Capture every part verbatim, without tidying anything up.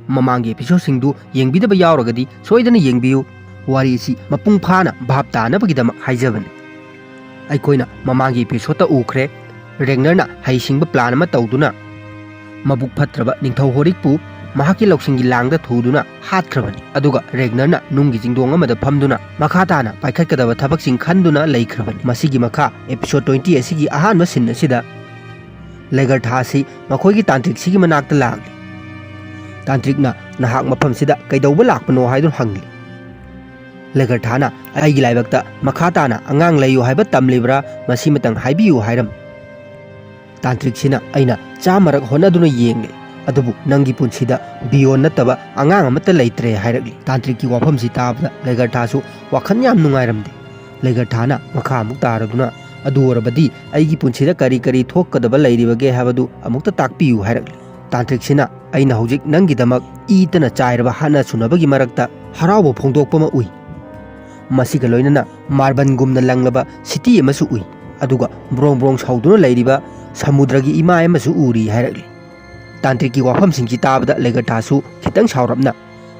ꯃꯃꯥꯡꯒꯤ ꯑꯦꯄꯤꯁꯣꯗꯁꯤꯡꯗꯨ ꯌꯦꯡꯕꯤꯗꯕ ꯌꯥꯎꯔꯒꯗꯤ ꯁꯣꯏꯗꯅ ꯌꯦꯡꯕꯤꯌꯨ꯫ ꯋꯥꯔꯤ ꯑꯁꯤ ꯃꯄꯨꯡ ꯐꯥꯅ ꯚꯥꯞ ꯇꯥꯅꯕꯒꯤꯗꯃꯛ ꯍꯥꯏꯖꯕꯅꯤ꯫ ꯑꯩꯈꯣꯏꯅ ꯃꯃꯥꯡꯒꯤ ꯑꯦꯄꯤꯁꯣꯗꯇ ꯎꯈ꯭ꯔꯦ, ꯔꯦꯒꯅꯔꯅ ꯍꯩꯁꯤꯡꯕ ꯄ꯭ꯂꯥꯟ ꯑꯃ ꯇꯧꯗꯨꯅ ꯃꯕꯨꯛ ꯐꯠꯇ꯭ꯔꯕ ꯅꯤꯡꯊꯧ ꯍꯣꯔꯤꯛꯄꯨ ꯃꯍꯥꯛꯀꯤ ꯂꯧꯁꯤꯡꯒꯤ ꯂꯥꯡꯗ ꯊꯨꯗꯨꯅ ꯍꯥꯠꯈ꯭ꯔꯕꯅꯤ꯫ ꯑꯗꯨꯒ ꯔꯦꯒꯅꯔꯅ ꯅꯨꯡꯒꯤ ꯆꯤꯡꯗꯣꯡ ꯑꯃꯗ ꯐꯝꯗꯨꯅ ꯃꯈꯥ ꯇꯥꯅ ꯄꯥꯏꯈꯠꯀꯗꯕ ꯊꯕꯛꯁꯤꯡ ꯈꯟꯗꯨꯅ ꯂꯩꯈ꯭ꯔꯕꯅꯤ꯫ ꯃꯁꯤꯒꯤ ꯃꯈꯥ ꯑꯦꯄꯤꯁꯣꯗ ꯇ꯭ꯋꯦꯟꯇꯤ ꯑꯁꯤꯒꯤ ꯑꯍꯥꯟꯕ ꯁꯤꯟ ꯑꯁꯤꯗ ꯂꯦꯒꯔꯊꯥ ꯑꯁꯤ ꯃꯈꯣꯏꯒꯤ ꯇꯥꯟꯇ꯭ꯔꯤꯛꯁꯤꯒꯤ ꯃꯅꯥꯛꯇ ꯂꯥꯛꯂꯤ꯫ ꯇꯥꯟꯇ꯭ꯔꯤꯛꯅ, "ꯅꯍꯥꯛ ꯃꯐꯝꯁꯤꯗ ꯀꯩꯗꯧꯕ ꯂꯥꯛꯄꯅꯣ?" ꯍꯥꯏꯗꯨꯅ ꯍꯪꯂꯤ꯫ ꯂꯦꯒꯔꯊꯥꯅ, "ꯑꯩꯒꯤ ꯂꯥꯏꯕꯛꯇ ꯃꯈꯥ ꯇꯥꯅ ꯑꯉꯥꯡ ꯂꯩꯌꯨ ꯍꯥꯏꯕ ꯇꯝꯂꯤꯕ꯭ꯔꯥ, ꯃꯁꯤꯃꯇꯪ ꯍꯥꯏꯕꯤꯌꯨ" ꯍꯥꯏꯔꯝꯃꯤ꯫ ꯇꯥꯟꯇ꯭ꯔꯤꯛꯁꯤꯅ, "ꯑꯩꯅ ꯆꯥꯝꯃꯔꯛ ꯍꯣꯠꯅꯗꯨꯅ ꯌꯦꯡꯂꯦ, ꯑꯗꯨꯕꯨ ꯅꯪꯒꯤ ꯄꯨꯟꯁꯤꯗ ꯕꯤꯌꯣꯟ ꯅꯠꯇꯕ ꯑꯉꯥꯡ ꯑꯃꯠꯇ ꯂꯩꯇ꯭ꯔꯦ" ꯍꯥꯏꯔꯛꯂꯤ꯫ ꯇꯥꯟꯇ꯭ꯔꯤꯛꯀꯤ ꯋꯥꯐꯝꯁꯤ ꯇꯥꯕꯗ ꯂꯦꯒꯔꯊꯥꯁꯨ ꯋꯥꯈꯜ ꯌꯥꯝ ꯅꯨꯡꯉꯥꯏꯔꯝꯗꯦ꯫ ꯂꯦꯒꯔꯊꯥꯅ ꯃꯈꯥ ꯑꯃꯨꯛ ꯇꯥꯔꯗꯨꯅ, "ꯑꯗꯨ ꯑꯣꯏꯔꯕꯗꯤ ꯑꯩꯒꯤ ꯄꯨꯟꯁꯤꯗ ꯀꯔꯤ ꯀꯔꯤ ꯊꯣꯛꯀꯗꯕ ꯂꯩꯔꯤꯕꯒꯦ ꯍꯥꯏꯕꯗꯨ ꯑꯃꯨꯛꯇ ꯇꯥꯛꯄꯤꯌꯨ" ꯍꯥꯏꯔꯛꯂꯤ꯫ ꯇꯥꯟꯇ꯭ꯔꯤꯛꯁꯤꯅ, "ꯑꯩꯅ ꯍꯧꯖꯤꯛ ꯅꯪꯒꯤꯗꯃꯛ ꯏꯇꯅ ꯆꯥꯏꯔꯕ ꯍꯥꯠꯅ ꯁꯨꯅꯕꯒꯤ ꯃꯔꯛꯇ ꯍꯔꯥꯎꯕ ꯐꯣꯡꯗꯣꯛꯄ ꯑꯃ ꯎꯏ꯫ ꯃꯁꯤꯒ ꯂꯣꯏꯅꯅ ꯃꯥꯔꯕꯜꯒꯨꯝꯅ ꯂꯪꯂꯕ ꯁꯤꯇꯤ ꯑꯃꯁꯨ ꯎꯏ, ꯑꯗꯨꯒ ꯕ꯭ꯔꯣꯡ ꯕ꯭ꯔꯣꯡ ꯁꯧꯗꯨꯅ ꯂꯩꯔꯤꯕ ꯁꯃꯨꯗ꯭ꯔꯒꯤ ꯏꯃꯥꯏ ꯑꯃꯁꯨ ꯎꯔꯤ" ꯍꯥꯏꯔꯛꯂꯤ꯫ ꯇꯥꯟꯇ꯭ꯔꯤꯛꯀꯤ ꯋꯥꯐꯝꯁꯤꯡꯁꯤ ꯇꯥꯕꯗ ꯂꯦꯒꯔꯊꯥꯁꯨ ꯈꯤꯇꯪ ꯁꯥꯎꯔꯞꯅ,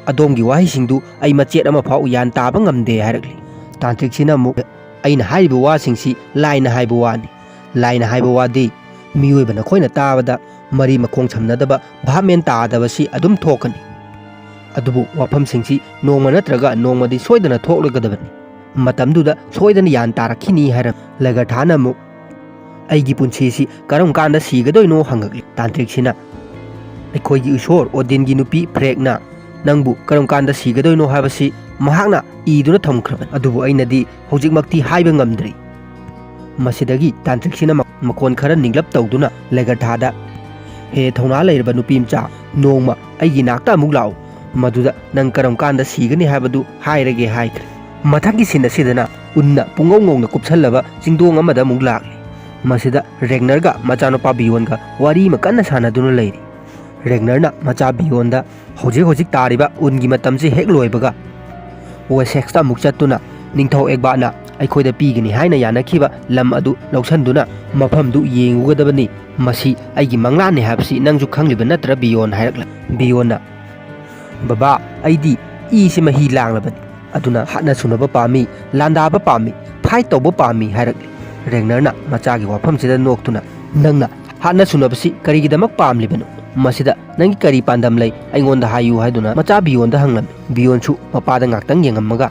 "ꯑꯗꯣꯝꯒꯤ ꯋꯥꯍꯩꯁꯤꯡꯗꯨ ꯑꯩ ꯃꯆꯦꯠ ꯑꯃ ꯐꯥꯎ ꯒ꯭ꯌꯥꯟ ꯇꯥꯕ ꯉꯝꯗꯦ" ꯍꯥꯏꯔꯛꯂꯤ꯫ ꯇꯥꯟꯇ꯭ꯔꯤꯛꯁꯤꯅ ꯑꯃꯨꯛ, "ꯑꯩꯅ ꯍꯥꯏꯔꯤꯕ ꯋꯥꯁꯤꯡꯁꯤ ꯂꯥꯏꯅ ꯍꯥꯏꯕ ꯋꯥꯅꯤ꯫ ꯂꯥꯏꯅ ꯍꯥꯏꯕ ꯋꯥꯗꯤ ꯃꯤꯑꯣꯏꯕ ꯅꯈꯣꯏꯅ ꯇꯥꯕꯗ ꯃꯔꯤ ꯃꯈꯣꯡ ꯁꯝꯅꯗꯕ, ꯚꯥꯞ ꯃꯦꯟ ꯇꯥꯗꯕꯁꯤ ꯑꯗꯨꯝ ꯊꯣꯛꯀꯅꯤ꯫ ꯑꯗꯨꯕꯨ ꯋꯥꯐꯝꯁꯤꯡꯁꯤ ꯅꯣꯡꯃ ꯅꯠꯇ꯭ꯔꯒ ꯅꯣꯡꯃꯗꯤ ꯁꯣꯏꯗꯅ ꯊꯣꯛꯂꯒꯗꯕꯅꯤ꯫ ꯃꯇꯝꯗꯨꯗ ꯁꯣꯏꯗꯅ ꯒ꯭ꯌꯥꯟ ꯇꯥꯔꯛꯈꯤꯅꯤ" ꯍꯥꯏꯔꯝꯃꯤ꯫ ꯂꯦꯒꯔꯊꯥꯅ ꯑꯃꯨꯛ, "ꯑꯩꯒꯤ ꯄꯨꯟꯁꯤꯁꯤ ꯀꯔꯝ ꯀꯥꯟꯗ ꯁꯤꯒꯗꯣꯏꯅꯣ?" ꯍꯪꯉꯛꯂꯤ꯫ ꯇꯥꯟꯇ꯭ꯔꯤꯛꯁꯤꯅ, "ꯑꯩꯈꯣꯏꯒꯤ ꯏꯁꯣꯔ ꯑꯣꯗꯤꯟꯒꯤ ꯅꯨꯄꯤ ꯐ꯭ꯔꯦꯛꯅ ꯅꯪꯕꯨ ꯀꯔꯝ ꯀꯥꯟꯗ ꯁꯤꯒꯗꯣꯏꯅꯣ ꯍꯥꯏꯕꯁꯤ ꯃꯍꯥꯛꯅ ꯏꯗꯨꯅ ꯊꯝꯈ꯭ꯔꯕꯅꯤ, ꯑꯗꯨꯕꯨ ꯑꯩꯅꯗꯤ ꯍꯧꯖꯤꯛꯃꯛꯇꯤ ꯍꯥꯏꯕ ꯉꯝꯗ꯭ꯔꯤ"꯫ ꯃꯁꯤꯗꯒꯤ ꯇꯥꯟꯇ꯭ꯔꯤꯛꯁꯤꯅ ꯃ-, ꯃꯈꯣꯟ ꯈꯔ ꯅꯤꯡꯂꯞ ꯇꯧꯗꯨꯅ ꯂꯦꯒꯔꯊꯥꯗ, "ꯍꯦ ꯊꯧꯅꯥ ꯂꯩꯔꯕ ꯅꯨꯄꯤ ꯃꯆꯥ, ꯅꯣꯡꯃ ꯑꯩꯒꯤ ꯅꯥꯛꯇ ꯑꯃꯨꯛ ꯂꯥꯛꯎ, ꯃꯗꯨꯗ ꯅꯪ ꯀꯔꯝ ꯀꯥꯟꯗ ꯁꯤꯒꯅꯤ ꯍꯥꯏꯕꯗꯨ ꯍꯥꯏꯔꯒꯦ" ꯍꯥꯏꯈ꯭ꯔꯦ꯫ ꯃꯊꯪꯒꯤ ꯁꯤꯟ ꯑꯁꯤꯗꯅ ꯎꯟꯅ ꯄꯨꯡꯉꯧ ꯉꯧꯅ ꯀꯨꯞꯁꯜꯂꯕ ꯆꯤꯡꯗꯣꯡ ꯑꯃꯗ ꯑꯃꯨꯛ ꯂꯥꯛꯂꯤ꯫ ꯃꯁꯤꯗ ꯔꯦꯒꯅꯔꯒ ꯃꯆꯥꯅꯨꯄꯥ ꯕꯤꯌꯣꯟꯒ ꯋꯥꯔꯤ ꯑꯃ ꯀꯟꯅ ꯁꯥꯟꯅꯗꯨꯅ ꯂꯩꯔꯤ꯫ ꯔꯦꯒꯅꯔꯅ ꯃꯆꯥ ꯕꯤꯌꯣꯟꯗ ꯍꯧꯖꯤꯛ ꯍꯧꯖꯤꯛ ꯇꯥꯔꯤꯕ ꯎꯟꯒꯤ ꯃꯇꯝꯁꯤ ꯍꯦꯛ ꯂꯣꯏꯕꯒ ꯋꯦꯁꯦꯛꯁꯇ ꯑꯃꯨꯛ ꯆꯠꯇꯨꯅ ꯅꯤꯡꯊꯧ ꯑꯦꯒꯕꯥꯠꯅ ꯑꯩꯈꯣꯏꯗ ꯄꯤꯒꯅꯤ ꯍꯥꯏꯅ ꯌꯥꯅꯈꯤꯕ ꯂꯝ ꯑꯗꯨ ꯂꯧꯁꯤꯟꯗꯨꯅ ꯃꯐꯝꯗꯨ ꯌꯦꯡꯉꯨꯒꯗꯕꯅꯤ꯫ "ꯃꯁꯤ ꯑꯩꯒꯤ ꯃꯪꯂꯥꯟꯅꯤ ꯍꯥꯏꯕꯁꯤ ꯅꯪꯁꯨ ꯈꯪꯂꯤꯕ ꯅꯠꯇ꯭ꯔꯥ, ꯕꯤꯌꯣꯟ?" ꯍꯥꯏꯔꯛꯂꯦ꯫ ꯕꯤꯌꯣꯟꯅ, "ꯕꯕꯥ, ꯑꯩꯗꯤ ꯏꯁꯤ ꯃꯍꯤ ꯂꯥꯡꯂꯕꯅꯤ, ꯑꯗꯨꯅ ꯍꯥꯠꯅ ꯁꯨꯅꯕ ꯄꯥꯝꯃꯤ, ꯂꯥꯟꯗꯥꯕ ꯄꯥꯝꯃꯤ, ꯐꯥꯏꯠ ꯇꯧꯕ ꯄꯥꯝꯃꯤ" ꯍꯥꯏꯔꯛꯂꯤ꯫ ꯔꯦꯒꯅꯔꯅ ꯃꯆꯥꯒꯤ ꯋꯥꯐꯝꯁꯤꯗ ꯅꯣꯛꯇꯨꯅ, "ꯅꯪꯅ ꯍꯥꯠꯅ ꯁꯨꯅꯕꯁꯤ ꯀꯔꯤꯒꯤꯗꯃꯛ ꯄꯥꯝꯂꯤꯕꯅꯣ? ꯃꯁꯤꯗ ꯅꯪꯒꯤ ꯀꯔꯤ ꯄꯥꯟꯗꯝ ꯂꯩ? ꯑꯩꯉꯣꯟꯗ ꯍꯥꯏꯌꯨ" ꯍꯥꯏꯗꯨꯅ ꯃꯆꯥ ꯕꯤꯌꯣꯟꯗ ꯍꯪꯂꯝꯃꯤ꯫ ꯕꯤꯌꯣꯟꯁꯨ ꯃꯄꯥꯗ ꯉꯥꯛꯇꯪ ꯌꯦꯡꯉꯝꯃꯒ,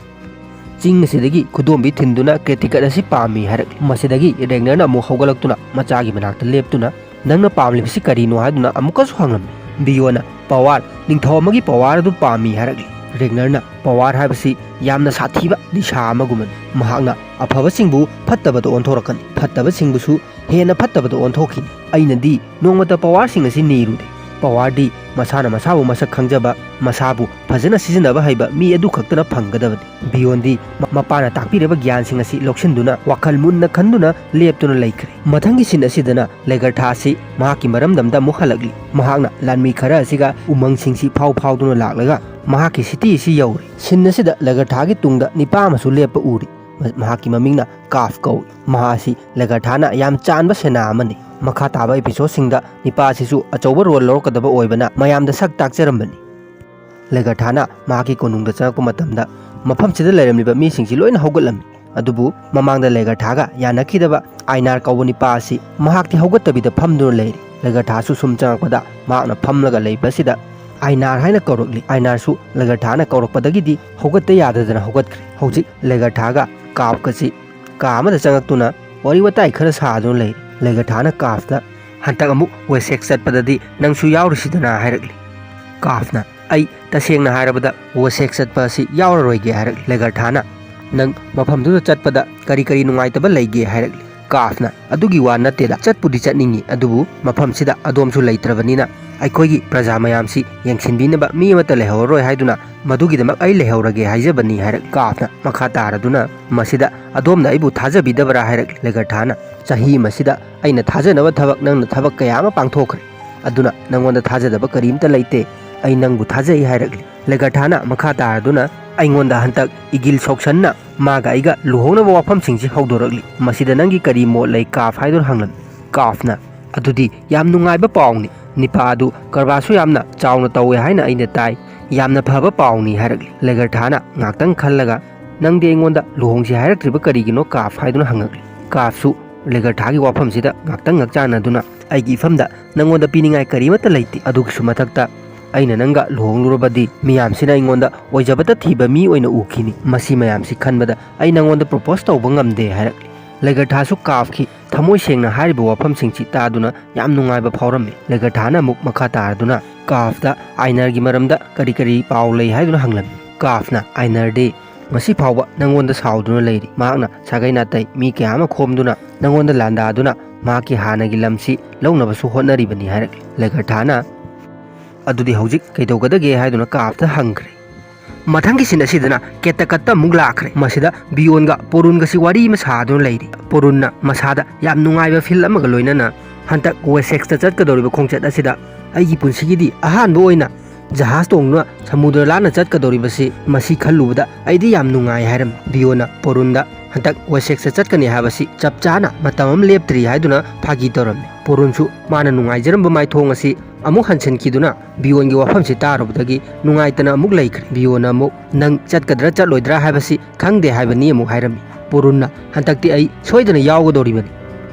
"ꯆꯤꯡ ꯑꯁꯤꯗꯒꯤ ꯈꯨꯗꯣꯝꯕꯤ ꯊꯤꯟꯗꯨꯅ ꯀ꯭ꯔꯦꯇꯤꯀꯠ ꯑꯁꯤ ꯄꯥꯝꯃꯤ" ꯍꯥꯏꯔꯛꯂꯤ꯫ ꯃꯁꯤꯗꯒꯤ ꯔꯦꯒꯅꯔꯅ ꯑꯃꯨꯛ ꯍꯧꯒꯠꯂꯛꯇꯨꯅ ꯃꯆꯥꯒꯤ ꯃꯅꯥꯛꯇ ꯂꯦꯞꯇꯨꯅ, "ꯅꯪꯅ ꯄꯥꯝꯂꯤꯕꯁꯤ ꯀꯔꯤꯅꯣ?" ꯍꯥꯏꯗꯨꯅ ꯑꯃꯨꯛꯀꯁꯨ ꯍꯪꯂꯝꯃꯤ꯫ ꯕꯤꯌꯣꯟꯅ, "ꯄꯋꯥꯔ, ꯅꯤꯡꯊꯧ ꯑꯃꯒꯤ ꯄꯋꯥꯔ ꯑꯗꯨ ꯄꯥꯝꯃꯤ" ꯍꯥꯏꯔꯛꯂꯤ꯫ ꯔꯦꯒꯅꯔꯅ, "ꯄꯋꯥꯔ ꯍꯥꯏꯕꯁꯤ ꯌꯥꯝꯅ ꯁꯥꯊꯤꯕ ꯅꯤꯁꯥ ꯑꯃꯒꯨꯝꯕꯅꯤ꯫ ꯃꯍꯥꯛꯅ ꯑꯐꯕꯁꯤꯡꯕꯨ ꯐꯠꯇꯕꯗ ꯑꯣꯟꯊꯣꯔꯛꯀꯅꯤ, ꯐꯠꯇꯕꯁꯤꯡꯕꯨꯁꯨ ꯍꯦꯟꯅ ꯐꯠꯇꯕꯗ ꯑꯣꯟꯊꯣꯛꯈꯤꯅꯤ꯫ ꯑꯩꯅꯗꯤ ꯅꯣꯡꯃꯇ ꯄꯋꯥꯔꯁꯤꯡ ꯑꯁꯤ ꯅꯤꯔꯨꯗꯦ꯫ ꯄꯋꯥꯔꯗꯤ ꯃꯁꯥꯅ ꯃꯁꯥꯕꯨ ꯃꯁꯛ ꯈꯪꯖꯕ, ꯃꯁꯥꯕꯨ ꯐꯖꯅ ꯁꯤꯖꯤꯟꯅꯕ ꯍꯩꯕ ꯃꯤ ꯑꯗꯨ ꯈꯛꯇꯅ ꯐꯪꯒꯗꯕꯅꯤ꯫" ꯕꯤꯌꯣꯟꯗꯤ ꯃ-, ꯃꯄꯥꯅ ꯇꯥꯛꯄꯤꯔꯕ ꯒ꯭ꯌꯥꯟꯁꯤꯡ ꯑꯁꯤ ꯂꯧꯁꯤꯟꯗꯨꯅ ꯋꯥꯈꯜ ꯃꯨꯟꯅ ꯈꯟꯗꯨꯅ ꯂꯦꯞꯇꯨꯅ ꯂꯩꯈ꯭ꯔꯦ꯫ ꯃꯊꯪꯒꯤ ꯁꯤꯟ ꯑꯁꯤꯗꯅ ꯂꯦꯒꯔꯊꯥ ꯑꯁꯤ ꯃꯍꯥꯛꯀꯤ ꯃꯔꯝꯗꯝꯗ ꯑꯃꯨꯛ ꯍꯜꯂꯛꯂꯤ꯫ ꯃꯍꯥꯛꯅ ꯂꯥꯟꯃꯤ ꯈꯔ ꯑꯁꯤꯒ ꯎꯃꯪꯁꯤꯡꯁꯤ ꯐꯥꯎ ꯐꯥꯎꯗꯨꯅ ꯂꯥꯛꯂꯒ ꯃꯍꯥꯛꯀꯤ ꯁꯤꯇꯤ ꯑꯁꯤ ꯌꯧꯔꯤ꯫ ꯁꯤꯟ ꯑꯁꯤꯗ ꯂꯦꯒꯔꯊꯥꯒꯤ ꯇꯨꯡꯗ ꯅꯤꯄꯥ ꯑꯃꯁꯨ ꯂꯦꯞꯄ ꯎꯔꯤ꯫ ꯃ-, ꯃꯍꯥꯛꯀꯤ ꯃꯃꯤꯡꯅ ꯀꯥꯐ ꯀꯧꯏ꯫ ꯃꯍꯥꯛ ꯑꯁꯤ ꯂꯦꯒꯔꯊꯥꯅ ꯌꯥꯝ ꯆꯥꯟꯕ ꯁꯦꯅꯥ ꯑꯃꯅꯤ꯫ ꯃꯈꯥ ꯇꯥꯕ ꯏꯄꯤꯁꯣꯗꯁꯤꯡꯗ ꯅꯤꯄꯥ ꯑꯁꯤꯁꯨ ꯑꯆꯧꯕ ꯔꯣꯜ ꯂꯧꯔꯛꯀꯗꯕ ꯑꯣꯏꯕꯅ ꯃꯌꯥꯝꯗ ꯁꯛ ꯇꯥꯛꯆꯔꯝꯕꯅꯤ꯫ ꯂꯦꯒꯔꯊꯥꯅ ꯃꯍꯥꯛꯀꯤ ꯀꯣꯅꯨꯡꯗ ꯆꯪꯂꯛꯄ ꯃꯇꯝꯗ ꯃꯐꯝꯁꯤꯗ ꯂꯩꯔꯝꯂꯤꯕ ꯃꯤꯁꯤꯡꯁꯤ ꯂꯣꯏꯅ ꯍꯧꯒꯠꯂꯝꯃꯤ꯫ ꯑꯗꯨꯕꯨ ꯃꯃꯥꯡꯗ ꯂꯦꯒꯔꯊꯥꯒ ꯌꯥꯅꯈꯤꯗꯕ ꯑꯥꯏꯅꯥꯔ ꯀꯧꯕ ꯅꯤꯄꯥ ꯑꯁꯤ ꯃꯍꯥꯛꯇꯤ ꯍꯧꯒꯠꯇꯕꯤꯗ ꯐꯝꯗꯨꯅ ꯂꯩꯔꯤ꯫ ꯂꯦꯒꯔꯊꯥꯁꯨ ꯁꯨꯝ ꯆꯪꯂꯛꯄꯗ ꯃꯍꯥꯛꯅ ꯐꯝꯂꯒ ꯂꯩꯕ ꯑꯁꯤꯗ ꯑꯥꯏꯅꯥꯔ ꯍꯥꯏꯅ ꯀꯧꯔꯛꯂꯤ꯫ ꯑꯥꯏꯅꯥꯔꯁꯨ ꯂꯦꯒꯔꯊꯥꯅ ꯀꯧꯔꯛꯄꯗꯒꯤꯗꯤ ꯍꯧꯒꯠꯇ ꯌꯥꯗꯗꯅ ꯍꯧꯒꯠꯈ꯭ꯔꯦ꯫ ꯍꯧꯖꯤꯛ ꯂꯦꯒꯔꯊꯥꯒ ꯀꯥꯐꯀꯁꯤ ꯀꯥ ꯑꯃꯗ ꯆꯪꯂꯛꯇꯨꯅ ꯋꯥꯔꯤ ꯋꯥꯇꯥꯏ ꯈꯔ ꯁꯥꯗꯨꯅ ꯂꯩꯔꯤ꯫ ꯂꯦꯒꯔꯊꯥꯅ ꯀꯥꯐꯇ, "ꯍꯟꯗꯛ ꯑꯃꯨꯛ ꯋꯦꯁꯦꯛ ꯆꯠꯄꯗꯗꯤ ꯅꯪꯁꯨ ꯌꯥꯎꯔꯨꯁꯤꯗꯅ" ꯍꯥꯏꯔꯛꯂꯤ꯫ ꯀꯥꯐꯅ, "ꯑꯩ ꯇꯁꯦꯡꯅ ꯍꯥꯏꯔꯕꯗ ꯋꯦꯁꯦꯛ ꯆꯠꯄ ꯑꯁꯤ ꯌꯥꯎꯔꯔꯣꯏꯒꯦ" ꯍꯥꯏꯔꯛꯂꯤ꯫ ꯂꯦꯒꯔꯊꯥꯅ, "ꯅꯪ ꯃꯐꯝꯗꯨꯗ ꯆꯠꯄꯗ ꯀꯔꯤ ꯀꯔꯤ ꯅꯨꯡꯉꯥꯏꯇꯕ ꯂꯩꯒꯦ?" ꯍꯥꯏꯔꯛꯂꯤ꯫ ꯀꯥꯐꯅ, "ꯑꯗꯨꯒꯤ ꯋꯥ ꯅꯠꯇꯦꯗ, ꯆꯠꯄꯨꯗꯤ ꯆꯠꯅꯤꯡꯉꯤ, ꯑꯗꯨꯕꯨ ꯃꯐꯝꯁꯤꯗ ꯑꯗꯣꯝꯁꯨ ꯂꯩꯇ꯭ꯔꯕꯅꯤꯅ ꯑꯩꯈꯣꯏꯒꯤ ꯄ꯭ꯔꯖꯥ ꯃꯌꯥꯝꯁꯤ ꯌꯦꯡꯁꯤꯟꯕꯤꯅꯕ ꯃꯤ ꯑꯃꯠꯇ ꯂꯩꯍꯧꯔꯔꯣꯏ ꯍꯥꯏꯗꯨꯅ ꯃꯗꯨꯒꯤꯗꯃꯛ ꯑꯩ ꯂꯩꯍꯧꯔꯒꯦ ꯍꯥꯏꯖꯕꯅꯤ" ꯍꯥꯏꯔꯛꯂꯤ꯫ ꯀꯥꯐꯅ ꯃꯈꯥ ꯇꯥꯔꯗꯨꯅ, "ꯃꯁꯤꯗ ꯑꯗꯣꯝꯅ ꯑꯩꯕꯨ ꯊꯥꯖꯕꯤꯗꯕ꯭ꯔꯥ?" ꯍꯥꯏꯔꯛꯂꯤ꯫ ꯂꯦꯒꯔꯊꯥꯅ, "ꯆꯍꯤ ꯑꯃꯁꯤꯗ ꯑꯩꯅ ꯊꯥꯖꯅꯕ ꯊꯕꯛ ꯅꯪꯅ ꯊꯕꯛ ꯀꯌꯥ ꯑꯃ ꯄꯥꯡꯊꯣꯛꯈ꯭ꯔꯦ, ꯑꯗꯨꯅ ꯅꯪꯉꯣꯟꯗ ꯊꯥꯖꯗꯕ ꯀꯔꯤꯝꯇ ꯂꯩꯇꯦ꯫ ꯑꯩ ꯅꯪꯕꯨ ꯊꯥꯖꯩ" ꯍꯥꯏꯔꯛꯂꯤ꯫ ꯂꯦꯒꯔꯊꯥꯅ ꯃꯈꯥ ꯇꯥꯔꯗꯨꯅ, "ꯑꯩꯉꯣꯟꯗ ꯍꯟꯗꯛ ꯏꯒꯤꯜ ꯁꯣꯛꯁꯟꯅ ꯃꯥꯒ ꯑꯩꯒ ꯂꯨꯍꯣꯡꯅꯕ ꯋꯥꯐꯝꯁꯤꯡꯁꯤ ꯍꯧꯗꯣꯔꯛꯂꯤ꯫ ꯃꯁꯤꯗ ꯅꯪꯒꯤ ꯀꯔꯤ ꯃꯣꯠ ꯂꯩ, ꯀꯥꯐ?" ꯍꯥꯏꯗꯨꯅ ꯍꯪꯂꯝꯃꯤ꯫ ꯀꯥꯐꯅ, "ꯑꯗꯨꯗꯤ ꯌꯥꯝ ꯅꯨꯡꯉꯥꯏꯕ ꯄꯥꯎꯅꯤ꯫ ꯅꯤꯄꯥ ꯑꯗꯨ ꯀꯔꯕꯥꯔꯁꯨ ꯌꯥꯝꯅ ꯆꯥꯎꯅ ꯇꯧꯋꯦ ꯍꯥꯏꯅ ꯑꯩꯅ ꯇꯥꯏ꯫ "ꯌꯥꯝꯅ ꯐꯕ ꯄꯥꯎꯅꯤ" ꯍꯥꯏꯔꯛꯂꯤ꯫ ꯂꯦꯒꯔꯊꯥꯅ ꯉꯥꯛꯇꯪ ꯈꯜꯂꯒ, "ꯅꯪꯗꯤ ꯑꯩꯉꯣꯟꯗ ꯂꯨꯍꯣꯡꯁꯤ ꯍꯥꯏꯔꯛꯇ꯭ꯔꯤꯕ ꯀꯔꯤꯒꯤꯅꯣ, ꯀꯥꯐ?" ꯍꯥꯏꯗꯨꯅ ꯍꯪꯉꯛꯂꯤ꯫ ꯀꯥꯐꯁꯨ ꯂꯦꯒꯔꯊꯥꯒꯤ ꯋꯥꯐꯝꯁꯤꯗ ꯉꯥꯛꯇꯪ ꯉꯛꯆꯥꯟꯅꯗꯨꯅ, "ꯑꯩꯒꯤ ꯏꯐꯝꯗ ꯅꯪꯉꯣꯟꯗ ꯄꯤꯅꯤꯡꯉꯥꯏ ꯀꯔꯤꯃꯠꯇ ꯂꯩꯇꯦ꯫ ꯑꯗꯨꯒꯤꯁꯨ ꯃꯊꯛꯇ ꯑꯩꯅ ꯅꯪꯒ ꯂꯨꯍꯣꯡꯂꯨꯔꯕꯗꯤ ꯃꯤꯌꯥꯝꯁꯤꯅ ꯑꯩꯉꯣꯟꯗ ꯑꯣꯏꯖꯕꯇ ꯊꯤꯕ ꯃꯤ ꯑꯣꯏꯅ ꯎꯈꯤꯅꯤ꯫ ꯃꯁꯤ ꯃꯌꯥꯝꯁꯤ ꯈꯟꯕꯗ ꯑꯩ ꯅꯪꯉꯣꯟꯗ ꯄ꯭ꯔꯣꯄꯣꯁ ꯇꯧꯕ ꯉꯝꯗꯦ" ꯍꯥꯏꯔꯛꯂꯤ꯫ ꯂꯦꯒꯔꯊꯥꯁꯨ ꯀꯥꯐꯀꯤ ꯊꯃꯣꯏ ꯁꯦꯡꯅ ꯍꯥꯏꯔꯤꯕ ꯋꯥꯐꯝꯁꯤꯡꯁꯤ ꯇꯥꯗꯨꯅ ꯌꯥꯝ ꯅꯨꯡꯉꯥꯏꯕ ꯐꯥꯎꯔꯝꯃꯤ꯫ ꯂꯦꯒꯔꯊꯥꯅ ꯑꯃꯨꯛ ꯃꯈꯥ ꯇꯥꯔꯗꯨꯅ ꯀꯥꯐꯇ ꯑꯥꯏꯅꯔꯒꯤ ꯃꯔꯝꯗ ꯀꯔꯤ ꯀꯔꯤ ꯄꯥꯎ ꯂꯩ ꯍꯥꯏꯗꯨꯅ ꯍꯪꯂꯝꯃꯤ꯫ ꯀꯥꯐꯅ, "ꯑꯥꯏꯅꯔꯗꯤ ꯉꯁꯤ ꯐꯥꯎꯕ ꯅꯪꯉꯣꯟꯗ ꯁꯥꯎꯗꯨꯅ ꯂꯩꯔꯤ꯫ ꯃꯍꯥꯛꯅ ꯁꯥꯒꯩ ꯅꯥꯇꯩ ꯃꯤ ꯀꯌꯥ ꯑꯃ ꯈꯣꯝꯗꯨꯅ ꯅꯪꯉꯣꯟꯗ ꯂꯥꯟꯗꯥꯗꯨꯅ ꯃꯍꯥꯛꯀꯤ ꯍꯥꯟꯅꯒꯤ ꯂꯝꯁꯤ ꯂꯧꯅꯕꯁꯨ ꯍꯣꯠꯅꯔꯤꯕꯅꯤ" ꯍꯥꯏꯔꯛꯂꯤ꯫ ꯂꯦꯒꯔꯊꯥꯅ, "ꯑꯗꯨꯗꯤ ꯍꯧꯖꯤꯛ ꯀꯩꯗꯧꯒꯗꯒꯦ?" ꯍꯥꯏꯗꯨꯅ ꯀꯥꯐꯇ ꯍꯪꯈ꯭ꯔꯦ꯫ ꯃꯊꯪꯒꯤ ꯁꯤꯟ ꯑꯁꯤꯗꯅ ꯀꯦꯇꯀꯠꯇ ꯑꯃꯨꯛ ꯂꯥꯛꯈ꯭ꯔꯦ꯫ ꯃꯁꯤꯗ ꯕꯤꯌꯣꯟꯒ ꯄꯣꯔꯨꯟꯒꯁꯤ ꯋꯥꯔꯤ ꯑꯃ ꯁꯥꯗꯨꯅ ꯂꯩꯔꯤ꯫ ꯄꯣꯔꯨꯟꯅ ꯃꯁꯥꯗ ꯌꯥꯝ ꯅꯨꯡꯉꯥꯏꯕ ꯐꯤꯜ ꯑꯃꯒ ꯂꯣꯏꯅꯅ, "ꯍꯟꯗꯛ ꯋꯦꯁꯦꯛꯁꯇ ꯆꯠꯀꯗꯧꯔꯤꯕ ꯈꯣꯡꯆꯠ ꯑꯁꯤꯗ ꯑꯩꯒꯤ ꯄꯨꯟꯁꯤꯒꯤꯗꯤ ꯑꯍꯥꯟꯕ ꯑꯣꯏꯅ ꯖꯍꯥꯖ ꯇꯣꯡꯗꯨꯅ ꯁꯃꯨꯗ꯭ꯔ ꯂꯥꯟꯅ ꯆꯠꯀꯗꯧꯔꯤꯕꯁꯤ, ꯃꯁꯤ ꯈꯜꯂꯨꯕꯗ ꯑꯩꯗꯤ ꯌꯥꯝ ꯅꯨꯡꯉꯥꯏ" ꯍꯥꯏꯔꯝꯃꯤ꯫ ꯕꯤꯌꯣꯟꯅ ꯄꯣꯔꯨꯟꯗ ꯍꯟꯗꯛ ꯋꯦꯁꯦꯛꯁꯇ ꯆꯠꯀꯅꯤ ꯍꯥꯏꯕꯁꯤ ꯆꯞ ꯆꯥꯅ ꯃꯇꯝ ꯑꯃ ꯂꯦꯞꯇ꯭ꯔꯤ ꯍꯥꯏꯗꯨꯅ ꯐꯥꯒꯤ ꯇꯧꯔꯝꯃꯤ꯫ ꯄꯣꯔꯨꯟꯁꯨ ꯃꯥꯅ ꯅꯨꯡꯉꯥꯏꯖꯔꯝꯕ ꯃꯥꯏꯊꯣꯡ ꯑꯁꯤ ꯑꯃꯨꯛ ꯍꯟꯁꯤꯟꯈꯤꯗꯨꯅ ꯕꯤꯌꯣꯟꯒꯤ ꯋꯥꯐꯝꯁꯤ ꯇꯥꯔꯨꯕꯗꯒꯤ ꯅꯨꯡꯉꯥꯏꯇꯅ ꯑꯃꯨꯛ ꯂꯩꯈ꯭ꯔꯦ꯫ ꯕꯤꯌꯣꯟꯅ ꯑꯃꯨꯛ, "ꯅꯪ ꯆꯠꯀꯗ꯭ꯔꯥ ꯆꯠꯂꯣꯏꯗ꯭ꯔꯥ ꯍꯥꯏꯕꯁꯤ ꯈꯪꯗꯦ ꯍꯥꯏꯕꯅꯤ" ꯑꯃꯨꯛ ꯍꯥꯏꯔꯝꯃꯤ꯫ ꯄꯣꯔꯨꯟꯅ, "ꯍꯟꯗꯛꯇꯤ ꯑꯩ ꯁꯣꯏꯗꯅ ꯌꯥꯎꯒꯗꯧꯔꯤꯕꯅꯤ꯫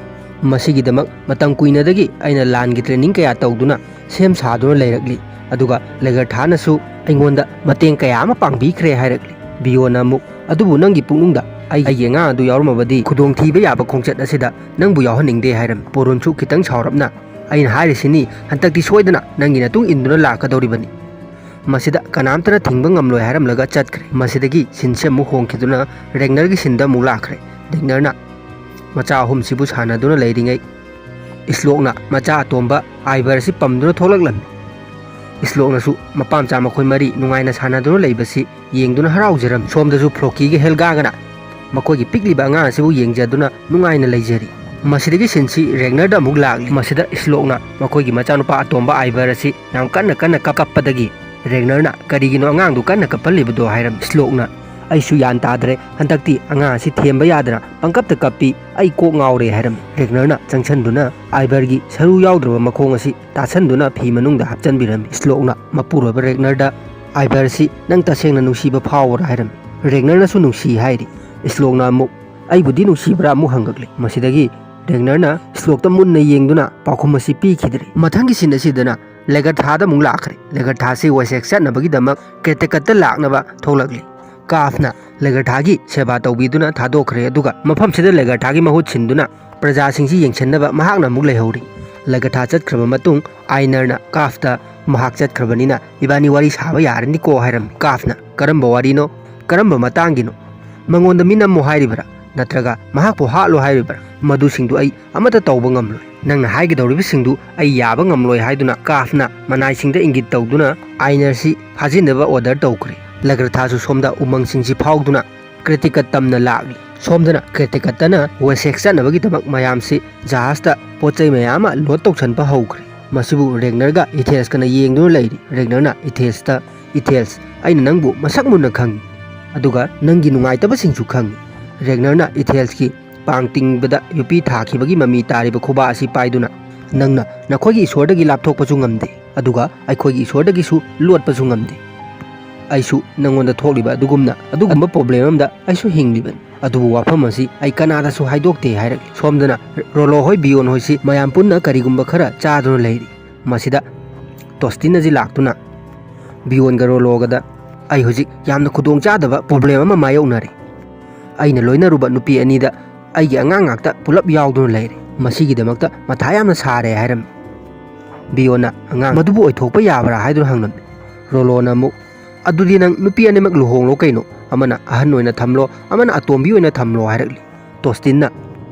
ꯃꯁꯤꯒꯤꯗꯃꯛ ꯃꯇꯝ ꯀꯨꯏꯅꯗꯒꯤ ꯑꯩꯅ ꯂꯥꯟꯒꯤ ꯇ꯭ꯔꯦꯅꯤꯡ ꯀꯌꯥ ꯇꯧꯗꯨꯅ ꯁꯦꯝ ꯁꯥꯗꯨꯅ ꯂꯩꯔꯛꯂꯤ꯫ ꯑꯗꯨꯒ ꯂꯦꯒꯔꯊꯥꯅꯁꯨ ꯑꯩꯉꯣꯟꯗ ꯃꯇꯦꯡ ꯀꯌꯥ ꯑꯃ ꯄꯥꯡꯕꯤꯈ꯭ꯔꯦ" ꯍꯥꯏꯔꯛꯂꯤ꯫ ꯕꯤꯌꯣꯟꯅ ꯑꯃꯨꯛ, "ꯑꯗꯨꯕꯨ ꯅꯪꯒꯤ ꯄꯨꯛꯅꯤꯡꯗ ꯑꯩꯒꯤ ꯑꯉꯥꯡ ꯑꯗꯨ ꯌꯥꯎꯔꯝꯃꯕꯗꯤ ꯈꯨꯗꯣꯡꯊꯤꯕ ꯌꯥꯕ ꯈꯣꯡꯆꯠ ꯑꯁꯤꯗ ꯅꯪꯕꯨ ꯌꯥꯎꯍꯟꯅꯤꯡꯗꯦ" ꯍꯥꯏꯔꯝꯃꯤ꯫ ꯄꯣꯔꯨꯟꯁꯨ ꯈꯤꯇꯪ ꯁꯥꯎꯔꯞꯅ, "ꯑꯩꯅ ꯍꯥꯏꯔꯤꯁꯤꯅꯤ, ꯍꯟꯗꯛꯇꯤ ꯁꯣꯏꯗꯅ ꯅꯪꯒꯤ ꯅꯇꯨꯡ ꯏꯟꯗꯨꯅ ꯂꯥꯛꯀꯗꯧꯔꯤꯕꯅꯤ꯫ ꯃꯁꯤꯗ ꯀꯅꯥꯝꯇꯅ ꯊꯤꯡꯕ ꯉꯝꯂꯣꯏ" ꯍꯥꯏꯔꯝꯂꯒ ꯆꯠꯈ꯭ꯔꯦ꯫ ꯃꯁꯤꯗꯒꯤ ꯁꯤꯟꯁꯦ ꯑꯃꯨꯛ ꯍꯣꯡꯈꯤꯗꯨꯅ ꯔꯦꯒꯅꯔꯒꯤ ꯁꯤꯟꯗ ꯑꯃꯨꯛ ꯂꯥꯛꯈ꯭ꯔꯦ꯫ ꯔꯦꯒꯅꯔꯅ ꯃꯆꯥ ꯑꯍꯨꯝꯁꯤꯕꯨ ꯁꯥꯟꯅꯗꯨꯅ ꯂꯩꯔꯤꯉꯩ, ꯏꯁꯂꯣꯛꯅ ꯃꯆꯥ ꯑꯇꯣꯝꯕ ꯑꯥꯏꯕꯔ ꯑꯁꯤ ꯄꯝꯗꯨꯅ ꯊꯣꯛꯂꯛꯂꯝꯃꯤ꯫ ꯏꯁꯂꯣꯛꯅꯁꯨ ꯃꯄꯥ ꯃꯆꯥ ꯃꯈꯣꯏ ꯃꯔꯤ ꯅꯨꯡꯉꯥꯏꯅ ꯁꯥꯟꯅꯗꯨꯅ ꯂꯩꯕꯁꯤ ꯌꯦꯡꯗꯨꯅ ꯍꯔꯥꯎꯖꯔꯝꯃꯤ꯫ ꯁꯣꯝꯗꯁꯨ ꯐ꯭ꯂꯣꯀꯤꯒ ꯍꯦꯜꯒꯥꯒꯅ ꯃꯈꯣꯏꯒꯤ ꯄꯤꯛꯂꯤꯕ ꯑꯉꯥꯡ ꯑꯁꯤꯕꯨ ꯌꯦꯡꯖꯗꯨꯅ ꯅꯨꯡꯉꯥꯏꯅ ꯂꯩꯖꯔꯤ꯫ ꯃꯁꯤꯗꯒꯤ ꯁꯤꯟꯁꯤ ꯔꯦꯒꯅꯔꯗ ꯑꯃꯨꯛ ꯂꯥꯛꯂꯤ꯫ ꯃꯁꯤꯗ ꯏꯁꯂꯣꯛꯅ ꯃꯈꯣꯏꯒꯤ ꯃꯆꯥꯅꯨꯄꯥ ꯑꯇꯣꯝꯕ ꯑꯥꯏꯕꯔ ꯑꯁꯤ ꯌꯥꯝ ꯀꯟꯅ ꯀꯟꯅ ꯀꯞ-, ꯀꯞꯄꯗꯒꯤ ꯔꯦꯒꯅꯔꯅ, "ꯀꯔꯤꯒꯤꯅꯣ ꯑꯉꯥꯡꯗꯨ ꯀꯟꯅ ꯀꯞꯍꯜꯂꯤꯕꯗꯣ?" ꯍꯥꯏꯔꯝꯃꯤ꯫ ꯏꯁꯂꯣꯛꯅ, "ꯑꯩꯁꯨ ꯒ꯭ꯌꯥꯟ ꯇꯥꯗ꯭ꯔꯦ, ꯍꯟꯗꯛꯇꯤ ꯑꯉꯥꯡ ꯑꯁꯤ ꯊꯦꯝꯕ ꯌꯥꯗꯅ ꯄꯪꯀꯞꯇ ꯀꯞꯄꯤ, ꯑꯩ ꯀꯣꯛ ꯉꯥꯎꯔꯦ" ꯍꯥꯏꯔꯝꯃꯤ꯫ ꯔꯦꯒꯅꯔꯅ ꯆꯪꯁꯟꯗꯨꯅ ꯑꯥꯏꯕꯔꯒꯤ ꯁꯔꯨ ꯌꯥꯎꯗ꯭ꯔꯕ ꯃꯈꯣꯡ ꯑꯁꯤ ꯇꯥꯁꯟꯗꯨꯅ ꯐꯤ ꯃꯅꯨꯡꯗ ꯍꯥꯞꯆꯤꯟꯕꯤꯔꯝꯃꯤ꯫ ꯏꯁꯂꯣꯛꯅ ꯃꯄꯨꯔꯣꯏꯕ ꯔꯦꯒꯅꯔꯗ "ꯑꯥꯏꯚꯔꯁꯤ ꯅꯪ ꯇꯁꯦꯡꯅ ꯅꯨꯡꯁꯤꯕ ꯐꯥꯎꯕ꯭ꯔꯥ?" ꯍꯥꯏꯔꯝꯃꯤ꯫ ꯔꯦꯒꯅꯔꯅꯁꯨ "ꯅꯨꯡꯁꯤ" ꯍꯥꯏꯔꯤ꯫ ꯁ꯭ꯂꯣꯛꯅ ꯑꯃꯨꯛ "ꯑꯩꯕꯨꯗꯤ ꯅꯨꯡꯁꯤꯕ꯭ꯔꯥ?" ꯑꯃꯨꯛ ꯍꯪꯉꯛꯂꯤ꯫ ꯃꯁꯤꯗꯒꯤ ꯔꯦꯒꯅꯔꯅ ꯁ꯭ꯂꯣꯛꯇ ꯃꯨꯟꯅ ꯌꯦꯡꯗꯨꯅ ꯄꯥꯎꯈꯨꯝ ꯑꯁꯤ ꯄꯤꯈꯤꯗ꯭ꯔꯦ꯫ ꯃꯊꯪꯒꯤ ꯁꯤꯟ ꯑꯁꯤꯗꯅ ꯂꯦꯒꯔꯊꯥꯗ ꯑꯃꯨꯛ ꯂꯥꯛꯈ꯭ꯔꯦ꯫ ꯂꯦꯒꯔꯊꯥꯁꯤ ꯋꯦꯁꯦꯛ ꯆꯠꯅꯕꯒꯤꯗꯃꯛ ꯀ꯭ꯔꯦꯇꯦꯀꯠꯇ ꯂꯥꯛꯅꯕ ꯊꯣꯛꯂꯛꯂꯤ꯫ ꯀꯥꯐꯅ ꯂꯦꯒꯔꯊꯥꯒꯤ ꯁꯦꯕꯥ ꯇꯧꯕꯤꯗꯨꯅ ꯊꯥꯗꯣꯛꯈ꯭ꯔꯦ, ꯑꯗꯨꯒ ꯃꯐꯝꯁꯤꯗ ꯂꯦꯒꯔꯊꯥꯒꯤ ꯃꯍꯨꯠ ꯁꯤꯟꯗꯨꯅ ꯄ꯭ꯔꯖꯥꯁꯤꯡꯁꯤ ꯌꯦꯡꯁꯤꯟꯅꯕ ꯃꯍꯥꯛꯅ ꯑꯃꯨꯛ ꯂꯩꯍꯧꯔꯤ꯫ ꯂꯦꯒꯔꯊꯥ ꯆꯠꯈ꯭ꯔꯕ ꯃꯇꯨꯡ ꯑꯥꯏꯅꯔꯅ ꯀꯥꯐꯇ "ꯃꯍꯥꯛ ꯆꯠꯈ꯭ꯔꯕꯅꯤꯅ ꯏꯕꯥꯅꯤ ꯋꯥꯔꯤ ꯁꯥꯕ ꯌꯥꯔꯅꯤꯀꯣ" ꯍꯥꯏꯔꯝꯃꯤ꯫ ꯀꯥꯐꯅ "ꯀꯔꯝꯕ ꯋꯥꯔꯤꯅꯣ? ꯀꯔꯝꯕ ꯃꯇꯥꯡꯒꯤꯅꯣ? ꯃꯉꯣꯟꯗ ꯃꯤꯅꯝꯃꯣ ꯍꯥꯏꯔꯤꯕ꯭ꯔꯥ? ꯅꯠꯇ꯭ꯔꯒ ꯃꯍꯥꯛꯄꯨ ꯍꯥꯠꯂꯣ ꯍꯥꯏꯔꯤꯕ꯭ꯔꯥ? ꯃꯗꯨꯁꯤꯡꯗꯨ ꯑꯩ ꯑꯃꯠꯇ ꯇꯧꯕ ꯉꯝꯂꯣꯏ꯫ ꯅꯪꯅ ꯍꯥꯏꯒꯗꯧꯔꯤꯕꯁꯤꯡꯗꯨ ꯑꯩ ꯌꯥꯕ ꯉꯝꯂꯣꯏ" ꯍꯥꯏꯗꯨꯅ ꯀꯥꯐꯅ ꯃꯅꯥꯏꯁꯤꯡꯗ ꯏꯪꯒꯤꯠ ꯇꯧꯗꯨꯅ ꯑꯥꯏꯅꯔꯁꯤ ꯐꯥꯖꯤꯟꯅꯕ ꯑꯣꯔꯗꯔ ꯇꯧꯈ꯭ꯔꯦ꯫ ꯂꯦꯒꯔꯊꯥꯁꯨ ꯁꯣꯝꯗ ꯎꯃꯪꯁꯤꯡꯁꯤ ꯐꯥꯎꯗꯨꯅ ꯀ꯭ꯔꯦꯇꯦꯀꯠ ꯇꯝꯅ ꯂꯥꯛꯂꯤ꯫ ꯁꯣꯝꯗꯅ ꯀ꯭ꯔꯦꯇꯦꯀꯠꯇꯅ ꯋꯦꯁꯦꯛ ꯆꯠꯅꯕꯒꯤꯗꯃꯛ ꯃꯌꯥꯝꯁꯤ ꯖꯍꯥꯖꯇ ꯄꯣꯠ ꯆꯩ ꯃꯌꯥꯝ ꯑꯃ ꯂꯣꯗ ꯇꯧꯁꯟꯕ ꯍꯧꯈ꯭ꯔꯦ꯫ ꯃꯁꯤꯕꯨ ꯔꯦꯒꯅꯔꯒ ꯏꯊꯦꯜꯁꯀꯅ ꯌꯦꯡꯗꯨꯅ ꯂꯩꯔꯤ꯫ ꯔꯦꯒꯅꯔꯅ ꯏꯊꯦꯜꯁꯇ, "ꯏꯊꯦꯜꯁ, ꯑꯩꯅ ꯅꯪꯕꯨ ꯃꯁꯛ ꯃꯨꯟꯅ ꯈꯪꯏ, ꯑꯗꯨꯒ ꯅꯪꯒꯤ ꯅꯨꯡꯉꯥꯏꯇꯕꯁꯤꯡꯁꯨ ꯈꯪꯏ꯫" ꯔꯦꯒꯅꯔꯅ ꯏꯊꯦꯜꯁꯀꯤ ꯄꯥꯡ ꯇꯤꯡꯕꯗ ꯌꯣꯠꯄꯤ ꯊꯥꯈꯤꯕꯒꯤ ꯃꯃꯤ ꯇꯥꯔꯤꯕ ꯈꯨꯕꯥꯛ ꯑꯁꯤ ꯄꯥꯏꯗꯨꯅ, "ꯅꯪꯅ ꯅꯈꯣꯏꯒꯤ ꯏꯁꯣꯔꯗꯒꯤ ꯂꯥꯞꯊꯣꯛꯄꯁꯨ ꯉꯝꯗꯦ, ꯑꯗꯨꯒ ꯑꯩꯈꯣꯏꯒꯤ ꯏꯁꯣꯔꯗꯒꯤꯁꯨ ꯂꯣꯠꯄꯁꯨ ꯉꯝꯗꯦ꯫ ꯑꯩꯁꯨ ꯅꯪꯉꯣꯟꯗ ꯊꯣꯛꯂꯤꯕ ꯑꯗꯨꯒꯨꯝꯅ ꯑꯗꯨꯒꯨꯝꯕ ꯄ꯭ꯔꯣꯕ꯭ꯂꯦꯝ ꯑꯃꯗ ꯑꯩꯁꯨ ꯍꯤꯡꯂꯤꯕꯅꯤ꯫ ꯑꯗꯨꯕꯨ ꯋꯥꯐꯝ ꯑꯁꯤ ꯑꯩ ꯀꯅꯥꯗꯁꯨ ꯍꯥꯏꯗꯣꯛꯇꯦ" ꯍꯥꯏꯔꯛꯂꯤ꯫ ꯁꯣꯝꯗꯅ ꯔꯣꯂꯣ ꯍꯣꯏ, ꯕꯤꯌꯣꯟ ꯍꯣꯏꯁꯤ ꯃꯌꯥꯝ ꯄꯨꯟꯅ ꯀꯔꯤꯒꯨꯝꯕ ꯈꯔ ꯆꯥꯗꯨꯅ ꯂꯩꯔꯤ꯫ ꯃꯁꯤꯗ ꯇꯣꯁꯇꯤꯟ ꯑꯁꯤ ꯂꯥꯛꯇꯨꯅ ꯕꯤꯌꯣꯟꯒ ꯔꯣꯂꯣꯒꯗ, "ꯑꯩ ꯍꯧꯖꯤꯛ ꯌꯥꯝꯅ ꯈꯨꯗꯣꯡ ꯆꯥꯗꯕ ꯄ꯭ꯔꯣꯕ꯭ꯂꯦꯝ ꯑꯃ ꯃꯥꯌꯣꯛꯅꯔꯦ꯫ ꯑꯩꯅ ꯂꯣꯏꯅꯔꯨꯕ ꯅꯨꯄꯤ ꯑꯅꯤꯗ ꯑꯩꯒꯤ ꯑꯉꯥꯡ ꯉꯥꯛꯇ ꯄꯨꯂꯞ ꯌꯥꯎꯗꯨꯅ ꯂꯩꯔꯦ꯫ ꯃꯁꯤꯒꯤꯗꯃꯛꯇ ꯃꯊꯥ ꯌꯥꯝꯅ ꯁꯥꯔꯦ" ꯍꯥꯏꯔꯝꯃꯤ꯫ ꯕꯤꯌꯣꯟꯅ, "ꯑꯉꯥꯡ, ꯃꯗꯨꯕꯨ ꯑꯣꯏꯊꯣꯛꯄ ꯌꯥꯕ꯭ꯔꯥ?" ꯍꯥꯏꯗꯨꯅ ꯍꯪꯂꯝꯃꯤ꯫ ꯔꯣꯂꯣꯅ ꯑꯃꯨꯛ, "ꯑꯗꯨꯗꯤ ꯅꯪ ꯅꯨꯄꯤ ꯑꯅꯤꯃꯛ ꯂꯨꯍꯣꯡꯂꯣ ꯀꯩꯅꯣ, ꯑꯃꯅ ꯑꯍꯟ ꯑꯣꯏꯅ ꯊꯝꯂꯣ, ꯑꯃꯅ ꯑꯇꯣꯝꯕꯤ ꯑꯣꯏꯅ ꯊꯝꯂꯣ" ꯍꯥꯏꯔꯛꯂꯤ꯫ ꯇꯣꯁꯇꯤꯟꯅ,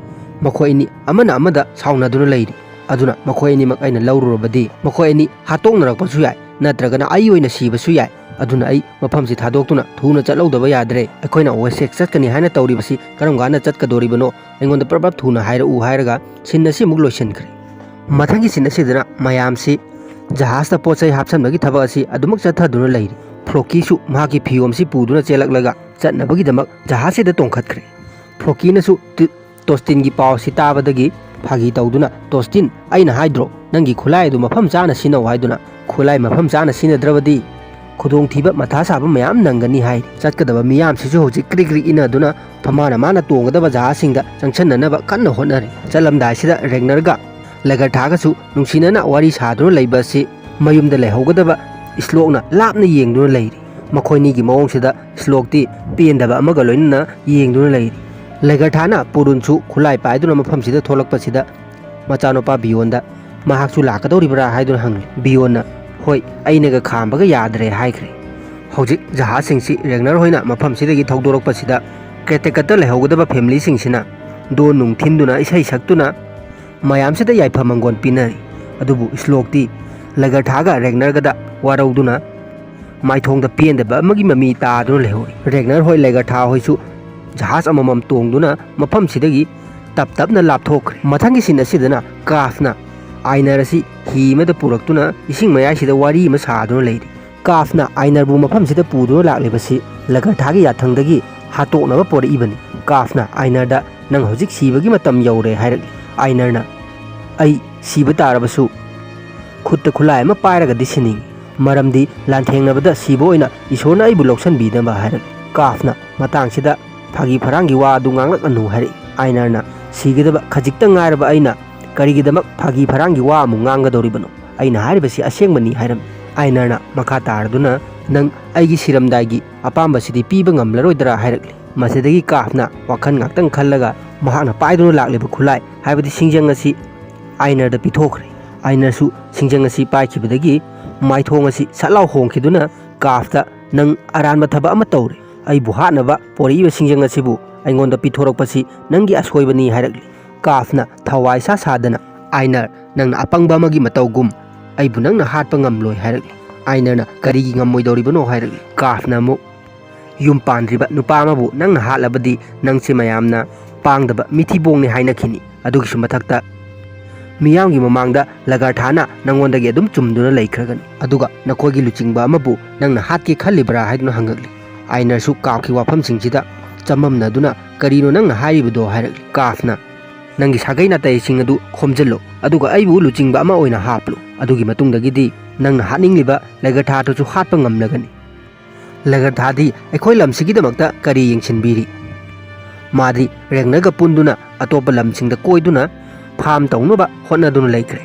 "ꯃꯈꯣꯏ ꯑꯅꯤ ꯑꯃꯅ ꯑꯃꯗ ꯁꯥꯎꯅꯗꯨꯅ ꯂꯩꯔꯤ, ꯑꯗꯨꯅ ꯃꯈꯣꯏ ꯑꯅꯤꯃꯛ ꯑꯩꯅ ꯂꯧꯔꯨꯔꯕꯗꯤ ꯃꯈꯣꯏ ꯑꯅꯤ ꯍꯥꯠꯇꯣꯛꯅꯔꯛꯄꯁꯨ ꯌꯥꯏ, ꯅꯠꯇ꯭ꯔꯒꯅ ꯑꯩ ꯑꯣꯏꯅ ꯁꯤꯕꯁꯨ ꯌꯥꯏ꯫ ꯑꯗꯨꯅ ꯑꯩ ꯃꯐꯝꯁꯤ ꯊꯥꯗꯣꯛꯇꯨꯅ ꯊꯨꯅ ꯆꯠꯍꯧꯗꯕ ꯌꯥꯗ꯭ꯔꯦ꯫ ꯑꯩꯈꯣꯏꯅ ꯋꯦꯁꯦꯛ ꯆꯠꯀꯅꯤ ꯍꯥꯏꯅ ꯇꯧꯔꯤꯕꯁꯤ ꯀꯔꯝ ꯀꯥꯟꯗ ꯆꯠꯀꯗꯣꯔꯤꯕꯅꯣ? ꯑꯩꯉꯣꯟꯗ ꯄ꯭ꯔꯞ ꯄ꯭ꯔꯞ ꯊꯨꯅ ꯍꯥꯏꯔꯛꯎ" ꯍꯥꯏꯔꯒ ꯁꯤꯟ ꯑꯁꯤ ꯑꯃꯨꯛ ꯂꯣꯏꯁꯤꯟꯈ꯭ꯔꯦ꯫ ꯃꯊꯪꯒꯤ ꯁꯤꯟ ꯑꯁꯤꯗꯅ ꯃꯌꯥꯝꯁꯤ ꯖꯍꯥꯖꯇ ꯄꯣꯠ ꯆꯩ ꯍꯥꯞꯆꯟꯕꯒꯤ ꯊꯕꯛ ꯑꯁꯤ ꯑꯗꯨꯃꯛ ꯆꯠꯊꯗꯨꯅ ꯂꯩꯔꯤ꯫ ꯐ꯭ꯂꯣꯀꯤꯁꯨ ꯃꯍꯥꯛꯀꯤ ꯐꯤꯌꯣꯝꯁꯤ ꯄꯨꯗꯨꯅ ꯆꯦꯜꯂꯛꯂꯒ ꯆꯠꯅꯕꯒꯤꯗꯃꯛ ꯖꯍꯥꯖꯁꯤꯗ ꯇꯣꯡꯈꯠꯈ꯭ꯔꯦ꯫ ꯐ꯭ꯂꯣꯀꯤꯅꯁꯨ ꯇꯤ-, ꯇꯣꯁꯇꯤꯟꯒꯤ ꯄꯥꯎ ꯑꯁꯤ ꯇꯥꯕꯗꯒꯤ ꯐꯥꯒꯤ ꯇꯧꯗꯨꯅ, "ꯇꯣꯁꯇꯤꯟ, ꯑꯩꯅ ꯍꯥꯏꯗ꯭ꯔꯣ ꯅꯪꯒꯤ ꯈꯨꯠꯂꯥꯏ ꯑꯗꯨ ꯃꯐꯝ ꯆꯥꯅ ꯁꯤꯖꯤꯟꯅꯧ ꯍꯥꯏꯗꯨꯅ? ꯈꯨꯠꯂꯥꯏ ꯃꯐꯝ ꯆꯥꯅ ꯁꯤꯖꯤꯟꯅꯗ꯭ꯔꯕꯗꯤ ꯈꯨꯗꯣꯡꯊꯤꯕ ꯃꯊꯥ ꯁꯥꯕ ꯃꯌꯥꯝ ꯅꯪꯒꯅꯤ ꯍꯥꯏꯔꯤ꯫ ꯆꯠꯀꯗꯕ ꯃꯤꯌꯥꯝꯁꯤꯁꯨ ꯍꯧꯖꯤꯛ ꯀ꯭ꯔꯤꯛ ꯀ꯭ꯔꯤꯛ ꯏꯟꯅꯗꯨꯅ ꯃꯥꯅ ꯃꯥꯅ ꯇꯣꯡꯒꯗꯕ ꯖꯍꯥꯖꯁꯤꯡꯗ ꯆꯪꯁꯟꯅꯅꯕ ꯀꯟꯅ ꯍꯣꯠꯅꯔꯤ꯫ ꯆꯠꯂꯝꯗꯥꯏꯁꯤꯗ ꯔꯦꯒꯅꯔꯒ ꯂꯦꯒꯔꯊꯥꯒꯁꯨ ꯅꯨꯡꯁꯤꯅꯅ ꯋꯥꯔꯤ ꯁꯥꯗꯨꯅ ꯂꯩꯕ ꯑꯁꯤ ꯃꯌꯨꯝꯗ ꯂꯩꯍꯧꯒꯗꯕ ꯁ꯭ꯂꯣꯛꯅ ꯂꯥꯞꯅ ꯌꯦꯡꯗꯨꯅ ꯂꯩꯔꯤ꯫ ꯃꯈꯣꯏꯅꯤꯒꯤ ꯃꯑꯣꯡꯁꯤꯗ ꯁ꯭ꯂꯣꯛꯇꯤ ꯄꯦꯟꯗꯕ ꯑꯃꯒ ꯂꯣꯏꯅꯅ ꯌꯦꯡꯗꯨꯅ ꯂꯩꯔꯤ꯫ ꯂꯦꯒꯔꯊꯥꯅ ꯄꯨꯔꯨꯟꯁꯨ ꯈꯨꯠꯂꯥꯏ ꯄꯥꯏꯗꯨꯅ ꯃꯐꯝꯁꯤꯗ ꯊꯣꯛꯂꯛꯄꯁꯤꯗ ꯃꯆꯥꯅꯨꯄꯥ ꯕꯤꯌꯣꯟꯗ "ꯃꯍꯥꯛꯁꯨ ꯂꯥꯛꯀꯗꯧꯔꯤꯕ꯭ꯔꯥ?" ꯍꯥꯏꯗꯨꯅ ꯍꯪꯂꯤ꯫ ꯕꯤꯌꯣꯟꯅ "ꯍꯣꯏ, ꯑꯩꯅꯒ ꯈꯥꯝꯕꯒ ꯌꯥꯗ꯭ꯔꯦ" ꯍꯥꯏꯈ꯭ꯔꯦ꯫ ꯍꯧꯖꯤꯛ ꯖꯍꯥꯖꯁꯤꯡꯁꯤ ꯔꯦꯒꯅꯔ ꯍꯣꯏꯅ ꯃꯐꯝꯁꯤꯗꯒꯤ ꯊꯧꯗꯣꯔꯛꯄꯁꯤꯗ ꯀ꯭ꯔꯦꯇꯦꯀꯠꯇ ꯂꯩꯍꯧꯒꯗꯕ ꯐꯦꯃꯤꯂꯤꯁꯤꯡꯁꯤꯅ ꯗꯣꯟ ꯅꯨꯡ ꯊꯤꯟꯗꯨꯅ ꯏꯁꯩ ꯁꯛꯇꯨꯅ ꯃꯌꯥꯝꯁꯤꯗ ꯌꯥꯏꯐ ꯃꯪꯒꯣꯟ ꯄꯤꯅꯔꯤ꯫ ꯑꯗꯨꯕꯨ ꯁ꯭ꯂꯣꯛꯇꯤ ꯂꯦꯒꯔꯊꯥꯒ ꯔꯦꯒꯅꯔꯒꯗ ꯋꯥꯔꯧꯗꯨꯅ ꯃꯥꯏꯊꯣꯡꯗ ꯄꯦꯟꯗꯕ ꯑꯃꯒꯤ ꯃꯃꯤ ꯇꯥꯗꯨꯅ ꯂꯩꯍꯧꯔꯤ꯫ ꯔꯦꯒꯅꯔ ꯍꯣꯏ ꯂꯦꯒꯔꯊꯥ ꯍꯣꯏꯁꯨ ꯖꯍꯥꯖ ꯑꯃꯃꯝ ꯇꯣꯡꯗꯨꯅ ꯃꯐꯝꯁꯤꯗꯒꯤ ꯇꯞ ꯇꯞꯅ ꯂꯥꯞꯊꯣꯛꯈ꯭ꯔꯦ꯫ ꯃꯊꯪꯒꯤ ꯁꯤꯟ ꯑꯁꯤꯗꯅ ꯀꯥꯐꯅ ꯑꯥꯏꯅꯔ ꯑꯁꯤ ꯍꯤ ꯑꯃꯗ ꯄꯨꯔꯛꯇꯨꯅ ꯏꯁꯤꯡ ꯃꯌꯥꯏꯁꯤꯗ ꯋꯥꯔꯤ ꯑꯃ ꯁꯥꯗꯨꯅ ꯂꯩꯔꯤ꯫ ꯀꯥꯐꯅ ꯑꯥꯏꯅꯔꯕꯨ ꯃꯐꯝꯁꯤꯗ ꯄꯨꯗꯨꯅ ꯂꯥꯛꯂꯤꯕꯁꯤ ꯂꯦꯒꯔꯊꯥꯒꯤ ꯌꯥꯊꯪꯗꯒꯤ ꯍꯥꯠꯇꯣꯛꯅꯕ ꯄꯣꯔꯛꯏꯕꯅꯤ꯫ ꯀꯥꯐꯅ ꯑꯥꯏꯅꯔꯗ "ꯅꯪ ꯍꯧꯖꯤꯛ ꯁꯤꯕꯒꯤ ꯃꯇꯝ ꯌꯧꯔꯦ" ꯍꯥꯏꯔꯛꯂꯤ꯫ ꯑꯥꯏꯅꯔꯅ "ꯑꯩ ꯁꯤꯕ ꯇꯥꯔꯕꯁꯨ ꯈꯨꯠꯇ ꯈꯨꯠꯂꯥꯏ ꯑꯃ ꯄꯥꯏꯔꯒꯗꯤ ꯁꯤꯅꯤꯡꯏ, ꯃꯔꯝꯗꯤ ꯂꯥꯟꯊꯦꯡꯅꯕꯗ ꯁꯤꯕ ꯑꯣꯏꯅ ꯏꯁꯣꯔꯅ ꯑꯩꯕꯨ ꯂꯧꯁꯤꯟꯕꯤꯅꯕ" ꯍꯥꯏꯔꯛꯂꯤ꯫ ꯀꯥꯐꯅ ꯃꯇꯥꯡꯁꯤꯗ ꯐꯥꯒꯤ ꯐꯔꯥꯡꯒꯤ ꯋꯥ ꯑꯗꯨ ꯉꯥꯡꯂꯛꯑꯅꯨ ꯍꯥꯏꯔꯛꯏ꯫ ꯑꯥꯏꯅꯔꯅ "ꯁꯤꯒꯗꯕ ꯈꯖꯤꯛꯇ ꯉꯥꯏꯔꯕ ꯑꯩꯅ ꯀꯔꯤꯒꯤꯗꯃꯛ ꯐꯥꯒꯤ ꯐꯔꯥꯡꯒꯤ ꯋꯥ ꯑꯃꯨꯛ ꯉꯥꯡꯒꯗꯧꯔꯤꯕꯅꯣ? ꯑꯩꯅ ꯍꯥꯏꯔꯤꯕꯁꯤ ꯑꯁꯦꯡꯕꯅꯤ" ꯍꯥꯏꯔꯝꯃꯤ꯫ ꯑꯥꯏꯅꯔꯅ ꯃꯈꯥ ꯇꯥꯔꯗꯨꯅ "ꯅꯪ ꯑꯩꯒꯤ ꯁꯤꯔꯝꯗꯥꯏꯒꯤ ꯑꯄꯥꯝꯕꯁꯤꯗꯤ ꯄꯤꯕ ꯉꯝꯂꯔꯣꯏꯗ꯭ꯔꯥ?" ꯍꯥꯏꯔꯛꯂꯤ꯫ ꯃꯁꯤꯗꯒꯤ ꯀꯥꯐꯅ ꯋꯥꯈꯜ ꯉꯥꯛꯇꯪ ꯈꯜꯂꯒ ꯃꯍꯥꯛꯅ ꯄꯥꯏꯗꯨꯅ ꯂꯥꯛꯂꯤꯕ ꯈꯨꯠꯂꯥꯏ, ꯍꯥꯏꯕꯗꯤ ꯁꯤꯡꯖꯪ ꯑꯁꯤ ꯑꯥꯏꯅꯔꯗ ꯄꯤꯊꯣꯛꯈ꯭ꯔꯦ꯫ ꯑꯥꯏꯅꯔꯁꯨ ꯁꯤꯡꯖꯪ ꯑꯁꯤ ꯄꯥꯏꯈꯤꯕꯗꯒꯤ ꯃꯥꯏꯊꯣꯡ ꯑꯁꯤ ꯁꯠ ꯂꯥꯎ ꯍꯣꯡꯈꯤꯗꯨꯅ ꯀꯥꯐꯇ "ꯅꯪ ꯑꯔꯥꯟꯕ ꯊꯕꯛ ꯑꯃ ꯇꯧꯔꯦ꯫ ꯑꯩꯕꯨ ꯍꯥꯠꯅꯕ ꯄꯣꯔꯛꯏꯕ ꯁꯤꯡꯖꯪ ꯑꯁꯤꯕꯨ ꯑꯩꯉꯣꯟꯗ ꯄꯤꯊꯣꯔꯛꯄꯁꯤ ꯅꯪꯒꯤ ꯑꯁꯣꯏꯕꯅꯤ" ꯍꯥꯏꯔꯛꯂꯤ꯫ ꯀꯥꯐꯅ ꯊꯋꯥꯏ ꯁꯥ ꯁꯥꯗꯅ "ꯑꯥꯏꯅꯔ, ꯅꯪꯅ ꯑꯄꯪꯕ ꯑꯃꯒꯤ ꯃꯇꯧꯒꯨꯝ ꯑꯩꯕꯨ ꯅꯪꯅ ꯍꯥꯠꯄ ꯉꯝꯂꯣꯏ" ꯍꯥꯏꯔꯛꯂꯤ꯫ ꯑꯥꯏꯅꯔꯅ "ꯀꯔꯤꯒꯤ ꯉꯝꯃꯣꯏꯗꯧꯔꯤꯕꯅꯣ?" ꯍꯥꯏꯔꯛꯂꯤ꯫ ꯀꯥꯐꯅ ꯑꯃꯨꯛ "ꯌꯨꯝ ꯄꯥꯟꯗ꯭ꯔꯤꯕ ꯅꯨꯄꯥ ꯑꯃꯕꯨ ꯅꯪꯅ ꯍꯥꯠꯂꯕꯗꯤ ꯅꯪꯁꯦ ꯃꯌꯥꯝꯅ ꯄꯥꯡꯗꯕ ꯃꯤꯊꯤꯕꯣꯡꯅꯤ ꯍꯥꯏꯅꯈꯤꯅꯤ꯫ ꯑꯗꯨꯒꯤꯁꯨ ꯃꯊꯛꯇ ꯃꯤꯌꯥꯝꯒꯤ ꯃꯃꯥꯡꯗ ꯂꯒꯥꯔꯊꯥꯅ ꯅꯪꯉꯣꯟꯗꯒꯤ ꯑꯗꯨꯝ ꯆꯨꯝꯗꯨꯅ ꯂꯩꯈ꯭ꯔꯒꯅꯤ꯫ ꯑꯗꯨꯒ ꯅꯈꯣꯏꯒꯤ ꯂꯨꯆꯤꯡꯕ ꯑꯃꯕꯨ ꯅꯪꯅ ꯍꯥꯠꯀꯦ ꯈꯜꯂꯤꯕ꯭ꯔꯥ?" ꯍꯥꯏꯗꯨꯅ ꯍꯪꯉꯛꯂꯤ꯫ ꯑꯥꯏꯅꯔꯁꯨ ꯀꯥꯐꯀꯤ ꯋꯥꯐꯝꯁꯤꯡꯁꯤꯗ ꯆꯃꯝꯅꯗꯨꯅ "ꯀꯔꯤꯅꯣ ꯅꯪꯅ ꯍꯥꯏꯔꯤꯕꯗꯣ?" ꯍꯥꯏꯔꯛꯂꯤ꯫ ꯀꯥꯐꯅ "ꯅꯪꯒꯤ ꯁꯥꯒꯩ ꯅꯥꯇꯩꯁꯤꯡ ꯑꯗꯨ ꯈꯣꯝꯖꯤꯜꯂꯨ, ꯑꯗꯨꯒ ꯑꯩꯕꯨ ꯂꯨꯆꯤꯡꯕ ꯑꯃ ꯑꯣꯏꯅ ꯍꯥꯞꯂꯨ꯫ ꯑꯗꯨꯒꯤ ꯃꯇꯨꯡꯗꯒꯤꯗꯤ ꯅꯪꯅ ꯍꯥꯠꯅꯤꯡꯂꯤꯕ ꯂꯦꯒꯔꯊꯥꯗꯨꯁꯨ ꯍꯥꯠꯄ ꯉꯝꯂꯒꯅꯤ꯫ ꯂꯦꯒꯔꯊꯥꯗꯤ ꯑꯩꯈꯣꯏ ꯂꯝꯁꯤꯒꯤꯗꯃꯛꯇ ꯀꯔꯤ ꯌꯦꯡꯁꯤꯟꯕꯤꯔꯤ? ꯃꯥꯗꯤ ꯔꯦꯒꯅꯔꯒ ꯄꯨꯟꯗꯨꯅ ꯑꯇꯣꯞꯄ ꯂꯝꯁꯤꯡꯗ ꯀꯣꯏꯗꯨꯅ ꯐꯥꯔꯝ ꯇꯧꯅꯕ ꯍꯣꯠꯅꯗꯨꯅ ꯂꯩꯈ꯭ꯔꯦ꯫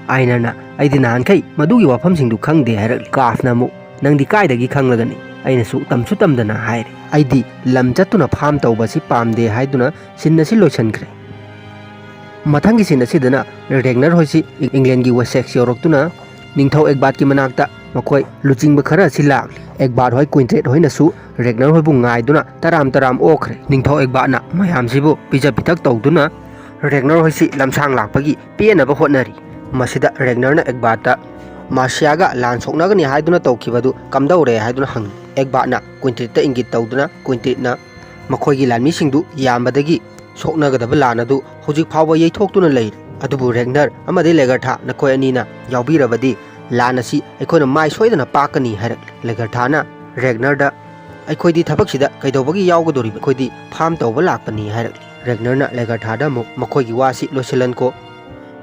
ꯑꯥꯏꯅꯔꯅ, "ꯑꯩꯗꯤ ꯅꯍꯥꯟꯈꯩ ꯃꯗꯨꯒꯤ ꯋꯥꯐꯝꯁꯤꯡꯗꯨ ꯈꯪꯗꯦ" ꯍꯥꯏꯔꯛꯂꯤ꯫ ꯀꯥꯐꯅ ꯑꯃꯨꯛ, "ꯅꯪꯗꯤ ꯀꯥꯏꯗꯒꯤ ꯈꯪꯂꯒꯅꯤ? ꯑꯩꯅꯁꯨ ꯇꯝꯁꯨ ꯇꯝꯗꯅ" ꯍꯥꯏꯔꯦ꯫ "ꯑꯩꯗꯤ ꯂꯝ ꯆꯠꯇꯨꯅ ꯐꯥꯔꯝ ꯇꯧꯕ ꯑꯁꯤ ꯄꯥꯝꯗꯦ" ꯍꯥꯏꯗꯨꯅ ꯁꯤꯟ ꯑꯁꯤ ꯂꯣꯏꯁꯤꯟꯈ꯭ꯔꯦ꯫ ꯃꯊꯪꯒꯤ ꯁꯤꯟ ꯑꯁꯤꯗꯅ ꯔꯦꯒꯅꯔ ꯍꯣꯏꯁꯤ ꯏꯪꯂꯦꯟꯒꯤ ꯋꯦꯁꯦꯛꯁ ꯌꯧꯔꯛꯇꯨꯅ ꯅꯤꯡꯊꯧ ꯑꯦꯒꯕꯥꯔꯠꯀꯤ ꯃꯅꯥꯛꯇ ꯃꯈꯣꯏ ꯂꯨꯆꯤꯡꯕ ꯈꯔ ꯑꯁꯤ ꯂꯥꯛꯂꯤ꯫ ꯑꯦꯒꯕꯥꯔꯠ ꯍꯣꯏ ꯀ꯭ꯋꯤꯟꯇ꯭ꯔꯦꯠ ꯍꯣꯏꯅꯁꯨ ꯔꯦꯒꯅꯔ ꯍꯣꯏꯕꯨ ꯉꯥꯏꯗꯨꯅ ꯇꯔꯥꯝ ꯇꯔꯥꯝ ꯑꯣꯛꯈ꯭ꯔꯦ꯫ ꯅꯤꯡꯊꯧ ꯑꯦꯒꯕꯥꯔꯠꯅ ꯃꯌꯥꯝꯁꯤꯕꯨ ꯄꯤꯖ ꯄꯤꯊꯛ ꯇꯧꯗꯨꯅ ꯔꯦꯒꯅꯔ ꯍꯣꯏꯁꯤ ꯂꯝꯁꯥꯡ ꯂꯥꯛꯄꯒꯤ ꯄꯦꯟꯅꯕ ꯍꯣꯠꯅꯔꯤ꯫ ꯃꯁꯤꯗ ꯔꯦꯒꯅꯔꯅ ꯑꯦꯒꯕꯥꯔꯠꯇ ꯃꯥꯔꯁꯤꯌꯥꯒ ꯂꯥꯟ ꯁꯣꯛꯅꯒꯅꯤ ꯍꯥꯏꯗꯨꯅ ꯇꯧꯈꯤꯕꯗꯨ ꯀꯝꯗꯧꯔꯦ ꯍꯥꯏꯗꯨꯅ ꯍꯪꯉꯤ꯫ ꯑꯦꯒꯕꯥꯔꯠꯅ ꯀ꯭ꯋꯤꯟꯇ꯭ꯔꯦꯠꯇ ꯏꯪꯒꯤꯠ ꯇꯧꯗꯨꯅ ꯀ꯭ꯋꯤꯟꯇ꯭ꯔꯦꯠꯅ ꯃꯈꯣꯏꯒꯤ ꯂꯥꯟꯃꯤꯁꯤꯡꯗꯨ ꯌꯥꯝꯕꯗꯒꯤ ꯁꯣꯛꯅꯒꯗꯕ ꯂꯥꯟ ꯑꯗꯨ ꯍꯧꯖꯤꯛ ꯐꯥꯎꯕ ꯌꯩꯊꯣꯛꯇꯨꯅ ꯂꯩꯔꯤ꯫ ꯑꯗꯨꯕꯨ ꯔꯦꯒꯅꯔ ꯑꯃꯗꯤ ꯂꯦꯒꯔꯊꯥ ꯅꯈꯣꯏ ꯑꯅꯤꯅ ꯌꯥꯎꯕꯤꯔꯕꯗꯤ ꯂꯥꯟ ꯑꯁꯤ ꯑꯩꯈꯣꯏꯅ ꯃꯥꯏ ꯁꯣꯏꯗꯅ ꯄꯥꯛꯀꯅꯤ ꯍꯥꯏꯔꯛꯂꯤ꯫ ꯂꯦꯒꯔꯊꯥꯅ ꯔꯦꯒꯅꯔꯗ, "ꯑꯩꯈꯣꯏꯗꯤ ꯊꯕꯛꯁꯤꯗ ꯀꯩꯗꯧꯕꯒꯤ ꯌꯥꯎꯒꯗꯧꯔꯤꯕ? ꯑꯩꯈꯣꯏꯗꯤ ꯐꯥꯔꯝ ꯇꯧꯕ ꯂꯥꯛꯄꯅꯤ" ꯍꯥꯏꯔꯛꯂꯤ꯫ ꯔꯦꯒꯅꯔꯅ ꯂꯦꯒꯔꯊꯥꯗ ꯑꯃꯨꯛ, "ꯃꯈꯣꯏꯒꯤ ꯋꯥꯁꯤ ꯂꯣꯏꯁꯤꯜꯍꯟꯈꯣ,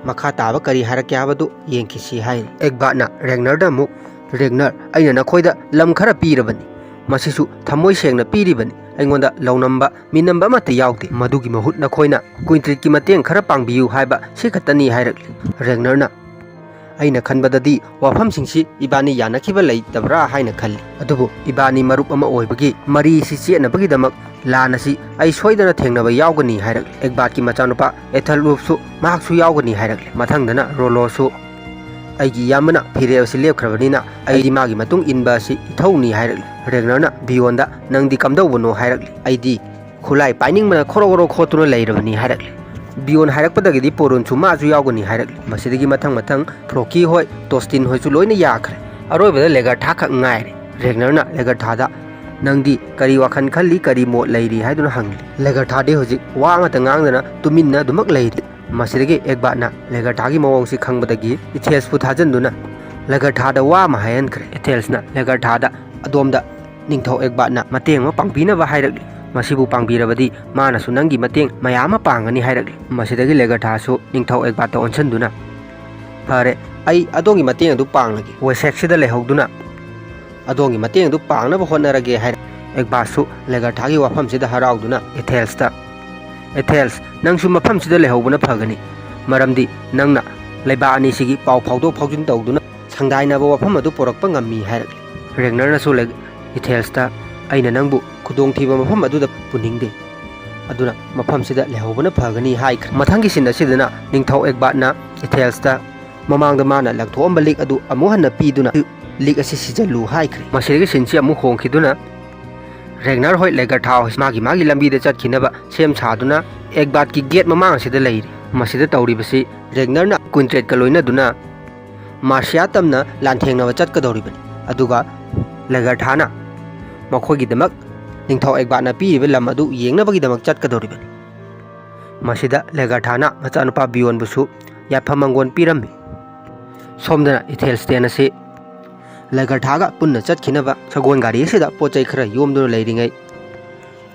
ꯃꯈꯥ ꯇꯥꯕ ꯀꯔꯤ ꯍꯥꯏꯔꯛꯀꯦ ꯍꯥꯏꯕꯗꯨ ꯌꯦꯡꯈꯤꯁꯤ" ꯍꯥꯏꯔꯤ꯫ ꯑꯦꯒꯕꯥꯔꯠꯅ ꯔꯦꯒꯅꯔꯗ ꯑꯃꯨꯛ, "ꯔꯦꯒꯅꯔ, ꯑꯩꯅ ꯅꯈꯣꯏꯗ ꯂꯝ ꯈꯔ ꯄꯤꯔꯕꯅꯤ, ꯃꯁꯤꯁꯨ ꯊꯃꯣꯏ ꯁꯦꯡꯅ ꯄꯤꯔꯤꯕꯅꯤ, ꯑꯩꯉꯣꯟꯗ ꯂꯧꯅꯝꯕ ꯃꯤꯅꯝꯕ ꯑꯃꯠꯇ ꯌꯥꯎꯗꯦ, ꯃꯗꯨꯒꯤ ꯃꯍꯨꯠ ꯅꯈꯣꯏꯅ ꯀ꯭ꯋꯤꯟꯇ꯭ꯔꯦꯠꯀꯤ ꯃꯇꯦꯡ ꯈꯔ ꯄꯥꯡꯕꯤꯌꯨ ꯍꯥꯏꯕ ꯁꯤ ꯈꯛꯇꯅꯤ" ꯍꯥꯏꯔꯛꯂꯤ꯫ ꯔꯦꯒꯅꯔꯅ, "ꯑꯩꯅ ꯈꯟꯕꯗꯗꯤ ꯋꯥꯐꯝꯁꯤꯡꯁꯤ ꯏꯕꯥꯅꯤ ꯌꯥꯅꯈꯤꯕ ꯂꯩꯇꯕ꯭ꯔꯥ ꯍꯥꯏꯅ ꯈꯜꯂꯤ, ꯑꯗꯨꯕꯨ ꯏꯕꯥꯅꯤ ꯃꯔꯨꯞ ꯑꯃ ꯑꯣꯏꯕꯒꯤ ꯃꯔꯤꯁꯤ ꯆꯦꯠꯅꯕꯒꯤꯗꯃꯛ ꯂꯥꯟ ꯑꯁꯤ ꯑꯩ ꯁꯣꯏꯗꯅ ꯊꯦꯡꯅꯕ ꯌꯥꯎꯒꯅꯤ" ꯍꯥꯏꯔꯛꯂꯤ꯫ ꯑꯦꯒꯕꯥꯔꯠꯀꯤ ꯃꯆꯥꯅꯨꯄꯥ ꯑꯦꯊꯦꯜꯋꯨꯐꯁꯨ ꯃꯍꯥꯛꯁꯨ ꯌꯥꯎꯒꯅꯤ ꯍꯥꯏꯔꯛꯂꯤ꯫ ꯃꯊꯪꯗꯅ ꯔꯣꯂꯣꯁꯨ, "ꯑꯩꯒꯤ ꯏꯌꯥꯝꯕꯅ ꯐꯤꯔꯦꯞ ꯑꯁꯤ ꯂꯦꯞꯈ꯭ꯔꯕꯅꯤꯅ ꯑꯩꯗꯤ ꯃꯥꯒꯤ ꯃꯇꯨꯡ ꯏꯟꯕ ꯑꯁꯤ ꯏꯊꯧꯅꯤ" ꯍꯥꯏꯔꯛꯂꯤ꯫ ꯔꯦꯒꯅꯔꯅ ꯕꯤꯌꯣꯟꯗ, "ꯅꯪꯗꯤ ꯀꯝꯗꯧꯕꯅꯣ?" ꯍꯥꯏꯔꯛꯂꯤ꯫ "ꯑꯩꯗꯤ ꯈꯨꯠꯂꯥꯏ ꯄꯥꯏꯅꯤꯡꯕꯅ ꯈꯣꯔꯣ ꯈꯣꯔꯣ ꯈꯣꯠꯇꯨꯅ ꯂꯩꯔꯕꯅꯤ" ꯍꯥꯏꯔꯛꯂꯤ꯫ ꯕꯤꯌꯣꯟ ꯍꯥꯏꯔꯛꯄꯗꯒꯤꯗꯤ ꯄꯣꯔꯨꯟꯁꯨ ꯃꯥꯁꯨ ꯌꯥꯎꯒꯅꯤ ꯍꯥꯏꯔꯛꯂꯤ꯫ ꯃꯁꯤꯗꯒꯤ ꯃꯊꯪ ꯃꯊꯪ ꯐ꯭ꯂꯣꯀꯤ ꯍꯣꯏ, ꯇꯣꯁꯇꯤꯟ ꯍꯣꯏꯁꯨ ꯂꯣꯏꯅ ꯌꯥꯈ꯭ꯔꯦ꯫ ꯑꯔꯣꯏꯕꯗ ꯂꯦꯒꯔꯊꯥ ꯈꯛ ꯉꯥꯏꯔꯦ꯫ ꯔꯦꯒꯅꯔꯅ ꯂꯦꯒꯔꯊꯥꯗ, "ꯅꯪꯗꯤ ꯀꯔꯤ ꯋꯥꯈꯜ ꯈꯜꯂꯤ, ꯀꯔꯤ ꯃꯣꯠ ꯂꯩꯔꯤ?" ꯍꯥꯏꯗꯨꯅ ꯍꯪꯂꯤ꯫ ꯂꯦꯒꯔꯊꯥꯗꯤ ꯍꯧꯖꯤꯛ ꯋꯥ ꯑꯃꯠꯇ ꯉꯥꯡꯗꯅ ꯇꯨꯃꯤꯟꯅ ꯑꯗꯨꯃꯛ ꯂꯩꯔꯤ꯫ ꯃꯁꯤꯗꯒꯤ ꯑꯦꯒꯕꯥꯔꯠꯅ ꯂꯦꯒꯔꯊꯥꯒꯤ ꯃꯑꯣꯡꯁꯤ ꯈꯪꯕꯗꯒꯤ ꯏꯊꯦꯜꯁꯄꯨ ꯊꯥꯖꯟꯗꯨꯅ ꯂꯦꯒꯔꯊꯥꯗ ꯋꯥ ꯑꯃ ꯍꯥꯏꯍꯟꯈ꯭ꯔꯦ꯫ ꯏꯊꯦꯜꯁꯅ ꯂꯦꯒꯔꯊꯥꯗ, "ꯑꯗꯣꯝꯗ ꯅꯤꯡꯊꯧ ꯑꯦꯒꯕꯥꯔꯠꯅ ꯃꯇꯦꯡ ꯑꯃ ꯄꯥꯡꯕꯤꯅꯕ ꯍꯥꯏꯔꯛꯂꯤ꯫ ꯃꯁꯤꯕꯨ ꯄꯥꯡꯕꯤꯔꯕꯗꯤ ꯃꯥꯅꯁꯨ ꯅꯪꯒꯤ ꯃꯇꯦꯡ ꯃꯌꯥꯝ ꯑꯃ ꯄꯥꯡꯒꯅꯤ" ꯍꯥꯏꯔꯛꯂꯤ꯫ ꯃꯁꯤꯗꯒꯤ ꯂꯦꯒꯔꯊꯥꯁꯨ ꯅꯤꯡꯊꯧ ꯑꯦꯒꯕꯥꯔꯠꯇ ꯑꯣꯟꯁꯤꯟꯗꯨꯅ, "ꯐꯔꯦ, ꯑꯩ ꯑꯗꯣꯝꯒꯤ ꯃꯇꯦꯡ ꯑꯗꯨ ꯄꯥꯡꯂꯒꯦ꯫ ꯋꯦꯁꯦꯛꯁꯤꯗ ꯂꯩꯍꯧꯗꯨꯅ ꯑꯗꯣꯝꯒꯤ ꯃꯇꯦꯡ ꯑꯗꯨ ꯄꯥꯡꯅꯕ ꯍꯣꯠꯅꯔꯒꯦ ꯍꯥꯏꯔꯦ꯫ ꯑꯦꯒꯕꯥꯁꯁꯨ ꯂꯦꯒꯔꯊꯥꯒꯤ ꯋꯥꯐꯝꯁꯤꯗ ꯍꯔꯥꯎꯗꯨꯅ ꯑꯦꯊꯦꯜꯁꯇ, "ꯑꯦꯊꯦꯜꯁ, ꯅꯪꯁꯨ ꯃꯐꯝꯁꯤꯗ ꯂꯩꯍꯧꯕꯅ ꯐꯒꯅꯤ, ꯃꯔꯝꯗꯤ ꯅꯪꯅ ꯂꯩꯕꯥꯛ ꯑꯅꯤꯁꯤꯒꯤ ꯄꯥꯎ ꯐꯥꯎꯗꯣꯛ ꯐꯥꯎꯖꯤꯟ ꯇꯧꯗꯨꯅ ꯁꯪꯗꯥꯏꯅꯕ ꯋꯥꯐꯝ ꯑꯗꯨ ꯄꯨꯔꯛꯄ ꯉꯝꯃꯤ" ꯍꯥꯏꯔꯛꯂꯤ꯫ ꯔꯦꯒꯅꯔꯅꯁꯨ ꯂꯦ-, ꯑꯦꯊꯦꯜꯁꯇ, "ꯑꯩꯅ ꯅꯪꯕꯨ ꯈꯨꯗꯣꯡꯊꯤꯕ ꯃꯐꯝ ꯑꯗꯨꯗ ꯄꯨꯅꯤꯡꯗꯦ, ꯑꯗꯨꯅ ꯃꯐꯝꯁꯤꯗ ꯂꯩꯍꯧꯕꯅ ꯐꯒꯅꯤ" ꯍꯥꯏꯈ꯭ꯔꯦ꯫ ꯃꯊꯪꯒꯤ ꯁꯤꯟ ꯑꯁꯤꯗꯅ ꯅꯤꯡꯊꯧ ꯑꯦꯒꯕꯥꯠꯅ ꯑꯦꯊꯦꯜꯁꯇ ꯃꯃꯥꯡꯗ ꯃꯥꯅ ꯂꯪꯊꯣꯛꯑꯝꯕ ꯂꯤꯛ ꯑꯗꯨ ꯑꯃꯨꯛ ꯍꯟꯅ ꯄꯤꯗꯨꯅ, "ꯂꯤꯛ ꯑꯁꯤ ꯁꯤꯖꯜꯂꯨ" ꯍꯥꯏꯈ꯭ꯔꯦ꯫ ꯃꯁꯤꯗꯒꯤ ꯁꯤꯟꯁꯤ ꯑꯃꯨꯛ ꯍꯣꯡꯈꯤꯗꯨꯅ ꯔꯦꯒꯅꯔ ꯍꯣꯏ ꯂꯦꯒꯔꯊꯥ ꯍꯣꯏ ꯃꯥꯒꯤ ꯃꯥꯒꯤ ꯂꯝꯕꯤꯗ ꯆꯠꯈꯤꯅꯕ ꯁꯦꯝ ꯁꯥꯗꯨꯅ ꯑꯦꯒꯕꯥꯠꯀꯤ ꯒꯦꯠ ꯃꯃꯥꯡ ꯑꯁꯤꯗ ꯂꯩꯔꯤ꯫ ꯃꯁꯤꯗ ꯇꯧꯔꯤꯕꯁꯤ ꯔꯦꯒꯅꯔꯅ ꯀ꯭ꯋꯤꯟꯇ꯭ꯔꯦꯠꯀ ꯂꯣꯏꯅꯗꯨꯅ ꯃꯥꯔꯁꯤꯌꯥ ꯇꯝꯅ ꯂꯥꯟꯊꯦꯡꯅꯕ ꯆꯠꯀꯗꯧꯔꯤꯕꯅꯤ꯫ ꯑꯗꯨꯒ ꯂꯦꯒꯔꯊꯥꯅ ꯃꯈꯣꯏꯒꯤꯗꯃꯛ ꯅꯤꯡꯊꯧ ꯑꯦꯒꯕꯥꯠꯅ ꯄꯤꯔꯤꯕ ꯂꯝ ꯑꯗꯨ ꯌꯦꯡꯅꯕꯒꯤꯗꯃꯛ ꯆꯠꯀꯗꯧꯔꯤꯕꯅꯤ꯫ ꯃꯁꯤꯗ ꯂꯦꯒꯔꯊꯥꯅ ꯃꯆꯥꯅꯨꯄꯥ ꯕꯤꯌꯣꯟꯕꯨꯁꯨ ꯌꯥꯏꯐ ꯃꯪꯒꯣꯜ ꯄꯤꯔꯝꯃꯤ꯫ ꯁꯣꯝꯗꯅ ꯏꯊꯦꯜꯁꯇꯦꯟ ꯑꯁꯤ ꯂꯦꯒꯔꯊꯥꯒ ꯄꯨꯟꯅ ꯆꯠꯈꯤꯅꯕ ꯁꯒꯣꯜ ꯒꯥꯔꯤ ꯑꯁꯤꯗ ꯄꯣꯠ ꯆꯩ ꯈꯔ ꯌꯣꯝꯗꯨꯅ ꯂꯩꯔꯤꯉꯩ,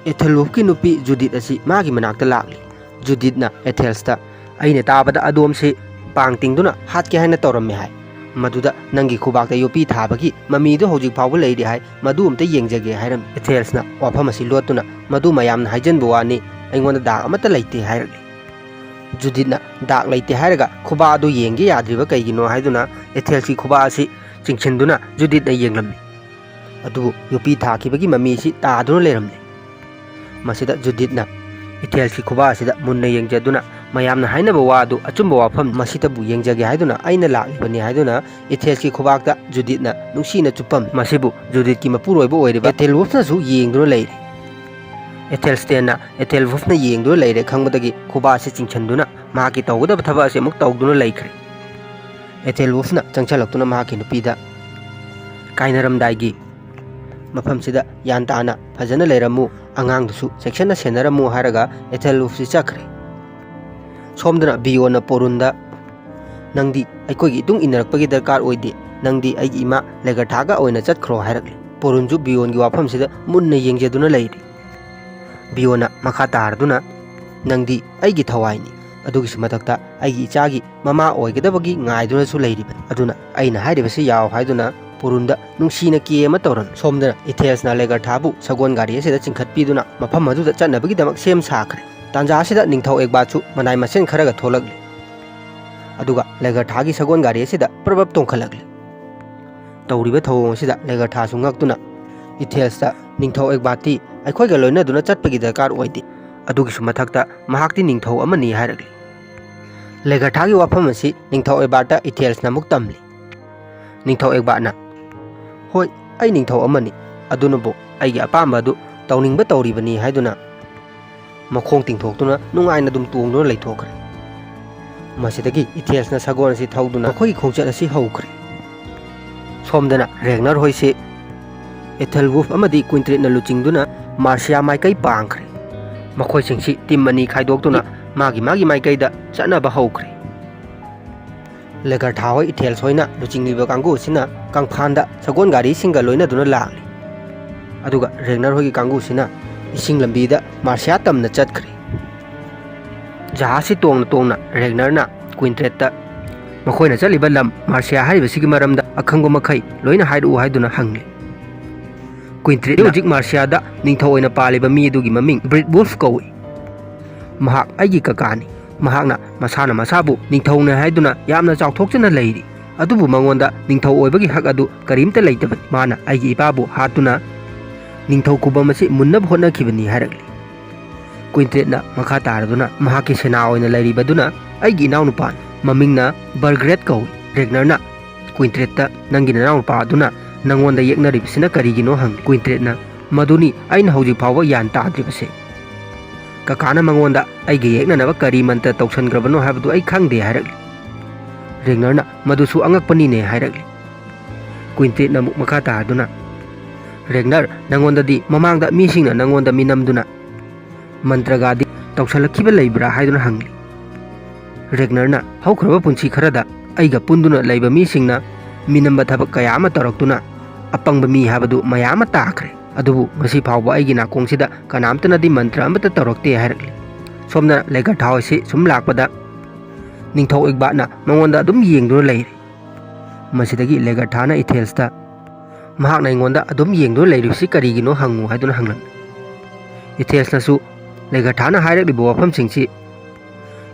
ꯑꯦꯊꯦꯜꯋꯨꯐꯀꯤ ꯅꯨꯄꯤ ꯖꯨꯗꯤꯠ ꯑꯁꯤ ꯃꯥꯒꯤ ꯃꯅꯥꯛꯇ ꯂꯥꯛꯂꯤ꯫ ꯖꯨꯗꯤꯠꯅ ꯑꯦꯊꯦꯜꯁꯇ, "ꯑꯩꯅ ꯇꯥꯕꯗ ꯑꯗꯣꯝꯁꯤ ꯄꯥꯡ ꯇꯤꯡꯗꯨꯅ ꯍꯥꯠꯀꯦ ꯍꯥꯏꯅ ꯇꯧꯔꯝꯃꯦ ꯍꯥꯏ꯫ ꯃꯗꯨꯗ ꯅꯪꯒꯤ ꯈꯨꯕꯥꯛꯇ ꯌꯣꯠꯄꯤ ꯊꯥꯕꯒꯤ ꯃꯃꯤꯗꯨ ꯍꯧꯖꯤꯛ ꯐꯥꯎꯕ ꯂꯩꯔꯤ ꯍꯥꯏ꯫ ꯃꯗꯨ ꯑꯝꯇ ꯌꯦꯡꯖꯒꯦ" ꯍꯥꯏꯔꯝꯃꯤ꯫ ꯑꯦꯊꯦꯜꯁꯅ ꯋꯥꯐꯝ ꯑꯁꯤ ꯂꯣꯠꯇꯨꯅ, "ꯃꯗꯨ ꯃꯌꯥꯝꯅ ꯍꯥꯏꯖꯟꯕ ꯋꯥꯅꯤ, ꯑꯩꯉꯣꯟꯗ ꯗꯥꯛ ꯑꯃꯠꯇ ꯂꯩꯇꯦ" ꯍꯥꯏꯔꯛꯂꯤ꯫ ꯖꯨꯗꯤꯠꯅ, "ꯗꯥꯛ ꯂꯩꯇꯦ ꯍꯥꯏꯔꯒ ꯈꯨꯕꯥꯛ ꯑꯗꯨ ꯌꯦꯡꯒꯦ ꯌꯥꯗ꯭ꯔꯤꯕ ꯀꯩꯒꯤꯅꯣ?" ꯍꯥꯏꯗꯨꯅ ꯑꯦꯊꯦꯜꯁꯀꯤ ꯈꯨꯕꯥꯛ ꯑꯁꯤ ꯆꯤꯡꯁꯤꯟꯗꯨꯅ ꯖꯨꯗꯤꯠꯅ ꯌꯦꯡꯂꯝꯃꯤ꯫ ꯑꯗꯨꯕꯨ ꯌꯣꯠꯄꯤ ꯊꯥꯈꯤꯕꯒꯤ ꯃꯃꯤ ꯑꯁꯤ ꯇꯥꯗꯨꯅ ꯂꯩꯔꯝꯂꯦ꯫ ꯃꯁꯤꯗ ꯖꯨꯗꯤꯠꯅ ꯏꯊꯦꯜꯁꯀꯤ ꯈꯨꯕꯥꯛ ꯑꯁꯤꯗ ꯃꯨꯟꯅ ꯌꯦꯡꯖꯗꯨꯅ, ꯃꯌꯥꯝꯅ ꯍꯥꯏꯅꯕ ꯋꯥ ꯑꯗꯨ ꯑꯆꯨꯝꯕ ꯋꯥꯐꯝ, ꯃꯁꯤꯇꯕꯨ ꯌꯦꯡꯖꯒꯦ ꯍꯥꯏꯗꯨꯅ ꯑꯩꯅ ꯂꯥꯛꯂꯤꯕꯅꯤ ꯍꯥꯏꯗꯨꯅ ꯏꯊꯦꯜꯁꯀꯤ ꯈꯨꯕꯥꯛꯇ ꯖꯨꯗꯤꯠꯅ ꯅꯨꯡꯁꯤꯅ ꯆꯨꯞꯄꯝꯃꯤ꯫ ꯃꯁꯤꯕꯨ ꯖꯨꯗꯤꯠꯀꯤ ꯃꯄꯨꯔꯣꯏꯕ ꯑꯣꯏꯔꯤꯕ ꯑꯦꯊꯦꯜꯋꯨꯐꯅꯁꯨ ꯌꯦꯡꯗꯨꯅ ꯂꯩꯔꯦ꯫ ꯑꯦꯊꯦꯜꯁꯇꯦꯟꯅ ꯑꯦꯊꯦꯜꯋꯨꯐꯅ ꯌꯦꯡꯗꯨꯅ ꯂꯩꯔꯦ ꯈꯪꯕꯗꯒꯤ ꯈꯨꯕꯥꯛ ꯑꯁꯤ ꯆꯤꯡꯁꯤꯟꯗꯨꯅ ꯃꯍꯥꯛꯀꯤ ꯇꯧꯒꯗꯕ ꯊꯕꯛ ꯑꯁꯤ ꯑꯃꯨꯛ ꯇꯧꯗꯨꯅ ꯂꯩꯈ꯭ꯔꯦ꯫ ꯑꯦꯊꯦꯜꯋꯨꯐꯅ ꯆꯪꯁꯤꯜꯂꯛꯇꯨꯅ ꯃꯍꯥꯛꯀꯤ ꯅꯨꯄꯤꯗ, "ꯀꯥꯏꯅꯔꯝꯗꯥꯏꯒꯤ ꯃꯐꯝꯁꯤꯗ ꯒ꯭ꯌꯥꯟ ꯇꯥꯅ ꯐꯖꯅ ꯂꯩꯔꯝꯃꯨ, ꯑꯉꯥꯡꯗꯨꯁꯨ ꯆꯦꯛꯁꯤꯟꯅ ꯁꯦꯟꯅꯔꯝꯃꯨ" ꯍꯥꯏꯔꯒ ꯑꯦꯊꯦꯜꯋꯨꯐꯁꯤ ꯆꯠꯈ꯭ꯔꯦ꯫ ꯁꯣꯝꯗꯅ ꯕꯤꯌꯣꯟꯅ ꯄꯣꯔꯨꯟꯗ, "ꯅꯪꯗꯤ ꯑꯩꯈꯣꯏꯒꯤ ꯏꯇꯨꯡ ꯏꯟꯅꯔꯛꯄꯒꯤ ꯗꯔꯀꯥꯔ ꯑꯣꯏꯗꯦ, ꯅꯪꯗꯤ ꯑꯩꯒꯤ ꯏꯃꯥ ꯂꯦꯒꯔꯊꯥꯒ ꯑꯣꯏꯅ ꯆꯠꯈ꯭ꯔꯣ" ꯍꯥꯏꯔꯛꯂꯤ꯫ ꯄꯣꯔꯨꯟꯁꯨ ꯕꯤꯌꯣꯟꯒꯤ ꯋꯥꯐꯝꯁꯤꯗ ꯃꯨꯟꯅ ꯌꯦꯡꯖꯗꯨꯅ ꯂꯩꯔꯤ꯫ ꯕꯤꯌꯣꯟꯅ ꯃꯈꯥ ꯇꯥꯔꯗꯨꯅ, "ꯅꯪꯗꯤ ꯑꯩꯒꯤ ꯊꯋꯥꯏꯅꯤ, ꯑꯗꯨꯒꯤꯁꯨ ꯃꯊꯛꯇ ꯑꯩꯒꯤ ꯏꯆꯥꯒꯤ ꯃꯃꯥ ꯑꯣꯏꯒꯗꯕꯒꯤ ꯉꯥꯏꯗꯨꯅꯁꯨ ꯂꯩꯔꯤꯕꯅꯤ꯫ ꯑꯗꯨꯅ ꯑꯩꯅ ꯍꯥꯏꯔꯤꯕꯁꯤ ꯌꯥꯎ ꯍꯥꯏꯗꯨꯅ ꯄꯨꯔꯨꯟꯗ ꯅꯨꯡꯁꯤꯅ ꯀꯦ ꯑꯃ ꯇꯧꯔꯝꯃꯤ꯫ ꯁꯣꯝꯗꯅ ꯏꯊꯦꯜꯁꯅ ꯂꯦꯒꯔꯊꯥꯕꯨ ꯁꯒꯣꯜ ꯒꯥꯔꯤ ꯑꯁꯤꯗ ꯆꯤꯡꯈꯠꯄꯤꯗꯨꯅ ꯃꯐꯝ ꯑꯗꯨꯗ ꯆꯠꯅꯕꯒꯤꯗꯃꯛ ꯁꯦꯝ ꯁꯥꯈ꯭ꯔꯦ꯫ ꯇꯥꯟꯖꯥ ꯑꯁꯤꯗ ꯅꯤꯡꯊꯧ ꯑꯦꯒꯕꯥꯠꯁꯨ ꯃꯅꯥꯏ ꯃꯁꯦꯟ ꯈꯔꯒ ꯊꯣꯛꯂꯛꯂꯤ꯫ ꯑꯗꯨꯒ ꯂꯦꯒꯔꯊꯥꯒꯤ ꯁꯒꯣꯜ ꯒꯥꯔꯤ ꯑꯁꯤꯗ ꯄ꯭ꯔꯞ ꯄ꯭ꯔꯞ ꯇꯣꯡꯈꯠꯂꯛꯂꯤ꯫ ꯇꯧꯔꯤꯕ ꯊꯧꯑꯣꯡ ꯑꯁꯤꯗ ꯂꯦꯒꯔꯊꯥꯁꯨ ꯉꯛꯇꯨꯅ ꯏꯊꯦꯜꯁꯇ, "ꯅꯤꯡꯊꯧ ꯑꯦꯒꯕꯥꯠꯇꯤ ꯑꯩꯈꯣꯏꯒ ꯂꯣꯏꯅꯗꯨꯅ ꯆꯠꯄꯒꯤ ꯗꯔꯀꯥꯔ ꯑꯣꯏꯗꯦ꯫ ꯑꯗꯨꯒꯤꯁꯨ ꯃꯊꯛꯇ ꯃꯍꯥꯛꯇꯤ ꯅꯤꯡꯊꯧ ꯑꯃꯅꯤ" ꯍꯥꯏꯔꯛꯂꯤ꯫ ꯂꯦꯒꯔꯊꯥꯒꯤ ꯋꯥꯐꯝ ꯑꯁꯤ ꯅꯤꯡꯊꯧ ꯑꯦꯒꯕꯥꯠꯇ ꯏꯊꯦꯜꯁꯅ ꯑꯃꯨꯛ ꯇꯝꯂꯤ꯫ ꯅꯤꯡꯊꯧ ꯑꯦꯒꯕꯥꯠꯅ, "ꯍꯣꯏ, ꯑꯩ ꯅꯤꯡꯊꯧ ꯑꯃꯅꯤ, ꯑꯗꯨꯅꯕꯨ ꯑꯩꯒꯤ ꯑꯄꯥꯝꯕ ꯑꯗꯨ ꯇꯧꯅꯤꯡꯕ ꯇꯧꯔꯤꯕꯅꯤ" ꯍꯥꯏꯗꯨꯅ ꯃꯈꯣꯡ ꯇꯤꯡꯊꯣꯛꯇꯨꯅ ꯅꯨꯡꯉꯥꯏꯅ ꯑꯗꯨꯝ ꯇꯣꯡꯗꯨꯅ ꯂꯩꯊꯣꯛꯈ꯭ꯔꯦ꯫ ꯃꯁꯤꯗꯒꯤ ꯏꯊꯦꯜꯁꯅ ꯁꯒꯣꯜ ꯑꯁꯤ ꯊꯧꯗꯨꯅ ꯃꯈꯣꯏꯒꯤ ꯈꯣꯡꯆꯠ ꯑꯁꯤ ꯍꯧꯈ꯭ꯔꯦ꯫ ꯁꯣꯝꯗꯅ ꯔꯦꯒꯅꯔ ꯍꯣꯏꯁꯤ ꯑꯦꯊꯦꯜꯋꯨꯜꯐ ꯑꯃꯗꯤ ꯀ꯭ꯋꯤꯟꯇ꯭ꯔꯦꯠꯅ ꯂꯨꯆꯤꯡꯗꯨꯅ ꯃꯥꯔꯁꯤꯌꯥ ꯃꯥꯏꯀꯩ ꯄꯥꯡꯈ꯭ꯔꯦ꯫ ꯃꯈꯣꯏꯁꯤꯡꯁꯤ ꯇꯤꯝ ꯑꯅꯤ ꯈꯥꯏꯗꯣꯛꯇꯨꯅ ꯃꯥꯒꯤ ꯃꯥꯒꯤ ꯃꯥꯏꯀꯩꯗ ꯆꯠꯅꯕ ꯍꯧꯈ꯭ꯔꯦ꯫ ꯂꯦꯒꯔꯊꯥ ꯍꯣꯏ, ꯏꯊꯦꯜꯁ ꯍꯣꯏꯅ ꯂꯨꯆꯤꯡꯂꯤꯕ ꯀꯥꯡꯕꯨ ꯑꯁꯤꯅ ꯀꯪꯐꯥꯟꯗ ꯁꯒꯣꯜ ꯒꯥꯔꯤꯁꯤꯡꯒ ꯂꯣꯏꯅꯗꯨꯅ ꯂꯥꯛꯂꯤ꯫ ꯑꯗꯨꯒ ꯔꯦꯒꯅꯔ ꯍꯣꯏꯒꯤ ꯀꯥꯡꯕꯨꯁꯤꯅ ꯏꯁꯤꯡ ꯂꯝꯕꯤꯗ ꯃꯥꯔꯁꯤꯌꯥ ꯇꯝꯅ ꯆꯠꯈ꯭ꯔꯦ꯫ ꯖꯍꯥꯖꯁꯤ ꯇꯣꯡꯅ ꯇꯣꯡꯅ ꯔꯦꯒꯅꯔꯅ ꯀ꯭ꯋꯤꯟꯇ꯭ꯔꯦꯠꯇ ꯃꯈꯣꯏꯅ ꯆꯠꯂꯤꯕ ꯂꯝ ꯃꯥꯔꯁꯤꯌꯥ ꯍꯥꯏꯔꯤꯕꯁꯤꯒꯤ ꯃꯔꯝꯗ ꯑꯈꯪꯕ ꯃꯈꯩ ꯂꯣꯏꯅ ꯍꯥꯏꯔꯛꯎ ꯍꯥꯏꯗꯨꯅ ꯍꯪꯂꯤ꯫ ꯀ꯭ꯋꯤꯟꯇ꯭ꯔꯦꯠꯅ ꯍꯧꯖꯤꯛ ꯃꯥꯔꯁꯤꯌꯥꯗ ꯅꯤꯡꯊꯧ ꯑꯣꯏꯅ ꯄꯥꯜꯂꯤꯕ ꯃꯤ ꯑꯗꯨꯒꯤ ꯃꯃꯤꯡ ꯕ꯭ꯔꯤꯠ ꯋꯨꯜꯐ ꯀꯧꯏ꯫ ꯃꯍꯥꯛ ꯑꯩꯒꯤ ꯀꯀꯥꯅꯤ꯫ ꯃꯍꯥꯛꯅ ꯃꯁꯥꯅ ꯃꯁꯥꯕꯨ ꯅꯤꯡꯊꯧꯅꯦ ꯍꯥꯏꯗꯨꯅ ꯌꯥꯝꯅ ꯆꯥꯎꯊꯣꯛꯆꯅ ꯂꯩꯔꯤ꯫ ꯑꯗꯨꯕꯨ ꯃꯉꯣꯟꯗ ꯅꯤꯡꯊꯧ ꯑꯣꯏꯕꯒꯤ ꯍꯛ ꯑꯗꯨ ꯀꯔꯤꯝꯇ ꯂꯩꯇꯕꯅꯤ꯫ ꯃꯥꯅ ꯑꯩꯒꯤ ꯏꯄꯥꯕꯨ ꯍꯥꯠꯇꯨꯅ ꯅꯤꯡꯊꯧ ꯈꯨꯕꯝ ꯑꯁꯤ ꯃꯨꯟꯅꯕ ꯍꯣꯠꯅꯈꯤꯕꯅꯤ ꯍꯥꯏꯔꯛꯂꯤ꯫ ꯀ꯭ꯋꯤꯟꯇ꯭ꯔꯦꯠꯅ ꯃꯈꯥ ꯇꯥꯔꯗꯨꯅ ꯃꯍꯥꯛꯀꯤ ꯁꯦꯅꯥ ꯑꯣꯏꯅ ꯂꯩꯔꯤꯕꯗꯨꯅ ꯑꯩꯒꯤ ꯏꯅꯥꯎꯅꯨꯄꯥꯅꯤ꯫ ꯃꯃꯤꯡꯅ ꯕꯔꯒ꯭ꯔꯦꯠ ꯀꯧꯏ꯫ ꯔꯦꯒꯅꯔꯅ ꯀ꯭ꯋꯤꯟꯇ꯭ꯔꯦꯠꯇ, "ꯅꯪꯒꯤ ꯅꯅꯥꯎꯅꯨꯄꯥ ꯑꯗꯨꯅ ꯅꯪꯉꯣꯟꯗ ꯌꯦꯛꯅꯔꯤꯕꯁꯤꯅ ꯀꯔꯤꯒꯤꯅꯣ?" ꯍꯪꯂꯤ꯫ ꯀ꯭ꯋꯤꯟꯇ꯭ꯔꯦꯠꯅ, "ꯃꯗꯨꯅꯤ ꯑꯩꯅ ꯍꯧꯖꯤꯛ ꯐꯥꯎꯕ ꯒ꯭ꯌꯥꯟ ꯇꯥꯗ꯭ꯔꯤꯕꯁꯦ꯫ ꯀꯀꯥꯅ ꯃꯉꯣꯟꯗ ꯑꯩꯒ ꯌꯦꯛꯅꯅꯕ ꯀꯔꯤ ꯃꯟꯇ꯭ꯔ ꯇꯧꯁꯟꯈ꯭ꯔꯕꯅꯣ ꯍꯥꯏꯕꯗꯨ ꯑꯩ ꯈꯪꯗꯦ" ꯍꯥꯏꯔꯛꯂꯤ꯫ ꯔꯦꯒꯅꯔꯅ, "ꯃꯗꯨꯁꯨ ꯑꯉꯛꯄꯅꯤꯅꯦ" ꯍꯥꯏꯔꯛꯂꯤ꯫ ꯀ꯭ꯋꯤꯟꯇ꯭ꯔꯦꯠꯅ ꯑꯃꯨꯛ ꯃꯈꯥ ꯇꯥꯗꯨꯅ, "ꯔꯦꯒꯅꯔ, ꯅꯉꯣꯟꯗꯗꯤ ꯃꯃꯥꯡꯗ ꯃꯤꯁꯤꯡꯅ ꯅꯉꯣꯟꯗ ꯃꯤꯅꯝꯗꯨꯅ ꯃꯟꯇ꯭ꯔꯒꯥꯗꯤ ꯇꯧꯁꯜꯂꯛꯈꯤꯕ ꯂꯩꯕ꯭ꯔꯥ?" ꯍꯥꯏꯗꯨꯅ ꯍꯪꯂꯤ꯫ ꯔꯦꯒꯅꯔꯅ, "ꯍꯧꯈ꯭ꯔꯕ ꯄꯨꯟꯁꯤ ꯈꯔꯗ ꯑꯩꯒ ꯄꯨꯟꯗꯨꯅ ꯂꯩꯕ ꯃꯤꯁꯤꯡꯅ ꯃꯤꯅꯝꯕ ꯊꯕꯛ ꯀꯌꯥ ꯑꯃ ꯇꯧꯔꯛꯇꯨꯅ ꯑꯄꯪꯕ ꯃꯤ ꯍꯥꯏꯕꯗꯨ ꯃꯌꯥꯝ ꯑꯃ ꯇꯥꯈ꯭ꯔꯦ꯫ ꯑꯗꯨꯕꯨ ꯉꯁꯤ ꯐꯥꯎꯕ ꯑꯩꯒꯤ ꯅꯥꯀꯣꯡꯁꯤꯗ ꯀꯅꯥꯝꯇꯅꯗꯤ ꯃꯟꯇ꯭ꯔ ꯑꯃꯠꯇ ꯇꯧꯔꯛꯇꯦ" ꯍꯥꯏꯔꯛꯂꯤ꯫ ꯁꯣꯝꯗꯅ ꯂꯦꯒꯔꯊꯥ ꯍꯣꯏꯁꯤ ꯁꯨꯝ ꯂꯥꯛꯄꯗ ꯅꯤꯡꯊꯧ ꯏꯛꯕꯥꯠꯅ ꯃꯉꯣꯟꯗ ꯑꯗꯨꯝ ꯌꯦꯡꯗꯨꯅ ꯂꯩꯔꯤ꯫ ꯃꯁꯤꯗꯒꯤ ꯂꯦꯒꯔꯊꯥꯅ ꯏꯊꯦꯜꯁꯇ ꯃꯍꯥꯛꯅ ꯑꯩꯉꯣꯟꯗ ꯑꯗꯨꯝ ꯌꯦꯡꯗꯨꯅ ꯂꯩꯔꯤꯕꯁꯤ ꯀꯔꯤꯒꯤꯅꯣ ꯍꯪꯉꯨ ꯍꯥꯏꯗꯨꯅ ꯍꯪꯂꯝꯃꯤ꯫ ꯏꯊꯦꯜꯁꯅꯁꯨ ꯂꯦꯒꯔꯊꯥꯅ ꯍꯥꯏꯔꯛꯂꯤꯕ ꯋꯥꯐꯝꯁꯤꯡꯁꯤ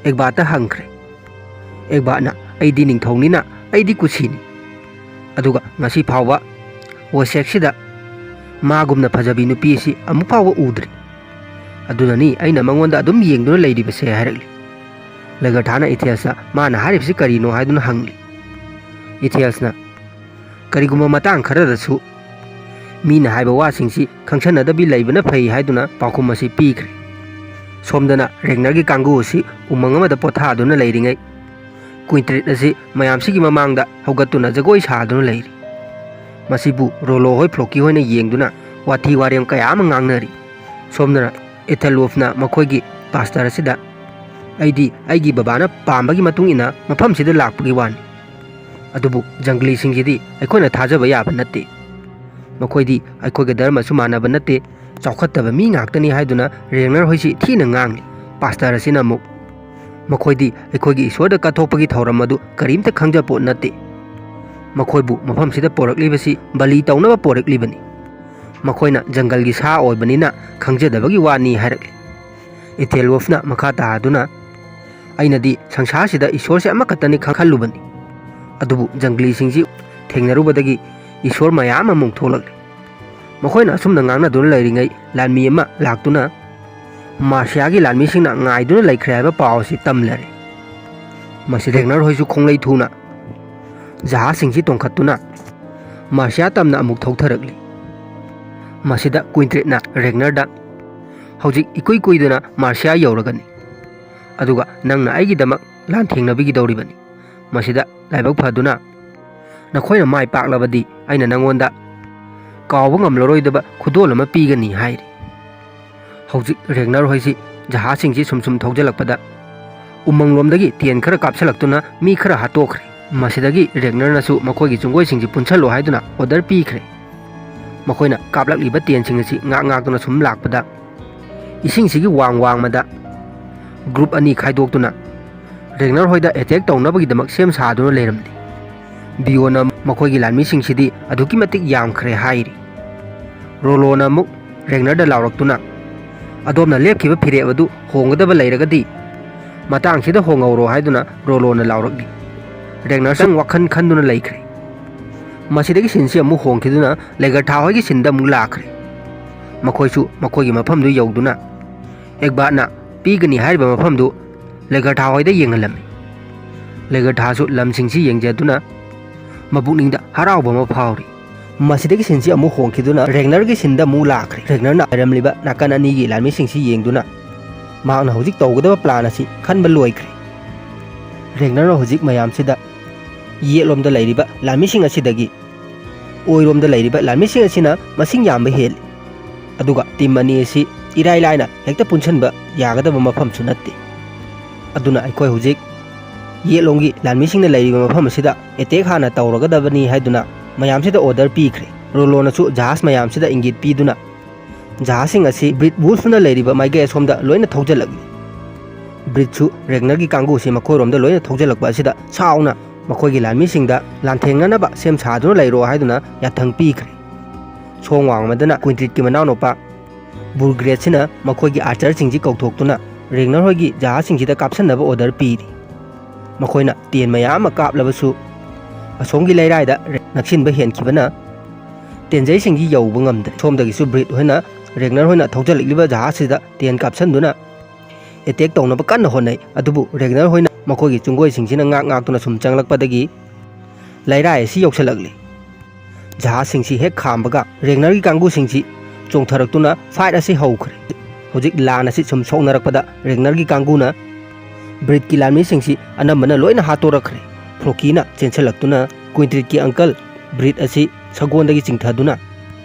ꯏꯛꯕꯥꯠꯇ ꯍꯪꯈ꯭ꯔꯦ꯫ ꯏꯛꯕꯥꯠꯅ "ꯑꯩꯗꯤ ꯅꯤꯡꯊꯧꯅꯤꯅ ꯑꯩꯗꯤ ꯀꯨꯁꯤꯅꯤ, ꯑꯗꯨꯒ ꯉꯁꯤ ꯐꯥꯎꯕ ꯋꯥꯁꯦꯛꯁꯤꯗ ꯃꯥꯒꯨꯝꯅ ꯐꯖꯕꯤ ꯅꯨꯄꯤ ꯑꯁꯤ ꯑꯃꯨꯛ ꯐꯥꯎꯕ ꯎꯗ꯭ꯔꯤ꯫ ꯑꯗꯨꯅꯅꯤ ꯑꯩꯅ ꯃꯉꯣꯟꯗ ꯑꯗꯨꯝ ꯌꯦꯡꯗꯨꯅ ꯂꯩꯔꯤꯕꯁꯦ" ꯍꯥꯏꯔꯛꯂꯤ꯫ ꯂꯦꯒꯔꯊꯥꯅ ꯏꯊꯦꯜꯁꯇ ꯃꯥꯅ ꯍꯥꯏꯔꯤꯕꯁꯤ ꯀꯔꯤꯅꯣ ꯍꯥꯏꯗꯨꯅ ꯍꯪꯂꯤ꯫ ꯏꯊꯦꯜꯁꯅ ꯀꯔꯤꯒꯨꯝꯕ ꯃꯇꯥꯡ ꯈꯔꯗꯁꯨ ꯃꯤꯅ ꯍꯥꯏꯕ ꯋꯥꯁꯤꯡꯁꯤ ꯈꯪꯁꯟꯅꯗꯕꯤ ꯂꯩꯕꯅ ꯐꯩ ꯍꯥꯏꯗꯨꯅ ꯄꯥꯎꯈꯨꯝ ꯑꯁꯤ ꯄꯤꯈ꯭ꯔꯦ꯫ ꯁꯣꯝꯗꯅ ꯔꯦꯒꯅꯔꯒꯤ ꯀꯥꯡꯕꯨ ꯑꯁꯤ ꯎꯃꯪ ꯑꯃꯗ ꯄꯣꯊꯥꯗꯨꯅ ꯂꯩꯔꯤꯉꯩ, ꯀꯨꯏꯟꯇ꯭ꯔꯤꯠ ꯑꯁꯤ ꯃꯌꯥꯝꯁꯤꯒꯤ ꯃꯃꯥꯡꯗ ꯍꯧꯒꯠꯇꯨꯅ ꯖꯒꯣꯏ ꯁꯥꯗꯨꯅ ꯂꯩꯔꯤ꯫ ꯃꯁꯤꯕꯨ ꯔꯣꯂꯣ ꯍꯣꯏ, ꯐ꯭ꯂꯣꯀꯤ ꯍꯣꯏꯅ ꯌꯦꯡꯗꯨꯅ ꯋꯥꯊꯤ ꯋꯥꯔꯦꯝ ꯀꯌꯥ ꯑꯃ ꯉꯥꯡꯅꯔꯤ꯫ ꯁꯣꯝꯗꯅ ꯑꯦꯊꯦꯜꯋꯣꯐꯅ ꯃꯈꯣꯏꯒꯤ ꯄꯥꯁꯇꯔ ꯑꯁꯤꯗ, "ꯑꯩꯗꯤ ꯑꯩꯒꯤ ꯕꯕꯥꯅ ꯄꯥꯝꯕꯒꯤ ꯃꯇꯨꯡ ꯏꯟꯅ ꯃꯐꯝꯁꯤꯗ ꯂꯥꯛꯄꯒꯤ ꯋꯥꯅꯤ, ꯑꯗꯨꯕꯨ ꯖꯪꯒꯂꯤꯁꯤꯡꯁꯤꯗꯤ ꯑꯩꯈꯣꯏꯅ ꯊꯥꯖꯕ ꯌꯥꯕ ꯅꯠꯇꯦ꯫ ꯃꯈꯣꯏꯗꯤ ꯑꯩꯈꯣꯏꯒ ꯙꯔꯃꯁꯨ ꯃꯥꯟꯅꯕ ꯅꯠꯇꯦ, ꯆꯥꯎꯈꯠꯇꯕ ꯃꯤ ꯉꯥꯛꯇꯅꯤ" ꯍꯥꯏꯗꯨꯅ ꯔꯦꯒꯅꯔ ꯍꯣꯏꯁꯤ ꯊꯤꯅ ꯉꯥꯡꯂꯤ꯫ ꯄꯥꯁꯇꯔ ꯑꯁꯤꯅ ꯑꯃꯨꯛ, "ꯃꯈꯣꯏꯗꯤ ꯑꯩꯈꯣꯏꯒꯤ ꯏꯁꯣꯔꯗ ꯀꯠꯊꯣꯛꯄꯒꯤ ꯊꯧꯔꯝ ꯑꯗꯨ ꯀꯔꯤꯝꯇ ꯈꯪꯖꯄꯣꯠ ꯅꯠꯇꯦ꯫ ꯃꯈꯣꯏꯕꯨ ꯃꯐꯝꯁꯤꯗ ꯄꯣꯔꯛꯂꯤꯕꯁꯤ ꯕꯂꯤ ꯇꯧꯅꯕ ꯄꯣꯔꯛꯂꯤꯕꯅꯤ꯫ ꯃꯈꯣꯏꯅ ꯖꯪꯒꯜꯒꯤ ꯁꯥ ꯑꯣꯏꯕꯅꯤꯅ ꯈꯪꯖꯗꯕꯒꯤ ꯋꯥꯅꯤ" ꯍꯥꯏꯔꯛꯂꯤ꯫ ꯏꯊꯦꯜꯋꯣꯐꯅ ꯃꯈꯥ ꯇꯥꯗꯨꯅ, "ꯑꯩꯅꯗꯤ ꯁꯪꯁꯥꯔꯁꯤꯗ ꯏꯁꯣꯔꯁꯦ ꯑꯃꯈꯛꯇꯅꯤ ꯈꯪ-, ꯈꯜꯂꯨꯕꯅꯤ, ꯑꯗꯨꯕꯨ ꯖꯪꯒꯂꯤꯁꯤꯡꯁꯤ ꯊꯦꯡꯅꯔꯨꯕꯗꯒꯤ ꯏꯁꯣꯔ ꯃꯌꯥꯝ ꯑꯃꯨꯛ ꯊꯣꯛꯂꯛꯂꯤ꯫ ꯃꯈꯣꯏꯅ ꯑꯁꯨꯝꯅ ꯉꯥꯡꯅꯗꯨꯅ ꯂꯩꯔꯤꯉꯩ ꯂꯥꯟꯃꯤ ꯑꯃ ꯂꯥꯛꯇꯨꯅ ꯃꯥꯔꯁꯤꯌꯥꯒꯤ ꯂꯥꯟꯃꯤꯁꯤꯡꯅ ꯉꯥꯏꯗꯨꯅ ꯂꯩꯈ꯭ꯔꯦ ꯍꯥꯏꯕ ꯄꯥꯎ ꯑꯁꯤ ꯇꯝꯂꯔꯦ꯫ ꯃꯁꯤꯗ ꯔꯦꯒꯅꯔ ꯍꯣꯏꯁꯨ ꯈꯣꯡꯂꯩ ꯊꯨꯅ ꯖꯍꯥꯖꯁꯤꯡꯁꯤ ꯇꯣꯡꯈꯠꯇꯨꯅ ꯃꯥꯔꯁꯤꯌꯥ ꯇꯝꯅ ꯑꯃꯨꯛ ꯊꯧꯊꯔꯛꯂꯤ꯫ ꯃꯁꯤꯗ ꯀꯨꯏꯟꯇ꯭ꯔꯤꯠꯅ ꯔꯦꯒꯅꯔꯗ, "ꯍꯧꯖꯤꯛ ꯏꯀꯨꯏ ꯀꯨꯏꯗꯅ ꯃꯥꯔꯁꯤꯌꯥ ꯌꯧꯔꯒꯅꯤ, ꯑꯗꯨꯒ ꯅꯪꯅ ꯑꯩꯒꯤꯗꯃꯛ ꯂꯥꯟꯊꯦꯡꯅꯕꯤꯒꯗꯧꯔꯤꯕꯅꯤ꯫ ꯃꯁꯤꯗ ꯂꯥꯏꯕꯛ ꯐꯗꯨꯅ ꯅꯈꯣꯏꯅ ꯃꯥꯏ ꯄꯥꯛꯂꯕꯗꯤ ꯑꯩꯅ ꯅꯪꯉꯣꯟꯗ ꯀꯥꯎꯕ ꯉꯝꯂꯔꯣꯏꯗꯕ ꯈꯨꯗꯣꯜ ꯑꯃ ꯄꯤꯒꯅꯤ" ꯍꯥꯏꯔꯤ꯫ ꯍꯧꯖꯤꯛ ꯔꯦꯒꯅꯔ ꯍꯣꯏꯁꯤ ꯖꯍꯥꯖꯁꯤꯡꯁꯤ ꯁꯨꯝ ꯁꯨꯝ ꯊꯧꯖꯤꯜꯂꯛꯄꯗ ꯎꯃꯪꯂꯣꯝꯗꯒꯤ ꯇꯦꯟ ꯈꯔ ꯀꯥꯞꯁꯤꯜꯂꯛꯇꯨꯅ ꯃꯤ ꯈꯔ ꯍꯥꯠꯇꯣꯛꯈ꯭ꯔꯦ꯫ ꯃꯁꯤꯗꯒꯤ ꯔꯦꯒꯅꯔꯅꯁꯨ ꯃꯈꯣꯏꯒꯤ ꯆꯨꯡꯒꯣꯏꯁꯤꯡꯁꯤ ꯄꯨꯟꯁꯜꯂꯣ ꯍꯥꯏꯗꯨꯅ ꯑꯣꯔꯗꯔ ꯄꯤꯈ꯭ꯔꯦ꯫ ꯃꯈꯣꯏꯅ ꯀꯥꯞꯂꯛꯂꯤꯕ ꯇꯦꯟꯁꯤꯡ ꯑꯁꯤ ꯉꯥꯛ ꯉꯥꯛꯇꯨꯅ ꯁꯨꯝ ꯂꯥꯛꯄꯗ, ꯏꯁꯤꯡꯁꯤꯒꯤ ꯋꯥꯡ ꯋꯥꯡꯃꯗ ꯒ꯭ꯔꯨꯞ ꯑꯅꯤ ꯈꯥꯏꯗꯣꯛꯇꯨꯅ ꯔꯦꯒꯅꯔ ꯍꯣꯏꯗ ꯑꯦꯇꯦꯛ ꯇꯧꯅꯕꯒꯤꯗꯃꯛ ꯁꯦꯝ ꯁꯥꯗꯨꯅ ꯂꯩꯔꯝꯂꯤ꯫ ꯕꯤꯌꯣꯅ ꯃꯈꯣꯏꯒꯤ ꯂꯥꯟꯃꯤꯁꯤꯡꯁꯤꯗꯤ ꯑꯗꯨꯛꯀꯤ ꯃꯇꯤꯛ ꯌꯥꯝꯈ꯭ꯔꯦ ꯍꯥꯏꯔꯤ꯫ ꯔꯣꯂꯣꯅ ꯑꯃꯨꯛ ꯔꯦꯒꯅꯔꯗ ꯂꯥꯎꯔꯛꯇꯨꯅ, "ꯑꯗꯣꯝꯅ ꯂꯦꯞꯈꯤꯕ ꯐꯤꯔꯦꯞ ꯑꯗꯨ ꯍꯣꯡꯒꯗꯕ ꯂꯩꯔꯒꯗꯤ ꯃꯇꯥꯡꯁꯤꯗ ꯍꯣꯡꯍꯧꯔꯣ" ꯍꯥꯏꯗꯨꯅ ꯔꯣꯂꯣꯅ ꯂꯥꯎꯔꯛꯂꯤ꯫ ꯔꯦꯒꯅꯔꯁꯪ ꯋꯥꯈꯜ ꯈꯟꯗꯨꯅ ꯂꯩꯈ꯭ꯔꯦ꯫ ꯃꯁꯤꯗꯒꯤ ꯁꯤꯟꯁꯤ ꯑꯃꯨꯛ ꯍꯣꯡꯈꯤꯗꯨꯅ ꯂꯦꯒꯔꯊꯥ ꯍꯣꯏꯒꯤ ꯁꯤꯟꯗ ꯑꯃꯨꯛ ꯂꯥꯛꯈ꯭ꯔꯦ꯫ ꯃꯈꯣꯏꯁꯨ ꯃꯈꯣꯏꯒꯤ ꯃꯐꯝꯗꯨ ꯌꯧꯗꯨꯅ ꯑꯦꯛꯕꯥꯠꯅ ꯄꯤꯒꯅꯤ ꯍꯥꯏꯔꯤꯕ ꯃꯐꯝꯗꯨ ꯂꯦꯒꯔꯊꯥ ꯍꯣꯏꯗ ꯌꯦꯡꯍꯜꯂꯝꯃꯤ꯫ ꯂꯦꯒꯔꯊꯥꯁꯨ ꯂꯝꯁꯤꯡꯁꯤ ꯌꯦꯡꯖꯗꯨꯅ ꯃꯄꯨꯛꯅꯤꯡꯗ ꯍꯔꯥꯎꯕ ꯑꯃ ꯐꯥꯎꯔꯤ꯫ ꯃꯁꯤꯗꯒꯤ ꯁꯤꯟꯁꯤ ꯑꯃꯨꯛ ꯍꯣꯡꯈꯤꯗꯨꯅ ꯔꯦꯒꯅꯔꯒꯤ ꯁꯤꯟꯗ ꯑꯃꯨꯛ ꯂꯥꯛꯈ꯭ꯔꯦ꯫ ꯔꯦꯒꯅꯔꯅ ꯍꯥꯏꯔꯝꯂꯤꯕ ꯅꯥꯀꯟ ꯑꯅꯤꯒꯤ ꯂꯥꯟꯃꯤꯁꯤꯡꯁꯤ ꯌꯦꯡꯗꯨꯅ ꯃꯍꯥꯛꯅ ꯍꯧꯖꯤꯛ ꯇꯧꯒꯗꯕ ꯄ꯭ꯂꯥꯟ ꯑꯁꯤ ꯈꯟꯕ ꯂꯣꯏꯈ꯭ꯔꯦ꯫ ꯔꯦꯒꯅꯔꯅ ꯍꯧꯖꯤꯛ ꯃꯌꯥꯝꯁꯤꯗ ꯌꯦꯠꯂꯣꯝꯗ ꯂꯩꯔꯤꯕ ꯂꯥꯟꯃꯤꯁꯤꯡ ꯑꯁꯤꯗꯒꯤ ꯑꯣꯏꯔꯣꯝꯗ ꯂꯩꯔꯤꯕ ꯂꯥꯟꯃꯤꯁꯤꯡ ꯑꯁꯤꯅ ꯃꯁꯤꯡ ꯌꯥꯝꯕ ꯍꯦꯜꯂꯤ꯫ ꯑꯗꯨꯒ ꯇꯤꯝ ꯑꯅꯤ ꯑꯁꯤ ꯏꯔꯥꯏ ꯂꯥꯏꯅ ꯍꯦꯛꯇ ꯄꯨꯟꯁꯤꯟꯕ ꯌꯥꯒꯗꯕ ꯃꯐꯝꯁꯨ ꯅꯠꯇꯦ꯫ ꯑꯗꯨꯅ ꯑꯩꯈꯣꯏ ꯍꯧꯖꯤꯛ ꯌꯦꯠꯂꯣꯝꯒꯤ ꯂꯥꯟꯃꯤꯁꯤꯡꯅ ꯂꯩꯔꯤꯕ ꯃꯐꯝ ꯑꯁꯤꯗ ꯑꯦꯇꯦꯛ ꯍꯥꯟꯅ ꯇꯧꯔꯒꯗꯕꯅꯤ ꯍꯥꯏꯗꯨꯅ ꯃꯌꯥꯝꯁꯤꯗ ꯑꯣꯔꯗꯔ ꯄꯤꯈ꯭ꯔꯦ꯫ ꯔꯣꯂꯣꯅꯁꯨ ꯖꯍꯥꯖ ꯃꯌꯥꯝꯁꯤꯗ ꯏꯪꯒꯤꯠ ꯄꯤꯗꯨꯅ ꯖꯍꯥꯖꯁꯤꯡ ꯑꯁꯤ ꯕ꯭ꯔꯤꯠ ꯋꯨꯜꯐꯅ ꯂꯩꯔꯤꯕ ꯃꯥꯏꯀꯩ ꯑꯁꯣꯝꯗ ꯂꯣꯏꯅ ꯊꯧꯖꯤꯜꯂꯛꯂꯤ꯫ ꯕ꯭ꯔꯤꯠꯁꯨ ꯔꯦꯒꯅꯔꯒꯤ ꯀꯥꯡꯕꯨꯁꯤ ꯃꯈꯣꯏꯔꯣꯝꯗ ꯂꯣꯏꯅ ꯊꯧꯖꯤꯜꯂꯛꯄ ꯑꯁꯤꯗ ꯁꯥꯎꯅ ꯃꯈꯣꯏꯒꯤ ꯂꯥꯟꯃꯤꯁꯤꯡꯗ ꯂꯥꯟꯊꯦꯡꯅꯅꯕ ꯁꯦꯝ ꯁꯥꯗꯨꯅ ꯂꯩꯔꯣ ꯍꯥꯏꯗꯨꯅ ꯌꯥꯊꯪ ꯄꯤꯈ꯭ꯔꯦ꯫ ꯁꯣꯝ ꯋꯥꯡꯃꯗꯅ ꯀ꯭ꯋꯤꯟꯇ꯭ꯔꯤꯠꯀꯤ ꯃꯅꯥꯎꯅꯨꯄꯥ ꯕꯨꯔꯒ꯭ꯔꯦꯠꯁꯤꯅ ꯃꯈꯣꯏꯒꯤ ꯑꯥꯔꯆꯔꯁꯤꯡꯁꯤ ꯀꯧꯊꯣꯛꯇꯨꯅ ꯔꯦꯒꯅꯔ ꯍꯣꯏꯒꯤ ꯖꯍꯥꯖꯁꯤꯡꯁꯤꯗ ꯀꯥꯞꯁꯤꯟꯅꯕ ꯑꯣꯔꯗꯔ ꯄꯤꯔꯤ꯫ ꯃꯈꯣꯏꯅ ꯇꯦꯟ ꯃꯌꯥꯝ ꯑꯃ ꯀꯥꯞꯂꯕꯁꯨ ꯑꯁꯣꯝꯒꯤ ꯂꯩꯔꯥꯏꯗ ꯅꯛꯁꯤꯟꯕ ꯍꯦꯟꯈꯤꯕꯅ ꯇꯦꯟꯖꯩꯁꯤꯡꯁꯤ ꯌꯧꯕ ꯉꯝꯗ꯭ꯔꯦ꯫ ꯁꯣꯝꯗꯒꯤꯁꯨ ꯕ꯭ꯔꯤꯠ ꯍꯣꯏꯅ ꯔꯦꯒꯅꯔ ꯍꯣꯏꯅ ꯊꯧꯖꯤꯜꯂꯛꯂꯤꯕ ꯖꯍꯥꯖꯁꯤꯗ ꯇꯦꯟ ꯀꯥꯞꯁꯤꯟꯗꯨꯅ ꯑꯦꯇꯦꯛ ꯇꯧꯅꯕ ꯀꯟꯅ ꯍꯣꯠꯅꯩ꯫ ꯑꯗꯨꯕꯨ ꯔꯦꯒꯅꯔ ꯍꯣꯏꯅ ꯃꯈꯣꯏꯒꯤ ꯆꯨꯡꯒꯣꯏꯁꯤꯡꯁꯤꯅ ꯉꯥꯛ ꯉꯥꯛꯇꯨꯅ ꯁꯨꯝ ꯆꯪꯂꯛꯄꯗꯒꯤ ꯂꯩꯔꯥꯏ ꯑꯁꯤ ꯌꯧꯁꯤꯜꯂꯛꯂꯤ꯫ ꯖꯍꯥꯖꯁꯤꯡꯁꯤ ꯍꯦꯛ ꯈꯥꯝꯕꯒ ꯔꯦꯒꯅꯔꯒꯤ ꯀꯥꯡꯕꯨꯁꯤꯡꯁꯤ ꯆꯣꯡꯊꯔꯛꯇꯨꯅ ꯐꯥꯏꯠ ꯑꯁꯤ ꯍꯧꯈ꯭ꯔꯦ꯫ ꯍꯧꯖꯤꯛ ꯂꯥꯟ ꯑꯁꯤ ꯁꯨꯝ ꯁꯣꯛꯅꯔꯛꯄꯗ ꯔꯦꯒꯅꯔꯒꯤ ꯀꯥꯡꯕꯨꯅ ꯕ꯭ꯔꯤꯠꯀꯤ ꯂꯥꯟꯃꯤꯁꯤꯡꯁꯤ ꯑꯅꯝꯕꯅ ꯂꯣꯏꯅ ꯍꯥꯠꯇꯣꯔꯛꯈ꯭ꯔꯦ꯫ ꯐ꯭ꯂꯣꯀꯤꯅ ꯆꯦꯟꯁꯤꯜꯂꯛꯇꯨꯅ ꯀ꯭ꯋꯤꯟꯇ꯭ꯔꯤꯠꯀꯤ ꯑꯪꯀꯜ ꯕ꯭ꯔꯤꯠ ꯑꯁꯤ ꯁꯒꯣꯜꯗꯒꯤ ꯆꯤꯡꯊꯗꯨꯅ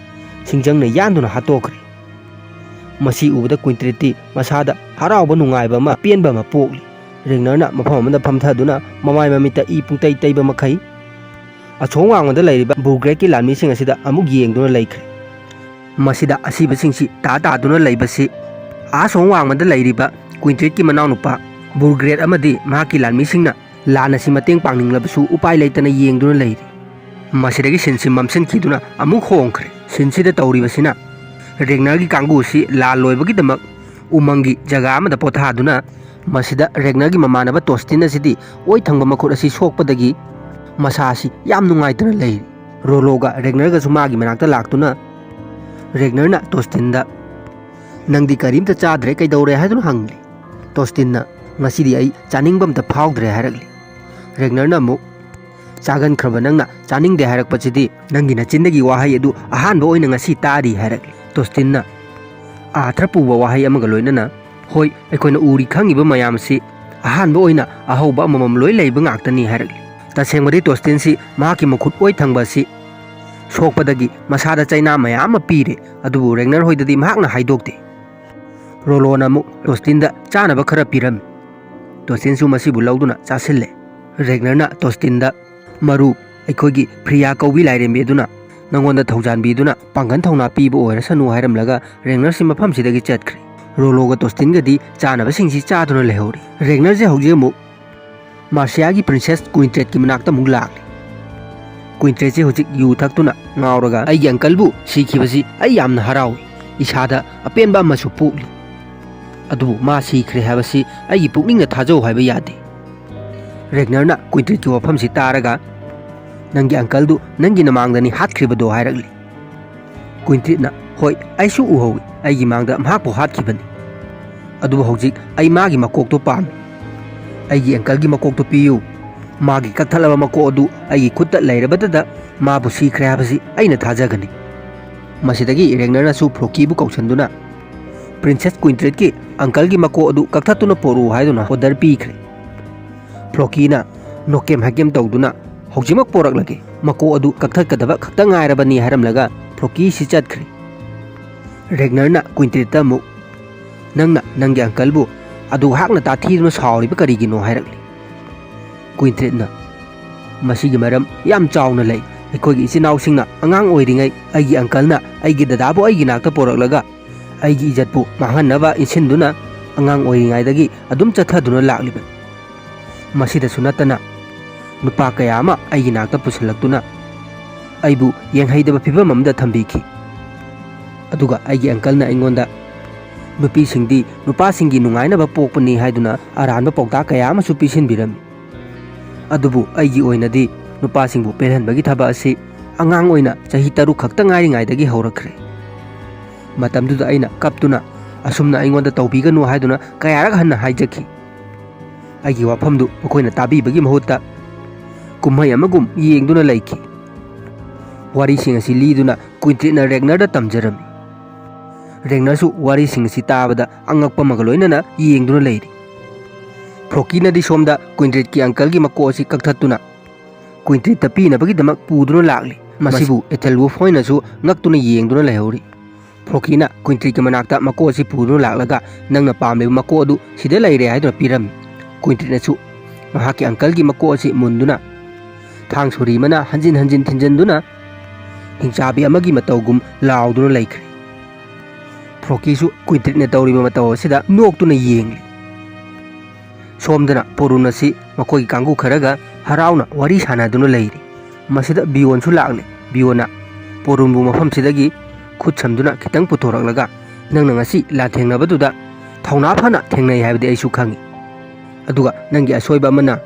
ꯁꯤꯡꯖꯪꯅ ꯌꯥꯟꯗꯨꯅ ꯍꯥꯠꯇꯣꯛꯈ꯭ꯔꯦ꯫ ꯃꯁꯤ ꯎꯕꯗ ꯀ꯭ꯋꯤꯟꯇ꯭ꯔꯤꯠꯇꯤ ꯃꯁꯥꯗ ꯍꯔꯥꯎꯕ ꯅꯨꯡꯉꯥꯏꯕ ꯑꯃ, ꯑꯄꯦꯟꯕ ꯑꯃ ꯄꯣꯛꯂꯤ꯫ ꯔꯦꯒꯅꯔꯅ ꯃꯐꯝ ꯑꯃꯗ ꯐꯝꯊꯗꯨꯅ ꯃꯃꯥꯏ ꯃꯃꯤꯠꯇ ꯏ ꯄꯨꯡꯇꯩ ꯇꯩꯕ ꯃꯈꯩ ꯑꯁꯣꯝ ꯋꯥꯡꯃꯗ ꯂꯩꯔꯤꯕ ꯕꯨꯔꯒ꯭ꯔꯦꯠꯀꯤ ꯂꯥꯟꯃꯤꯁꯤꯡ ꯑꯁꯤꯗ ꯑꯃꯨꯛ ꯌꯦꯡꯗꯨꯅ ꯂꯩꯈ꯭ꯔꯦ꯫ ꯃꯁꯤꯗ ꯑꯁꯤꯕꯁꯤꯡꯁꯤ ꯇꯥ ꯇꯥꯗꯨꯅ ꯂꯩꯕꯁꯤ ꯑꯥꯁꯣꯝ ꯋꯥꯡꯃꯗ ꯂꯩꯔꯤꯕ ꯀ꯭ꯋꯤꯟꯇ꯭ꯔꯤꯠꯀꯤ ꯃꯅꯥꯎꯅꯨꯄꯥ ꯕꯨꯔꯒ꯭ꯔꯦꯠ ꯑꯃꯗꯤ ꯃꯍꯥꯛꯀꯤ ꯂꯥꯟꯃꯤꯁꯤꯡꯅ ꯂꯥꯟ ꯑꯁꯤ ꯃꯇꯦꯡ ꯄꯥꯡꯅꯤꯡꯂꯕꯁꯨ ꯎꯄꯥꯏ ꯂꯩꯇꯅ ꯌꯦꯡꯗꯨꯅ ꯂꯩꯔꯤ꯫ ꯃꯁꯤꯗꯒꯤ ꯁꯤꯟꯁꯤ ꯃꯝꯁꯤꯟꯈꯤꯗꯨꯅ ꯑꯃꯨꯛ ꯍꯣꯡꯈ꯭ꯔꯦ꯫ ꯁꯤꯟꯁꯤꯗ ꯇꯧꯔꯤꯕꯁꯤꯅ ꯔꯦꯒꯅꯔꯒꯤ ꯀꯥꯡꯕꯨ ꯑꯁꯤ ꯂꯥꯟ ꯂꯣꯏꯕꯒꯤꯗꯃꯛ ꯎꯃꯪꯒꯤ ꯖꯒꯥ ꯑꯃꯗ ꯄꯣꯊꯥꯗꯨꯅ, ꯃꯁꯤꯗ ꯔꯦꯒꯅꯔꯒꯤ ꯃꯃꯥꯟꯅꯕ ꯇꯣꯁꯇꯤꯟ ꯑꯁꯤꯗꯤ ꯑꯣꯏ ꯊꯪꯕ ꯃꯈꯨꯠ ꯑꯁꯤ ꯁꯣꯛꯄꯗꯒꯤ ꯃꯁꯥ ꯑꯁꯤ ꯌꯥꯝ ꯅꯨꯡꯉꯥꯏꯇꯅ ꯂꯩꯔꯤ꯫ ꯔꯣꯂꯣꯒ ꯔꯦꯒꯅꯔꯒꯁꯨ ꯃꯥꯒꯤ ꯃꯅꯥꯛꯇ ꯂꯥꯛꯇꯨꯅ ꯔꯦꯒꯅꯔꯅ ꯇꯣꯁꯇꯤꯟꯗ, "ꯅꯪꯗꯤ ꯀꯔꯤꯝꯇ ꯆꯥꯗ꯭ꯔꯦ, ꯀꯩꯗꯧꯔꯦ?" ꯍꯥꯏꯗꯨꯅ ꯍꯪꯂꯤ꯫ ꯇꯣꯁꯇꯤꯟꯅ, "ꯉꯁꯤꯗꯤ ꯑꯩ ꯆꯥꯅꯤꯡꯕ ꯑꯝꯇ ꯐꯥꯎꯗ꯭ꯔꯦ" ꯍꯥꯏꯔꯛꯂꯤ꯫ ꯔꯦꯒꯅꯔꯅ ꯑꯃꯨꯛ, "ꯆꯥꯒꯟꯈ꯭ꯔꯕ ꯅꯪꯅ ꯆꯥꯅꯤꯡꯗꯦ ꯍꯥꯏꯔꯛꯄꯁꯤꯗꯤ ꯅꯪꯒꯤ ꯅꯆꯤꯟꯗꯒꯤ ꯋꯥꯍꯩ ꯑꯗꯨ ꯑꯍꯥꯟꯕ ꯑꯣꯏꯅ ꯉꯁꯤ ꯇꯥꯔꯤ" ꯍꯥꯏꯔꯛꯂꯤ꯫ ꯇꯣꯁꯇꯤꯟꯅ ꯑꯥꯔꯊ ꯄꯨꯕ ꯋꯥꯍꯩ ꯑꯃꯒ ꯂꯣꯏꯅꯅ, "ꯍꯣꯏ, ꯑꯩꯈꯣꯏꯅ ꯎꯔꯤ ꯈꯪꯉꯤꯕ ꯃꯌꯥꯝꯁꯤ ꯑꯍꯥꯟꯕ ꯑꯣꯏꯅ ꯑꯍꯧꯕ ꯑꯃꯃꯝ ꯂꯣꯏ ꯂꯩꯕ ꯉꯥꯛꯇꯅꯤ" ꯍꯥꯏꯔꯛꯂꯤ꯫ ꯇꯁꯦꯡꯕꯗꯤ ꯇꯣꯁꯇꯤꯟꯁꯤ ꯃꯍꯥꯛꯀꯤ ꯃꯈꯨꯠ ꯑꯣꯏ ꯊꯪꯕ ꯑꯁꯤ ꯁꯣꯛꯄꯗꯒꯤ ꯃꯁꯥꯗ ꯆꯩꯅꯥ ꯃꯌꯥꯝ ꯑꯃ ꯄꯤꯔꯦ, ꯑꯗꯨꯕꯨ ꯔꯦꯒꯅꯔ ꯍꯣꯏꯗꯗꯤ ꯃꯍꯥꯛꯅ ꯍꯥꯏꯗꯣꯛꯇꯦ꯫ ꯔꯣꯂꯣꯅ ꯑꯃꯨꯛ ꯇꯣꯁꯇꯤꯟꯗ ꯆꯥꯅꯕ ꯈꯔ ꯄꯤꯔꯝꯃꯤ꯫ ꯇꯣꯁꯇꯤꯟꯁꯨ ꯃꯁꯤꯕꯨ ꯂꯧꯗꯨꯅ ꯆꯥꯁꯤꯜꯂꯦ꯫ ꯔꯦꯒꯅꯔꯅ ꯇꯣꯁꯇꯤꯟꯗ, "ꯃꯔꯨꯞ, ꯑꯩꯈꯣꯏꯒꯤ ꯐ꯭ꯔꯤꯌꯥ ꯀꯧꯕꯤ ꯂꯥꯏꯔꯦꯝꯕꯤ ꯑꯗꯨꯅ ꯅꯉꯣꯟꯗ ꯊꯧꯖꯥꯟꯕꯤꯗꯨꯅ ꯄꯥꯡꯒꯜ ꯊꯧꯅꯥ ꯄꯤꯕ ꯑꯣꯏꯔꯁꯅꯨ" ꯍꯥꯏꯔꯝꯂꯒ ꯔꯦꯒꯅꯔꯁꯤ ꯃꯐꯝꯁꯤꯗꯒꯤ ꯆꯠꯈ꯭ꯔꯦ꯫ ꯔꯣꯂꯣꯒ ꯇꯣꯁꯇꯤꯟꯒꯗꯤ ꯆꯥꯅꯕꯁꯤꯡꯁꯤ ꯆꯥꯗꯨꯅ ꯂꯩꯍꯧꯔꯤ꯫ ꯔꯦꯒꯅꯔꯁꯦ ꯍꯧꯖꯤꯛ ꯑꯃꯨꯛ ꯃꯥꯔꯁꯤꯌꯥꯒꯤ ꯄ꯭ꯔꯤꯟꯁꯦꯁ ꯀ꯭ꯋꯤꯟꯇ꯭ꯔꯦꯠꯀꯤ ꯃꯅꯥꯛꯇ ꯑꯃꯨꯛ ꯂꯥꯛꯂꯤ꯫ ꯀ꯭ꯋꯤꯟꯇ꯭ꯔꯦꯠꯁꯦ ꯍꯧꯖꯤꯛ ꯌꯨ ꯊꯛꯇꯨꯅ ꯉꯥꯎꯔꯒ, "ꯑꯩꯒꯤ ꯑꯪꯀꯜꯕꯨ ꯁꯤꯈꯤꯕꯁꯤ ꯑꯩ ꯌꯥꯝꯅ ꯍꯔꯥꯎꯏ꯫ ꯏꯁꯥꯗ ꯑꯄꯦꯟꯕ ꯑꯃꯁꯨ ꯄꯣꯛꯂꯤ꯫ ꯑꯗꯨꯕꯨ ꯃꯥ ꯁꯤꯈ꯭ꯔꯦ ꯍꯥꯏꯕꯁꯤ ꯑꯩꯒꯤ ꯄꯨꯛꯅꯤꯡꯅ ꯊꯥꯖꯧ ꯍꯥꯏꯕ ꯌꯥꯗꯦ"꯫ ꯔꯦꯒꯅꯔꯅ ꯀ꯭ꯋꯤꯟꯇ꯭ꯔꯦꯠꯀꯤ ꯋꯥꯐꯝꯁꯤ ꯇꯥꯔꯒ, "ꯅꯪꯒꯤ ꯑꯪꯀꯜꯗꯨ ꯅꯪꯒꯤ ꯅꯃꯥꯡꯗꯅꯤ ꯍꯥꯠꯈ꯭ꯔꯤꯕꯗꯣ" ꯍꯥꯏꯔꯛꯂꯤ꯫ ꯀ꯭ꯋꯤꯟꯇ꯭ꯔꯤꯠꯅ, "ꯍꯣꯏ, ꯑꯩꯁꯨ ꯎꯍꯧꯏ, ꯑꯩꯒꯤ ꯃꯥꯡꯗ ꯃꯍꯥꯛꯄꯨ ꯍꯥꯠꯈꯤꯕꯅꯤ꯫ ꯑꯗꯨꯕꯨ ꯍꯧꯖꯤꯛ ꯑꯩ ꯃꯥꯒꯤ ꯃꯀꯣꯛꯇꯣ ꯄꯥꯝꯃꯤ꯫ ꯑꯩꯒꯤ ꯑꯪꯀꯜꯒꯤ ꯃꯀꯣꯛꯇꯣ ꯄꯤꯌꯨ꯫ ꯃꯥꯒꯤ ꯀꯛꯊꯠꯂꯕ ꯃꯀꯣꯛ ꯑꯗꯨ ꯑꯩꯒꯤ ꯈꯨꯠꯇ ꯂꯩꯔꯕꯗꯗ ꯃꯥꯕꯨ ꯁꯤꯈ꯭ꯔꯦ ꯍꯥꯏꯕꯁꯤ ꯑꯩꯅ ꯊꯥꯖꯒꯅꯤ"꯫ ꯃꯁꯤꯗꯒꯤ ꯔꯦꯒꯅꯔꯅꯁꯨ ꯐ꯭ꯂꯣꯀꯤꯕꯨ ꯀꯧꯁꯤꯟꯗꯨꯅ, "ꯄ꯭ꯔꯤꯟꯁꯦꯁ ꯀ꯭ꯋꯤꯟꯇ꯭ꯔꯤꯠꯀꯤ ꯑꯪꯀꯜꯒꯤ ꯃꯀꯣꯛ ꯑꯗꯨ ꯀꯛꯊꯠꯇꯨꯅ ꯄꯣꯔꯛꯎ" ꯍꯥꯏꯗꯨꯅ ꯑꯣꯔꯗꯔ ꯄꯤꯈ꯭ꯔꯦ꯫ ꯐ꯭ꯂꯣꯀꯤꯅ ꯅꯣꯀꯦꯝ ꯍꯥꯏꯀꯦꯝ ꯇꯧꯗꯨꯅ, "ꯍꯧꯖꯤꯛꯃꯛ ꯄꯣꯔꯛꯂꯒꯦ, ꯃꯀꯣꯛ ꯑꯗꯨ ꯀꯛꯊꯠꯀꯗꯕ ꯈꯛꯇ ꯉꯥꯏꯔꯕꯅꯤ" ꯍꯥꯏꯔꯝꯂꯒ ꯐ꯭ꯂꯣꯀꯤꯁꯤ ꯆꯠꯈ꯭ꯔꯦ꯫ ꯔꯦꯒꯅꯔꯅ ꯀ꯭ꯋꯤꯟꯇ꯭ꯔꯤꯠꯇ ꯑꯃꯨꯛ, "ꯅꯪꯅ ꯅꯪꯒꯤ ꯑꯪꯀꯜꯕꯨ ꯑꯗꯨ ꯍꯥꯛꯅ ꯇꯥꯊꯤꯗꯨꯅ ꯁꯥꯎꯔꯤꯕ ꯀꯔꯤꯒꯤꯅꯣ?" ꯍꯥꯏꯔꯛꯂꯤ꯫ ꯀ꯭ꯋꯤꯟꯇ꯭ꯔꯤꯠꯅ, "ꯃꯁꯤꯒꯤ ꯃꯔꯝ ꯌꯥꯝ ꯆꯥꯎꯅ ꯂꯩ꯫ ꯑꯩꯈꯣꯏꯒꯤ ꯏꯆꯤꯟ ꯏꯅꯥꯎꯁꯤꯡꯅ ꯑꯉꯥꯡ ꯑꯣꯏꯔꯤꯉꯩ ꯑꯩꯒꯤ ꯑꯪꯀꯜꯅ ꯑꯩꯒꯤ ꯗꯗꯥꯕꯨ ꯑꯩꯒꯤ ꯅꯥꯛꯇ ꯄꯣꯔꯛꯂꯒ ꯑꯩꯒꯤ ꯏꯖꯠꯄꯨ ꯃꯥꯡꯍꯟꯅꯕ ꯏꯟꯁꯤꯟꯗꯨꯅ ꯑꯉꯥꯡ ꯑꯣꯏꯔꯤꯉꯩꯗꯒꯤ ꯑꯗꯨꯝ ꯆꯠꯊꯗꯨꯅ ꯂꯥꯛꯂꯤꯕꯅꯤ꯫ ꯃꯁꯤꯗꯁꯨ ꯅꯠꯇꯅ ꯅꯨꯄꯥ ꯀꯌꯥ ꯑꯃ ꯑꯩꯒꯤ ꯅꯥꯛꯇ ꯄꯨꯁꯤꯜꯂꯛꯇꯨꯅ ꯑꯩꯕꯨ ꯌꯦꯡꯍꯩꯗꯕ ꯐꯤꯕꯝ ꯑꯃꯗ ꯊꯝꯕꯤꯈꯤ꯫ ꯑꯗꯨꯒ ꯑꯩꯒꯤ ꯑꯪꯀꯜꯅ ꯑꯩꯉꯣꯟꯗ ꯅꯨꯄꯤꯁꯤꯡꯗꯤ ꯅꯨꯄꯥꯁꯤꯡꯒꯤ ꯅꯨꯡꯉꯥꯏꯅꯕ ꯄꯣꯛꯄꯅꯤ ꯍꯥꯏꯗꯨꯅ ꯑꯔꯥꯟꯕ ꯄꯥꯎꯇꯥꯛ ꯀꯌꯥ ꯑꯃꯁꯨ ꯄꯤꯁꯤꯟꯕꯤꯔꯝꯃꯤ꯫ ꯑꯗꯨꯕꯨ ꯑꯩꯒꯤ ꯑꯣꯏꯅꯗꯤ ꯅꯨꯄꯥꯁꯤꯡꯕꯨ ꯄꯦꯜꯍꯟꯕꯒꯤ ꯊꯕꯛ ꯑꯁꯤ ꯑꯉꯥꯡ ꯑꯣꯏꯅ ꯆꯍꯤ ꯇꯔꯨꯛ ꯈꯛꯇ ꯉꯥꯏꯔꯤꯉꯩꯗꯒꯤ ꯍꯧꯔꯛꯈ꯭ꯔꯦ꯫ ꯃꯇꯝꯗꯨꯗ ꯑꯩꯅ ꯀꯞꯇꯨꯅ, "ꯑꯁꯨꯝꯅ ꯑꯩꯉꯣꯟꯗ ꯇꯧꯕꯤꯒꯅꯨ" ꯍꯥꯏꯗꯨꯅ ꯀꯌꯥꯔꯛ ꯍꯟꯅ ꯍꯥꯏꯖꯈꯤ꯫ ꯑꯩꯒꯤ ꯋꯥꯐꯝꯗꯨ ꯃꯈꯣꯏꯅ ꯇꯥꯕꯤꯕꯒꯤ ꯃꯍꯨꯠꯇ ꯀꯨꯝꯍꯩ ꯑꯃꯒꯨꯝ ꯌꯦꯡꯗꯨꯅ ꯂꯩꯈꯤ꯫ ꯋꯥꯔꯤꯁꯤꯡ ꯑꯁꯤ ꯂꯤꯗꯨꯅ ꯀ꯭ꯋꯤꯟꯇ꯭ꯔꯤꯠꯅ ꯔꯦꯒꯅꯔꯗ ꯇꯝꯖꯔꯝꯃꯤ꯫ ꯔꯦꯒꯅꯔꯁꯨ ꯋꯥꯔꯤꯁꯤꯡ ꯑꯁꯤ ꯇꯥꯕꯗ ꯑꯉꯛꯄ ꯑꯃꯒ ꯂꯣꯏꯅꯅ ꯌꯦꯡꯗꯨꯅ ꯂꯩꯔꯤ꯫ ꯐ꯭ꯔꯣꯀꯤꯅꯗꯤ ꯁꯣꯝꯗ ꯀ꯭ꯋꯤꯟꯇ꯭ꯔꯤꯠꯀꯤ ꯑꯪꯀꯜꯒꯤ ꯃꯀꯣꯛ ꯑꯁꯤ ꯀꯛꯊꯠꯇꯨꯅ ꯀ꯭ꯋꯤꯟꯇ꯭ꯔꯤꯠꯇ ꯄꯤꯅꯕꯒꯤꯗꯃꯛ ꯄꯨꯗꯨꯅ ꯂꯥꯛꯂꯤ꯫ ꯃꯁꯤꯕꯨ ꯑꯦꯊꯦꯜꯋꯨꯐ ꯍꯣꯏꯅꯁꯨ ꯉꯛꯇꯨꯅ ꯌꯦꯡꯗꯨꯅ ꯂꯩꯍꯧꯔꯤ꯫ ꯐ꯭ꯔꯣꯀꯤꯅ ꯀ꯭ꯋꯤꯟꯇ꯭ꯔꯤꯠꯀꯤ ꯃꯅꯥꯛꯇ ꯃꯀꯣꯛ ꯑꯁꯤ ꯄꯨꯗꯨꯅ ꯂꯥꯛꯂꯒ, "ꯅꯪꯅ ꯄꯥꯝꯂꯤꯕ ꯃꯀꯣꯛ ꯑꯗꯨ ꯁꯤꯗ ꯂꯩꯔꯦ" ꯍꯥꯏꯗꯨꯅ ꯄꯤꯔꯝꯃꯤ꯫ ꯀ꯭ꯋꯤꯟꯇ꯭ꯔꯤꯠꯅꯁꯨ ꯃꯍꯥꯛꯀꯤ ꯑꯪꯀꯜꯒꯤ ꯃꯀꯣꯛ ꯑꯁꯤ ꯃꯨꯟꯗꯨꯅ ꯊꯥꯡ ꯁꯣꯔꯤ ꯑꯃꯅ ꯍꯟꯖꯤꯟ ꯍꯟꯖꯤꯟ ꯊꯤꯟꯖꯤꯟꯗꯨꯅ ꯍꯤꯡꯆꯥꯕꯤ ꯑꯃꯒꯤ ꯃꯇꯧꯒꯨꯝ ꯂꯥꯎꯗꯨꯅ ꯂꯩꯈ꯭ꯔꯦ꯫ ꯐ꯭ꯔꯣꯀꯤꯁꯨ ꯀ꯭ꯋꯤꯟꯇ꯭ꯔꯤꯠꯅ ꯇꯧꯔꯤꯕ ꯃꯇꯧ ꯑꯁꯤꯗ ꯅꯣꯛꯇꯨꯅ ꯌꯦꯡꯂꯤ꯫ ꯁꯣꯝꯗꯅ ꯄꯣꯔꯨꯟ ꯑꯁꯤ ꯃꯈꯣꯏꯒꯤ ꯀꯥꯡꯕꯨ ꯈꯔꯒ ꯍꯔꯥꯎꯅ ꯋꯥꯔꯤ ꯁꯥꯟꯅꯗꯨꯅ ꯂꯩꯔꯤ꯫ ꯃꯁꯤꯗ ꯕꯤꯌꯣꯟꯁꯨ ꯂꯥꯛꯂꯦ꯫ ꯕꯤꯌꯣꯟꯅ ꯄꯣꯔꯨꯟꯕꯨ ꯃꯐꯝꯁꯤꯗꯒꯤ ꯈꯨꯠ ꯁꯝꯗꯨꯅ ꯈꯤꯇꯪ ꯄꯨꯊꯣꯔꯛꯂꯒ, "ꯅꯪꯅ ꯉꯁꯤ ꯂꯥꯟꯊꯦꯡꯅꯕꯗꯨꯗ ꯊꯧꯅꯥ ꯐꯅ ꯊꯦꯡꯅꯩ ꯍꯥꯏꯕꯗꯤ ꯑꯩꯁꯨ ꯈꯪꯏ꯫ ꯑꯗꯨꯒ ꯅꯪꯒꯤ ꯑꯁꯣꯏꯕ ꯑꯃꯅ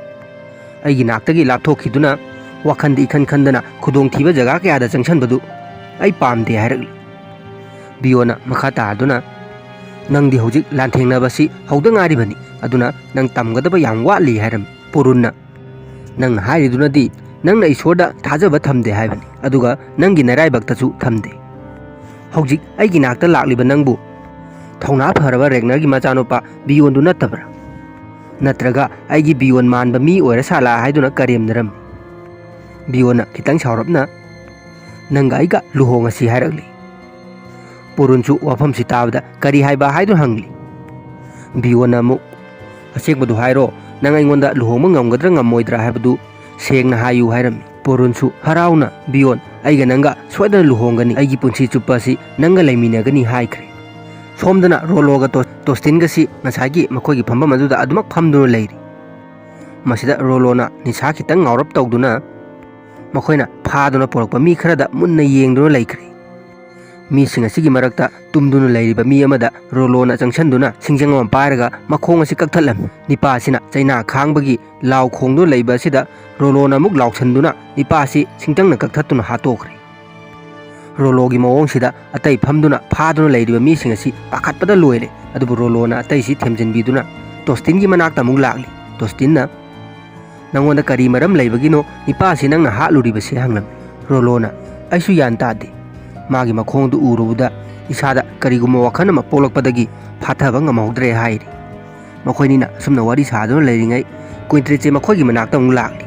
ꯑꯩꯒꯤ ꯅꯥꯛꯇꯒꯤ ꯂꯥꯞꯊꯣꯛꯈꯤꯗꯨꯅ ꯋꯥꯈꯟꯗ ꯏꯈꯟ ꯈꯟꯗꯅ ꯈꯨꯗꯣꯡꯊꯤꯕ ꯖꯒꯥ ꯀꯌꯥꯗ ꯆꯪꯁꯟꯕꯗꯨ ꯑꯩ ꯄꯥꯝꯗꯦ" ꯍꯥꯏꯔꯛꯂꯤ꯫ ꯕꯤꯌꯣꯟꯅ ꯃꯈꯥ ꯇꯥꯗꯨꯅ, "ꯅꯪꯗꯤ ꯍꯧꯖꯤꯛ ꯂꯥꯟꯊꯦꯡꯅꯕꯁꯤ ꯍꯧꯗ ꯉꯥꯏꯔꯤꯕꯅꯤ, ꯑꯗꯨꯅ ꯅꯪ ꯇꯝꯒꯗꯕ ꯌꯥꯝ ꯋꯥꯠꯂꯤ" ꯍꯥꯏꯔꯝꯃꯤ꯫ ꯄꯣꯔꯨꯟꯅ, "ꯅꯪꯅ ꯍꯥꯏꯔꯤꯗꯨꯅꯗꯤ ꯅꯪꯅ ꯏꯁꯣꯔꯗ ꯊꯥꯖꯕ ꯊꯝꯗꯦ ꯍꯥꯏꯕꯅꯤ, ꯑꯗꯨꯒ ꯅꯪꯒꯤ ꯅꯔꯥꯏꯕꯛꯇꯁꯨ ꯊꯝꯗꯦ꯫ ꯍꯧꯖꯤꯛ ꯑꯩꯒꯤ ꯅꯥꯛꯇ ꯂꯥꯛꯂꯤꯕ ꯅꯪꯕꯨ ꯊꯧꯅꯥ ꯐꯔꯕ ꯔꯦꯒꯅꯔꯒꯤ ꯃꯆꯥꯅꯨꯄꯥ ꯕꯤꯌꯣꯟꯗꯨ ꯅꯠꯇꯕ꯭ꯔꯥ? ꯅꯠꯇ꯭ꯔꯒ ꯑꯩꯒꯤ ꯕꯤꯌꯣꯟ ꯃꯥꯟꯕ ꯃꯤ ꯑꯣꯏꯔ ꯁꯥꯠꯂꯥ?" ꯍꯥꯏꯗꯨꯅ ꯀꯔꯦꯝꯅꯔꯝꯃꯤ꯫ ꯕꯤꯌꯣꯟꯅ ꯈꯤꯇꯪ ꯁꯥꯎꯔꯞꯅ, "ꯅꯪꯒ ꯑꯩꯒ ꯂꯨꯍꯣꯡꯉꯁꯤ" ꯍꯥꯏꯔꯛꯂꯤ꯫ ꯄꯣꯔꯨꯟꯁꯨ ꯋꯥꯐꯝꯁꯤ ꯇꯥꯕꯗ "ꯀꯔꯤ ꯍꯥꯏꯕ?" ꯍꯥꯏꯗꯨꯅ ꯍꯪꯂꯤ꯫ ꯕꯤꯌꯣꯟꯅ ꯑꯃꯨꯛ, "ꯑꯁꯦꯡꯕꯗꯨ ꯍꯥꯏꯔꯣ, ꯅꯪ ꯑꯩꯉꯣꯟꯗ ꯂꯨꯍꯣꯡꯕ ꯉꯝꯒꯗ꯭ꯔꯥ ꯉꯝꯃꯣꯏꯗ꯭ꯔꯥ ꯍꯥꯏꯕꯗꯨ ꯁꯦꯡꯅ ꯍꯥꯏꯌꯨ" ꯍꯥꯏꯔꯝꯃꯤ꯫ ꯄꯣꯔꯨꯟꯁꯨ ꯍꯔꯥꯎꯅ, "ꯕꯤꯌꯣꯟ, ꯑꯩꯒ ꯅꯪꯒ ꯁꯣꯏꯗꯅ ꯂꯨꯍꯣꯡꯒꯅꯤ, ꯑꯩꯒꯤ ꯄꯨꯟꯁꯤ ꯆꯨꯞꯄ ꯑꯁꯤ ꯅꯪꯒ ꯂꯩꯃꯤꯟꯅꯒꯅꯤ" ꯍꯥꯏꯈ꯭ꯔꯦ꯫ ꯐꯣꯝꯗꯨꯅ ꯔꯣꯂꯣꯒ ꯇꯣ-, ꯇꯣꯁꯇꯤꯟꯒꯁꯤ ꯉꯁꯥꯏꯒꯤ ꯃꯈꯣꯏꯒꯤ ꯐꯝꯐꯝ ꯑꯗꯨꯗ ꯑꯗꯨꯃꯛ ꯐꯝꯗꯨꯅ ꯂꯩꯔꯤ꯫ ꯃꯁꯤꯗ ꯔꯣꯂꯣꯅ ꯅꯤꯁꯥ ꯈꯤꯇꯪ ꯉꯥꯎꯔꯞ ꯇꯧꯗꯨꯅ ꯃꯈꯣꯏꯅ ꯐꯥꯗꯨꯅ ꯄꯨꯔꯛꯄ ꯃꯤ ꯈꯔꯗ ꯃꯨꯟꯅ ꯌꯦꯡꯗꯨꯅ ꯂꯩꯈ꯭ꯔꯦ꯫ ꯃꯤꯁꯤꯡ ꯑꯁꯤꯒꯤ ꯃꯔꯛꯇ ꯇꯨꯝꯗꯨꯅ ꯂꯩꯔꯤꯕ ꯃꯤ ꯑꯃꯗ ꯔꯣꯂꯣꯅ ꯆꯪꯁꯤꯟꯗꯨꯅ ꯁꯤꯡꯖꯪ ꯑꯃ ꯄꯥꯏꯔꯒ ꯃꯈꯣꯡ ꯑꯁꯤ ꯀꯛꯊꯠꯂꯝꯃꯤ꯫ ꯅꯤꯄꯥ ꯑꯁꯤꯅ ꯆꯩꯅꯥ ꯈꯥꯡꯕꯒꯤ ꯂꯥꯎ ꯈꯣꯡꯗꯨꯅ ꯂꯩꯕ ꯑꯁꯤꯗ ꯔꯣꯂꯣꯅ ꯑꯃꯨꯛ ꯂꯥꯎꯁꯟꯗꯨꯅ ꯅꯤꯄꯥ ꯑꯁꯤ ꯁꯤꯡꯇꯪꯅ ꯀꯛꯊꯠꯇꯨꯅ ꯍꯥꯠꯇꯣꯛꯈ꯭ꯔꯦ꯫ ꯔꯣꯂꯣꯒꯤ ꯃꯑꯣꯡꯁꯤꯗ ꯑꯇꯩ ꯐꯝꯗꯨꯅ ꯐꯥꯗꯨꯅ ꯂꯩꯔꯤꯕ ꯃꯤꯁꯤꯡ ꯑꯁꯤ ꯄꯥꯈꯠꯄꯗ ꯂꯣꯏꯔꯦ꯫ ꯑꯗꯨꯕꯨ ꯔꯣꯂꯣꯅ ꯑꯇꯩꯁꯤ ꯊꯦꯝꯖꯤꯟꯕꯤꯗꯨꯅ ꯇꯣꯁꯇꯤꯟꯒꯤ ꯃꯅꯥꯛꯇ ꯑꯃꯨꯛ ꯂꯥꯛꯂꯤ꯫ ꯇꯣꯁꯇꯤꯟꯅ, "ꯅꯉꯣꯟꯗ ꯀꯔꯤ ꯃꯔꯝ ꯂꯩꯕꯒꯤꯅꯣ ꯅꯤꯄꯥꯁꯤ ꯅꯪꯅ ꯍꯥꯠꯂꯨꯔꯤꯕꯁꯤ?" ꯍꯪꯂꯝꯃꯤ꯫ ꯔꯣꯂꯣꯅ, "ꯑꯩꯁꯨ ꯒ꯭ꯌꯥꯟ ꯇꯥꯗꯦ꯫ ꯃꯥꯒꯤ ꯃꯈꯣꯡꯗꯨ ꯎꯔꯨꯕꯗ ꯏꯁꯥꯗ ꯀꯔꯤꯒꯨꯝꯕ ꯋꯥꯈꯜ ꯑꯃ ꯄꯣꯛꯂꯛꯄꯗꯒꯤ ꯐꯥꯊꯕ ꯉꯝꯍꯧꯗ꯭ꯔꯦ" ꯍꯥꯏꯔꯤ꯫ ꯃꯈꯣꯏꯅꯤꯅ ꯑꯁꯨꯝꯅ ꯋꯥꯔꯤ ꯁꯥꯗꯨꯅ ꯂꯩꯔꯤꯉꯩ ꯀ꯭ꯋꯤꯟꯇ꯭ꯔꯤꯠꯁꯦ ꯃꯈꯣꯏꯒꯤ ꯃꯅꯥꯛꯇ ꯑꯃꯨꯛ ꯂꯥꯛꯂꯤ꯫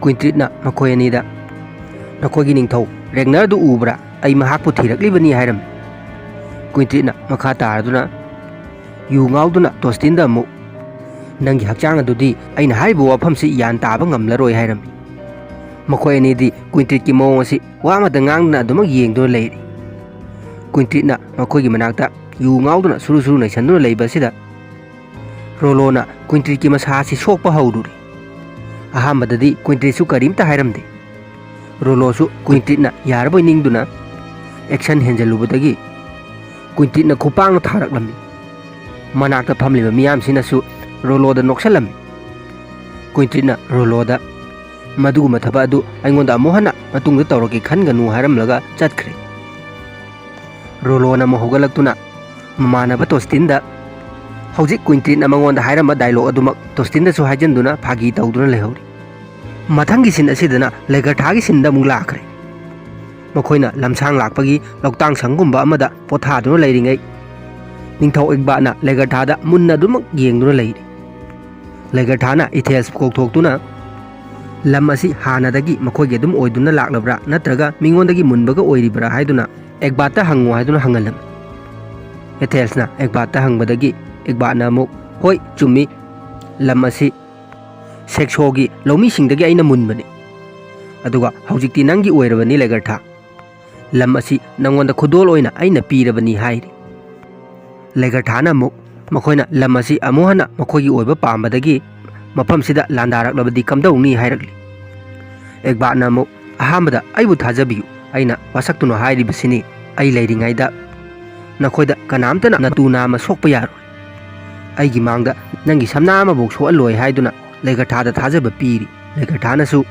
ꯀ꯭ꯋꯤꯟꯇ꯭ꯔꯤꯠꯅ ꯃꯈꯣꯏ ꯑꯅꯤꯗ, "ꯅꯈꯣꯏꯒꯤ ꯅꯤꯡꯊꯧ ꯔꯦꯒꯅꯔꯗꯨ ꯎꯕ꯭ꯔꯥ? ꯑꯩ ꯃꯍꯥꯛꯄꯨ ꯊꯤꯔꯛꯂꯤꯕꯅꯤ" ꯍꯥꯏꯔꯝꯃꯤ꯫ ꯀ꯭ꯋꯤꯟꯇ꯭ꯔꯤꯠꯅ ꯃꯈꯥ ꯇꯥꯔꯗꯨꯅ ꯌꯨ ꯉꯥꯎꯗꯨꯅ ꯇꯣꯁꯇꯤꯟꯗ ꯑꯃꯨꯛ, "ꯅꯪꯒꯤ ꯍꯛꯆꯥꯡ ꯑꯗꯨꯗꯤ ꯑꯩꯅ ꯍꯥꯏꯔꯤꯕ ꯋꯥꯐꯝꯁꯤ ꯒ꯭ꯌꯥꯟ ꯇꯥꯕ ꯉꯝꯂꯔꯣꯏ" ꯍꯥꯏꯔꯝꯃꯤ꯫ ꯃꯈꯣꯏ ꯑꯅꯤꯗꯤ ꯀ꯭ꯋꯤꯟꯇ꯭ꯔꯤꯠꯀꯤ ꯃꯑꯣꯡ ꯑꯁꯤ ꯋꯥ ꯑꯃꯠꯇ ꯉꯥꯡꯗꯅ ꯑꯗꯨꯃꯛ ꯌꯦꯡꯗꯨꯅ ꯂꯩꯔꯤ꯫ ꯀ꯭ꯋꯤꯟꯇ꯭ꯔꯤꯠꯅ ꯃꯈꯣꯏꯒꯤ ꯃꯅꯥꯛꯇ ꯌꯨ ꯉꯥꯎꯗꯨꯅ ꯁꯨꯔꯨ ꯁꯨꯔꯨ ꯅꯩꯁꯟꯗꯨꯅ ꯂꯩꯕ ꯑꯁꯤꯗ ꯔꯣꯂꯣꯅ ꯀ꯭ꯋꯤꯟꯇ꯭ꯔꯤꯠꯀꯤ ꯃꯁꯥ ꯑꯁꯤ ꯁꯣꯛꯄ ꯍꯧꯔꯨꯔꯦ꯫ ꯑꯍꯥꯟꯕꯗꯗꯤ ꯀ꯭ꯋꯤꯟꯇ꯭ꯔꯤꯠꯁꯨ ꯀꯔꯤꯝꯇ ꯍꯥꯏꯔꯝꯗꯦ꯫ ꯔꯣꯂꯣꯁꯨ ꯀ꯭ꯋꯤꯟꯇ꯭ꯔꯤꯠꯅ ꯌꯥꯔꯕꯣꯏ ꯅꯤꯡꯗꯨꯅ ꯑꯦꯛꯁꯟ ꯍꯦꯟꯖꯜꯂꯨꯕꯗꯒꯤ ꯀ꯭ꯋꯤꯟꯇ꯭ꯔꯤꯠꯅ ꯈꯨꯄꯥꯡꯅ ꯊꯥꯔꯛꯂꯝꯃꯤ꯫ ꯃꯅꯥꯛꯇ ꯐꯝꯂꯤꯕ ꯃꯤꯌꯥꯝꯁꯤꯅꯁꯨ ꯔꯣꯂꯣꯗ ꯅꯣꯛꯁꯜꯂꯝꯃꯤ꯫ ꯀ꯭ꯋꯤꯟꯇ꯭ꯔꯤꯠꯅ ꯔꯣꯂꯣꯗ, "ꯃꯗꯨꯒꯨꯝꯕ ꯊꯕꯛ ꯑꯗꯨ ꯑꯩꯉꯣꯟꯗ ꯑꯃꯨꯛ ꯍꯟꯅ ꯃꯇꯨꯡꯗ ꯇꯧꯔꯛꯀꯦ ꯈꯟꯒꯅꯨ" ꯍꯥꯏꯔꯝꯂꯒ ꯆꯠꯈ꯭ꯔꯦ꯫ ꯔꯣꯂꯣꯅ ꯑꯃꯨꯛ ꯍꯧꯒꯠꯂꯛꯇꯨꯅ ꯃꯃꯥꯟꯅꯕ ꯇꯣꯁꯇꯤꯟꯗ ꯍꯧꯖꯤꯛ ꯀ꯭ꯋꯤꯟꯇ꯭ꯔꯤꯠꯅ ꯃꯉꯣꯟꯗ ꯍꯥꯏꯔꯝꯕ ꯗꯥꯏꯂꯣꯛ ꯑꯗꯨꯃꯛ ꯇꯣꯁꯇꯤꯟꯗꯁꯨ ꯍꯥꯏꯖꯤꯟꯗꯨꯅ ꯐꯥꯒꯤ ꯇꯧꯗꯨꯅ ꯂꯩꯍꯧꯔꯤ꯫ ꯃꯊꯪꯒꯤ ꯁꯤꯟ ꯑꯁꯤꯗꯅ ꯂꯦꯒꯔꯊꯥꯒꯤ ꯁꯤꯟꯗ ꯑꯃꯨꯛ ꯂꯥꯛꯈ꯭ꯔꯦ꯫ ꯃꯈꯣꯏꯅ ꯂꯝꯁꯥꯡ ꯂꯥꯛꯄꯒꯤ ꯂꯧꯇꯥꯡ ꯁꯪꯒꯨꯝꯕ ꯑꯃꯗ ꯄꯣꯊꯥꯗꯨꯅ ꯂꯩꯔꯤꯉꯩ, ꯅꯤꯡꯊꯧ ꯑꯦꯒꯕꯥꯠꯅ ꯂꯦꯒꯔꯊꯥꯗ ꯃꯨꯟꯅ ꯑꯗꯨꯃꯛ ꯌꯦꯡꯗꯨꯅ ꯂꯩꯔꯤ꯫ ꯂꯦꯒꯔꯊꯥꯅ ꯏꯊꯦꯜꯁꯄꯨ ꯀꯧꯊꯣꯛꯇꯨꯅ, "ꯂꯝ ꯑꯁꯤ ꯍꯥꯟꯅꯗꯒꯤ ꯃꯈꯣꯏꯒꯤ ꯑꯗꯨꯝ ꯑꯣꯏꯗꯨꯅ ꯂꯥꯛꯂꯕ꯭ꯔꯥ, ꯅꯠꯇ꯭ꯔꯒ ꯃꯤꯉꯣꯟꯗꯒꯤ ꯃꯨꯟꯕꯒ ꯑꯣꯏꯔꯤꯕ꯭ꯔꯥ?" ꯍꯥꯏꯗꯨꯅ ꯑꯦꯒꯕꯥꯠꯇ ꯍꯪꯉꯨ ꯍꯥꯏꯗꯨꯅ ꯍꯪꯍꯜꯂꯝꯃꯤ꯫ ꯑꯦꯊꯦꯜꯁꯅ ꯑꯦꯒꯕꯥꯠꯇ ꯍꯪꯕꯗꯒꯤ ꯑꯦꯒꯕꯥꯠꯅ ꯑꯃꯨꯛ, "ꯍꯣꯏ, ꯆꯨꯝꯃꯤ, ꯂꯝ ꯑꯁꯤ ꯁꯦꯛꯁꯣꯒꯤ ꯂꯧꯃꯤꯁꯤꯡꯗꯒꯤ ꯑꯩꯅ ꯃꯨꯟꯕꯅꯤ꯫ ꯑꯗꯨꯒ ꯍꯧꯖꯤꯛꯇꯤ ꯅꯪꯒꯤ ꯑꯣꯏꯔꯕꯅꯤ, ꯂꯦꯒꯔꯊꯥ꯫ ꯂꯝ ꯑꯁꯤ ꯅꯪꯉꯣꯟꯗ ꯈꯨꯗꯣꯜ ꯑꯣꯏꯅ ꯑꯩꯅ ꯄꯤꯔꯕꯅꯤ" ꯍꯥꯏꯔꯤ꯫ ꯂꯩꯒꯔꯊꯥꯅ ꯑꯃꯨꯛ, "ꯃꯈꯣꯏꯅ ꯂꯝ ꯑꯁꯤ ꯑꯃꯨꯛ ꯍꯟꯅ ꯃꯈꯣꯏꯒꯤ ꯑꯣꯏꯕ ꯄꯥꯝꯕꯗꯒꯤ ꯃꯐꯝꯁꯤꯗ ꯂꯥꯟꯗꯥꯔꯛꯂꯕꯗꯤ ꯀꯝꯗꯧꯅꯤ?" ꯍꯥꯏꯔꯛꯂꯤ꯫ ꯑꯦꯛꯕꯥꯠꯅ ꯑꯃꯨꯛ, "ꯑꯍꯥꯟꯕꯗ ꯑꯩꯕꯨ ꯊꯥꯖꯕꯤꯌꯨ, ꯑꯩꯅ ꯋꯥꯁꯛꯇꯨꯅ ꯍꯥꯏꯔꯤꯕꯁꯤꯅꯤ꯫ ꯑꯩ ꯂꯩꯔꯤꯉꯩꯗ ꯅꯈꯣꯏꯗ ꯀꯅꯥꯝꯇꯅ ꯅꯇꯨ ꯅꯥꯝꯃ ꯁꯣꯛꯄ ꯌꯥꯔꯣꯏ꯫ ꯑꯩꯒꯤ ꯃꯥꯡꯗ ꯅꯪꯒꯤ ꯁꯝꯅꯥ ꯑꯃꯐꯥꯎ ꯁꯣꯛꯍꯜꯂꯣꯏ" ꯍꯥꯏꯗꯨꯅ ꯂꯩꯒꯔꯊꯥꯗ ꯊꯥꯖꯕ ꯄꯤꯔꯤ꯫ ꯂꯩꯒꯔꯊꯥꯅꯁꯨ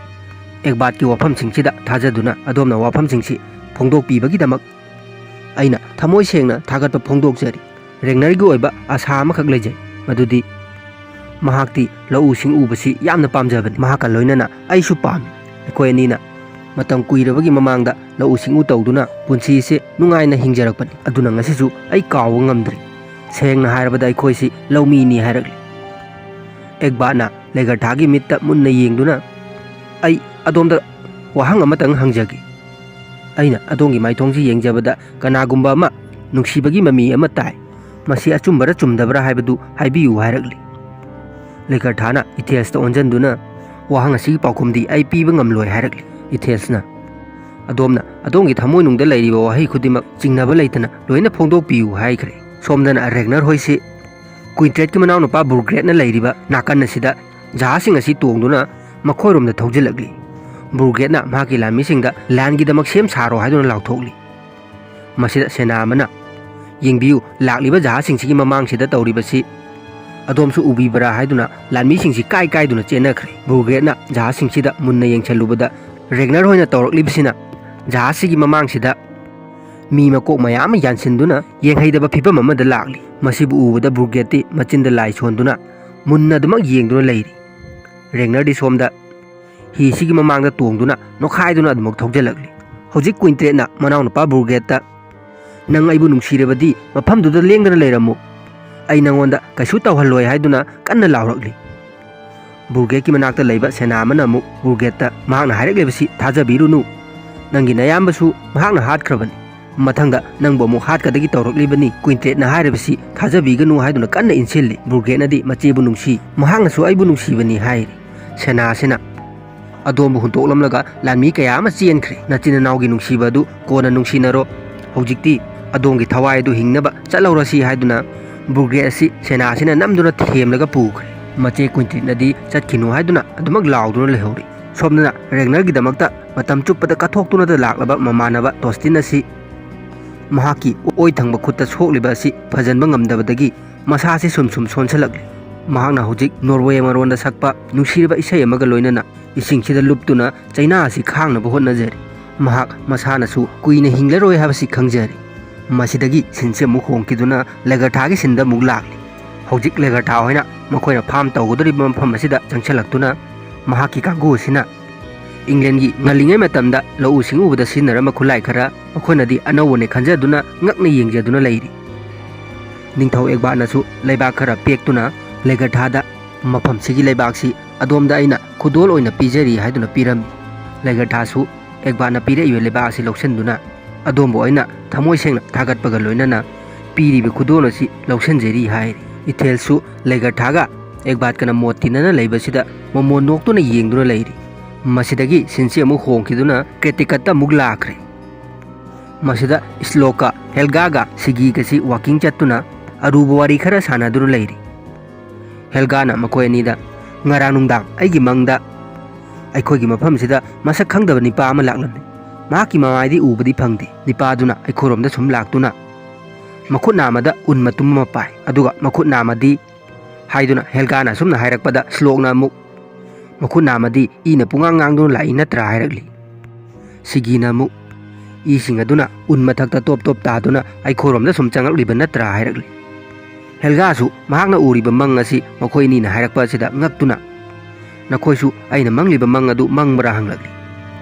ꯑꯦꯛꯕꯥꯠꯀꯤ ꯋꯥꯐꯝꯁꯤꯡꯁꯤꯗ ꯊꯥꯖꯗꯨꯅ ꯑꯗꯣꯝꯅ ꯋꯥꯐꯝꯁꯤꯡꯁꯤ ꯐꯣꯡꯗꯣꯛꯄꯤꯕꯒꯤꯗꯃꯛ ꯑꯩꯅ ꯊꯃꯣꯏ ꯁꯦꯡꯅ ꯊꯥꯒꯠꯄ ꯐꯣꯡꯗꯣꯛꯆꯔꯤ꯫ ꯔꯦꯒꯅꯔꯒꯤ ꯑꯣꯏꯕ ꯑꯥꯁꯥ ꯑꯃꯈꯛ ꯂꯩꯖꯩ, ꯃꯗꯨꯗꯤ ꯃꯍꯥꯛꯇꯤ ꯂꯧꯎ ꯁꯤꯡꯎꯕꯁꯤ ꯌꯥꯝꯅ ꯄꯥꯝꯖꯕꯅꯤ꯫ ꯃꯍꯥꯛꯀ ꯂꯣꯏꯅꯅ ꯑꯩꯁꯨ ꯄꯥꯝꯃꯤ꯫ ꯑꯩꯈꯣꯏ ꯑꯅꯤꯅ ꯃꯇꯝ ꯀꯨꯏꯔꯕꯒꯤ ꯃꯃꯥꯡꯗ ꯂꯧꯎ ꯁꯤꯡꯎ ꯇꯧꯗꯨꯅ ꯄꯨꯟꯁꯤꯁꯦ ꯅꯨꯡꯉꯥꯏꯅ ꯍꯤꯡꯖꯔꯛꯄꯅꯤ꯫ ꯑꯗꯨꯅ ꯉꯁꯤꯁꯨ ꯑꯩ ꯀꯥꯎꯕ ꯉꯝꯗ꯭ꯔꯤ꯫ ꯁꯦꯡꯅ ꯍꯥꯏꯔꯕꯗ ꯑꯩꯈꯣꯏꯁꯤ ꯂꯧꯃꯤꯅꯤ" ꯍꯥꯏꯔꯛꯂꯤ꯫ ꯑꯦꯛꯕꯥꯠꯅ ꯂꯩꯒꯔꯊꯥꯒꯤ ꯃꯤꯠꯇ ꯃꯨꯟꯅ ꯌꯦꯡꯗꯨꯅ, "ꯑꯩ ꯑꯗꯣꯝꯗ ꯋꯥꯍꯪ ꯑꯃꯇꯪ ꯍꯪꯖꯒꯦ꯫ ꯑꯩꯅ ꯑꯗꯣꯝꯒꯤ ꯃꯥꯏꯊꯣꯡꯁꯤ ꯌꯦꯡꯖꯕꯗ ꯀꯅꯥꯒꯨꯝꯕ ꯑꯃ ꯅꯨꯡꯁꯤꯕꯒꯤ ꯃꯃꯤ ꯑꯃ ꯇꯥꯏ꯫ ꯃꯁꯤ ꯑꯆꯨꯝꯕꯔ ꯆꯨꯝꯗꯕꯔ ꯍꯥꯏꯕꯗꯨ ꯍꯥꯏꯕꯤꯌꯨ" ꯍꯥꯏꯔꯛꯂꯤ꯫ ꯂꯩꯒꯔꯊꯥꯅ ꯏꯊꯦꯁꯇ ꯑꯣꯟꯁꯤꯟꯗꯨꯅ, "ꯋꯥꯍꯪ ꯑꯁꯤꯒꯤ ꯄꯥꯎꯈꯨꯝꯗꯤ ꯑꯩ ꯄꯤꯕ ꯉꯝꯂꯣꯏ" ꯍꯥꯏꯔꯛꯂꯤ꯫ ꯏꯊꯦꯁꯅ, "ꯑꯗꯣꯝꯅ ꯑꯗꯣꯝꯒꯤ ꯊꯃꯣꯏꯅꯨꯡꯗ ꯂꯩꯔꯤꯕ ꯋꯥꯍꯩ ꯈꯨꯗꯤꯡꯃꯛ ꯆꯤꯡꯅꯕ ꯂꯩꯇꯅ ꯂꯣꯏꯅ ꯐꯣꯡꯗꯣꯛꯄꯤꯌꯨ" ꯍꯥꯏꯈ꯭ꯔꯦ꯫ ꯁꯣꯝꯗꯅ ꯔꯦꯒꯅꯔ ꯍꯣꯏꯁꯤ ꯀ꯭ꯋꯤꯟꯇ꯭ꯔꯦꯠꯀꯤ ꯃꯅꯥꯎꯅꯨꯄꯥ ꯕꯨꯔꯒ꯭ꯔꯦꯠꯅ ꯂꯩꯔꯤꯕ ꯅꯥꯀꯟ ꯑꯁꯤꯗ ꯖꯍꯥꯖꯁꯤꯡ ꯑꯁꯤ ꯇꯣꯡꯗꯨꯅ ꯃꯈꯣꯏꯔꯣꯝꯗ ꯊꯧꯖꯤꯜꯂꯛꯂꯤ꯫ ꯕꯨꯔꯒ꯭ꯔꯦꯠꯅ ꯃꯍꯥꯛꯀꯤ ꯂꯥꯟꯃꯤꯁꯤꯡꯗ ꯂꯥꯟꯒꯤꯗꯃꯛ ꯁꯦꯝ ꯁꯥꯔꯣ ꯍꯥꯏꯗꯨꯅ ꯂꯥꯎꯊꯣꯛꯂꯤ꯫ ꯃꯁꯤꯗ ꯁꯦꯅꯥ ꯑꯃꯅ, "ꯌꯦꯡꯕꯤꯌꯨ, ꯂꯥꯛꯂꯤꯕ ꯖꯍꯥꯖꯁꯤꯡꯁꯤꯒꯤ ꯃꯃꯥꯡꯁꯤꯗ ꯇꯧꯔꯤꯕꯁꯤ ꯑꯗꯣꯝꯁꯨ ꯎꯕꯤꯕ꯭ꯔꯥ?" ꯍꯥꯏꯗꯨꯅ ꯂꯥꯟꯃꯤꯁꯤꯡꯁꯤ ꯀꯥꯏ ꯀꯥꯏꯗꯨꯅ ꯆꯦꯟꯅꯈ꯭ꯔꯦ꯫ ꯕꯨꯔꯒ꯭ꯔꯦꯠꯅ ꯖꯍꯥꯖꯁꯤꯡꯁꯤꯗ ꯃꯨꯟꯅ ꯌꯦꯡꯁꯤꯜꯂꯨꯕꯗ ꯔꯦꯒꯅꯔ ꯍꯣꯏꯅ ꯇꯧꯔꯛꯂꯤꯕꯁꯤꯅ ꯖꯍꯥꯖꯁꯤꯒꯤ ꯃꯃꯥꯡꯁꯤꯗ ꯃꯤ ꯃꯀꯣꯛ ꯃꯌꯥꯝ ꯑꯃ ꯌꯥꯟꯁꯤꯟꯗꯨꯅ ꯌꯦꯡꯍꯩꯗꯕ ꯐꯤꯕꯝ ꯑꯃꯗ ꯂꯥꯛꯂꯤ꯫ ꯃꯁꯤꯕꯨ ꯎꯕꯗ ꯕꯨꯔꯒ꯭ꯔꯦꯠꯇꯤ ꯃꯆꯤꯟꯗ ꯂꯥꯏ ꯁꯣꯟꯗꯨꯅ ꯃꯨꯟꯅ ꯑꯗꯨꯃꯛ ꯌꯦꯡꯗꯨꯅ ꯂꯩꯔꯤ꯫ ꯔꯦꯒꯅꯔꯗꯤ ꯁꯣꯝꯗ ꯍꯤꯁꯤꯒꯤ ꯃꯃꯥꯡꯗ ꯇꯣꯡꯗꯨꯅ ꯅꯣꯛꯈꯥꯏꯗꯨꯅ ꯑꯗꯨꯃꯛ ꯊꯧꯖꯤꯜꯂꯛꯂꯤ꯫ ꯍꯧꯖꯤꯛ ꯀ꯭ꯋꯤꯟꯇ꯭ꯔꯦꯠꯅ ꯃꯅꯥꯎꯅꯨꯄꯥ ꯕꯨꯔꯒ꯭ꯔꯦꯠꯇ, "ꯅꯪ ꯑꯩꯕꯨ ꯅꯨꯡꯁꯤꯔꯕꯗꯤ ꯃꯐꯝꯗꯨꯗ ꯂꯦꯡꯗꯅ ꯂꯩꯔꯝꯃꯨ, ꯑꯩ ꯅꯪꯉꯣꯟꯗ ꯀꯩꯁꯨ ꯇꯧꯍꯜꯂꯣꯏ" ꯍꯥꯏꯗꯨꯅ ꯀꯟꯅ ꯂꯥꯎꯔꯛꯂꯤ꯫ ꯕꯨꯔꯒ꯭ꯔꯦꯠꯀꯤ ꯃꯅꯥꯛꯇ ꯂꯩꯕ ꯁꯦꯅꯥ ꯑꯃꯅ ꯑꯃꯨꯛ ꯕꯨꯔꯒ꯭ꯔꯦꯠꯇ, "ꯃꯍꯥꯛꯅ ꯍꯥꯏꯔꯛꯂꯤꯕꯁꯤ ꯊꯥꯖꯕꯤꯔꯨꯅꯨ꯫ ꯅꯪꯒꯤ ꯅꯌꯥꯝꯕꯁꯨ ꯃꯍꯥꯛꯅ ꯍꯥꯠꯈ꯭ꯔꯕꯅꯤ꯫ ꯃꯊꯪꯗ ꯅꯪꯕꯨ ꯑꯃꯨꯛ ꯍꯥꯠꯀꯗꯒꯤ ꯇꯧꯔꯛꯂꯤꯕꯅꯤ꯫ ꯀ꯭ꯋꯤꯟꯇ꯭ꯔꯦꯠꯅ ꯍꯥꯏꯔꯤꯕꯁꯤ ꯊꯥꯖꯕꯤꯒꯅꯨ" ꯍꯥꯏꯗꯨꯅ ꯀꯟꯅ ꯏꯟꯁꯤꯜꯂꯤ꯫ ꯕꯨꯔꯒ꯭ꯔꯦꯠꯅꯗꯤ ꯃꯆꯦꯕꯨ ꯅꯨꯡꯁꯤ, ꯃꯍꯥꯛꯅꯁꯨ ꯑꯩꯕꯨ ꯅꯨꯡꯁꯤꯕꯅꯤ ꯍꯥꯏꯔꯤ꯫ ꯁꯦꯅꯥ ꯑꯁꯤꯅ ꯑꯗꯣꯝꯕꯨ ꯍꯨꯟꯗꯣꯛꯂꯝꯂꯒ ꯂꯥꯟꯃꯤ ꯀꯌꯥ ꯑꯃ ꯆꯦꯟꯈ꯭ꯔꯦ꯫ ꯅꯆꯤꯟ ꯅꯅꯥꯎꯒꯤ ꯅꯨꯡꯁꯤꯕ ꯑꯗꯨ ꯀꯣꯟꯅ ꯅꯨꯡꯁꯤꯅꯔꯣ꯫ ꯍꯧꯖꯤꯛꯇꯤ ꯑꯗꯣꯝꯒꯤ ꯊꯋꯥꯏ ꯑꯗꯨ ꯍꯤꯡꯅꯕ ꯆꯠꯍꯧꯔꯁꯤ" ꯍꯥꯏꯗꯨꯅ ꯕꯨꯔꯒ꯭ꯔꯦꯠ ꯑꯁꯤ ꯁꯦꯅꯥꯁꯤꯅ ꯅꯝꯗꯨꯅ ꯊꯦꯝꯂꯒ ꯄꯨꯈ꯭ꯔꯦ꯫ ꯃꯆꯦ ꯀ꯭ꯋꯤꯟꯇꯤꯟꯅꯗꯤ ꯆꯠꯈꯤꯅꯨ ꯍꯥꯏꯗꯨꯅ ꯑꯗꯨꯃꯛ ꯂꯥꯎꯗꯨꯅ ꯂꯩꯍꯧꯔꯤ꯫ ꯁꯣꯝꯗꯅ ꯔꯦꯒꯅꯔꯒꯤꯗꯃꯛꯇ ꯃꯇꯝ ꯆꯨꯞꯄꯗ ꯀꯠꯊꯣꯛꯇꯨꯅꯗ ꯂꯥꯛꯂꯕ ꯃꯃꯥꯟꯅꯕ ꯇꯣꯁꯇꯤꯟ ꯑꯁꯤ ꯃꯍꯥꯛꯀꯤ ꯑꯣꯏ ꯊꯪꯕ ꯈꯨꯠꯇ ꯁꯣꯛꯂꯤꯕ ꯑꯁꯤ ꯐꯖꯟꯕ ꯉꯝꯗꯕꯗꯒꯤ ꯃꯁꯥꯁꯤ ꯁꯨꯝ ꯁꯨꯝ ꯁꯣꯟꯁꯤꯜꯂꯛꯂꯤ꯫ ꯃꯍꯥꯛꯅ ꯍꯧꯖꯤꯛ ꯅꯣꯔꯋꯦ ꯃꯔꯣꯟꯗ ꯁꯛꯄ ꯅꯨꯡꯁꯤꯔꯕ ꯏꯁꯩ ꯑꯃꯒ ꯂꯣꯏꯅꯅ ꯏꯁꯤꯡꯁꯤꯗ ꯂꯨꯞꯇꯨꯅ ꯆꯩꯅꯥ ꯑꯁꯤ ꯈꯥꯡꯅꯕ ꯍꯣꯠꯅꯖꯔꯤ꯫ ꯃꯍꯥꯛ ꯃꯁꯥꯅꯁꯨ ꯀꯨꯏꯅ ꯍꯤꯡꯂꯔꯣꯏ ꯍꯥꯏꯕꯁꯤ ꯈꯪꯖꯔꯤ꯫ ꯃꯁꯤꯗꯒꯤ ꯁꯤꯟꯁꯤ ꯑꯃꯨꯛ ꯍꯣꯡꯈꯤꯗꯨꯅ ꯂꯦꯒꯔꯊꯥꯒꯤ ꯁꯤꯟꯗ ꯑꯃꯨꯛ ꯂꯥꯛꯂꯤ꯫ ꯍꯧꯖꯤꯛ ꯂꯦꯒꯔꯊꯥ ꯍꯣꯏꯅ ꯃꯈꯣꯏꯅ ꯐꯥꯝ ꯇꯧꯒꯗꯧꯔꯤꯕ ꯃꯐꯝ ꯑꯁꯤꯗ ꯆꯪꯁꯤꯜꯂꯛꯇꯨꯅ ꯃꯍꯥꯛꯀꯤ ꯀꯥꯡꯕꯨ ꯑꯁꯤꯅ ꯏꯪꯂꯦꯟꯒꯤ ꯉꯜꯂꯤꯉꯩ ꯃꯇꯝꯗ ꯂꯧꯎ ꯁꯤꯡꯎꯕꯗ ꯁꯤꯖꯤꯟꯅꯔꯝꯕ ꯈꯨꯠꯂꯥꯏ ꯈꯔ ꯃꯈꯣꯏꯅꯗꯤ ꯑꯅꯧꯕꯅꯦ ꯈꯟꯖꯗꯨꯅ ꯉꯛꯅ ꯌꯦꯡꯖꯗꯨꯅ ꯂꯩꯔꯤ꯫ ꯅꯤꯡꯊꯧ ꯑꯦꯒꯕꯥꯔꯠꯅꯁꯨ ꯂꯩꯕꯥꯛ ꯈꯔ ꯄꯦꯛꯇꯨꯅ ꯂꯦꯒꯔꯊꯥꯗ "ꯃꯐꯝꯁꯤꯒꯤ ꯂꯩꯕꯥꯛꯁꯤ ꯑꯗꯣꯝꯗ ꯑꯩꯅ ꯈꯨꯗꯣꯜ ꯑꯣꯏꯅ ꯄꯤꯖꯔꯤ" ꯍꯥꯏꯗꯨꯅ ꯄꯤꯔꯝꯃꯤ꯫ ꯂꯦꯒꯔꯊꯥꯁꯨ ꯑꯦꯒꯕꯥꯔꯠꯅ ꯄꯤꯔꯛꯏꯕ ꯂꯩꯕꯥꯛ ꯑꯁꯤ ꯂꯧꯁꯤꯟꯗꯨꯅ "ꯑꯗꯣꯝꯕꯨ ꯑꯩꯅ ꯊꯃꯣꯏ ꯁꯦꯡꯅ ꯊꯥꯒꯠꯄꯒ ꯂꯣꯏꯅꯅ ꯄꯤꯔꯤꯕ ꯈꯨꯗꯣꯜ ꯑꯁꯤ ꯂꯧꯁꯤꯟꯖꯔꯤ" ꯍꯥꯏꯔꯤ꯫ ꯏꯊꯦꯜꯁꯨ ꯂꯦꯒꯔꯊꯥꯒ ꯑꯦꯒꯕꯥꯔꯠꯀꯅ ꯃꯣꯠ ꯇꯤꯟꯅꯅ ꯂꯩꯕꯁꯤꯗ ꯃꯃꯣꯟ ꯅꯣꯛꯇꯨꯅ ꯌꯦꯡꯗꯨꯅ ꯂꯩꯔꯤ꯫ ꯃꯁꯤꯗꯒꯤ ꯁꯤꯟꯁꯤ ꯑꯃꯨꯛ ꯍꯣꯡꯈꯤꯗꯨꯅ ꯀ꯭ꯔꯦꯇꯤꯀꯠꯇ ꯑꯃꯨꯛ ꯂꯥꯛꯈ꯭ꯔꯦ꯫ ꯃꯁꯤꯗ ꯁ꯭ꯂꯣꯛꯀ ꯍꯦꯜꯒꯥꯒ ꯁꯤꯒꯤꯒꯁꯤ ꯋꯥꯀꯤꯡ ꯆꯠꯇꯨꯅ ꯑꯔꯨꯕ ꯋꯥꯔꯤ ꯈꯔ ꯁꯥꯟꯅꯗꯨꯅ ꯂꯩꯔꯤ꯫ ꯍꯦꯜꯒꯥꯅ ꯃꯈꯣꯏ ꯑꯅꯤꯗ, "ꯉꯔꯥꯡ ꯅꯨꯡꯗꯥꯡ ꯑꯩꯒꯤ ꯃꯪꯗ ꯑꯩꯈꯣꯏꯒꯤ ꯃꯐꯝꯁꯤꯗ ꯃꯁꯛ ꯈꯪꯗꯕ ꯅꯤꯄꯥ ꯑꯃ ꯂꯥꯛꯂꯝꯃꯤ꯫ ꯃꯍꯥꯛꯀꯤ ꯃꯃꯥꯏꯗꯤ ꯎꯕꯗꯤ ꯐꯪꯗꯦ꯫ ꯅꯤꯄꯥꯗꯨꯅ ꯑꯩꯈꯣꯏꯔꯣꯝꯗ ꯁꯨꯝ ꯂꯥꯛꯇꯨꯅ ꯃꯈꯨꯠ ꯅꯥꯝꯃꯗ ꯎꯟ ꯃꯇꯨꯝ ꯑꯃ ꯄꯥꯏ, ꯑꯗꯨꯒ ꯃꯈꯨꯠ ꯅꯥꯝꯃꯗꯤ" ꯍꯥꯏꯗꯨꯅ ꯍꯦꯜꯒꯥꯅ ꯑꯁꯨꯝꯅ ꯍꯥꯏꯔꯛꯄꯗ ꯁ꯭ꯂꯣꯛꯅ ꯑꯃꯨꯛ, "ꯃꯈꯨꯠ ꯅꯥꯝꯃꯗꯤ ꯏꯅ ꯄꯨꯡꯉꯥꯡ ꯉꯥꯡꯗꯨꯅ ꯂꯥꯛꯏ ꯅꯠꯇ꯭ꯔꯥ?" ꯍꯥꯏꯔꯛꯂꯤ꯫ ꯁꯤꯒꯤꯅ ꯑꯃꯨꯛ, "ꯏꯁꯤꯡ ꯑꯗꯨꯅ ꯎꯟ ꯃꯊꯛꯇ ꯇꯣꯞ ꯇꯣꯞ ꯇꯥꯗꯨꯅ ꯑꯩꯈꯣꯏꯔꯣꯝꯗ ꯁꯨꯝ ꯆꯪꯂꯛꯂꯤꯕ ꯅꯠꯇ꯭ꯔꯥ?" ꯍꯥꯏꯔꯛꯂꯤ꯫ ꯍꯦꯜꯒꯥꯁꯨ ꯃꯍꯥꯛꯅ ꯎꯔꯤꯕ ꯃꯪ ꯑꯁꯤ ꯃꯈꯣꯏ ꯑꯅꯤꯅ ꯍꯥꯏꯔꯛꯄ ꯑꯁꯤꯗ ꯉꯛꯇꯨꯅ, "ꯅꯈꯣꯏꯁꯨ ꯑꯩꯅ ꯃꯪꯂꯤꯕ ꯃꯪ ꯑꯗꯨ ꯃꯪꯕ꯭ꯔꯥ?" ꯍꯪꯂꯛꯂꯤ꯫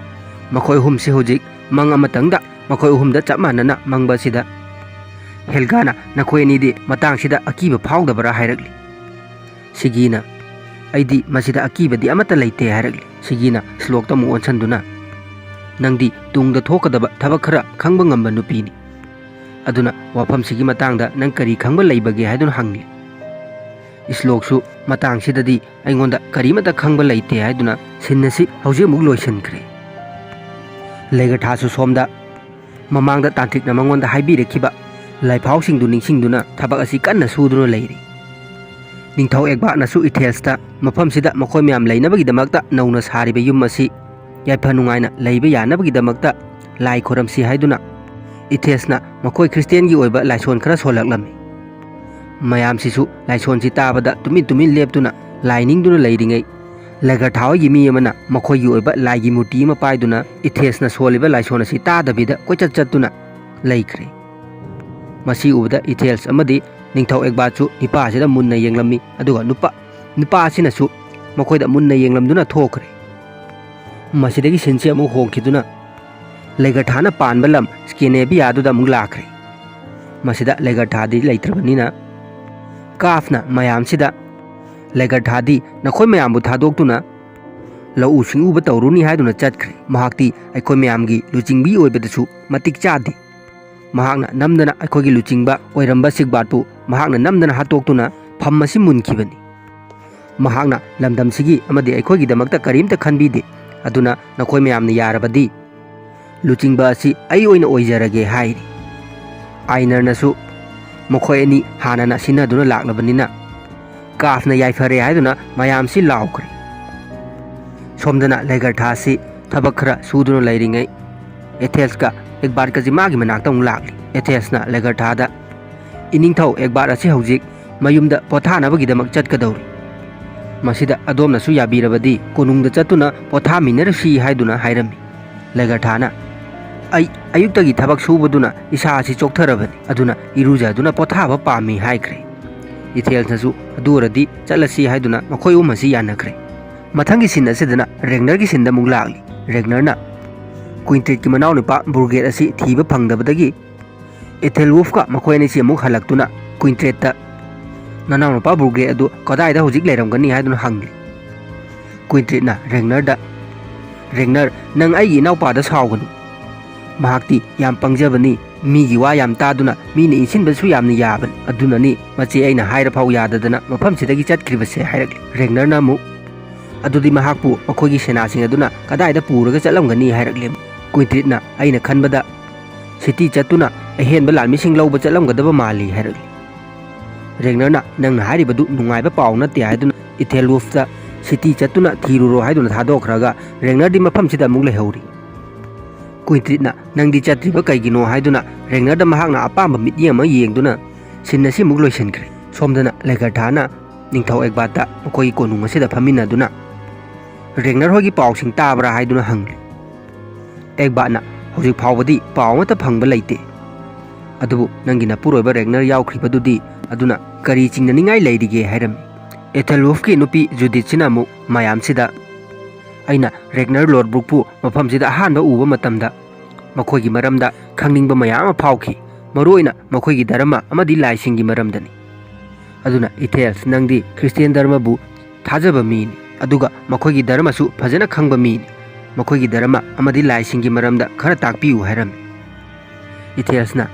ꯃꯈꯣꯏ ꯑꯍꯨꯝꯁꯤ ꯍꯧꯖꯤꯛ ꯃꯪ ꯑꯃꯇꯪꯗ ꯃꯈꯣꯏ ꯑꯍꯨꯝꯗ ꯆꯞ ꯃꯥꯟꯅꯅ ꯃꯪꯕ ꯑꯁꯤꯗ ꯍꯦꯜꯒꯥꯅ, "ꯅꯈꯣꯏ ꯑꯅꯤꯗꯤ ꯃꯇꯥꯡꯁꯤꯗ ꯑꯀꯤꯕ ꯐꯥꯎꯗꯕ꯭ꯔꯥ?" ꯍꯥꯏꯔꯛꯂꯤ꯫ ꯁꯤꯒꯤꯅ, "ꯑꯩꯗꯤ ꯃꯁꯤꯗ ꯑꯀꯤꯕꯗꯤ ꯑꯃꯠꯇ ꯂꯩꯇꯦ" ꯍꯥꯏꯔꯛꯂꯤ꯫ ꯁꯤꯒꯤꯅ ꯁ꯭ꯂꯣꯛꯇ ꯑꯃꯨꯛ ꯑꯣꯟꯁꯤꯟꯗꯨꯅ, "ꯅꯪꯗꯤ ꯇꯨꯡꯗ ꯊꯣꯛꯀꯗꯕ ꯊꯕꯛ ꯈꯔ ꯈꯪꯕ ꯉꯝꯕ ꯅꯨꯄꯤꯅꯤ꯫ ꯑꯗꯨꯅ ꯋꯥꯐꯝꯁꯤꯒꯤ ꯃꯇꯥꯡꯗ ꯅꯪ ꯀꯔꯤ ꯈꯪꯕ ꯂꯩꯕꯒꯦ?" ꯍꯥꯏꯗꯨꯅ ꯍꯪꯂꯤ꯫ ꯁ꯭ꯂꯣꯛꯁꯨ, "ꯃꯇꯥꯡꯁꯤꯗꯗꯤ ꯑꯩꯉꯣꯟꯗ ꯀꯔꯤꯃꯠꯇ ꯈꯪꯕ ꯂꯩꯇꯦ" ꯍꯥꯏꯗꯨꯅ ꯁꯤꯟ ꯑꯁꯤ ꯍꯧꯖꯤꯛ ꯑꯃꯨꯛ ꯂꯣꯏꯁꯤꯟꯈ꯭ꯔꯦ꯫ ꯂꯦꯒꯔꯊꯥꯁꯨ ꯁꯣꯝꯗ ꯃꯃꯥꯡꯗ ꯇꯥꯟꯇ꯭ꯔꯤꯛꯅ ꯃꯉꯣꯟꯗ ꯍꯥꯏꯕꯤꯔꯛꯈꯤꯕ ꯂꯥꯏꯐꯥꯎꯁꯤꯡꯗꯨ ꯅꯤꯡꯁꯤꯡꯗꯨꯅ ꯊꯕꯛ ꯑꯁꯤ ꯀꯟꯅ ꯁꯨꯗꯨꯅ ꯂꯩꯔꯤ꯫ ꯅꯤꯡꯊꯧ ꯑꯦꯛꯕꯥꯔꯠꯅꯁꯨ ꯏꯊꯦꯜꯁꯇ ꯃꯐꯝꯁꯤꯗ ꯃꯈꯣꯏ ꯃꯌꯥꯝ ꯂꯩꯅꯕꯒꯤꯗꯃꯛꯇ ꯅꯧꯅ ꯁꯥꯔꯤꯕ ꯌꯨꯝ ꯑꯁꯤ ꯌꯥꯏꯐ ꯅꯨꯡꯉꯥꯏꯅ ꯂꯩꯕ ꯌꯥꯅꯕꯒꯤꯗꯃꯛꯇ ꯂꯥꯏ ꯈꯨꯔꯝꯁꯤ ꯍꯥꯏꯗꯨꯅ ꯏꯊꯦꯜꯁꯅ ꯃꯈꯣꯏ ꯈ꯭ꯔꯤꯁꯇꯤꯌꯥꯟꯒꯤ ꯑꯣꯏꯕ ꯂꯥꯏꯁꯣꯟ ꯈꯔ ꯁꯣꯜꯂꯛꯂꯝꯃꯤ꯫ ꯃꯌꯥꯝꯁꯤꯁꯨ ꯂꯥꯏꯁꯣꯟꯁꯤ ꯇꯥꯕꯗ ꯇꯨꯃꯤꯟ ꯇꯨꯃꯤꯟ ꯂꯦꯞꯇꯨꯅ ꯂꯥꯏ ꯅꯤꯡꯗꯨꯅ ꯂꯩꯔꯤꯉꯩ, ꯂꯦꯒꯔꯊꯥ ꯍꯣꯏꯒꯤ ꯃꯤ ꯑꯃꯅ ꯃꯈꯣꯏꯒꯤ ꯑꯣꯏꯕ ꯂꯥꯏꯒꯤ ꯃꯨꯔꯇꯤ ꯑꯃ ꯄꯥꯏꯗꯨꯅ ꯏꯊꯦꯜꯁꯅ ꯁꯣꯜꯂꯤꯕ ꯂꯥꯏꯁꯣꯟ ꯑꯁꯤ ꯇꯥꯗꯕꯤꯗ ꯀꯣꯏꯆꯠ ꯆꯠꯇꯨꯅ ꯂꯩꯈ꯭ꯔꯦ꯫ ꯃꯁꯤ ꯎꯕꯗ ꯏꯊꯦꯜꯁ ꯑꯃꯗꯤ ꯅꯤꯡꯊꯧ ꯑꯦꯛꯕꯥꯔꯠꯁꯨ ꯅꯤꯄꯥ ꯑꯁꯤꯗ ꯃꯨꯟꯅ ꯌꯦꯡꯂꯝꯃꯤ, ꯑꯗꯨꯒ ꯅꯨꯄꯥ ꯅꯨꯄꯥ ꯑꯁꯤꯅꯁꯨ ꯃꯈꯣꯏꯗ ꯃꯨꯟꯅ ꯌꯦꯡꯂꯝꯗꯨꯅ ꯊꯣꯛꯈ꯭ꯔꯦ꯫ ꯃꯁꯤꯗꯒꯤ ꯁꯤꯟꯁꯤ ꯑꯃꯨꯛ ꯍꯣꯡꯈꯤꯗꯨꯅ ꯂꯦꯒꯔꯊꯥꯅ ꯄꯥꯟꯕ ꯂꯝ ꯁ꯭ꯀꯦꯅꯦꯕꯤꯌꯥꯗꯨꯗ ꯑꯃꯨꯛ ꯂꯥꯛꯈ꯭ꯔꯦ꯫ ꯃꯁꯤꯗ ꯂꯦꯒꯔꯊꯥꯗꯤ ꯂꯩꯇ꯭ꯔꯕꯅꯤꯅ ꯀꯥꯐꯅ ꯃꯌꯥꯝꯁꯤꯗ, "ꯂꯦꯒꯔꯊꯥꯗꯤ ꯅꯈꯣꯏ ꯃꯌꯥꯝꯕꯨ ꯊꯥꯗꯣꯛꯇꯨꯅ ꯂꯧꯎ ꯁꯤꯡꯎꯕ ꯇꯧꯔꯨꯅꯤ" ꯍꯥꯏꯗꯨꯅ ꯆꯠꯈ꯭ꯔꯦ꯫ ꯃꯍꯥꯛꯇꯤ ꯑꯩꯈꯣꯏ ꯃꯌꯥꯝꯒꯤ ꯂꯨꯆꯤꯡꯕꯤ ꯑꯣꯏꯕꯗꯁꯨ ꯃꯇꯤꯛ ꯆꯥꯗꯦ꯫ ꯃꯍꯥꯛꯅ ꯅꯝꯗꯅ ꯑꯩꯈꯣꯏꯒꯤ ꯂꯨꯆꯤꯡꯕ ꯑꯣꯏꯔꯝꯕ ꯁꯤꯒꯕꯥꯔꯠꯄꯨ ꯃꯍꯥꯛꯅ ꯅꯝꯗꯅ ꯍꯥꯠꯇꯣꯛꯇꯨꯅ ꯐꯝ ꯑꯁꯤ ꯃꯨꯟꯈꯤꯕꯅꯤ꯫ ꯃꯍꯥꯛꯅ ꯂꯝꯗꯝꯁꯤꯒꯤ ꯑꯃꯗꯤ ꯑꯩꯈꯣꯏꯒꯤꯗꯃꯛꯇ ꯀꯔꯤꯝꯇ ꯈꯟꯕꯤꯗꯦ꯫ ꯑꯗꯨꯅ ꯅꯈꯣꯏ ꯃꯌꯥꯝꯅ ꯌꯥꯔꯕꯗꯤ ꯂꯨꯆꯤꯡꯕ ꯑꯁꯤ ꯑꯩ ꯑꯣꯏꯅ ꯑꯣꯏꯖꯔꯒꯦ ꯍꯥꯏꯔꯤ꯫ ꯑꯥꯏꯅꯔꯅꯁꯨ ꯃꯈꯣꯏ ꯑꯅꯤ ꯍꯥꯟꯅꯅ ꯁꯤꯟꯅꯗꯨꯅ ꯂꯥꯛꯂꯕꯅꯤꯅ ꯀꯥꯐꯅ ꯌꯥꯏꯐꯔꯦ ꯍꯥꯏꯗꯨꯅ ꯃꯌꯥꯝꯁꯤ ꯂꯥꯎꯈ꯭ꯔꯦ꯫ ꯁꯣꯝꯗꯅ ꯂꯦꯒꯔꯊꯥꯁꯤ ꯊꯕꯛ ꯈꯔ ꯁꯨꯗꯨꯅ ꯂꯩꯔꯤꯉꯩ ꯑꯦꯊꯦꯜꯁꯀ ꯑꯦꯛꯕꯥꯔꯠꯀꯁꯤ ꯃꯥꯒꯤ ꯃꯅꯥꯛꯇ ꯑꯃꯨꯛ ꯂꯥꯛꯂꯤ꯫ ꯑꯦꯊꯦꯜꯁꯅ ꯂꯦꯒꯔꯊꯥꯗ, "ꯏꯅꯤꯡꯊꯧ ꯑꯦꯛꯕꯥꯔꯠ ꯑꯁꯤ ꯍꯧꯖꯤꯛ ꯃꯌꯨꯝꯗ ꯄꯣꯊꯥꯅꯕꯒꯤꯗꯃꯛ ꯆꯠꯀꯗꯧꯔꯤ꯫ ꯃꯁꯤꯗ ꯑꯗꯣꯝꯅꯁꯨ ꯌꯥꯕꯤꯔꯕꯗꯤ ꯀꯣꯅꯨꯡꯗ ꯆꯠꯇꯨꯅ ꯄꯣꯊꯥꯃꯤꯟꯅꯔꯁꯤ" ꯍꯥꯏꯗꯨꯅ ꯍꯥꯏꯔꯝꯃꯤ꯫ ꯂꯦꯒꯔꯊꯥꯅ, "ꯑꯩ ꯑꯌꯨꯛꯇꯒꯤ ꯊꯕꯛ ꯁꯨꯕꯗꯨꯅ ꯏꯁꯥ ꯑꯁꯤ ꯆꯣꯛꯊꯔꯕꯅꯤ, ꯑꯗꯨꯅ ꯏꯔꯨꯖꯗꯨꯅ ꯄꯣꯊꯥꯕ ꯄꯥꯝꯃꯤ" ꯍꯥꯏꯈ꯭ꯔꯦ꯫ ꯏꯊꯦꯜꯁꯅꯁꯨ, "ꯑꯗꯨ ꯑꯣꯏꯔꯗꯤ ꯆꯠꯂꯁꯤ" ꯍꯥꯏꯗꯨꯅ ꯃꯈꯣꯏ ꯑꯍꯨꯝ ꯑꯁꯤ ꯌꯥꯅꯈ꯭ꯔꯦ꯫ ꯃꯊꯪꯒꯤ ꯁꯤꯟ ꯑꯁꯤꯗꯅ ꯔꯦꯒꯅꯔꯒꯤ ꯁꯤꯟꯗ ꯑꯃꯨꯛ ꯂꯥꯛꯂꯤ꯫ ꯔꯦꯒꯅꯔꯅ ꯀ꯭ꯋꯤꯟꯇ꯭ꯔꯤꯠꯀꯤ ꯃꯅꯥꯎꯅꯨꯄꯥ ꯕꯨꯔꯒꯦꯠ ꯑꯁꯤ ꯊꯤꯕ ꯐꯪꯗꯕꯗꯒꯤ ꯏꯊꯦꯜꯋꯨꯐꯀ ꯃꯈꯣꯏ ꯑꯅꯤꯁꯤ ꯑꯃꯨꯛ ꯍꯜꯂꯛꯇꯨꯅ ꯀ꯭ꯋꯤꯟꯇ꯭ꯔꯦꯠꯇ, "ꯅꯅꯥꯎꯅꯨꯄꯥ ꯕꯨꯔꯒꯦ ꯑꯗꯨ ꯀꯗꯥꯏꯗ ꯍꯧꯖꯤꯛ ꯂꯩꯔꯝꯒꯅꯤ?" ꯍꯥꯏꯗꯨꯅ ꯍꯪꯂꯤ꯫ ꯀ꯭ꯋꯤꯟꯇ꯭ꯔꯦꯠꯅ ꯔꯦꯒꯅꯔꯗ, "ꯔꯦꯒꯅꯔ, ꯅꯪ ꯑꯩꯒꯤ ꯏꯅꯥꯎꯄꯥꯗ ꯁꯥꯎꯒꯅꯨ꯫ ꯃꯍꯥꯛꯇꯤ ꯌꯥꯝ ꯄꯪꯖꯕꯅꯤ, ꯃꯤꯒꯤ ꯋꯥ ꯌꯥꯝ ꯇꯥꯗꯨꯅ ꯃꯤꯅ ꯏꯟꯁꯤꯟꯕꯁꯨ ꯌꯥꯝꯅ ꯌꯥꯕꯅꯤ꯫ ꯑꯗꯨꯅꯅꯤ ꯃꯆꯦ ꯑꯩꯅ ꯍꯥꯏꯔꯐꯥꯎ ꯌꯥꯗꯗꯅ ꯃꯐꯝꯁꯤꯗꯒꯤ ꯆꯠꯈ꯭ꯔꯤꯕꯁꯦ" ꯍꯥꯏꯔꯛꯂꯤ꯫ ꯔꯦꯒꯅꯔꯅ ꯑꯃꯨꯛ, "ꯑꯗꯨꯗꯤ ꯃꯍꯥꯛꯄꯨ ꯃꯈꯣꯏꯒꯤ ꯁꯦꯅꯥꯁꯤꯡ ꯑꯗꯨꯅ ꯀꯗꯥꯏꯗ ꯄꯨꯔꯒ ꯆꯠꯂꯝꯒꯅꯤ?" ꯍꯥꯏꯔꯛꯂꯤ꯫ ꯀ꯭ꯋꯤꯟꯇ꯭ꯔꯤꯠꯅ, "ꯑꯩꯅ ꯈꯟꯕꯗ ꯁꯤꯇꯤ ꯆꯠꯇꯨꯅ ꯑꯍꯦꯟꯕ ꯂꯥꯟꯃꯤꯁꯤꯡ ꯂꯧꯕ ꯆꯠꯂꯝꯒꯗꯕ ꯃꯥꯜꯂꯤ" ꯍꯥꯏꯔꯛꯂꯤ꯫ ꯔꯦꯒꯅꯔꯅ "ꯅꯪꯅ ꯍꯥꯏꯔꯤꯕꯗꯨ ꯅꯨꯡꯉꯥꯏꯕ ꯄꯥꯎ ꯅꯠꯇꯦ" ꯍꯥꯏꯗꯨꯅ ꯏꯊꯦꯜ ꯋꯨꯜꯐꯇ "ꯁꯤꯇꯤ ꯆꯠꯇꯨꯅ ꯊꯤꯔꯨꯔꯣ" ꯍꯥꯏꯗꯨꯅ ꯊꯥꯗꯣꯛꯈ꯭ꯔꯒ ꯔꯦꯒꯅꯔꯗꯤ ꯃꯐꯝꯁꯤꯗ ꯑꯃꯨꯛ ꯂꯩꯍꯧꯔꯤ꯫ ꯀꯨꯏꯟꯇ꯭ꯔꯤꯠꯅ "ꯅꯪꯗꯤ ꯆꯠꯇ꯭ꯔꯤꯕ ꯀꯩꯒꯤꯅꯣ?" ꯍꯥꯏꯗꯨꯅ ꯔꯦꯒꯅꯔꯗ ꯃꯍꯥꯛꯅ ꯑꯄꯥꯝꯕ ꯃꯤꯠꯌꯦꯡ ꯑꯃ ꯌꯦꯡꯗꯨꯅ ꯁꯤꯟ ꯑꯁꯤ ꯑꯃꯨꯛ ꯂꯣꯏꯁꯤꯟꯈ꯭ꯔꯦ꯫ ꯁꯣꯝꯗꯅ ꯂꯦꯒꯔꯊꯥꯅ ꯅꯤꯡꯊꯧ ꯑꯦꯒꯕꯥꯠꯇ ꯃꯈꯣꯏꯒꯤ ꯀꯣꯅꯨꯡ ꯑꯁꯤꯗ ꯐꯝꯃꯤꯟꯅꯗꯨꯅ "ꯔꯦꯒꯅꯔ ꯍꯣꯏꯒꯤ ꯄꯥꯎꯁꯤꯡ ꯇꯥꯕ꯭ꯔꯥ?" ꯍꯥꯏꯗꯨꯅ ꯍꯪꯂꯤ꯫ ꯑꯦꯒꯕꯥꯠꯅ "ꯍꯧꯖꯤꯛ ꯐꯥꯎꯕꯗꯤ ꯄꯥꯎ ꯑꯃꯠꯇ ꯐꯪꯕ ꯂꯩꯇꯦ, ꯑꯗꯨꯕꯨ ꯅꯪꯒꯤ ꯅꯄꯨꯔꯣꯏꯕ ꯔꯦꯒꯅꯔ ꯌꯥꯎꯈ꯭ꯔꯤꯕꯗꯨꯗꯤ, ꯑꯗꯨꯅ ꯀꯔꯤ ꯆꯤꯡꯅꯅꯤꯡꯉꯥꯏ ꯂꯩꯔꯤꯒꯦ?" ꯍꯥꯏꯔꯝꯃꯤ꯫ ꯏꯊꯦꯜ ꯋꯨꯜꯐꯀꯤ ꯅꯨꯄꯤ ꯖꯨꯗꯤꯠꯁꯤꯅ ꯑꯃꯨꯛ ꯃꯌꯥꯝꯁꯤꯗ "ꯑꯩꯅ ꯔꯦꯒꯅꯔ ꯂꯣꯗꯕ꯭ꯔꯨꯛꯄꯨ ꯃꯐꯝꯁꯤꯗ ꯑꯍꯥꯟꯕ ꯎꯕ ꯃꯇꯝꯗ ꯃꯈꯣꯏꯒꯤ ꯃꯔꯝꯗ ꯈꯪꯅꯤꯡꯕ ꯃꯌꯥꯝ ꯑꯃ ꯐꯥꯎꯈꯤ, ꯃꯔꯨꯑꯣꯏꯅ ꯃꯈꯣꯏꯒꯤ ꯙꯔꯃ ꯑꯃꯗꯤ ꯂꯥꯏꯁꯤꯡꯒꯤ ꯃꯔꯝꯗꯅꯤ꯫ ꯑꯗꯨꯅ ꯏꯊꯦꯜꯁ, ꯅꯪꯗꯤ ꯈ꯭ꯔꯤꯁꯇꯤꯌꯥꯟ ꯙꯔꯃꯕꯨ ꯊꯥꯖꯕ ꯃꯤꯅꯤ, ꯑꯗꯨꯒ ꯃꯈꯣꯏꯒꯤ ꯙꯔꯃꯁꯨ ꯐꯖꯅ ꯈꯪꯕ ꯃꯤꯅꯤ꯫ ꯃꯈꯣꯏꯒꯤ ꯙꯔꯃ ꯑꯃꯗꯤ ꯂꯥꯏꯁꯤꯡꯒꯤ ꯃꯔꯝꯗ ꯈꯔ ꯇꯥꯛꯄꯤꯌꯨ" ꯍꯥꯏꯔꯝꯃꯤ꯫ ꯏꯊꯦꯜꯁꯅ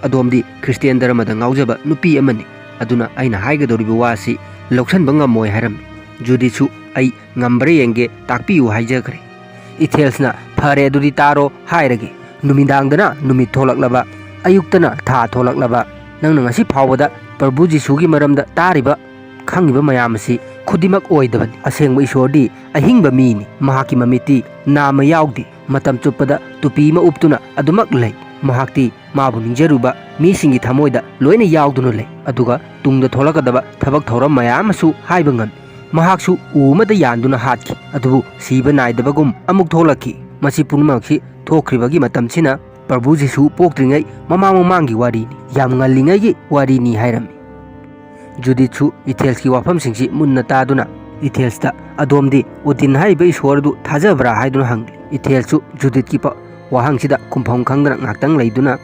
"ꯑꯗꯣꯝꯗꯤ ꯈ꯭ꯔꯤꯁꯇꯤꯌꯥꯟ ꯙꯔꯃꯗ ꯉꯥꯎꯖꯕ ꯅꯨꯄꯤ ꯑꯃꯅꯤ, ꯑꯗꯨꯅ ꯑꯩꯅ ꯍꯥꯏꯒꯗꯧꯔꯤꯕ ꯋꯥꯁꯤ ꯂꯧꯁꯟꯕ ꯉꯝꯃꯣꯏ" ꯍꯥꯏꯔꯝꯃꯤ꯫ ꯖꯨꯗꯤꯠꯁꯨ "ꯑꯩ ꯉꯝꯕ꯭ꯔꯥ ꯌꯦꯡꯒꯦ, ꯇꯥꯛꯄꯤꯌꯨ" ꯍꯥꯏꯖꯈ꯭ꯔꯦ꯫ ꯏꯊꯦꯜꯁꯅ "ꯐꯔꯦ, ꯑꯗꯨꯗꯤ ꯇꯥꯔꯣ ꯍꯥꯏꯔꯒꯦ꯫ ꯅꯨꯃꯤꯗꯥꯡꯗꯅ ꯅꯨꯃꯤꯠ ꯊꯣꯛꯂꯛꯂꯕ, ꯑꯌꯨꯛꯇꯅ ꯊꯥ ꯊꯣꯛꯂꯛꯂꯕ, ꯅꯪꯅ ꯉꯁꯤ ꯐꯥꯎꯕꯗ ꯄ꯭ꯔꯚꯨ ꯖꯤꯁꯨꯒꯤ ꯃꯔꯝꯗ ꯇꯥꯔꯤꯕ, ꯈꯪꯉꯤꯕ ꯃꯌꯥꯝ ꯑꯁꯤ ꯈꯨꯗꯤꯡꯃꯛ ꯑꯣꯏꯗꯕꯅꯤ꯫ ꯑꯁꯦꯡꯕ ꯏꯁꯣꯔꯗꯤ ꯑꯍꯤꯡꯕ ꯃꯤꯅꯤ꯫ ꯃꯍꯥꯛꯀꯤ ꯃꯃꯤꯠꯇꯤ ꯅꯥꯝꯃ ꯌꯥꯎꯗꯦ꯫ ꯃꯇꯝ ꯆꯨꯞꯄꯗ ꯇꯨꯄꯤ ꯑꯃ ꯎꯞꯇꯨꯅ ꯑꯗꯨꯃꯛ ꯂꯩ꯫ ꯃꯍꯥꯛꯇꯤ ꯃꯥꯕꯨ ꯅꯤꯡꯖꯔꯨꯕ ꯃꯤꯁꯤꯡꯒꯤ ꯊꯃꯣꯏꯗ ꯂꯣꯏꯅ ꯌꯥꯎꯗꯨꯅ ꯂꯩ꯫ ꯑꯗꯨꯒ ꯇꯨꯡꯗ ꯊꯣꯛꯂꯛꯀꯗꯕ ꯊꯕꯛ ꯊꯧꯔꯝ ꯃꯌꯥꯝ ꯑꯃꯁꯨ ꯍꯥꯏꯕ ꯉꯝꯃꯤ꯫ ꯃꯍꯥꯛꯁꯨ ꯎ ꯑꯃꯗ ꯌꯥꯟꯗꯨꯅ ꯍꯥꯠꯈꯤ, ꯑꯗꯨꯕꯨ ꯁꯤꯕ ꯅꯥꯏꯗꯕꯒꯨꯝ ꯑꯃꯨꯛ ꯊꯣꯛꯂꯛꯈꯤ꯫ ꯃꯁꯤ ꯄꯨꯝꯅꯃꯛꯁꯤ ꯊꯣꯛꯈ꯭ꯔꯤꯕꯒꯤ ꯃꯇꯝꯁꯤꯅ ꯄ꯭ꯔꯚꯨ ꯖꯤꯁꯨ ꯄꯣꯛꯇ꯭ꯔꯤꯉꯩ ꯃꯃꯥꯡ ꯃꯃꯥꯡꯒꯤ ꯋꯥꯔꯤꯅꯤ, ꯌꯥꯝ ꯉꯜꯂꯤꯉꯩꯒꯤ ꯋꯥꯔꯤꯅꯤ" ꯍꯥꯏꯔꯝꯃꯤ꯫ ꯖꯨꯗꯤꯠꯁꯨ ꯏꯊꯦꯜꯁꯀꯤ ꯋꯥꯐꯝꯁꯤꯡꯁꯤ ꯃꯨꯟꯅ ꯇꯥꯗꯨꯅ ꯏꯊꯦꯜꯁꯇ "ꯑꯗꯣꯝꯗꯤ ꯑꯣꯗꯤꯟ ꯍꯥꯏꯔꯤꯕ ꯏꯁꯣꯔ ꯑꯗꯨ ꯊꯥꯖꯕ꯭ꯔꯥ?" ꯍꯥꯏꯗꯨꯅ ꯍꯪꯂꯤ꯫ ꯏꯊꯦꯜꯁꯨ ꯖꯨꯗꯤꯠꯀꯤ ꯄ-, ꯋꯥꯍꯪꯁꯤꯗ ꯈꯨꯝꯐꯝ ꯈꯪꯗꯅ ꯉꯥꯛꯇꯪ ꯂꯩꯗꯨꯅ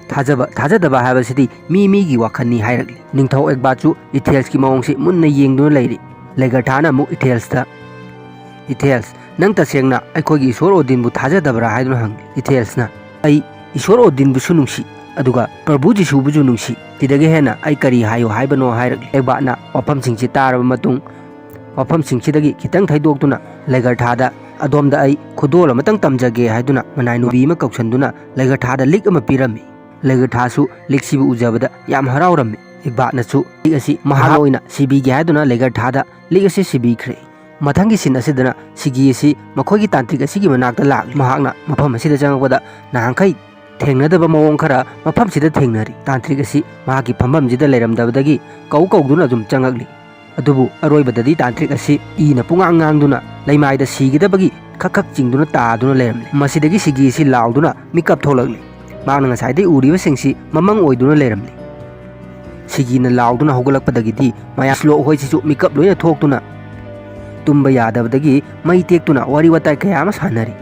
"ꯊꯥꯖꯕ ꯊꯥꯖꯗꯕ ꯍꯥꯏꯕꯁꯤꯗꯤ ꯃꯤ ꯃꯤꯒꯤ ꯋꯥꯈꯜꯅꯤ" ꯍꯥꯏꯔꯛꯂꯤ꯫ ꯅꯤꯡꯊꯧ ꯑꯦꯒꯕꯥꯠꯁꯨ ꯏꯊꯦꯜꯁꯀꯤ ꯃꯑꯣꯡꯁꯤ ꯃꯨꯟꯅ ꯌꯦꯡꯗꯨꯅ ꯂꯩꯔꯤ꯫ ꯂꯦꯒꯔꯊꯥꯅ ꯑꯃꯨꯛ ꯏꯊꯦꯜꯁꯇ, "ꯏꯊꯦꯜꯁ, ꯅꯪ ꯇꯁꯦꯡꯅ ꯑꯩꯈꯣꯏꯒꯤ ꯏꯁꯣꯔ ꯑꯣꯗꯤꯟꯕꯨ ꯊꯥꯖꯗꯕ꯭ꯔꯥ?" ꯍꯥꯏꯗꯨꯅ ꯍꯪꯂꯤ꯫ ꯏꯊꯦꯜꯁꯅ "ꯑꯩ ꯏꯁꯣꯔ ꯑꯣꯗꯤꯟꯕꯨꯁꯨ ꯅꯨꯡꯁꯤ, ꯑꯗꯨꯒ ꯄ꯭ꯔꯚꯨ ꯖꯤꯁꯨꯕꯨꯁꯨ ꯅꯨꯡꯁꯤ꯫ ꯁꯤꯗꯒꯤ ꯍꯦꯟꯅ ꯑꯩ ꯀꯔꯤ ꯍꯥꯏꯌꯨ ꯍꯥꯏꯕꯅꯣ?" ꯍꯥꯏꯔꯛꯂꯤ꯫ ꯑꯦꯒꯕꯥꯠꯅ ꯋꯥꯐꯝꯁꯤꯡꯁꯤ ꯇꯥꯔꯕ ꯃꯇꯨꯡ, ꯋꯥꯐꯝꯁꯤꯡꯁꯤꯗꯒꯤ ꯈꯤꯇꯪ ꯊꯩꯗꯣꯛꯇꯨꯅ ꯂꯦꯒꯔꯊꯥꯗ "ꯑꯗꯣꯝꯗ ꯑꯩ ꯈꯨꯗꯣꯜ ꯑꯃꯇꯪ ꯇꯝꯖꯒꯦ" ꯍꯥꯏꯗꯨꯅ ꯃꯅꯥꯏ ꯅꯨꯄꯤ ꯑꯃ ꯀꯧꯁꯟꯗꯨꯅ ꯂꯩꯒꯔꯊꯥꯗ ꯂꯤꯛ ꯑꯃ ꯄꯤꯔꯝꯃꯤ꯫ ꯂꯩꯒꯔꯊꯥꯁꯨ ꯂꯤꯛꯁꯤꯕꯨ ꯎꯖꯕꯗ ꯌꯥꯝ ꯍꯔꯥꯎꯔꯝꯃꯤ꯫ ꯏꯛꯕꯥꯠꯅꯁꯨ ꯂꯤꯛ ꯑꯁꯤ ꯃꯍꯥꯛ ꯑꯣꯏꯅ ꯁꯤꯕꯤꯒꯦ ꯍꯥꯏꯗꯨꯅ ꯂꯩꯒꯔꯊꯥꯗ ꯂꯤꯛ ꯑꯁꯤ ꯁꯤꯕꯤꯈ꯭ꯔꯦ꯫ ꯃꯊꯪꯒꯤ ꯁꯤꯟ ꯑꯁꯤꯗꯅ ꯁꯤꯒꯤ ꯑꯁꯤ ꯃꯈꯣꯏꯒꯤ ꯇꯥꯟꯇ꯭ꯔꯤꯛ ꯑꯁꯤꯒꯤ ꯃꯅꯥꯛꯇ ꯂꯥꯛꯂꯤ꯫ ꯃꯍꯥꯛꯅ ꯃꯐꯝ ꯑꯁꯤꯗ ꯆꯪꯂꯛꯄꯗ ꯅꯍꯥꯟꯈꯩ ꯊꯦꯡꯅꯗꯕ ꯃꯑꯣꯡ ꯈꯔ ꯃꯐꯝꯁꯤꯗ ꯊꯦꯡꯅꯔꯤ꯫ ꯇꯥꯟꯇ꯭ꯔꯤꯛ ꯑꯁꯤ ꯃꯍꯥꯛꯀꯤ ꯐꯝꯐꯝꯁꯤꯗ ꯂꯩꯔꯝꯗꯕꯗꯒꯤ ꯀꯧ ꯀꯧꯗꯨꯅ ꯑꯗꯨꯝ ꯆꯪꯂꯛꯂꯤ꯫ ꯑꯗꯨꯕꯨ ꯑꯔꯣꯏꯕꯗꯗꯤ ꯇꯥꯟꯇ꯭ꯔꯤꯛ ꯑꯁꯤ ꯏꯅ ꯄꯨꯡꯉꯥꯡ ꯉꯥꯡꯗꯨꯅ ꯂꯩꯃꯥꯏꯗ ꯁꯤꯒꯗꯕꯒꯤ ꯈꯛ ꯈꯛ ꯆꯤꯡꯗꯨꯅ ꯇꯥꯗꯨꯅ ꯂꯩꯔꯝꯂꯦ꯫ ꯃꯁꯤꯗꯒꯤ ꯁꯤꯒꯤ ꯑꯁꯤ ꯂꯥꯎꯗꯨꯅ ꯃꯤꯀꯞ ꯊꯣꯛꯂꯛꯂꯤ꯫ ꯃꯍꯥꯛꯅ ꯉꯁꯥꯏꯗꯩ ꯎꯔꯤꯕꯁꯤꯡꯁꯤ ꯃꯃꯪ ꯑꯣꯏꯗꯨꯅ ꯂꯩꯔꯝꯂꯤ꯫ ꯁꯤꯒꯤꯅ ꯂꯥꯎꯗꯨꯅ ꯍꯧꯒꯠꯂꯛꯄꯗꯒꯤꯗꯤ ꯃꯌꯥꯝ ꯏꯁꯂꯣꯛ ꯍꯣꯏꯁꯤꯁꯨ ꯃꯤꯀꯞ ꯂꯣꯏꯅ ꯊꯣꯛꯇꯨꯅ ꯇꯨꯝꯕ ꯌꯥꯗꯕꯗꯒꯤ ꯃꯩ ꯇꯦꯛꯇꯨꯅ ꯋꯥꯔꯤ ꯋꯥꯇꯥꯏ ꯀꯌꯥ ꯑꯃ ꯁꯥꯟꯅꯔꯤ꯫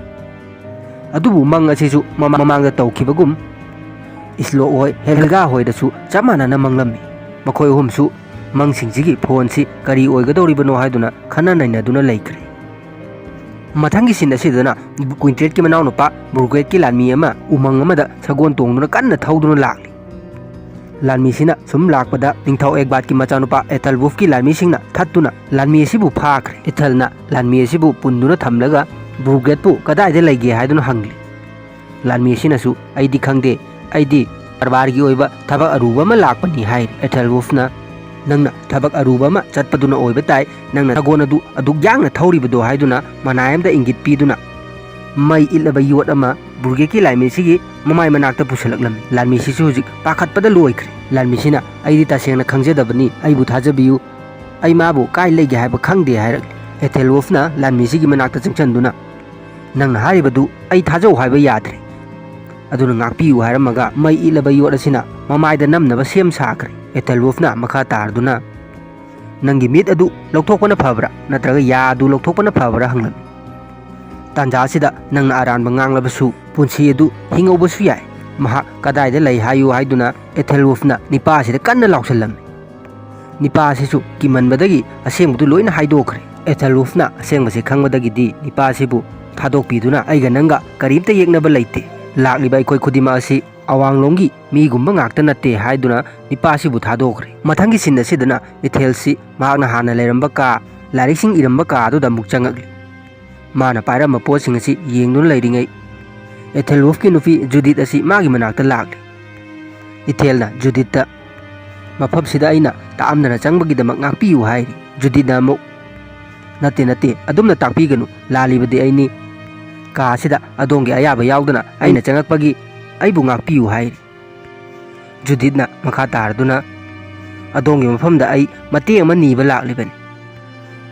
ꯑꯗꯨꯕꯨ ꯃꯪ ꯑꯁꯤꯁꯨ ꯃꯃꯥ-, ꯃꯃꯥꯡꯗ ꯇꯧꯈꯤꯕꯒꯨꯝ ꯏꯁꯂꯣꯛ ꯍꯣꯏ, ꯍꯦꯜꯒꯥ ꯍꯣꯏꯗꯁꯨ ꯆꯞ ꯃꯥꯟꯅꯅ ꯃꯪꯂꯝꯃꯤ꯫ ꯃꯈꯣꯏ ꯑꯍꯨꯝꯁꯨ ꯃꯪꯁꯤꯡꯁꯤꯒꯤ ꯐꯣꯟꯁꯤ ꯀꯔꯤ ꯑꯣꯏꯒꯗꯧꯔꯤꯕꯅꯣ ꯍꯥꯏꯗꯨꯅ ꯈꯟꯅ ꯅꯩꯅꯗꯨꯅ ꯂꯩꯈ꯭ꯔꯦ꯫ ꯃꯊꯪꯒꯤ ꯁꯤꯟ ꯑꯁꯤꯗꯅ ꯀ꯭ꯋꯤꯟꯇꯦꯠꯀꯤ ꯃꯅꯥꯎꯅꯨꯄꯥ ꯕ꯭ꯔꯨꯒꯦꯠꯀꯤ ꯂꯥꯟꯃꯤ ꯑꯃ ꯎꯃꯪ ꯑꯃꯗ ꯁꯒꯣꯜ ꯇꯣꯡꯗꯨꯅ ꯀꯟꯅ ꯊꯧꯗꯨꯅ ꯂꯥꯛꯂꯤ꯫ ꯂꯥꯟꯃꯤꯁꯤꯅ ꯁꯨꯝ ꯂꯥꯛꯄꯗ ꯅꯤꯡꯊꯧ ꯑꯦꯛꯕꯥꯠꯀꯤ ꯃꯆꯥꯅꯨꯄꯥ ꯑꯦꯊꯦꯜꯋꯨꯐꯀꯤ ꯂꯥꯟꯃꯤꯁꯤꯡꯅ ꯊꯠꯇꯨꯅ ꯂꯥꯟꯃꯤ ꯑꯁꯤꯕꯨ ꯐꯥꯈ꯭ꯔꯦ꯫ ꯏꯊꯦꯜꯅ ꯂꯥꯟꯃꯤ ꯑꯁꯤꯕꯨ ꯄꯨꯟꯗꯨꯅ ꯊꯝꯂꯒ ꯕ꯭ꯔꯨꯒꯦꯠꯄꯨ ꯀꯗꯥꯏꯗ ꯂꯩꯒꯦ ꯍꯥꯏꯗꯨꯅ ꯍꯪꯂꯤ꯫ ꯂꯥꯟꯃꯤ ꯑꯁꯤꯅꯁꯨ, "ꯑꯩꯗꯤ ꯈꯪꯗꯦ, ꯑꯩꯗꯤ ꯀꯔꯕꯥꯔꯒꯤ ꯑꯣꯏꯕ ꯊꯕꯛ ꯑꯔꯨꯕ ꯑꯃ ꯂꯥꯛꯄꯅꯤ" ꯍꯥꯏ꯫ ꯑꯦꯊꯦꯜꯋꯨꯐꯅ, "ꯅꯪꯅ ꯊꯕꯛ ꯑꯔꯨꯕ ꯑꯃ ꯆꯠꯄꯗꯨꯅ ꯑꯣꯏꯕ ꯇꯥꯏ, ꯅꯪꯅ ꯁꯒꯣꯜ ꯑꯗꯨ ꯑꯗꯨꯛ ꯌꯥꯡꯅ ꯊꯧꯔꯤꯕꯗꯣ" ꯍꯥꯏꯗꯨꯅ ꯃꯅꯥꯏ ꯑꯃꯗ ꯏꯪꯒꯤꯠ ꯄꯤꯗꯨꯅ ꯃꯩ ꯏꯠꯂꯕ ꯌꯣꯠ ꯑꯃ ꯕ꯭ꯔꯨꯒꯦꯠꯀꯤ ꯂꯥꯟꯃꯤꯁꯤꯒꯤ ꯃꯃꯥꯏ ꯃꯅꯥꯛꯇ ꯄꯨꯁꯤꯜꯂꯛꯂꯝꯃꯤ꯫ ꯂꯥꯟꯃꯤꯁꯤꯁꯨ ꯍꯧꯖꯤꯛ ꯄꯥꯈꯠꯄꯗ ꯂꯣꯏꯈ꯭ꯔꯦ꯫ ꯂꯥꯟꯃꯤꯁꯤꯅ, "ꯑꯩꯗꯤ ꯇꯁꯦꯡꯅ ꯈꯪꯖꯗꯕꯅꯤ, ꯑꯩꯕꯨ ꯊꯥꯖꯕꯤꯌꯨ, ꯑꯩ ꯃꯥꯕꯨ ꯀꯥꯏ ꯂꯩꯒꯦ ꯍꯥꯏꯕ ꯈꯪꯗꯦ" ꯍꯥꯏꯔꯛꯂꯤ꯫ ꯑꯦꯊꯦꯜꯋꯨꯐꯅ ꯂꯥꯟꯃꯤꯁꯤꯒꯤ ꯃꯅꯥꯛꯇ ꯆꯪꯁꯤꯟꯗꯨꯅ, "ꯅꯪꯅ ꯍꯥꯏꯔꯤꯕꯗꯨ ꯑꯩ ꯊꯥꯖꯧ ꯍꯥꯏꯕ ꯌꯥꯗ꯭ꯔꯦ, ꯑꯗꯨꯅ ꯉꯥꯛꯄꯤꯌꯨ" ꯍꯥꯏꯔꯝꯃꯒ ꯃꯩ ꯏꯠꯂꯕ ꯌꯣꯠ ꯑꯁꯤꯅ ꯃꯃꯥꯏꯗ ꯅꯝꯅꯕ ꯁꯦꯝ ꯁꯥꯈ꯭ꯔꯦ꯫ ꯑꯦꯊꯦꯜꯋꯨꯐꯅ ꯃꯈꯥ ꯇꯥꯔꯗꯨꯅ, "ꯅꯪꯒꯤ ꯃꯤꯠ ꯑꯗꯨ ꯂꯧꯊꯣꯛꯄꯅ ꯐꯕ꯭ꯔꯥ ꯅꯠꯇ꯭ꯔꯒ ꯌꯥ ꯑꯗꯨ ꯂꯧꯊꯣꯛꯄꯅ ꯐꯕ꯭ꯔꯥ?" ꯍꯪꯂꯝꯃꯤ꯫ ꯇꯥꯟꯖꯥ ꯑꯁꯤꯗ ꯅꯪꯅ ꯑꯔꯥꯟꯕ ꯉꯥꯡꯂꯕꯁꯨ ꯄꯨꯟꯁꯤ ꯑꯗꯨ ꯍꯤꯡꯍꯧꯕꯁꯨ ꯌꯥꯏ꯫ ꯃꯍꯥꯛ ꯀꯗꯥꯏꯗ ꯂꯩ ꯍꯥꯏꯌꯨ ꯍꯥꯏꯗꯨꯅ ꯑꯦꯊꯦꯜꯋꯨꯐꯅ ꯅꯤꯄꯥ ꯑꯁꯤꯗ ꯀꯟꯅ ꯂꯥꯎꯁꯤꯜꯂꯝꯃꯤ꯫ ꯅꯤꯄꯥ ꯑꯁꯤꯁꯨ ꯀꯤꯃꯟꯕꯗꯒꯤ ꯑꯁꯦꯡꯕꯗꯨ ꯂꯣꯏꯅ ꯍꯥꯏꯗꯣꯛꯈ꯭ꯔꯦ꯫ ꯑꯦꯊꯦꯜꯋꯨꯐꯅ ꯑꯁꯦꯡꯕꯁꯤ ꯈꯪꯕꯗꯒꯤꯗꯤ ꯅꯤꯄꯥ ꯑꯁꯤꯕꯨ ꯊꯥꯗꯣꯛꯄꯤꯗꯨꯅ, "ꯑꯩꯒ ꯅꯪꯒ ꯀꯔꯤꯝꯇ ꯌꯦꯛꯅꯕ ꯂꯩꯇꯦ꯫ ꯂꯥꯛꯂꯤꯕ ꯑꯩꯈꯣꯏ ꯈꯨꯗꯤꯡꯃꯛ ꯑꯁꯤ ꯑꯋꯥꯡꯂꯣꯝꯒꯤ ꯃꯤꯒꯨꯝꯕ ꯉꯥꯛꯇ ꯅꯠꯇꯦ" ꯍꯥꯏꯗꯨꯅ ꯅꯤꯄꯥ ꯑꯁꯤꯕꯨ ꯊꯥꯗꯣꯛꯈ꯭ꯔꯦ꯫ ꯃꯊꯪꯒꯤ ꯁꯤꯟ ꯑꯁꯤꯗꯅ ꯏꯊꯦꯜꯁꯤ ꯃꯍꯥꯛꯅ ꯍꯥꯟꯅ ꯂꯩꯔꯝꯕ ꯀꯥ, ꯂꯥꯏꯔꯤꯛꯁꯤꯡ ꯏꯔꯝꯕ ꯀꯥ ꯑꯗꯨꯗ ꯑꯃꯨꯛ ꯆꯪꯉꯛꯂꯤ꯫ ꯃꯥꯅ ꯄꯥꯏꯔꯝꯕ ꯄꯣꯠꯁꯤꯡ ꯑꯁꯤ ꯌꯦꯡꯗꯨꯅ ꯂꯩꯔꯤꯉꯩ, ꯑꯦꯊꯦꯜꯋꯨꯐꯀꯤ ꯅꯨꯄꯤ ꯖꯨꯗꯤꯠ ꯑꯁꯤ ꯃꯥꯒꯤ ꯃꯅꯥꯛꯇ ꯂꯥꯛꯂꯦ꯫ ꯏꯊꯦꯜꯅ ꯖꯨꯗꯤꯠꯇ, "ꯃꯐꯝꯁꯤꯗ ꯑꯩꯅ ꯇꯥꯛꯑꯝꯗꯅ ꯆꯪꯕꯒꯤꯗꯃꯛ ꯉꯥꯛꯄꯤꯌꯨ" ꯍꯥꯏꯔꯤ꯫ ꯖꯨꯗꯤꯠꯅ ꯑꯃꯨꯛ, "ꯅꯠꯇꯦ, ꯅꯠꯇꯦ, ꯑꯗꯨꯝꯅ ꯇꯥꯛꯄꯤꯒꯅꯨ, ꯂꯥꯜꯂꯤꯕꯗꯤ ꯑꯩꯅꯤ꯫ ꯀꯥ ꯑꯁꯤꯗ ꯑꯗꯣꯝꯒꯤ ꯑꯌꯥꯕ ꯌꯥꯎꯗꯅ ꯑꯩꯅ ꯆꯪꯉꯛꯄꯒꯤ ꯑꯩꯕꯨ ꯉꯥꯛꯄꯤꯌꯨ" ꯍꯥꯏꯔꯤ꯫ ꯖꯨꯗꯤꯠꯅ ꯃꯈꯥ ꯇꯥꯔꯗꯨꯅ, "ꯑꯗꯣꯝꯒꯤ ꯃꯐꯝꯗ ꯑꯩ ꯃꯇꯦꯡ ꯑꯃ ꯅꯤꯕ ꯂꯥꯛꯂꯤꯕꯅꯤ꯫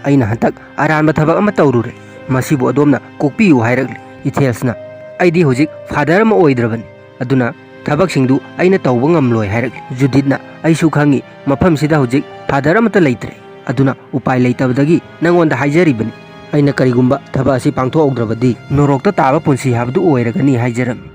ꯑꯩꯅ ꯍꯟꯗꯛ ꯑꯔꯥꯟꯕ ꯊꯕꯛ ꯑꯃ ꯇꯧꯔꯨꯔꯦ꯫ ꯃꯁꯤꯕꯨ ꯑꯗꯣꯝꯅ ꯀꯣꯛꯄꯤꯌꯨ" ꯍꯥꯏꯔꯛꯂꯤ꯫ ꯏꯊꯦꯜꯁꯅ, "ꯑꯩꯗꯤ ꯍꯧꯖꯤꯛ ꯐꯥꯗꯔ ꯑꯃ ꯑꯣꯏꯗ꯭ꯔꯕꯅꯤ, ꯑꯗꯨꯅ ꯊꯕꯛꯁꯤꯡꯗꯨ ꯑꯩꯅ ꯇꯧꯕ ꯉꯝꯂꯣꯏ" ꯍꯥꯏꯔꯛꯂꯤ꯫ ꯖꯨꯗꯤꯠꯅ, "ꯑꯩꯁꯨ ꯈꯪꯏ, ꯃꯐꯝꯁꯤꯗ ꯍꯧꯖꯤꯛ ꯐꯥꯗꯔ ꯑꯃꯠꯇ ꯂꯩꯇ꯭ꯔꯦ, ꯑꯗꯨꯅ ꯎꯄꯥꯏ ꯂꯩꯇꯕꯗꯒꯤ ꯅꯉꯣꯟꯗ ꯍꯥꯏꯖꯔꯤꯕꯅꯤ꯫ ꯑꯩꯅ ꯀꯔꯤꯒꯨꯝꯕ ꯊꯕꯛ ꯑꯁꯤ ꯄꯥꯡꯊꯣꯛꯍꯧꯗ꯭ꯔꯕꯗꯤ ꯅꯣꯔꯣꯛꯇ ꯇꯥꯕ ꯄꯨꯟꯁꯤ ꯍꯥꯏꯕꯗꯨ ꯑꯣꯏꯔꯒꯅꯤ" ꯍꯥꯏꯖꯔꯝꯃꯤ꯫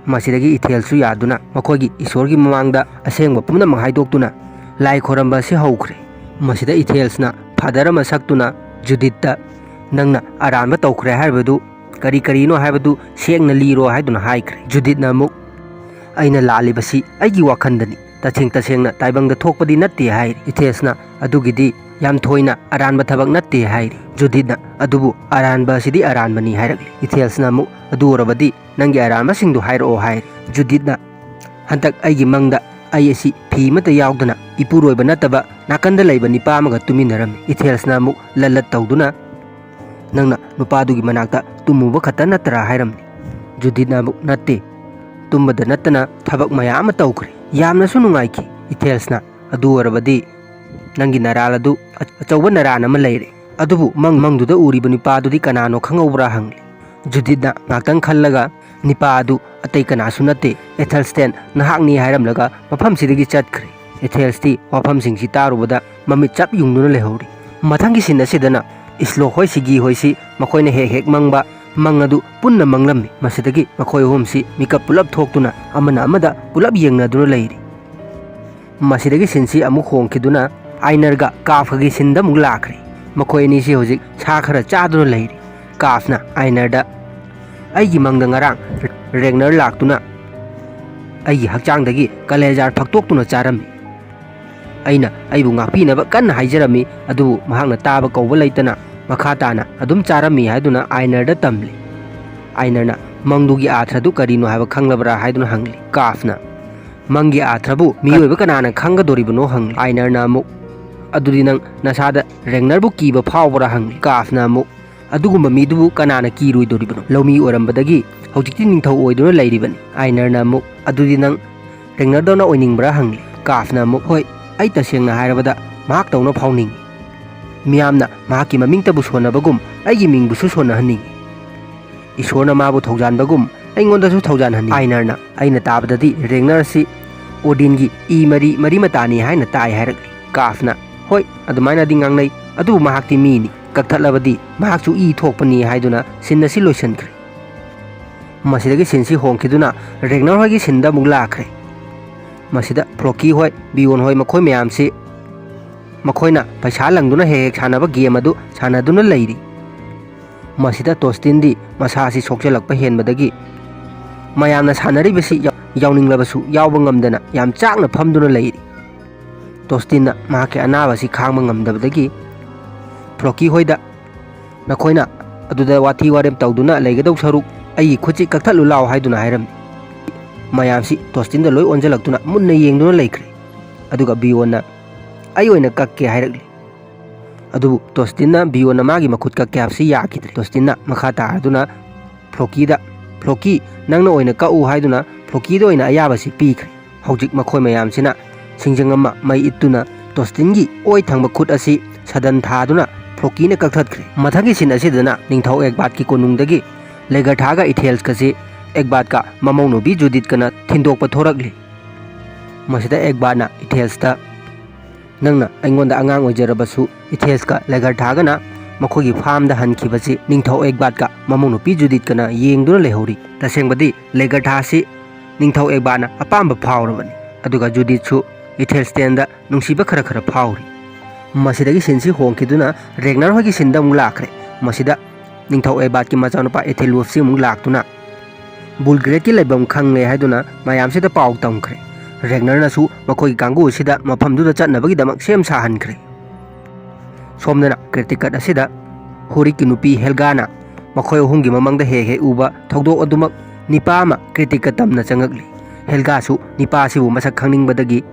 ꯃꯁꯤꯗꯒꯤ ꯏꯊꯦꯜꯁꯨ ꯌꯥꯗꯨꯅ ꯃꯈꯣꯏꯒꯤ ꯏꯁꯣꯔꯒꯤ ꯃꯃꯥꯡꯗ ꯑꯁꯦꯡꯕ ꯄꯨꯝꯅꯃꯛ ꯍꯥꯏꯗꯣꯛꯇꯨꯅ ꯂꯥꯏ ꯈꯣꯏꯔꯝꯕ ꯑꯁꯤ ꯍꯧꯈ꯭ꯔꯦ꯫ ꯃꯁꯤꯗ ꯏꯊꯦꯜꯁꯅ ꯐꯥꯗꯔ ꯑꯃ ꯁꯛꯇꯨꯅ ꯖꯨꯗꯤꯠꯇ, "ꯅꯪꯅ ꯑꯔꯥꯟꯕ ꯇꯧꯈ꯭ꯔꯦ ꯍꯥꯏꯔꯤꯕꯗꯨ ꯀꯔꯤ ꯀꯔꯤꯅꯣ ꯍꯥꯏꯕꯗꯨ ꯁꯦꯡꯅ ꯂꯤꯔꯣ" ꯍꯥꯏꯗꯨꯅ ꯍꯥꯏꯈ꯭ꯔꯦ꯫ ꯖꯨꯗꯤꯠꯅ ꯑꯃꯨꯛ, "ꯑꯩꯅ ꯂꯥꯜꯂꯤꯕꯁꯤ ꯑꯩꯒꯤ ꯋꯥꯈꯜꯗꯅꯤ, ꯇꯁꯦꯡ ꯇꯁꯦꯡꯅ ꯇꯥꯏꯕꯪꯗ ꯊꯣꯛꯄꯗꯤ ꯅꯠꯇꯦ" ꯍꯥꯏꯔꯤ꯫ ꯏꯊꯦꯜꯁꯅ, "ꯑꯗꯨꯒꯤꯗꯤ ꯌꯥꯝ ꯊꯣꯏꯅ ꯑꯔꯥꯟꯕ ꯊꯕꯛ ꯅꯠꯇꯦ" ꯍꯥꯏꯔꯤ꯫ ꯖꯨꯗꯤꯠꯅ, "ꯑꯗꯨꯕꯨ ꯑꯔꯥꯟꯕ ꯑꯁꯤꯗꯤ ꯑꯔꯥꯟꯕꯅꯤ" ꯍꯥꯏꯔꯛꯂꯤ꯫ ꯏꯊꯦꯜꯁꯅ ꯑꯃꯨꯛ, "ꯑꯗꯨ ꯑꯣꯏꯔꯕꯗꯤ ꯅꯪꯒꯤ ꯑꯔꯥꯟꯕꯁꯤꯡꯗꯨ ꯍꯥꯏꯔꯛꯑꯣ" ꯍꯥꯏꯔꯤ꯫ ꯖꯨꯗꯤꯠꯅ, "ꯍꯟꯗꯛ ꯑꯩꯒꯤ ꯃꯪꯗ ꯑꯩ ꯑꯁꯤ ꯐꯤ ꯑꯃꯠꯇ ꯌꯥꯎꯗꯅ ꯏꯄꯨꯔꯣꯏꯕ ꯅꯠꯇꯕ ꯅꯥꯀꯟꯗ ꯂꯩꯕ ꯅꯤꯄꯥ ꯑꯃꯒ ꯇꯨꯃꯤꯟꯅꯔꯝꯃꯤ꯫" ꯏꯊꯦꯜꯁꯅ ꯑꯃꯨꯛ ꯂꯠ ꯂꯠ ꯇꯧꯗꯨꯅ, "ꯅꯪꯅ ꯅꯨꯄꯥꯗꯨꯒꯤ ꯃꯅꯥꯛꯇ ꯇꯨꯝꯃꯨꯕ ꯈꯛꯇ ꯅꯠꯇ꯭ꯔꯥ?" ꯍꯥꯏꯔꯝꯃꯤ꯫ ꯖꯨꯗꯤꯠꯅ ꯑꯃꯨꯛ, "ꯅꯠꯇꯦ, ꯇꯨꯝꯕꯗ ꯅꯠꯇꯅ ꯊꯕꯛ ꯃꯌꯥꯝ ꯑꯃ ꯇꯧꯈ꯭ꯔꯦ, ꯌꯥꯝꯅꯁꯨ ꯅꯨꯡꯉꯥꯏꯈꯤ꯫" ꯏꯊꯦꯜꯁꯅ, "ꯑꯗꯨ ꯑꯣꯏꯔꯕꯗꯤ ꯅꯪꯒꯤ ꯅꯔꯥꯜ ꯑꯗꯨ ꯑꯆꯧꯕ ꯅꯔꯥꯟ ꯑꯃ ꯂꯩꯔꯦ꯫ ꯑꯗꯨꯕꯨ ꯃꯪ ꯃꯪꯗꯨꯗ ꯎꯔꯤꯕ ꯅꯨꯄꯥꯗꯨꯗꯤ ꯀꯅꯥꯅꯣ ꯈꯪꯍꯧꯕ꯭ꯔꯥ?" ꯍꯪꯂꯤ꯫ ꯖꯨꯗꯤꯠꯅ ꯉꯥꯛꯇꯪ ꯈꯜꯂꯒ, "ꯅꯤꯄꯥ ꯑꯗꯨ ꯑꯇꯩ ꯀꯅꯥꯁꯨ ꯅꯠꯇꯦ, ꯑꯦꯊꯦꯜꯁꯇꯦꯟ ꯅꯍꯥꯛꯅꯤ" ꯍꯥꯏꯔꯝꯂꯒ ꯃꯐꯝꯁꯤꯗꯒꯤ ꯆꯠꯈ꯭ꯔꯦ꯫ ꯑꯦꯊꯦꯜꯁꯇꯤ ꯋꯥꯐꯝꯁꯤꯡꯁꯤ ꯇꯥꯔꯨꯕꯗ ꯃꯃꯤꯠ ꯆꯞ ꯌꯨꯡꯗꯨꯅ ꯂꯩꯍꯧꯔꯤ꯫ ꯃꯊꯪꯒꯤ ꯁꯤꯟ ꯑꯁꯤꯗꯅ ꯏꯁꯂꯣꯛ ꯍꯣꯏ, ꯁꯤꯒꯤ ꯍꯣꯏꯁꯤ ꯃꯈꯣꯏꯅ ꯍꯦꯛ ꯍꯦꯛ ꯃꯪꯕ ꯃꯪ ꯑꯗꯨ ꯄꯨꯟꯅ ꯃꯪꯂꯝꯃꯤ꯫ ꯃꯁꯤꯗꯒꯤ ꯃꯈꯣꯏ ꯑꯍꯨꯝꯁꯤ ꯃꯤꯀꯞ ꯄꯨꯂꯞ ꯊꯣꯛꯇꯨꯅ ꯑꯃꯅ ꯑꯃꯗ ꯄꯨꯂꯞ ꯌꯦꯡꯅꯗꯨꯅ ꯂꯩꯔꯤ꯫ ꯃꯁꯤꯗꯒꯤ ꯁꯤꯟꯁꯤ ꯑꯃꯨꯛ ꯍꯣꯡꯈꯤꯗꯨꯅ ꯑꯥꯏꯅꯔꯒ ꯀꯥꯐꯒꯤ ꯁꯤꯟꯗ ꯑꯃꯨꯛ ꯂꯥꯛꯈ꯭ꯔꯦ꯫ ꯃꯈꯣꯏ ꯑꯅꯤꯁꯤ ꯍꯧꯖꯤꯛ ꯁꯥ ꯈꯔ ꯆꯥꯗꯨꯅ ꯂꯩꯔꯤ꯫ ꯀꯥꯐꯅ ꯑꯥꯏꯅꯔꯗ, "ꯑꯩꯒꯤ ꯃꯪꯗ ꯉꯔꯥꯡ ꯔꯦꯒꯅꯔ ꯂꯥꯛꯇꯨꯅ ꯑꯩꯒꯤ ꯍꯛꯆꯥꯡꯗꯒꯤ ꯀꯂꯦꯖꯥꯔ ꯐꯛꯇꯣꯛꯇꯨꯅ ꯆꯥꯔꯝꯃꯤ꯫ ꯑꯩꯅ ꯑꯩꯕꯨ ꯉꯥꯛꯄꯤꯅꯕ ꯀꯟꯅ ꯍꯥꯏꯖꯔꯝꯃꯤ, ꯑꯗꯨꯕꯨ ꯃꯍꯥꯛꯅ ꯇꯥꯕ ꯀꯧꯕ ꯂꯩꯇꯅ ꯃꯈꯥ ꯇꯥꯅ ꯑꯗꯨꯝ ꯆꯥꯔꯝꯃꯤ ꯍꯥꯏꯗꯨꯅ ꯑꯥꯏꯅꯔꯗ ꯇꯝꯂꯤ꯫ ꯑꯥꯏꯅꯔꯅ ꯃꯪꯗꯨꯒꯤ ꯑꯥꯊ꯭ꯔꯗꯨ ꯀꯔꯤꯅꯣ ꯍꯥꯏꯕ ꯈꯪꯂꯕ꯭ꯔꯥ ꯍꯥꯏꯗꯨꯅ ꯍꯪꯂꯤ꯫ ꯀꯥꯐꯅ ꯃꯪꯒꯤ ꯑꯥꯊ꯭ꯔꯕꯨ ꯃꯤꯑꯣꯏꯕ ꯀꯅꯥꯅ ꯈꯪꯒꯗꯣꯔꯤꯕꯅꯣ ꯍꯪꯂꯤ꯫ ꯑꯥꯏꯅꯔꯅ ꯑꯃꯨꯛ, "ꯑꯗꯨꯗꯤ ꯅꯪ ꯅꯁꯥꯗ ꯔꯦꯡꯅꯔꯕꯨ ꯀꯤꯕ ꯐꯥꯎꯕ꯭ꯔꯥ?" ꯍꯪꯂꯤ꯫ ꯀꯥꯐꯅ ꯑꯃꯨꯛ, "ꯑꯗꯨꯒꯨꯝꯕ ꯃꯤꯗꯨꯕꯨ ꯀꯅꯥꯅ ꯀꯤꯔꯣꯏꯗꯣꯔꯤꯕꯅꯣ? ꯂꯧꯃꯤ ꯑꯣꯏꯔꯝꯕꯗꯒꯤ ꯍꯧꯖꯤꯛꯇꯤ ꯅꯤꯡꯊꯧ ꯑꯣꯏꯗꯨꯅ ꯂꯩꯔꯤꯕꯅꯤ꯫" ꯑꯥꯏꯅꯔꯅ ꯑꯃꯨꯛ, "ꯑꯗꯨꯗꯤ ꯅꯪ ꯔꯦꯡꯅꯔꯗꯧꯅ ꯑꯣꯏꯅꯤꯡꯕ꯭ꯔꯥ?" ꯍꯪꯂꯤ꯫ ꯀꯥꯐꯅ ꯑꯃꯨꯛ, "ꯍꯣꯏ, ꯑꯩ ꯇꯁꯦꯡꯅ ꯍꯥꯏꯔꯕꯗ ꯃꯍꯥꯛꯇꯧꯅ ꯐꯥꯎꯅꯤꯡꯏ꯫ ꯃꯤꯌꯥꯝꯅ ꯃꯍꯥꯛꯀꯤ ꯃꯃꯤꯡꯇꯕꯨ ꯁꯣꯟꯅꯕꯒꯨꯝ ꯑꯩꯒꯤ ꯃꯤꯡꯕꯨꯁꯨ ꯁꯣꯟꯅꯍꯟꯅꯤꯡꯏ꯫ ꯏꯁꯣꯔꯅ ꯃꯥꯕꯨ ꯊꯧꯖꯥꯟꯕꯒꯨꯝ ꯑꯩꯉꯣꯟꯗꯁꯨ ꯊꯧꯖꯥꯟꯍꯟꯅꯤꯡꯏ꯫" ꯑꯥꯏꯅꯔꯅ, "ꯑꯩꯅ ꯇꯥꯕꯗꯗꯤ ꯔꯦꯡꯅꯔ ꯑꯁꯤ ꯑꯣꯗꯤꯟꯒꯤ ꯏ ꯃꯔꯤ ꯃꯔꯤ ꯃꯇꯥꯅꯤ ꯍꯥꯏꯅ ꯇꯥꯏ" ꯍꯥꯏꯔꯛꯂꯤ꯫ ꯀꯥꯐꯅ, "ꯍꯣꯏ, ꯑꯗꯨꯃꯥꯏꯅꯗꯤ ꯉꯥꯡꯅꯩ, ꯑꯗꯨꯕꯨ ꯃꯍꯥꯛꯇꯤ ꯃꯤꯅꯤ, ꯀꯛꯊꯠꯂꯕꯗꯤ ꯃꯍꯥꯛꯁꯨ ꯏ ꯊꯣꯛꯄꯅꯤ" ꯍꯥꯏꯗꯨꯅ ꯁꯤꯟ ꯑꯁꯤ ꯂꯣꯏꯁꯤꯟꯈ꯭ꯔꯦ꯫ ꯃꯁꯤꯗꯒꯤ ꯁꯤꯟꯁꯤ ꯍꯣꯡꯈꯤꯗꯨꯅ ꯔꯦꯡꯅꯔ ꯍꯣꯏꯒꯤ ꯁꯤꯟꯗ ꯑꯃꯨꯛ ꯂꯥꯛꯈ꯭ꯔꯦ꯫ ꯃꯁꯤꯗ ꯐ꯭ꯂꯣꯀꯤ ꯍꯣꯏ, ꯕꯤꯌꯣꯟ ꯍꯣꯏ, ꯃꯈꯣꯏ ꯃꯌꯥꯝꯁꯤ ꯃꯈꯣꯏꯅ ꯄꯩꯁꯥ ꯂꯪꯗꯨꯅ ꯍꯦꯛ ꯍꯦꯛ ꯁꯥꯟꯅꯕ ꯒꯦꯝ ꯑꯗꯨ ꯁꯥꯟꯅꯗꯨꯅ ꯂꯩꯔꯤ꯫ ꯃꯁꯤꯗ ꯇꯣꯁꯇꯤꯟꯗꯤ ꯃꯁꯥ ꯑꯁꯤ ꯁꯣꯛꯆꯜꯂꯛꯄ ꯍꯦꯟꯕꯗꯒꯤ ꯃꯌꯥꯝꯅ ꯁꯥꯟꯅꯔꯤꯕꯁꯤ ꯌꯥꯎ-, ꯌꯥꯎꯅꯤꯡꯂꯕꯁꯨ ꯌꯥꯎꯕ ꯉꯝꯗꯅ ꯌꯥꯝ ꯆꯥꯛꯅ ꯐꯝꯗꯨꯅ ꯂꯩꯔꯤ꯫ ꯇꯣꯁꯇꯤꯟꯅ ꯃꯍꯥꯛꯀꯤ ꯑꯅꯥꯕ ꯑꯁꯤ ꯈꯥꯡꯕ ꯉꯝꯗꯕꯗꯒꯤ ꯐ꯭ꯂꯣꯀꯤ ꯍꯣꯏꯗ, "ꯅꯈꯣꯏꯅ ꯑꯗꯨꯗ ꯋꯥꯊꯤ ꯋꯥꯔꯦꯝ ꯇꯧꯗꯨꯅ ꯂꯩꯒꯗꯧ ꯁꯔꯨꯛ ꯑꯩꯒꯤ ꯈꯨꯠꯁꯤ ꯀꯛꯊꯠꯂꯨ ꯂꯥꯎ" ꯍꯥꯏꯗꯨꯅ ꯍꯥꯏꯔꯝꯃꯤ꯫ ꯃꯌꯥꯝꯁꯤ ꯇꯣꯁꯇꯤꯟꯗ ꯂꯣꯏ ꯑꯣꯟꯁꯤꯜꯂꯛꯇꯨꯅ ꯃꯨꯟꯅ ꯌꯦꯡꯗꯨꯅ ꯂꯩꯈ꯭ꯔꯦ꯫ ꯑꯗꯨꯒ ꯕꯤꯌꯣꯟꯅ, "ꯑꯩ ꯑꯣꯏꯅ ꯀꯛꯀꯦ" ꯍꯥꯏꯔꯛꯂꯤ꯫ ꯑꯗꯨꯕꯨ ꯇꯣꯁꯇꯤꯟꯅ ꯕꯤꯌꯣꯟꯅ ꯃꯥꯒꯤ ꯃꯈꯨꯠ ꯀꯛꯀꯦ ꯍꯥꯏꯕꯁꯤ ꯌꯥꯈꯤꯗ꯭ꯔꯦ꯫ ꯇꯣꯁꯇꯤꯟꯅ ꯃꯈꯥ ꯇꯥꯔꯗꯨꯅ ꯐ꯭ꯂꯣꯀꯤꯗ, "ꯐ꯭ꯂꯣꯀꯤ, ꯅꯪꯅ ꯑꯣꯏꯅ ꯀꯛꯎ" ꯍꯥꯏꯗꯨꯅ ꯐ꯭ꯂꯣꯀꯤꯗ ꯑꯣꯏꯅ ꯑꯌꯥꯕꯁꯤ ꯄꯤꯈ꯭ꯔꯦ꯫ ꯍꯧꯖꯤꯛ ꯃꯈꯣꯏ ꯃꯌꯥꯝꯁꯤꯅ ꯁꯤꯡꯖꯪ ꯑꯃ ꯃꯩ ꯏꯠꯇꯨꯅ ꯇꯣꯁꯇꯤꯟꯒꯤ ꯑꯣꯏ ꯊꯪꯕ ꯈꯨꯠ ꯑꯁꯤ ꯁꯗꯟ ꯊꯥꯗꯨꯅ ꯐ꯭ꯂꯣꯀꯤꯅ ꯀꯛꯊꯠꯈ꯭ꯔꯦ꯫ ꯃꯊꯪꯒꯤ ꯁꯤꯟ ꯑꯁꯤꯗꯅ ꯅꯤꯡꯊꯧ ꯑꯦꯒꯕꯥꯠꯀꯤ ꯀꯣꯅꯨꯡꯗꯒꯤ ꯂꯦꯒꯔꯊꯥꯒ ꯏꯊꯦꯜꯁꯀꯁꯤ ꯑꯦꯒꯕꯥꯠꯀ ꯃꯃꯧꯅꯨꯄꯤ ꯖꯨꯗꯤꯠꯀꯅ ꯊꯤꯟꯗꯣꯛꯄ ꯊꯣꯔꯛꯂꯤ꯫ ꯃꯁꯤꯗ ꯑꯦꯒꯕꯥꯠꯅ ꯏꯊꯦꯜꯁꯇ, "ꯅꯪꯅ ꯑꯩꯉꯣꯟꯗ ꯑꯉꯥꯡ ꯑꯣꯏꯖꯔꯕꯁꯨ ꯏꯊꯦꯜꯁꯀ ꯂꯦꯒꯔꯊꯥꯒꯅ ꯃꯈꯣꯏꯒꯤ ꯐꯥꯔꯝꯗ ꯍꯟꯈꯤꯕꯁꯤ ꯅꯤꯡꯊꯧ ꯑꯦꯒꯕꯥꯠꯀ ꯃꯃꯧꯅꯨꯄꯤ ꯖꯨꯗꯤꯠꯀꯅ ꯌꯦꯡꯗꯨꯅ ꯂꯩꯍꯧꯔꯤ꯫ ꯇꯁꯦꯡꯕꯗꯤ ꯂꯦꯒꯔꯊꯥꯁꯤ ꯅꯤꯡꯊꯧ ꯑꯦꯒꯕꯥꯠꯅ ꯑꯄꯥꯝꯕ ꯐꯥꯎꯔꯕꯅꯤ, ꯑꯗꯨꯒ ꯖꯨꯗꯤꯠꯁꯨ ꯏꯊꯦꯜꯁꯇꯦꯟꯗ ꯅꯨꯡꯁꯤꯕ ꯈꯔ ꯈꯔ ꯐꯥꯎꯔꯤ꯫" ꯃꯁꯤꯗꯒꯤ ꯁꯤꯟꯁꯤ ꯍꯣꯡꯈꯤꯗꯨꯅ ꯔꯦꯒꯅꯔ ꯍꯣꯏꯒꯤ ꯁꯤꯟꯗ ꯑꯃꯨꯛ ꯂꯥꯛꯈ꯭ꯔꯦ꯫ ꯃꯁꯤꯗ ꯅꯤꯡꯊꯧ ꯑꯦꯒꯕꯥꯠꯀꯤ ꯃꯆꯥꯅꯨꯄꯥ ꯑꯦꯊꯦꯜꯋꯨꯐꯁꯤ ꯑꯃꯨꯛ ꯂꯥꯛꯇꯨꯅ ꯕꯨꯜꯒ꯭ꯔꯦꯠꯀꯤ ꯂꯩꯐꯝ ꯈꯪꯂꯦ ꯍꯥꯏꯗꯨꯅ ꯃꯌꯥꯝꯁꯤꯗ ꯄꯥꯎ ꯇꯝꯈ꯭ꯔꯦ꯫ ꯔꯦꯒꯅꯔꯅꯁꯨ ꯃꯈꯣꯏꯒꯤ ꯀꯥꯡꯕꯨ ꯑꯁꯤꯗ ꯃꯐꯝꯗꯨꯗ ꯆꯠꯅꯕꯒꯤꯗꯃꯛ ꯁꯦꯝ ꯁꯥꯍꯟꯈ꯭ꯔꯦ꯫ ꯁꯣꯝꯗꯅ ꯀ꯭ꯔꯤꯇꯤꯀꯠ ꯑꯁꯤꯗ ꯍꯣꯔꯤꯛꯀꯤ ꯅꯨꯄꯤ ꯍꯦꯜꯒꯥꯅ ꯃꯈꯣꯏ ꯑꯍꯨꯝꯒꯤ ꯃꯃꯥꯡꯗ ꯍꯦꯛ ꯍꯦꯛ ꯎꯕ ꯊꯧꯗꯣꯛ ꯑꯗꯨꯃꯛ ꯅꯤꯄꯥ ꯑꯃ ꯀ꯭ꯔꯤꯇꯤꯛꯀ ꯇꯝꯅ ꯆꯪꯉꯛꯂꯤ꯫ ꯍꯦꯜꯒꯥꯁꯨ ꯅꯤꯄꯥꯁꯤꯕꯨ ꯃꯁꯛ ꯈꯪꯅꯤꯡꯕꯗꯒꯤ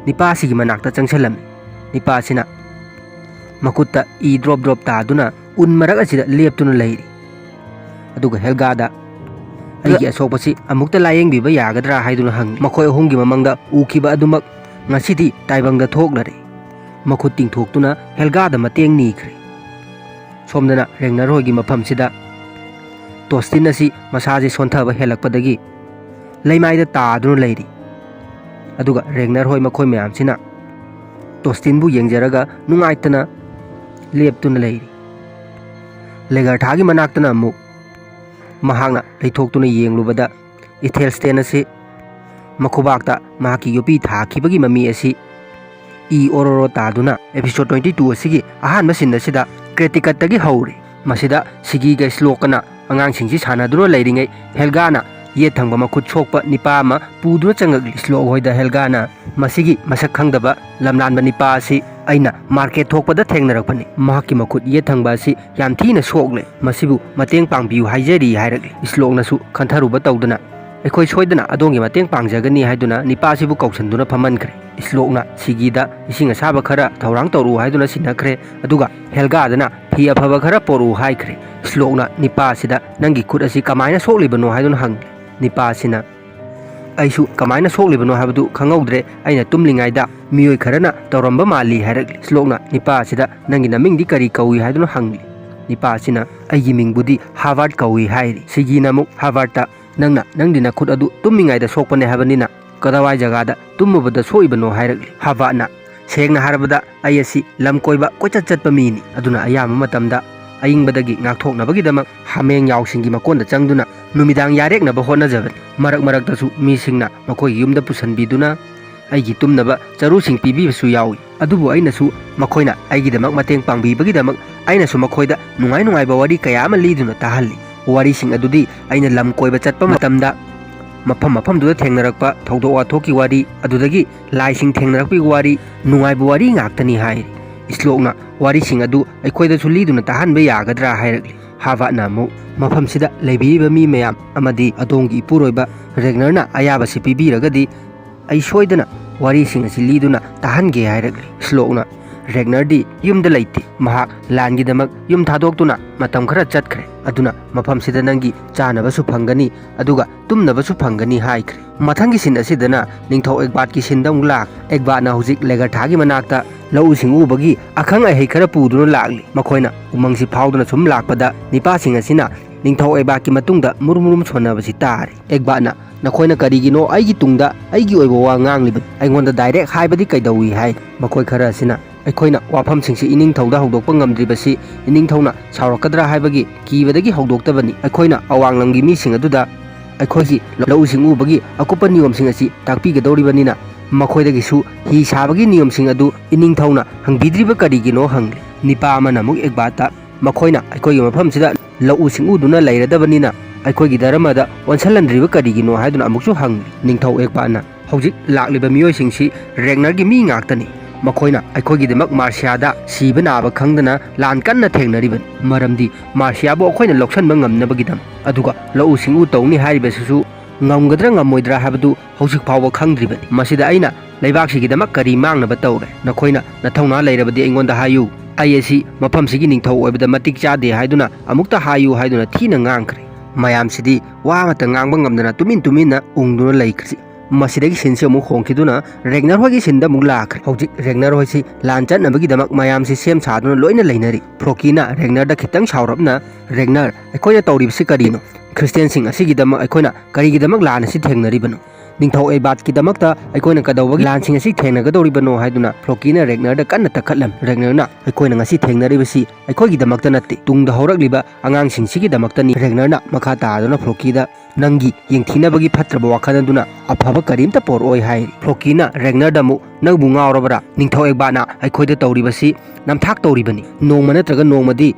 ꯅꯤꯄꯥꯁꯤꯒꯤ ꯃꯅꯥꯛꯇ ꯆꯪꯁꯤꯜꯂꯝꯃꯤ꯫ ꯅꯤꯄꯥꯁꯤꯅ ꯃꯈꯨꯠꯇ ꯏ ꯗ꯭ꯔꯣꯞ ꯗ꯭ꯔꯣꯞ ꯇꯥꯗꯨꯅ ꯎꯟ ꯃꯔꯛ ꯑꯁꯤꯗ ꯂꯦꯞꯇꯨꯅ ꯂꯩꯔꯤ꯫ ꯑꯗꯨꯒ ꯍꯦꯜꯒꯥꯗ, "ꯑꯩꯒꯤ ꯑꯁꯣꯛꯄꯁꯤ ꯑꯃꯨꯛꯇ ꯂꯥꯌꯦꯡꯕꯤꯕ ꯌꯥꯒꯗ꯭ꯔꯥ?" ꯍꯥꯏꯗꯨꯅ ꯍꯪꯉꯤ꯫ ꯃꯈꯣꯏ ꯑꯍꯨꯝꯒꯤ ꯃꯃꯥꯡꯗ ꯎꯈꯤꯕ ꯑꯗꯨꯃꯛ ꯉꯁꯤꯗꯤ ꯇꯥꯏꯕꯪꯗ ꯊꯣꯛꯂꯔꯦ꯫ ꯃꯈꯨꯠ ꯇꯤꯡꯊꯣꯛꯇꯨꯅ ꯍꯦꯜꯒꯥꯗ ꯃꯇꯦꯡ ꯅꯤꯈ꯭ꯔꯦ꯫ ꯁꯣꯝꯗꯅ ꯔꯦꯡꯅꯔ ꯍꯣꯏꯒꯤ ꯃꯐꯝꯁꯤꯗ ꯇꯣꯁꯇꯤꯟ ꯑꯁꯤ ꯃꯁꯥꯁꯦ ꯁꯣꯟꯊꯕ ꯍꯦꯜꯂꯛꯄꯗꯒꯤ ꯂꯩꯃꯥꯏꯗ ꯇꯥꯗꯨꯅ ꯂꯩꯔꯤ꯫ ꯑꯗꯨꯒ ꯔꯦꯡꯅꯔ ꯍꯣꯏ ꯃꯈꯣꯏ ꯃꯌꯥꯝꯁꯤꯅ ꯇꯣꯁꯇꯤꯟꯕꯨ ꯌꯦꯡꯖꯔꯒ ꯅꯨꯡꯉꯥꯏꯇꯅ ꯂꯦꯞꯇꯨꯅ ꯂꯩꯔꯤ꯫ ꯂꯦꯒꯔꯊꯥꯒꯤ ꯃꯅꯥꯛꯇꯅ ꯑꯃꯨꯛ ꯃꯍꯥꯛꯅ ꯂꯩꯊꯣꯛꯇꯨꯅ ꯌꯦꯡꯂꯨꯕꯗ ꯏꯊꯦꯜꯁꯇꯦꯟ ꯑꯁꯤ ꯃꯈꯨꯕꯥꯛꯇ ꯃꯍꯥꯛꯀꯤ ꯌꯣꯠꯄꯤ ꯊꯥꯈꯤꯕꯒꯤ ꯃꯃꯤ ꯑꯁꯤ ꯏ ꯑꯣꯔꯣꯔꯣ ꯇꯥꯗꯨꯅ episode twenty two ꯑꯁꯤꯒꯤ ꯑꯍꯥꯟꯕ ꯁꯤꯟ ꯑꯁꯤꯗ ꯀ꯭ꯔꯦꯇꯤꯀꯠꯇꯒꯤ ꯍꯧꯔꯦ꯫ ꯃꯁꯤꯗ ꯁꯤꯒꯤꯒ ꯁ꯭ꯂꯣꯛꯀꯅ ꯑꯉꯥꯡꯁꯤꯡꯁꯤ ꯁꯥꯟꯅꯗꯨꯅ ꯂꯩꯔꯤꯉꯩ ꯍꯦꯜꯒꯥꯅ ꯌꯦꯠ ꯊꯪꯕ ꯃꯈꯨꯠ ꯁꯣꯛꯄ ꯅꯤꯄꯥ ꯑꯃ ꯄꯨꯗꯨꯅ ꯆꯪꯉꯛꯂꯤ꯫ ꯁ꯭ꯂꯣꯛ ꯍꯣꯏꯗ ꯍꯦꯜꯒꯥꯅ ꯃꯁꯤꯒꯤ ꯃꯁꯛ ꯈꯪꯗꯕ ꯂꯝꯂꯥꯟꯕ ꯅꯤꯄꯥ ꯑꯁꯤ ꯑꯩꯅ ꯃꯥꯔꯀꯦꯠ ꯊꯣꯛꯄꯗ ꯊꯦꯡꯅꯔꯛꯄꯅꯤ꯫ ꯃꯍꯥꯛꯀꯤ ꯃꯈꯨꯠ ꯌꯦꯠ ꯊꯪꯕ ꯑꯁꯤ ꯌꯥꯝ ꯊꯤꯅ ꯁꯣꯛꯂꯦ꯫ ꯃꯁꯤꯕꯨ ꯃꯇꯦꯡ ꯄꯥꯡꯕꯤꯌꯨ ꯍꯥꯏꯖꯔꯤ ꯍꯥꯏꯔꯛꯂꯤ꯫ ꯁ꯭ꯂꯣꯛꯅꯁꯨ ꯈꯟꯊꯔꯨꯕ ꯇꯧꯗꯅ, "ꯑꯩꯈꯣꯏ ꯁꯣꯏꯗꯅ ꯑꯗꯣꯝꯒꯤ ꯃꯇꯦꯡ ꯄꯥꯡꯖꯒꯅꯤ" ꯍꯥꯏꯗꯨꯅ ꯅꯤꯄꯥꯁꯤꯕꯨ ꯀꯧꯁꯤꯟꯗꯨꯅ ꯐꯝꯍꯟꯈ꯭ꯔꯦ꯫ ꯁ꯭ꯂꯣꯛꯅ ꯁꯤꯒꯤꯗ ꯏꯁꯤꯡ ꯑꯁꯥꯕ ꯈꯔ ꯊꯧꯔꯥꯡ ꯇꯧꯔꯛꯎ ꯍꯥꯏꯗꯨꯅ ꯁꯤꯟꯅꯈ꯭ꯔꯦ꯫ ꯑꯗꯨꯒ ꯍꯦꯜꯒꯥꯗꯅ ꯐꯤ ꯑꯐꯕ ꯈꯔ ꯄꯣꯔꯛꯎ ꯍꯥꯏꯈ꯭ꯔꯦ꯫ ꯁ꯭ꯂꯣꯛꯅ ꯅꯤꯄꯥꯁꯤꯗ, "ꯅꯪꯒꯤ ꯈꯨꯠ ꯑꯁꯤ ꯀꯃꯥꯏꯅ ꯁꯣꯛꯂꯤꯕꯅꯣ?" ꯍꯥꯏꯗꯨꯅ ꯍꯪꯂꯦ꯫ ꯅꯤꯄꯥꯁꯤꯅ, "ꯑꯩꯁꯨ ꯀꯃꯥꯏꯅ ꯁꯣꯛꯂꯤꯕꯅꯣ ꯍꯥꯏꯕꯗꯨ ꯈꯪꯍꯧꯗ꯭ꯔꯦ꯫ ꯑꯩꯅ ꯇꯨꯝꯂꯤꯉꯩꯗ ꯃꯤꯑꯣꯏ ꯈꯔꯅ ꯇꯧꯔꯝꯕ ꯃꯥꯜꯂꯤ" ꯍꯥꯏꯔꯛꯂꯤ꯫ ꯁ꯭ꯂꯣꯛꯅ ꯅꯤꯄꯥꯁꯤꯗ, "ꯅꯪꯒꯤ ꯅꯃꯤꯡꯗꯤ ꯀꯔꯤ ꯀꯧꯏ?" ꯍꯥꯏꯗꯨꯅ ꯍꯪꯂꯤ꯫ ꯅꯤꯄꯥꯁꯤꯅ, "ꯑꯩꯒꯤ ꯃꯤꯡꯕꯨꯗꯤ ꯍꯥꯔꯕꯥꯔꯠ ꯀꯧꯏ" ꯍꯥꯏꯔꯤ꯫ ꯁꯤꯒꯤꯅ ꯑꯃꯨꯛ ꯍꯥꯔꯕꯥꯔꯠꯇ, "ꯅꯪꯅ ꯅꯪꯗꯤ ꯅꯈꯨꯠ ꯑꯗꯨ ꯇꯨꯝꯃꯤꯉꯩꯗ ꯁꯣꯛꯄꯅꯦ ꯍꯥꯏꯕꯅꯤꯅ ꯀꯗꯥꯋꯥꯏ ꯖꯒꯥꯗ ꯇꯨꯝꯃꯨꯕꯗ ꯁꯣꯛꯏꯕꯅꯣ?" ꯍꯥꯏꯔꯛꯂꯤ꯫ ꯍꯥꯔꯕꯥꯔꯠꯅ, "ꯁꯦꯡꯅ ꯍꯥꯏꯔꯕꯗ ꯑꯩ ꯑꯁꯤ ꯂꯝ ꯀꯣꯏꯕ ꯀꯣꯏꯆꯠ ꯆꯠꯄ ꯃꯤꯅꯤ꯫ ꯑꯗꯨꯅ ꯑꯌꯥꯝꯕ ꯃꯇꯝꯗ ꯑꯏꯪꯕꯗꯒꯤ ꯉꯥꯛꯊꯣꯛꯅꯕꯒꯤꯗꯃꯛ ꯍꯥꯃꯦꯡ ꯌꯥꯎꯁꯤꯡꯒꯤ ꯃꯀꯣꯟꯗ ꯆꯪꯗꯨꯅ ꯅꯨꯃꯤꯗꯥꯡ ꯌꯥꯔꯦꯛꯅꯕ ꯍꯣꯠꯅꯖꯕꯅꯤ꯫ ꯃꯔꯛ ꯃꯔꯛꯇꯁꯨ ꯃꯤꯁꯤꯡꯅ ꯃꯈꯣꯏꯒꯤ ꯌꯨꯝꯗ ꯄꯨꯁꯤꯟꯕꯤꯗꯨꯅ ꯑꯩꯒꯤ ꯇꯨꯝꯅꯕ ꯆꯔꯨꯁꯤꯡ ꯄꯤꯕꯤꯕꯁꯨ ꯌꯥꯎꯏ꯫ ꯑꯗꯨꯕꯨ ꯑꯩꯅꯁꯨ ꯃꯈꯣꯏꯅ ꯑꯩꯒꯤꯗꯃꯛ ꯃꯇꯦꯡ ꯄꯥꯡꯕꯤꯕꯒꯤꯗꯃꯛ ꯑꯩꯅꯁꯨ ꯃꯈꯣꯏꯗ ꯅꯨꯡꯉꯥꯏ ꯅꯨꯡꯉꯥꯏꯕ ꯋꯥꯔꯤ ꯀꯌꯥ ꯑꯃ ꯂꯤꯗꯨꯅ ꯇꯥꯍꯜꯂꯤ꯫ ꯋꯥꯔꯤꯁꯤꯡ ꯑꯗꯨꯗꯤ ꯑꯩꯅ ꯂꯝ ꯀꯣꯏꯕ ꯆꯠꯄ ꯃꯇꯝꯗ ꯃꯐꯝ ꯃꯐꯝꯗꯨꯗ ꯊꯦꯡꯅꯔꯛꯄ ꯊꯧꯗꯣꯛ ꯋꯥꯊꯣꯛꯀꯤ ꯋꯥꯔꯤ, ꯑꯗꯨꯗꯒꯤ ꯂꯥꯏꯁꯤꯡ ꯊꯦꯡꯅꯔꯛꯄꯒꯤ ꯋꯥꯔꯤ, ꯅꯨꯡꯉꯥꯏꯕ ꯋꯥꯔꯤ ꯉꯥꯛꯇꯅꯤ" ꯍꯥꯏ꯫ ꯁ꯭ꯂꯣꯛꯅ ꯋꯥꯔꯤꯁꯤꯡ ꯑꯗꯨ ꯑꯩꯈꯣꯏꯗꯁꯨ ꯂꯤꯗꯨꯅ ꯇꯥꯍꯟꯕ ꯌꯥꯒꯗ꯭ꯔꯥ ꯍꯥꯏꯔꯛꯂꯤ꯫ ꯍꯥꯚꯥꯠꯅ ꯑꯃꯨꯛ, "ꯃꯐꯝꯁꯤꯗ ꯂꯩꯕꯤꯔꯤꯕ ꯃꯤ ꯃꯌꯥꯝ ꯑꯃꯗꯤ ꯑꯗꯣꯝꯒꯤ ꯏꯄꯨꯔꯣꯏꯕ ꯔꯦꯒꯅꯔꯅ ꯑꯌꯥꯕꯁꯤ ꯄꯤꯕꯤꯔꯒꯗꯤ ꯑꯩ ꯁꯣꯏꯗꯅ ꯋꯥꯔꯤꯁꯤꯡ ꯑꯁꯤ ꯂꯤꯗꯨꯅ ꯇꯥꯍꯟꯒꯦ" ꯍꯥꯏꯔꯛꯂꯤ꯫ ꯁ꯭ꯂꯣꯛꯅ, "ꯔꯦꯒꯅꯔꯗꯤ ꯌꯨꯝꯗ ꯂꯩꯇꯦ꯫ ꯃꯍꯥꯛ ꯂꯥꯟꯒꯤꯗꯃꯛ ꯌꯨꯝ ꯊꯥꯗꯣꯛꯇꯨꯅ ꯃꯇꯝ ꯈꯔ ꯆꯠꯈ꯭ꯔꯦ꯫ ꯑꯗꯨꯅ ꯃꯐꯝꯁꯤꯗ ꯅꯪꯒꯤ ꯆꯥꯅꯕꯁꯨ ꯐꯪꯒꯅꯤ, ꯑꯗꯨꯒ ꯇꯨꯝꯅꯕꯁꯨ ꯐꯪꯒꯅꯤ" ꯍꯥꯏꯈ꯭ꯔꯦ꯫ ꯃꯊꯪꯒꯤ ꯁꯤꯟ ꯑꯁꯤꯗꯅ ꯅꯤꯡꯊꯧ ꯑꯦꯛꯕꯥꯠꯀꯤ ꯁꯤꯟꯗ ꯑꯃꯨꯛ ꯂꯥꯛ꯫ ꯑꯦꯛꯕꯥꯠꯅ ꯍꯧꯖꯤꯛ ꯂꯦꯒꯔꯊꯥꯒꯤ ꯃꯅꯥꯛꯇ ꯂꯧꯎ ꯁꯤꯡꯎꯕꯒꯤ ꯑꯈꯪ ꯑꯍꯩ ꯈꯔ ꯄꯨꯗꯨꯅ ꯂꯥꯛꯂꯤ꯫ ꯃꯈꯣꯏꯅ ꯎꯃꯪꯁꯤ ꯐꯥꯎꯗꯨꯅ ꯁꯨꯝ ꯂꯥꯛꯄꯗ ꯅꯤꯄꯥꯁꯤꯡ ꯑꯁꯤꯅ ꯅꯤꯡꯊꯧ ꯑꯦꯛꯕꯥꯠꯀꯤ ꯃꯇꯨꯡꯗ ꯃꯨꯔꯨꯝ ꯃꯨꯔꯨꯝ ꯁꯣꯟꯅꯕꯁꯤ ꯇꯥꯔꯦ꯫ ꯑꯦꯛꯕꯥꯠꯅ, "ꯅꯈꯣꯏꯅ ꯀꯔꯤꯒꯤꯅꯣ ꯑꯩꯒꯤ ꯇꯨꯡꯗ ꯑꯩꯒꯤ ꯑꯣꯏꯕ ꯋꯥ ꯉꯥꯡꯂꯤꯕꯅꯣ? ꯑꯩꯉꯣꯟꯗ ꯗꯥꯏꯔꯦꯛ ꯍꯥꯏꯕꯗꯤ ꯀꯩꯗꯧꯏ?" ꯍꯥꯏ꯫ ꯃꯈꯣꯏ ꯈꯔ ꯑꯁꯤꯅ, "ꯑꯩꯈꯣꯏꯅ ꯋꯥꯐꯝꯁꯤꯡꯁꯤ ꯏꯅꯤꯡꯊꯧꯗ ꯍꯧꯗꯣꯛꯄ ꯉꯝꯗ꯭ꯔꯤꯕꯁꯤ ꯏꯅꯤꯡꯊꯧꯅ ꯁꯥꯎꯔꯛꯀꯗ꯭ꯔꯥ ꯍꯥꯏꯕꯒꯤ ꯀꯤꯕꯗꯒꯤ ꯍꯧꯗꯣꯛꯇꯕꯅꯤ꯫ ꯑꯩꯈꯣꯏꯅ ꯑꯋꯥꯡꯂꯝꯒꯤ ꯃꯤꯁꯤꯡ ꯑꯗꯨꯗ ꯑꯩꯈꯣꯏꯒꯤ ꯂꯧꯎ ꯁꯤꯡꯎꯕꯒꯤ ꯑꯀꯨꯞꯄ ꯅꯤꯌꯣꯝꯁꯤꯡ ꯑꯁꯤ ꯇꯥꯛꯄꯤꯒꯗꯧꯔꯤꯕꯅꯤꯅ, ꯃꯈꯣꯏꯗꯒꯤꯁꯨ ꯍꯤ ꯁꯥꯕꯒꯤ ꯅꯤꯌꯣꯝꯁꯤꯡ ꯑꯗꯨ ꯏꯅꯤꯡꯊꯧꯅ ꯍꯪꯕꯤꯗ꯭ꯔꯤꯕ ꯀꯔꯤꯒꯤꯅꯣ?" ꯍꯪꯂꯤ꯫ ꯅꯤꯄꯥ ꯑꯃꯅ ꯑꯃꯨꯛ ꯑꯦꯛꯕꯥꯠꯇ, "ꯃꯈꯣꯏꯅ ꯑꯩꯈꯣꯏꯒꯤ ꯃꯐꯝꯁꯤꯗ ꯂꯧꯎ ꯁꯤꯡꯎꯗꯨꯅ ꯂꯩꯔꯗꯕꯅꯤꯅ ꯑꯩꯈꯣꯏꯒꯤ ꯙꯔꯃꯗ ꯑꯣꯟꯁꯤꯜꯍꯟꯗ꯭ꯔꯤꯕ ꯀꯔꯤꯒꯤꯅꯣ?" ꯍꯥꯏꯗꯨꯅ ꯑꯃꯨꯛꯁꯨ ꯍꯪꯂꯤ꯫ ꯅꯤꯡꯊꯧ ꯑꯦꯛꯕꯥꯠꯅ, "ꯍꯧꯖꯤꯛ ꯂꯥꯛꯂꯤꯕ ꯃꯤꯑꯣꯏꯁꯤꯡꯁꯤ ꯔꯦꯒꯅꯔꯒꯤ ꯃꯤ ꯉꯥꯛꯇꯅꯤ꯫ ꯃꯈꯣꯏꯅ ꯑꯩꯈꯣꯏꯒꯤꯗꯃꯛ ꯃꯥꯔꯁꯤꯌꯥꯗ ꯁꯤꯕ ꯅꯥꯕ ꯈꯪꯗꯅ ꯂꯥꯟ ꯀꯟꯅ ꯊꯦꯡꯅꯔꯤꯕꯅꯤ꯫ ꯃꯔꯝꯗꯤ ꯃꯥꯔꯁꯤꯌꯥꯕꯨ ꯑꯩꯈꯣꯏꯅ ꯂꯧꯁꯤꯟꯕ ꯉꯝꯅꯕꯒꯤꯗꯃꯛ꯫ ꯑꯗꯨꯒ ꯂꯧꯎ ꯁꯤꯡꯎ ꯇꯧꯅꯤ ꯍꯥꯏꯔꯤꯕꯁꯤꯁꯨ ꯉꯝꯒꯗ꯭ꯔꯥ ꯉꯝꯃꯣꯏꯗ꯭ꯔꯥ ꯍꯥꯏꯕꯗꯨ ꯍꯧꯖꯤꯛ ꯐꯥꯎꯕ ꯈꯪꯗ꯭ꯔꯤꯕꯅꯤ꯫ ꯃꯁꯤꯗ ꯑꯩꯅ ꯂꯩꯕꯥꯛꯁꯤꯒꯤꯗꯃꯛ ꯀꯔꯤ ꯃꯥꯡꯅꯕ ꯇꯧꯔꯦ? ꯅꯈꯣꯏꯅ ꯅꯊꯧꯅꯥ ꯂꯩꯔꯕꯗꯤ ꯑꯩꯉꯣꯟꯗ ꯍꯥꯏꯌꯨ꯫ ꯑꯩ ꯑꯁꯤ ꯃꯐꯝꯁꯤꯒꯤ ꯅꯤꯡꯊꯧ ꯑꯣꯏꯕꯗ ꯃꯇꯤꯛ ꯆꯥꯗꯦ ꯍꯥꯏꯗꯨꯅ ꯑꯃꯨꯛꯇ ꯍꯥꯏꯌꯨ" ꯍꯥꯏꯗꯨꯅ ꯊꯤꯅ ꯉꯥꯡꯈ꯭ꯔꯦ꯫ ꯃꯌꯥꯝꯁꯤꯗꯤ ꯋꯥ ꯑꯃꯠꯇ ꯉꯥꯡꯕ ꯉꯝꯗꯅ ꯇꯨꯃꯤꯟ ꯇꯨꯃꯤꯟꯅ ꯎꯪꯗꯨꯅ ꯂꯩꯈ꯭ꯔꯦ꯫ ꯃꯁꯤꯗꯒꯤ ꯁꯤꯟꯁꯤ ꯑꯃꯨꯛ ꯍꯣꯡꯈꯤꯗꯨꯅ ꯔꯦꯒꯅꯔ ꯍꯣꯏꯒꯤ ꯁꯤꯟꯗ ꯑꯃꯨꯛ ꯂꯥꯛꯈ꯭ꯔꯦ꯫ ꯍꯧꯖꯤꯛ ꯔꯦꯒꯅꯔ ꯍꯣꯏꯁꯤ ꯂꯥꯟ ꯆꯠꯅꯕꯒꯤꯗꯃꯛ ꯃꯌꯥꯝꯁꯤ ꯁꯦꯝ ꯁꯥꯗꯨꯅ ꯂꯣꯏꯅ ꯂꯩꯅꯔꯤ꯫ ꯐ꯭ꯔꯣꯀꯤꯅ ꯔꯦꯒꯅꯔꯗ ꯈꯤꯇꯪ ꯁꯥꯎꯔꯞꯅ, "ꯔꯦꯒꯅꯔ, ꯑꯩꯈꯣꯏꯅ ꯇꯧꯔꯤꯕꯁꯤ ꯀꯔꯤꯅꯣ? ꯈ꯭ꯔꯤꯁꯇꯤꯌꯥꯟꯁꯤꯡ ꯑꯁꯤꯒꯤꯗꯃꯛ ꯑꯩꯈꯣꯏꯅ ꯀꯔꯤꯒꯤꯗꯃꯛ ꯂꯥꯟ ꯑꯁꯤ ꯊꯦꯡꯅꯔꯤꯕꯅꯣ? ꯅꯤꯡꯊꯧ ꯑꯦꯛꯕꯥꯠꯀꯤꯗꯃꯛꯇ ꯑꯩꯈꯣꯏꯅ ꯀꯩꯗꯧꯕꯒꯤ ꯂꯥꯟꯁꯤꯡ ꯑꯁꯤ ꯊꯦꯡꯅꯒꯗꯧꯔꯤꯕꯅꯣ?" ꯍꯥꯏꯗꯨꯅ ꯐ꯭ꯔꯣꯀꯤꯅ ꯔꯦꯒꯅꯔꯗ ꯀꯟꯅ ꯇꯛꯈꯠꯂꯝꯃꯤ꯫ ꯔꯦꯒꯅꯔꯅ, "ꯑꯩꯈꯣꯏꯅ ꯉꯁꯤ ꯊꯦꯡꯅꯔꯤꯕꯁꯤ ꯑꯩꯈꯣꯏꯒꯤꯗꯃꯛꯇ ꯅꯠꯇꯦ, ꯇꯨꯡꯗ ꯍꯧꯔꯛꯂꯤꯕ ꯑꯉꯥꯡꯁꯤꯡꯁꯤꯒꯤꯗꯃꯛꯇꯅꯤ"꯫ ꯔꯦꯒꯅꯔꯅ ꯃꯈꯥ ꯇꯥꯗꯨꯅ ꯐ꯭ꯔꯣꯀꯤꯗ, "ꯅꯪꯒꯤ ꯌꯦꯡꯊꯤꯅꯕꯒꯤ ꯐꯠꯇ꯭ꯔꯕ ꯋꯥꯈꯜ ꯑꯗꯨꯅ ꯑꯐꯕ ꯀꯔꯤꯝꯇ ꯄꯣꯔꯛꯑꯣꯏ" ꯍꯥꯏꯔꯤ꯫ ꯐ꯭ꯔꯣꯀꯤꯅ ꯔꯦꯒꯅꯔꯗ ꯑꯃꯨꯛ, "ꯅꯪꯕꯨ ꯉꯥꯎꯔꯕꯔꯥ? ꯅꯤꯡꯊꯧ ꯑꯦꯛꯕꯥꯠꯅ ꯑꯩꯈꯣꯏꯗ ꯇꯧꯔꯤꯕꯁꯤ ꯅꯝꯊꯥꯛ ꯇꯧꯔꯤꯕꯅꯤ꯫ ꯅꯣꯡꯃ ꯅꯠꯇ꯭ꯔꯒ ꯅꯣꯡꯃꯗꯤ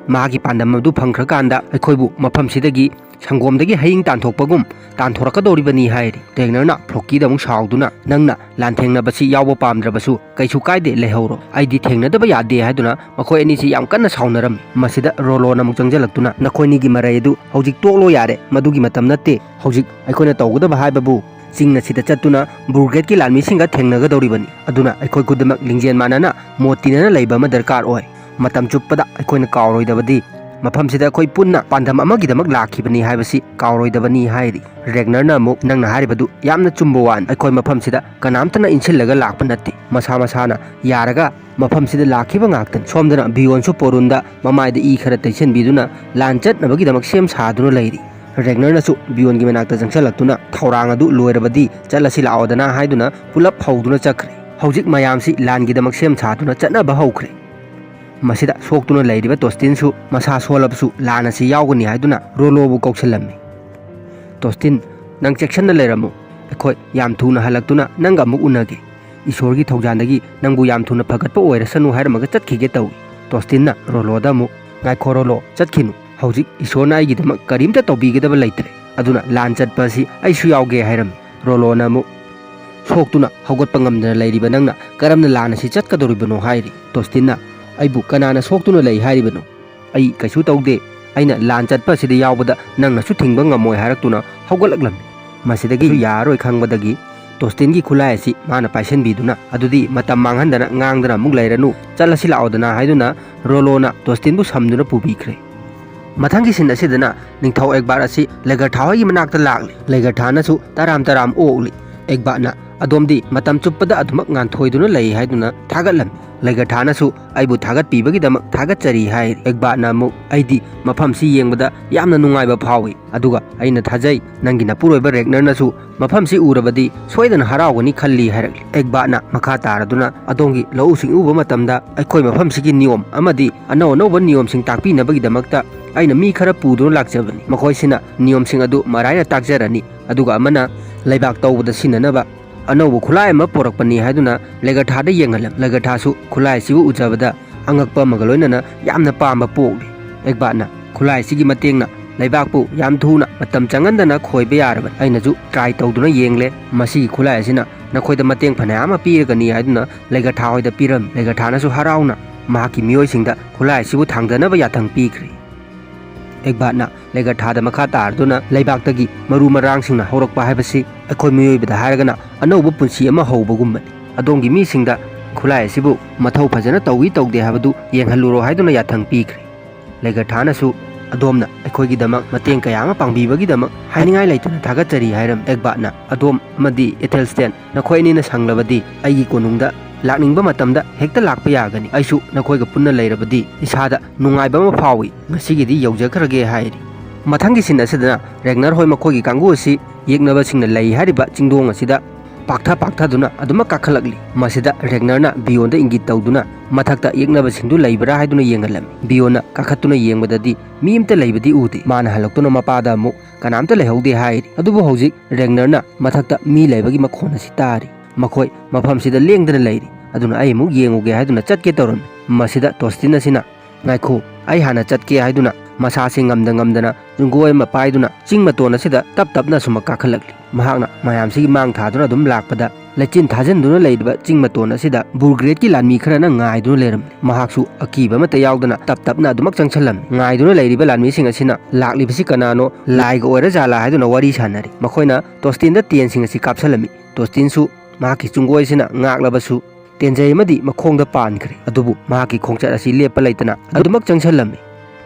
ꯃꯍꯥꯛꯀꯤ ꯄꯥꯟꯗꯝ ꯑꯗꯨ ꯐꯪꯈ꯭ꯔꯀꯥꯟꯗ ꯑꯩꯈꯣꯏꯕꯨ ꯃꯐꯝꯁꯤꯗꯒꯤ ꯁꯪꯒꯣꯝꯗꯒꯤ ꯍꯌꯤꯡ ꯇꯥꯟꯊꯣꯛꯄꯒꯨꯝ ꯇꯥꯟꯊꯣꯔꯛꯀꯗꯧꯔꯤꯕꯅꯤ ꯍꯥꯏꯔꯤ꯫ ꯔꯦꯒꯅꯔꯅ ꯐ꯭ꯂꯣꯀꯤꯗ ꯑꯃꯨꯛ ꯁꯥꯎꯗꯨꯅ, "ꯅꯪꯅ ꯂꯥꯟꯊꯦꯡꯅꯕꯁꯤ ꯌꯥꯎꯕ ꯄꯥꯝꯗ꯭ꯔꯕꯁꯨ ꯀꯩꯁꯨ ꯀꯥꯏꯗꯦ, ꯂꯩꯍꯧꯔꯣ, ꯑꯩꯗꯤ ꯊꯦꯡꯅꯗꯕ ꯌꯥꯗꯦ" ꯍꯥꯏꯗꯨꯅ ꯃꯈꯣꯏ ꯑꯅꯤꯁꯤ ꯌꯥꯝ ꯀꯟꯅ ꯁꯥꯎꯅꯔꯝꯃꯤ꯫ ꯃꯁꯤꯗ ꯔꯣꯂꯣꯅ ꯑꯃꯨꯛ ꯆꯪꯁꯤꯜꯂꯛꯇꯨꯅ, "ꯅꯈꯣꯏꯅꯤꯒꯤ ꯃꯔꯩ ꯑꯗꯨ ꯍꯧꯖꯤꯛ ꯇꯣꯛꯂꯣ ꯌꯥꯔꯦ, ꯃꯗꯨꯒꯤ ꯃꯇꯝ ꯅꯠꯇꯦ꯫ ꯍꯧꯖꯤꯛ ꯑꯩꯈꯣꯏꯅ ꯇꯧꯒꯗꯕ ꯍꯥꯏꯕꯕꯨ ꯆꯤꯡ ꯑꯁꯤꯗ ꯆꯠꯇꯨꯅ ꯕ꯭ꯔꯨꯒꯦꯠꯀꯤ ꯂꯥꯟꯃꯤꯁꯤꯡꯒ ꯊꯦꯡꯅꯒꯗꯧꯔꯤꯕꯅꯤ꯫ ꯑꯗꯨꯅ ꯑꯩꯈꯣꯏ ꯈꯨꯗꯤꯡꯃꯛ ꯂꯤꯡꯖꯦꯜ ꯃꯥꯟꯅꯅ ꯃꯣꯠ ꯇꯤꯟꯅꯅ ꯂꯩꯕ ꯑꯃ ꯗꯔꯀꯥꯔ ꯑꯣꯏ꯫ ꯃꯇꯝ ꯆꯨꯞꯄꯗ ꯑꯩꯈꯣꯏꯅ ꯀꯥꯎꯔꯣꯏꯗꯕꯗꯤ ꯃꯐꯝꯁꯤꯗ ꯑꯩꯈꯣꯏ ꯄꯨꯟꯅ ꯄꯥꯟꯗꯝ ꯑꯃꯒꯤꯗꯃꯛ ꯂꯥꯛꯈꯤꯕꯅꯤ ꯍꯥꯏꯕꯁꯤ ꯀꯥꯎꯔꯣꯏꯗꯕꯅꯤ" ꯍꯥꯏꯔꯤ꯫ ꯔꯦꯒꯅꯔꯅ ꯑꯃꯨꯛ, "ꯅꯪꯅ ꯍꯥꯏꯔꯤꯕꯗꯨ ꯌꯥꯝꯅ ꯆꯨꯝꯕ ꯋꯥꯅꯤ꯫ ꯑꯩꯈꯣꯏ ꯃꯐꯝꯁꯤꯗ ꯀꯅꯥꯝꯇꯅ ꯏꯟꯁꯤꯜꯂꯒ ꯂꯥꯛꯄ ꯅꯠꯇꯦ꯫ ꯃꯁꯥ ꯃꯁꯥꯅ ꯌꯥꯔꯒ ꯃꯐꯝꯁꯤꯗ ꯂꯥꯛꯈꯤꯕ ꯉꯥꯛꯇꯅꯤ꯫ ꯁꯣꯝꯗꯅ ꯕꯤꯌꯣꯟꯁꯨ ꯄꯣꯔꯨꯟꯗ ꯃꯃꯥꯏꯗ ꯏ ꯈꯔ ꯇꯩꯁꯤꯟꯕꯤꯗꯨꯅ ꯂꯥꯟ ꯆꯠꯅꯕꯒꯤꯗꯃꯛ ꯁꯦꯝ ꯁꯥꯗꯨꯅ ꯂꯩꯔꯤ"꯫ ꯔꯦꯒꯅꯔꯅꯁꯨ ꯕꯤꯌꯣꯟꯒꯤ ꯃꯅꯥꯛꯇ ꯆꯪꯁꯤꯜꯂꯛꯇꯨꯅ, "ꯊꯧꯔꯥꯡ ꯑꯗꯨ ꯂꯣꯏꯔꯕꯗꯤ ꯆꯠꯂꯁꯤ ꯂꯥꯛꯑꯣꯗꯅ" ꯍꯥꯏꯗꯨꯅ ꯄꯨꯂꯞ ꯍꯧꯗꯨꯅ ꯆꯠꯈ꯭ꯔꯦ꯫ ꯍꯧꯖꯤꯛ ꯃꯌꯥꯝꯁꯤ ꯂꯥꯟꯒꯤꯗꯃꯛ ꯁꯦꯝ ꯁꯥꯗꯨꯅ ꯆꯠꯅꯕ ꯍꯧꯈ꯭ꯔꯦ꯫ ꯃꯁꯤꯗ ꯁꯣꯛꯇꯨꯅ ꯂꯩꯔꯤꯕ ꯇꯣꯁꯇꯤꯟꯁꯨ ꯃꯁꯥ ꯁꯣꯜꯂꯕꯁꯨ ꯂꯥꯟ ꯑꯁꯤ ꯌꯥꯎꯒꯅꯤ ꯍꯥꯏꯗꯨꯅ ꯔꯣꯂꯣꯕꯨ ꯀꯧꯁꯤꯜꯂꯝꯃꯤ꯫ "ꯇꯣꯁꯇꯤꯟ, ꯅꯪ ꯆꯦꯛꯁꯤꯟꯅ ꯂꯩꯔꯝꯃꯨ꯫ ꯑꯩꯈꯣꯏ ꯌꯥꯝ ꯊꯨꯅ ꯍꯜꯂꯛꯇꯨꯅ ꯅꯪꯒ ꯑꯃꯨꯛ ꯎꯅꯒꯦ꯫ ꯏꯁꯣꯔꯒꯤ ꯊꯧꯖꯥꯟꯗꯒꯤ ꯅꯪꯕꯨ ꯌꯥꯝ ꯊꯨꯅ ꯐꯒꯠꯄ ꯑꯣꯏꯔꯁꯅꯨ" ꯍꯥꯏꯔꯝꯃꯒ ꯆꯠꯈꯤꯒꯦ ꯇꯧꯏ꯫ ꯇꯣꯁꯇꯤꯟꯅ ꯔꯣꯂꯣꯗ ꯑꯃꯨꯛ, "ꯉꯥꯏꯈꯣ ꯔꯣꯂꯣ, ꯆꯠꯈꯤꯅꯨ꯫ ꯍꯧꯖꯤꯛ ꯏꯁꯣꯔꯅ ꯑꯩꯒꯤꯗꯃꯛ ꯀꯔꯤꯝꯇ ꯇꯧꯕꯤꯒꯗꯕ ꯂꯩꯇ꯭ꯔꯦ꯫ ꯑꯗꯨꯅ ꯂꯥꯟ ꯆꯠꯄ ꯑꯁꯤ ꯑꯩꯁꯨ ꯌꯥꯎꯒꯦ" ꯍꯥꯏꯔꯝꯃꯤ꯫ ꯔꯣꯂꯣꯅ ꯑꯃꯨꯛ, "ꯁꯣꯛꯇꯨꯅ ꯍꯧꯒꯠꯄ ꯉꯝꯗꯅ ꯂꯩꯔꯤꯕ ꯅꯪꯅ ꯀꯔꯝꯅ ꯂꯥꯟ ꯑꯁꯤ ꯆꯠꯀꯗꯧꯔꯤꯕꯅꯣ?" ꯍꯥꯏꯔꯤ꯫ ꯇꯣꯁꯇꯤꯟꯅ, "ꯑꯩꯕꯨ ꯀꯅꯥꯅ ꯁꯣꯛꯇꯨꯅ ꯂꯩ ꯍꯥꯏꯔꯤꯕꯅꯣ? ꯑꯩ ꯀꯩꯁꯨ ꯇꯧꯗꯦ꯫ ꯑꯩꯅ ꯂꯥꯟ ꯆꯠꯄ ꯑꯁꯤꯗ ꯌꯥꯎꯕꯗ ꯅꯪꯅꯁꯨ ꯊꯤꯡꯕ ꯉꯝꯃꯣꯏ" ꯍꯥꯏꯔꯛꯇꯨꯅ ꯍꯧꯒꯠꯂꯛꯂꯝꯃꯤ꯫ ꯃꯁꯤꯗꯒꯤ ꯌꯥꯔꯔꯣꯏ ꯈꯪꯕꯗꯒꯤ ꯇꯣꯁꯇꯤꯟꯒꯤ ꯈꯨꯠꯂꯥꯏ ꯑꯁꯤ ꯃꯥꯅ ꯄꯥꯏꯁꯤꯟꯕꯤꯗꯨꯅ, "ꯑꯗꯨꯗꯤ ꯃꯇꯝ ꯃꯥꯡꯍꯟꯗꯅ ꯉꯥꯡꯗꯅ ꯑꯃꯨꯛ ꯂꯩꯔꯅꯨ, ꯆꯠꯂꯁꯤ ꯂꯥꯛꯑꯣꯗꯅ" ꯍꯥꯏꯗꯨꯅ ꯔꯣꯂꯣꯅ ꯇꯣꯁꯇꯤꯟꯕꯨ ꯁꯝꯗꯨꯅ ꯄꯨꯕꯤꯈ꯭ꯔꯦ꯫ ꯃꯊꯪꯒꯤ ꯁꯤꯟ ꯑꯁꯤꯗꯅ ꯅꯤꯡꯊꯧ ꯑꯦꯛꯕꯥꯔ ꯑꯁꯤ ꯂꯦꯒꯔꯊꯥ ꯍꯣꯏꯒꯤ ꯃꯅꯥꯛꯇ ꯂꯥꯛꯂꯤ꯫ ꯂꯦꯒꯔꯊꯥꯅꯁꯨ ꯇꯔꯥꯝ ꯇꯔꯥꯝ ꯑꯣꯛꯂꯤ꯫ ꯑꯦꯛꯕꯥꯔꯅ, "ꯑꯗꯣꯝꯗꯤ ꯃꯇꯝ ꯆꯨꯞꯄꯗ ꯑꯗꯨꯃꯛ ꯉꯥꯟꯊꯣꯏꯗꯨꯅ ꯂꯩ" ꯍꯥꯏꯗꯨꯅ ꯊꯥꯒꯠꯂꯝꯃꯤ꯫ ꯂꯦꯒꯔꯊꯥꯅꯁꯨ, "ꯑꯩꯕꯨ ꯊꯥꯒꯠꯄꯤꯕꯒꯤꯗꯃꯛ ꯊꯥꯒꯠꯆꯔꯤ" ꯍꯥꯏꯔꯤ꯫ ꯑꯦꯛꯕꯥꯔꯅ ꯑꯃꯨꯛ, "ꯑꯩꯗꯤ ꯃꯐꯝꯁꯤ ꯌꯦꯡꯕꯗ ꯌꯥꯝꯅ ꯅꯨꯡꯉꯥꯏꯕ ꯐꯥꯎꯏ, ꯑꯗꯨꯒ ꯑꯩꯅ ꯊꯥꯖꯩ ꯅꯪꯒꯤ ꯅꯄꯨꯔꯣꯏꯕ ꯔꯦꯒꯅꯔꯅꯁꯨ ꯃꯐꯝꯁꯤ ꯎꯔꯕꯗꯤ ꯁꯣꯏꯗꯅ ꯍꯔꯥꯎꯒꯅꯤ ꯈꯜꯂꯤ" ꯍꯥꯏꯔꯛꯂꯤ꯫ ꯑꯦꯛꯕꯥꯔꯅ ꯃꯈꯥ ꯇꯥꯔꯗꯨꯅ, "ꯑꯗꯣꯝꯒꯤ ꯂꯧꯎ ꯁꯤꯡꯎꯕ ꯃꯇꯝꯗ ꯑꯩꯈꯣꯏ ꯃꯐꯝꯁꯤꯒꯤ ꯅꯤꯌꯣꯝ ꯑꯃꯗꯤ ꯑꯅꯧ ꯑꯅꯧꯕ ꯅꯤꯌꯣꯝꯁꯤꯡ ꯇꯥꯛꯄꯤꯅꯕꯒꯤꯗꯃꯛꯇ ꯑꯩꯅ ꯃꯤ ꯈꯔ ꯄꯨꯗꯨꯅ ꯂꯥꯛꯆꯕꯅꯤ꯫ ꯃꯈꯣꯏꯁꯤꯅ ꯅꯤꯌꯣꯝꯁꯤꯡ ꯑꯗꯨ ꯃꯔꯥꯏꯅ ꯇꯥꯛꯆꯔꯅꯤ, ꯑꯗꯨꯒ ꯑꯃꯅ ꯂꯩꯕꯥꯛ ꯇꯧꯕꯗ ꯁꯤꯖꯤꯟꯅꯅꯕ ꯑꯅꯧꯕ ꯈꯨꯠꯂꯥꯏ ꯑꯃ ꯄꯨꯔꯛꯄꯅꯤ" ꯍꯥꯏꯗꯨꯅ ꯂꯦꯒꯔꯊꯥꯗ ꯌꯦꯡꯍꯜꯂꯝꯃꯤ꯫ ꯂꯦꯒꯔꯊꯥꯁꯨ ꯈꯨꯠꯂꯥꯏ ꯑꯁꯤꯕꯨ ꯎꯖꯕꯗ ꯑꯉꯛꯄ ꯑꯃꯒ ꯂꯣꯏꯅꯅ ꯌꯥꯝꯅ ꯄꯥꯝꯕ ꯄꯣꯛꯂꯤ꯫ ꯑꯦꯛꯕꯥꯠꯅ ꯈꯨꯠꯂꯥꯏ ꯑꯁꯤꯒꯤ ꯃꯇꯦꯡꯅ ꯂꯩꯕꯥꯛꯄꯨ ꯌꯥꯝ ꯊꯨꯅ ꯃꯇꯝ ꯆꯪꯍꯟꯗꯅ ꯈꯣꯏꯕ ꯌꯥꯔꯕꯅꯤ꯫ ꯑꯩꯅꯁꯨ ꯇ꯭ꯔꯥꯏ ꯇꯧꯗꯨꯅ ꯌꯦꯡꯂꯦ꯫ ꯃꯁꯤꯒꯤ ꯈꯨꯠꯂꯥꯏ ꯑꯁꯤꯅ ꯅꯈꯣꯏꯗ ꯃꯇꯦꯡ ꯐꯅꯌꯥꯝ ꯑꯃ ꯄꯤꯔꯒꯅꯤ ꯍꯥꯏꯗꯨꯅ ꯂꯩꯒꯊꯥ ꯍꯣꯏꯗ ꯄꯤꯔꯝꯃꯤ꯫ ꯂꯩꯒꯊꯥꯅꯁꯨ ꯍꯔꯥꯎꯅ ꯃꯍꯥꯛꯀꯤ ꯃꯤꯑꯣꯏꯁꯤꯡꯗ ꯈꯨꯠꯂꯥꯏ ꯑꯁꯤꯕꯨ ꯊꯥꯡꯗꯅꯕ ꯌꯥꯊꯪ ꯄꯤꯈ꯭ꯔꯦ꯫ ꯑꯦꯛꯕꯥꯠꯅ ꯂꯩꯒꯊꯥꯗ ꯃꯈꯥ ꯇꯥꯔꯗꯨꯅ ꯂꯩꯕꯥꯛꯇꯒꯤ ꯃꯔꯨ ꯃꯔꯥꯡꯁꯤꯡꯅ ꯍꯧꯔꯛꯄ ꯍꯥꯏꯕꯁꯤ ꯑꯩꯈꯣꯏ ꯃꯤꯑꯣꯏꯕꯗ ꯍꯥꯏꯔꯒꯅ ꯑꯅꯧꯕ ꯄꯨꯟꯁꯤ ꯑꯃ ꯍꯧꯕꯒꯨꯝꯕꯅꯤ꯫ ꯑꯗꯣꯝꯒꯤ ꯃꯤꯁꯤꯡꯗ ꯈꯨꯠꯂꯥꯏ ꯑꯁꯤꯕꯨ ꯃꯊꯧ ꯐꯖꯅ ꯇꯧꯏ ꯇꯧꯗꯦ ꯍꯥꯏꯕꯗꯨ ꯌꯦꯡꯍꯜꯂꯨꯔꯣ ꯍꯥꯏꯗꯨꯅ ꯌꯥꯊꯪ ꯄꯤꯈ꯭ꯔꯦ꯫ ꯂꯩꯒꯊꯥꯅꯁꯨ ꯑꯗꯣꯝꯅ ꯑꯩꯈꯣꯏꯒꯤꯗꯃꯛ ꯃꯇꯦꯡ ꯀꯌꯥ ꯑꯃ ꯄꯥꯡꯕꯤꯕꯒꯤꯗꯃꯛ ꯍꯥꯏꯅꯤꯡꯉꯥꯏ ꯂꯩꯇꯅ ꯊꯥꯒꯠꯆꯔꯤ ꯍꯥꯏꯔꯝꯃꯤ꯫ ꯑꯦꯛꯕꯥꯠꯅ ꯑꯗꯣꯝ ꯑꯃꯗꯤ ꯑꯦꯊꯦꯜꯁ꯭ꯇꯦꯟ, ꯅꯈꯣꯏ ꯑꯅꯤꯅ ꯁꯪꯂꯕꯗꯤ ꯑꯩꯒꯤ ꯀꯣꯅꯨꯡꯗ ꯂꯥꯛꯅꯤꯡꯕ ꯃꯇꯝꯗ ꯍꯦꯛꯇ ꯂꯥꯛꯄ ꯌꯥꯒꯅꯤ꯫ ꯑꯩꯁꯨ ꯅꯈꯣꯏꯒ ꯄꯨꯟꯅ ꯂꯩꯔꯕꯗꯤ ꯏꯁꯥꯗ ꯅꯨꯡꯉꯥꯏꯕ ꯑꯃ ꯐꯥꯎꯏ꯫ ꯉꯁꯤꯒꯤꯗꯤ ꯌꯧꯖꯈ꯭ꯔꯒꯦ ꯍꯥꯏꯔꯤ꯫ ꯃꯊꯪꯒꯤ ꯁꯤꯟ ꯑꯁꯤꯗꯅ ꯔꯦꯒꯅꯔ ꯍꯣꯏ ꯃꯈꯣꯏꯒꯤ ꯀꯥꯡꯕꯨ ꯑꯁꯤ ꯌꯦꯛꯅꯕꯁꯤꯡꯅ ꯂꯩ ꯍꯥꯏꯔꯤꯕ ꯆꯤꯡꯗꯣꯡ ꯑꯁꯤꯗ ꯄꯥꯛꯊ ꯄꯥꯛꯊꯗꯨꯅ ꯑꯗꯨꯃꯛ ꯀꯥꯈꯠꯂꯛꯂꯤ꯫ ꯃꯁꯤꯗ ꯔꯦꯒꯅꯔꯅ ꯕꯤꯌꯣꯟꯗ ꯏꯪꯒꯤꯠ ꯇꯧꯗꯨꯅ ꯃꯊꯛꯇ ꯌꯦꯛꯅꯕꯁꯤꯡꯗꯨ ꯂꯩꯕ꯭ꯔꯥ ꯍꯥꯏꯗꯨꯅ ꯌꯦꯡꯍꯜꯂꯝꯃꯤ꯫ ꯕꯤꯌꯣꯟꯅ ꯀꯥꯈꯠꯇꯨꯅ ꯌꯦꯡꯕꯗꯗꯤ ꯃꯤ ꯑꯃꯇ ꯂꯩꯕꯗꯤ ꯎꯗꯦ꯫ ꯃꯥꯅ ꯍꯜꯂꯛꯇꯨꯅ ꯃꯄꯥꯗ ꯑꯃꯨꯛ ꯀꯅꯥꯝꯇ ꯂꯩꯍꯧꯗꯦ ꯍꯥꯏꯔꯤ꯫ ꯑꯗꯨꯕꯨ ꯍꯧꯖꯤꯛ ꯔꯦꯒꯅꯔꯅ ꯃꯊꯛꯇ ꯃꯤ ꯂꯩꯕꯒꯤ ꯃꯈꯣꯟ ꯑꯁꯤ ꯇꯥꯔꯤ꯫ ꯃꯈꯣꯏ ꯃꯐꯝꯁꯤꯗ ꯂꯦꯡꯗꯅ ꯂꯩꯔꯤ꯫ ꯑꯗꯨꯅ ꯑꯩ ꯑꯃꯨꯛ ꯌꯦꯡꯉꯨꯒꯦ ꯍꯥꯏꯗꯨꯅ ꯆꯠꯀꯦ ꯇꯧꯔꯝꯃꯤ꯫ ꯃꯁꯤꯗ ꯇꯣꯁꯇꯤꯟ ꯑꯁꯤꯅ, "ꯉꯥꯏꯈꯣ, ꯑꯩ ꯍꯥꯟꯅ ꯆꯠꯀꯦ" ꯍꯥꯏꯗꯨꯅ ꯃꯁꯥꯁꯤ ꯉꯝꯗ ꯉꯝꯗꯅ ꯆꯤꯡꯒꯣꯏ ꯑꯃ ꯄꯥꯏꯗꯨꯅ ꯆꯤꯡ ꯃꯇꯣꯟ ꯑꯁꯤꯗ ꯇꯞ ꯇꯞꯅ ꯑꯁꯨꯝꯃꯛ ꯀꯥꯈꯠꯂꯛꯂꯤ꯫ ꯃꯍꯥꯛꯅ ꯃꯌꯥꯝꯁꯤꯒꯤ ꯃꯥꯡ ꯊꯥꯗꯨꯅ ꯑꯗꯨꯝ ꯂꯥꯛꯄꯗ, ꯂꯩꯆꯤꯟ ꯊꯥꯖꯤꯟꯗꯨꯅ ꯂꯩꯔꯤꯕ ꯆꯤꯡ ꯃꯇꯣꯟ ꯑꯁꯤꯗ ꯕꯨꯔꯒ꯭ꯔꯦꯠꯀꯤ ꯂꯥꯟꯃꯤ ꯈꯔꯅ ꯉꯥꯏꯗꯨꯅ ꯂꯩꯔꯝꯂꯤ꯫ ꯃꯍꯥꯛꯁꯨ ꯑꯀꯤꯕ ꯑꯃꯠꯇ ꯌꯥꯎꯗꯅ ꯇꯞ ꯇꯞꯅ ꯑꯗꯨꯃꯛ ꯆꯪꯁꯤꯜꯂꯝꯃꯤ꯫ ꯉꯥꯏꯗꯨꯅ ꯂꯩꯔꯤꯕ ꯂꯥꯟꯃꯤꯁꯤꯡ ꯑꯁꯤꯅ ꯂꯥꯛꯂꯤꯕꯁꯤ ꯀꯅꯥꯅꯣ, ꯂꯥꯏꯒ ꯑꯣꯏꯔ ꯖꯥꯠꯂꯥ ꯍꯥꯏꯗꯨꯅ ꯋꯥꯔꯤ ꯁꯥꯟꯅꯔꯤ꯫ ꯃꯈꯣꯏꯅ ꯇꯣꯁꯇꯤꯟꯗ ꯇꯦꯟꯁꯤꯡ ꯑꯁꯤ ꯀꯥꯞꯁꯤꯜꯂꯝꯃꯤ꯫ ꯇꯣꯁꯇꯤꯟꯁꯨ ꯃꯍꯥꯛꯀꯤ ꯆꯨꯡꯒꯣꯏ ꯑꯁꯤꯅ ꯉꯥꯛꯂꯕꯁꯨ ꯇꯦꯟꯖꯩ ꯑꯃꯗꯤ ꯃꯈꯣꯡꯗ ꯄꯥꯟꯈ꯭ꯔꯦ꯫ ꯑꯗꯨꯕꯨ ꯃꯍꯥꯛꯀꯤ ꯈꯣꯡꯆꯠ ꯑꯁꯤ ꯂꯦꯞꯄ ꯂꯩꯇꯅ ꯑꯗꯨꯃꯛ ꯆꯪꯁꯤꯜꯂꯝꯃꯤ꯫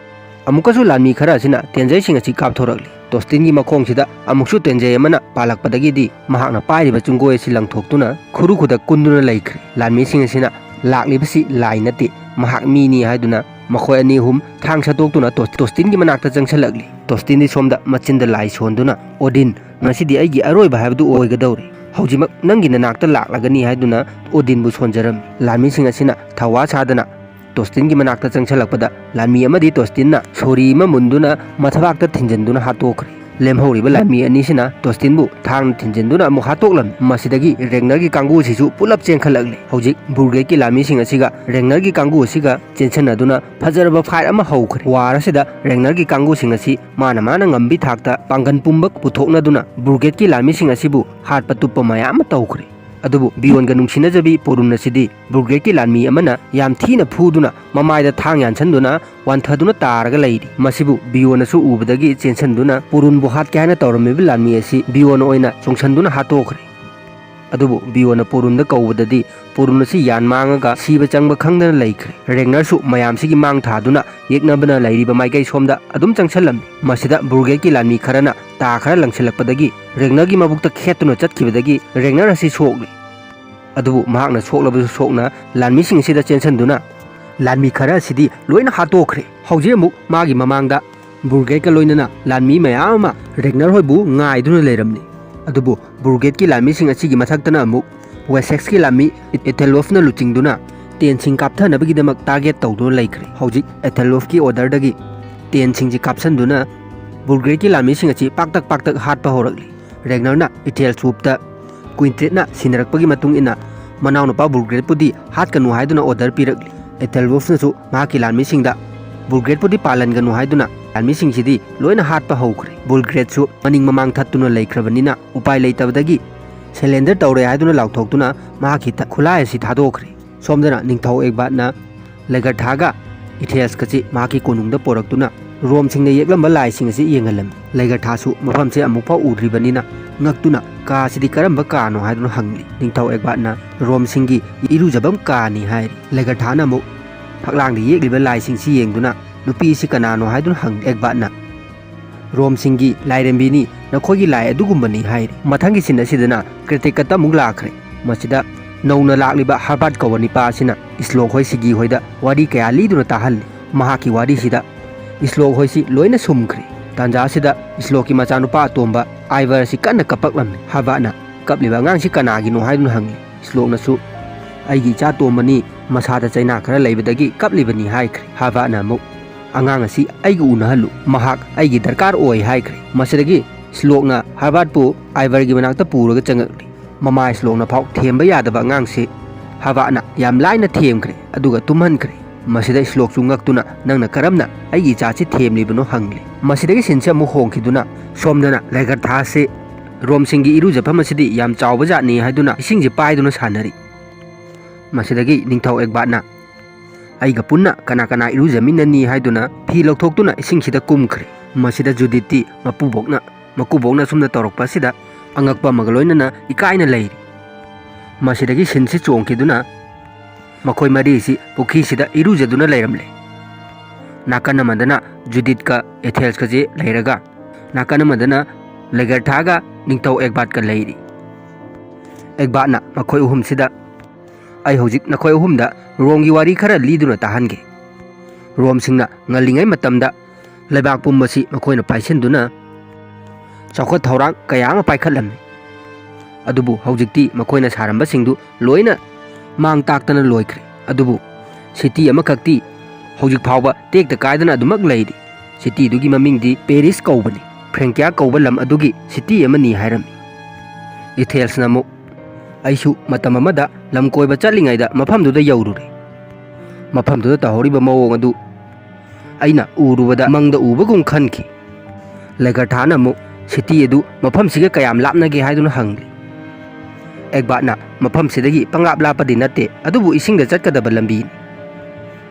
ꯑꯃꯨꯛꯀꯁꯨ ꯂꯥꯟꯃꯤ ꯈꯔ ꯑꯁꯤꯅ ꯇꯦꯟꯖꯩꯁꯤꯡ ꯑꯁꯤ ꯀꯥꯞꯊꯣꯔꯛꯂꯤ꯫ ꯇꯣꯁꯇꯤꯟꯒꯤ ꯃꯈꯣꯡꯁꯤꯗ ꯑꯃꯨꯛꯁꯨ ꯇꯦꯟꯖꯩ ꯑꯃꯅ ꯄꯥꯜꯂꯛꯄꯗꯒꯤꯗꯤ ꯃꯍꯥꯛꯅ ꯄꯥꯏꯔꯤꯕ ꯆꯨꯡꯒꯣꯏ ꯑꯁꯤ ꯂꯪꯊꯣꯛꯇꯨꯅ ꯈꯨꯔꯨ ꯈꯨꯗꯛ ꯀꯨꯟꯗꯨꯅ ꯂꯩꯈ꯭ꯔꯦ꯫ ꯂꯥꯟꯃꯤꯁꯤꯡ ꯑꯁꯤꯅ, "ꯂꯥꯛꯂꯤꯕꯁꯤ ꯂꯥꯏ ꯅꯠꯇꯦ, ꯃꯍꯥꯛ ꯃꯤꯅꯤ" ꯍꯥꯏꯗꯨꯅ ꯃꯈꯣꯏ ꯑꯅꯤ ꯑꯍꯨꯝ ꯊꯥꯡ ꯁꯠꯇꯣꯛꯇꯨꯅ ꯇꯣꯁ-, ꯇꯣꯁꯇꯤꯟꯒꯤ ꯃꯅꯥꯛꯇ ꯆꯪꯁꯤꯜꯂꯛꯂꯤ꯫ ꯇꯣꯁꯇꯤꯟꯗꯤ ꯁꯣꯝꯗ ꯃꯆꯤꯟꯗ ꯂꯥꯏ ꯁꯣꯟꯗꯨꯅ, "ꯑꯣꯗꯤꯟ, ꯉꯁꯤꯗꯤ ꯑꯩꯒꯤ ꯑꯔꯣꯏꯕ ꯍꯥꯏꯕꯗꯨ ꯑꯣꯏꯒꯗꯧꯔꯦ꯫ ꯍꯧꯖꯤꯛꯃꯛ ꯅꯪꯒꯤ ꯅꯅꯥꯛꯇ ꯂꯥꯛꯂꯒꯅꯤ" ꯍꯥꯏꯗꯨꯅ ꯑꯣꯗꯤꯟꯕꯨ ꯁꯣꯟꯖꯔꯝꯃꯤ꯫ ꯂꯥꯟꯃꯤꯁꯤꯡ ꯑꯁꯤꯅ ꯊꯧꯋꯥ ꯁꯥꯗꯅ ꯇꯣꯁꯇꯤꯟꯒꯤ ꯃꯅꯥꯛꯇ ꯆꯪꯁꯤꯜꯂꯛꯄꯗ, ꯂꯥꯟꯃꯤ ꯑꯃꯗꯤ ꯇꯣꯁꯇꯤꯟꯅ ꯁꯣꯔꯤ ꯑꯃ ꯃꯨꯟꯗꯨꯅ ꯃꯊꯕꯥꯛꯇ ꯊꯤꯟꯖꯤꯟꯗꯨꯅ ꯍꯥꯠꯇꯣꯛꯈ꯭ꯔꯦ꯫ ꯂꯦꯝꯍꯧꯔꯤꯕ ꯂꯥꯟꯃꯤ ꯑꯅꯤꯁꯤꯅ ꯇꯣꯁꯇꯤꯟꯕꯨ ꯊꯥꯡꯅ ꯊꯤꯟꯖꯤꯟꯗꯨꯅ ꯑꯃꯨꯛ ꯍꯥꯠꯇꯣꯛꯂꯝꯃꯤ꯫ ꯃꯁꯤꯗꯒꯤ ꯔꯦꯒꯅꯔꯒꯤ ꯀꯥꯡꯕꯨ ꯑꯁꯤꯁꯨ ꯄꯨꯂꯞ ꯆꯦꯟꯈꯠꯂꯛꯂꯦ꯫ ꯍꯧꯖꯤꯛ ꯕ꯭ꯔꯨꯒꯦꯠꯀꯤ ꯂꯥꯟꯃꯤꯁꯤꯡ ꯑꯁꯤꯒ ꯔꯦꯒꯅꯔꯒꯤ ꯀꯥꯡꯕꯨ ꯑꯁꯤꯒ ꯆꯦꯟꯁꯤꯟꯅꯗꯨꯅ ꯐꯖꯔꯕ ꯐꯥꯏꯠ ꯑꯃ ꯍꯧꯈ꯭ꯔꯦ꯫ ꯋꯥꯔ ꯑꯁꯤꯗ ꯔꯦꯒꯅꯔꯒꯤ ꯀꯥꯡꯕꯨꯁꯤꯡ ꯑꯁꯤ ꯃꯥꯅ ꯃꯥꯅ ꯉꯝꯕꯤ ꯊꯥꯛꯇ ꯄꯥꯡꯒꯟ ꯄꯨꯝꯕ ꯄꯨꯊꯣꯛꯅꯗꯨꯅ ꯕ꯭ꯔꯨꯒꯦꯠꯀꯤ ꯂꯥꯟꯃꯤꯁꯤꯡ ꯑꯁꯤꯕꯨ ꯍꯥꯠꯄ ꯇꯨꯞꯄ ꯃꯌꯥꯝ ꯑꯃ ꯇꯧꯈ꯭ꯔꯦ꯫ ꯑꯗꯨꯕꯨ ꯕꯤꯌꯣꯟꯒ ꯅꯨꯡꯁꯤꯅꯖꯕꯤ ꯄꯣꯔꯨꯟ ꯑꯁꯤꯗꯤ ꯕ꯭ꯔꯨꯒꯦꯠꯀꯤ ꯂꯥꯟꯃꯤ ꯑꯃꯅ ꯌꯥꯝ ꯊꯤꯅ ꯐꯨꯗꯨꯅ ꯃꯃꯥꯏꯗ ꯊꯥꯡ ꯌꯥꯟꯁꯟꯗꯨꯅ ꯋꯥꯟꯊꯗꯨꯅ ꯇꯥꯔꯒ ꯂꯩꯔꯤ꯫ ꯃꯁꯤꯕꯨ ꯕꯤꯌꯣꯟꯅꯁꯨ ꯎꯕꯗꯒꯤ ꯆꯦꯟꯁꯤꯟꯗꯨꯅ ꯄꯣꯔꯨꯟꯕꯨ ꯍꯥꯠꯀꯦ ꯍꯥꯏꯅ ꯇꯧꯔꯝꯃꯤꯕ ꯂꯥꯟꯃꯤ ꯑꯁꯤ ꯕꯤꯌꯣꯟ ꯑꯣꯏꯅ ꯆꯣꯡꯁꯟꯗꯨꯅ ꯍꯥꯠꯇꯣꯛꯈ꯭ꯔꯦ꯫ ꯑꯗꯨꯕꯨ ꯕꯤꯌꯣꯟꯅ ꯄꯣꯔꯨꯟꯗ ꯀꯧꯕꯗꯗꯤ ꯄꯣꯔꯨꯟ ꯑꯁꯤ ꯌꯥꯟ ꯃꯥꯡꯉꯒ ꯁꯤꯕ ꯆꯪꯕ ꯈꯪꯗꯅ ꯂꯩꯈ꯭ꯔꯦ꯫ ꯔꯦꯒꯅꯔꯁꯨ ꯃꯌꯥꯝꯁꯤꯒꯤ ꯃꯥꯡ ꯊꯥꯗꯨꯅ ꯌꯦꯛꯅꯕꯅ ꯂꯩꯔꯤꯕ ꯃꯥꯏꯀꯩ ꯁꯣꯝꯗ ꯑꯗꯨꯝ ꯆꯪꯁꯜꯂꯝꯃꯤ꯫ ꯃꯁꯤꯗ ꯕ꯭ꯔꯨꯒꯦꯠꯀꯤ ꯂꯥꯟꯃꯤ ꯈꯔꯅ ꯇꯥ ꯈꯔ ꯂꯪꯁꯤꯜꯂꯛꯄꯗꯒꯤ ꯔꯦꯒꯅꯔꯒꯤ ꯃꯕꯨꯛꯇ ꯈꯦꯠꯇꯨꯅ ꯆꯠꯈꯤꯕꯗꯒꯤ ꯔꯦꯒꯅꯔ ꯑꯁꯤ ꯁꯣꯛꯂꯦ꯫ ꯑꯗꯨꯕꯨ ꯃꯍꯥꯛꯅ ꯁꯣꯛꯂꯕꯁꯨ ꯁꯣꯛꯅ ꯂꯥꯟꯃꯤꯁꯤꯡ ꯑꯁꯤꯗ ꯆꯦꯟꯁꯤꯟꯗꯨꯅ ꯂꯥꯟꯃꯤ ꯈꯔ ꯑꯁꯤꯗꯤ ꯂꯣꯏꯅ ꯍꯥꯠꯇꯣꯛꯈ꯭ꯔꯦ꯫ ꯍꯧꯖꯤꯛ ꯑꯃꯨꯛ ꯃꯥꯒꯤ ꯃꯃꯥꯡꯗ ꯕ꯭ꯔꯨꯒꯦꯠꯀ ꯂꯣꯏꯅꯅ ꯂꯥꯟꯃꯤ ꯃꯌꯥꯝ ꯑꯃ ꯔꯦꯒꯅꯔ ꯍꯣꯏꯕꯨ ꯉꯥꯏꯗꯨꯅ ꯂꯩꯔꯝꯂꯤ꯫ ꯑꯗꯨꯕꯨ ꯕ꯭ꯔꯨꯒꯦꯠꯀꯤ ꯂꯥꯟꯃꯤꯁꯤꯡ ꯑꯁꯤꯒꯤ ꯃꯊꯛꯇꯅ ꯑꯃꯨꯛ ꯋꯦꯁꯦꯛꯁꯀꯤ ꯂꯥꯟꯃꯤ ꯏꯊꯦꯂꯣꯐꯅ ꯂꯨꯆꯤꯡꯗꯨꯅ ꯇꯦꯟꯁꯤꯡ ꯀꯥꯞꯊꯅꯕꯒꯤꯗꯃꯛ ꯇꯥꯔꯒꯦꯠ ꯇꯧꯗꯨꯅ ꯂꯩꯈ꯭ꯔꯦ꯫ ꯍꯧꯖꯤꯛ ꯏꯊꯦꯂꯣꯐꯀꯤ ꯑꯣꯔꯗꯔꯗꯒꯤ ꯇꯦꯟꯁꯤꯡꯁꯤ ꯀꯥꯞꯁꯟꯗꯨꯅ ꯕ꯭ꯔꯨꯒꯦꯠꯀꯤ ꯂꯥꯟꯃꯤꯁꯤꯡ ꯑꯁꯤ ꯄꯥꯛꯇꯛ ꯄꯥꯛꯇꯛ ꯍꯥꯠꯄ ꯍꯧꯔꯛꯂꯤ꯫ ꯔꯦꯒꯅꯔꯅ ꯏꯊꯦꯜ ꯁ꯭ꯋꯨꯞꯇ ꯀ꯭ꯋꯤꯟꯇ꯭ꯔꯦꯠꯅ ꯁꯤꯟꯅꯔꯛꯄꯒꯤ ꯃꯇꯨꯡ ꯏꯟꯅ ꯃꯅꯥꯎꯅꯨꯄꯥ ꯕꯨꯜꯒ꯭ꯔꯦꯠꯄꯨꯗꯤ ꯍꯥꯠꯀꯅꯨ ꯍꯥꯏꯗꯨꯅ ꯑꯣꯔꯗꯔ ꯄꯤꯔꯛꯂꯤ꯫ ꯏꯊꯦꯜꯋꯣꯜꯐꯅꯁꯨ ꯃꯍꯥꯛꯀꯤ ꯂꯥꯟꯃꯤꯁꯤꯡꯗ ꯕꯨꯜꯒ꯭ꯔꯦꯠꯄꯨꯗꯤ ꯄꯥꯜꯍꯟꯒꯅꯨ ꯍꯥꯏꯗꯨꯅ ꯂꯥꯟꯃꯤꯁꯤꯡꯁꯤꯗꯤ ꯂꯣꯏꯅ ꯍꯥꯠꯄ ꯍꯧꯈ꯭ꯔꯦ꯫ ꯕꯨꯜꯒ꯭ꯔꯦꯠꯁꯨ ꯃꯅꯤꯡ ꯃꯃꯥꯡ ꯊꯠꯇꯨꯅ ꯂꯩꯈ꯭ꯔꯕꯅꯤꯅ ꯎꯄꯥꯏ ꯂꯩꯇꯕꯗꯒꯤ ꯁꯔꯦꯟꯗꯔ ꯇꯧꯔꯦ ꯍꯥꯏꯗꯨꯅ ꯂꯥꯎꯊꯣꯛꯇꯨꯅ ꯃꯍꯥꯛꯀꯤ ꯊ-, ꯈꯨꯠꯂꯥꯏ ꯑꯁꯤ ꯊꯥꯗꯣꯛꯈ꯭ꯔꯦ꯫ ꯁꯣꯝꯗꯅ ꯅꯤꯡꯊꯧ ꯑꯦꯒꯕꯥꯠꯅ ꯂꯦꯒꯔꯊꯥꯒ ꯏꯊꯦꯜꯁꯀꯁꯤ ꯃꯍꯥꯛꯀꯤ ꯀꯣꯅꯨꯡꯗ ꯄꯣꯔꯛꯇꯨꯅ ꯔꯣꯝꯁꯤꯡꯅ ꯌꯦꯛꯂꯝꯕ ꯂꯥꯏꯁꯤꯡ ꯑꯁꯤ ꯌꯦꯡꯍꯜꯂꯝꯃꯤ꯫ ꯂꯦꯒꯔꯊꯥꯁꯨ ꯃꯐꯝꯁꯦ ꯑꯃꯨꯛꯐꯥꯎ ꯎꯗ꯭ꯔꯤꯕꯅꯤꯅ ꯉꯛꯇꯨꯅ ꯀꯥ ꯑꯁꯤꯗꯤ ꯀꯔꯝꯕ ꯀꯥꯅꯣ ꯍꯥꯏꯗꯨꯅ ꯍꯪꯂꯤ꯫ ꯅꯤꯡꯊꯧ ꯑꯦꯒꯕꯥꯠꯅ ꯔꯣꯝꯁꯤꯡꯒꯤ ꯏꯔꯨꯖꯐꯝ ꯀꯥꯅꯤ ꯍꯥꯏꯔꯤ꯫ ꯂꯦꯒꯔꯊꯥꯅ ꯑꯃꯨꯛ ꯐꯛꯂꯥꯡꯗ ꯌꯦꯛꯂꯤꯕ ꯂꯥꯏꯁꯤꯡꯁꯤ ꯌꯦꯡꯗꯨꯅ ꯅꯨꯄꯤ ꯑꯁꯤ ꯀꯅꯥꯅꯣ ꯍꯥꯏꯗꯨꯅ ꯍꯪꯂꯤ꯫ ꯑꯦꯒꯕꯥꯠꯅ ꯔꯣꯝꯁꯤꯡꯒꯤ ꯂꯥꯏꯔꯦꯝꯕꯤꯅꯤ, ꯅꯈꯣꯏꯒꯤ ꯂꯥꯏ ꯑꯗꯨꯒꯨꯝꯕꯅꯤ ꯍꯥꯏꯔꯤ꯫ ꯃꯊꯪꯒꯤ ꯁꯤꯟ ꯑꯁꯤꯗꯅ ꯀ꯭ꯔꯤꯇꯤꯛꯀꯠꯇ ꯑꯃꯨꯛ ꯂꯥꯛꯈ꯭ꯔꯦ꯫ ꯃꯁꯤꯗ ꯅꯧꯅ ꯂꯥꯛꯂꯤꯕ ꯍꯔꯕꯥꯔꯠ ꯀꯧꯕ ꯅꯤꯄꯥ ꯑꯁꯤꯅ ꯏꯁꯂꯣꯛ ꯍꯣꯏ ꯁꯤꯒꯤ ꯍꯣꯏꯗ ꯋꯥꯔꯤ ꯀꯌꯥ ꯂꯤꯗꯨꯅ ꯇꯥꯍꯜꯂꯤ꯫ ꯃꯍꯥꯛꯀꯤ ꯋꯥꯔꯤꯁꯤꯗ ꯏꯁꯂꯣꯛ ꯍꯣꯏꯁꯤ ꯂꯣꯏꯅ ꯁꯨꯝꯈ꯭ꯔꯦ꯫ ꯇꯥꯟꯖꯥ ꯑꯁꯤꯗ ꯏꯁꯂꯣꯛꯀꯤ ꯃꯆꯥꯅꯨꯄꯥ ꯑꯇꯣꯝꯕ ꯑꯥꯏꯚꯔ ꯑꯁꯤ ꯀꯟꯅ ꯀꯞꯄꯛꯂꯝꯃꯤ꯫ ꯍꯔꯕꯥꯔꯠꯅ ꯀꯞꯂꯤꯕ ꯑꯉꯥꯡꯁꯤ ꯀꯅꯥꯒꯤꯅꯣ ꯍꯥꯏꯗꯨꯅ ꯍꯪꯉꯤ꯫ ꯏꯁꯂꯣꯛꯅꯁꯨ ꯑꯩꯒꯤ ꯏꯆꯥ ꯇꯣꯝꯕꯅꯤ, ꯃꯁꯥꯗ ꯆꯩꯅꯥ ꯈꯔ ꯂꯩꯕꯗꯒꯤ ꯀꯞꯂꯤꯕꯅꯤ ꯍꯥꯏꯈ꯭ꯔꯦ꯫ ꯍꯔꯕꯥꯔꯠꯅ ꯑꯃꯨꯛ "ꯑꯉꯥꯡ ꯑꯁꯤ ꯑꯩꯒ ꯎꯅꯍꯜꯂꯨ, ꯃꯍꯥꯛ ꯑꯩꯒꯤ ꯗꯔꯀꯥꯔ ꯑꯣꯏ" ꯍꯥꯏꯈ꯭ꯔꯦ꯫ ꯃꯁꯤꯗꯒꯤ ꯁ꯭ꯂꯣꯛꯅ ꯍꯥꯔꯕꯥꯔꯠꯄꯨ ꯑꯥꯏꯚꯔꯒꯤ ꯃꯅꯥꯛꯇ ꯄꯨꯔꯒ ꯆꯪꯉꯛꯂꯤ꯫ ꯃꯃꯥ ꯁ꯭ꯂꯣꯛꯅ ꯐꯥꯎ ꯊꯦꯝꯕ ꯌꯥꯗꯕ ꯑꯉꯥꯡꯁꯤ ꯍꯥꯔꯕꯥꯔꯠꯅ ꯌꯥꯝ ꯂꯥꯏꯅ ꯊꯦꯝꯈ꯭ꯔꯦ, ꯑꯗꯨꯒ ꯇꯨꯝꯍꯟꯈ꯭ꯔꯦ꯫ ꯃꯁꯤꯗ ꯁ꯭ꯂꯣꯛꯁꯨ ꯉꯛꯇꯨꯅ, "ꯅꯪꯅ ꯀꯔꯝꯅ ꯑꯩꯒꯤ ꯏꯆꯥꯁꯤ ꯊꯦꯝꯂꯤꯕꯅꯣ?" ꯍꯪꯂꯦ꯫ ꯃꯁꯤꯗꯒꯤ ꯁꯤꯟꯁꯤ ꯑꯃꯨꯛ ꯍꯣꯡꯈꯤꯗꯨꯅ, ꯁꯣꯝꯗꯅ ꯂꯦꯒꯔꯊꯥꯁꯤ ꯔꯣꯝꯁꯤꯡꯒꯤ ꯏꯔꯨꯖꯐꯝ ꯑꯁꯤꯗꯤ ꯌꯥꯝ ꯆꯥꯎꯕ ꯖꯥꯠꯅꯤ ꯍꯥꯏꯗꯨꯅ ꯏꯁꯤꯡꯁꯤ ꯄꯥꯏꯗꯨꯅ ꯁꯥꯟꯅꯔꯤ꯫ ꯃꯁꯤꯗꯒꯤ ꯅꯤꯡꯊꯧ ꯑꯦꯛꯕꯥꯠꯅ, "ꯑꯩꯒ ꯄꯨꯟꯅ ꯀꯅꯥ ꯀꯅꯥ ꯏꯔꯨꯖꯃꯤꯟꯅꯅꯤ?" ꯍꯥꯏꯗꯨꯅ ꯐꯤ ꯂꯧꯊꯣꯛꯇꯨꯅ ꯏꯁꯤꯡꯁꯤꯗ ꯀꯨꯝꯈ꯭ꯔꯦ꯫ ꯃꯁꯤꯗ ꯖꯨꯗꯤꯠꯇꯤ ꯃꯄꯨꯕꯣꯛꯅ, ꯃꯀꯨꯕꯣꯛꯅ ꯑꯁꯨꯝꯅ ꯇꯧꯔꯛꯄ ꯑꯁꯤꯗ ꯑꯉꯛꯄ ꯑꯃꯒ ꯂꯣꯏꯅꯅ ꯏꯀꯥꯏꯅ ꯂꯩꯔꯤ꯫ ꯃꯁꯤꯗꯒꯤ ꯁꯤꯟꯁꯤ ꯆꯣꯡꯈꯤꯗꯨꯅ ꯃꯈꯣꯏ ꯃꯔꯤꯁꯤ ꯄꯨꯈ꯭ꯔꯤꯁꯤꯗ ꯏꯔꯨꯖꯗꯨꯅ ꯂꯩꯔꯝꯂꯦ꯫ ꯅꯥꯀꯟ ꯑꯃꯗꯅ ꯖꯨꯗꯤꯠꯀ ꯑꯦꯊꯦꯜꯁꯀꯁꯦ ꯂꯩꯔꯒ, ꯅꯥꯀꯟ ꯑꯃꯗꯅ ꯂꯦꯒꯔꯊꯥꯒ ꯅꯤꯡꯊꯧ ꯑꯦꯛꯕꯥꯠꯀ ꯂꯩꯔꯤ꯫ ꯑꯦꯛꯕꯥꯠꯅ ꯃꯈꯣꯏ ꯑꯍꯨꯝꯁꯤꯗ, "ꯑꯩ ꯍꯧꯖꯤꯛ ꯅꯈꯣꯏ ꯑꯍꯨꯝꯗ ꯔꯣꯝꯒꯤ ꯋꯥꯔꯤ ꯈꯔ ꯂꯤꯗꯨꯅ ꯇꯥꯍꯟꯒꯦ꯫ ꯔꯣꯝꯁꯤꯡꯅ ꯉꯜꯂꯤꯉꯩ ꯃꯇꯝꯗ ꯂꯩꯕꯥꯛ ꯄꯨꯝꯕꯁꯤ ꯃꯈꯣꯏꯅ ꯄꯥꯏꯁꯤꯟꯗꯨꯅ ꯆꯥꯎꯈꯠ ꯊꯧꯔꯥꯡ ꯀꯌꯥ ꯑꯃ ꯄꯥꯏꯈꯠꯂꯝꯃꯤ꯫ ꯑꯗꯨꯕꯨ ꯍꯧꯖꯤꯛꯇꯤ ꯃꯈꯣꯏꯅ ꯁꯥꯔꯝꯕꯁꯤꯡꯗꯨ ꯂꯣꯏꯅ ꯃꯥꯡ ꯇꯥꯛꯇꯅ ꯂꯣꯏꯈ꯭ꯔꯦ꯫ ꯑꯗꯨꯕꯨ ꯁꯤꯇꯤ ꯑꯃꯈꯛꯇꯤ ꯍꯧꯖꯤꯛ ꯐꯥꯎꯕ ꯇꯦꯛꯇ ꯀꯥꯏꯗꯅ ꯑꯗꯨꯃꯛ ꯂꯩꯔꯤ꯫ ꯁꯤꯇꯤꯗꯨꯒꯤ ꯃꯃꯤꯡꯗꯤ ꯄꯦꯔꯤꯁ ꯀꯧꯕꯅꯤ꯫ ꯐ꯭ꯔꯦꯡꯀꯤꯌꯥ ꯀꯧꯕ ꯂꯝ ꯑꯗꯨꯒꯤ ꯁꯤꯇꯤ ꯑꯃꯅꯤ" ꯍꯥꯏꯔꯝꯃꯤ꯫ ꯏꯊꯦꯜꯁꯅ ꯑꯃꯨꯛ, "ꯑꯩꯁꯨ ꯃꯇꯝ ꯑꯃꯗ ꯂꯝ ꯀꯣꯏꯕ ꯆꯠꯂꯤꯉꯩꯗ ꯃꯐꯝꯗꯨꯗ ꯌꯧꯔꯨꯔꯦ꯫ ꯃꯐꯝꯗꯨꯗ ꯇꯧꯍꯧꯔꯤꯕ ꯃꯑꯣꯡ ꯑꯗꯨ ꯑꯩꯅ ꯎꯔꯨꯕꯗ ꯃꯪꯗ ꯎꯕꯒꯨꯝ ꯈꯟꯈꯤ꯫" ꯂꯦꯒꯔꯊꯥꯅ ꯑꯃꯨꯛ, "ꯁꯤꯇꯤ ꯑꯗꯨ ꯃꯐꯝꯁꯤꯒ ꯀꯌꯥꯝ ꯂꯥꯞꯅꯒꯦ?" ꯍꯥꯏꯗꯨꯅ ꯍꯪꯂꯤ꯫ ꯑꯦꯛꯕꯥꯠꯅ, "ꯃꯐꯝꯁꯤꯗꯒꯤ ꯄꯪꯂꯥꯞ ꯂꯥꯞꯄꯗꯤ ꯅꯠꯇꯦ, ꯑꯗꯨꯕꯨ ꯏꯁꯤꯡꯗ ꯆꯠꯀꯗꯕ ꯂꯝꯕꯤꯅꯤ꯫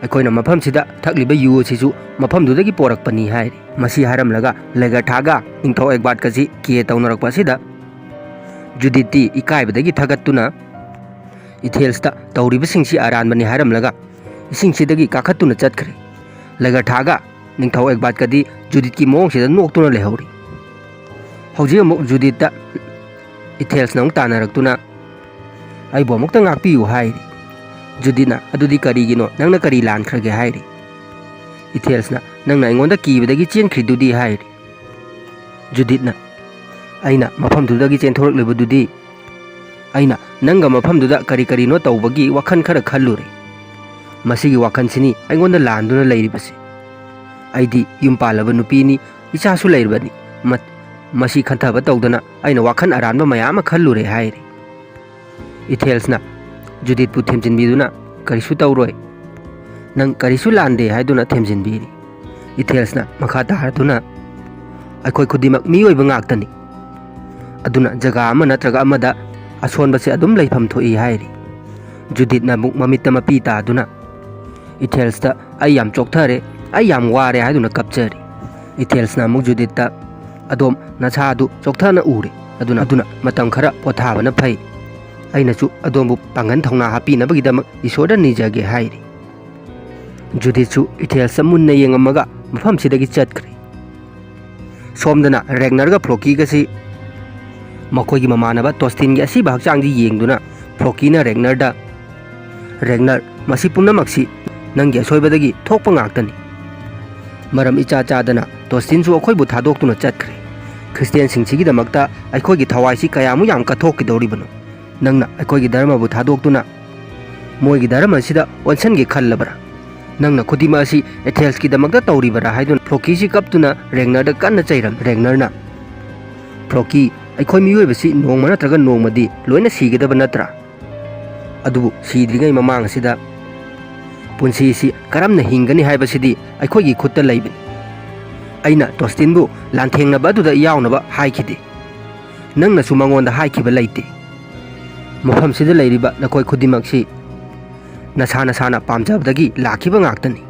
ꯑꯩꯈꯣꯏꯅ ꯃꯐꯝꯁꯤꯗ ꯊꯛꯂꯤꯕ ꯌꯨ ꯑꯁꯤꯁꯨ ꯃꯐꯝꯗꯨꯗꯒꯤ ꯄꯣꯔꯛꯄꯅꯤ" ꯍꯥꯏꯔꯤ꯫ ꯃꯁꯤ ꯍꯥꯏꯔꯝꯂꯒ ꯂꯦꯒꯔꯊꯥꯒ ꯅꯤꯡꯊꯧ ꯑꯦꯛꯕꯥꯠꯀꯁꯤ ꯀꯦ ꯇꯧꯅꯔꯛꯄ ꯑꯁꯤꯗ ꯖꯨꯗꯤꯠꯇꯤ ꯏꯀꯥꯏꯕꯗꯒꯤ ꯊꯥꯒꯠꯇꯨꯅ ꯏꯊꯦꯜꯁꯇ ꯇꯧꯔꯤꯕꯁꯤꯡꯁꯤ ꯑꯔꯥꯟꯕꯅꯤ ꯍꯥꯏꯔꯝꯂꯒ ꯏꯁꯤꯡꯁꯤꯗꯒꯤ ꯀꯥꯈꯠꯇꯨꯅ ꯆꯠꯈ꯭ꯔꯦ꯫ ꯂꯦꯒꯔꯊꯥꯒ ꯅꯤꯡꯊꯧ ꯑꯦꯛꯕꯥꯠꯀꯗꯤ ꯖꯨꯗꯤꯠꯀꯤ ꯃꯑꯣꯡꯁꯤꯗ ꯅꯣꯛꯇꯨꯅ ꯂꯩꯍꯧꯔꯤ꯫ ꯍꯧꯖꯤꯛ ꯑꯃꯨꯛ ꯖꯨꯗꯤꯠꯇ ꯏꯊꯦꯜꯁꯅ ꯑꯃꯨꯛ ꯇꯥꯟꯅꯔꯛꯇꯨꯅ, "ꯑꯩꯕꯨ ꯑꯃꯨꯛꯇ ꯉꯥꯛꯄꯤꯌꯨ" ꯍꯥꯏꯔꯤ꯫ ꯖꯨꯗꯤꯠꯅ, "ꯑꯗꯨꯗꯤ ꯀꯔꯤꯒꯤꯅꯣ? ꯅꯪꯅ ꯀꯔꯤ ꯂꯥꯟꯈ꯭ꯔꯒꯦ?" ꯍꯥꯏꯔꯤ꯫ ꯏꯊꯦꯜꯁꯅ, "ꯅꯪꯅ ꯑꯩꯉꯣꯟꯗ ꯀꯤꯕꯗꯒꯤ ꯆꯦꯟꯈ꯭ꯔꯤꯗꯨꯗꯤ" ꯍꯥꯏꯔꯤ꯫ ꯖꯨꯗꯤꯠꯅ, "ꯑꯩꯅ ꯃꯐꯝꯗꯨꯗꯒꯤ ꯆꯦꯟꯊꯣꯔꯛꯂꯤꯕꯗꯨꯗꯤ ꯑꯩꯅ ꯅꯪꯒ ꯃꯐꯝꯗꯨꯗ ꯀꯔꯤ ꯀꯔꯤꯅꯣ ꯇꯧꯕꯒꯤ ꯋꯥꯈꯜ ꯈꯔ ꯈꯜꯂꯨꯔꯦ꯫ ꯃꯁꯤꯒꯤ ꯋꯥꯈꯜꯁꯤꯅꯤ ꯑꯩꯉꯣꯟꯗ ꯂꯥꯟꯗꯨꯅ ꯂꯩꯔꯤꯕꯁꯤ꯫ "ꯑꯩꯗꯤ ꯌꯨꯝ ꯄꯥꯜꯂꯕ ꯅꯨꯄꯤꯅꯤ, ꯏꯆꯥꯁꯨ ꯂꯩꯔꯕꯅꯤ꯫ ꯃ-, ꯃꯁꯤ ꯈꯟꯊꯕ ꯇꯧꯗꯅ ꯑꯩꯅ ꯋꯥꯈꯜ ꯑꯔꯥꯟꯕ ꯃꯌꯥꯝ ꯑꯃ ꯈꯜꯂꯨꯔꯦ" ꯍꯥꯏꯔꯤ꯫ ꯏꯊꯦꯜꯁꯅ ꯖꯨꯗꯤꯠꯄꯨ ꯊꯦꯝꯖꯤꯟꯕꯤꯗꯨꯅ, "ꯀꯔꯤꯁꯨ ꯇꯧꯔꯣꯏ, ꯅꯪ ꯀꯔꯤꯁꯨ ꯂꯥꯟꯗꯦ" ꯍꯥꯏꯗꯨꯅ ꯊꯦꯝꯖꯤꯟꯕꯤꯔꯤ꯫ ꯏꯊꯦꯜꯁꯅ ꯃꯈꯥ ꯇꯥꯔꯗꯨꯅ, "ꯑꯩꯈꯣꯏ ꯈꯨꯗꯤꯡꯃꯛ ꯃꯤꯑꯣꯏꯕ ꯉꯥꯛꯇꯅꯤ, ꯑꯗꯨꯅ ꯖꯒꯥ ꯑꯃ ꯅꯠꯇ꯭ꯔꯒ ꯑꯃꯗ ꯑꯁꯣꯟꯕꯁꯦ ꯑꯗꯨꯝ ꯂꯩꯐꯝ ꯊꯣꯛꯏ" ꯍꯥꯏꯔꯤ꯫ ꯖꯨꯗꯤꯠꯅ ꯑꯃꯨꯛ ꯃꯃꯤꯠꯇ ꯃꯄꯤ ꯇꯥꯗꯨꯅ, "ꯏꯊꯦꯜꯁꯇ ꯑꯩ ꯌꯥꯝ ꯆꯣꯛꯊꯔꯦ, ꯑꯩ ꯌꯥꯝ ꯋꯥꯔꯦ" ꯍꯥꯏꯗꯨꯅ ꯀꯞꯆꯔꯤ꯫ ꯏꯊꯦꯜꯁꯅ ꯑꯃꯨꯛ ꯖꯨꯗꯤꯠꯇ, "ꯑꯗꯣꯝ ꯅꯁꯥꯗꯨ ꯆꯣꯛꯊꯅ ꯎꯔꯦ, ꯑꯗꯨꯅ, ꯑꯗꯨꯅ ꯃꯇꯝ ꯈꯔ ꯄꯣꯊꯥꯕꯅ ꯐꯩ꯫ ꯑꯩꯅꯁꯨ ꯑꯗꯣꯝꯕꯨ ꯄꯥꯡꯒꯜ ꯊꯧꯅꯥ ꯍꯥꯞꯄꯤꯅꯕꯒꯤꯗꯃꯛ ꯏꯁꯣꯔꯗ ꯅꯤꯖꯒꯦ" ꯍꯥꯏꯔꯤ꯫ ꯖꯨꯗꯤꯠꯁꯨ ꯏꯊꯦꯜꯁꯇ ꯃꯨꯟꯅ ꯌꯦꯡꯉꯝꯃꯒ ꯃꯐꯝꯁꯤꯗꯒꯤ ꯆꯠꯈ꯭ꯔꯦ꯫ ꯁꯣꯝꯗꯅ ꯔꯦꯒꯅꯔꯒ ꯐ꯭ꯂꯣꯀꯤꯒꯁꯤ ꯃꯈꯣꯏꯒꯤ ꯃꯃꯥꯟꯅꯕ ꯇꯣꯁꯇꯤꯟꯒꯤ ꯑꯁꯤꯕ ꯍꯛꯆꯥꯡꯁꯤ ꯌꯦꯡꯗꯨꯅ ꯐ꯭ꯂꯣꯀꯤꯅ ꯔꯦꯒꯅꯔꯗ, "ꯔꯦꯒꯅꯔ, ꯃꯁꯤ ꯄꯨꯝꯅꯃꯛꯁꯤ ꯅꯪꯒꯤ ꯑꯁꯣꯏꯕꯗꯒꯤ ꯊꯣꯛꯄ ꯉꯥꯛꯇꯅꯤ꯫ ꯃꯔꯝ ꯏꯆꯥ ꯆꯥꯗꯅ ꯇꯣꯁꯇꯤꯟꯁꯨ ꯑꯩꯈꯣꯏꯕꯨ ꯊꯥꯗꯣꯛꯇꯨꯅ ꯆꯠꯈ꯭ꯔꯦ꯫ ꯈ꯭ꯔꯤꯁꯇꯤꯌꯥꯟꯁꯤꯡꯁꯤꯒꯤꯗꯃꯛꯇ ꯑꯩꯈꯣꯏꯒꯤ ꯊꯋꯥꯏꯁꯤ ꯀꯌꯥꯃꯨꯛ ꯌꯥꯝ ꯀꯠꯊꯣꯛꯀꯗꯧꯔꯤꯕꯅꯣ? ꯅꯪꯅ ꯑꯩꯈꯣꯏꯒꯤ ꯙꯔꯃꯕꯨ ꯊꯥꯗꯣꯛꯇꯨꯅ ꯃꯣꯏꯒꯤ ꯙꯔꯃ ꯑꯁꯤꯗ ꯑꯣꯟꯁꯤꯟꯒꯦ ꯈꯜꯂꯕ꯭ꯔꯥ? ꯅꯪꯅ ꯈꯨꯗꯤꯡꯃꯛ ꯑꯁꯤ ꯏꯊꯦꯜꯁꯀꯤꯗꯃꯛꯇ ꯇꯧꯔꯤꯕꯔꯥ?" ꯍꯥꯏꯗꯨꯅ ꯐ꯭ꯂꯣꯀꯤꯁꯤ ꯀꯞꯇꯨꯅ ꯔꯦꯒꯅꯔꯗ ꯀꯟꯅ ꯆꯩꯔꯝꯃꯤ꯫ ꯔꯦꯒꯅꯔꯅ, "ꯐ꯭ꯂꯣꯀꯤ, ꯑꯩꯈꯣꯏ ꯃꯤꯑꯣꯏꯕꯁꯤ ꯅꯣꯡꯃ ꯅꯠꯇ꯭ꯔꯒ ꯅꯣꯡꯃꯗꯤ ꯂꯣꯏꯅ ꯁꯤꯒꯗꯕ ꯅꯠꯇ꯭ꯔꯥ? ꯑꯗꯨꯕꯨ ꯁꯤꯗ꯭ꯔꯤꯉꯩ ꯃꯃꯥꯡ ꯑꯁꯤꯗ ꯄꯨꯟꯁꯤꯁꯤ ꯀꯔꯝꯅ ꯍꯤꯡꯒꯅꯤ ꯍꯥꯏꯕꯁꯤꯗꯤ ꯑꯩꯈꯣꯏꯒꯤ ꯈꯨꯠꯇ ꯂꯩꯕꯅꯤ꯫ ꯑꯩꯅ ꯇꯣꯁꯇꯤꯟꯕꯨ ꯂꯥꯟꯊꯦꯡꯅꯕ ꯑꯗꯨꯗ ꯌꯥꯎꯅꯕ ꯍꯥꯏꯈꯤꯗꯦ꯫ ꯅꯪꯅꯁꯨ ꯃꯉꯣꯟꯗ ꯍꯥꯏꯈꯤꯕ ꯂꯩꯇꯦ꯫ ꯃꯐꯝꯁꯤꯗ ꯂꯩꯔꯤꯕ ꯅꯈꯣꯏ ꯈꯨꯗꯤꯡꯃꯛꯁꯤ ꯅꯁꯥ ꯅꯁꯥꯅ ꯄꯥꯝꯖꯕꯗꯒꯤ ꯂꯥꯛꯈꯤꯕ ꯉꯥꯛꯇꯅꯤ꯫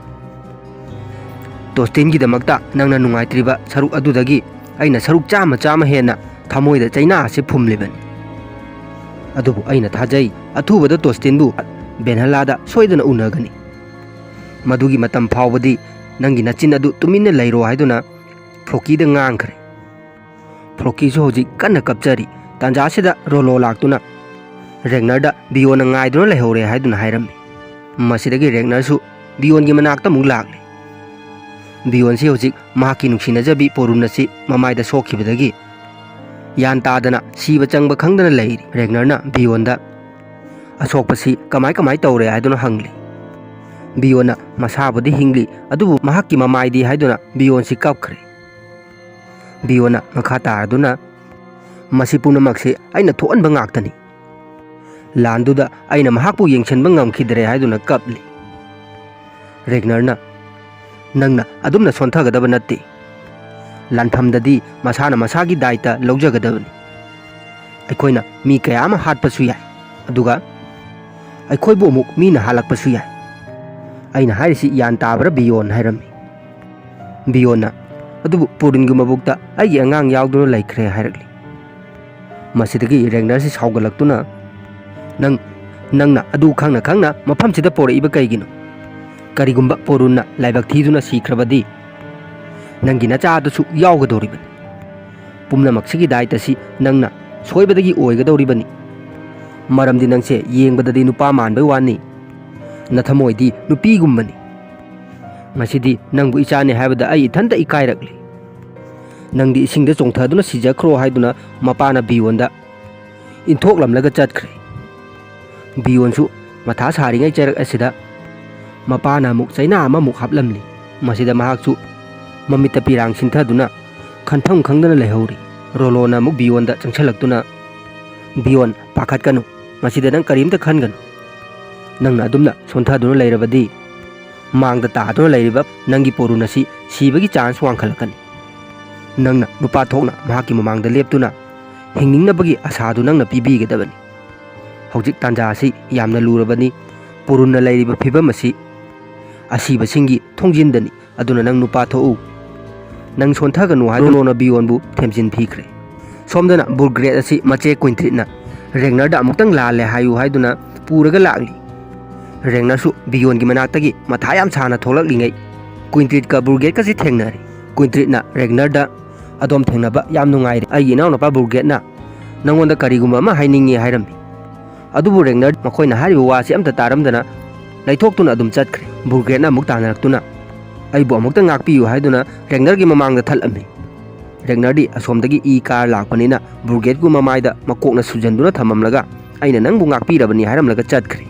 ꯇꯣꯁꯇꯤꯟꯒꯤꯗꯃꯛꯇ ꯅꯪꯅ ꯅꯨꯡꯉꯥꯏꯇ꯭ꯔꯤꯕ ꯁꯔꯨꯛ ꯑꯗꯨꯗꯒꯤ ꯑꯩꯅ ꯁꯔꯨꯛ ꯆꯥꯝꯃ, ꯆꯥꯝꯃ ꯍꯦꯟꯅ ꯊꯃꯣꯏꯗ ꯆꯩꯅꯥ ꯑꯁꯤ ꯐꯨꯝꯂꯤꯕꯅꯤ꯫ ꯑꯗꯨꯕꯨ ꯑꯩꯅ ꯊꯥꯖꯩ, ꯑꯊꯨꯕꯗ ꯇꯣꯁꯇꯤꯟꯕꯨ ꯚꯦꯟꯍꯂꯥꯗ ꯁꯣꯏꯗꯅ ꯎꯅꯒꯅꯤ꯫ ꯃꯗꯨꯒꯤ ꯃꯇꯝ ꯐꯥꯎꯕꯗꯤ ꯅꯪꯒꯤ ꯅꯆꯤꯟ ꯑꯗꯨ ꯇꯨꯃꯤꯟꯅ ꯂꯩꯔꯣ" ꯍꯥꯏꯗꯨꯅ ꯐ꯭ꯂꯣꯀꯤꯗ ꯉꯥꯡꯈ꯭ꯔꯦ꯫ ꯐ꯭ꯂꯣꯀꯤꯁꯨ ꯍꯧꯖꯤꯛ ꯀꯟꯅ ꯀꯞꯆꯔꯤ꯫ ꯇꯥꯟꯖꯥꯁꯤꯗ ꯔꯣꯂꯣ ꯂꯥꯛꯇꯨꯅ, "ꯔꯦꯒꯅꯔꯗ ꯕꯤꯌꯣꯟꯅ ꯉꯥꯏꯗꯨꯅ ꯂꯩꯍꯧꯔꯦ" ꯍꯥꯏꯗꯨꯅ ꯍꯥꯏꯔꯝꯃꯤ꯫ ꯃꯁꯤꯗꯒꯤ ꯔꯦꯒꯅꯔꯁꯨ ꯕꯤꯌꯣꯟꯒꯤ ꯃꯅꯥꯛꯇ ꯑꯃꯨꯛ ꯂꯥꯛꯂꯦ꯫ ꯕꯤꯌꯣꯟꯁꯤ ꯍꯧꯖꯤꯛ ꯃꯍꯥꯛꯀꯤ ꯅꯨꯡꯁꯤꯅꯖꯕꯤ ꯄꯣꯔꯨꯟ ꯑꯁꯤ ꯃꯃꯥꯏꯗ ꯁꯣꯛꯈꯤꯕꯗꯒꯤ ꯒ꯭ꯌꯥꯟ ꯇꯥꯗꯅ, ꯁꯤꯕ ꯆꯪꯕ ꯈꯪꯗꯅ ꯂꯩꯔꯤ꯫ ꯔꯦꯒꯅꯔꯅ ꯕꯤꯌꯣꯟꯗ ꯑꯁꯣꯛꯄꯁꯤ ꯀꯃꯥꯏ ꯀꯃꯥꯏ ꯇꯧꯔꯦ ꯍꯥꯏꯗꯨꯅ ꯍꯪꯂꯤ꯫ ꯕꯤꯌꯣꯟꯅ ꯃꯁꯥꯕꯨꯗꯤ ꯍꯤꯡꯂꯤ, ꯑꯗꯨꯕꯨ ꯃꯍꯥꯛꯀꯤ ꯃꯃꯥꯏꯗꯤ ꯍꯥꯏꯗꯨꯅ ꯕꯤꯌꯣꯟꯁꯤ ꯀꯞꯈ꯭ꯔꯦ꯫ ꯕꯤꯌꯣꯟꯅ ꯃꯈꯥ ꯇꯥꯔꯗꯨꯅ, "ꯃꯁꯤ ꯄꯨꯝꯅꯃꯛꯁꯤ ꯑꯩꯅ ꯊꯣꯛꯍꯟꯕ ꯉꯥꯛꯇꯅꯤ꯫ ꯂꯥꯟꯗꯨꯗ ꯑꯩꯅ ꯃꯍꯥꯛꯄꯨ ꯌꯦꯡꯁꯤꯟꯕ ꯉꯝꯈꯤꯗ꯭ꯔꯦ" ꯍꯥꯏꯗꯨꯅ ꯀꯞꯂꯤ꯫ ꯔꯦꯒꯅꯔꯅ, "ꯅꯪꯅ ꯑꯗꯨꯝꯅ ꯁꯣꯟꯊꯒꯗꯕ ꯅꯠꯇꯦ꯫ ꯂꯥꯟꯐꯝꯗꯗꯤ ꯃꯁꯥꯅ ꯃꯁꯥꯒꯤ ꯗꯥꯏꯇ ꯂꯧꯖꯒꯗꯕꯅꯤ꯫ ꯑꯩꯈꯣꯏꯅ ꯃꯤ ꯀꯌꯥ ꯑꯃ ꯍꯥꯠꯄꯁꯨ ꯌꯥꯏ, ꯑꯗꯨꯒ ꯑꯩꯈꯣꯏꯕꯨ ꯑꯃꯨꯛ ꯃꯤꯅ ꯍꯥꯠꯂꯛꯄꯁꯨ ꯌꯥꯏ꯫ ꯑꯩꯅ ꯍꯥꯏꯔꯤꯁꯤ ꯒ꯭ꯌꯥꯟ ꯇꯥꯕ꯭ꯔꯥ, ꯕꯤꯌꯣꯟ?" ꯍꯥꯏꯔꯝꯃꯤ꯫ ꯕꯤꯌꯣꯟꯅ, "ꯑꯗꯨꯕꯨ ꯄꯨꯔꯤꯟꯒꯤ ꯃꯕꯨꯛꯇ ꯑꯩꯒꯤ ꯑꯉꯥꯡ ꯌꯥꯎꯗꯨꯅ ꯂꯩꯈ꯭ꯔꯦ" ꯍꯥꯏꯔꯛꯂꯤ꯫ ꯃꯁꯤꯗꯒꯤ ꯔꯦꯒꯅꯔꯁꯤ ꯁꯥꯎꯒꯠꯂꯛꯇꯨꯅ, "ꯅꯪ, ꯅꯪꯅ ꯑꯗꯨ ꯈꯪꯅ ꯈꯪꯅ ꯃꯐꯝꯁꯤꯗ ꯄꯣꯔꯛꯏꯕ ꯀꯩꯒꯤꯅꯣ? ꯀꯔꯤꯒꯨꯝꯕ ꯄꯣꯔꯨꯟꯅ ꯂꯥꯏꯕꯛ ꯊꯤꯗꯨꯅ ꯁꯤꯈ꯭ꯔꯕꯗꯤ ꯅꯪꯒꯤ ꯅꯆꯥꯗꯨꯁꯨ ꯌꯥꯎꯒꯗꯧꯔꯤꯕꯅꯤ꯫ ꯄꯨꯝꯅꯃꯛꯁꯤꯒꯤ ꯗꯥꯏꯇꯁꯤ ꯅꯪꯅ ꯁꯣꯏꯕꯗꯒꯤ ꯑꯣꯏꯒꯗꯧꯔꯤꯕꯅꯤ꯫ ꯃꯔꯝꯗꯤ ꯅꯪꯁꯦ ꯌꯦꯡꯕꯗꯗꯤ ꯅꯨꯄꯥ ꯃꯥꯟꯕꯩ ꯋꯥꯅꯤ, ꯅꯊꯃꯣꯏꯗꯤ ꯅꯨꯄꯤꯒꯨꯝꯕꯅꯤ꯫ ꯉꯁꯤꯗꯤ ꯅꯪꯕꯨ ꯏꯆꯥꯅꯤ ꯍꯥꯏꯕꯗ ꯑꯩ ꯏꯊꯟꯇ ꯏꯀꯥꯏꯔꯛꯂꯤ꯫ ꯅꯪꯗꯤ ꯏꯁꯤꯡꯗ ꯆꯣꯡꯊꯗꯨꯅ ꯁꯤꯖꯈ꯭ꯔꯣ" ꯍꯥꯏꯗꯨꯅ ꯃꯄꯥꯅ ꯕꯤꯌꯣꯟꯗ ꯏꯟꯊꯣꯛꯂꯝꯂꯒ ꯆꯠꯈ꯭ꯔꯦ꯫ ꯕꯤꯌꯣꯟꯁꯨ ꯃꯊꯥ ꯁꯥꯔꯤꯉꯩ ꯆꯩꯔꯛ ꯑꯁꯤꯗ ꯃꯄꯥꯅ ꯑꯃꯨꯛ ꯆꯩꯅꯥ ꯑꯃꯃꯨꯛ ꯍꯥꯞꯂꯝꯂꯤ꯫ ꯃꯁꯤꯗ ꯃꯍꯥꯛꯁꯨ ꯃꯃꯤꯠꯇ ꯄꯤꯔꯥꯡ ꯁꯤꯟꯊꯗꯨꯅ ꯈꯟꯐꯝ ꯈꯪꯗꯅ ꯂꯩꯍꯧꯔꯤ꯫ ꯔꯣꯂꯣꯅ ꯑꯃꯨꯛ ꯕꯤꯌꯣꯟꯗ ꯆꯪꯁꯤꯜꯂꯛꯇꯨꯅ, "ꯕꯤꯌꯣꯟ, ꯄꯥꯈꯠꯀꯅꯨ꯫ ꯃꯁꯤꯗ ꯅꯪ ꯀꯔꯤꯝꯇ ꯈꯟꯒꯅꯨ꯫ ꯅꯪꯅ ꯑꯗꯨꯝꯅ ꯁꯣꯟꯊꯗꯨꯅ ꯂꯩꯔꯕꯗꯤ ꯃꯥꯡꯗ ꯇꯥꯗꯨꯅ ꯂꯩꯔꯤꯕ ꯅꯪꯒꯤ ꯄꯣꯔꯨꯟ ꯑꯁꯤ ꯁꯤꯕꯒꯤ ꯆꯥꯟꯁ ꯋꯥꯡꯈꯠꯂꯛꯀꯅꯤ꯫ ꯅꯪꯅ ꯅꯨꯄꯥ ꯊꯣꯛꯅ ꯃꯍꯥꯛꯀꯤ ꯃꯃꯥꯡꯗ ꯂꯦꯞꯇꯨꯅ ꯍꯤꯡꯅꯤꯡꯅꯕꯒꯤ ꯑꯁꯥꯗꯨ ꯅꯪꯅ ꯄꯤꯕꯤꯒꯗꯕꯅꯤ꯫ ꯍꯧꯖꯤꯛ ꯇꯥꯟꯖꯥ ꯑꯁꯤ ꯌꯥꯝꯅ ꯂꯨꯔꯕꯅꯤ꯫ ꯄꯣꯔꯨꯟꯅ ꯂꯩꯔꯤꯕ ꯐꯤꯕꯝ ꯑꯁꯤ ꯑꯁꯤꯕꯁꯤꯡꯒꯤ ꯊꯣꯡꯖꯤꯟꯗꯅꯤ꯫ ꯑꯗꯨꯅ ꯅꯪ ꯅꯨꯄꯥ ꯊꯣꯛꯎ꯫ ꯅꯪ ꯁꯣꯟꯊꯒꯅꯨ" ꯍꯥꯏꯗꯨꯅ ꯔꯣꯂꯣꯅ ꯕꯤꯌꯣꯟꯕꯨ ꯊꯦꯝꯖꯤꯟ ꯄꯤꯈ꯭ꯔꯦ꯫ ꯁꯣꯝꯗꯅ ꯕꯨꯔꯒ꯭ꯔꯦꯠ ꯑꯁꯤ ꯃꯆꯦ ꯀ꯭ꯋꯤꯟꯇ꯭ꯔꯤꯠꯅ ꯔꯦꯒꯅꯔꯗ ꯑꯃꯨꯛꯇꯪ ꯂꯥꯜꯂꯦ ꯍꯥꯏꯌꯨ ꯍꯥꯏꯗꯨꯅ ꯄꯨꯔꯒ ꯂꯥꯛꯂꯤ꯫ ꯔꯦꯒꯅꯔꯁꯨ ꯕꯤꯌꯣꯟꯒꯤ ꯃꯅꯥꯛꯇꯒꯤ ꯃꯊꯥ ꯌꯥꯝ ꯁꯥꯅ ꯊꯣꯛꯂꯛꯂꯤꯉꯩ ꯀ꯭ꯋꯤꯟꯇ꯭ꯔꯤꯠꯀ ꯕꯨꯔꯒ꯭ꯔꯦꯠꯀꯁꯤ ꯊꯦꯡꯅꯔꯦ꯫ ꯀ꯭ꯋꯤꯟꯇ꯭ꯔꯤꯠꯅ ꯔꯦꯒꯅꯔꯗ, "ꯑꯗꯣꯝ ꯊꯦꯡꯅꯕ ꯌꯥꯝ ꯅꯨꯡꯉꯥꯏꯔꯦ꯫ ꯑꯩꯒꯤ ꯏꯅꯥꯎꯅꯨꯄꯥ ꯕꯨꯔꯒ꯭ꯔꯦꯠꯅ ꯅꯪꯉꯣꯟꯗ ꯀꯔꯤꯒꯨꯝꯕ ꯑꯃ ꯍꯥꯏꯅꯤꯡꯉꯤ" ꯍꯥꯏꯔꯝꯃꯤ꯫ ꯑꯗꯨꯕꯨ ꯔꯦꯒꯅꯔ ꯃꯈꯣꯏꯅ ꯍꯥꯏꯔꯤꯕ ꯋꯥꯁꯤ ꯑꯝꯇ ꯇꯥꯔꯝꯗꯅ ꯂꯩꯊꯣꯛꯇꯨꯅ ꯑꯗꯨꯝ ꯆꯠꯈ꯭ꯔꯦ꯫ ꯕꯨꯔꯒ꯭ꯔꯦꯠꯅ ꯑꯃꯨꯛ ꯇꯥꯟꯅꯔꯛꯇꯨꯅ, "ꯑꯩꯕꯨ ꯑꯃꯨꯛꯇ ꯉꯥꯛꯄꯤꯌꯨ" ꯍꯥꯏꯗꯨꯅ ꯔꯦꯒꯅꯔꯒꯤ ꯃꯃꯥꯡꯗ ꯊꯠꯂꯝꯃꯤ꯫ ꯔꯦꯒꯅꯔꯗꯤ ꯑꯁꯣꯝꯗꯒꯤ ꯏ ꯀꯥꯔ ꯂꯥꯛꯄꯅꯤꯅ ꯕꯨꯔꯒ꯭ꯔꯦꯠꯀꯤ ꯃꯃꯥꯏꯗ ꯃꯀꯣꯛꯅ ꯁꯨꯖꯟꯗꯨꯅ ꯊꯝꯃꯝꯂꯒ, "ꯑꯩꯅ ꯅꯪꯕꯨ ꯉꯥꯛꯄꯤꯔꯕꯅꯤ" ꯍꯥꯏꯔꯝꯂꯒ ꯆꯠꯈ꯭ꯔꯦ꯫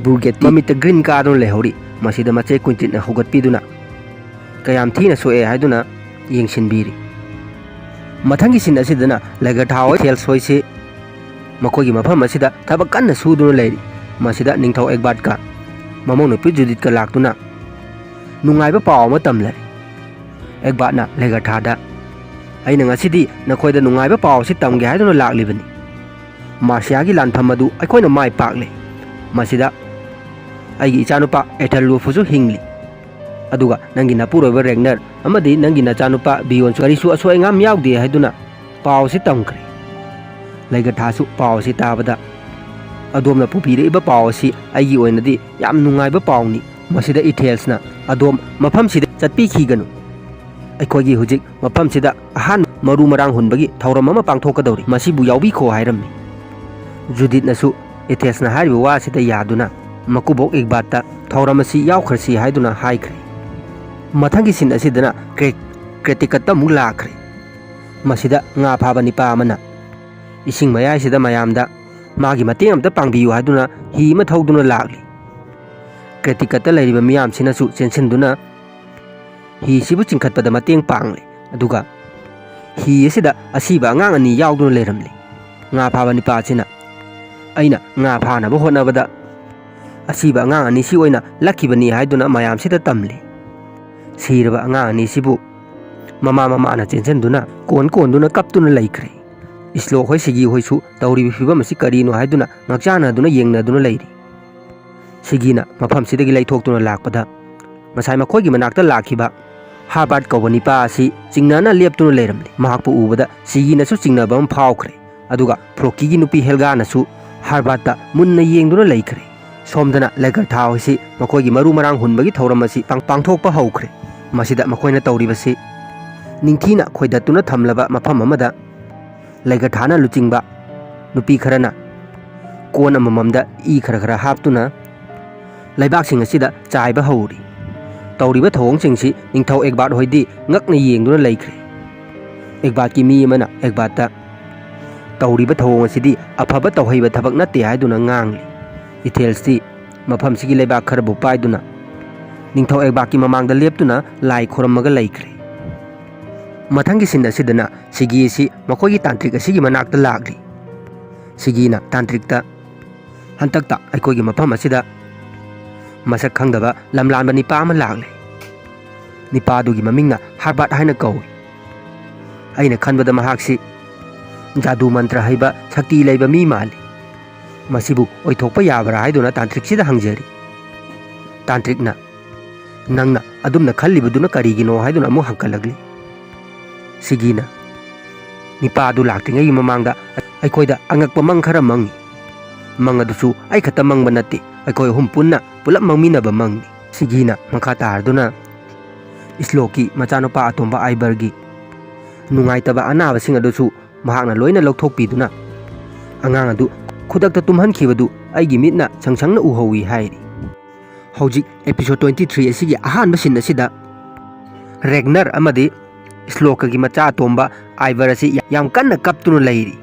ꯕ꯭ꯔꯨꯒꯦꯠꯇꯤ ꯃꯃꯤꯠꯇ ꯒ꯭ꯔꯤꯟ ꯀꯥꯗꯨꯅ ꯂꯩꯍꯧꯔꯤ꯫ ꯃꯁꯤꯗ ꯃꯆꯦ ꯀ꯭ꯋꯤꯟꯇꯤꯟꯅ ꯍꯧꯒꯠꯄꯤꯗꯨꯅ ꯀꯌꯥꯝ ꯊꯤꯅ ꯁꯣꯛꯑꯦ ꯍꯥꯏꯗꯨꯅ ꯌꯦꯡꯁꯤꯟꯕꯤꯔꯤ꯫ ꯃꯊꯪꯒꯤ ꯁꯤꯟ ꯑꯁꯤꯗꯅ ꯂꯦꯒꯔꯊꯥ ꯍꯣꯏ ꯁꯦꯜꯁ ꯍꯣꯏꯁꯤ ꯃꯈꯣꯏꯒꯤ ꯃꯐꯝ ꯑꯁꯤꯗ ꯊꯕꯛ ꯀꯟꯅ ꯁꯨꯗꯨꯅ ꯂꯩꯔꯤ꯫ ꯃꯁꯤꯗ ꯅꯤꯡꯊꯧ ꯑꯦꯛꯕꯥꯠꯀ ꯃꯃꯧ ꯅꯨꯄꯤ ꯖꯨꯗꯤꯠꯀ ꯂꯥꯛꯇꯨꯅ ꯅꯨꯡꯉꯥꯏꯕ ꯄꯥꯎ ꯑꯃ ꯇꯝꯂꯔꯤ꯫ ꯑꯦꯛꯕꯥꯠꯅ ꯂꯦꯒꯔꯊꯥꯗ, "ꯑꯩꯅ ꯉꯁꯤꯗꯤ ꯅꯈꯣꯏꯗ ꯅꯨꯡꯉꯥꯏꯕ ꯄꯥꯎ ꯑꯁꯤ ꯇꯝꯒꯦ ꯍꯥꯏꯗꯨꯅ ꯂꯥꯛꯂꯤꯕꯅꯤ꯫ ꯃꯥꯔꯁꯤꯌꯥꯒꯤ ꯂꯥꯟꯐꯝ ꯑꯗꯨ ꯑꯩꯈꯣꯏꯅ ꯃꯥꯏ ꯄꯥꯛꯂꯦ꯫ ꯃꯁꯤꯗ ꯑꯩꯒꯤ ꯏꯆꯥꯅꯨꯄꯥ ꯑꯦꯊꯦꯜꯋꯨꯐꯁꯨ ꯍꯤꯡꯂꯤ꯫ ꯑꯗꯨꯒ ꯅꯪꯒꯤ ꯅꯄꯨꯔꯣꯏꯕ ꯔꯦꯒꯅꯔ ꯑꯃꯗꯤ ꯅꯪꯒꯤ ꯅꯆꯥꯅꯨꯄꯥ ꯕꯤꯌꯣꯟꯁꯨ ꯀꯔꯤꯁꯨ ꯑꯁꯣꯏ ꯑꯉꯥꯝ ꯌꯥꯎꯗꯦ" ꯍꯥꯏꯗꯨꯅ ꯄꯥꯎ ꯑꯁꯤ ꯇꯝꯈ꯭ꯔꯦ꯫ ꯂꯩꯒꯊꯥꯁꯨ ꯄꯥꯎ ꯑꯁꯤ ꯇꯥꯕꯗ, "ꯑꯗꯣꯝꯅ ꯄꯨꯕꯤꯔꯛꯏꯕ ꯄꯥꯎ ꯑꯁꯤ ꯑꯩꯒꯤ ꯑꯣꯏꯅꯗꯤ ꯌꯥꯝ ꯅꯨꯡꯉꯥꯏꯕ ꯄꯥꯎꯅꯤ꯫ ꯃꯁꯤꯗ ꯏꯊꯦꯜꯁꯅ ꯑꯗꯣꯝ ꯃꯐꯝꯁꯤꯗ ꯆꯠꯄꯤꯈꯤꯒꯅꯨ꯫ ꯑꯩꯈꯣꯏꯒꯤ ꯍꯧꯖꯤꯛ ꯃꯐꯝꯁꯤꯗ ꯑꯍꯥꯟꯕ ꯃꯔꯨ ꯃꯔꯥꯡ ꯍꯨꯟꯕꯒꯤ ꯊꯧꯔꯝ ꯑꯃ ꯄꯥꯡꯊꯣꯛꯀꯗꯧꯔꯤ꯫ ꯃꯁꯤꯕꯨ ꯌꯥꯎꯕꯤꯈꯣ" ꯍꯥꯏꯔꯝꯃꯤ꯫ ꯖꯨꯗꯤꯠꯅꯁꯨ ꯏꯊꯦꯜꯁꯅ ꯍꯥꯏꯔꯤꯕ ꯋꯥ ꯑꯁꯤꯗ ꯌꯥꯗꯨꯅ ꯃꯀꯨꯕꯣꯛ ꯏꯛꯕꯥꯠꯇ ꯊꯧꯔꯝ ꯑꯁꯤ ꯌꯥꯎꯈ꯭ꯔꯁꯤ ꯍꯥꯏꯗꯨꯅ ꯍꯥꯏꯈ꯭ꯔꯦ꯫ ꯃꯊꯪꯒꯤ ꯁꯤꯟ ꯑꯁꯤꯗꯅ ꯀ꯭ꯔꯦ-, ꯀ꯭ꯔꯦꯇꯤꯀꯠꯇ ꯑꯃꯨꯛ ꯂꯥꯛꯈ꯭ꯔꯦ꯫ ꯃꯁꯤꯗ ꯉꯥ ꯐꯥꯕ ꯅꯤꯄꯥ ꯑꯃꯅ ꯏꯁꯤꯡ ꯃꯌꯥꯏꯁꯤꯗ ꯃꯌꯥꯝꯗ ꯃꯥꯒꯤ ꯃꯇꯦꯡ ꯑꯃꯇ ꯄꯥꯡꯕꯤꯌꯨ ꯍꯥꯏꯗꯨꯅ ꯍꯤ ꯑꯃ ꯊꯧꯗꯨꯅ ꯂꯥꯛꯂꯤ꯫ ꯀ꯭ꯔꯦꯇꯤꯀꯠꯇ ꯂꯩꯔꯤꯕ ꯃꯤꯌꯥꯝꯁꯤꯅꯁꯨ ꯆꯦꯟꯁꯤꯟꯗꯨꯅ ꯍꯤꯁꯤꯕꯨ ꯆꯤꯡꯈꯠꯄꯗ ꯃꯇꯦꯡ ꯄꯥꯡꯂꯤ꯫ ꯑꯗꯨꯒ ꯍꯤ ꯑꯁꯤꯗ ꯑꯁꯤꯕ ꯑꯉꯥꯡ ꯑꯅꯤ ꯌꯥꯎꯗꯨꯅ ꯂꯩꯔꯝꯂꯤ꯫ ꯉꯥ ꯐꯥꯕ ꯅꯤꯄꯥ ꯑꯁꯤꯅ, "ꯑꯩꯅ ꯉꯥ ꯐꯥꯅꯕ ꯍꯣꯠꯅꯕꯗ ꯑꯁꯤꯕ ꯑꯉꯥꯡ ꯑꯅꯤꯁꯤ ꯑꯣꯏꯅ ꯂꯛꯈꯤꯕꯅꯤ" ꯍꯥꯏꯗꯨꯅ ꯃꯌꯥꯝꯁꯤꯗ ꯇꯝꯂꯤ꯫ ꯁꯤꯔꯕ ꯑꯉꯥꯡ ꯑꯅꯤꯁꯤꯕꯨ ꯃꯃꯥ ꯃꯃꯥꯅ ꯆꯦꯟꯁꯤꯟꯗꯨꯅ ꯀꯣꯟ ꯀꯣꯟꯗꯨꯅ ꯀꯞꯇꯨꯅ ꯂꯩꯈ꯭ꯔꯦ꯫ ꯏꯁꯂꯣꯛ ꯍꯣꯏ ꯁꯤꯒꯤ ꯍꯣꯏꯁꯨ ꯇꯧꯔꯤꯕ ꯐꯤꯕꯝ ꯑꯁꯤ ꯀꯔꯤꯅꯣ ꯍꯥꯏꯗꯨꯅ ꯉꯛꯆꯥꯟꯅꯗꯨꯅ ꯌꯦꯡꯅꯗꯨꯅ ꯂꯩꯔꯤ꯫ ꯁꯤꯒꯤꯅ ꯃꯐꯝꯁꯤꯗꯒꯤ ꯂꯩꯊꯣꯛꯇꯨꯅ ꯂꯥꯛꯄꯗ, ꯉꯁꯥꯏ ꯃꯈꯣꯏꯒꯤ ꯃꯅꯥꯛꯇ ꯂꯥꯛꯈꯤꯕ ꯍꯥꯔꯕꯥꯔꯠ ꯀꯧꯕ ꯅꯤꯄꯥ ꯑꯁꯤ ꯆꯤꯡꯅꯅ ꯂꯦꯞꯇꯨꯅ ꯂꯩꯔꯝꯂꯤ꯫ ꯃꯍꯥꯛꯄꯨ ꯎꯕꯗ ꯁꯤꯒꯤꯅꯁꯨ ꯆꯤꯡꯅꯕ ꯑꯃ ꯐꯥꯎꯈ꯭ꯔꯦ꯫ ꯑꯗꯨꯒ ꯐ꯭ꯔꯣꯀꯤꯒꯤ ꯅꯨꯄꯤ ꯍꯦꯜꯒꯥꯅꯁꯨ ꯍꯥꯔꯕꯥꯔꯠꯇ ꯃꯨꯟꯅ ꯌꯦꯡꯗꯨꯅ ꯂꯩꯈ꯭ꯔꯦ꯫ ꯁꯣꯝꯗꯅ ꯂꯩꯒꯔꯊꯥ ꯍꯣꯏꯁꯤ ꯃꯈꯣꯏꯒꯤ ꯃꯔꯨ ꯃꯔꯥꯡ ꯍꯨꯟꯕꯒꯤ ꯊꯧꯔꯝ ꯑꯁꯤ ꯄꯥꯡ-, ꯄꯥꯡꯊꯣꯛꯄ ꯍꯧꯈ꯭ꯔꯦ꯫ ꯃꯁꯤꯗ ꯃꯈꯣꯏꯅ ꯇꯧꯔꯤꯕꯁꯤ, ꯅꯤꯡꯊꯤꯅ ꯈꯣꯏꯗꯠꯇꯨꯅ ꯊꯝꯂꯕ ꯃꯐꯝ ꯑꯃꯗ ꯂꯩꯒꯊꯥꯅ ꯂꯨꯆꯤꯡꯕ ꯅꯨꯄꯤ ꯈꯔꯅ ꯀꯣꯟ ꯑꯃꯃꯝꯗ ꯏ ꯈꯔ ꯈꯔ ꯍꯥꯞꯇꯨꯅ ꯂꯩꯕꯥꯛꯁꯤꯡ ꯑꯁꯤꯗ ꯆꯥꯏꯕ ꯍꯧꯔꯤ꯫ ꯇꯧꯔꯤꯕ ꯊꯧꯑꯣꯡꯁꯤꯡꯁꯤ ꯅꯤꯡꯊꯧ ꯑꯦꯛꯕꯥꯠ ꯍꯣꯏꯗꯤ ꯉꯛꯅ ꯌꯦꯡꯗꯨꯅ ꯂꯩꯈ꯭ꯔꯦ꯫ ꯑꯦꯛꯕꯥꯠꯀꯤ ꯃꯤ ꯑꯃꯅ ꯑꯦꯛꯕꯥꯠꯇ, "ꯇꯧꯔꯤꯕ ꯊꯧꯑꯣꯡ ꯑꯁꯤꯗꯤ ꯑꯐꯕ ꯇꯧꯍꯩꯕ ꯊꯕꯛ ꯅꯠꯇꯦ" ꯍꯥꯏꯗꯨꯅ ꯉꯥꯡꯂꯤ꯫ ꯏꯊꯦꯜꯁꯇꯤ ꯃꯐꯝꯁꯤꯒꯤ ꯂꯩꯕꯥꯛ ꯈꯔꯕꯨ ꯄꯥꯏꯗꯨꯅ ꯅꯤꯡꯊꯧ ꯑꯦꯛꯕꯥꯛꯀꯤ ꯃꯃꯥꯡꯗ ꯂꯦꯞꯇꯨꯅ ꯂꯥꯏ ꯈꯨꯔꯝꯃꯒ ꯂꯩꯈ꯭ꯔꯦ꯫ ꯃꯊꯪꯒꯤ ꯁꯤꯟ ꯑꯁꯤꯗꯅ ꯁꯤꯒꯤ ꯑꯁꯤ ꯃꯈꯣꯏꯒꯤ ꯇꯥꯟꯇ꯭ꯔꯤꯛ ꯑꯁꯤꯒꯤ ꯃꯅꯥꯛꯇ ꯂꯥꯛꯂꯤ꯫ ꯁꯤꯒꯤꯅ ꯇꯥꯟꯇ꯭ꯔꯤꯛꯇ, "ꯍꯟꯇꯛꯇ ꯑꯩꯈꯣꯏꯒꯤ ꯃꯐꯝ ꯑꯁꯤꯗ ꯃꯁꯛ ꯈꯪꯗꯕ ꯂꯝꯂꯥꯟꯕ ꯅꯤꯄꯥ ꯑꯃ ꯂꯥꯛꯂꯦ꯫ ꯅꯤꯄꯥꯗꯨꯒꯤ ꯃꯃꯤꯡꯅ ꯍꯥꯔꯕꯥꯔꯠ ꯍꯥꯏꯅ ꯀꯧꯏ꯫ ꯑꯩꯅ ꯈꯟꯕꯗ ꯃꯍꯥꯛꯁꯤ ꯖꯥꯗꯨ ꯃꯟꯇ꯭ꯔ ꯍꯩꯕ, ꯁꯛꯇꯤ ꯂꯩꯕ ꯃꯤ ꯃꯥꯜꯂꯤ꯫ ꯃꯁꯤꯕꯨ ꯑꯣꯏꯊꯣꯛꯄ ꯌꯥꯕ꯭ꯔꯥ?" ꯍꯥꯏꯗꯨꯅ ꯇꯥꯟꯇ꯭ꯔꯤꯛꯁꯤꯗ ꯍꯪꯖꯔꯤ꯫ ꯇꯥꯟꯇ꯭ꯔꯤꯛꯅ, "ꯅꯪꯅ ꯑꯗꯨꯝꯅ ꯈꯜꯂꯤꯕꯗꯨꯅ ꯀꯔꯤꯒꯤꯅꯣ?" ꯍꯥꯏꯗꯨꯅ ꯑꯃꯨꯛ ꯍꯪꯀꯠꯂꯛꯂꯤ꯫ ꯁꯤꯒꯤꯅ, "ꯅꯤꯄꯥ ꯑꯗꯨ ꯂꯥꯛꯇ꯭ꯔꯤꯉꯩꯒꯤ ꯃꯃꯥꯡꯗ ꯑꯩꯈꯣꯏꯗ ꯑꯉꯛꯄ ꯃꯪ ꯈꯔ ꯃꯪꯉꯤ꯫ ꯃꯪ ꯑꯗꯨꯁꯨ ꯑꯩ ꯈꯛꯇ ꯃꯪꯕ ꯅꯠꯇꯦ, ꯑꯩꯈꯣꯏ ꯑꯍꯨꯝ ꯄꯨꯟꯅ ꯄꯨꯂꯞ ꯃꯪꯃꯤꯟꯅꯕ ꯃꯪꯅꯤ꯫" ꯁꯤꯒꯤꯅ ꯃꯈꯥ ꯇꯥꯔꯗꯨꯅ, "ꯏꯁꯂꯣꯛꯀꯤ ꯃꯆꯥꯅꯨꯄꯥ ꯑꯇꯣꯝꯕ ꯑꯥꯏꯕꯔꯒꯤ ꯅꯨꯡꯉꯥꯏꯇꯕ ꯑꯅꯥꯕꯁꯤꯡ ꯑꯗꯨꯁꯨ ꯃꯍꯥꯛꯅ ꯂꯣꯏꯅ ꯂꯧꯊꯣꯛꯄꯤꯗꯨꯅ ꯑꯉꯥꯡ ꯑꯗꯨ ꯈꯨꯗꯛꯇ ꯇꯨꯝꯍꯟꯈꯤꯕꯗꯨ ꯑꯩꯒꯤ ꯃꯤꯠꯅ ꯁꯪꯁꯪꯅ ꯎꯍꯧꯏ" ꯍꯥꯏꯔꯤ꯫ ꯍꯧꯖꯤꯛ episode twenty three ꯑꯁꯤꯒꯤ ꯑꯍꯥꯟꯕ ꯁꯤꯟ ꯑꯁꯤꯗ ꯔꯦꯒꯅꯔ ꯑꯃꯗꯤ ꯏꯁꯂꯣꯛꯀꯒꯤ ꯃꯆꯥ ꯑꯇꯣꯝꯕ ꯑꯥꯏꯕꯔ ꯑꯁꯤ ꯌꯥꯝ ꯀꯟꯅ ꯀꯞꯇꯨꯅ ꯂꯩꯔꯤ꯫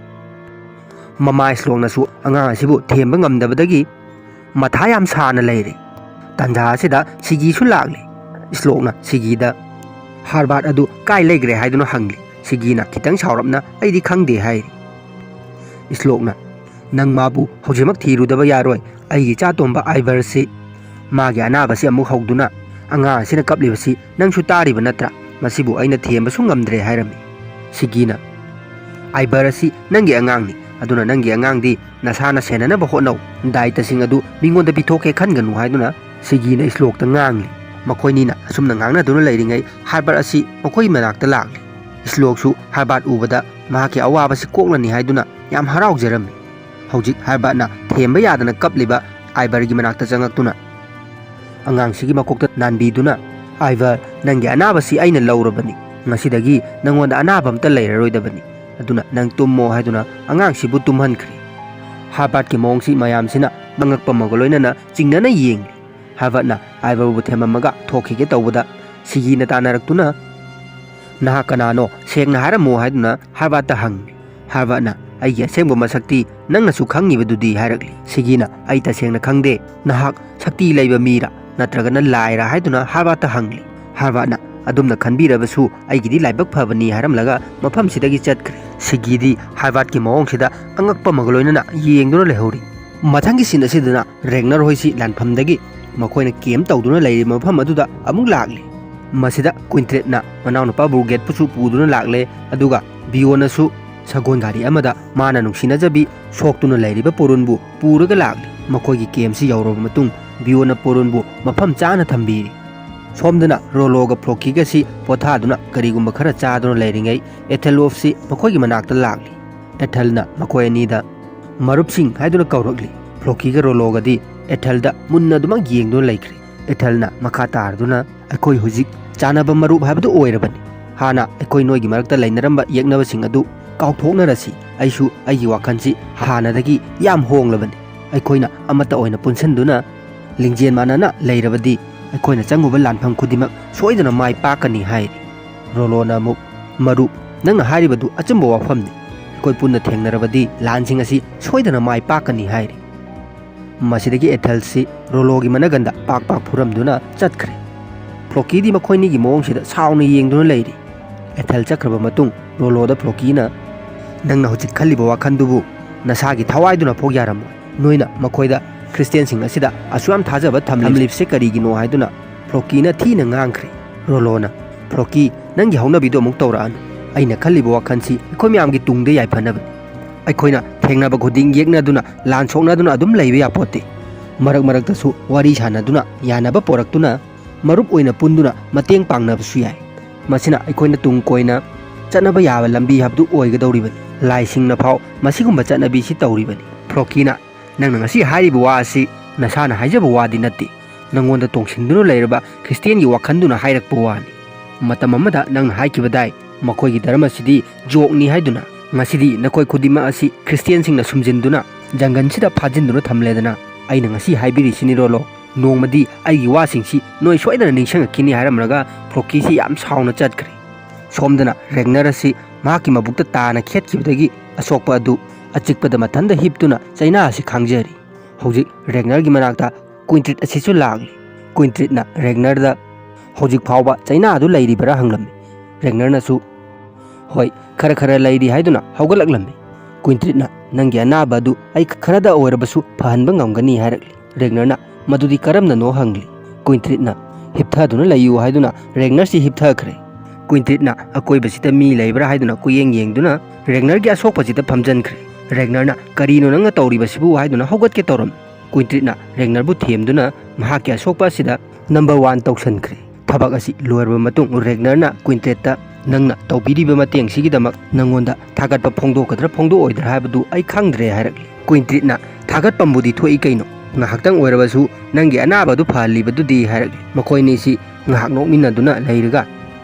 ꯃꯃꯥ ꯏꯁꯂꯣꯛꯅꯁꯨ ꯑꯉꯥꯡ ꯑꯁꯤꯕꯨ ꯊꯦꯝꯕ ꯉꯝꯗꯕꯗꯒꯤ ꯃꯊꯥ ꯌꯥꯝ ꯁꯥꯅ ꯂꯩꯔꯤ꯫ ꯇꯥꯟꯖꯥ ꯑꯁꯤꯗ ꯁꯤꯒꯤꯁꯨ ꯂꯥꯛꯂꯤ꯫ ꯏꯁꯂꯣꯛꯅ ꯁꯤꯒꯤꯗ, "ꯍꯥꯔꯕꯥꯔꯠ ꯑꯗꯨ ꯀꯥꯏ ꯂꯩꯈ꯭ꯔꯦ?" ꯍꯥꯏꯗꯨꯅ ꯍꯪꯂꯤ꯫ ꯁꯤꯒꯤꯅ ꯈꯤꯇꯪ ꯁꯥꯎꯔꯞꯅ, "ꯑꯩꯗꯤ ꯈꯪꯗꯦ" ꯍꯥꯏꯔꯤ꯫ ꯏꯁꯂꯣꯛꯅ, "ꯅꯪ ꯃꯥꯕꯨ ꯍꯧꯖꯤꯛꯃꯛ ꯊꯤꯔꯨꯗꯕ ꯌꯥꯔꯣꯏ꯫ ꯑꯩꯒꯤ ꯏꯆꯥꯇꯣꯝꯕ ꯑꯥꯏꯕꯔꯁꯤ ꯃꯥꯒꯤ ꯑꯅꯥꯕꯁꯤ ꯑꯃꯨꯛ ꯍꯧꯗꯨꯅ ꯑꯉꯥꯡ ꯑꯁꯤꯅ ꯀꯞꯂꯤꯕꯁꯤ ꯅꯪꯁꯨ ꯇꯥꯔꯤꯕ ꯅꯠꯇ꯭ꯔꯥ? ꯃꯁꯤꯕꯨ ꯑꯩꯅ ꯊꯦꯝꯕꯁꯨ ꯉꯝꯗ꯭ꯔꯦ" ꯍꯥꯏꯔꯝꯃꯤ꯫ ꯁꯤꯒꯤꯅ, "ꯑꯥꯏꯕꯔ ꯑꯁꯤ ꯅꯪꯒꯤ ꯑꯉꯥꯡꯅꯤ, ꯑꯗꯨꯅ ꯅꯪꯒꯤ ꯑꯉꯥꯡꯗꯤ ꯅꯁꯥꯅ ꯁꯦꯟꯅꯅꯕ ꯍꯣꯠꯅꯧ꯫ ꯗꯥꯏꯇꯁꯤꯡ ꯑꯗꯨ ꯃꯤꯉꯣꯟꯗ ꯄꯤꯊꯣꯛꯀꯦ ꯈꯟꯒꯅꯨ" ꯍꯥꯏꯗꯨꯅ ꯁꯤꯒꯤꯅ ꯏꯁꯂꯣꯛꯇ ꯉꯥꯡꯂꯤ꯫ ꯃꯈꯣꯏꯅꯤꯅ ꯑꯁꯨꯝꯅ ꯉꯥꯡꯅꯗꯨꯅ ꯂꯩꯔꯤꯉꯩ ꯍꯥꯔꯕꯥꯔꯠ ꯑꯁꯤ ꯃꯈꯣꯏ ꯃꯅꯥꯛꯇ ꯂꯥꯛꯂꯤ꯫ ꯏꯁꯂꯣꯛꯁꯨ ꯍꯥꯔꯕꯥꯔꯠ ꯎꯕꯗ ꯃꯍꯥꯛꯀꯤ ꯑꯋꯥꯕꯁꯤ ꯀꯣꯛꯂꯅꯤ ꯍꯥꯏꯗꯨꯅ ꯌꯥꯝ ꯍꯔꯥꯎꯖꯔꯝꯃꯤ꯫ ꯍꯧꯖꯤꯛ ꯍꯥꯔꯕꯥꯔꯠꯅ ꯊꯦꯝꯕ ꯌꯥꯗꯅ ꯀꯞꯂꯤꯕ ꯑꯥꯏꯕꯔꯒꯤ ꯃꯅꯥꯛꯇ ꯆꯪꯉꯛꯇꯨꯅ ꯑꯉꯥꯡꯁꯤꯒꯤ ꯃꯀꯣꯛꯇ ꯅꯥꯟꯕꯤꯗꯨꯅ, "ꯑꯥꯏꯕꯔ, ꯅꯪꯒꯤ ꯑꯅꯥꯕꯁꯤ ꯑꯩꯅ ꯂꯧꯔꯕꯅꯤ꯫ ꯉꯁꯤꯗꯒꯤ ꯅꯪꯉꯣꯟꯗ ꯑꯅꯥꯕ ꯑꯝꯇ ꯂꯩꯔꯔꯣꯏꯗꯕꯅꯤ꯫ ꯑꯗꯨꯅ ꯅꯪ ꯇꯨꯝꯃꯣ" ꯍꯥꯏꯗꯨꯅ ꯑꯉꯥꯡꯁꯤꯕꯨ ꯇꯨꯝꯍꯟꯈ꯭ꯔꯦ꯫ ꯍꯥꯔꯕꯥꯔꯠꯀꯤ ꯃꯑꯣꯡꯁꯤ ꯃꯌꯥꯝꯁꯤꯅ ꯑꯉꯛꯄ ꯑꯃꯒ ꯂꯣꯏꯅꯅ ꯆꯤꯡꯅꯅ ꯌꯦꯡꯂꯤ꯫ ꯍꯥꯔꯕꯥꯔꯠꯅ ꯑꯥꯏꯕꯔꯕꯨ ꯊꯦꯝꯃꯝꯃꯒ ꯊꯣꯛꯈꯤꯒꯦ ꯇꯧꯕꯗ ꯁꯤꯒꯤꯅ ꯇꯥꯟꯅꯔꯛꯇꯨꯅ, "ꯅꯍꯥꯛ ꯀꯅꯥꯅꯣ? ꯁꯦꯡꯅ ꯍꯥꯏꯔꯝꯃꯨ" ꯍꯥꯏꯗꯨꯅ ꯍꯥꯔꯕꯥꯔꯠꯇ ꯍꯪꯂꯤ꯫ ꯍꯥꯔꯕꯥꯔꯠꯅ, "ꯑꯩꯒꯤ ꯑꯁꯦꯡꯕ ꯃꯁꯛꯇꯤ ꯅꯪꯅꯁꯨ ꯈꯪꯉꯤꯕꯗꯨꯗꯤ" ꯍꯥꯏꯔꯛꯂꯤ꯫ ꯁꯤꯒꯤꯅ "ꯑꯩ ꯇꯁꯦꯡꯅ ꯈꯪꯗꯦ, ꯅꯍꯥꯛ ꯁꯛꯇꯤ ꯂꯩꯕ ꯃꯤꯔꯥ ꯅꯠꯇ꯭ꯔꯒꯅ ꯂꯥꯏꯔꯥ?" ꯍꯥꯏꯗꯨꯅ ꯍꯥꯔꯕꯥꯔꯠꯇ ꯍꯪꯂꯤ꯫ ꯍꯥꯔꯕꯥꯔꯠꯅ "ꯑꯗꯨꯝꯅ ꯈꯟꯕꯤꯔꯕꯁꯨ ꯑꯩꯒꯤꯗꯤ ꯂꯥꯏꯕꯛ ꯐꯕꯅꯤ" ꯍꯥꯏꯔꯝꯂꯒ ꯃꯐꯝꯁꯤꯗꯒꯤ ꯆꯠꯈ꯭ꯔꯦ꯫ ꯁꯤꯒꯤꯗꯤ ꯍꯥꯔꯕꯥꯔꯠꯀꯤ ꯃꯑꯣꯡꯁꯤꯗ ꯑꯉꯛꯄ ꯑꯃꯒ ꯂꯣꯏꯅꯅ ꯌꯦꯡꯗꯨꯅ ꯂꯩꯍꯧꯔꯤ꯫ ꯃꯊꯪꯒꯤ ꯁꯤꯟ ꯑꯁꯤꯗꯅ ꯔꯦꯒꯅꯔ ꯍꯣꯏꯁꯤ ꯂꯥꯟꯐꯝꯗꯒꯤ ꯃꯈꯣꯏꯅ ꯀꯦꯝ ꯇꯧꯗꯨꯅ ꯂꯩꯔꯤꯕ ꯃꯐꯝ ꯑꯗꯨꯗ ꯑꯃꯨꯛ ꯂꯥꯛꯂꯤ꯫ ꯃꯁꯤꯗ ꯀ꯭ꯋꯤꯟꯇ꯭ꯔꯦꯠꯅ ꯃꯅꯥꯎꯅꯨꯄꯥ ꯕ꯭ꯔꯨꯒꯦꯠꯄꯨꯁꯨ ꯄꯨꯗꯨꯅ ꯂꯥꯛꯂꯦ, ꯑꯗꯨꯒ ꯕꯤꯌꯣꯅꯁꯨ ꯁꯒꯣꯜ ꯒꯥꯔꯤ ꯑꯃꯗ ꯃꯥꯅ ꯅꯨꯡꯁꯤꯅꯖꯕꯤ ꯁꯣꯛꯇꯨꯅ ꯂꯩꯔꯤꯕ ꯄꯣꯔꯨꯟꯕꯨ ꯄꯨꯔꯒ ꯂꯥꯛꯂꯤ꯫ ꯃꯈꯣꯏꯒꯤ ꯀꯦꯝꯁꯤ ꯌꯧꯔꯕ ꯃꯇꯨꯡ ꯕꯤꯌꯣꯅ ꯄꯣꯔꯨꯟꯕꯨ ꯃꯐꯝ ꯆꯥꯅ ꯊꯝꯕꯤꯔꯤ꯫ ꯁꯣꯝꯗꯅ ꯔꯣꯂꯣꯒ ꯐ꯭ꯂꯣꯀꯤꯒꯁꯤ ꯄꯣꯊꯥꯗꯨꯅ ꯀꯔꯤꯒꯨꯝꯕ ꯈꯔ ꯆꯥꯗꯨꯅ ꯂꯩꯔꯤꯉꯩ ꯑꯦꯊꯦꯜꯋꯣꯐꯁꯤ ꯃꯈꯣꯏꯒꯤ ꯃꯅꯥꯛꯇ ꯂꯥꯛꯂꯤ꯫ ꯑꯦꯊꯦꯜꯅ ꯃꯈꯣꯏ ꯑꯅꯤꯗ ꯃꯔꯨꯞꯁꯤꯡ ꯍꯥꯏꯗꯨꯅ ꯀꯧꯔꯛꯂꯤ꯫ ꯐ꯭ꯂꯣꯀꯤꯒ ꯔꯣꯂꯣꯒꯗꯤ ꯑꯦꯊꯦꯜꯗ ꯃꯨꯟꯅ ꯑꯗꯨꯃꯛ ꯌꯦꯡꯗꯨꯅ ꯂꯩꯈ꯭ꯔꯦ꯫ ꯑꯦꯊꯦꯜꯅ ꯃꯈꯥ ꯇꯥꯔꯗꯨꯅ, "ꯑꯩꯈꯣꯏ ꯍꯧꯖꯤꯛ ꯆꯥꯟꯅꯕ ꯃꯔꯨꯞ ꯍꯥꯏꯕꯗꯨ ꯑꯣꯏꯔꯕꯅꯤ꯫ ꯍꯥꯟꯅ ꯑꯩꯈꯣꯏ ꯅꯣꯏꯒꯤ ꯃꯔꯛꯇ ꯂꯩꯅꯔꯝꯕ ꯌꯦꯛꯅꯕꯁꯤꯡ ꯑꯗꯨ ꯀꯥꯎꯊꯣꯛꯅꯔꯁꯤ꯫ ꯑꯩꯁꯨ ꯑꯩꯒꯤ ꯋꯥꯈꯜꯁꯤ ꯍꯥꯟꯅꯗꯒꯤ ꯌꯥꯝ ꯍꯣꯡꯂꯕꯅꯤ꯫ ꯑꯩꯈꯣꯏꯅ ꯑꯃꯠꯇ ꯑꯣꯏꯅ ꯄꯨꯟꯁꯤꯟꯗꯨꯅ ꯂꯤꯡꯖꯦꯜ ꯃꯥꯟꯅꯅ ꯂꯩꯔꯕꯗꯤ ꯑꯩꯈꯣꯏꯅ ꯆꯪꯉꯨꯕ ꯂꯥꯟꯐꯝ ꯈꯨꯗꯤꯡꯃꯛ ꯁꯣꯏꯗꯅ ꯃꯥꯏ ꯄꯥꯛꯀꯅꯤ" ꯍꯥꯏꯔꯤ꯫ ꯔꯣꯂꯣꯅ ꯑꯃꯨꯛ, "ꯃꯔꯨꯞ, ꯅꯪꯅ ꯍꯥꯏꯔꯤꯕꯗꯨ ꯑꯆꯨꯝꯕ ꯋꯥꯐꯝꯅꯤ꯫ ꯑꯩꯈꯣꯏ ꯄꯨꯟꯅ ꯊꯦꯡꯅꯔꯕꯗꯤ ꯂꯥꯟꯁꯤꯡ ꯑꯁꯤ ꯁꯣꯏꯗꯅ ꯃꯥꯏ ꯄꯥꯛꯀꯅꯤ" ꯍꯥꯏꯔꯤ꯫ ꯃꯁꯤꯗꯒꯤ ꯑꯦꯊꯦꯜꯁꯤ ꯔꯣꯂꯣꯒꯤ ꯃꯅꯒꯟꯗ ꯄꯥꯛ ꯄꯥꯛ ꯐꯨꯔꯝꯗꯨꯅ ꯆꯠꯈ꯭ꯔꯦ꯫ ꯐ꯭ꯂꯣꯀꯤꯗꯤ ꯃꯈꯣꯏꯅꯤꯒꯤ ꯃꯑꯣꯡꯁꯤꯗ ꯁꯥꯎꯅ ꯌꯦꯡꯗꯨꯅ ꯂꯩꯔꯤ꯫ ꯑꯦꯊꯦꯜ ꯆꯠꯈ꯭ꯔꯕ ꯃꯇꯨꯡ ꯔꯣꯂꯣꯗ ꯐ꯭ꯂꯣꯀꯤꯅ, "ꯅꯪꯅ ꯍꯧꯖꯤꯛ ꯈꯜꯂꯤꯕ ꯋꯥꯈꯜꯗꯨꯕꯨ ꯅꯁꯥꯒꯤ ꯊꯋꯥꯏꯗꯨꯅꯐꯥꯎ ꯌꯥꯔꯝꯃꯣꯏ꯫ ꯅꯣꯏꯅ ꯃꯈꯣꯏꯗ ꯈ꯭ꯔꯤꯁꯇꯤꯌꯥꯟꯁꯤꯡ ꯑꯁꯤꯗ ꯑꯁꯨꯛ ꯌꯥꯝ ꯊꯥꯖꯕ ꯊꯝꯂꯤꯕꯁꯦ ꯀꯔꯤꯒꯤꯅꯣ?" ꯍꯥꯏꯗꯨꯅ ꯐ꯭ꯂꯣꯀꯤꯅ ꯊꯤꯅ ꯉꯥꯡꯈ꯭ꯔꯦ꯫ ꯔꯣꯂꯣꯅ, "ꯐ꯭ꯂꯣꯀꯤ, ꯅꯪꯒꯤ ꯍꯧꯅꯕꯤꯗꯣ ꯑꯃꯨꯛ ꯇꯧꯔꯛꯑꯅꯨ꯫ ꯑꯩꯅ ꯈꯜꯂꯤꯕ ꯋꯥꯈꯜꯁꯤ ꯑꯩꯈꯣꯏ ꯃꯌꯥꯝꯒꯤ ꯇꯨꯡꯗ ꯌꯥꯏꯐꯅꯕꯅꯤ꯫ ꯑꯩꯈꯣꯏꯅ ꯊꯦꯡꯅꯕ ꯈꯨꯗꯤꯡ ꯌꯦꯛꯅꯗꯨꯅ, ꯂꯥꯟ ꯁꯣꯛꯅꯗꯨꯅ ꯑꯗꯨꯝ ꯂꯩꯕ ꯌꯥꯄꯣꯠꯇꯦ꯫ ꯃꯔꯛ ꯃꯔꯛꯇꯁꯨ ꯋꯥꯔꯤ ꯁꯥꯟꯅꯗꯨꯅ, ꯌꯥꯅꯕ ꯄꯣꯔꯛꯇꯨꯅ, ꯃꯔꯨꯞ ꯑꯣꯏꯅ ꯄꯨꯟꯗꯨꯅ ꯃꯇꯦꯡ ꯄꯥꯡꯅꯕꯁꯨ ꯌꯥꯏ꯫ ꯃꯁꯤꯅ ꯑꯩꯈꯣꯏꯅ ꯇꯨꯡ ꯀꯣꯏꯅ ꯆꯠꯅꯕ ꯌꯥꯕ ꯂꯝꯕꯤ ꯍꯥꯏꯕꯗꯨ ꯑꯣꯏꯒꯗꯧꯔꯤꯕꯅꯤ꯫ ꯂꯥꯏꯁꯤꯡꯅ ꯐꯥꯎ ꯃꯁꯤꯒꯨꯝꯕ ꯆꯠꯅꯕꯤꯁꯤ ꯇꯧꯔꯤꯕꯅꯤ꯫" ꯐ꯭ꯂꯣꯀꯤꯅ, "ꯅꯪꯅ ꯉꯁꯤ ꯍꯥꯏꯔꯤꯕ ꯋꯥ ꯑꯁꯤ ꯅꯁꯥꯅ ꯍꯥꯏꯖꯕ ꯋꯥꯗꯤ ꯅꯠꯇꯦ꯫ ꯅꯪꯉꯣꯟꯗ ꯇꯣꯡꯁꯤꯟꯗꯨꯅ ꯂꯩꯔꯕ ꯈ꯭ꯔꯤꯁꯇꯤꯌꯥꯟꯒꯤ ꯋꯥꯈꯜꯗꯨꯅ ꯍꯥꯏꯔꯛꯄ ꯋꯥꯅꯤ꯫ ꯃꯇꯝ ꯑꯃꯗ ꯅꯪꯅ ꯍꯥꯏꯈꯤꯕꯗꯥꯏ, ꯃꯈꯣꯏꯒꯤ ꯙꯔꯃꯁꯤꯗꯤ ꯖꯣꯛꯅꯤ ꯍꯥꯏꯗꯨꯅ꯫ ꯉꯁꯤꯗꯤ ꯅꯈꯣꯏ ꯈꯨꯗꯤꯡꯃꯛ ꯑꯁꯤ ꯈ꯭ꯔꯤꯁꯇꯤꯌꯥꯟꯁꯤꯡꯅ ꯁꯨꯝꯖꯤꯟꯗꯨꯅ ꯖꯪꯒꯜꯁꯤꯗ ꯐꯥꯖꯤꯟꯗꯨꯅ ꯊꯝꯂꯦꯗꯅ꯫ ꯑꯩꯅ ꯉꯁꯤ ꯍꯥꯏꯕꯤꯔꯤꯁꯤꯅꯤ ꯔꯣꯂꯣ, ꯅꯣꯡꯃꯗꯤ ꯑꯩꯒꯤ ꯋꯥꯁꯤꯡꯁꯤ ꯅꯣꯏ ꯁꯣꯏꯗꯅ ꯅꯤꯡꯁꯤꯡꯉꯛꯈꯤꯅꯤ" ꯍꯥꯏꯔꯝꯂꯒ ꯐ꯭ꯂꯣꯀꯤꯁꯤ ꯌꯥꯝ ꯁꯥꯎꯅ ꯆꯠꯈ꯭ꯔꯦ꯫ ꯁꯣꯝꯗꯅ ꯔꯦꯒꯅꯔ ꯑꯁꯤ ꯃꯍꯥꯛꯀꯤ ꯃꯕꯨꯛꯇ ꯇꯥꯅ ꯈꯦꯠꯈꯤꯕꯗꯒꯤ ꯑꯁꯣꯛꯄ ꯑꯗꯨ ꯑꯆꯤꯛꯄꯗ ꯃꯊꯟꯇ ꯍꯤꯞꯇꯨꯅ ꯆꯩꯅꯥ ꯑꯁꯤ ꯈꯥꯡꯖꯔꯤ꯫ ꯍꯧꯖꯤꯛ ꯔꯦꯒꯅꯔꯒꯤ ꯃꯅꯥꯛꯇ ꯀ꯭ꯋꯤꯟꯇ꯭ꯔꯤꯠ ꯑꯁꯤꯁꯨ ꯂꯥꯛꯂꯤ꯫ ꯀ꯭ꯋꯤꯟꯇ꯭ꯔꯤꯠꯅ ꯔꯦꯒꯅꯔꯗ ꯍꯧꯖꯤꯛ ꯐꯥꯎꯕ ꯆꯩꯅꯥ ꯑꯗꯨ ꯂꯩꯔꯤꯕꯔꯥ ꯍꯪꯂꯝꯃꯤ꯫ ꯔꯦꯒꯅꯔꯅꯁꯨ "ꯍꯣꯏ, ꯈꯔ ꯈꯔ ꯂꯩꯔꯤ" ꯍꯥꯏꯗꯨꯅ ꯍꯧꯒꯠꯂꯛꯂꯝꯃꯤ꯫ ꯀ꯭ꯋꯤꯟꯇ꯭ꯔꯤꯠꯅ "ꯅꯪꯒꯤ ꯑꯅꯥꯕ ꯑꯗꯨ ꯑꯩ ꯈꯔꯗ ꯑꯣꯏꯔꯕꯁꯨ ꯐꯍꯟꯕ ꯉꯝꯒꯅꯤ" ꯍꯥꯏꯔꯛꯂꯤ꯫ ꯔꯦꯒꯅꯔꯅ "ꯃꯗꯨꯗꯤ ꯀꯔꯝꯅꯅꯣ?" ꯍꯪꯂꯤ꯫ ꯀ꯭ꯋꯤꯟꯇ꯭ꯔꯤꯠꯅ "ꯍꯤꯞꯊꯗꯨꯅ ꯂꯩꯌꯨ" ꯍꯥꯏꯗꯨꯅ ꯔꯦꯒꯅꯔꯁꯤ ꯍꯤꯞꯊꯈ꯭ꯔꯦ꯫ ꯀ꯭ꯋꯤꯟꯇ꯭ꯔꯤꯠꯅ ꯑꯀꯣꯏꯕꯁꯤꯗ ꯃꯤ ꯂꯩꯕ꯭ꯔꯥ ꯍꯥꯏꯗꯨꯅ ꯀꯨꯌꯦꯡ ꯌꯦꯡꯗꯨꯅ ꯔꯦꯒꯅꯔꯒꯤ ꯑꯁꯣꯛꯄꯁꯤꯗ ꯐꯝꯖꯟꯈ꯭ꯔꯦ꯫ ꯔꯦꯒꯅꯔꯅ "ꯀꯔꯤꯅꯣ ꯅꯪꯅ ꯇꯧꯔꯤꯕꯁꯤꯕꯨ?" ꯍꯥꯏꯗꯨꯅ ꯍꯧꯒꯠꯀꯦ ꯇꯧꯔꯝꯃꯤ꯫ ꯀ꯭ꯋꯤꯟꯇ꯭ꯔꯤꯠꯅ ꯔꯦꯒꯅꯔꯕꯨ ꯊꯦꯝꯗꯨꯅ ꯃꯍꯥꯛꯀꯤ ꯑꯁꯣꯛꯄ ꯑꯁꯤꯗ ꯅꯝꯕꯔ ꯋꯥꯟ ꯇꯧꯁꯟꯈ꯭ꯔꯦ꯫ ꯊꯕꯛ ꯑꯁꯤ ꯂꯣꯏꯔꯕ ꯃꯇꯨꯡ ꯔꯦꯒꯅꯔꯅ ꯀ꯭ꯋꯤꯟꯇ꯭ꯔꯤꯠꯇ "ꯅꯪꯅ ꯇꯧꯕꯤꯔꯤꯕ ꯃꯇꯦꯡꯁꯤꯒꯤꯗꯃꯛ ꯅꯪꯉꯣꯟꯗ ꯊꯥꯒꯠꯄ ꯐꯣꯡꯗꯣꯛꯀꯗ꯭ꯔꯥ ꯐꯣꯡꯗꯣꯛꯑꯣꯏꯗ꯭ꯔꯥ ꯍꯥꯏꯕꯗꯨ ꯑꯩ ꯈꯪꯗ꯭ꯔꯦ" ꯍꯥꯏꯔꯛꯂꯤ꯫ ꯀ꯭ꯋꯤꯟꯇ꯭ꯔꯤꯠꯅ "ꯊꯥꯒꯠꯄꯝꯕꯨꯗꯤ ꯊꯣꯛꯏ ꯀꯩꯅꯣ, ꯉꯥꯏꯍꯥꯛꯇꯪ ꯑꯣꯏꯔꯕꯁꯨ ꯅꯪꯒꯤ ꯑꯅꯥꯕ ꯑꯗꯨ ꯐꯍꯜꯂꯤꯕꯗꯨꯗꯤ" ꯍꯥꯏꯔꯛꯂꯤ꯫ ꯃꯈꯣꯏ ꯑꯅꯤꯁꯤ ꯉꯥꯏꯍꯥꯛ ꯅꯣꯛꯃꯤꯟꯅꯗꯨꯅ ꯂꯩꯔꯒ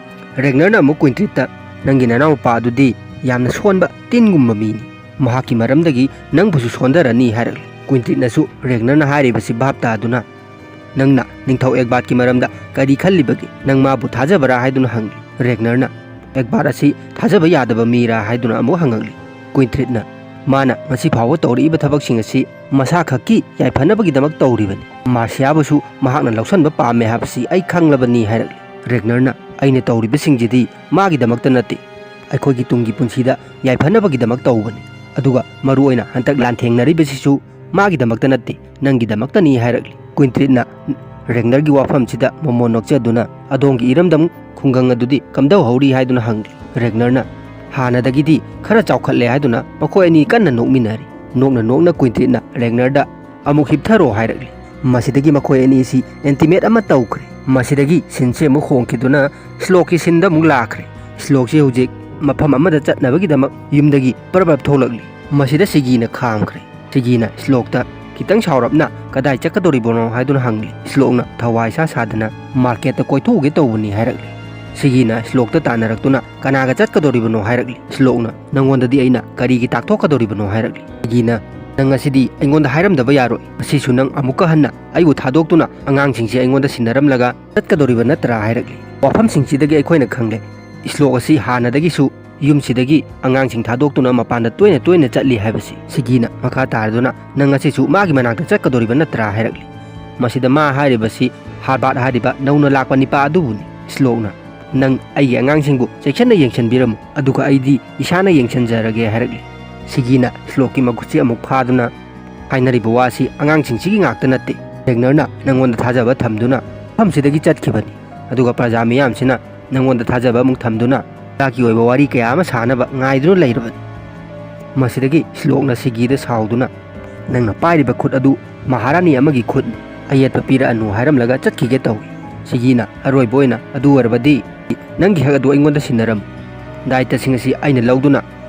ꯔꯦꯒꯅꯔꯅ ꯑꯃꯨꯛ ꯀ꯭ꯋꯤꯟꯇ꯭ꯔꯤꯠꯇ "ꯅꯪꯒꯤ ꯅꯅꯥꯎꯄꯥ ꯑꯗꯨꯗꯤ ꯌꯥꯝꯅ ꯁꯣꯟꯕ ꯇꯤꯟꯒꯨꯝꯕ ꯃꯤꯅꯤ꯫ ꯃꯍꯥꯛꯀꯤ ꯃꯔꯝꯗꯒꯤ ꯅꯪꯕꯨꯁꯨ ꯁꯣꯟꯊꯔꯅꯤ" ꯍꯥꯏꯔꯛꯂꯤ꯫ ꯀ꯭ꯋꯤꯟꯇ꯭ꯔꯤꯠꯅꯁꯨ ꯔꯦꯒꯅꯔꯅ ꯍꯥꯏꯔꯤꯕꯁꯤ ꯚꯥꯞ ꯇꯥꯗꯨꯅ "ꯅꯪꯅ ꯅꯤꯡꯊꯧ ꯑꯦꯒꯕꯥꯔꯠꯀꯤ ꯃꯔꯝꯗ ꯀꯔꯤ ꯈꯜꯂꯤꯕꯒꯦ? ꯅꯪ ꯃꯥꯕꯨ ꯊꯥꯖꯕꯔꯥ?" ꯍꯥꯏꯗꯨꯅ ꯍꯪꯂꯤ꯫ ꯔꯦꯒꯅꯔꯅ "ꯑꯦꯒꯕꯥꯔꯠ ꯑꯁꯤ ꯊꯥꯖꯕ ꯌꯥꯗꯕ ꯃꯤꯔꯥ?" ꯍꯥꯏꯗꯨꯅ ꯑꯃꯨꯛ ꯍꯪꯉꯛꯂꯤ꯫ ꯀ꯭ꯋꯤꯟꯇ꯭ꯔꯤꯠꯅ "ꯃꯥꯅ ꯉꯁꯤ ꯐꯥꯎꯕ ꯇꯧꯔꯛꯏꯕ ꯊꯕꯛꯁꯤꯡ ꯑꯁꯤ ꯃꯁꯥ ꯈꯛꯀꯤ ꯌꯥꯏꯐꯅꯕꯒꯤꯗꯃꯛ ꯇꯧꯔꯤꯕꯅꯤ꯫ ꯃꯥꯔꯁꯤꯌꯥꯕꯨꯁꯨ ꯃꯍꯥꯛꯅ ꯂꯧꯁꯟꯕ ꯄꯥꯝꯃꯦ ꯍꯥꯏꯕꯁꯤ ꯑꯩ ꯈꯪꯂꯕꯅꯤ" ꯍꯥꯏꯔꯛꯂꯤ꯫ ꯔꯦꯒꯅꯔꯅ "ꯑꯩꯅ ꯇꯧꯔꯤꯕꯁꯤꯡꯁꯤꯗꯤ ꯃꯥꯒꯤꯗꯃꯛꯇ ꯅꯠꯇꯦ, ꯑꯩꯈꯣꯏꯒꯤ ꯇꯨꯡꯒꯤ ꯄꯨꯟꯁꯤꯗ ꯌꯥꯏꯐꯅꯕꯒꯤꯗꯃꯛ ꯇꯧꯕꯅꯤ꯫ ꯑꯗꯨꯒ ꯃꯔꯨꯑꯣꯏꯅ ꯍꯟꯗꯛ ꯂꯥꯟꯊꯦꯡꯅꯔꯤꯕꯁꯤꯁꯨ ꯃꯥꯒꯤꯗꯃꯛꯇ ꯅꯠꯇꯦ, ꯅꯪꯒꯤꯗꯃꯛꯇꯅꯤ" ꯍꯥꯏꯔꯛꯂꯤ꯫ ꯀ꯭ꯋꯤꯟꯇ꯭ꯔꯤꯠꯅ ꯔꯦꯒꯅꯔꯒꯤ ꯋꯥꯐꯝꯁꯤꯗ ꯃꯣꯃꯣꯟ ꯅꯣꯛꯆꯗꯨꯅ "ꯑꯗꯣꯝꯒꯤ ꯏꯔꯝꯗꯝ ꯈꯨꯡꯒꯪ ꯑꯗꯨꯗꯤ ꯀꯝꯗꯧꯍꯧꯔꯤ?" ꯍꯥꯏꯗꯨꯅ ꯍꯪꯂꯤ꯫ ꯔꯦꯒꯅꯔꯅ "ꯍꯥꯟꯅꯗꯒꯤꯗꯤ ꯈꯔ ꯆꯥꯎꯈꯠꯂꯦ" ꯍꯥꯏꯗꯨꯅ ꯃꯈꯣꯏ ꯑꯅꯤ ꯀꯟꯅ ꯅꯣꯛꯃꯤꯟꯅꯔꯤ꯫ ꯅꯣꯛꯅ ꯅꯣꯛꯅ ꯀ꯭ꯋꯤꯟꯇ꯭ꯔꯤꯠꯅ ꯔꯦꯒꯅꯔꯗ "ꯑꯃꯨꯛ ꯍꯤꯞꯊꯔꯣ" ꯍꯥꯏꯔꯛꯂꯤ꯫ ꯃꯁꯤꯗꯒꯤ ꯃꯈꯣꯏ ꯑꯅꯤꯁꯤ ꯑꯦꯟꯇꯤꯃꯦꯠ ꯑꯃ ꯇꯧꯈ꯭ꯔꯦ꯫ ꯃꯁꯤꯗꯒꯤ ꯁꯤꯟꯁꯦ ꯑꯃꯨꯛ ꯍꯣꯡꯈꯤꯗꯨꯅ ꯁ꯭ꯂꯣꯛꯀꯤ ꯁꯤꯟꯗ ꯑꯃꯨꯛ ꯂꯥꯛꯈ꯭ꯔꯦ꯫ ꯁ꯭ꯂꯣꯛꯁꯤ ꯍꯧꯖꯤꯛ ꯃꯐꯝ ꯑꯃꯗ ꯆꯠꯅꯕꯒꯤꯗꯃꯛ ꯌꯨꯝꯗꯒꯤ ꯄꯔꯞ ꯄꯔꯞ ꯊꯣꯛꯂꯛꯂꯤ꯫ ꯃꯁꯤꯗ ꯁꯤꯒꯤꯅ ꯈꯥꯝꯈ꯭ꯔꯦ꯫ ꯁꯤꯒꯤꯅ ꯁ꯭ꯂꯣꯛꯇ ꯈꯤꯇꯪ ꯁꯥꯎꯔꯞꯅ "ꯀꯗꯥꯏ ꯆꯠꯀꯗꯧꯔꯤꯕꯅꯣ?" ꯍꯥꯏꯗꯨꯅ ꯍꯪꯂꯤ꯫ ꯁ꯭ꯂꯣꯛꯅ ꯊꯋꯥꯏ ꯁꯥ ꯁꯥꯗꯅ "ꯃꯥꯔꯀꯦꯠꯇ ꯀꯣꯏꯊꯣꯛꯎꯒꯦ ꯇꯧꯕꯅꯤ" ꯍꯥꯏꯔꯛꯂꯤ꯫ ꯁꯤꯒꯤꯅ ꯁ꯭ꯂꯣꯛꯇ ꯇꯥꯟꯅꯔꯛꯇꯨꯅ "ꯀꯅꯥꯒ ꯆꯠꯀꯗꯧꯔꯤꯕꯅꯣ?" ꯍꯥꯏꯔꯛꯂꯤ꯫ ꯁ꯭ꯂꯣꯛꯅ "ꯅꯪꯉꯣꯟꯗꯗꯤ ꯑꯩꯅ ꯀꯔꯤꯒꯤ ꯇꯥꯛꯊꯣꯛꯀꯗꯧꯔꯤꯕꯅꯣ?" ꯍꯥꯏꯔꯛꯂꯤ꯫ ꯁꯤꯒꯤꯅ "ꯅꯪ ꯉꯁꯤꯗꯤ ꯑꯩꯉꯣꯟꯗ ꯍꯥꯏꯔꯝꯗꯕ ꯌꯥꯔꯣꯏ꯫ ꯃꯁꯤꯁꯨ ꯅꯪ ꯑꯃꯨꯛꯀ ꯍꯟꯅ ꯑꯩꯕꯨ ꯊꯥꯗꯣꯛꯇꯨꯅ ꯑꯉꯥꯡꯁꯤꯡꯁꯤ ꯑꯩꯉꯣꯟꯗ ꯁꯤꯟꯅꯔꯝꯂꯒ ꯆꯠꯀꯗꯧꯔꯤꯕ ꯅꯠꯇ꯭ꯔꯥ?" ꯍꯥꯏꯔꯛꯂꯤ꯫ ꯋꯥꯐꯝꯁꯤꯡꯁꯤꯗꯒꯤ ꯑꯩꯈꯣꯏꯅ ꯈꯪꯂꯦ, ꯁ꯭ꯂꯣꯛ ꯑꯁꯤ ꯍꯥꯟꯅꯗꯒꯤꯁꯨ ꯌꯨꯝꯁꯤꯗꯒꯤ ꯑꯉꯥꯡꯁꯤꯡ ꯊꯥꯗꯣꯛꯇꯨꯅ ꯃꯄꯥꯟꯗ ꯇꯣꯏꯅ ꯇꯣꯏꯅ ꯆꯠꯂꯤ ꯍꯥꯏꯕꯁꯤ꯫ ꯁꯤꯒꯤꯅ ꯃꯈꯥ ꯇꯥꯔꯗꯨꯅ, "ꯅꯪ ꯉꯁꯤꯁꯨ ꯃꯥꯒꯤ ꯃꯅꯥꯛꯇ ꯆꯠꯀꯗꯧꯔꯤꯕ ꯅꯠꯇ꯭ꯔꯥ?" ꯍꯥꯏꯔꯛꯂꯤ꯫ ꯃꯁꯤꯗ ꯃꯥ ꯍꯥꯏꯔꯤꯕꯁꯤ ꯍꯥꯔꯕꯥꯔꯠ ꯍꯥꯏꯔꯤꯕ ꯅꯧꯅ ꯂꯥꯛꯄ ꯅꯤꯄꯥ ꯑꯗꯨꯕꯨꯅꯤ꯫ ꯁ꯭ꯂꯣꯛꯅ, "ꯅꯪ ꯑꯩꯒꯤ ꯑꯉꯥꯡꯁꯤꯡꯕꯨ ꯆꯦꯛꯁꯤꯟꯅ ꯌꯦꯡꯁꯤꯟꯕꯤꯔꯝꯃꯨ, ꯑꯗꯨꯒ ꯑꯩꯗꯤ ꯏꯁꯥꯅ ꯌꯦꯡꯁꯤꯟꯖꯔꯒꯦ" ꯍꯥꯏꯔꯛꯂꯤ꯫ ꯁꯤꯒꯤꯅ ꯁ꯭ꯂꯣꯛꯀꯤ ꯃꯈꯨꯠꯁꯤ ꯑꯃꯨꯛ ꯐꯥꯗꯨꯅ, "ꯍꯥꯏꯅꯔꯤꯕ ꯋꯥꯁꯤ ꯑꯉꯥꯡꯁꯤꯡꯁꯤꯒꯤ ꯉꯥꯛꯇ ꯅꯠꯇꯦ꯫ ꯔꯦꯒꯅꯔꯅ ꯅꯪꯉꯣꯟꯗ ꯊꯥꯖꯕ ꯊꯝꯗꯨꯅ ꯃꯐꯝꯁꯤꯗꯒꯤ ꯆꯠꯈꯤꯕꯅꯤ, ꯑꯗꯨꯒ ꯄ꯭ꯔꯖꯥ ꯃꯤꯌꯥꯝꯁꯤꯅ ꯅꯪꯉꯣꯟꯗ ꯊꯥꯖꯕ ꯑꯃꯨꯛ ꯊꯝꯗꯨꯅ ꯃꯍꯥꯛꯀꯤ ꯑꯣꯏꯕ ꯋꯥꯔꯤ ꯀꯌꯥ ꯑꯃ ꯁꯥꯅꯕ ꯉꯥꯏꯗꯨꯅ ꯂꯩꯔꯕꯅꯤ"꯫ ꯃꯁꯤꯗꯒꯤ ꯁ꯭ꯂꯣꯛꯅ ꯁꯤꯒꯤꯗ ꯁꯥꯎꯗꯨꯅ, "ꯅꯪꯅ ꯄꯥꯏꯔꯤꯕ ꯈꯨꯠ ꯑꯗꯨ ꯃꯍꯥꯔꯥꯅꯤ ꯑꯃꯒꯤ ꯈꯨꯠꯅꯤ, ꯑꯌꯦꯠꯄ ꯄꯤꯔꯛꯑꯅꯨ" ꯍꯥꯏꯔꯝꯂꯒ ꯆꯠꯈꯤꯒꯦ ꯇꯧꯏ꯫ ꯁꯤꯒꯤꯅ ꯑꯔꯣꯏꯕ ꯑꯣꯏꯅ, "ꯑꯗꯨ ꯑꯣꯏꯔꯕꯗꯤ ꯅꯪꯒꯤ ꯍꯛ ꯑꯗꯨ ꯑꯩꯉꯣꯟꯗ ꯁꯤꯟꯅꯔꯝꯃꯨ, ꯗꯥꯏꯇꯁꯤꯡ ꯑꯁꯤ ꯑꯩꯅ ꯂꯧꯗꯨꯅ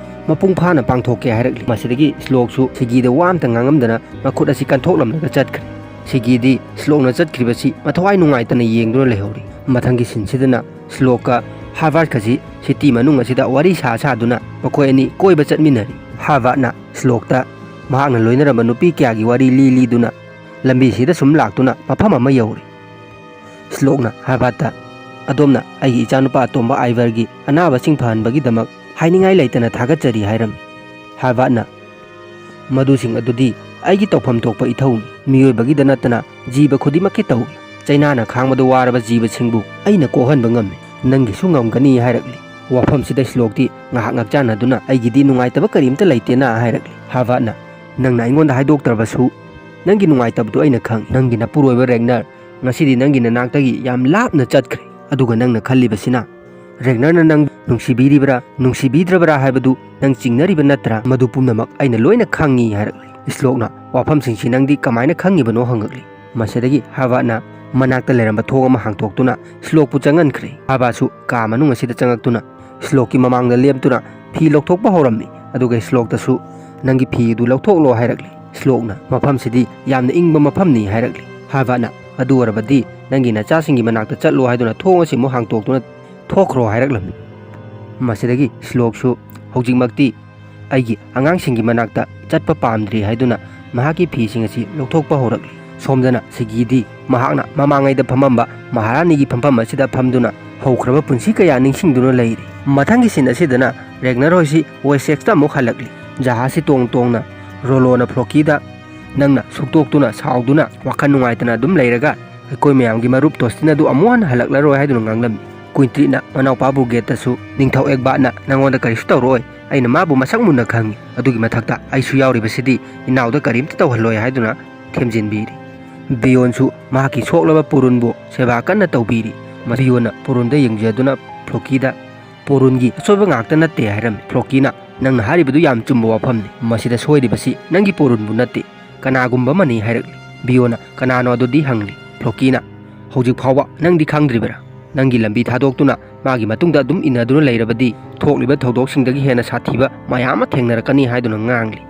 ꯃꯄꯨꯡ ꯐꯥꯅ ꯄꯥꯡꯊꯣꯛꯀꯦ" ꯍꯥꯏꯔꯛꯂꯤ꯫ ꯃꯁꯤꯗꯒꯤ ꯁ꯭ꯂꯣꯛꯁꯨ ꯁꯤꯒꯤꯗ ꯋꯥ ꯑꯃꯇ ꯉꯥꯡꯉꯝꯗꯅ ꯃꯈꯨꯠ ꯑꯁꯤ ꯀꯟꯊꯣꯛꯂꯝꯂꯒ ꯆꯠꯈ꯭ꯔꯦ꯫ ꯁꯤꯒꯤꯗꯤ ꯁ꯭ꯂꯣꯛꯅ ꯆꯠꯈ꯭ꯔꯤꯕꯁꯤ ꯃꯊꯋꯥꯏ ꯅꯨꯡꯉꯥꯏꯇꯅ ꯌꯦꯡꯗꯨꯅ ꯂꯩꯍꯧꯔꯤ꯫ ꯃꯊꯪꯒꯤ ꯁꯤꯟꯁꯤꯗꯅ ꯁ꯭ꯂꯣꯛꯀ ꯍꯥꯔꯕꯥꯔꯠꯀꯁꯤ ꯁꯤꯇꯤ ꯃꯅꯨꯡ ꯑꯁꯤꯗ ꯋꯥꯔꯤ ꯁꯥ ꯁꯥꯗꯨꯅ ꯃꯈꯣꯏ ꯑꯅꯤ ꯀꯣꯏꯕ ꯆꯠꯃꯤꯟꯅꯔꯤ꯫ ꯍꯥꯔꯕꯥꯔꯠꯅ ꯁ꯭ꯂꯣꯛꯇ ꯃꯍꯥꯛꯅ ꯂꯣꯏꯅꯔꯝꯕ ꯅꯨꯄꯤ ꯀꯌꯥꯒꯤ ꯋꯥꯔꯤ ꯂꯤ ꯂꯤꯗꯨꯅ ꯂꯝꯕꯤꯁꯤꯗ ꯁꯨꯝ ꯂꯥꯛꯇꯨꯅ ꯃꯐꯝ ꯑꯃ ꯌꯧꯔꯤ꯫ ꯁ꯭ꯂꯣꯛꯅ ꯍꯥꯔꯕꯥꯔꯠꯇ, "ꯑꯗꯣꯝꯅ ꯑꯩꯒꯤ ꯏꯆꯥꯅꯨꯄꯥ ꯑꯇꯣꯝꯕ ꯑꯥꯏꯚꯔꯒꯤ ꯑꯅꯥꯕꯁꯤꯡ ꯐꯍꯟꯕꯒꯤꯗꯃꯛ ꯍꯥꯏꯅꯤꯡꯉꯥꯏ ꯂꯩꯇꯅ ꯊꯥꯒꯠꯆꯔꯤ" ꯍꯥꯏꯔꯝꯃꯤ꯫ ꯍꯥꯔꯕꯥꯔꯠꯅ, "ꯃꯗꯨꯁꯤꯡ ꯑꯗꯨꯗꯤ ꯑꯩꯒꯤ ꯇꯧꯐꯝ ꯊꯣꯛꯄ ꯏꯊꯧꯅꯤ꯫ ꯃꯤꯑꯣꯏꯕꯒꯤꯗ ꯅꯠꯇꯅ ꯖꯤꯕ ꯈꯨꯗꯤꯡꯃꯛꯀꯤ ꯇꯧꯏ꯫ ꯆꯩꯅꯥꯅ ꯈꯥꯡꯕꯗ ꯋꯥꯔꯕ ꯖꯤꯕꯁꯤꯡꯕꯨ ꯑꯩꯅ ꯀꯣꯛꯍꯟꯕ ꯉꯝꯃꯤ꯫ ꯅꯪꯒꯤꯁꯨ ꯉꯝꯒꯅꯤ" ꯍꯥꯏꯔꯛꯂꯤ꯫ ꯋꯥꯐꯝꯁꯤꯗ ꯁ꯭ꯂꯣꯛꯇꯤ ꯉꯥꯏꯍꯥꯛ ꯉꯥꯛꯆꯥꯟꯅꯗꯨꯅ, "ꯑꯩꯒꯤꯗꯤ ꯅꯨꯡꯉꯥꯏꯇꯕ ꯀꯔꯤꯝꯇ ꯂꯩꯇꯦꯅ" ꯍꯥꯏꯔꯛꯂꯤ꯫ ꯍꯥꯔꯕꯥꯔꯠꯅ, "ꯅꯪꯅ ꯑꯩꯉꯣꯟꯗ ꯍꯥꯏꯗꯣꯛꯇ꯭ꯔꯕꯁꯨ ꯅꯪꯒꯤ ꯅꯨꯡꯉꯥꯏꯇꯕꯗꯨ ꯑꯩꯅ ꯈꯪꯏ꯫ ꯅꯪꯒꯤ ꯅꯄꯨꯔꯣꯏꯕ ꯔꯦꯒꯅꯔ ꯉꯁꯤꯗꯤ ꯅꯪꯒꯤ ꯅꯅꯥꯛꯇꯒꯤ ꯌꯥꯝ ꯂꯥꯞꯅ ꯆꯠꯈ꯭ꯔꯦ꯫ ꯑꯗꯨꯒ ꯅꯪꯅ ꯈꯜꯂꯤꯕꯁꯤꯅ ꯔꯦꯒꯅꯔꯅ ꯅꯪ ꯅꯨꯡꯁꯤꯕꯤꯔꯤꯕ꯭ꯔꯥ, ꯅꯨꯡꯁꯤꯕꯤꯗ꯭ꯔꯕ꯭ꯔꯥ ꯍꯥꯏꯕꯗꯨ ꯅꯪ ꯆꯤꯡꯅꯔꯤꯕ ꯅꯠꯇ꯭ꯔꯥ? ꯃꯗꯨ ꯄꯨꯝꯅꯃꯛ ꯑꯩꯅ ꯂꯣꯏꯅ ꯈꯪꯏ" ꯍꯥꯏꯔꯛꯂꯤ꯫ ꯁ꯭ꯂꯣꯛꯅ, "ꯋꯥꯐꯝꯁꯤꯡꯁꯤ ꯅꯪꯗꯤ ꯀꯃꯥꯏꯅ ꯈꯪꯉꯤꯕꯅꯣ?" ꯍꯪꯉꯛꯂꯤ꯫ ꯃꯁꯤꯗꯒꯤ ꯍꯥꯔꯕꯥꯔꯠꯅ ꯃꯅꯥꯛꯇ ꯂꯩꯔꯝꯕ ꯊꯣꯡ ꯑꯃ ꯍꯥꯡꯇꯣꯛꯇꯨꯅ ꯁ꯭ꯂꯣꯛꯄꯨ ꯆꯪꯍꯟꯈ꯭ꯔꯦ꯫ ꯍꯥꯔꯕꯥꯔꯠꯁꯨ ꯀꯥ ꯃꯅꯨꯡ ꯑꯁꯤꯗ ꯆꯪꯉꯛꯇꯨꯅ ꯁ꯭ꯂꯣꯛꯀꯤ ꯃꯃꯥꯡꯗ ꯂꯦꯞꯇꯨꯅ ꯐꯤ ꯂꯧꯊꯣꯛꯄ ꯍꯧꯔꯝꯃꯤ꯫ ꯑꯗꯨꯒ ꯁ꯭ꯂꯣꯛꯇꯁꯨ, "ꯅꯪꯒꯤ ꯐꯤ ꯑꯗꯨ ꯂꯧꯊꯣꯛꯂꯣ" ꯍꯥꯏꯔꯛꯂꯤ꯫ ꯁ꯭ꯂꯣꯛꯅ, "ꯃꯐꯝꯁꯤꯗꯤ ꯌꯥꯝꯅ ꯏꯪꯕ ꯃꯐꯝꯅꯤ" ꯍꯥꯏꯔꯛꯂꯤ꯫ ꯍꯥꯔꯕꯥꯔꯠꯅ, "ꯑꯗꯨ ꯑꯣꯏꯔꯕꯗꯤ ꯅꯪꯒꯤ ꯅꯆꯥꯁꯤꯡꯒꯤ ꯃꯅꯥꯛꯇ ꯆꯠꯂꯣ" ꯍꯥꯏꯗꯨꯅ ꯊꯣꯡ ꯑꯁꯤ ꯑꯃꯨꯛ ꯍꯥꯡꯇꯣꯛꯇꯨꯅ ꯊꯣꯛꯈ꯭ꯔꯣ ꯍꯥꯏꯔꯛꯂꯝꯃꯤ꯫ ꯃꯁꯤꯗꯒꯤ ꯁ꯭ꯂꯣꯛꯁꯨ, "ꯍꯧꯖꯤꯛꯃꯛꯇꯤ ꯑꯩꯒꯤ ꯑꯉꯥꯡꯁꯤꯡꯒꯤ ꯃꯅꯥꯛꯇ ꯆꯠꯄ ꯄꯥꯝꯗ꯭ꯔꯤ" ꯍꯥꯏꯗꯨꯅ ꯃꯍꯥꯛꯀꯤ ꯐꯤꯁꯤꯡ ꯑꯁꯤ ꯂꯧꯊꯣꯛꯄ ꯍꯧꯔꯛꯂꯤ꯫ ꯁꯣꯝꯗꯅ ꯁꯤꯒꯤꯗꯤ ꯃꯍꯥꯛꯅ ꯃꯃꯥꯡꯉꯩꯗ ꯐꯝꯃꯝꯕ ꯃꯍꯥꯔꯥꯅꯤꯒꯤ ꯐꯝꯐꯝ ꯑꯁꯤꯗ ꯐꯝꯗꯨꯅ ꯍꯧꯈ꯭ꯔꯕ ꯄꯨꯟꯁꯤ ꯀꯌꯥ ꯅꯤꯡꯁꯤꯡꯗꯨꯅ ꯂꯩꯔꯤ꯫ ꯃꯊꯪꯒꯤ ꯁꯤꯟ ꯑꯁꯤꯗꯅ ꯔꯦꯒꯅꯔ ꯍꯣꯏꯁꯤ ꯋꯦꯁꯦꯛꯁꯇ ꯑꯃꯨꯛ ꯍꯜꯂꯛꯂꯤ꯫ ꯖꯍꯥꯖꯁꯤ ꯇꯣꯡ ꯇꯣꯡꯅ ꯔꯣꯂꯣꯅ ꯐ꯭ꯂꯣꯀꯤꯗ, "ꯅꯪꯅ ꯁꯨꯛꯇꯣꯛꯇꯨꯅ ꯁꯥꯎꯗꯨꯅ ꯋꯥꯈꯜ ꯅꯨꯡꯉꯥꯏꯇꯅ ꯑꯗꯨꯝ ꯂꯩꯔꯒ ꯑꯩꯈꯣꯏ ꯃꯌꯥꯝꯒꯤ ꯃꯔꯨꯞ ꯇꯣꯁꯇꯤꯟ ꯑꯗꯨ ꯑꯃꯨꯛ ꯍꯟꯅ ꯍꯜꯂꯛꯂꯔꯣꯏ" ꯍꯥꯏꯗꯨꯅ ꯉꯥꯡꯂꯝꯃꯤ꯫ ꯀꯨꯏꯟꯇ꯭ꯔꯤꯠꯅ ꯃꯅꯥꯎꯄꯥ ꯕ꯭ꯔꯨꯒꯦꯠꯇꯁꯨ, "ꯅꯤꯡꯊꯧ ꯑꯦꯒꯕꯥꯠꯅ ꯅꯪꯉꯣꯟꯗ ꯀꯔꯤꯁꯨ ꯇꯧꯔꯛꯑꯣꯏ, ꯑꯩꯅ ꯃꯥꯕꯨ ꯃꯁꯛ ꯃꯨꯟꯅ ꯈꯪꯏ, ꯑꯗꯨꯒꯤ ꯃꯊꯛꯇ ꯑꯩꯁꯨ ꯌꯥꯎꯔꯤꯕꯁꯤꯗꯤ ꯏꯅꯥꯎꯗ ꯀꯔꯤꯝꯇ ꯇꯧꯍꯜꯂꯣꯏ" ꯍꯥꯏꯗꯨꯅ ꯊꯦꯝꯖꯤꯟꯕꯤꯔꯤ꯫ ꯕꯤꯌꯣꯟꯁꯨ ꯃꯍꯥꯛꯀꯤ ꯁꯣꯛꯂꯕ ꯄꯨꯔꯨꯟꯕꯨ ꯁꯦꯕꯥ ꯀꯟꯅ ꯇꯧꯕꯤꯔꯤ꯫ ꯕꯤꯌꯣꯟꯅ ꯄꯨꯔꯨꯟꯗ ꯌꯦꯡꯖꯗꯨꯅ ꯐ꯭ꯂꯣꯀꯤꯗ, "ꯄꯨꯔꯨꯟꯒꯤ ꯑꯁꯣꯏꯕ ꯉꯥꯛꯇ ꯅꯠꯇꯦ" ꯍꯥꯏꯔꯝꯃꯤ꯫ ꯐ꯭ꯂꯣꯀꯤꯅ, "ꯅꯪꯅ ꯍꯥꯏꯔꯤꯕꯗꯨ ꯌꯥꯝ ꯆꯨꯝꯕ ꯋꯥꯐꯝꯅꯤ꯫ ꯃꯁꯤꯗ ꯁꯣꯏꯔꯤꯕꯁꯤ ꯅꯪꯒꯤ ꯄꯨꯔꯨꯟꯕꯨ ꯅꯠꯇꯦ, ꯀꯅꯥꯒꯨꯝꯕ ꯑꯃꯅꯤ" ꯍꯥꯏꯔꯛꯂꯤ꯫ ꯕꯤꯌꯣꯟꯅ, "ꯀꯅꯥꯅꯣ ꯑꯗꯨꯗꯤ?" ꯍꯪꯂꯤ꯫ ꯐ꯭ꯂꯣꯀꯤꯅ, "ꯍꯧꯖꯤꯛ ꯐꯥꯎꯕ ꯅꯪꯗꯤ ꯈꯪꯗ꯭ꯔꯤꯕꯔꯥ? ꯅꯪꯒꯤ ꯂꯝꯕꯤ ꯊꯥꯗꯣꯛꯇꯨꯅ ꯃꯥꯒꯤ ꯃꯇꯨꯡꯗ ꯑꯗꯨꯝ ꯏꯟꯅꯗꯨꯅ ꯂꯩꯔꯕꯗꯤ ꯊꯣꯛꯂꯤꯕ ꯊꯧꯗꯣꯛꯁꯤꯡꯗꯒꯤ ꯍꯦꯟꯅ ꯁꯥꯊꯤꯕ ꯃꯌꯥꯝ ꯑꯃ ꯊꯦꯡꯅꯔꯛꯀꯅꯤ" ꯍꯥꯏꯗꯨꯅ ꯉꯥꯡꯂꯤ꯫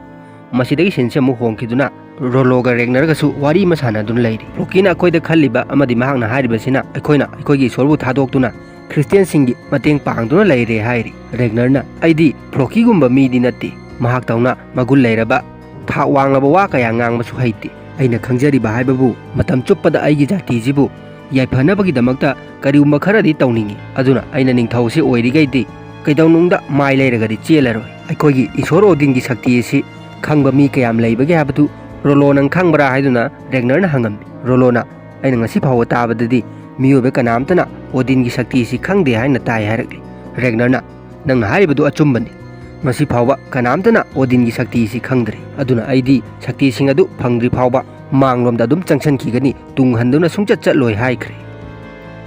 ꯃꯁꯤꯗꯒꯤ ꯁꯤꯟꯁꯤ ꯑꯃꯨꯛ ꯍꯣꯡꯈꯤꯗꯨꯅ ꯔꯣꯂꯣꯒ ꯔꯦꯒꯅꯔꯒꯁꯨ ꯋꯥꯔꯤ ꯑꯃ ꯁꯥꯟꯅꯗꯨꯅ ꯂꯩꯔꯤ꯫ ꯐ꯭ꯂꯣꯀꯤꯅ ꯑꯩꯈꯣꯏꯗ ꯈꯜꯂꯤꯕ ꯑꯃꯗꯤ ꯃꯍꯥꯛꯅ ꯍꯥꯏꯔꯤꯕꯁꯤꯅ ꯑꯩꯈꯣꯏꯅ ꯑꯩꯈꯣꯏꯒꯤ ꯏꯁꯣꯔꯕꯨ ꯊꯥꯗꯣꯛꯇꯨꯅ ꯈ꯭ꯔꯤꯁꯇꯤꯌꯥꯟꯁꯤꯡꯒꯤ ꯃꯇꯦꯡ ꯄꯥꯡꯗꯨꯅ ꯂꯩꯔꯦ ꯍꯥꯏꯔꯤ꯫ ꯔꯦꯒꯅꯔꯅ, "ꯑꯩꯗꯤ ꯐ꯭ꯂꯣꯀꯤꯒꯨꯝꯕ ꯃꯤꯗꯤ ꯅꯠꯇꯦ꯫ ꯃꯍꯥꯛꯇꯧꯅ ꯃꯒꯨꯟ ꯂꯩꯔꯕ, ꯊꯥꯛ ꯋꯥꯡꯂꯕ ꯋꯥ ꯀꯌꯥ ꯉꯥꯡꯕꯁꯨ ꯍꯩꯇꯦ꯫ ꯑꯩꯅ ꯈꯪꯖꯔꯤꯕ ꯍꯥꯏꯕꯕꯨ ꯃꯇꯝ ꯆꯨꯞꯄꯗ ꯑꯩꯒꯤ ꯖꯥꯇꯤꯁꯤꯕꯨ ꯌꯥꯏꯐꯅꯕꯒꯤꯗꯃꯛꯇ ꯀꯔꯤꯒꯨꯝꯕ ꯈꯔꯗꯤ ꯇꯧꯅꯤꯡꯏ꯫ ꯑꯗꯨꯅ ꯑꯩꯅ ꯅꯤꯡꯊꯧꯁꯤ ꯑꯣꯏꯔꯤꯈꯩꯗꯤ ꯀꯩꯗꯧꯅꯨꯡꯗ ꯃꯥꯏ ꯂꯩꯔꯒꯗꯤ ꯆꯦꯜꯂꯔꯣꯏ꯫ ꯑꯩꯈꯣꯏꯒꯤ ꯏꯁꯣꯔ ꯑꯣꯗꯤꯟꯒꯤ ꯁꯛꯇꯤ ꯑꯁꯤ ꯈꯪꯕ ꯃꯤ ꯀꯌꯥꯝ ꯂꯩꯕꯒꯦ ꯍꯥꯏꯕꯗꯨ ꯔꯣꯂꯣ ꯅꯪ ꯈꯪꯕ꯭ꯔꯥ?" ꯍꯥꯏꯗꯨꯅ ꯔꯦꯒꯅꯔꯅ ꯍꯪꯉꯝꯃꯤ꯫ ꯔꯣꯂꯣꯅ, "ꯑꯩꯅ ꯉꯁꯤ ꯐꯥꯎꯕ ꯇꯥꯕꯗꯗꯤ ꯃꯤꯑꯣꯏꯕ ꯀꯅꯥꯝꯇꯅ ꯑꯣꯗꯤꯟꯒꯤ ꯁꯛꯇꯤ ꯑꯁꯤ ꯈꯪꯗꯦ ꯍꯥꯏꯅ ꯇꯥꯏ" ꯍꯥꯏꯔꯛꯂꯤ꯫ ꯔꯦꯒꯅꯔꯅ, "ꯅꯪꯅ ꯍꯥꯏꯔꯤꯕꯗꯨ ꯑꯆꯨꯝꯕꯅꯤ꯫ ꯉꯁꯤ ꯐꯥꯎꯕ ꯀꯅꯥꯝꯇꯅ ꯑꯣꯗꯤꯟꯒꯤ ꯁꯛꯇꯤ ꯑꯁꯤ ꯈꯪꯗ꯭ꯔꯤ꯫ ꯑꯗꯨꯅ ꯑꯩꯗꯤ ꯁꯛꯇꯤꯁꯤꯡ ꯑꯗꯨ ꯐꯪꯗ꯭ꯔꯤ ꯐꯥꯎꯕ ꯃꯥꯡꯂꯣꯝꯗ ꯑꯗꯨꯝ ꯆꯪꯁꯤꯟꯈꯤꯒꯅꯤ, ꯇꯨꯡ ꯍꯟꯗꯨꯅ ꯁꯨꯡꯆꯠ ꯆꯠꯂꯣꯏ" ꯍꯥꯏꯈ꯭ꯔꯦ꯫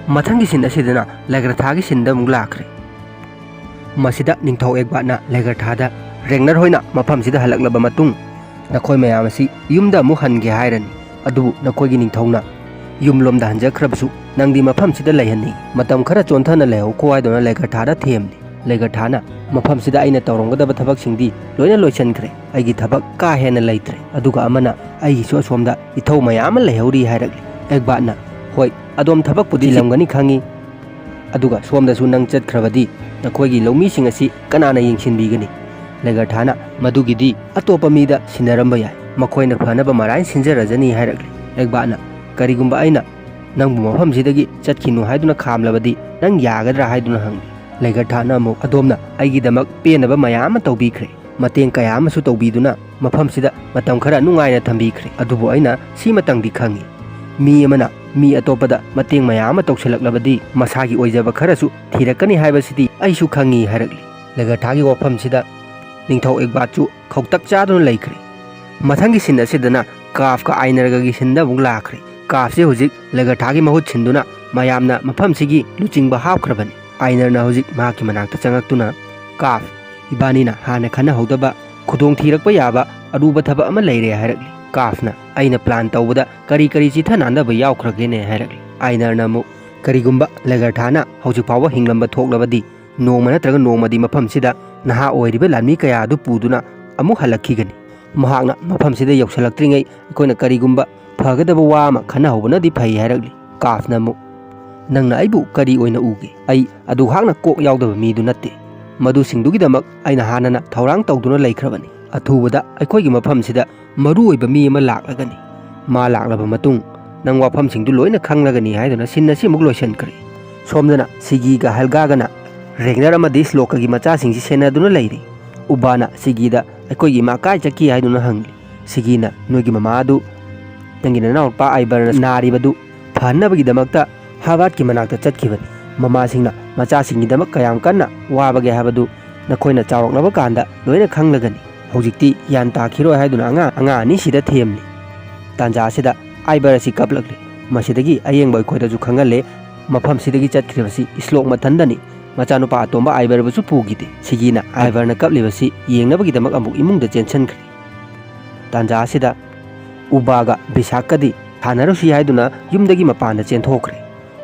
ꯃꯊꯪꯒꯤ ꯁꯤꯟ ꯑꯁꯤꯗꯅ ꯂꯦꯒ꯭ꯔꯊꯥꯒꯤ ꯁꯤꯟꯗ ꯑꯃꯨꯛ ꯂꯥꯛꯈ꯭ꯔꯦ꯫ ꯃꯁꯤꯗ ꯅꯤꯡꯊꯧ ꯑꯦꯒꯕꯥꯠꯅ ꯂꯦꯒ꯭ꯔꯊꯥꯗ, "ꯔꯦꯒꯅꯔ ꯍꯣꯏꯅ ꯃꯐꯝꯁꯤꯗ ꯍꯜꯂꯛꯂꯕ ꯃꯇꯨꯡ ꯅꯈꯣꯏ ꯃꯌꯥꯝ ꯑꯁꯤ ꯌꯨꯝꯗ ꯑꯃꯨꯛ ꯍꯟꯒꯦ ꯍꯥꯏꯔꯅꯤ, ꯑꯗꯨꯕꯨ ꯅꯈꯣꯏꯒꯤ ꯅꯤꯡꯊꯧꯅ ꯌꯨꯝꯂꯣꯝꯗ ꯍꯟꯖꯈ꯭ꯔꯕꯁꯨ ꯅꯪꯗꯤ ꯃꯐꯝꯁꯤꯗ ꯂꯩꯍꯟꯅꯤꯡꯏ꯫ ꯃꯇꯝ ꯈꯔ ꯆꯣꯟꯊꯅ ꯂꯩꯍꯧꯀꯣ" ꯍꯥꯏꯗꯨꯅ ꯂꯦꯒ꯭ꯔꯊꯥꯗ ꯊꯦꯝꯂꯤ꯫ ꯂꯦꯒ꯭ꯔꯊꯥꯅ, "ꯃꯐꯝꯁꯤꯗ ꯑꯩꯅ ꯇꯧꯔꯝꯒꯗꯕ ꯊꯕꯛꯁꯤꯡꯗꯤ ꯂꯣꯏꯅ ꯂꯣꯏꯁꯤꯟꯈ꯭ꯔꯦ꯫ ꯑꯩꯒꯤ ꯊꯕꯛ ꯀꯥ ꯍꯦꯟꯅ ꯂꯩꯇ꯭ꯔꯦ꯫ ꯑꯗꯨꯒ ꯑꯃꯅ, ꯑꯩꯒꯤꯁꯨ ꯑꯁꯣꯝꯗ ꯏꯊꯧ ꯃꯌꯥꯝ ꯑꯃ ꯂꯩꯍꯧꯔꯤ" ꯍꯥꯏꯔꯛꯂꯤ꯫ ꯑꯦꯒꯕꯥꯠꯅ, "ꯍꯣꯏ, ꯑꯗꯣꯝ ꯊꯕꯛꯄꯨꯗꯤ ꯆꯤꯜꯂꯝꯒꯅꯤ ꯈꯪꯏ, ꯑꯗꯨꯒ ꯁꯣꯝꯗꯁꯨ ꯅꯪ ꯆꯠꯈ꯭ꯔꯕꯗꯤ ꯅꯈꯣꯏꯒꯤ ꯂꯧꯃꯤꯁꯤꯡ ꯑꯁꯤ ꯀꯅꯥꯅ ꯌꯦꯡꯁꯤꯟꯕꯤꯒꯅꯤ?" ꯂꯦꯒ꯭ꯔꯊꯥꯅ, "ꯃꯗꯨꯒꯤꯗꯤ ꯑꯇꯣꯞꯄ ꯃꯤꯗ ꯁꯤꯟꯅꯔꯝꯕ ꯌꯥꯏ, ꯃꯈꯣꯏꯅ ꯐꯅꯕ ꯃꯔꯥꯏ ꯁꯤꯟꯖꯔꯖꯅꯤ" ꯍꯥꯏꯔꯛꯂꯤ꯫ ꯑꯦꯛꯕꯥꯠꯅ, "ꯀꯔꯤꯒꯨꯝꯕ ꯑꯩꯅ ꯅꯪꯕꯨ ꯃꯐꯝꯁꯤꯗꯒꯤ ꯆꯠꯈꯤꯅꯨ ꯍꯥꯏꯗꯨꯅ ꯈꯥꯝꯂꯕꯗꯤ ꯅꯪ ꯌꯥꯒꯗ꯭ꯔꯥ?" ꯍꯥꯏꯗꯨꯅ ꯍꯪꯂꯤ꯫ ꯂꯦꯒꯔꯊꯥꯅ ꯑꯃꯨꯛ, "ꯑꯗꯣꯝꯅ ꯑꯩꯒꯤꯗꯃꯛ ꯄꯦꯟꯅꯕ ꯃꯌꯥꯝ ꯑꯃ ꯇꯧꯕꯤꯈ꯭ꯔꯦ, ꯃꯇꯦꯡ ꯀꯌꯥ ꯑꯃꯁꯨ ꯇꯧꯕꯤꯗꯨꯅ ꯃꯐꯝꯁꯤꯗ ꯃꯇꯝ ꯈꯔ ꯅꯨꯡꯉꯥꯏꯅ ꯊꯝꯕꯤꯈ꯭ꯔꯦ꯫ ꯑꯗꯨꯕꯨ ꯑꯩꯅ ꯁꯤꯃꯇꯪꯗꯤ ꯈꯪꯏ, ꯃꯤ ꯑꯃꯅ ꯃꯤ ꯑꯇꯣꯞꯄꯗ ꯃꯇꯦꯡ ꯃꯌꯥꯝ ꯑꯃ ꯇꯧꯁꯤꯜꯂꯛꯂꯕꯗꯤ ꯃꯁꯥꯒꯤ ꯑꯣꯏꯖꯕ ꯈꯔꯁꯨ ꯊꯤꯔꯛꯀꯅꯤ ꯍꯥꯏꯕꯁꯤꯗꯤ ꯑꯩꯁꯨ ꯈꯪꯏ" ꯍꯥꯏꯔꯛꯂꯤ꯫ ꯂꯦꯒꯔꯊꯥꯒꯤ ꯋꯥꯐꯝꯁꯤꯗ ꯅꯤꯡꯊꯧ ꯑꯦꯛꯕꯥꯠꯁꯨ ꯈꯧꯇꯛ ꯆꯥꯗꯨꯅ ꯂꯩꯈ꯭ꯔꯦ꯫ ꯃꯊꯪꯒꯤ ꯁꯤꯟ ꯑꯁꯤꯗꯅ ꯀꯥꯐꯀ ꯑꯥꯏꯅꯔꯒꯒꯤ ꯁꯤꯟꯗ ꯑꯃꯨꯛ ꯂꯥꯛꯈ꯭ꯔꯦ꯫ ꯀꯥꯐꯁꯦ ꯍꯧꯖꯤꯛ ꯂꯦꯒꯔꯊꯥꯒꯤ ꯃꯍꯨꯠ ꯁꯤꯟꯗꯨꯅ ꯃꯌꯥꯝꯅ ꯃꯐꯝꯁꯤꯒꯤ ꯂꯨꯆꯤꯡꯕ ꯍꯥꯞꯈ꯭ꯔꯕꯅꯤ꯫ ꯑꯥꯏꯅꯔꯅ ꯍꯧꯖꯤꯛ ꯃꯍꯥꯛꯀꯤ ꯃꯅꯥꯛꯇ ꯆꯪꯉꯛꯇꯨꯅ, "ꯀꯥꯐ, ꯏꯕꯥꯅꯤꯅ ꯍꯥꯟꯅ ꯈꯟꯅꯍꯧꯗꯕ ꯈꯨꯗꯣꯡ ꯊꯤꯔꯛꯄ ꯌꯥꯕ ꯑꯔꯨꯕ ꯊꯕꯛ ꯑꯃ ꯂꯩꯔꯦ" ꯍꯥꯏꯔꯛꯂꯤ꯫ ꯀꯥꯐꯅ, "ꯑꯩꯅ ꯄ꯭ꯂꯥꯟ ꯇꯧꯕꯗ ꯀꯔꯤ ꯀꯔꯤ ꯆꯤꯊ ꯅꯥꯟꯗꯕ ꯌꯥꯎꯈ꯭ꯔꯒꯦꯅꯦ?" ꯍꯥꯏꯔꯛꯂꯤ꯫ ꯑꯥꯏꯅꯔꯅ ꯑꯃꯨꯛ, "ꯀꯔꯤꯒꯨꯝꯕ ꯂꯦꯒꯔꯊꯥꯅ ꯍꯧꯖꯤꯛ ꯐꯥꯎꯕ ꯍꯤꯡꯂꯝꯕ ꯊꯣꯛꯂꯕꯗꯤ, ꯅꯣꯡꯃ ꯅꯠꯇ꯭ꯔꯒ ꯅꯣꯡꯃꯗꯤ ꯃꯐꯝꯁꯤꯗ ꯅꯍꯥ ꯑꯣꯏꯔꯤꯕ ꯂꯥꯟꯃꯤ ꯀꯌꯥ ꯑꯗꯨ ꯄꯨꯗꯨꯅ ꯑꯃꯨꯛ ꯍꯜꯂꯛꯈꯤꯒꯅꯤ꯫ ꯃꯍꯥꯛꯅ ꯃꯐꯝꯁꯤꯗ ꯌꯧꯁꯤꯜꯂꯛꯇ꯭ꯔꯤꯉꯩ ꯑꯩꯈꯣꯏꯅ ꯀꯔꯤꯒꯨꯝꯕ ꯐꯒꯗꯕ ꯋꯥ ꯑꯃ ꯈꯟꯅꯍꯧꯕꯅꯗꯤ ꯐꯩ" ꯍꯥꯏꯔꯛꯂꯤ꯫ ꯀꯥꯐꯅ ꯑꯃꯨꯛ, "ꯅꯪꯅ ꯑꯩꯕꯨ ꯀꯔꯤ ꯑꯣꯏꯅ ꯎꯒꯦ? ꯑꯩ ꯑꯗꯨꯍꯥꯛꯅ ꯀꯣꯛ ꯌꯥꯎꯗꯕ ꯃꯤꯗꯨ ꯅꯠꯇꯦ꯫ ꯃꯗꯨꯁꯤꯡꯗꯨꯒꯤꯗꯃꯛ ꯑꯩꯅ ꯍꯥꯟꯅꯅ ꯊꯧꯔꯥꯡ ꯇꯧꯗꯨꯅ ꯂꯩꯈ꯭ꯔꯕꯅꯤ꯫ ꯑꯊꯨꯕꯗ ꯑꯩꯈꯣꯏꯒꯤ ꯃꯐꯝꯁꯤꯗ ꯃꯔꯨ ꯑꯣꯏꯕ ꯃꯤ ꯑꯃ ꯂꯥꯛꯂꯒꯅꯤ꯫ ꯃꯥ ꯂꯥꯛꯂꯕ ꯃꯇꯨꯡ ꯅꯪ ꯋꯥꯐꯝꯁꯤꯡꯗꯨ ꯂꯣꯏꯅ ꯈꯪꯂꯒꯅꯤ" ꯍꯥꯏꯗꯨꯅ ꯁꯤꯟ ꯑꯁꯤ ꯑꯃꯨꯛ ꯂꯣꯏꯁꯤꯟꯈ꯭ꯔꯦ꯫ ꯁꯣꯝꯗꯅ ꯁꯤꯒꯤꯒ ꯍꯦꯜꯒꯥꯒꯅ ꯔꯦꯒꯅꯔ ꯑꯃꯗꯤ ꯁ꯭ꯂꯣꯛꯀꯒꯤ ꯃꯆꯥꯁꯤꯡꯁꯤ ꯁꯦꯟꯅꯗꯨꯅ ꯂꯩꯔꯤ꯫ ꯎꯕꯥꯅ ꯁꯤꯒꯤꯗ, "ꯑꯩꯈꯣꯏꯒꯤ ꯏꯃꯥ ꯀꯥꯏ ꯆꯠꯈꯤ?" ꯍꯥꯏꯗꯨꯅ ꯍꯪꯂꯤ꯫ ꯁꯤꯒꯤꯅ, "ꯅꯣꯏꯒꯤ ꯃꯃꯥ ꯑꯗꯨ ꯅꯪꯒꯤ ꯅꯅꯥꯎꯅꯨꯄꯥ ꯑꯥꯏꯕꯔꯅ ꯅꯥꯔꯤꯕꯗꯨ ꯐꯍꯟꯅꯕꯒꯤꯗꯃꯛꯇ ꯍꯥꯔꯕꯥꯔꯠꯀꯤ ꯃꯅꯥꯛꯇ ꯆꯠꯈꯤꯕꯅꯤ꯫ ꯃꯃꯥꯁꯤꯡꯅ ꯃꯆꯥꯁꯤꯡꯒꯤꯗꯃꯛ ꯀꯌꯥꯝ ꯀꯟꯅ ꯋꯥꯕꯒꯦ ꯍꯥꯏꯕꯗꯨ ꯅꯈꯣꯏꯅ ꯆꯥꯎꯔꯛꯂꯕ ꯀꯥꯟꯗ ꯂꯣꯏꯅ ꯈꯪꯂꯒꯅꯤ꯫ ꯍꯧꯖꯤꯛꯇꯤ ꯒ꯭ꯌꯥꯟ ꯇꯥꯈꯤꯔꯣꯏ" ꯍꯥꯏꯗꯨꯅ ꯑꯉꯥꯡ, ꯑꯉꯥꯡ ꯑꯅꯤꯁꯤꯗ ꯊꯦꯝꯂꯤ꯫ ꯇꯥꯟꯖꯥ ꯑꯁꯤꯗ ꯑꯥꯏꯕꯔ ꯑꯁꯤ ꯀꯞꯂꯛꯂꯤ꯫ ꯃꯁꯤꯗꯒꯤ ꯑꯌꯦꯡꯕ ꯑꯩꯈꯣꯏꯗꯁꯨ ꯈꯪꯍꯜꯂꯦ, ꯃꯐꯝꯁꯤꯗꯒꯤ ꯆꯠꯈ꯭ꯔꯤꯕꯁꯤ ꯁ꯭ꯂꯣꯛ ꯃꯊꯟꯗꯅꯤ꯫ ꯃꯆꯥꯅꯨꯄꯥ ꯑꯇꯣꯝꯕ ꯑꯥꯏꯕꯔꯕꯨꯁꯨ ꯄꯨꯈꯤꯗꯦ꯫ ꯁꯤꯒꯤꯅ ꯑꯥꯏꯕꯔꯅ ꯀꯞꯂꯤꯕꯁꯤ ꯌꯦꯡꯅꯕꯒꯤꯗꯃꯛ ꯑꯃꯨꯛ ꯏꯃꯨꯡꯗ ꯆꯦꯟꯁꯤꯟꯈ꯭ꯔꯦ꯫ ꯇꯥꯟꯖꯥ ꯑꯁꯤꯗ ꯎꯕꯥꯒ ꯕꯤꯁꯥꯛꯀꯗꯤ ꯁꯥꯟꯅꯔꯨꯁꯤ ꯍꯥꯏꯗꯨꯅ ꯌꯨꯝꯗꯒꯤ ꯃꯄꯥꯟꯗ ꯆꯦꯟꯊꯣꯛꯈ꯭ꯔꯦ꯫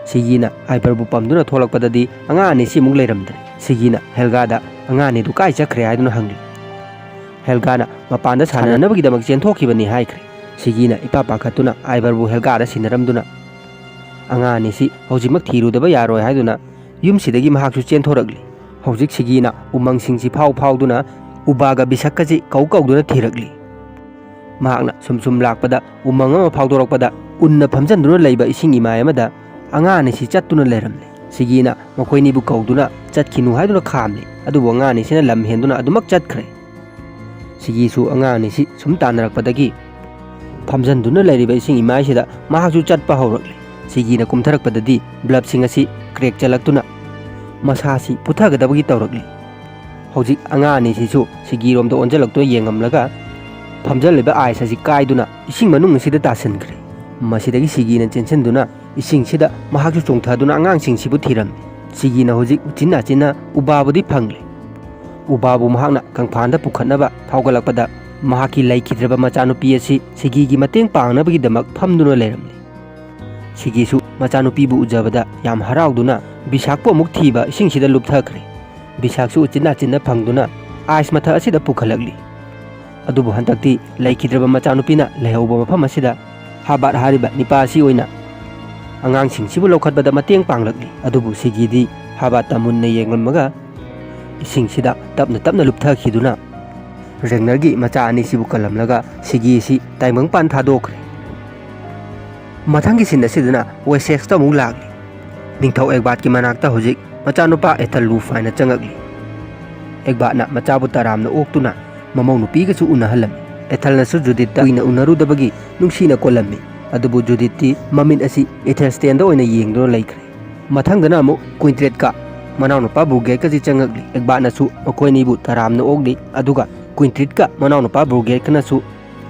ꯁꯤꯒꯤꯅ ꯑꯥꯏꯕꯔꯕꯨ ꯄꯝꯗꯨꯅ ꯊꯣꯛꯂꯛꯄꯗꯗꯤ ꯑꯉꯥꯡ ꯑꯅꯤꯁꯤ ꯑꯃꯨꯛ ꯂꯩꯔꯝꯗ꯭ꯔꯦ꯫ ꯁꯤꯒꯤꯅ ꯍꯦꯜꯒꯥꯗ, "ꯑꯉꯥꯡ ꯑꯅꯤꯗꯨ ꯀꯥꯏ ꯆꯠꯈ꯭ꯔꯦ?" ꯍꯥꯏꯗꯨꯅ ꯍꯪꯂꯤ꯫ ꯍꯦꯜꯒꯥꯅ, "ꯃꯄꯥꯟꯗ ꯁꯥꯟꯅꯅꯕꯒꯤꯗꯃꯛ ꯆꯦꯟꯊꯣꯛꯈꯤꯕꯅꯤ" ꯍꯥꯏꯈ꯭ꯔꯦ꯫ ꯁꯤꯒꯤꯅ ꯏꯄꯥ ꯄꯥꯈꯠꯇꯨꯅ ꯑꯥꯏꯕꯔꯕꯨ ꯍꯦꯜꯒꯥꯗ ꯁꯤꯟꯅꯔꯝꯗꯨꯅ, "ꯑꯉꯥꯡ ꯑꯅꯤꯁꯤ ꯍꯧꯖꯤꯛꯃꯛ ꯊꯤꯔꯨꯗꯕ ꯌꯥꯔꯣꯏ" ꯍꯥꯏꯗꯨꯅ ꯌꯨꯝꯁꯤꯗꯒꯤ ꯃꯍꯥꯛꯁꯨ ꯆꯦꯟꯊꯣꯔꯛꯂꯤ꯫ ꯍꯧꯖꯤꯛ ꯁꯤꯒꯤꯅ ꯎꯃꯪꯁꯤꯡꯁꯤ ꯐꯥꯎ ꯐꯥꯎꯗꯨꯅ ꯎꯕꯥꯒ ꯕꯤꯁꯛꯀꯁꯤ ꯀꯧ ꯀꯧꯗꯨꯅ ꯊꯤꯔꯛꯂꯤ꯫ ꯃꯍꯥꯛꯅ ꯁꯨꯝ ꯁꯨꯝ ꯂꯥꯛꯄꯗ ꯎꯃꯪ ꯑꯃ ꯐꯥꯎꯗꯣꯔꯛꯄꯗ ꯎꯟꯅ ꯐꯝꯖꯟꯗꯨꯅ ꯂꯩꯕ ꯏꯁꯤꯡ ꯏꯃꯥꯏ ꯑꯃꯗ ꯑꯉꯥꯡ ꯑꯅꯤꯁꯤ ꯆꯠꯇꯨꯅ ꯂꯩꯔꯝꯂꯦ꯫ ꯁꯤꯒꯤꯅ ꯃꯈꯣꯏꯅꯤꯕꯨ ꯀꯧꯗꯨꯅ ꯆꯠꯈꯤꯅꯨ ꯍꯥꯏꯗꯨꯅ ꯈꯥꯝꯂꯦ꯫ ꯑꯗꯨꯕꯨ ꯑꯉꯥꯡ ꯑꯅꯤꯁꯤꯅ ꯂꯝ ꯍꯦꯟꯗꯨꯅ ꯑꯗꯨꯃꯛ ꯆꯠꯈ꯭ꯔꯦ꯫ ꯁꯤꯒꯤꯁꯨ ꯑꯉꯥꯡ ꯑꯅꯤꯁꯤ ꯁꯨꯝ ꯇꯥꯟꯅꯔꯛꯄꯗꯒꯤ ꯐꯝꯖꯟꯗꯨꯅ ꯂꯩꯔꯤꯕ ꯏꯁꯤꯡ ꯏꯃꯥꯏꯁꯤꯗ ꯃꯍꯥꯛꯁꯨ ꯆꯠꯄ ꯍꯧꯔꯛꯂꯦ꯫ ꯁꯤꯒꯤꯅ ꯀꯨꯝꯊꯔꯛꯄꯗꯗꯤ ꯕ꯭ꯂꯕꯁꯤꯡ ꯑꯁꯤ ꯀ꯭ꯔꯦꯛ ꯆꯠꯂꯛꯇꯨꯅ ꯃꯁꯥꯁꯤ ꯄꯨꯊꯒꯗꯕꯒꯤ ꯇꯧꯔꯛꯂꯤ꯫ ꯍꯧꯖꯤꯛ ꯑꯉꯥꯡ ꯑꯅꯤꯁꯤꯁꯨ ꯁꯤꯒꯤꯔꯣꯝꯗ ꯑꯣꯟꯁꯤꯜꯂꯛꯇꯨꯅ ꯌꯦꯡꯉꯝꯂꯒ ꯐꯝꯖꯜꯂꯤꯕ ꯑꯥꯏꯁ ꯑꯁꯤ ꯀꯥꯏꯗꯨꯅ ꯏꯁꯤꯡ ꯃꯅꯨꯡ ꯑꯁꯤꯗ ꯇꯥꯁꯤꯟꯈ꯭ꯔꯦ꯫ ꯃꯁꯤꯗꯒꯤ ꯁꯤꯒꯤꯅ ꯆꯦꯟꯁꯤꯟꯗꯨꯅ ꯏꯁꯤꯡꯁꯤꯗ ꯃꯍꯥꯛꯁꯨ ꯆꯣꯡꯊꯗꯨꯅ ꯑꯉꯥꯡꯁꯤꯡꯁꯤꯕꯨ ꯊꯤꯔꯝꯃꯤ꯫ ꯁꯤꯒꯤꯅ ꯍꯧꯖꯤꯛ ꯎꯆꯤꯟ ꯅꯥꯆꯤꯟꯅ ꯎꯕꯥꯕꯨꯗꯤ ꯐꯪꯂꯦ꯫ ꯎꯕꯥꯕꯨ ꯃꯍꯥꯛꯅ ꯀꯪꯐꯥꯟꯗ ꯄꯨꯈꯠꯅꯕ ꯐꯥꯎꯒꯠꯂꯛꯄꯗ ꯃꯍꯥꯛꯀꯤ ꯂꯩꯈꯤꯗ꯭ꯔꯕ ꯃꯆꯥꯅꯨꯄꯤ ꯑꯁꯤ ꯁꯤꯒꯤꯒꯤ ꯃꯇꯦꯡ ꯄꯥꯡꯅꯕꯒꯤꯗꯃꯛ ꯐꯝꯗꯨꯅ ꯂꯩꯔꯝꯂꯦ꯫ ꯁꯤꯒꯤꯁꯨ ꯃꯆꯥꯅꯨꯄꯤꯕꯨ ꯎꯖꯕꯗ ꯌꯥꯝ ꯍꯔꯥꯎꯗꯨꯅ ꯕꯤꯁꯥꯛꯄꯨ ꯑꯃꯨꯛ ꯊꯤꯕ ꯏꯁꯤꯡꯁꯤꯗ ꯂꯨꯞꯊꯈ꯭ꯔꯦ꯫ ꯕꯤꯁꯥꯛꯁꯨ ꯎꯆꯤꯟ ꯅꯥꯆꯤꯟꯅ ꯐꯪꯗꯨꯅ ꯑꯥꯏꯁ ꯃꯊꯛ ꯑꯁꯤꯗ ꯄꯨꯈꯠꯂꯛꯂꯤ꯫ ꯑꯗꯨꯕꯨ ꯍꯟꯗꯛꯇꯤ ꯂꯩꯈꯤꯗ꯭ꯔꯕ ꯃꯆꯥꯅꯨꯄꯤꯅ ꯂꯩꯍꯧꯕ ꯃꯐꯝ ꯑꯁꯤꯗ ꯍꯥꯕꯥꯠ ꯍꯥꯏꯔꯤꯕ ꯅꯤꯄꯥ ꯑꯁꯤ ꯑꯣꯏꯅ ꯑꯉꯥꯡꯁꯤꯡꯁꯤꯕꯨ ꯂꯧꯈꯠꯄꯗ ꯃꯇꯦꯡ ꯄꯥꯡꯂꯛꯂꯤ꯫ ꯑꯗꯨꯕꯨ ꯁꯤꯒꯤꯗꯤ ꯍꯥꯕꯥꯠꯇ ꯃꯨꯟꯅ ꯌꯦꯡꯂꯝꯃꯒ ꯏꯁꯤꯡꯁꯤꯗ ꯇꯞꯅ ꯇꯞꯅ ꯂꯨꯞꯊꯈꯤꯗꯨꯅ ꯔꯦꯒꯅꯔꯒꯤ ꯃꯆꯥ ꯑꯅꯤꯁꯤꯕꯨ ꯀꯜꯂꯝꯂꯒ ꯁꯤꯒꯤ ꯑꯁꯤ ꯇꯥꯏꯕꯪꯄꯥꯟ ꯊꯥꯗꯣꯛꯈ꯭ꯔꯦ꯫ ꯃꯊꯪꯒꯤ ꯁꯤꯟ ꯑꯁꯤꯗꯅ ꯋꯦꯁꯦꯛꯁꯇ ꯑꯃꯨꯛ ꯂꯥꯛꯂꯤ꯫ ꯅꯤꯡꯊꯧ ꯑꯦꯒꯕꯥꯠꯀꯤ ꯃꯅꯥꯛꯇ ꯍꯧꯖꯤꯛ ꯃꯆꯥꯅꯨꯄꯥ ꯑꯦꯊꯜ ꯂꯨꯐꯥꯏꯅ ꯆꯪꯉꯛꯂꯤ꯫ ꯑꯦꯒꯕꯥꯠꯅ ꯃꯆꯥꯕꯨ ꯇꯔꯥꯝꯅ ꯑꯣꯛꯇꯨꯅ ꯃꯃꯧ ꯅꯨꯄꯤꯒꯁꯨ ꯎꯅꯍꯜꯂꯝꯃꯤ꯫ ꯑꯦꯊꯜꯅꯁꯨ ꯖꯨꯗꯤꯠꯇ ꯀꯨꯏꯅ ꯎꯅꯔꯨꯗꯕꯒꯤ ꯅꯨꯡꯁꯤꯅ ꯀꯣꯜꯂꯝꯃꯤ꯫ ꯑꯗꯨꯕꯨ ꯖꯨꯗꯤꯠꯇꯤ ꯃꯃꯤꯠ ꯑꯁꯤ ꯏꯊꯦꯜꯁ꯭ꯇꯦꯟꯗ ꯑꯣꯏꯅ ꯌꯦꯡꯗꯨꯅ ꯂꯩꯈ꯭ꯔꯦ꯫ ꯃꯊꯪꯗꯅ ꯑꯃꯨꯛ ꯀ꯭ꯋꯤꯟꯇ꯭ꯔꯦꯠꯀ ꯃꯅꯥꯎꯅꯨꯄꯥ ꯕꯨꯔꯒꯦꯠꯀꯁꯤ ꯆꯪꯉꯛꯂꯤ꯫ ꯑꯦꯒꯕꯥꯠꯅꯁꯨ ꯃꯈꯣꯏꯅꯤꯕꯨ ꯇꯔꯥꯝꯅ ꯑꯣꯛꯂꯤ꯫ ꯑꯗꯨꯒ ꯀ꯭ꯋꯤꯟꯇ꯭ꯔꯤꯠꯀ ꯃꯅꯥꯎꯅꯨꯄꯥ ꯕꯨꯔꯒꯦꯠꯀꯅꯁꯨ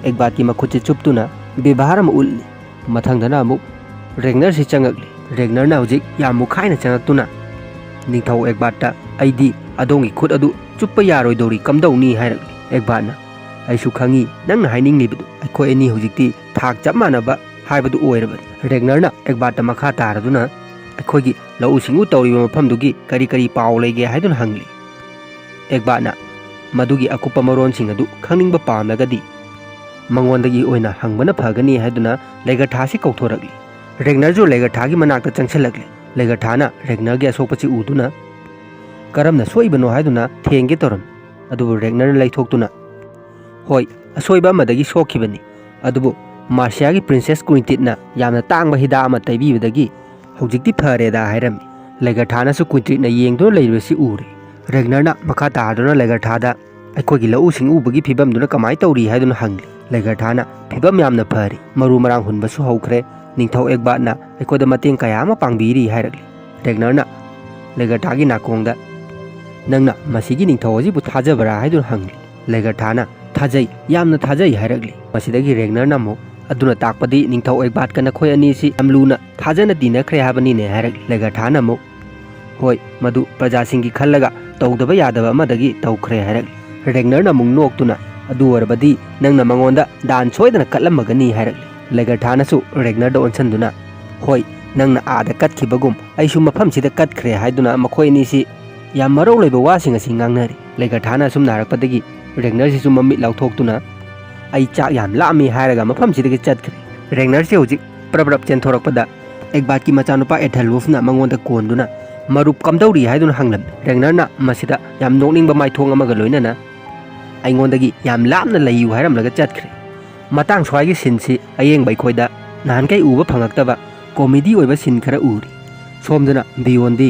ꯑꯦꯒꯕꯥꯠꯀꯤ ꯃꯈꯨꯠꯁꯤ ꯆꯨꯞꯇꯨꯅ ꯕꯦꯕꯥꯔ ꯑꯃ ꯎꯠꯂꯤ꯫ ꯃꯊꯪꯗꯅ ꯑꯃꯨꯛ ꯔꯦꯒꯅꯔꯁꯤ ꯆꯪꯉꯛꯂꯤ꯫ ꯔꯦꯒꯅꯔꯅ ꯍꯧꯖꯤꯛ ꯌꯥꯝ ꯃꯨꯈꯥꯏꯅ ꯆꯪꯉꯛꯇꯨꯅ ꯅꯤꯡꯊꯧ ꯑꯦꯒꯕꯥꯠꯇ "ꯑꯩꯗꯤ ꯑꯗꯣꯝꯒꯤ ꯈꯨꯠ ꯑꯗꯨ ꯆꯨꯞꯄ ꯌꯥꯔꯣꯏꯗꯧꯔꯤ, ꯀꯝꯗꯧꯅꯤ?" ꯍꯥꯏꯔꯛꯂꯤ꯫ ꯑꯦꯒꯕꯥꯠꯅ, "ꯑꯩꯁꯨ ꯈꯪꯉꯤ ꯅꯪꯅ ꯍꯥꯏꯅꯤꯡꯂꯤꯕꯗꯨ꯫ ꯑꯩꯈꯣꯏ ꯑꯅꯤ ꯍꯧꯖꯤꯛꯇꯤ ꯊꯥꯛ ꯆꯞ ꯃꯥꯟꯅꯕ ꯍꯥꯏꯕꯗꯨ ꯑꯣꯏꯔꯕꯅꯤ꯫" ꯔꯦꯒꯅꯔꯅ ꯑꯦꯒꯕꯥꯠꯇ ꯃꯈꯥ ꯇꯥꯔꯗꯨꯅ ꯑꯩꯈꯣꯏꯒꯤ ꯂꯧꯎ ꯁꯤꯡꯎ ꯇꯧꯔꯤꯕ ꯃꯐꯝꯗꯨꯒꯤ ꯀꯔꯤ ꯀꯔꯤ ꯄꯥꯎ ꯂꯩꯒꯦ ꯍꯥꯏꯗꯨꯅ ꯍꯪꯂꯤ꯫ ꯑꯦꯒꯕꯥꯠꯅ ꯃꯗꯨꯒꯤ ꯑꯀꯨꯞꯄ ꯃꯔꯣꯟꯁꯤꯡ ꯑꯗꯨ ꯈꯪꯅꯤꯡꯕ ꯄꯥꯝꯂꯒꯗꯤ ꯃꯉꯣꯟꯗꯒꯤ ꯑꯣꯏꯅ ꯍꯪꯕꯅ ꯐꯒꯅꯤ ꯍꯥꯏꯗꯨꯅ ꯂꯩꯒꯔꯊꯥꯁꯤ ꯀꯧꯊꯣꯔꯛꯂꯤ꯫ ꯔꯦꯒꯅꯔꯁꯨ ꯂꯩꯒꯔꯊꯥꯒꯤ ꯃꯅꯥꯛꯇ ꯆꯪꯁꯤꯜꯂꯛꯂꯤ꯫ ꯂꯩꯒꯔꯊꯥꯅ ꯔꯦꯒꯅꯔꯒꯤ ꯑꯁꯣꯛꯄꯁꯤ ꯎꯗꯨꯅ ꯀꯔꯝꯅ ꯁꯣꯛꯏꯕꯅꯣ ꯍꯥꯏꯗꯨꯅ ꯊꯦꯡꯒꯦ ꯇꯧꯔꯝꯃꯤ꯫ ꯑꯗꯨꯕꯨ ꯔꯦꯒꯅꯔꯅ ꯂꯩꯊꯣꯛꯇꯨꯅ, "ꯍꯣꯏ, ꯑꯁꯣꯏꯕ ꯑꯃꯗꯒꯤ ꯁꯣꯛꯈꯤꯕꯅꯤ꯫ ꯑꯗꯨꯕꯨ ꯃꯥꯔꯁꯤꯌꯥꯒꯤ ꯄ꯭ꯔꯤꯟꯁꯦꯁ ꯀ꯭ꯋꯤꯟꯇꯤꯠꯅ ꯌꯥꯝꯅ ꯇꯥꯡꯕ ꯍꯤꯗꯥꯛ ꯑꯃ ꯇꯩꯕꯤꯕꯗꯒꯤ ꯍꯧꯖꯤꯛꯇꯤ ꯐꯔꯦꯗ ꯍꯥꯏꯔꯝꯃꯤ꯫ ꯂꯦꯒꯔꯊꯥꯅꯁꯨ ꯀ꯭ꯋꯤꯟꯇꯤꯠꯅ ꯌꯦꯡꯗꯨꯅ ꯂꯩꯔꯤꯕꯁꯤ ꯎꯔꯦ꯫ ꯔꯦꯒꯅꯔꯅ ꯃꯈꯥ ꯇꯥꯗꯨꯅ ꯂꯦꯒꯔꯊꯥꯗ ꯑꯩꯈꯣꯏꯒꯤ ꯂꯧꯎ ꯁꯤꯡꯎꯕꯒꯤ ꯐꯤꯕꯝꯗꯨꯅ ꯀꯃꯥꯏꯅ ꯇꯧꯔꯤ ꯍꯥꯏꯗꯨꯅ ꯍꯪꯂꯤ꯫ ꯂꯦꯒꯔꯊꯥꯅ ꯐꯤꯕꯝ ꯌꯥꯝꯅ ꯐꯔꯤ, ꯃꯔꯨ ꯃꯔꯥꯡ ꯍꯨꯟꯕꯁꯨ ꯍꯧꯈ꯭ꯔꯦ, ꯅꯤꯡꯊꯧ ꯑꯦꯒꯕꯥꯠꯅ ꯑꯩꯈꯣꯏꯗ ꯃꯇꯦꯡ ꯀꯌꯥ ꯑꯃ ꯄꯥꯡꯕꯤꯔꯤ ꯍꯥꯏꯔꯛꯂꯤ꯫ ꯔꯦꯒꯅꯔꯅ ꯂꯦꯒꯔꯊꯥꯒꯤ ꯅꯥꯀꯣꯡꯗ ꯅꯪꯅ ꯃꯁꯤꯒꯤ ꯅꯤꯡꯊꯧ ꯑꯁꯤꯕꯨ ꯊꯥꯖꯕ꯭ꯔꯥ ꯍꯥꯏꯗꯨꯅ ꯍꯪꯂꯤ꯫ ꯂꯦꯒꯔꯊꯥꯅ ꯊꯥꯖꯩ, ꯌꯥꯝꯅ ꯊꯥꯖꯩ ꯍꯥꯏꯔꯛꯂꯤ꯫ ꯃꯁꯤꯗꯒꯤ ꯔꯦꯒꯅꯔꯅ ꯑꯃꯨꯛ ꯑꯗꯨꯅ ꯇꯥꯛꯄꯗꯤ ꯅꯤꯡꯊꯧ ꯑꯦꯒꯕꯥꯠꯀ ꯅꯈꯣꯏ ꯑꯅꯤꯁꯤ ꯌꯥꯝ ꯂꯨꯅ ꯊꯥꯖꯅ ꯇꯤꯟꯅꯈ꯭ꯔꯦ ꯍꯥꯏꯕꯅꯤꯅꯦ ꯍꯥꯏꯔꯛꯂꯤ꯫ ꯂꯦꯒꯔꯊꯥꯅ ꯑꯃꯨꯛ ꯍꯣꯏ, ꯃꯗꯨ ꯄ꯭ꯔꯖꯥꯁꯤꯡꯒꯤ ꯈꯜꯂꯒ ꯇꯧꯗꯕ ꯌꯥꯗꯕ ꯑꯃꯗꯒꯤ ꯇꯧꯈ꯭ꯔꯦ ꯍꯥꯏꯔꯛꯂꯤ꯫ ꯔꯦꯒꯅꯔꯅ ꯑꯃꯨꯛ ꯅꯣꯛꯇꯨꯅ ꯑꯗꯨ ꯑꯣꯏꯔꯕꯗꯤ ꯅꯪꯅ ꯃꯉꯣꯟꯗ ꯗꯥꯟ ꯁꯣꯏꯗꯅ ꯀꯠꯂꯝꯃꯒꯅꯤ ꯍꯥꯏꯔꯛꯂꯤ꯫ ꯂꯦꯒꯔꯊꯥꯅꯁꯨ ꯔꯦꯒꯅꯔꯗ ꯑꯣꯟꯁꯤꯟꯗꯨꯅ ꯍꯣꯏ, ꯅꯪꯅ ꯑꯥꯗ ꯀꯠꯈꯤꯕꯒꯨꯝ ꯑꯩꯁꯨ ꯃꯐꯝꯁꯤꯗ ꯀꯠꯈ꯭ꯔꯦ ꯍꯥꯏꯗꯨꯅ ꯃꯈꯣꯏ ꯑꯅꯤꯁꯤ ꯌꯥꯝ ꯃꯔꯧ ꯂꯩꯕ ꯋꯥꯁꯤꯡ ꯑꯁꯤ ꯉꯥꯡꯅꯔꯤ꯫ ꯂꯦꯒꯔꯊꯥꯅ ꯑꯁꯨꯝꯅ ꯍꯥꯏꯔꯛꯄꯗꯒꯤ ꯔꯦꯒꯅꯔꯁꯤꯁꯨ ꯃꯃꯤꯠ ꯂꯥꯎꯊꯣꯛꯇꯨꯅ ꯑꯩ ꯆꯥꯛ ꯌꯥꯝ ꯂꯥꯝꯃꯤ ꯍꯥꯏꯔꯒ ꯃꯐꯝꯁꯤꯗꯒꯤ ꯆꯠꯈ꯭ꯔꯦ꯫ ꯔꯦꯒꯅꯔꯁꯤ ꯍꯧꯖꯤꯛ ꯄ꯭ꯔꯞ ꯄ꯭ꯔꯞ ꯆꯦꯟꯊꯣꯔꯛꯄꯗ ꯑꯦꯒꯕꯥꯠꯀꯤ ꯃꯆꯥꯅꯨꯄꯥ ꯑꯦꯊꯦꯜꯋꯨꯐꯅ ꯃꯉꯣꯟꯗ ꯀꯣꯟꯗꯨꯅ ꯃꯔꯨꯞ ꯀꯝꯗꯧꯔꯤ ꯍꯥꯏꯗꯨꯅ ꯍꯪꯂꯝꯃꯤ꯫ ꯔꯦꯒꯅꯔꯅ ꯃꯁꯤꯗ ꯌꯥꯝ ꯅꯣꯛꯅꯤꯡꯕ ꯃꯥꯏꯊꯣꯡ ꯑꯃꯒ ꯂꯣꯏꯅꯅ ꯑꯩꯉꯣꯟꯗꯒꯤ ꯌꯥꯝ ꯂꯥꯞꯅ ꯂꯩꯌꯨ ꯍꯥꯏꯔꯝꯂꯒ ꯆꯠꯈ꯭ꯔꯦ꯫ ꯃꯇꯥꯡ ꯁ꯭ꯋꯥꯏꯒꯤ ꯁꯤꯟꯁꯤ ꯑꯌꯦꯡꯕ ꯑꯩꯈꯣꯏꯗ ꯅꯍꯥꯟꯈꯩ ꯎꯕ ꯐꯪꯉꯛꯇꯕ ꯀꯣꯃꯦꯗꯤ ꯑꯣꯏꯕ ꯁꯤꯟ ꯈꯔ ꯎꯔꯤ꯫ ꯁꯣꯝꯗꯅ ꯕꯤꯌꯣꯟꯗꯤ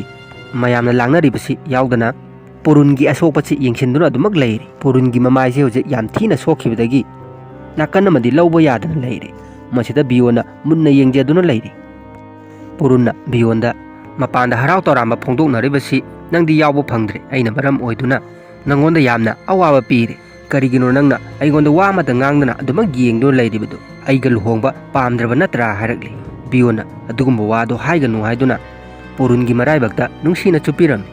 ꯃꯌꯥꯝꯅ ꯂꯥꯡꯅꯔꯤꯕꯁꯤ ꯌꯥꯎꯗꯅ ꯄꯨꯔꯨꯟꯒꯤ ꯑꯁꯣꯛꯄꯁꯤ ꯌꯦꯡꯁꯤꯟꯗꯨꯅ ꯑꯗꯨꯃꯛ ꯂꯩꯔꯤ꯫ ꯄꯨꯔꯨꯟꯒꯤ ꯃꯃꯥꯏꯁꯤ ꯍꯧꯖꯤꯛ ꯌꯥꯝ ꯊꯤꯅ ꯁꯣꯛꯈꯤꯕꯗꯒꯤ ꯅꯥꯀꯟ ꯑꯃꯗꯤ ꯂꯧꯕ ꯌꯥꯗꯅ ꯂꯩꯔꯤ꯫ ꯃꯁꯤꯗ ꯕꯤꯌꯣꯟꯅ ꯃꯨꯟꯅ ꯌꯦꯡꯖꯗꯨꯅ ꯂꯩꯔꯤ꯫ ꯄꯨꯔꯨꯟꯅ ꯕꯤꯌꯣꯟꯗ ꯃꯄꯥꯟꯗ ꯍꯔꯥꯎ ꯇꯧꯔꯥꯝꯕ ꯐꯣꯡꯗꯣꯛꯅꯔꯤꯕꯁꯤ ꯅꯪꯗꯤ ꯌꯥꯎꯕ ꯐꯪꯗ꯭ꯔꯦ, ꯑꯩꯅ ꯃꯔꯝ ꯑꯣꯏꯗꯨꯅ ꯅꯪꯉꯣꯟꯗ ꯌꯥꯝꯅ ꯑꯋꯥꯕ ꯄꯤꯔꯦ꯫ ꯀꯔꯤꯒꯤꯅꯣ ꯅꯪꯅ ꯑꯩꯉꯣꯟꯗ ꯋꯥ ꯑꯃꯇ ꯉꯥꯡꯗꯅ ꯑꯗꯨꯃꯛ ꯌꯦꯡꯗꯨꯅ ꯂꯩꯔꯤꯕꯗꯨ? ꯑꯩꯒ ꯂꯨꯍꯣꯡꯕ ꯄꯥꯝꯗ꯭ꯔꯕ ꯅꯠꯇ꯭ꯔꯥ ꯍꯥꯏꯔꯛꯂꯤ꯫ ꯕꯤꯌꯣꯟꯅ ꯑꯗꯨꯒꯨꯝꯕ ꯋꯥꯗꯣ ꯍꯥꯏꯒꯅꯨ ꯍꯥꯏꯗꯨꯅ ꯄꯨꯔꯨꯟꯒꯤ ꯃꯔꯥꯏꯕꯛꯇ ꯅꯨꯡꯁꯤꯅ ꯆꯨꯞꯄꯤꯔꯝꯃꯤ꯫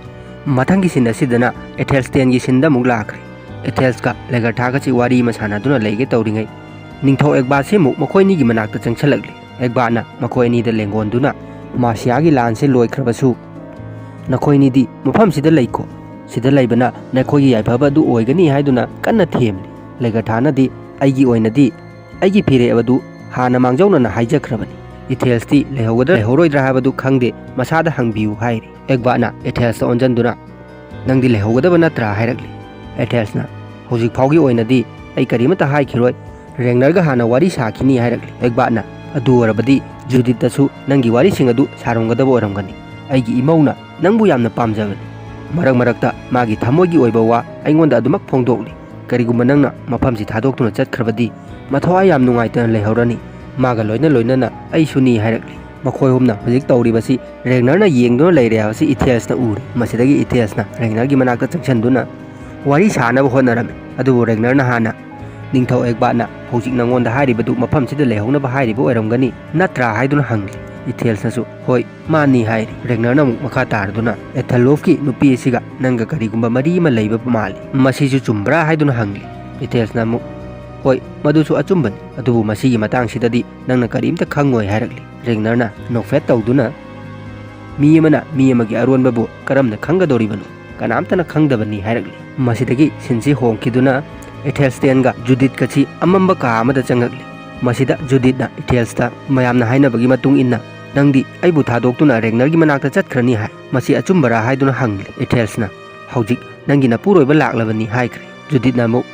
ꯃꯊꯪꯒꯤ ꯁꯤꯟ ꯑꯁꯤꯗꯅ ꯑꯦꯊꯦꯜꯁ꯭ꯇꯦꯟꯒꯤ ꯁꯤꯟꯗ ꯑꯃꯨꯛ ꯂꯥꯛꯈ꯭ꯔꯦ꯫ ꯑꯦꯊꯦꯜꯁꯀ ꯂꯦꯒꯔꯊꯥꯒꯁꯤ ꯋꯥꯔꯤ ꯑꯃ ꯁꯥꯟꯅꯗꯨꯅ ꯂꯩꯒꯦ ꯇꯧꯔꯤꯉꯩ ꯅꯤꯡꯊꯧ ꯑꯦꯒꯕꯥꯠꯁꯤ ꯑꯃꯨꯛ ꯃꯈꯣꯏꯅꯤꯒꯤ ꯃꯅꯥꯛꯇ ꯆꯪꯁꯤꯜꯂꯛꯂꯤ꯫ ꯑꯦꯒꯕꯥꯠꯅ ꯃꯈꯣꯏ ꯑꯅꯤꯗ ꯂꯦꯡꯒꯣꯟꯗꯨꯅ ꯃꯥꯔꯁꯤꯌꯥꯒꯤ ꯂꯥꯟꯁꯤ ꯂꯣꯏꯈ꯭ꯔꯕꯁꯨ ꯅꯈꯣꯏꯅꯤꯗꯤ ꯃꯐꯝꯁꯤꯗ ꯂꯩꯀꯣ꯫ ꯁꯤꯗ ꯂꯩꯕꯅ ꯅꯈꯣꯏꯒꯤ ꯌꯥꯏꯐꯕ ꯑꯗꯨ ꯑꯣꯏꯒꯅꯤ ꯍꯥꯏꯗꯨꯅ ꯀꯟꯅ ꯊꯦꯝꯂꯤ꯫ ꯂꯦꯒꯔꯊꯥꯅꯗꯤ ꯑꯩꯒꯤ ꯑꯣꯏꯅꯗꯤ ꯑꯩꯒꯤ ꯐꯤꯔꯦꯞ ꯑꯗꯨ ꯍꯥꯟꯅ ꯃꯥꯡꯖꯧꯅꯅ ꯍꯥꯏꯖꯈ꯭ꯔꯕꯅꯤ꯫ ꯏꯊꯦꯜꯁꯇꯤ ꯂꯩꯍꯧꯒꯗ꯭ꯔꯥ ꯂꯩꯍꯧꯔꯣꯏꯗ꯭ꯔꯥ ꯍꯥꯏꯕꯗꯨ ꯈꯪꯗꯦ, ꯃꯁꯥꯗ ꯍꯪꯕꯤꯌꯨ ꯍꯥꯏꯔꯤ꯫ ꯑꯦꯒꯕꯥꯠꯅ ꯑꯦꯊꯦꯜꯁꯇ ꯑꯣꯟꯁꯤꯟꯗꯨꯅ ꯅꯪꯗꯤ ꯂꯩꯍꯧꯒꯗꯕ ꯅꯠꯇ꯭ꯔꯥ ꯍꯥꯏꯔꯛꯂꯤ꯫ ꯑꯦꯊꯦꯜꯁꯅ ꯍꯧꯖꯤꯛ ꯐꯥꯎꯒꯤ ꯑꯣꯏꯅꯗꯤ ꯑꯩ ꯀꯔꯤꯃꯇ ꯍꯥꯏꯈꯤꯔꯣꯏ꯫ ꯔꯦꯒꯅꯔꯒ ꯍꯥꯟꯅ ꯋꯥꯔꯤ ꯁꯥꯈꯤꯅꯤ ꯍꯥꯏꯔꯛꯂꯤ꯫ ꯑꯦꯒꯕꯥꯠꯅ, "ꯑꯗꯨ ꯑꯣꯏꯔꯕꯗꯤ ꯖꯨꯗꯤꯠꯇꯁꯨ ꯅꯪꯒꯤ ꯋꯥꯔꯤꯁꯤꯡ ꯑꯗꯨ ꯁꯥꯔꯝꯒꯗꯕ ꯑꯣꯏꯔꯝꯒꯅꯤ꯫ ꯑꯩꯒꯤ ꯏꯃꯧꯅ ꯅꯪꯕꯨ ꯌꯥꯝꯅ ꯄꯥꯝꯖꯕꯅꯤ꯫ ꯃꯔꯛ ꯃꯔꯛꯇ ꯃꯥꯒꯤ ꯊꯃꯣꯏꯒꯤ ꯑꯣꯏꯕ ꯋꯥ ꯑꯩꯉꯣꯟꯗ ꯑꯗꯨꯃꯛ ꯐꯣꯡꯗꯣꯛꯂꯤ꯫ ꯀꯔꯤꯒꯨꯝꯕ ꯅꯪꯅ ꯃꯐꯝꯁꯤ ꯊꯥꯗꯣꯛꯇꯨꯅ ꯆꯠꯈ꯭ꯔꯕꯗꯤ ꯃꯊꯋꯥꯏ ꯌꯥꯝ ꯅꯨꯡꯉꯥꯏꯇꯅ ꯂꯩꯍꯧꯔꯅꯤ꯫ ꯃꯥꯒ ꯂꯣꯏꯅ ꯂꯣꯏꯅꯅ ꯑꯩꯁꯨꯅꯤ" ꯍꯥꯏꯔꯛꯂꯤ꯫ ꯃꯈꯣꯏ ꯑꯍꯨꯝꯅ ꯍꯧꯖꯤꯛ ꯇꯧꯔꯤꯕꯁꯤ ꯔꯦꯒꯅꯔꯅ ꯌꯦꯡꯗꯨꯅ ꯂꯩꯔꯦ ꯍꯥꯏꯕꯁꯤ ꯏꯊꯦꯜꯁꯅ ꯎꯔꯦ꯫ ꯃꯁꯤꯗꯒꯤ ꯏꯊꯦꯜꯁꯅ ꯔꯦꯒꯅꯔꯒꯤ ꯃꯅꯥꯛꯇ ꯆꯪꯁꯤꯟꯗꯨꯅ ꯋꯥꯔꯤ ꯁꯥꯅꯕ ꯍꯣꯠꯅꯔꯝꯃꯤ꯫ ꯑꯗꯨꯕꯨ ꯔꯦꯒꯅꯔꯅ ꯍꯥꯟꯅ, "ꯅꯤꯡꯊꯧ ꯑꯦꯒꯕꯥꯠꯅ ꯍꯧꯖꯤꯛ ꯅꯉꯣꯟꯗ ꯍꯥꯏꯔꯤꯕꯗꯨ ꯃꯐꯝꯁꯤꯗ ꯂꯩꯍꯧꯅꯕ ꯍꯥꯏꯔꯤꯕ ꯑꯣꯏꯔꯝꯒꯅꯤ, ꯅꯠꯇ꯭ꯔꯥ?" ꯍꯥꯏꯗꯨꯅ ꯍꯪꯂꯤ꯫ ꯏꯊꯦꯜꯁꯅꯁꯨ, "ꯍꯣꯏ, ꯃꯥꯅꯤ" ꯍꯥꯏꯔꯤ꯫ ꯔꯦꯒꯅꯔꯅ ꯑꯃꯨꯛ ꯃꯈꯥ ꯇꯥꯔꯗꯨꯅ, "ꯑꯦꯊꯦꯜꯂꯣꯐꯀꯤ ꯅꯨꯄꯤ ꯑꯁꯤꯒ ꯅꯪꯒ ꯀꯔꯤꯒꯨꯝꯕ ꯃꯔꯤ ꯑꯃ ꯂꯩꯕ ꯃꯥꯜꯂꯤ, ꯃꯁꯤꯁꯨ ꯆꯨꯝꯕ꯭ꯔꯥ?" ꯍꯥꯏꯗꯨꯅ ꯍꯪꯂꯤ꯫ ꯏꯊꯦꯜꯁꯅ ꯑꯃꯨꯛ, "ꯍꯣꯏ, ꯃꯗꯨꯁꯨ ꯑꯆꯨꯝꯕꯅꯤ, ꯑꯗꯨꯕꯨ ꯃꯁꯤꯒꯤ ꯃꯇꯥꯡꯁꯤꯗꯗꯤ ꯅꯪꯅ ꯀꯔꯤꯝꯇ ꯈꯪꯉꯣꯏ" ꯍꯥꯏꯔꯛꯂꯤ꯫ ꯔꯦꯒꯅꯔꯅ ꯅꯣꯛꯐꯦꯠ ꯇꯧꯗꯨꯅ, "ꯃꯤ ꯑꯃꯅ ꯃꯤ ꯑꯃꯒꯤ ꯑꯔꯣꯟꯕꯕꯨ ꯀꯔꯝꯅ ꯈꯪꯒꯗꯧꯔꯤꯕꯅꯣ? ꯀꯅꯥꯝꯇꯅ ꯈꯪꯗꯕꯅꯤ" ꯍꯥꯏꯔꯛꯂꯤ꯫ ꯃꯁꯤꯗꯒꯤ ꯁꯤꯟꯁꯤ ꯍꯣꯡꯈꯤꯗꯨꯅ ꯏꯊꯦꯜꯁꯇꯦꯟꯒ ꯖꯨꯗꯤꯠꯀꯁꯤ ꯑꯃꯝꯕ ꯀꯥ ꯑꯃꯗ ꯆꯪꯉꯛꯂꯤ꯫ ꯃꯁꯤꯗ ꯖꯨꯗꯤꯠꯅ ꯏꯊꯦꯜꯁꯇ, "ꯃꯌꯥꯝꯅ ꯍꯥꯏꯅꯕꯒꯤ ꯃꯇꯨꯡ ꯏꯟꯅ ꯅꯪꯗꯤ ꯑꯩꯕꯨ ꯊꯥꯗꯣꯛꯇꯨꯅ ꯔꯦꯒꯅꯔꯒꯤ ꯃꯅꯥꯛꯇ ꯆꯠꯈ꯭ꯔꯅꯤ ꯍꯥꯏ, ꯃꯁꯤ ꯑꯆꯨꯝꯕꯔꯥ?" ꯍꯥꯏꯗꯨꯅ ꯍꯪꯂꯤ꯫ ꯏꯊꯦꯜꯁꯅ, "ꯍꯧꯖꯤꯛ ꯅꯪꯒꯤ ꯅꯄꯨꯔꯣꯏꯕ ꯂꯥꯛꯂꯕꯅꯤ" ꯍꯥꯏꯈ꯭ꯔꯦ꯫ ꯖꯨꯗꯤꯠꯅ ꯑꯃꯨꯛ,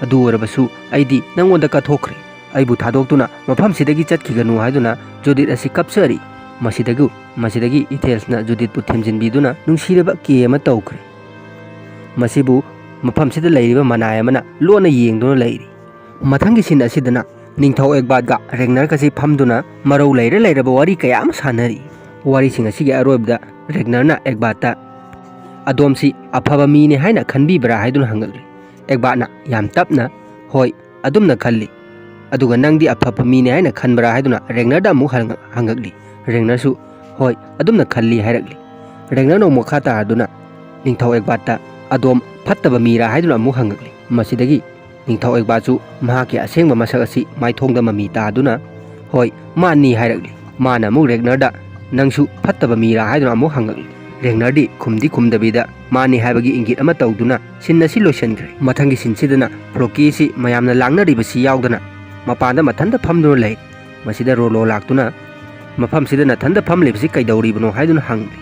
"ꯑꯗꯨ ꯑꯣꯏꯔꯕꯁꯨ ꯑꯩꯗꯤ ꯅꯪꯉꯣꯟꯗ ꯀꯠꯊꯣꯛꯈ꯭ꯔꯦ꯫ ꯑꯩꯕꯨ ꯊꯥꯗꯣꯛꯇꯨꯅ ꯃꯐꯝꯁꯤꯗꯒꯤ ꯆꯠꯈꯤꯒꯅꯨ" ꯍꯥꯏꯗꯨꯅ ꯖꯨꯗꯤꯠ ꯑꯁꯤ ꯀꯞꯆꯔꯤ꯫ ꯃꯁꯤꯗꯒꯤ, ꯃꯁꯤꯗꯒꯤ ꯏꯊꯦꯜꯁꯅ ꯖꯨꯗꯤꯠꯄꯨ ꯊꯦꯝꯖꯤꯟꯕꯤꯗꯨꯅ ꯅꯨꯡꯁꯤꯔꯕ ꯀꯦ ꯑꯃ ꯇꯧꯈ꯭ꯔꯦ꯫ ꯃꯁꯤꯕꯨ ꯃꯐꯝꯁꯤꯗ ꯂꯩꯔꯤꯕ ꯃꯅꯥꯏ ꯑꯃꯅ ꯂꯣꯟꯅ ꯌꯦꯡꯗꯨꯅ ꯂꯩꯔꯤ꯫ ꯃꯊꯪꯒꯤ ꯁꯤꯟ ꯑꯁꯤꯗꯅ ꯅꯤꯡꯊꯧ ꯑꯦꯒꯕꯥꯠꯒ ꯔꯦꯒꯅꯔꯒꯁꯤ ꯐꯝꯗꯨꯅ ꯃꯔꯧ ꯂꯩꯔ ꯂꯩꯔꯕ ꯋꯥꯔꯤ ꯀꯌꯥ ꯑꯃ ꯁꯥꯟꯅꯔꯤ꯫ ꯋꯥꯔꯤꯁꯤꯡ ꯑꯁꯤꯒꯤ ꯑꯔꯣꯏꯕꯗ ꯔꯦꯒꯅꯔꯅ ꯑꯦꯒꯕꯥꯠꯇ, "ꯑꯗꯣꯝꯁꯤ ꯑꯐꯕ ꯃꯤꯅꯤ ꯍꯥꯏꯅ ꯈꯟꯕꯤꯕ꯭ꯔꯥ?" ꯍꯥꯏꯗꯨꯅ ꯍꯪꯉꯛꯂꯤ꯫ ꯑꯦꯒꯕꯥꯠꯅ ꯌꯥꯝ ꯇꯞꯅ, "ꯍꯣꯏ, ꯑꯗꯨꯝꯅ ꯈꯜꯂꯤ"꯫ "ꯑꯗꯨꯒ ꯅꯪꯗꯤ ꯑꯐꯕ ꯃꯤꯅꯤ ꯍꯥꯏꯅ ꯈꯟꯕ꯭ꯔꯥ?" ꯍꯥꯏꯗꯨꯅ ꯔꯦꯒꯅꯔꯗ ꯑꯃꯨꯛ ꯍꯪꯉꯛ-, ꯍꯪꯉꯛꯂꯤ꯫ ꯔꯦꯒꯅꯔꯁꯨ, "ꯍꯣꯏ, ꯑꯗꯨꯝꯅ ꯈꯜꯂꯤ" ꯍꯥꯏꯔꯛꯂꯤ꯫ ꯔꯦꯒꯅꯔꯅ ꯑꯃꯨꯛ ꯃꯈꯥ ꯇꯥꯔꯗꯨꯅ, "ꯅꯤꯡꯊꯧ ꯑꯦꯒꯕꯥꯠꯇ ꯑꯗꯣꯝ ꯐꯠꯇꯕ ꯃꯤꯔꯥ?" ꯍꯥꯏꯗꯨꯅ ꯑꯃꯨꯛ ꯍꯪꯉꯛꯂꯤ꯫ ꯃꯁꯤꯗꯒꯤ ꯅꯤꯡꯊꯧ ꯑꯦꯒꯕꯥꯠꯁꯨ ꯃꯍꯥꯛꯀꯤ ꯑꯁꯦꯡꯕ ꯃꯁꯛ ꯑꯁꯤ ꯃꯥꯏꯊꯣꯡꯗ ꯃꯃꯤ ꯇꯥꯗꯨꯅ, "ꯍꯣꯏ, ꯃꯥꯅꯤ" ꯍꯥꯏꯔꯛꯂꯤ꯫ ꯃꯥꯅ ꯑꯃꯨꯛ ꯔꯦꯒꯅꯔꯗ, "ꯅꯪꯁꯨ ꯐꯠꯇꯕ ꯃꯤꯔꯥ?" ꯍꯥꯏꯗꯨꯅ ꯑꯃꯨꯛ ꯍꯪꯉꯛꯂꯤ꯫ ꯔꯦꯒꯅꯔꯗꯤ ꯈꯨꯝꯗꯤ ꯈꯨꯝꯗꯕꯤꯗ ꯃꯥꯅꯤ ꯍꯥꯏꯕꯒꯤ ꯏꯪꯒꯤꯠ ꯑꯃ ꯇꯧꯗꯨꯅ ꯁꯤꯟ ꯑꯁꯤ ꯂꯣꯏꯁꯤꯟꯈ꯭ꯔꯦ꯫ ꯃꯊꯪꯒꯤ ꯁꯤꯟꯁꯤꯗꯅ ꯐ꯭ꯔꯣꯀꯤ ꯑꯁꯤ ꯃꯌꯥꯝꯅ ꯂꯥꯡꯅꯔꯤꯕꯁꯤ ꯌꯥꯎꯗꯅ ꯃꯄꯥꯟꯗ ꯃꯊꯟꯇ ꯐꯝꯗꯨꯅ ꯂꯩ꯫ ꯃꯁꯤꯗ ꯔꯣꯂꯣ ꯂꯥꯛꯇꯨꯅ ꯃꯐꯝꯁꯤꯗ ꯅꯊꯟꯇ ꯐꯝꯂꯤꯕꯁꯤ ꯀꯩꯗꯧꯔꯤꯕꯅꯣ ꯍꯥꯏꯗꯨꯅ ꯍꯪꯂꯤ꯫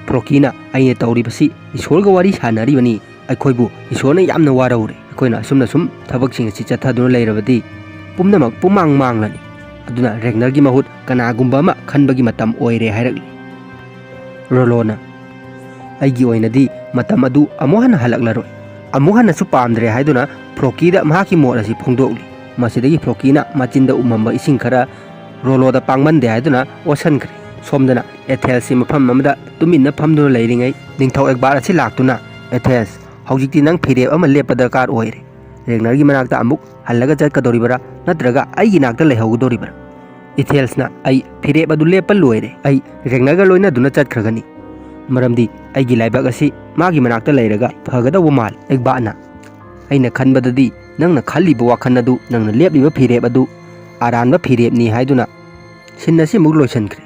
ꯐ꯭ꯔꯣꯀꯤꯅ, "ꯑꯩꯅ ꯇꯧꯔꯤꯕꯁꯤ ꯏꯁꯣꯔꯒ ꯋꯥꯔꯤ ꯁꯥꯟꯅꯔꯤꯕꯅꯤ꯫ ꯑꯩꯈꯣꯏꯕꯨ ꯏꯁꯣꯔꯅ ꯌꯥꯝꯅ ꯋꯥꯔꯧꯔꯦ꯫ ꯑꯩꯈꯣꯏꯅ ꯑꯁꯨꯝꯅ ꯁꯨꯝ ꯊꯕꯛꯁꯤꯡ ꯑꯁꯤ ꯆꯠꯊꯗꯨꯅ ꯂꯩꯔꯕꯗꯤ ꯄꯨꯝꯅꯃꯛ ꯄꯨꯝꯃꯥꯡ ꯃꯥꯡꯂꯅꯤ꯫ ꯑꯗꯨꯅ ꯔꯦꯒꯅꯔꯒꯤ ꯃꯍꯨꯠ ꯀꯅꯥꯒꯨꯝꯕ ꯑꯃ ꯈꯟꯕꯒꯤ ꯃꯇꯝ ꯑꯣꯏꯔꯦ ꯍꯥꯏꯔꯛꯂꯤ꯫ ꯔꯣꯂꯣꯅ, "ꯑꯩꯒꯤ ꯑꯣꯏꯅꯗꯤ ꯃꯇꯝ ꯑꯗꯨ ꯑꯃꯨꯛ ꯍꯟꯅ ꯍꯜꯂꯛꯂꯔꯣꯏ"꯫ ꯑꯃꯨꯛ ꯍꯟꯅꯁꯨ ꯄꯥꯝꯗ꯭ꯔꯦ ꯍꯥꯏꯗꯨꯅ ꯐ꯭ꯔꯣꯀꯤꯗ ꯃꯍꯥꯛꯀꯤ ꯃꯣꯠ ꯑꯁꯤ ꯐꯣꯡꯗꯣꯛꯂꯤ꯫ ꯃꯁꯤꯗꯒꯤ ꯐ꯭ꯔꯣꯀꯤꯅ ꯃꯆꯤꯟꯗ ꯎꯝꯃꯝꯕ ꯏꯁꯤꯡ ꯈꯔ ꯔꯣꯂꯣꯗ ꯄꯥꯡꯃꯟꯗꯦ ꯍꯥꯏꯗꯨꯅ ꯑꯣꯠꯁꯟꯈ꯭ꯔꯦ꯫ ꯁꯣꯝꯗꯅ ꯑꯦꯊꯦꯜꯁꯤ ꯃꯐꯝ ꯑꯃꯗ ꯇꯨꯃꯤꯟꯅ ꯐꯝꯗꯨꯅ ꯂꯩꯔꯤꯉꯩ ꯅꯤꯡꯊꯧ ꯑꯦꯛꯕꯥꯔ ꯑꯁꯤ ꯂꯥꯛꯇꯨꯅ, "ꯑꯦꯊꯦꯜꯁ, ꯍꯧꯖꯤꯛꯇꯤ ꯅꯪ ꯐꯤꯔꯦꯞ ꯑꯃ ꯂꯦꯞꯄ ꯗꯔꯀꯥꯔ ꯑꯣꯏꯔꯦ꯫ ꯔꯦꯒꯅꯔꯒꯤ ꯃꯅꯥꯛꯇ ꯑꯃꯨꯛ ꯍꯜꯂꯒ ꯆꯠꯀꯗꯧꯔꯤꯕꯔꯥ, ꯅꯠꯇ꯭ꯔꯒ ꯑꯩꯒꯤ ꯅꯥꯛꯇ ꯂꯩꯍꯧꯒꯗꯧꯔꯤꯕꯔꯥ?" "ꯏꯊꯦꯜꯁꯅ, ꯑꯩ ꯐꯤꯔꯦꯞ ꯑꯗꯨ ꯂꯦꯞꯄ ꯂꯣꯏꯔꯦ꯫ ꯑꯩ ꯔꯦꯒꯅꯔꯒ ꯂꯣꯏꯅꯗꯨꯅ ꯆꯠꯈ꯭ꯔꯒꯅꯤ꯫ ꯃꯔꯝꯗꯤ ꯑꯩꯒꯤ ꯂꯥꯏꯕꯛ ꯑꯁꯤ ꯃꯥꯒꯤ ꯃꯅꯥꯛꯇ ꯂꯩꯔꯒ ꯐꯒꯗꯧꯕ ꯃꯥꯜꯂꯤ꯫" ꯑꯦꯛꯕꯥꯠꯅ, "ꯑꯩꯅ ꯈꯟꯕꯗꯗꯤ ꯅꯪꯅ ꯈꯜꯂꯤꯕ ꯋꯥꯈꯜ ꯑꯗꯨ, ꯅꯪꯅ ꯂꯦꯞꯂꯤꯕ ꯐꯤꯔꯦꯞ ꯑꯗꯨ ꯑꯔꯥꯟꯕ ꯐꯤꯔꯦꯞꯅꯤ" ꯍꯥꯏꯗꯨꯅ ꯁꯤꯟ ꯑꯁꯤꯃꯨꯛ ꯂꯣꯏꯁꯤꯟꯈ꯭ꯔꯦ꯫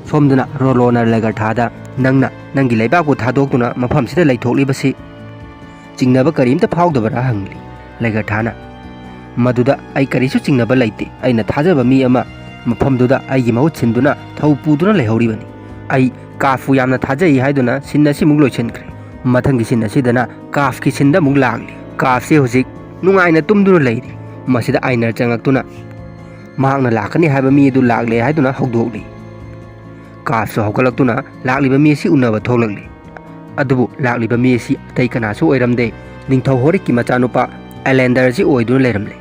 ꯁꯣꯝꯗꯅ ꯔꯣꯂꯣꯅ ꯂꯦꯒꯔꯊꯥꯗ, "ꯅꯪꯅ ꯅꯪꯒꯤ ꯂꯩꯕꯥꯛꯄꯨ ꯊꯥꯗꯣꯛꯇꯨꯅ ꯃꯐꯝꯁꯤꯗ ꯂꯩꯊꯣꯛꯂꯤꯕꯁꯤ ꯆꯤꯡꯅꯕ ꯀꯔꯤꯝꯇ ꯐꯥꯎꯗꯕꯔꯥ?" ꯍꯪꯂꯤ꯫ ꯂꯦꯒꯔꯊꯥꯅ, "ꯃꯗꯨꯗ ꯑꯩ ꯀꯔꯤꯁꯨ ꯆꯤꯡꯅꯕ ꯂꯩꯇꯦ꯫ ꯑꯩꯅ ꯊꯥꯖꯕ ꯃꯤ ꯑꯃ ꯃꯐꯝꯗꯨꯗ ꯑꯩꯒꯤ ꯃꯍꯨꯠ ꯁꯤꯟꯗꯨꯅ ꯊꯧ ꯄꯨꯗꯨꯅ ꯂꯩꯍꯧꯔꯤꯕꯅꯤ꯫ ꯑꯩ ꯀꯥꯐꯄꯨ ꯌꯥꯝꯅ ꯊꯥꯖꯩ" ꯍꯥꯏꯗꯨꯅ ꯁꯤꯟ ꯑꯁꯤꯃꯨꯛ ꯂꯣꯏꯁꯤꯟꯈ꯭ꯔꯦ꯫ ꯃꯊꯪꯒꯤ ꯁꯤꯟ ꯑꯁꯤꯗꯅ ꯀꯥꯐꯀꯤ ꯁꯤꯟꯗ ꯑꯃꯨꯛ ꯂꯥꯛꯂꯤ꯫ ꯀꯥꯐꯁꯦ ꯍꯧꯖꯤꯛ ꯅꯨꯡꯉꯥꯏꯅ ꯇꯨꯝꯗꯨꯅ ꯂꯩꯔꯤ꯫ ꯃꯁꯤꯗ ꯑꯥꯏꯅꯔ ꯆꯪꯉꯛꯇꯨꯅ ꯃꯍꯥꯛꯅ ꯂꯥꯛꯀꯅꯤ ꯍꯥꯏꯕ ꯃꯤ ꯑꯗꯨ ꯂꯥꯛꯂꯦ ꯍꯥꯏꯗꯨꯅ ꯍꯧꯗꯣꯛꯂꯤ꯫ ꯀꯥꯐꯁꯨ ꯍꯧꯒꯠꯂꯛꯇꯨꯅ ꯂꯥꯛꯂꯤꯕ ꯃꯤ ꯑꯁꯤ ꯎꯅꯕ ꯊꯣꯛꯂꯛꯂꯤ꯫ ꯑꯗꯨꯕꯨ ꯂꯥꯛꯂꯤꯕ ꯃꯤ ꯑꯁꯤ ꯑꯇꯩ ꯀꯅꯥꯁꯨ ꯑꯣꯏꯔꯝꯗꯦ, ꯅꯤꯡꯊꯧ ꯍꯣꯔꯤꯛꯀꯤ ꯃꯆꯥꯅꯨꯄꯥ ꯑꯦꯂꯦꯟꯗꯔ ꯑꯁꯤ ꯑꯣꯏꯗꯨꯅ ꯂꯩꯔꯝꯂꯦ꯫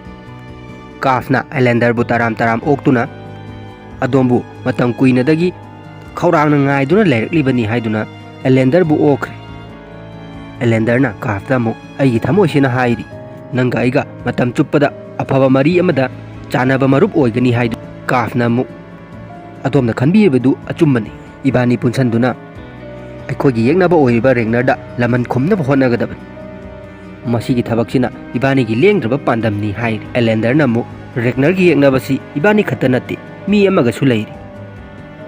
ꯀꯥꯐꯅ ꯑꯦꯂꯦꯟꯗꯔꯕꯨ ꯇꯔꯥꯝ ꯇꯔꯥꯝ ꯑꯣꯛꯇꯨꯅ, "ꯑꯗꯣꯝꯕꯨ ꯃꯇꯝ ꯀꯨꯏꯅꯗꯒꯤ ꯈꯧꯔꯥꯡꯅ ꯉꯥꯏꯗꯨꯅ ꯂꯩꯔꯛꯂꯤꯕꯅꯤ" ꯍꯥꯏꯗꯨꯅ ꯑꯦꯂꯦꯟꯗꯔꯕꯨ ꯑꯣꯛꯈ꯭ꯔꯦ꯫ ꯑꯦꯂꯦꯟꯗꯔꯅ ꯀꯥꯐꯇ ꯑꯃꯨꯛ, "ꯑꯩꯒꯤ ꯊꯃꯣꯏꯁꯤꯅ ꯍꯥꯏꯔꯤ, ꯅꯪꯒ ꯑꯩꯒ ꯃꯇꯝ ꯆꯨꯞꯄꯗ ꯑꯐꯕ ꯃꯔꯤ ꯑꯃꯗ ꯆꯥꯟꯅꯕ ꯃꯔꯨꯞ ꯑꯣꯏꯒꯅꯤ" ꯍꯥꯏꯗꯨꯅ꯫ ꯀꯥꯐꯅ ꯑꯃꯨꯛ, "ꯑꯗꯣꯝꯅ ꯈꯟꯕꯤꯔꯤꯕꯗꯨ ꯑꯆꯨꯝꯕꯅꯤ꯫ ꯏꯕꯥꯅꯤ ꯄꯨꯟꯁꯟꯗꯨꯅ ꯑꯩꯈꯣꯏꯒꯤ ꯌꯦꯛꯅꯕ ꯑꯣꯏꯔꯤꯕ ꯔꯦꯒꯅꯔꯗ ꯂꯃꯟ ꯈꯨꯝꯅꯕ ꯍꯣꯠꯅꯒꯗꯕꯅꯤ꯫ ꯃꯁꯤꯒꯤ ꯊꯕꯛꯁꯤꯅ ꯏꯕꯥꯅꯤꯒꯤ ꯂꯦꯡꯗ꯭ꯔꯕ ꯄꯥꯟꯗꯝꯅꯤ" ꯍꯥꯏꯔꯤ꯫ ꯑꯦꯂꯦꯟꯗꯔꯅ ꯑꯃꯨꯛ, "ꯔꯦꯒꯅꯔꯒꯤ ꯌꯦꯛꯅꯕꯁꯤ ꯏꯕꯥꯅꯤ ꯈꯛꯇ ꯅꯠꯇꯦ, ꯃꯤ ꯑꯃꯒꯁꯨ ꯂꯩꯔꯤ꯫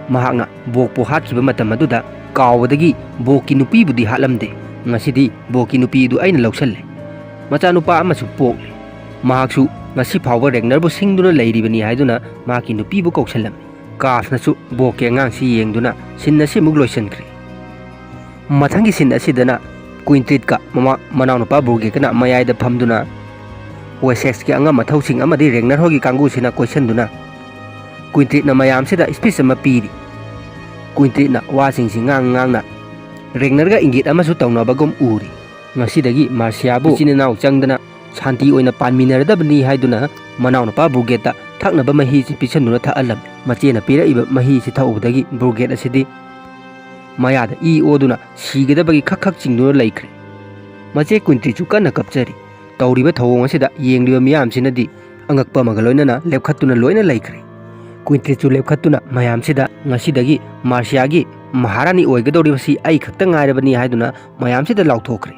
ꯃꯍꯥꯛꯅ ꯕꯣꯛꯄꯨ ꯍꯥꯠꯈꯤꯕ ꯃꯇꯝ ꯑꯗꯨꯗ ꯀꯥꯎꯕꯗꯒꯤ ꯕꯣꯛꯀꯤ ꯅꯨꯄꯤꯕꯨꯗꯤ ꯍꯥꯠꯂꯝꯗꯦ꯫ ꯉꯁꯤꯗꯤ ꯕꯣꯛꯀꯤ ꯅꯨꯄꯤ ꯑꯗꯨ ꯑꯩꯅ ꯂꯧꯁꯜꯂꯦ꯫ ꯃꯆꯥꯅꯨꯄꯥ ꯑꯃꯁꯨ ꯄꯣꯛꯂꯦ꯫ ꯃꯍꯥꯛꯁꯨ ꯉꯁꯤ ꯐꯥꯎꯕ ꯔꯦꯒꯅꯔꯕꯨ ꯁꯤꯡꯗꯨꯅ ꯂꯩꯔꯤꯕꯅꯤ" ꯍꯥꯏꯗꯨꯅ ꯃꯍꯥꯛꯀꯤ ꯅꯨꯄꯤꯕꯨ ꯀꯧꯁꯜꯂꯝꯃꯤ꯫ ꯀꯥꯐꯅꯁꯨ ꯕꯣꯛꯀꯤ ꯑꯉꯥꯡꯁꯤ ꯌꯦꯡꯗꯨꯅ ꯁꯤꯟ ꯑꯁꯤꯃꯨꯛ ꯂꯣꯏꯁꯤꯟꯈ꯭ꯔꯦ꯫ ꯃꯊꯪꯒꯤ ꯁꯤꯟ ꯑꯁꯤꯗꯅ ꯀ꯭ꯋꯤꯟꯇ꯭ꯔꯤꯠꯀ ꯃꯃꯥ-, ꯃꯅꯥꯎꯅꯨꯄꯥ ꯕ꯭ꯔꯨꯒꯦꯠꯀꯅ ꯃꯌꯥꯏꯗ ꯐꯝꯗꯨꯅ ꯋꯦꯁꯦꯛꯁꯀꯤ ꯑꯉꯝ ꯑꯊꯧꯁꯤꯡ ꯑꯃꯗꯤ ꯔꯦꯒꯅꯔ ꯍꯣꯏꯒꯤ ꯀꯥꯡꯕꯨꯁꯤꯅ ꯀꯣꯏꯁꯟꯗꯨꯅ ꯀ꯭ꯋꯤꯟꯇ꯭ꯔꯤꯠꯅ ꯃꯌꯥꯝꯁꯤꯗ ꯁ꯭ꯄꯤꯆ ꯑꯃ ꯄꯤꯔꯤ꯫ ꯀ꯭ꯋꯤꯟꯇ꯭ꯔꯤꯠꯅ ꯋꯥꯁꯤꯡꯁꯤ ꯉꯥꯡ ꯉꯥꯡꯅ ꯔꯦꯒꯅꯔꯒ ꯏꯪꯒꯤꯠ ꯑꯃꯁꯨ ꯇꯧꯅꯕꯒꯨꯝ ꯎꯔꯤ꯫ ꯉꯁꯤꯗꯒꯤ ꯃꯥꯔꯁꯤꯌꯥꯕꯨ ꯏꯆꯤꯟ ꯏꯅꯥꯎ ꯆꯪꯗꯅ ꯁꯥꯟꯇꯤ ꯑꯣꯏꯅ ꯄꯥꯟꯃꯤꯟꯅꯔꯗꯕꯅꯤ ꯍꯥꯏꯗꯨꯅ ꯃꯅꯥꯎꯅꯨꯄꯥ ꯕ꯭ꯔꯨꯒꯦꯠꯇ ꯊꯛꯅꯕ ꯃꯍꯤꯁꯤ ꯄꯤꯁꯟꯗꯨꯅ ꯊꯛꯍꯜꯂꯝꯃꯤ꯫ ꯃꯆꯦꯅ ꯄꯤꯔꯛꯏꯕ ꯃꯍꯤꯁꯤ ꯊꯛꯎꯕꯗꯒꯤ ꯕ꯭ꯔꯨꯒꯦꯠ ꯑꯁꯤꯗꯤ ꯃꯌꯥꯗ ꯏ ꯑꯣꯗꯨꯅ ꯁꯤꯒꯗꯕꯒꯤ ꯈꯛ ꯈꯛ ꯆꯤꯡꯗꯨꯅ ꯂꯩꯈ꯭ꯔꯦ꯫ ꯃꯆꯦ ꯀ꯭ꯋꯤꯟꯇ꯭ꯔꯤꯠꯁꯨ ꯀꯟꯅ ꯀꯞꯆꯔꯤ꯫ ꯇꯧꯔꯤꯕ ꯊꯧꯑꯣꯡ ꯑꯁꯤꯗ ꯌꯦꯡꯂꯤꯕ ꯃꯤꯌꯥꯝꯁꯤꯅꯗꯤ ꯑꯉꯛꯄ ꯑꯃꯒ ꯂꯣꯏꯅꯅ ꯂꯦꯞꯈꯠꯇꯨꯅ ꯂꯣꯏꯅ ꯂꯩꯈ꯭ꯔꯦ꯫ ꯀ꯭ꯋꯤꯟꯇ꯭ꯔꯤꯠꯁꯨ ꯂꯦꯞꯈꯠꯇꯨꯅ ꯃꯌꯥꯝꯁꯤꯗ ꯉꯁꯤꯗꯒꯤ ꯃꯥꯔꯁꯤꯌꯥꯒꯤ ꯃꯍꯥꯔꯥꯅꯤ ꯑꯣꯏꯒꯗꯧꯔꯤꯕꯁꯤ ꯑꯩ ꯈꯛꯇ ꯉꯥꯏꯔꯕꯅꯤ ꯍꯥꯏꯗꯨꯅ ꯃꯌꯥꯝꯁꯤꯗ ꯂꯥꯎꯊꯣꯛꯈ꯭ꯔꯦ꯫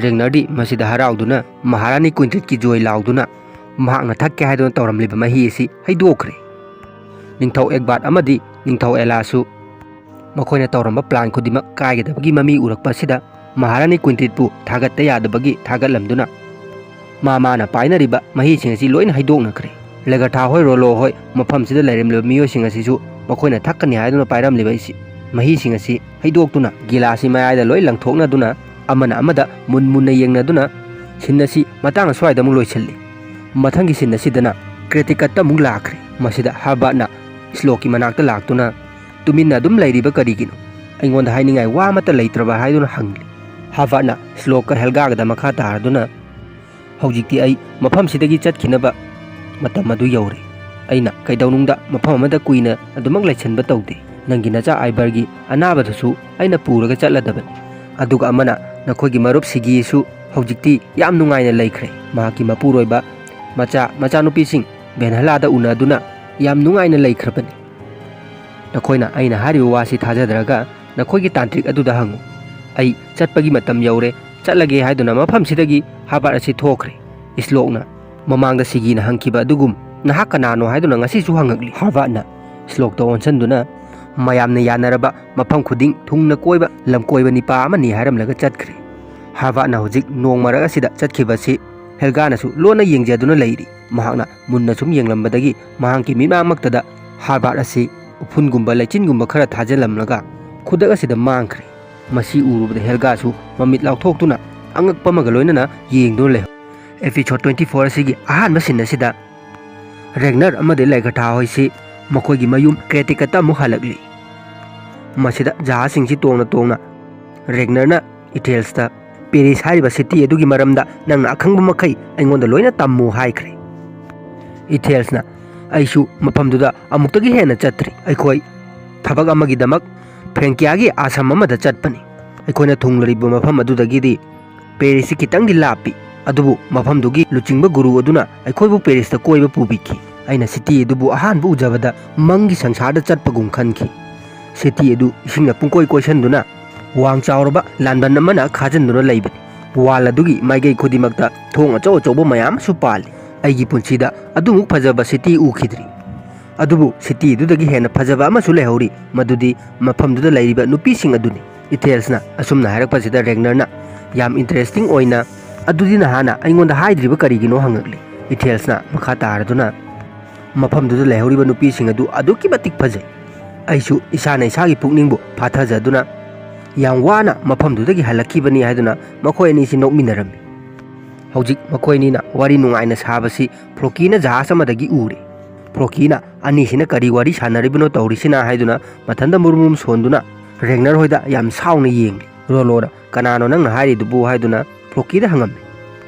ꯔꯦꯒꯅꯔꯗꯤ ꯃꯁꯤꯗ ꯍꯔꯥꯎꯗꯨꯅ ꯃꯍꯥꯔꯥꯅꯤ ꯀ꯭ꯋꯤꯟꯇ꯭ꯔꯤꯠꯀꯤ ꯖꯣꯏ ꯂꯥꯎꯗꯨꯅ ꯃꯍꯥꯛꯅ ꯊꯛꯀꯦ ꯍꯥꯏꯗꯨꯅ ꯇꯧꯔꯝꯂꯤꯕ ꯃꯍꯤ ꯑꯁꯤ ꯍꯩꯗꯣꯛꯈ꯭ꯔꯦ꯫ ꯅꯤꯡꯊꯧ ꯑꯦꯛꯕꯥꯔꯠ ꯑꯃꯗꯤ ꯅꯤꯡꯊꯧ ꯑꯦꯂꯥꯁꯨ ꯃꯈꯣꯏꯅ ꯇꯧꯔꯝꯕ ꯄ꯭ꯂꯥꯟ ꯈꯨꯗꯤꯡꯃꯛ ꯀꯥꯏꯒꯗꯕꯒꯤ ꯃꯃꯤ ꯎꯔꯛꯄ ꯑꯁꯤꯗ ꯃꯍꯥꯔꯥꯅꯤ ꯀ꯭ꯋꯤꯟꯇ꯭ꯔꯤꯠꯄꯨ ꯊꯥꯒꯠꯇ ꯌꯥꯗꯕꯒꯤ ꯊꯥꯒꯠꯂꯝꯗꯨꯅ ꯃꯥ ꯃꯥꯅ ꯄꯥꯏꯅꯔꯤꯕ ꯃꯍꯤꯁꯤꯡ ꯑꯁꯤ ꯂꯣꯏꯅ ꯍꯩꯗꯣꯛꯅꯈ꯭ꯔꯦ꯫ ꯂꯦꯒꯔꯊꯥ ꯍꯣꯏ, ꯔꯣꯂꯣ ꯍꯣꯏ, ꯃꯐꯝꯁꯤꯗ ꯂꯩꯔꯝꯂꯤꯕ ꯃꯤꯑꯣꯏꯁꯤꯡ ꯑꯁꯤꯁꯨ ꯃꯈꯣꯏꯅ ꯊꯛꯀꯅꯤ ꯍꯥꯏꯗꯨꯅ ꯄꯥꯏꯔꯝꯂꯤꯕ ꯏꯁꯤ-, ꯃꯍꯤꯁꯤꯡ ꯑꯁꯤ ꯍꯩꯗꯣꯛꯇꯨꯅ ꯒꯤꯂꯥꯁꯁꯤ ꯃꯌꯥꯏꯗ ꯂꯣꯏ ꯂꯪꯊꯣꯛꯅꯗꯨꯅ ꯑꯃꯅ ꯑꯃꯗ ꯃꯨꯟ ꯃꯨꯟꯅ ꯌꯦꯡꯅꯗꯨꯅ ꯁꯤꯟ ꯑꯁꯤ ꯃꯇꯥꯡ ꯑꯁ꯭ꯋꯥꯏꯗ ꯑꯃꯨꯛ ꯂꯣꯏꯁꯤꯜꯂꯤ꯫ ꯃꯊꯪꯒꯤ ꯁꯤꯟ ꯑꯁꯤꯗꯅ ꯀ꯭ꯔꯦꯇꯤꯀꯠꯇ ꯑꯃꯨꯛ ꯂꯥꯛꯈ꯭ꯔꯦ꯫ ꯃꯁꯤꯗ ꯍꯥꯔꯕꯥꯔꯠꯅ ꯁ꯭ꯂꯣꯛꯀꯤ ꯃꯅꯥꯛꯇ ꯂꯥꯛꯇꯨꯅ "ꯇꯨꯃꯤꯟꯅ ꯑꯗꯨꯝ ꯂꯩꯔꯤꯕ ꯀꯔꯤꯒꯤꯅꯣ? ꯑꯩꯉꯣꯟꯗ ꯍꯥꯏꯅꯤꯡꯉꯥꯏ ꯋꯥ ꯑꯃꯠꯇ ꯂꯩꯇ꯭ꯔꯕ?" ꯍꯥꯏꯗꯨꯅ ꯍꯪꯂꯤ꯫ ꯍꯥꯔꯕꯥꯔꯠꯅ ꯁ꯭ꯂꯣꯛꯀ ꯍꯦꯜꯒꯥꯒꯗ ꯃꯈꯥ ꯇꯥꯔꯗꯨꯅ, "ꯍꯧꯖꯤꯛꯇꯤ ꯑꯩ ꯃꯐꯝꯁꯤꯗꯒꯤ ꯆꯠꯈꯤꯅꯕ ꯃꯇꯝ ꯑꯗꯨ ꯌꯧꯔꯦ꯫ ꯑꯩꯅ ꯀꯩꯗꯧꯅꯨꯡꯗ ꯃꯐꯝ ꯑꯃꯗ ꯀꯨꯏꯅ ꯑꯗꯨꯃꯛ ꯂꯩꯁꯤꯟꯕ ꯇꯧꯗꯦ꯫ ꯅꯪꯒꯤ ꯅꯆꯥ ꯑꯥꯏꯕꯔꯒꯤ ꯑꯅꯥꯕꯗꯨꯁꯨ ꯑꯩꯅ ꯄꯨꯔꯒ ꯆꯠꯂꯗꯕꯅꯤ꯫ ꯑꯗꯨꯒ ꯑꯃꯅ, ꯅꯈꯣꯏꯒꯤ ꯃꯔꯨꯞ ꯁꯤꯒꯤꯁꯨ ꯍꯧꯖꯤꯛꯇꯤ ꯌꯥꯝ ꯅꯨꯡꯉꯥꯏꯅ ꯂꯩꯈ꯭ꯔꯦ꯫ ꯃꯍꯥꯛꯀꯤ ꯃꯄꯨꯔꯣꯏꯕ, ꯃꯆꯥ, ꯃꯆꯥꯅꯨꯄꯤꯁꯤꯡ ꯚꯦꯟꯍꯂꯥꯗ ꯎꯅꯗꯨꯅ ꯌꯥꯝ ꯅꯨꯡꯉꯥꯏꯅ ꯂꯩꯈ꯭ꯔꯕꯅꯤ꯫ ꯅꯈꯣꯏꯅ ꯑꯩꯅ ꯍꯥꯏꯔꯤꯕ ꯋꯥꯁꯤ ꯊꯥꯖꯗ꯭ꯔꯒ ꯅꯈꯣꯏꯒꯤ ꯇꯥꯟꯇ꯭ꯔꯤꯛ ꯑꯗꯨꯗ ꯍꯪꯉꯨ꯫ ꯑꯩ ꯆꯠꯄꯒꯤ ꯃꯇꯝ ꯌꯧꯔꯦ, ꯆꯠꯂꯒꯦ" ꯍꯥꯏꯗꯨꯅ ꯃꯐꯝꯁꯤꯗꯒꯤ ꯍꯥꯔꯕꯥꯔꯠ ꯑꯁꯤ ꯊꯣꯛꯈ꯭ꯔꯦ꯫ ꯁ꯭ꯂꯣꯛꯅ ꯃꯃꯥꯡꯗ ꯁꯤꯒꯤꯅ ꯍꯪꯈꯤꯕ ꯑꯗꯨꯒꯨꯝ, "ꯅꯍꯥꯛ ꯀꯅꯥꯅꯣ?" ꯍꯥꯏꯗꯨꯅ ꯉꯁꯤꯁꯨ ꯍꯪꯉꯛꯂꯤ꯫ ꯍꯥꯔꯕꯥꯔꯠꯅ ꯁ꯭ꯂꯣꯛꯇ ꯑꯣꯟꯁꯤꯟꯗꯨꯅ, "ꯃꯌꯥꯝꯅ ꯌꯥꯅꯔꯕ ꯃꯐꯝ ꯈꯨꯗꯤꯡ ꯊꯨꯡꯅ ꯀꯣꯏꯕ ꯂꯝꯀꯣꯏꯕ ꯅꯤꯄꯥ ꯑꯃꯅꯤ" ꯍꯥꯏꯔꯝꯂꯒ ꯆꯠꯈ꯭ꯔꯦ꯫ ꯍꯥꯔꯕꯥꯔꯠꯅ ꯍꯧꯖꯤꯛ ꯅꯣꯡ ꯃꯔꯛ ꯑꯁꯤꯗ ꯆꯠꯈꯤꯕꯁꯤ ꯍꯦꯜꯒꯥꯅꯁꯨ ꯂꯣꯟꯅ ꯌꯦꯡꯖꯗꯨꯅ ꯂꯩꯔꯤ꯫ ꯃꯍꯥꯛꯅ ꯃꯨꯟꯅ ꯁꯨꯝ ꯌꯦꯡꯂꯝꯕꯗꯒꯤ ꯃꯍꯥꯛꯀꯤ ꯃꯤꯠꯃꯥꯡꯃꯛꯇꯗ ꯍꯥꯔꯕꯥꯔꯠ ꯑꯁꯤ ꯎꯐꯨꯟꯒꯨꯝꯕ ꯂꯩꯆꯤꯟꯒꯨꯝꯕ ꯈꯔ ꯊꯥꯖꯤꯜꯂꯝꯂꯒ ꯈꯨꯗꯛ ꯑꯁꯤꯗ ꯃꯥꯡꯈ꯭ꯔꯦ꯫ ꯃꯁꯤ ꯎꯔꯨꯕꯗ ꯍꯦꯜꯒꯥꯁꯨ ꯃꯃꯤꯠ ꯂꯥꯎꯊꯣꯛꯇꯨꯅ ꯑꯉꯛꯄ ꯑꯃꯒ ꯂꯣꯏꯅꯅ ꯌꯦꯡꯗꯨꯅ ꯂꯩꯍꯧꯏ꯫ Episode twenty four ꯑꯁꯤꯒꯤ ꯑꯍꯥꯟꯕ scene ꯑꯁꯤꯗ ꯔꯦꯒꯅꯔ ꯑꯃꯗꯤ ꯂꯩꯒꯊꯥ ꯍꯣꯏꯁꯤ ꯃꯈꯣꯏꯒꯤ ꯃꯌꯨꯝ ꯀ꯭ꯔꯦꯇꯤꯀꯠꯇ ꯑꯃꯨꯛ ꯍꯜꯂꯛꯂꯤ꯫ ꯃꯁꯤꯗ ꯖꯍꯥꯖꯁꯤꯡꯁꯤ ꯇꯣꯡꯅ ꯇꯣꯡꯅ ꯔꯦꯒꯅꯔꯅ ꯏꯊꯦꯜꯁꯇ, "ꯄꯦꯔꯤꯁ ꯍꯥꯏꯔꯤꯕ city ꯑꯗꯨꯒꯤ ꯃꯔꯝꯗ ꯅꯪꯅ ꯑꯈꯪꯕ ꯃꯈꯩ ꯑꯩꯉꯣꯟꯗ ꯂꯣꯏꯅ ꯇꯝꯃꯨ" ꯍꯥꯏꯈ꯭ꯔꯦ꯫ ꯏꯊꯦꯜꯁꯅ, "ꯑꯩꯁꯨ ꯃꯐꯝꯗꯨꯗ ꯑꯃꯨꯛꯇꯒꯤ ꯍꯦꯟꯅ ꯆꯠꯇ꯭ꯔꯤ꯫ ꯑꯩꯈꯣꯏ ꯊꯕꯛ ꯑꯃꯒꯤꯗꯃꯛ ꯐ꯭ꯔꯦꯡꯀꯤꯌꯥꯒꯤ ꯑꯥꯁ꯭ꯔꯝ ꯑꯃꯗ ꯆꯠꯄꯅꯤ꯫ ꯑꯩꯈꯣꯏꯅ ꯊꯨꯡꯂꯔꯤꯕ ꯃꯐꯝ ꯑꯗꯨꯗꯒꯤꯗꯤ ꯄꯦꯔꯤꯁꯁꯤ ꯈꯤꯇꯪꯗꯤ ꯂꯥꯞꯄꯤ, ꯑꯗꯨꯕꯨ ꯃꯐꯝꯗꯨꯒꯤ ꯂꯨꯆꯤꯡꯕ ꯒꯨꯔꯨ ꯑꯗꯨꯅ ꯑꯩꯈꯣꯏꯕꯨ ꯄꯦꯔꯤꯁꯇ ꯀꯣꯏꯕ ꯄꯨꯕꯤꯈꯤ꯫ ꯑꯩꯅ city ꯑꯗꯨꯕꯨ ꯑꯍꯥꯟꯕ ꯎꯖꯕꯗ ꯃꯪꯒꯤ ꯁꯪꯁꯥꯔꯗ ꯆꯠꯄꯒꯨꯝ ꯈꯟꯈꯤ꯫ City ꯑꯗꯨ ꯏꯁꯤꯡꯅ ꯄꯨꯡꯀꯣꯏ ꯀꯣꯏꯁꯤꯟꯗꯨꯅ ꯋꯥꯡ ꯆꯥꯎꯔꯕ ꯂꯥꯟꯕꯟ ꯑꯃꯅ ꯈꯥꯖꯤꯟꯗꯨꯅ ꯂꯩꯕꯅꯤ꯫ Wall ꯑꯗꯨꯒꯤ ꯃꯥꯏꯀꯩ ꯈꯨꯗꯤꯡꯃꯛꯇ ꯊꯣꯡ ꯑꯆꯧ ꯑꯆꯧꯕ ꯃꯌꯥꯝ ꯑꯃꯁꯨ ꯄꯥꯜꯂꯤ꯫ ꯑꯩꯒꯤ ꯄꯨꯟꯁꯤꯗ ꯑꯗꯨꯃꯨꯛ ꯐꯖꯕ city ꯎꯈꯤꯗ꯭ꯔꯤ꯫ ꯑꯗꯨꯕꯨ city ꯑꯗꯨꯗꯒꯤ ꯍꯦꯟꯅ ꯐꯖꯕ ꯑꯃꯁꯨ ꯂꯩꯍꯧꯔꯤ, ꯃꯗꯨꯗꯤ ꯃꯐꯝꯗꯨꯗ ꯂꯩꯔꯤꯕ ꯅꯨꯄꯤꯁꯤꯡ ꯑꯗꯨꯅꯤ"꯫ ꯏꯊꯦꯜꯁꯅ ꯑꯁꯨꯝꯅ ꯍꯥꯏꯔꯛꯄꯁꯤꯗ ꯔꯦꯒꯅꯔꯅ ꯌꯥꯝ interesting ꯑꯣꯏꯅ, "ꯑꯗꯨꯗꯤ ꯅꯍꯥꯟꯅ ꯑꯩꯉꯣꯟꯗ ꯍꯥꯏꯗ꯭ꯔꯤꯕ ꯀꯔꯤꯒꯤꯅꯣ?" ꯍꯪꯉꯛꯂꯤ꯫ ꯏꯊꯦꯜꯁꯅ ꯃꯈꯥ ꯇꯥꯔꯗꯨꯅ, "ꯃꯐꯝꯗꯨꯗ ꯂꯩꯍꯧꯔꯤꯕ ꯅꯨꯄꯤꯁꯤꯡ ꯑꯗꯨ ꯑꯗꯨꯛꯀꯤ ꯃꯇꯤꯛ ꯐꯖꯩ꯫ ꯑꯩꯁꯨ ꯏꯁꯥꯅ ꯏꯁꯥꯒꯤ ꯄꯨꯛꯅꯤꯡꯕꯨ ꯐꯥꯊꯖꯗꯨꯅ ꯌꯥꯝ ꯋꯥꯅ ꯃꯐꯝꯗꯨꯗꯒꯤ ꯍꯜꯂꯛꯈꯤꯕꯅꯤ" ꯍꯥꯏꯗꯨꯅ ꯃꯈꯣꯏ ꯑꯅꯤꯁꯤ ꯅꯣꯛꯃꯤꯟꯅꯔꯝꯃꯤ꯫ ꯍꯧꯖꯤꯛ ꯃꯈꯣꯏ ꯑꯅꯤꯅ ꯋꯥꯔꯤ ꯅꯨꯡꯉꯥꯏꯅ ꯁꯥꯕꯁꯤ ꯐ꯭ꯔꯣꯀꯤꯅ ꯖꯍꯥꯖ ꯑꯃꯗꯒꯤ ꯎꯔꯦ꯫ ꯐ꯭ꯔꯣꯀꯤꯅ, "ꯑꯅꯤꯁꯤꯅ ꯀꯔꯤ ꯋꯥꯔꯤ ꯁꯥꯟꯅꯔꯤꯕꯅꯣ ꯇꯧꯔꯤꯁꯤꯅ?" ꯍꯥꯏꯗꯨꯅ ꯃꯊꯟꯇ ꯃꯨꯔꯨꯝ ꯃꯨꯔꯨꯝ ꯁꯣꯟꯗꯨꯅ ꯔꯦꯒꯅꯔ ꯍꯣꯏꯗ ꯌꯥꯝ ꯁꯥꯎꯅ ꯌꯦꯡꯂꯤ꯫ ꯔꯣꯂꯣꯅ, "ꯀꯅꯥꯅꯣ ꯅꯪꯅ ꯍꯥꯏꯔꯤꯗꯨꯕꯨ?" ꯍꯥꯏꯗꯨꯅ ꯐ꯭ꯔꯣꯀꯤꯗ ꯍꯪꯉꯝꯃꯤ꯫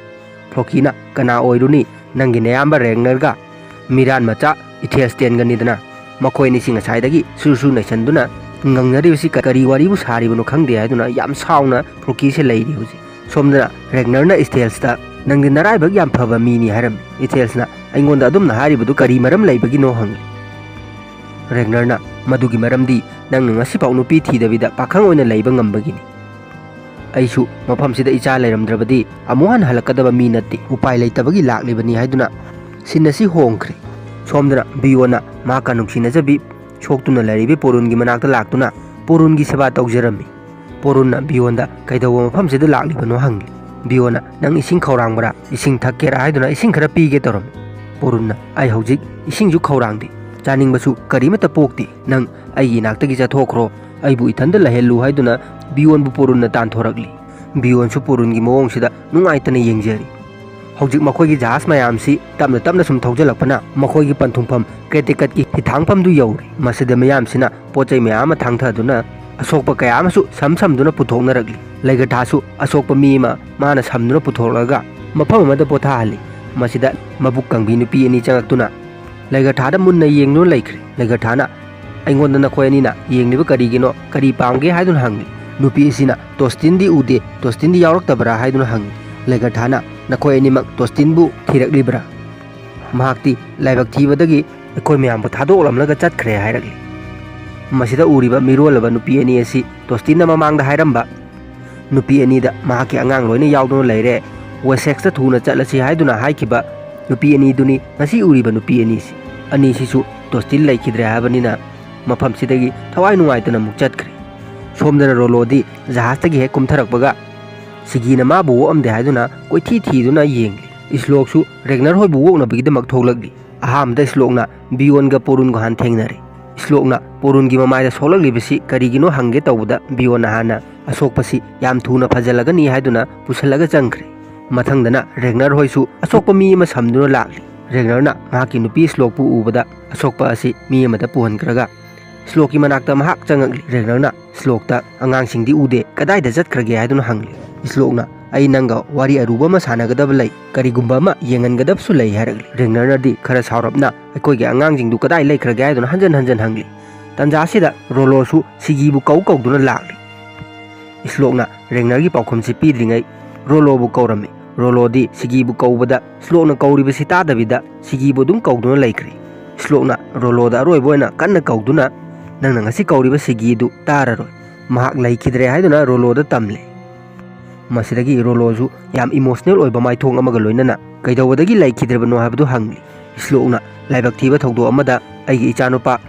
ꯐ꯭ꯔꯣꯀꯤꯅ, "ꯀꯅꯥ ꯑꯣꯏꯔꯨꯅꯤ? ꯅꯪꯒꯤ ꯅꯌꯥꯝꯕ ꯔꯦꯒꯅꯔꯒ ꯃꯤꯔꯥꯟ ꯃꯆꯥ ꯏꯊꯦꯜꯁꯇꯦꯟꯒꯅꯤꯗꯅ꯫ ꯃꯈꯣꯏ ꯑꯅꯤꯁꯤ ꯉꯁꯥꯏꯗꯒꯤ ꯁꯨꯔ ꯁꯨꯔ ꯅꯩꯁꯟꯗꯨꯅ ꯉꯪꯅꯔꯤꯕꯁꯤ ꯀ-, ꯀꯔꯤ ꯋꯥꯔꯤꯕꯨ ꯁꯥꯔꯤꯕꯅꯣ ꯈꯪꯗꯦ" ꯍꯥꯏꯗꯨꯅ ꯌꯥꯝ ꯁꯥꯎꯅ ꯐ꯭ꯔꯣꯀꯤꯁꯦ ꯂꯩꯔꯤ ꯍꯧꯖꯤꯛ꯫ ꯁꯣꯝꯗꯅ ꯔꯦꯒꯅꯔꯅ ꯏꯊꯦꯜꯁꯇ, "ꯅꯪꯗꯤ ꯅꯔꯥꯏꯕꯛ ꯌꯥꯝ ꯐꯕ ꯃꯤꯅꯤ" ꯍꯥꯏꯔꯝꯃꯤ꯫ ꯏꯊꯦꯜꯁꯅ, "ꯑꯩꯉꯣꯟꯗ ꯑꯗꯨꯝꯅ ꯍꯥꯏꯔꯤꯕꯗꯨ ꯀꯔꯤ ꯃꯔꯝ ꯂꯩꯕꯒꯤꯅꯣ?" ꯍꯪꯂꯤ꯫ ꯔꯦꯒꯅꯔꯅ, "ꯃꯗꯨꯒꯤ ꯃꯔꯝꯗꯤ ꯅꯪꯅ ꯉꯁꯤꯐꯥꯎ ꯅꯨꯄꯤ ꯊꯤꯗꯕꯤꯗ ꯄꯥꯈꯪ ꯑꯣꯏꯅ ꯂꯩꯕ ꯉꯝꯕꯒꯤꯅꯤ꯫ ꯑꯩꯁꯨ ꯃꯐꯝꯁꯤꯗ ꯏꯆꯥ ꯂꯩꯔꯝꯗ꯭ꯔꯕꯗꯤ ꯑꯃꯨꯛ ꯍꯟꯅ ꯍꯜꯂꯛꯀꯗꯕ ꯃꯤ ꯅꯠꯇꯦ꯫ ꯎꯄꯥꯏ ꯂꯩꯇꯕꯒꯤ ꯂꯥꯛꯂꯤꯕꯅꯤ" ꯍꯥꯏꯗꯨꯅ scene ꯑꯁꯤ ꯍꯣꯡꯈ꯭ꯔꯦ꯫ ꯁꯣꯝꯗꯅ ꯕꯤꯌꯣꯅ ꯃꯍꯥꯛꯀ ꯅꯨꯡꯁꯤꯅꯖꯕꯤ ꯁꯣꯛꯇꯨꯅ ꯂꯩꯔꯤꯕꯤ ꯄꯣꯔꯨꯟꯒꯤ ꯃꯅꯥꯛꯇ ꯂꯥꯛꯇꯨꯅ ꯄꯣꯔꯨꯟꯒꯤ ꯁꯦꯕꯥ ꯇꯧꯖꯔꯝꯃꯤ꯫ ꯄꯣꯔꯨꯟꯅ ꯕꯤꯌꯣꯟꯗ ꯀꯩꯗꯧꯕ ꯃꯐꯝꯁꯤꯗ ꯂꯥꯛꯂꯤꯕꯅꯣ ꯍꯪꯂꯤ꯫ ꯕꯤꯌꯣꯟꯅ, "ꯅꯪ ꯏꯁꯤꯡ ꯈꯧꯔꯥꯡꯕ꯭ꯔꯥ? ꯏꯁꯤꯡ ꯊꯛꯀꯦꯔꯥ?" ꯍꯥꯏꯗꯨꯅ ꯏꯁꯤꯡ ꯈꯔ ꯄꯤꯒꯦ ꯇꯧꯔꯝꯃꯤ꯫ ꯄꯣꯔꯨꯟꯅ, "ꯑꯩ ꯍꯧꯖꯤꯛ ꯏꯁꯤꯡꯁꯨ ꯈꯧꯔꯥꯡꯗꯦ, ꯆꯥꯅꯤꯡꯕꯁꯨ ꯀꯔꯤꯃꯠꯇ ꯄꯣꯛꯇꯦ꯫ ꯅꯪ ꯑꯩꯒꯤ ꯏꯅꯥꯛꯇꯒꯤ ꯆꯠꯊꯣꯛꯈ꯭ꯔꯣ, ꯑꯩꯕꯨ ꯏꯊꯟꯗ ꯂꯩꯍꯜꯂꯨ ꯍꯥꯏꯗꯨꯅ ꯕꯤꯌꯣꯟꯕꯨ ꯄꯣꯔꯨꯟꯅ ꯇꯥꯟꯊꯣꯔꯛꯂꯤ꯫ ꯕꯤꯌꯣꯟꯁꯨ ꯄꯣꯔꯨꯟꯒꯤ ꯃꯑꯣꯡꯁꯤꯗ ꯅꯨꯡꯉꯥꯏꯇꯅ ꯌꯦꯡꯖꯔꯤ꯫ ꯍꯧꯖꯤꯛ ꯃꯈꯣꯏꯒꯤ ꯖꯍꯥꯖ ꯃꯌꯥꯝꯁꯤ ꯇꯞꯅ ꯇꯞꯅ ꯁꯨꯝ ꯊꯧꯖꯤꯜꯂꯛꯄꯅ ꯃꯈꯣꯏꯒꯤ ꯄꯟꯊꯨꯡꯐꯝ ꯀ꯭ꯔꯦꯇꯤꯀꯠꯀꯤ ꯍꯤꯊꯥꯡꯐꯝꯗꯨ ꯌꯧꯔꯦ꯫ ꯃꯁꯤꯗ ꯃꯤꯌꯥꯝꯁꯤꯅ ꯄꯣꯠ ꯆꯩ ꯃꯌꯥꯝ ꯑꯃ ꯊꯥꯡꯊꯗꯨꯅ ꯑꯁꯣꯛꯄ ꯀꯌꯥ ꯑꯃꯁꯨ ꯁꯝ ꯁꯝꯗꯨꯅ ꯄꯨꯊꯣꯛꯅꯔꯛꯂꯤ꯫ ꯂꯩꯒꯊꯥꯁꯨ ꯑꯁꯣꯛꯄ ꯃꯤ ꯑꯃ ꯃꯥꯅ ꯁꯝꯗꯨꯅ ꯄꯨꯊꯣꯛꯂꯒ ꯃꯐꯝ ꯑꯃꯗ ꯄꯣꯊꯥꯍꯜꯂꯤ꯫ ꯃꯁꯤꯗ ꯃꯕꯨꯛ ꯀꯪꯕꯤ ꯅꯨꯄꯤ ꯑꯅꯤ ꯆꯪꯉꯛꯇꯨꯅ ꯂꯩꯒꯊꯥꯗ ꯃꯨꯟꯅ ꯌꯦꯡꯗꯨꯅ ꯂꯩꯈ꯭ꯔꯦ꯫ ꯂꯩꯒꯊꯥꯅ, "ꯑꯩꯉꯣꯟꯗ ꯅꯈꯣꯏ ꯑꯅꯤꯅ ꯌꯦꯡꯂꯤꯕ ꯀꯔꯤꯒꯤꯅꯣ? ꯀꯔꯤ ꯄꯥꯝꯒꯦ?" ꯍꯥꯏꯗꯨꯅ ꯍꯪꯂꯤ꯫ ꯅꯨꯄꯤ ꯑꯁꯤꯅ, "ꯇꯣꯁꯇꯤꯟꯗꯤ ꯎꯗꯦ, ꯇꯣꯁꯇꯤꯟꯗꯤ ꯌꯥꯎꯔꯛꯇꯕ꯭ꯔꯥ?" ꯍꯥꯏꯗꯨꯅ ꯍꯪꯂꯤ꯫ ꯂꯩꯒꯊꯥꯅ, "ꯅꯈꯣꯏ ꯑꯅꯤꯃꯛ ꯇꯣꯁꯇꯤꯟꯕꯨ ꯊꯤꯔꯛꯂꯤꯕ꯭ꯔꯥ? ꯃꯍꯥꯛꯇꯤ ꯂꯥꯏꯕꯛ ꯊꯤꯕꯗꯒꯤ ꯑꯩꯈꯣꯏ ꯃꯌꯥꯝꯕꯨ ꯊꯥꯗꯣꯛꯂꯝꯂꯒ ꯆꯠꯈ꯭ꯔꯦ" ꯍꯥꯏꯔꯛꯂꯤ꯫ ꯃꯁꯤꯗ ꯎꯔꯤꯕ ꯃꯤꯔꯣꯜꯂꯕ ꯅꯨꯄꯤ ꯑꯅꯤ ꯑꯁꯤ ꯇꯣꯁꯇꯤꯟꯅ ꯃꯃꯥꯡꯗ ꯍꯥꯏꯔꯝꯕ ꯅꯨꯄꯤ ꯑꯅꯤꯗ ꯃꯍꯥꯛꯀꯤ ꯑꯉꯥꯡ ꯂꯣꯏꯅ ꯌꯥꯎꯗꯨꯅ ꯂꯩꯔꯦ, ꯋꯦꯁꯦꯛꯁꯇ ꯊꯨꯅ ꯆꯠꯂꯁꯤ ꯍꯥꯏꯗꯨꯅ ꯍꯥꯏꯈꯤꯕ ꯅꯨꯄꯤ ꯑꯅꯤꯗꯨꯅꯤ ꯉꯁꯤ ꯎꯔꯤꯕ ꯅꯨꯄꯤ ꯑꯅꯤꯁꯤ꯫ ꯑꯅꯤꯁꯤꯁꯨ ꯇꯣꯁꯇꯤꯟ ꯂꯩꯈꯤꯗ꯭ꯔꯦ ꯍꯥꯏꯕꯅꯤꯅ ꯃꯐꯝꯁꯤꯗꯒꯤ ꯊꯋꯥꯏ ꯅꯨꯡꯉꯥꯏꯇꯅ ꯑꯃꯨꯛ ꯆꯠꯈ꯭ꯔꯦ꯫ ꯁꯣꯝꯗꯅ ꯔꯣꯂꯣꯗꯤ ꯖꯍꯥꯖꯇꯒꯤ ꯍꯦꯛ ꯀꯨꯝꯊꯔꯛꯄꯒ ꯁꯤꯒꯤꯅ ꯃꯥꯕꯨ ꯑꯣꯛꯑꯝꯗꯦ ꯍꯥꯏꯗꯨꯅ ꯀꯣꯏꯊꯤ ꯊꯤꯗꯨꯅ ꯌꯦꯡꯂꯤ꯫ ꯏꯁꯂꯣꯛꯁꯨ ꯔꯦꯒꯅꯔ ꯍꯣꯏꯕꯨ ꯑꯣꯛꯅꯕꯒꯤꯗꯃꯛ ꯊꯣꯛꯂꯛꯂꯤ꯫ ꯑꯍꯥꯟꯕꯗ ꯏꯁꯂꯣꯛꯅ ꯕꯤꯌꯣꯟꯒ ꯄꯣꯔꯨꯟꯒ ꯍꯥꯟꯅ ꯊꯦꯡꯅꯔꯦ꯫ ꯏꯁꯂꯣꯛꯅ ꯄꯣꯔꯨꯟꯒꯤ ꯃꯃꯥꯏꯗ ꯁꯣꯛꯂꯛꯂꯤꯕꯁꯤ ꯀꯔꯤꯒꯤꯅꯣ ꯍꯪꯒꯦ ꯇꯧꯕꯗ ꯕꯤꯌꯣꯟꯅ ꯍꯥꯟꯅ ꯑꯁꯣꯛꯄꯁꯤ ꯌꯥꯝ ꯊꯨꯅ ꯐꯖꯜꯂꯒꯅꯤ ꯍꯥꯏꯗꯨꯅ ꯄꯨꯁꯜꯂꯒ ꯆꯪꯈ꯭ꯔꯦ꯫ ꯃꯊꯪꯗꯅ ꯔꯦꯒꯅꯔ ꯍꯣꯏꯁꯨ ꯑꯁꯣꯛꯄ ꯃꯤ ꯑꯃ ꯁꯝꯗꯨꯅ ꯂꯥꯛꯂꯤ꯫ ꯔꯦꯒꯅꯔꯅ ꯃꯍꯥꯛꯀꯤ ꯅꯨꯄꯤ ꯏꯁꯂꯣꯛꯄꯨ ꯎꯕꯗ ꯑꯁꯣꯛꯄ ꯑꯁꯤ ꯃꯤ ꯑꯃꯗ ꯄꯨꯍꯟꯈ꯭ꯔꯒ ꯏꯁꯂꯣꯛꯀꯤ ꯃꯅꯥꯛꯇ ꯃꯍꯥꯛ ꯆꯪꯉꯛꯂꯤ꯫ ꯔꯦꯒꯅꯔꯅ ꯏꯁꯂꯣꯛꯇ, "ꯑꯉꯥꯡꯁꯤꯡꯗꯤ ꯎꯗꯦ, ꯀꯗꯥꯏꯗ ꯆꯠꯈ꯭ꯔꯒꯦ?" ꯍꯥꯏꯗꯨꯅ ꯍꯪꯂꯤ꯫ ꯏꯁꯂꯣꯛꯅ, "ꯑꯩ ꯅꯪꯒ ꯋꯥꯔꯤ ꯑꯔꯨꯕ ꯑꯃ ꯁꯥꯟꯅꯒꯗꯕ ꯂꯩ, ꯀꯔꯤꯒꯨꯝꯕ ꯑꯃ ꯌꯦꯡꯍꯟꯒꯗꯕꯁꯨ ꯂꯩ" ꯍꯥꯏꯔꯛꯂꯤ꯫ ꯔꯦꯒꯅꯔꯅꯗꯤ ꯈꯔ ꯁꯥꯎꯔꯞꯅ, "ꯑꯩꯈꯣꯏꯒꯤ ꯑꯉꯥꯡꯁꯤꯡꯗꯨ ꯀꯗꯥꯏ ꯂꯩꯈ꯭ꯔꯒꯦ?" ꯍꯥꯏꯗꯨꯅ ꯍꯟꯖꯟ ꯍꯟꯖꯟ ꯍꯪꯂꯤ꯫ ꯇꯟꯖꯥꯁꯤꯗ ꯔꯣꯂꯣꯁꯨ ꯁꯤꯒꯤꯕꯨ ꯀꯧ ꯀꯧꯗꯨꯅ ꯂꯥꯛꯂꯤ꯫ ꯏꯁꯂꯣꯛꯅ ꯔꯦꯒꯅꯔꯒꯤ ꯄꯥꯎꯈꯨꯝꯁꯤ ꯄꯤꯗ꯭ꯔꯤꯉꯩ ꯔꯣꯂꯣꯕꯨ ꯀꯧꯔꯝꯃꯤ꯫ ꯔꯣꯂꯣꯗꯤ ꯁꯤꯒꯤꯕꯨ ꯀꯧꯕꯗ ꯏꯁꯂꯣꯛꯅ ꯀꯧꯔꯤꯕꯁꯤ ꯇꯥꯗꯕꯤꯗ ꯁꯤꯒꯤꯕꯨ ꯑꯗꯨꯝ ꯀꯧꯗꯨꯅ ꯂꯩꯈ꯭ꯔꯦ꯫ ꯏꯁꯂꯣꯛꯅ ꯔꯣꯂꯣꯗ ꯑꯔꯣꯏꯕ ꯑꯣꯏꯅ ꯀꯟꯅ ꯀꯧꯗꯨꯅ, "ꯅꯪꯅ ꯉꯁꯤ ꯀꯧꯔꯤꯕ ꯁꯤꯒꯤꯗꯨ ꯇꯥꯔꯔꯣꯏ꯫ ꯃꯍꯥꯛ ꯂꯩꯈꯤꯗ꯭ꯔꯦ" ꯍꯥꯏꯗꯨꯅ ꯔꯣꯂꯣꯗ ꯇꯝꯂꯦ꯫ ꯃꯁꯤꯗꯒꯤ ꯔꯣꯂꯣꯁꯨ ꯌꯥꯝ ꯏꯃꯣꯁꯅꯦꯜ ꯑꯣꯏꯕ ꯃꯥꯏꯊꯣꯡ ꯑꯃꯒ ꯂꯣꯏꯅꯅ ꯀꯩꯗꯧꯕꯗꯒꯤ ꯂꯩꯈꯤꯗ꯭ꯔꯕꯅꯣ ꯍꯥꯏꯕꯗꯨ ꯍꯪꯂꯤ꯫ ꯏꯁꯂꯣꯛꯅ, "ꯂꯥꯏꯕꯛ ꯊꯤꯕ ꯊꯧꯗꯣꯛ ꯑꯃꯗ ꯑꯩꯒꯤ ꯏꯆꯥꯅꯨꯄꯥ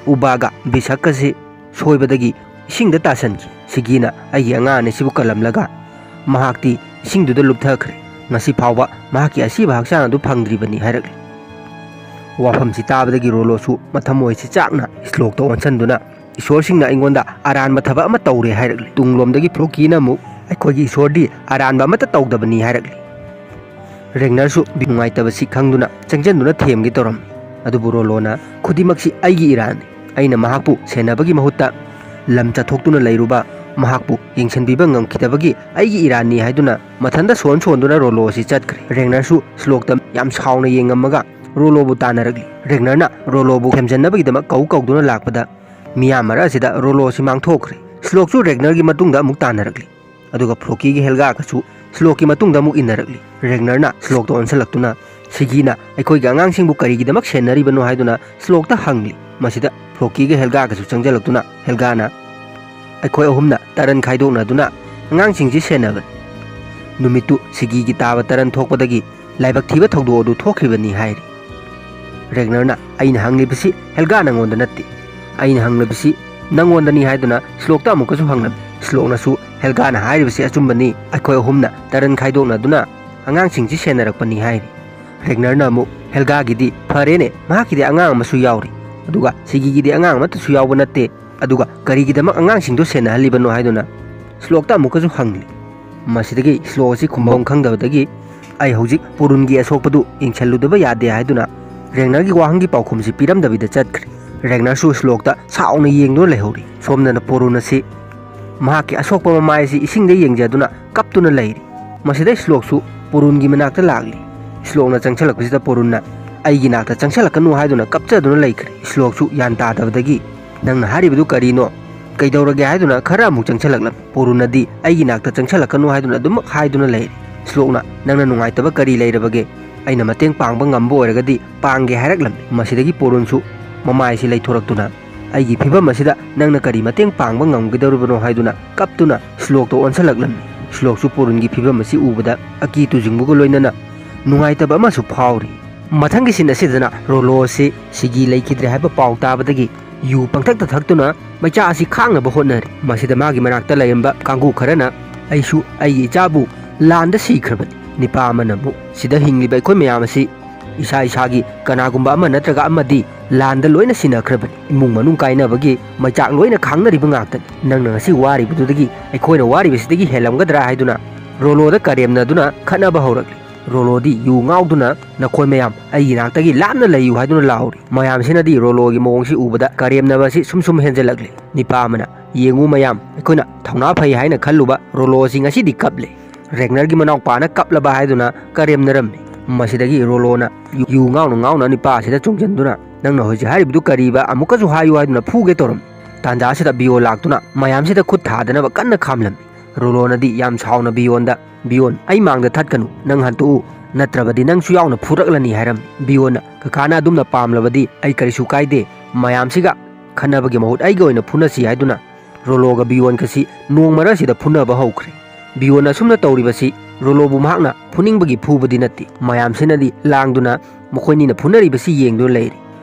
ꯎꯕꯥꯒ ꯕꯤꯁꯛꯀꯁꯤ ꯁꯣꯏꯕꯗꯒꯤ ꯏꯁꯤꯡꯗ ꯇꯥꯁꯟꯈꯤ꯫ ꯁꯤꯒꯤꯅ ꯑꯩꯒꯤ ꯑꯉꯥꯡ ꯑꯅꯤꯁꯤꯕꯨ ꯀꯜꯂꯝꯂꯒ ꯃꯍꯥꯛꯇꯤ ꯏꯁꯤꯡꯗꯨꯗ ꯂꯨꯞꯊꯈ꯭ꯔꯦ꯫ ꯉꯁꯤ ꯐꯥꯎꯕ ꯃꯍꯥꯛꯀꯤ ꯑꯁꯤꯕ ꯍꯛꯆꯥꯡ ꯑꯗꯨ ꯐꯪꯗ꯭ꯔꯤꯕꯅꯤ" ꯍꯥꯏꯔꯛꯂꯤ꯫ ꯋꯥꯐꯝꯁꯤ ꯇꯥꯕꯗꯒꯤ ꯔꯣꯂꯣꯁꯨ ꯃꯊꯃꯣꯏꯁꯤ ꯆꯥꯛꯅ ꯏꯁꯂꯣꯛꯇ ꯑꯣꯟꯁꯤꯟꯗꯨꯅ, ꯏꯁꯣꯔꯁꯤꯡꯅ ꯑꯩꯉꯣꯟꯗ ꯑꯔꯥꯟꯕ ꯊꯕꯛ ꯑꯃ ꯇꯧꯔꯦ ꯍꯥꯏꯔꯛꯂꯤ꯫ ꯇꯨꯡꯂꯣꯝꯗꯒꯤ ꯐ꯭ꯂꯣꯀꯤꯅ ꯑꯃꯨꯛ, "ꯑꯩꯈꯣꯏꯒꯤ ꯏꯁꯣꯔꯗꯤ ꯑꯔꯥꯟꯕ ꯑꯃꯠꯇ ꯇꯧꯗꯕꯅꯤ" ꯍꯥꯏꯔꯛꯂꯤ꯫ ꯔꯦꯒꯅꯔꯁꯨ ꯅꯨꯡꯉꯥꯏꯇꯕꯁꯤ ꯈꯪꯗꯨꯅ ꯆꯪꯁꯤꯟꯗꯨꯅ ꯊꯦꯝꯒꯦ ꯇꯧꯔꯝꯃꯤ꯫ ꯑꯗꯨꯕꯨ ꯔꯣꯂꯣꯅ, "ꯈꯨꯗꯤꯡꯃꯛꯁꯤ ꯑꯩꯒꯤ ꯏꯔꯥꯟꯅꯤ꯫ ꯑꯩꯅ ꯃꯍꯥꯛꯄꯨ ꯁꯦꯟꯅꯕꯒꯤ ꯃꯍꯨꯠꯇ ꯂꯝ ꯆꯠꯊꯣꯛꯇꯨꯅ ꯂꯩꯔꯨꯕ, ꯃꯍꯥꯛꯄꯨ ꯌꯦꯡꯁꯤꯟꯕꯤꯕ ꯉꯝꯈꯤꯗꯕꯒꯤ ꯑꯩꯒꯤ ꯏꯔꯥꯟꯅꯤ" ꯍꯥꯏꯗꯨꯅ ꯃꯊꯟꯇ ꯁꯣꯟ ꯁꯣꯟꯗꯨꯅ ꯔꯣꯂꯣ ꯑꯁꯤ ꯆꯠꯈ꯭ꯔꯦ꯫ ꯔꯦꯒꯅꯔꯁꯨ ꯁ꯭ꯂꯣꯛꯇ ꯌꯥꯝ ꯁꯥꯎꯅ ꯌꯦꯡꯉꯝꯃꯒ ꯔꯣꯂꯣꯕꯨ ꯇꯥꯟꯅꯔꯛꯂꯤ꯫ ꯔꯦꯒꯅꯔꯅ ꯔꯣꯂꯣꯕꯨ ꯊꯦꯝꯖꯤꯟꯅꯕꯒꯤꯗꯃꯛ ꯀꯧ ꯀꯧꯗꯨꯅ ꯂꯥꯛꯄꯗ, ꯃꯤꯌꯥꯝ ꯃꯔꯛ ꯑꯁꯤꯗ ꯔꯣꯂꯣ ꯑꯁꯤ ꯃꯥꯡꯊꯣꯛꯈ꯭ꯔꯦ꯫ ꯁ꯭ꯂꯣꯛꯁꯨ ꯔꯦꯒꯅꯔꯒꯤ ꯃꯇꯨꯡꯗ ꯑꯃꯨꯛ ꯇꯥꯟꯅꯔꯛꯂꯤ꯫ ꯑꯗꯨꯒ ꯐ꯭ꯂꯣꯀꯤꯒꯤ ꯍꯦꯜꯒꯥꯒꯁꯨ ꯁ꯭ꯂꯣꯛꯀꯤ ꯃꯇꯨꯡꯗ ꯑꯃꯨꯛ ꯏꯟꯅꯔꯛꯂꯤ꯫ ꯔꯦꯒꯅꯔꯅ ꯁ꯭ꯂꯣꯛꯇ ꯑꯣꯟꯁꯤꯜꯂꯛꯇꯨꯅ, "ꯁꯤꯒꯤꯅ ꯑꯩꯈꯣꯏꯒꯤ ꯑꯉꯥꯡꯁꯤꯡꯕꯨ ꯀꯔꯤꯒꯤꯗꯃꯛ ꯁꯦꯟꯅꯔꯤꯕꯅꯣ?" ꯍꯥꯏꯗꯨꯅ ꯁ꯭ꯂꯣꯛꯇ ꯍꯪꯂꯤ꯫ ꯃꯁꯤꯗ ꯐ꯭ꯂꯣꯀꯤꯒ ꯍꯦꯜꯒꯥꯒꯁꯨ ꯆꯪꯁꯤꯜꯂꯛꯇꯨꯅ ꯍꯦꯜꯒꯥꯅ, "ꯑꯩꯈꯣꯏ ꯑꯍꯨꯝꯅ ꯇꯔꯟ ꯈꯥꯏꯗꯣꯛꯅꯗꯨꯅ ꯑꯉꯥꯡꯁꯤꯡꯁꯤ ꯁꯦꯟꯅꯕꯅꯤ꯫ ꯅꯨꯃꯤꯠꯇꯨ ꯁꯤꯒꯤꯒꯤ ꯇꯥꯕ ꯇꯔꯟ ꯊꯣꯛꯄꯗꯒꯤ ꯂꯥꯏꯕꯛ ꯊꯤꯕ ꯊꯧꯗꯣꯛ ꯑꯗꯨ ꯊꯣꯛꯈꯤꯕꯅꯤ" ꯍꯥꯏꯔꯤ꯫ ꯔꯦꯒꯅꯔꯅ, "ꯑꯩꯅ ꯍꯪꯂꯤꯕꯁꯤ ꯍꯦꯜꯒꯥ ꯅꯉꯣꯟꯗ ꯅꯠꯇꯦ꯫ ꯑꯩꯅ ꯍꯪꯂꯤꯕꯁꯤ ꯅꯉꯣꯟꯗꯅꯤ" ꯍꯥꯏꯗꯨꯅ ꯁ꯭ꯂꯣꯛꯇ ꯑꯃꯨꯛꯀꯁꯨ ꯍꯪꯂꯝꯃꯤ꯫ ꯁ꯭ꯂꯣꯛꯅꯁꯨ, "ꯍꯦꯜꯒꯥꯅ ꯍꯥꯏꯔꯤꯕꯁꯤ ꯑꯆꯨꯝꯕꯅꯤ꯫ ꯑꯩꯈꯣꯏ ꯑꯍꯨꯝꯅ ꯇꯔꯟ ꯈꯥꯏꯗꯣꯛꯅꯗꯨꯅ ꯑꯉꯥꯡꯁꯤꯡꯁꯤ ꯁꯦꯟꯅꯔꯛꯄꯅꯤ" ꯍꯥꯏꯔꯤ꯫ ꯔꯦꯒꯅꯔꯅ ꯑꯃꯨꯛ, "ꯍꯦꯜꯒꯥꯒꯤꯗꯤ ꯐꯔꯦꯅꯦ, ꯃꯍꯥꯛꯀꯤꯗꯤ ꯑꯉꯥꯡ ꯑꯃꯁꯨ ꯌꯥꯎꯔꯤ, ꯑꯗꯨꯒ ꯁꯤꯒꯤꯒꯤꯗꯤ ꯑꯉꯥꯡ ꯑꯃꯠꯇꯁꯨ ꯌꯥꯎꯕ ꯅꯠꯇꯦ꯫ ꯑꯗꯨꯒ ꯀꯔꯤꯒꯤꯗꯃꯛ ꯑꯉꯥꯡꯁꯤꯡꯗꯨ ꯁꯦꯟꯅꯍꯜꯂꯤꯕꯅꯣ?" ꯍꯥꯏꯗꯨꯅ ꯁ꯭ꯂꯣꯛꯇ ꯑꯃꯨꯛꯀꯁꯨ ꯍꯪꯂꯤ꯫ ꯃꯁꯤꯗꯒꯤ ꯁ꯭ꯂꯣꯛ ꯑꯁꯤ ꯈꯨꯝꯐꯝ ꯈꯪꯗꯕꯗꯒꯤ, "ꯑꯩ ꯍꯧꯖꯤꯛ ꯄꯣꯔꯨꯟꯒꯤ ꯑꯁꯣꯛꯄꯗꯨ ꯌꯦꯡꯁꯤꯜꯂꯨꯗꯕ ꯌꯥꯗꯦ" ꯍꯥꯏꯗꯨꯅ ꯔꯦꯒꯅꯔꯒꯤ ꯋꯥꯍꯪꯒꯤ ꯄꯥꯎꯈꯨꯝꯁꯤ ꯄꯤꯔꯝꯗꯕꯤꯗ ꯆꯠꯈ꯭ꯔꯦ꯫ ꯔꯦꯒꯅꯔꯁꯨ ꯁ꯭ꯂꯣꯛꯇ ꯁꯥꯎꯅ ꯌꯦꯡꯗꯨꯅ ꯂꯩꯍꯧꯔꯤ꯫ ꯁꯣꯝꯗꯅ ꯄꯣꯔꯨꯟ ꯑꯁꯤ ꯃꯍꯥꯛꯀꯤ ꯑꯁꯣꯛꯄ ꯃꯃꯥꯏ ꯑꯁꯤ ꯏꯁꯤꯡꯗ ꯌꯦꯡꯖꯗꯨꯅ ꯀꯞꯇꯨꯅ ꯂꯩꯔꯤ꯫ ꯃꯁꯤꯗ ꯁ꯭ꯂꯣꯛꯁꯨ ꯄꯣꯔꯨꯟꯒꯤ ꯃꯅꯥꯛꯇ ꯂꯥꯛꯂꯤ꯫ ꯁ꯭ꯂꯣꯛꯅ ꯆꯪꯁꯤꯜꯂꯛꯄꯁꯤꯗ ꯄꯣꯔꯨꯟꯅ, "ꯑꯩꯒꯤ ꯅꯥꯛꯇ ꯆꯪꯁꯤꯜꯂꯛꯀꯅꯨ" ꯍꯥꯏꯗꯨꯅ ꯀꯞꯆꯗꯨꯅ ꯂꯩꯈ꯭ꯔꯦ꯫ ꯁ꯭ꯂꯣꯛꯁꯨ ꯒ꯭ꯌꯥꯟ ꯇꯥꯗꯕꯗꯒꯤ, "ꯅꯪꯅ ꯍꯥꯏꯔꯤꯕꯗꯨ ꯀꯔꯤꯅꯣ? ꯀꯩꯗꯧꯔꯒꯦ?" ꯍꯥꯏꯗꯨꯅ ꯈꯔ ꯑꯃꯨꯛ ꯆꯪꯁꯤꯜꯂꯛꯂꯝꯃꯤ꯫ ꯄꯣꯔꯨꯟꯅꯗꯤ, "ꯑꯩꯒꯤ ꯅꯥꯛꯇ ꯆꯪꯁꯤꯜꯂꯛꯀꯅꯨ" ꯍꯥꯏꯗꯨꯅ ꯑꯗꯨꯃꯛ ꯍꯥꯏꯗꯨꯅ ꯂꯩꯔꯤ꯫ ꯁ꯭ꯂꯣꯛꯅ, "ꯅꯪꯅ ꯅꯨꯡꯉꯥꯏꯇꯕ ꯀꯔꯤ ꯂꯩꯔꯕꯒꯦ? ꯑꯩꯅ ꯃꯇꯦꯡ ꯄꯥꯡꯕ ꯉꯝꯕ ꯑꯣꯏꯔꯒꯗꯤ ꯄꯥꯡꯒꯦ" ꯍꯥꯏꯔꯛꯂꯝꯃꯤ꯫ ꯃꯁꯤꯗꯒꯤ ꯄꯣꯔꯨꯟꯁꯨ ꯃꯃꯥꯏꯁꯤ ꯂꯩꯊꯣꯔꯛꯇꯨꯅ, "ꯑꯩꯒꯤ ꯐꯤꯕꯝ ꯑꯁꯤꯗ ꯅꯪꯅ ꯀꯔꯤ ꯃꯇꯦꯡ ꯄꯥꯡꯕ ꯉꯝꯒꯗꯧꯔꯤꯕꯅꯣ?" ꯍꯥꯏꯗꯨꯅ ꯀꯞꯇꯨꯅ ꯁ꯭ꯂꯣꯛꯇ ꯑꯣꯟꯁꯤꯜꯂꯛꯂꯝꯃꯤ꯫ ꯁ꯭ꯂꯣꯛꯁꯨ ꯄꯣꯔꯨꯟꯒꯤ ꯐꯤꯕꯝ ꯑꯁꯤ ꯎꯕꯗ ꯑꯀꯤ ꯇꯨꯖꯨꯡꯕꯒ ꯂꯣꯏꯅꯅ ꯅꯨꯡꯉꯥꯏꯇꯕ ꯑꯃꯁꯨ ꯐꯥꯎꯔꯤ꯫ ꯃꯊꯪꯒꯤ ꯁꯤꯟ ꯑꯁꯤꯗꯅ ꯔꯣꯂꯣ ꯑꯁꯤ ꯁꯤꯒꯤ ꯂꯩꯈꯤꯗ꯭ꯔꯦ ꯍꯥꯏꯕ ꯄꯥꯎ ꯇꯥꯕꯗꯒꯤ ꯌꯨ ꯄꯪꯊꯛꯇ ꯊꯛꯇꯨꯅ ꯃꯩꯆꯥ ꯑꯁꯤ ꯈꯥꯡꯅꯕ ꯍꯣꯠꯅꯔꯤ꯫ ꯃꯁꯤꯗ ꯃꯥꯒꯤ ꯃꯅꯥꯛꯇ ꯂꯩꯔꯝꯕ ꯀꯥꯡꯕꯨ ꯈꯔꯅ, "ꯑꯩꯁꯨ ꯑꯩꯒꯤ ꯏꯆꯥꯕꯨ ꯂꯥꯟꯗ ꯁꯤꯈ꯭ꯔꯕꯅꯤ"꯫ ꯅꯤꯄꯥ ꯑꯃꯅ ꯑꯃꯨꯛ, "ꯁꯤꯗ ꯍꯤꯡꯂꯤꯕ ꯑꯩꯈꯣꯏ ꯃꯌꯥꯝ ꯑꯁꯤ ꯏꯁꯥ ꯏꯁꯥꯒꯤ ꯀꯅꯥꯒꯨꯝꯕ ꯑꯃ ꯅꯠꯇ꯭ꯔꯒ ꯑꯃꯗꯤ ꯂꯥꯟꯗ ꯂꯣꯏꯅ ꯁꯤꯟꯅꯈ꯭ꯔꯕꯅꯤ꯫ ꯏꯃꯨꯡ ꯃꯅꯨꯡ ꯀꯥꯏꯅꯕꯒꯤ ꯃꯩꯆꯥꯛ ꯂꯣꯏꯅ ꯈꯥꯡꯅꯔꯤꯕ ꯉꯥꯛꯇꯅꯤ꯫ ꯅꯪꯅ ꯉꯁꯤ ꯋꯥꯔꯤꯕꯗꯨꯗꯒꯤ ꯑꯩꯈꯣꯏꯅ ꯋꯥꯔꯤꯕꯁꯤꯗꯒꯤ ꯍꯦꯜꯂꯝꯒꯗ꯭ꯔꯥ ꯍꯥꯏꯗꯨꯅ ꯔꯣꯂꯣꯗ ꯀꯔꯦꯝꯅꯗꯨꯅ ꯈꯠꯅꯕ ꯍꯧꯔꯛꯂꯤ꯫ ꯔꯣꯂꯣꯗꯤ ꯌꯨ ꯉꯥꯎꯗꯨꯅ "ꯅꯈꯣꯏ ꯃꯌꯥꯝ ꯑꯩꯒꯤ ꯅꯥꯛꯇꯒꯤ ꯂꯥꯞꯅ ꯂꯩꯌꯨ" ꯍꯥꯏꯗꯨꯅ ꯂꯥꯎꯔꯤ꯫ ꯃꯌꯥꯝꯁꯤꯅꯗꯤ ꯔꯣꯂꯣꯒꯤ ꯃꯑꯣꯡꯁꯤ ꯎꯕꯗ ꯀꯔꯦꯝꯅꯕ ꯑꯁꯤ ꯁꯨꯝ ꯁꯨꯝ ꯍꯦꯟꯖꯜꯂꯛꯂꯤ꯫ ꯅꯤꯄꯥ ꯑꯃꯅ, "ꯌꯦꯡꯉꯨ ꯃꯌꯥꯝ, ꯑꯩꯈꯣꯏꯅ ꯊꯧꯅꯥ ꯐꯩ ꯍꯥꯏꯅ ꯈꯜꯂꯨꯕ ꯔꯣꯂꯣ ꯑꯁꯤ ꯉꯁꯤꯗꯤ ꯀꯞꯂꯦ꯫ ꯔꯦꯒꯅꯔꯒꯤ ꯃꯅꯥꯎꯄꯥꯅ ꯀꯞꯂꯕ" ꯍꯥꯏꯗꯨꯅ ꯀꯔꯦꯝꯅꯔꯝꯃꯤ꯫ ꯃꯁꯤꯗꯒꯤ ꯔꯣꯂꯣꯅ ꯌꯨ ꯉꯥꯎꯅ ꯉꯥꯎꯅ ꯅꯤꯄꯥ ꯑꯁꯤꯗ ꯆꯣꯡꯁꯤꯟꯗꯨꯅ, "ꯅꯪꯅ ꯍꯧꯖꯤꯛ ꯍꯥꯏꯔꯤꯕꯗꯨ ꯀꯔꯤꯕ? ꯑꯃꯨꯛꯀꯁꯨ ꯍꯥꯏꯌꯨ" ꯍꯥꯏꯗꯨꯅ ꯐꯨꯒꯦ ꯇꯧꯔꯝꯃꯤ꯫ ꯇꯥꯟꯖꯥ ꯑꯁꯤꯗ ꯕꯤꯌꯣ ꯂꯥꯛꯇꯨꯅ ꯃꯌꯥꯝꯁꯤꯗ ꯈꯨꯠ ꯊꯥꯗꯅꯕ ꯀꯟꯅ ꯈꯥꯝꯂꯝꯃꯤ꯫ ꯔꯣꯂꯣꯅꯗꯤ ꯌꯥꯝ ꯁꯥꯎꯅ ꯕꯤꯌꯣꯟꯗ, "ꯕꯤꯌꯣꯟ, ꯑꯩ ꯃꯥꯡꯗ ꯊꯠꯀꯅꯨ, ꯅꯪ ꯍꯟꯇꯣꯛꯎ, ꯅꯠꯇ꯭ꯔꯕꯗꯤ ꯅꯪꯁꯨ ꯌꯥꯎꯅ ꯐꯨꯔꯛꯂꯅꯤ" ꯍꯥꯏꯔꯝꯃꯤ꯫ ꯕꯤꯌꯣꯟꯅ, "ꯀꯀꯥꯅ ꯑꯗꯨꯝꯅ ꯄꯥꯝꯂꯕꯗꯤ ꯑꯩ ꯀꯔꯤꯁꯨ ꯀꯥꯏꯗꯦ, ꯃꯌꯥꯝꯁꯤꯒ ꯈꯟꯅꯕꯒꯤ ꯃꯍꯨꯠ ꯑꯩꯒ ꯑꯣꯏꯅ ꯐꯨꯅꯁꯤ" ꯍꯥꯏꯗꯨꯅ ꯔꯣꯂꯣꯒ ꯕꯤꯌꯣꯟꯒꯁꯤ ꯅꯣꯡꯃ ꯑꯁꯤꯗ ꯐꯨꯅꯕ ꯍꯧꯈ꯭ꯔꯦ꯫ ꯕꯤꯌꯣꯟꯅ ꯑꯁꯨꯝꯅ ꯇꯧꯔꯤꯕꯁꯤ ꯔꯣꯂꯣꯕꯨ ꯃꯍꯥꯛꯅ ꯐꯨꯅꯤꯡꯕꯒꯤ ꯐꯨꯕꯗꯤ ꯅꯠꯇꯦ꯫ ꯃꯌꯥꯝꯁꯤꯅꯗꯤ ꯂꯥꯡꯗꯨꯅ ꯃꯈꯣꯏꯅꯤꯅ ꯐꯨꯅꯔꯤꯕꯁꯤ ꯌꯦꯡꯗꯨꯅ ꯂꯩꯔꯤ꯫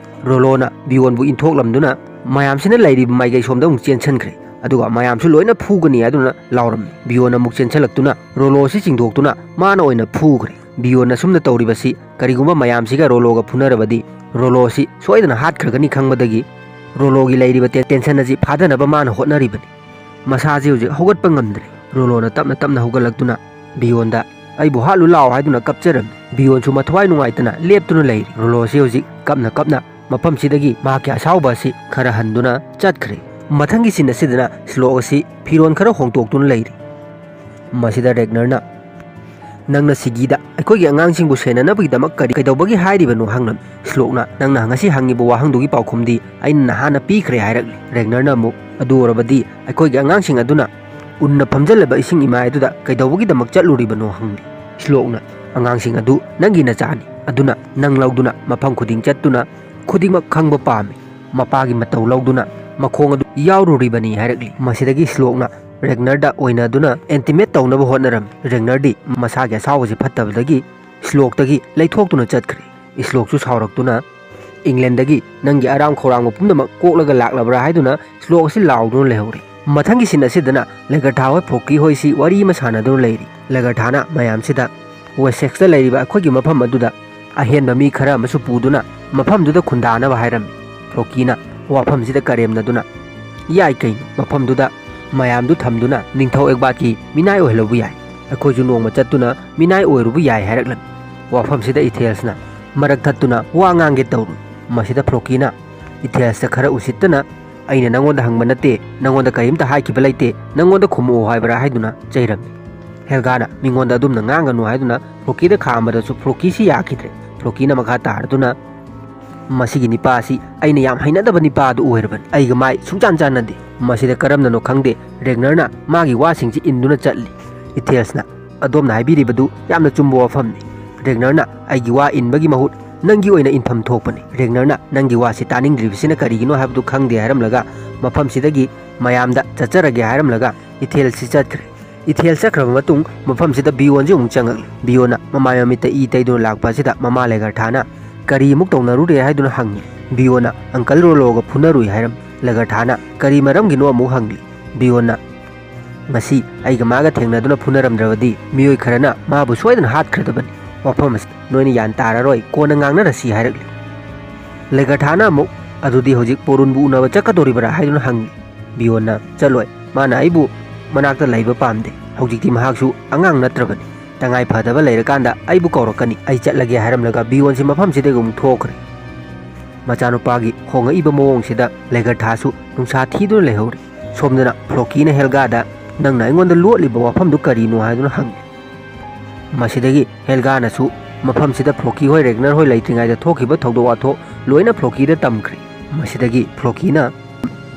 ꯔꯣꯂꯣꯅ ꯕꯤꯌꯣꯟꯕꯨ ꯏꯟꯊꯣꯛꯂꯝꯗꯨꯅ ꯃꯌꯥꯝꯁꯤꯅ ꯂꯩꯔꯤꯕ ꯃꯥꯏꯀꯩ ꯁꯣꯝꯗ ꯑꯃꯨꯛ ꯆꯦꯟꯁꯤꯟꯈ꯭ꯔꯦ꯫ ꯑꯗꯨꯒ ꯃꯌꯥꯝꯁꯨ ꯂꯣꯏꯅ ꯐꯨꯒꯅꯤ ꯍꯥꯏꯗꯨꯅ ꯂꯥꯎꯔꯝꯃꯤ꯫ ꯕꯤꯌꯣꯟ ꯑꯃꯨꯛ ꯆꯦꯟꯁꯤꯜꯂꯛꯇꯨꯅ ꯔꯣꯂꯣꯁꯤ ꯆꯤꯡꯊꯣꯛꯇꯨꯅ ꯃꯥꯅ ꯑꯣꯏꯅ ꯐꯨꯈ꯭ꯔꯦ꯫ ꯕꯤꯌꯣꯟ ꯑꯁꯨꯝꯅ ꯇꯧꯔꯤꯕꯁꯤ ꯀꯔꯤꯒꯨꯝꯕ ꯃꯌꯥꯝꯁꯤꯒ ꯔꯣꯂꯣꯒ ꯐꯨꯅꯔꯕꯗꯤ ꯔꯣꯂꯣꯁꯤ ꯁꯣꯏꯗꯅ ꯍꯥꯠꯈ꯭ꯔꯒꯅꯤ ꯈꯪꯕꯗꯒꯤ ꯔꯣꯂꯣꯒꯤ ꯂꯩꯔꯤꯕ ꯇꯦ-, ꯇꯦꯟꯁꯟ ꯑꯁꯤ ꯐꯥꯗꯅꯕ ꯃꯥꯅ ꯍꯣꯠꯅꯔꯤꯕꯅꯤ꯫ ꯃꯁꯥꯁꯤ ꯍꯧꯖꯤꯛ ꯍꯧꯒꯠꯄ ꯉꯝꯗ꯭ꯔꯦ꯫ ꯔꯣꯂꯣꯅ ꯇꯞꯅ ꯇꯞꯅ ꯍꯧꯒꯠꯂꯛꯇꯨꯅ ꯕꯤꯌꯣꯟꯗ "ꯑꯩꯕꯨ ꯍꯥꯠꯂꯨ ꯂꯥꯎ" ꯍꯥꯏꯗꯨꯅ ꯀꯞꯆꯔꯝꯃꯤ꯫ ꯕꯤꯌꯣꯟꯁꯨ ꯃꯊ꯭ꯋꯥꯏ ꯅꯨꯡꯉꯥꯏꯇꯅ ꯂꯦꯞꯇꯨꯅ ꯂꯩꯔꯤ꯫ ꯔꯣꯂꯣꯁꯤ ꯍꯧꯖꯤꯛ ꯀꯞꯅ ꯀꯞꯅ ꯃꯐꯝꯁꯤꯗꯒꯤ ꯃꯍꯥꯛꯀꯤ ꯑꯁꯥꯎꯕ ꯑꯁꯤ ꯈꯔ ꯍꯟꯗꯨꯅ ꯆꯠꯈ꯭ꯔꯦ꯫ ꯃꯊꯪꯒꯤ ꯁꯤꯟ ꯑꯁꯤꯗꯅ ꯁ꯭ꯂꯣꯛ ꯑꯁꯤ ꯐꯤꯔꯣꯜ ꯈꯔ ꯍꯣꯡꯗꯣꯛꯇꯨꯅ ꯂꯩꯔꯤ꯫ ꯃꯁꯤꯗ ꯔꯦꯒꯅꯔꯅ, "ꯅꯪꯅ ꯁꯤꯒꯤꯗ ꯑꯩꯈꯣꯏꯒꯤ ꯑꯉꯥꯡꯁꯤꯡꯕꯨ ꯁꯦꯟꯅꯅꯕꯒꯤꯗꯃꯛ ꯀꯔꯤ ꯀꯩꯗꯧꯕꯒꯤ ꯍꯥꯏꯔꯤꯕꯅꯣ?" ꯍꯪꯂꯝꯃꯤ꯫ ꯁ꯭ꯂꯣꯛꯅ, "ꯅꯪꯅ ꯉꯁꯤ ꯍꯪꯉꯤꯕ ꯋꯥꯍꯪꯗꯨꯒꯤ ꯄꯥꯎꯈꯨꯝꯗꯤ ꯑꯩꯅ ꯅꯍꯥꯟꯅ ꯄꯤꯈ꯭ꯔꯦ" ꯍꯥꯏꯔꯛꯂꯤ꯫ ꯔꯦꯒꯅꯔꯅ ꯑꯃꯨꯛ, "ꯑꯗꯨ ꯑꯣꯏꯔꯕꯗꯤ ꯑꯩꯈꯣꯏꯒꯤ ꯑꯉꯥꯡꯁꯤꯡ ꯑꯗꯨꯅ ꯎꯟꯅ ꯐꯝꯖꯜꯂꯕ ꯏꯁꯤꯡ ꯏꯃꯥꯏ ꯑꯗꯨꯗ ꯀꯩꯗꯧꯕꯒꯤꯗꯃꯛ ꯆꯠꯂꯨꯔꯤꯕꯅꯣ?" ꯍꯪꯂꯤ꯫ ꯁ꯭ꯂꯣꯛꯅ, "ꯑꯉꯥꯡꯁꯤꯡ ꯑꯗꯨ ꯅꯪꯒꯤ ꯅꯆꯥꯅꯤ, ꯑꯗꯨꯅ ꯅꯪ ꯂꯧꯗꯨꯅ ꯃꯐꯝ ꯈꯨꯗꯤꯡ ꯆꯠꯇꯨꯅ ꯈꯨꯗꯤꯡꯃꯛ ꯈꯪꯕ ꯄꯥꯝꯃꯤ꯫ ꯃꯄꯥꯒꯤ ꯃꯇꯧ ꯂꯧꯗꯨꯅ ꯃꯈꯣꯡ ꯑꯗꯨ ꯌꯥꯎꯔꯨꯔꯤꯕꯅꯤ" ꯍꯥꯏꯔꯛꯂꯤ꯫ ꯃꯁꯤꯗꯒꯤ ꯁ꯭ꯂꯣꯛꯅ ꯔꯦꯒꯅꯔꯗ ꯑꯣꯏꯅꯗꯨꯅ ꯑꯦꯟꯇꯤꯃꯦꯠ ꯇꯧꯅꯕ ꯍꯣꯠꯅꯔꯝꯃꯤ꯫ ꯔꯦꯒꯅꯔꯗꯤ ꯃꯁꯥꯒꯤ ꯑꯁꯥꯎꯕꯁꯤ ꯐꯠꯇꯕꯗꯒꯤ ꯁ꯭ꯂꯣꯛꯇꯒꯤ ꯂꯩꯊꯣꯛꯇꯨꯅ ꯆꯠꯈ꯭ꯔꯦ꯫ ꯁ꯭ꯂꯣꯛꯁꯨ ꯁꯥꯎꯔꯛꯇꯨꯅ, "ꯏꯪꯂꯦꯟꯗꯒꯤ ꯅꯪꯒꯤ ꯑꯔꯥꯝ ꯈꯧꯔꯥꯡꯕ ꯄꯨꯝꯅꯃꯛ ꯀꯣꯛꯂꯒ ꯂꯥꯛꯂꯕ꯭ꯔꯥ?" ꯍꯥꯏꯗꯨꯅ ꯁ꯭ꯂꯣꯛ ꯑꯁꯤ ꯂꯥꯎꯗꯨꯅ ꯂꯩꯍꯧꯔꯦ꯫ ꯃꯊꯪꯒꯤ ꯁꯤꯟ ꯑꯁꯤꯗꯅ ꯂꯦꯒꯔꯊꯥ ꯍꯣꯏ ꯐꯣꯀꯤ ꯍꯣꯏꯁꯤ ꯋꯥꯔꯤ ꯑꯃ ꯁꯥꯟꯅꯗꯨꯅ ꯂꯩꯔꯤ꯫ ꯂꯦꯒꯔꯊꯥꯅ ꯃꯌꯥꯝꯁꯤꯗ, "ꯋꯦꯁꯦꯛꯁꯇ ꯂꯩꯔꯤꯕ ꯑꯩꯈꯣꯏꯒꯤ ꯃꯐꯝ ꯑꯗꯨꯗ ꯑꯍꯦꯟꯕ ꯃꯤ ꯈꯔ ꯑꯃꯁꯨ ꯄꯨꯗꯨꯅ ꯃꯐꯝꯗꯨꯗ ꯈꯨꯟꯗꯥꯅꯕ ꯍꯥꯏꯔꯝꯃꯤ꯫ ꯐ꯭ꯂꯣꯀꯤꯅ ꯋꯥꯐꯝꯁꯤꯗ ꯀꯔꯦꯝꯅꯗꯨꯅ, "ꯌꯥꯏ ꯀꯩꯅꯣ, ꯃꯐꯝꯗꯨꯗ ꯃꯌꯥꯝꯗꯨ ꯊꯝꯗꯨꯅ ꯅꯤꯡꯊꯧ ꯑꯦꯛꯕꯥꯠꯀꯤ ꯃꯤꯅꯥꯏ ꯑꯣꯏꯍꯜꯂꯧꯕ ꯌꯥꯏ꯫ ꯑꯩꯈꯣꯏꯁꯨ ꯅꯣꯡꯃ ꯆꯠꯇꯨꯅ ꯃꯤꯅꯥꯏ ꯑꯣꯏꯔꯨꯕ ꯌꯥꯏ" ꯍꯥꯏꯔꯛꯂꯝꯃꯤ꯫ ꯋꯥꯐꯝꯁꯤꯗ ꯏꯊꯦꯜꯁꯅ ꯃꯔꯛ ꯊꯠꯇꯨꯅ ꯋꯥ ꯉꯥꯡꯒꯦ ꯇꯧꯔꯨꯏ꯫ ꯃꯁꯤꯗ ꯐ꯭ꯂꯣꯀꯤꯅ ꯏꯊꯦꯜꯁꯇ ꯈꯔ ꯎꯁꯤꯠꯇꯅ, "ꯑꯩꯅ ꯅꯪꯉꯣꯟꯗ ꯍꯪꯕ ꯅꯠꯇꯦ, ꯅꯪꯉꯣꯟꯗ ꯀꯔꯤꯝꯇ ꯍꯥꯏꯈꯤꯕ ꯂꯩꯇꯦ, ꯅꯪꯉꯣꯟꯗ ꯈꯨꯝꯃꯛꯑꯣ ꯍꯥꯏꯕ꯭ꯔꯥ?" ꯍꯥꯏꯗꯨꯅ ꯆꯩꯔꯝꯃꯤ꯫ ꯍꯦꯜꯒꯥꯅ ꯃꯤꯉꯣꯟꯗ ꯑꯗꯨꯝꯅ ꯉꯥꯡꯒꯅꯨ ꯍꯥꯏꯗꯨꯅ ꯐ꯭ꯂꯣꯀꯤꯗ ꯈꯥꯝꯕꯗꯁꯨ ꯐ꯭ꯂꯣꯀꯤꯁꯤ ꯌꯥꯈꯤꯗ꯭ꯔꯦ꯫ ꯐ꯭ꯂꯣꯀꯤꯅ ꯃꯈꯥ ꯇꯥꯔꯗꯨꯅ, "ꯃꯁꯤꯒꯤ ꯅꯤꯄꯥ ꯑꯁꯤ ꯑꯩꯅ ꯌꯥꯝ ꯍꯩꯅꯗꯕ ꯅꯤꯄꯥ ꯑꯗꯨ ꯑꯣꯏꯔꯕꯅꯤ꯫ ꯑꯩꯒ ꯃꯥꯏ ꯁꯨꯡꯆꯥꯟ ꯆꯥꯟꯅꯗꯦ꯫ ꯃꯁꯤꯗ ꯀꯔꯝꯅꯅꯣ ꯈꯪꯗꯦ, ꯔꯦꯒꯅꯔꯅ ꯃꯥꯒꯤ ꯋꯥꯁꯤꯡꯁꯤ ꯏꯟꯗꯨꯅ ꯆꯠꯂꯤ꯫" ꯏꯊꯦꯜꯁꯅ, "ꯑꯗꯣꯝꯅ ꯍꯥꯏꯕꯤꯔꯤꯕꯗꯨ ꯌꯥꯝꯅ ꯆꯨꯝꯕ ꯋꯥꯐꯝꯅꯤ꯫ ꯔꯦꯒꯅꯔꯅ ꯑꯩꯒꯤ ꯋꯥ ꯏꯟꯕꯒꯤ ꯃꯍꯨꯠ ꯅꯪꯒꯤ ꯑꯣꯏꯅ ꯏꯟꯐꯝ ꯊꯣꯛꯄꯅꯤ꯫ ꯔꯦꯒꯅꯔꯅ ꯅꯪꯒꯤ ꯋꯥꯁꯤ ꯇꯥꯅꯤꯡꯗ꯭ꯔꯤꯕꯁꯤꯅ ꯀꯔꯤꯒꯤꯅꯣ ꯍꯥꯏꯕꯗꯨ ꯈꯪꯗꯦ" ꯍꯥꯏꯔꯝꯂꯒ ꯃꯐꯝꯁꯤꯗꯒꯤ ꯃꯌꯥꯝꯗ ꯆꯠꯆꯔꯒꯦ ꯍꯥꯏꯔꯝꯂꯒ ꯏꯊꯦꯜꯁꯤ ꯆꯠꯈ꯭ꯔꯦ꯫ ꯏꯊꯦꯜ ꯆꯠꯈ꯭ꯔꯕ ꯃꯇꯨꯡ ꯃꯐꯝꯁꯤꯗ ꯕꯤꯌꯣꯟꯁꯤ ꯑꯃꯨꯛ ꯆꯪꯉꯛꯂꯤ꯫ ꯕꯤꯌꯣꯟꯅ ꯃꯃꯥꯏ ꯃꯃꯤꯠꯇ ꯏ ꯇꯩꯗꯨꯅ ꯂꯥꯛꯄ ꯑꯁꯤꯗ ꯃꯃꯥ ꯂꯦꯒꯔꯊꯥꯅ ꯀꯔꯤꯃꯨꯛ ꯇꯧꯅꯔꯨꯔꯦ ꯍꯥꯏꯗꯨꯅ ꯍꯪꯉꯤ꯫ ꯕꯤꯌꯣꯟꯅ ꯑꯪꯀꯜ ꯔꯣꯂꯣꯒ ꯐꯨꯅꯔꯨꯏ ꯍꯥꯏꯔꯝꯃꯤ꯫ ꯂꯦꯒꯔꯊꯥꯅ ꯀꯔꯤ ꯃꯔꯝꯒꯤꯅꯣ ꯑꯃꯨꯛ ꯍꯪꯂꯤ꯫ ꯕꯤꯌꯣꯟꯅ, "ꯉꯁꯤ ꯑꯩꯒ ꯃꯥꯒ ꯊꯦꯡꯅꯗꯨꯅ ꯐꯨꯅꯔꯝꯗ꯭ꯔꯕꯗꯤ ꯃꯤꯑꯣꯏ ꯈꯔꯅ ꯃꯥꯕꯨ ꯁꯣꯏꯗꯅ ꯍꯥꯠꯈ꯭ꯔꯗꯕꯅꯤ꯫ ꯋꯥꯐꯝ ꯑꯁꯤ ꯅꯣꯏꯅ ꯌꯥꯟ ꯇꯥꯔꯔꯣꯏ, ꯀꯣꯟꯅ ꯉꯥꯡꯅꯔꯁꯤ" ꯍꯥꯏꯔꯛꯂꯤ꯫ ꯂꯦꯒꯔꯊꯥꯅ ꯑꯃꯨꯛ, "ꯑꯗꯨꯗꯤ ꯍꯧꯖꯤꯛ ꯄꯣꯔꯨꯟꯕꯨ ꯎꯅꯕ ꯆꯠꯀꯗꯧꯔꯤꯕ꯭ꯔꯥ?" ꯍꯥꯏꯗꯨꯅ ꯍꯪꯉꯤ꯫ ꯕꯤꯌꯣꯟꯅ, "ꯆꯠꯂꯣꯏ, ꯃꯥꯅ ꯑꯩꯕꯨ ꯃꯅꯥꯛꯇ ꯂꯩꯕ ꯄꯥꯝꯗꯦ꯫ ꯍꯧꯖꯤꯛꯇꯤ ꯃꯍꯥꯛꯁꯨ ꯑꯉꯥꯡ ꯅꯠꯇ꯭ꯔꯕꯅꯤ꯫ ꯇꯉꯥꯏ ꯐꯗꯕ ꯂꯩꯔꯀꯥꯟꯗ ꯑꯩꯕꯨ ꯀꯧꯔꯛꯀꯅꯤ꯫ ꯑꯩ ꯆꯠꯂꯒꯦ" ꯍꯥꯏꯔꯝꯂꯒ ꯕꯤꯌꯣꯟꯁꯤ ꯃꯐꯝꯁꯤꯗꯒꯤ ꯑꯃꯨꯛ ꯊꯣꯛꯈ꯭ꯔꯦ꯫ ꯃꯆꯥꯅꯨꯄꯥꯒꯤ ꯍꯣꯡꯉꯛꯏꯕ ꯃꯑꯣꯡꯁꯤꯗ ꯂꯦꯒꯔꯊꯥꯁꯨ ꯅꯨꯡꯁꯥ ꯊꯤꯗꯨꯅ ꯂꯩꯍꯧꯔꯤ꯫ ꯁꯣꯝꯗꯅ ꯐ꯭ꯂꯣꯀꯤꯅ ꯍꯦꯜꯒꯥꯗ, "ꯅꯪꯅ ꯑꯩꯉꯣꯟꯗ ꯂꯣꯠꯂꯤꯕ ꯋꯥꯐꯝꯗꯨ ꯀꯔꯤꯅꯣ?" ꯍꯥꯏꯗꯨꯅ ꯍꯪꯉꯤ꯫ ꯃꯁꯤꯗꯒꯤ ꯍꯦꯜꯒꯥꯅꯁꯨ ꯃꯐꯝꯁꯤꯗ ꯐ꯭ꯂꯣꯀꯤ ꯍꯣꯏ, ꯔꯦꯒꯅꯔ ꯍꯣꯏ ꯂꯩꯇ꯭ꯔꯤꯉꯩꯗ ꯊꯣꯛꯈꯤꯕ ꯊꯧꯗꯣꯛ ꯋꯥꯊꯣꯛ ꯂꯣꯏꯅ ꯐ꯭ꯂꯣꯀꯤꯗ ꯇꯝꯈ꯭ꯔꯦ꯫ ꯃꯁꯤꯗꯒꯤ ꯐ꯭ꯂꯣꯀꯤꯅ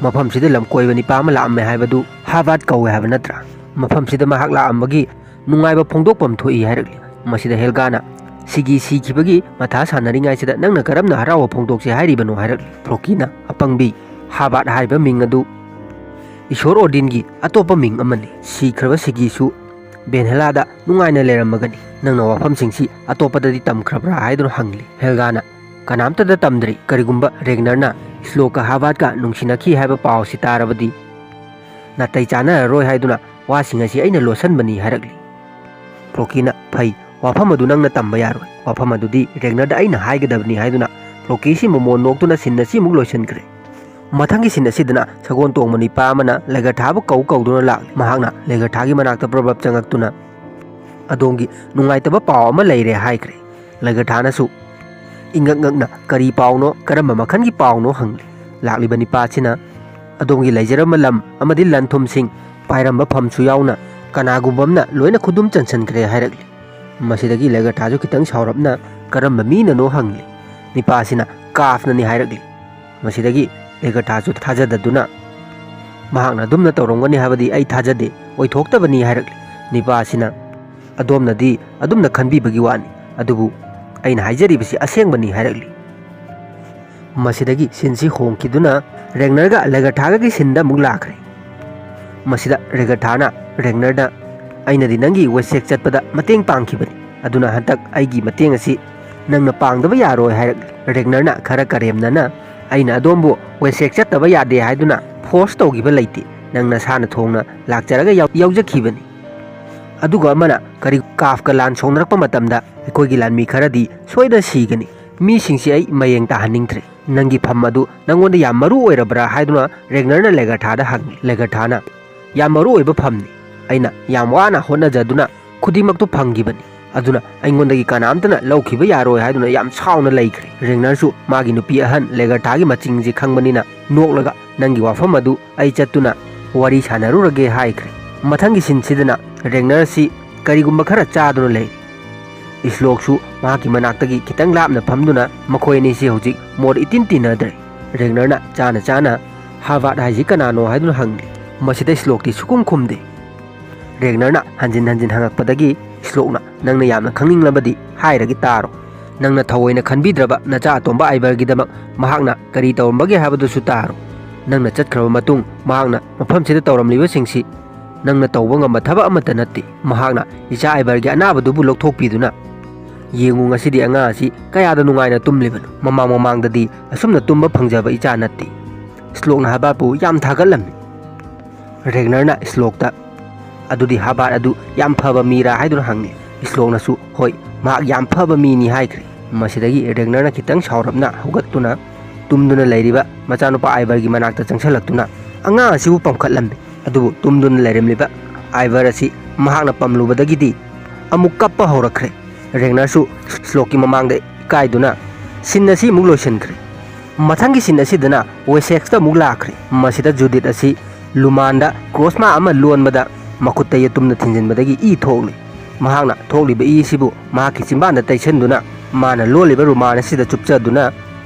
ꯃꯐꯝꯁꯤꯗ ꯂꯝꯀꯣꯏꯕ ꯅꯤꯄꯥ ꯑꯃ ꯂꯥꯛꯑꯝꯃꯦ ꯍꯥꯏꯕꯗꯨ ꯍꯥꯕꯥꯠ ꯀꯧꯋꯦ ꯍꯥꯏꯕ ꯅꯠꯇ꯭ꯔꯥ? ꯃꯐꯝꯁꯤꯗ ꯃꯍꯥꯛ ꯂꯥꯛꯑꯝꯕꯒꯤ ꯅꯨꯡꯉꯥꯏꯕ ꯐꯣꯡꯗꯣꯛꯐꯝ ꯊꯣꯛꯏ ꯍꯥꯏꯔꯛꯂꯤ꯫ ꯃꯁꯤꯗ ꯍꯦꯜꯒꯥꯅ, "ꯁꯤꯒꯤ ꯁꯤꯈꯤꯕꯒꯤ ꯃꯊꯥ ꯁꯥꯟꯅꯔꯤꯉꯩꯁꯤꯗ ꯅꯪꯅ ꯀꯔꯝꯅ ꯍꯔꯥꯎꯕ ꯐꯣꯡꯗꯣꯛꯁꯤ ꯍꯥꯏꯔꯤꯕꯅꯣ?" ꯍꯥꯏꯔꯛꯂꯤ꯫ ꯐ꯭ꯂꯣꯀꯤꯅ, "ꯑꯄꯪꯕꯤ, ꯍꯥꯕꯥꯠ ꯍꯥꯏꯔꯤꯕ ꯃꯤꯡ ꯑꯗꯨ ꯏꯁꯣꯔ ꯑꯣꯗꯤꯟꯒꯤ ꯑꯇꯣꯞꯄ ꯃꯤꯡ ꯑꯃꯅꯤ꯫ ꯁꯤꯈ꯭ꯔꯕ ꯁꯤꯒꯤꯁꯨ ꯕꯦꯟꯍꯦꯂꯥꯗ ꯅꯨꯡꯉꯥꯏꯅ ꯂꯩꯔꯝꯃꯒꯅꯤ꯫ ꯅꯪꯅ ꯋꯥꯐꯝꯁꯤꯡꯁꯤ ꯑꯇꯣꯞꯄꯗꯗꯤ ꯇꯝꯈ꯭ꯔꯕ꯭ꯔꯥ?" ꯍꯥꯏꯗꯨꯅ ꯍꯪꯂꯤ꯫ ꯍꯦꯜꯒꯥꯅ, "ꯀꯅꯥꯝꯇꯗ ꯇꯝꯗ꯭ꯔꯤ꯫ ꯀꯔꯤꯒꯨꯝꯕ ꯔꯦꯒꯅꯔꯅ ꯁ꯭ꯂꯣꯀ ꯍꯥꯕꯥꯠꯀ ꯅꯨꯡꯁꯤꯅꯈꯤ ꯍꯥꯏꯕ ꯄꯥꯎ ꯑꯁꯤ ꯇꯥꯔꯕꯗꯤ ꯅꯥꯇꯩ ꯆꯥꯅꯔꯔꯣꯏ ꯍꯥꯏꯗꯨꯅ ꯋꯥꯁꯤꯡ ꯑꯁꯤ ꯑꯩꯅ ꯂꯣꯠꯁꯤꯟꯕꯅꯤ" ꯍꯥꯏꯔꯛꯂꯤ꯫ ꯐ꯭ꯂꯣꯀꯤꯅ, "ꯐꯩ, ꯋꯥꯐꯝ ꯑꯗꯨ ꯅꯪꯅ ꯇꯝꯕ ꯌꯥꯔꯣꯏ꯫ ꯋꯥꯐꯝ ꯑꯗꯨꯗꯤ ꯔꯦꯒꯅꯔꯗ ꯑꯩꯅ ꯍꯥꯏꯒꯗꯕꯅꯤ ꯍꯥꯏꯗꯨꯅ ꯐ꯭ꯂꯣꯀꯤꯁꯤ ꯃꯣꯃꯣꯟ ꯅꯣꯛꯇꯨꯅ ꯁꯤꯟ ꯑꯁꯤ ꯑꯃꯨꯛ ꯂꯣꯏꯁꯤꯟꯈ꯭ꯔꯦ꯫ ꯃꯊꯪꯒꯤ ꯁꯤꯟ ꯑꯁꯤꯗꯅ ꯁꯒꯣꯜ ꯇꯣꯡꯕ ꯅꯤꯄꯥ ꯑꯃꯅ ꯂꯦꯒꯔꯊꯥꯕꯨ ꯀꯧ ꯀꯧꯗꯨꯅ ꯂꯥꯛꯂꯤ꯫ ꯃꯍꯥꯛꯅ ꯂꯦꯒꯔꯊꯥꯒꯤ ꯃꯅꯥꯛꯇ ꯄ꯭ꯔꯣꯕꯞ ꯆꯪꯉꯛꯇꯨꯅ, "ꯑꯗꯣꯝꯒꯤ ꯅꯨꯡꯉꯥꯏꯇꯕ ꯄꯥꯎ ꯑꯃ ꯂꯩꯔꯦ" ꯍꯥꯏꯈ꯭ꯔꯦ꯫ ꯂꯦꯒꯔꯊꯥꯅꯁꯨ ꯏꯪꯉꯛ ꯉꯛꯅ, "ꯀꯔꯤ ꯄꯥꯎꯅꯣ? ꯀꯔꯝꯕ ꯃꯈꯜꯒꯤ ꯄꯥꯎꯅꯣ?" ꯍꯪꯂꯤ꯫ ꯂꯥꯛꯂꯤꯕ ꯅꯤꯄꯥꯁꯤꯅ, "ꯑꯗꯣꯝꯒꯤ ꯂꯩꯖꯔꯝꯕ ꯂꯝ ꯑꯃꯗꯤ ꯂꯟ ꯊꯨꯝꯁꯤꯡ, ꯄꯥꯏꯔꯝꯕ ꯐꯝꯁꯨ ꯌꯥꯎꯅ ꯀꯅꯥꯒꯨꯝꯕ ꯑꯃꯅ ꯂꯣꯏꯅ ꯈꯨꯗꯨꯝ ꯆꯟꯁꯤꯟꯈ꯭ꯔꯦ" ꯍꯥꯏꯔꯛꯂꯤ꯫ ꯃꯁꯤꯗꯒꯤ ꯂꯦꯒꯔꯊꯥꯁꯨ ꯈꯤꯇꯪ ꯁꯥꯎꯔꯞꯅ, "ꯀꯔꯝꯕ ꯃꯤꯅꯅꯣ?" ꯍꯪꯂꯤ꯫ ꯅꯤꯄꯥꯁꯤꯅ, "ꯀꯥꯐꯅꯅꯤ" ꯍꯥꯏꯔꯛꯂꯤ꯫ ꯃꯁꯤꯗꯒꯤ ꯂꯦꯒꯔꯊꯥꯁꯨ ꯊꯥꯖꯗꯗꯨꯅ, "ꯃꯍꯥꯛꯅ ꯑꯗꯨꯝꯅ ꯇꯧꯔꯝꯒꯅꯤ ꯍꯥꯏꯕꯗꯤ ꯑꯩ ꯊꯥꯖꯗꯦ, ꯑꯣꯏꯊꯣꯛꯇꯕꯅꯤ" ꯍꯥꯏꯔꯛꯂꯤ꯫ ꯅꯤꯄꯥꯁꯤꯅ, "ꯑꯗꯣꯝꯅꯗꯤ ꯑꯗꯨꯝꯅ ꯈꯟꯕꯤꯕꯒꯤ ꯋꯥꯅꯤ, ꯑꯗꯨꯕꯨ ꯑꯩꯅ ꯍꯥꯏꯖꯔꯤꯕꯁꯤ ꯑꯁꯦꯡꯕꯅꯤ" ꯍꯥꯏꯔꯛꯂꯤ꯫ ꯃꯁꯤꯗꯒꯤ ꯁꯤꯟꯁꯤ ꯍꯣꯡꯈꯤꯗꯨꯅ ꯔꯦꯒꯅꯔꯒ ꯂꯦꯒꯔꯊꯥꯒꯒꯤ ꯁꯤꯟꯗ ꯑꯃꯨꯛ ꯂꯥꯛꯈ꯭ꯔꯦ꯫ ꯃꯁꯤꯗ ꯔꯦꯒꯔꯊꯥꯅ ꯔꯦꯒꯅꯔꯗ, "ꯑꯩꯅꯗꯤ ꯅꯪꯒꯤ ꯋꯦꯁꯦꯛ ꯆꯠꯄꯗ ꯃꯇꯦꯡ ꯄꯥꯡꯈꯤꯕꯅꯤ, ꯑꯗꯨꯅ ꯍꯟꯗꯛ ꯑꯩꯒꯤ ꯃꯇꯦꯡ ꯑꯁꯤ ꯅꯪꯅ ꯄꯥꯡꯗꯕ ꯌꯥꯔꯣꯏ" ꯍꯥꯏꯔꯛꯂꯤ꯫ ꯔꯦꯒꯅꯔꯅ ꯈꯔ ꯀꯔꯦꯝꯅꯅ, "ꯑꯩꯅ ꯑꯗꯣꯝꯕꯨ ꯋꯦꯁꯦꯛ ꯆꯠꯇꯕ ꯌꯥꯗꯦ ꯍꯥꯏꯗꯨꯅ ꯐꯣꯔꯁ ꯇꯧꯈꯤꯕ ꯂꯩꯇꯦ, ꯅꯪ ꯅꯁꯥꯅ ꯊꯣꯡꯅ ꯂꯥꯛꯆꯔꯒ ꯌꯥꯎ-, ꯌꯥꯎꯖꯈꯤꯕꯅꯤ꯫ ꯑꯗꯨꯒ ꯑꯃꯅ, ꯀꯔꯤ, ꯀꯥꯐꯀ ꯂꯥꯟ ꯁꯣꯛꯅꯔꯛꯄ ꯃꯇꯝꯗ ꯑꯩꯈꯣꯏꯒꯤ ꯂꯥꯟꯃꯤ ꯈꯔꯗꯤ ꯁꯣꯏꯗꯅ ꯁꯤꯒꯅꯤ꯫ ꯃꯤꯁꯤꯡꯁꯤ ꯑꯩ ꯃꯌꯦꯡ ꯇꯥꯍꯟꯅꯤꯡꯗ꯭ꯔꯦ꯫ ꯅꯪꯒꯤ ꯐꯝ ꯑꯗꯨ ꯅꯪꯉꯣꯟꯗ ꯌꯥꯝ ꯃꯔꯨ ꯑꯣꯏꯔꯕ꯭ꯔꯥ?" ꯍꯥꯏꯗꯨꯅ ꯔꯦꯒꯅꯔꯅ ꯂꯦꯒꯔꯊꯥꯗ ꯍꯪꯉꯤ꯫ ꯂꯦꯒꯔꯊꯥꯅ, "ꯌꯥꯝ ꯃꯔꯨ ꯑꯣꯏꯕ ꯐꯝꯅꯤ꯫ ꯑꯩꯅ ꯌꯥꯝ ꯋꯥꯅ ꯍꯣꯠꯅꯖꯗꯨꯅ ꯈꯨꯗꯤꯡꯃꯛꯇꯨ ꯐꯪꯈꯤꯕꯅꯤ꯫ ꯑꯗꯨꯅ ꯑꯩꯉꯣꯟꯗꯒꯤ ꯀꯅꯥꯝꯇꯅ ꯂꯧꯈꯤꯕ ꯌꯥꯔꯣꯏ" ꯍꯥꯏꯗꯨꯅ ꯌꯥꯝ ꯁꯥꯎꯅ ꯂꯩꯈ꯭ꯔꯦ꯫ ꯔꯦꯒꯅꯔꯁꯨ ꯃꯥꯒꯤ ꯅꯨꯄꯤ ꯑꯍꯟ ꯂꯦꯒꯔꯊꯥꯒꯤ ꯃꯆꯤꯡꯁꯤ ꯈꯪꯕꯅꯤꯅ ꯅꯣꯛꯂꯒ, "ꯅꯪꯒꯤ ꯋꯥꯐꯝ ꯑꯗꯨ ꯑꯩ ꯆꯠꯇꯨꯅ ꯋꯥꯔꯤ ꯁꯥꯟꯅꯔꯨꯔꯒꯦ" ꯍꯥꯏꯈ꯭ꯔꯦ꯫ ꯃꯊꯪꯒꯤ ꯁꯤꯟꯁꯤꯗꯅ ꯔꯦꯒꯅꯔꯁꯤ ꯀꯔꯤꯒꯨꯝꯕ ꯈꯔ ꯆꯥꯗꯨꯅ ꯂꯩ꯫ ꯏꯁꯂꯣꯛꯁꯨ ꯃꯍꯥꯛꯀꯤ ꯃꯅꯥꯛꯇꯒꯤ ꯈꯤꯇꯪ ꯂꯥꯞꯅ ꯐꯝꯗꯨꯅ ꯃꯈꯣꯏ ꯑꯅꯤꯁꯤ ꯍꯧꯖꯤꯛ ꯃꯣꯠ ꯏꯇꯤꯟ ꯇꯤꯟꯅꯗ꯭ꯔꯦ꯫ ꯔꯦꯒꯅꯔꯅ ꯆꯥꯅ ꯆꯥꯅ, "ꯍꯥꯕꯥꯠ ꯍꯥꯏꯁꯤ ꯀꯅꯥꯅꯣ?" ꯍꯥꯏꯗꯨꯅ ꯍꯪꯂꯤ꯫ ꯃꯁꯤꯗ ꯏꯁꯂꯣꯛꯇꯤ ꯁꯨꯈꯨꯝ ꯈꯨꯝꯗꯦ꯫ ꯔꯦꯒꯅꯔꯅ ꯍꯟꯖꯤꯟ ꯍꯟꯖꯤꯟ ꯍꯪꯉꯛꯄꯗꯒꯤ ꯏꯁꯂꯣꯛꯅ, "ꯅꯪꯅ ꯌꯥꯝꯅ ꯈꯪꯅꯤꯡꯂꯕꯗꯤ ꯍꯥꯏꯔꯒꯦ ꯇꯥꯔꯣ꯫ ꯅꯪꯅ ꯊꯑꯣꯏꯅ ꯈꯟꯕꯤꯗ꯭ꯔꯕ ꯅꯆꯥ ꯑꯇꯣꯝꯕ ꯑꯥꯏꯕꯔꯒꯤꯗꯃꯛ ꯃꯍꯥꯛꯅ ꯀꯔꯤ ꯇꯧꯔꯝꯕꯒꯦ ꯍꯥꯏꯕꯗꯨꯁꯨ ꯇꯥꯔꯣ꯫ ꯅꯪꯅ ꯆꯠꯈ꯭ꯔꯕ ꯃꯇꯨꯡ ꯃꯍꯥꯛꯅ ꯃꯐꯝꯁꯤꯗ ꯇꯧꯔꯝꯂꯤꯕꯁꯤꯡꯁꯤ ꯅꯪꯅ ꯇꯧꯕ ꯉꯝꯕ ꯊꯕꯛ ꯑꯃꯠꯇ ꯅꯠꯇꯦ꯫ ꯃꯍꯥꯛꯅ ꯏꯆꯥ ꯑꯥꯏꯕꯔꯒꯤ ꯑꯅꯥꯕꯗꯨꯕꯨ ꯂꯧꯊꯣꯛꯄꯤꯗꯨꯅ, ꯌꯦꯡꯉꯨ, ꯉꯁꯤꯗꯤ ꯑꯉꯥꯡ ꯑꯁꯤ ꯀꯌꯥꯗ ꯅꯨꯡꯉꯥꯏꯅ ꯇꯨꯝꯂꯤꯕꯅꯣ꯫ ꯃꯃꯥꯡ ꯃꯃꯥꯡꯗꯗꯤ ꯑꯁꯨꯝꯅ ꯇꯨꯝꯕ ꯐꯪꯖꯕ ꯏꯆꯥ ꯅꯠꯇꯦ꯫" ꯏꯁꯂꯣꯛꯅ ꯍꯥꯕꯥꯠꯄꯨ ꯌꯥꯝ ꯊꯥꯒꯠꯂꯝꯃꯤ꯫ ꯔꯦꯒꯅꯔꯅ ꯏꯁꯂꯣꯛꯇ, "ꯑꯗꯨꯗꯤ ꯍꯥꯕꯥꯠ ꯑꯗꯨ ꯌꯥꯝ ꯐꯕ ꯃꯤꯔꯥ?" ꯍꯥꯏꯗꯨꯅ ꯍꯪꯉꯤ꯫ ꯏꯁꯂꯣꯛꯅꯁꯨ, "ꯍꯣꯏ, ꯃꯍꯥꯛ ꯌꯥꯝ ꯐꯕ ꯃꯤꯅꯤ ꯍꯥꯏꯈ꯭ꯔꯦ꯫ ꯃꯁꯤꯗꯒꯤ ꯔꯦꯒꯅꯔꯅ ꯈꯤꯇꯪ ꯁꯥꯎꯔꯞꯅ ꯍꯧꯒꯠꯇꯨꯅ ꯇꯨꯝꯗꯨꯅ ꯂꯩꯔꯤꯕ ꯃꯆꯥꯅꯨꯄꯥ ꯑꯥꯏꯚꯔꯒꯤ ꯃꯅꯥꯛꯇ ꯆꯪꯁꯤꯜꯂꯛꯇꯨꯅ ꯑꯉꯥꯡ ꯑꯁꯤꯕꯨ ꯄꯝꯈꯠꯂꯝꯃꯤ꯫ ꯑꯗꯨꯕꯨ ꯇꯨꯝꯗꯨꯅ ꯂꯩꯔꯝꯂꯤꯕ ꯑꯥꯏꯚꯔ ꯑꯁꯤ ꯃꯍꯥꯛꯅ ꯄꯝꯂꯨꯕꯗꯒꯤꯗꯤ ꯑꯃꯨꯛ ꯀꯞꯄ ꯍꯧꯔꯛꯈ꯭ꯔꯦ꯫ ꯔꯦꯒꯅꯔꯁꯨ ꯁ꯭ꯂꯣꯛꯀꯤ ꯃꯃꯥꯡꯗ ꯏꯀꯥꯏꯗꯨꯅ ꯁꯤꯟ ꯑꯁꯤ ꯑꯃꯨꯛ ꯂꯣꯏꯁꯤꯟꯈ꯭ꯔꯦ꯫ ꯃꯊꯪꯒꯤ ꯁꯤꯟ ꯑꯁꯤꯗꯅ ꯋꯦꯁꯦꯛꯁꯇ ꯑꯃꯨꯛ ꯂꯥꯛꯈ꯭ꯔꯦ꯫ ꯃꯁꯤꯗ ꯖꯨꯗꯤꯠ ꯑꯁꯤ ꯂꯨꯃꯥꯟꯗ ꯀ꯭ꯔꯣꯁꯃꯥ ꯑꯃ ꯂꯣꯟꯕꯗ ꯃꯈꯨꯠꯇ ꯌꯦꯇꯨꯝꯅ ꯊꯤꯟꯖꯤꯟꯕꯗꯒꯤ ꯏ ꯊꯣꯛꯂꯤ꯫ ꯃꯍꯥꯛꯅ ꯊꯣꯛꯂꯤꯕ ꯏ ꯑꯁꯤꯕꯨ ꯃꯍꯥꯛꯀꯤ ꯆꯤꯝꯕꯥꯟꯗ ꯇꯩꯁꯟꯗꯨꯅ ꯃꯥꯅ ꯂꯣꯜꯂꯤꯕ ꯔꯨꯃꯥꯟ ꯑꯁꯤꯗ ꯆꯨꯞꯆꯗꯨꯅ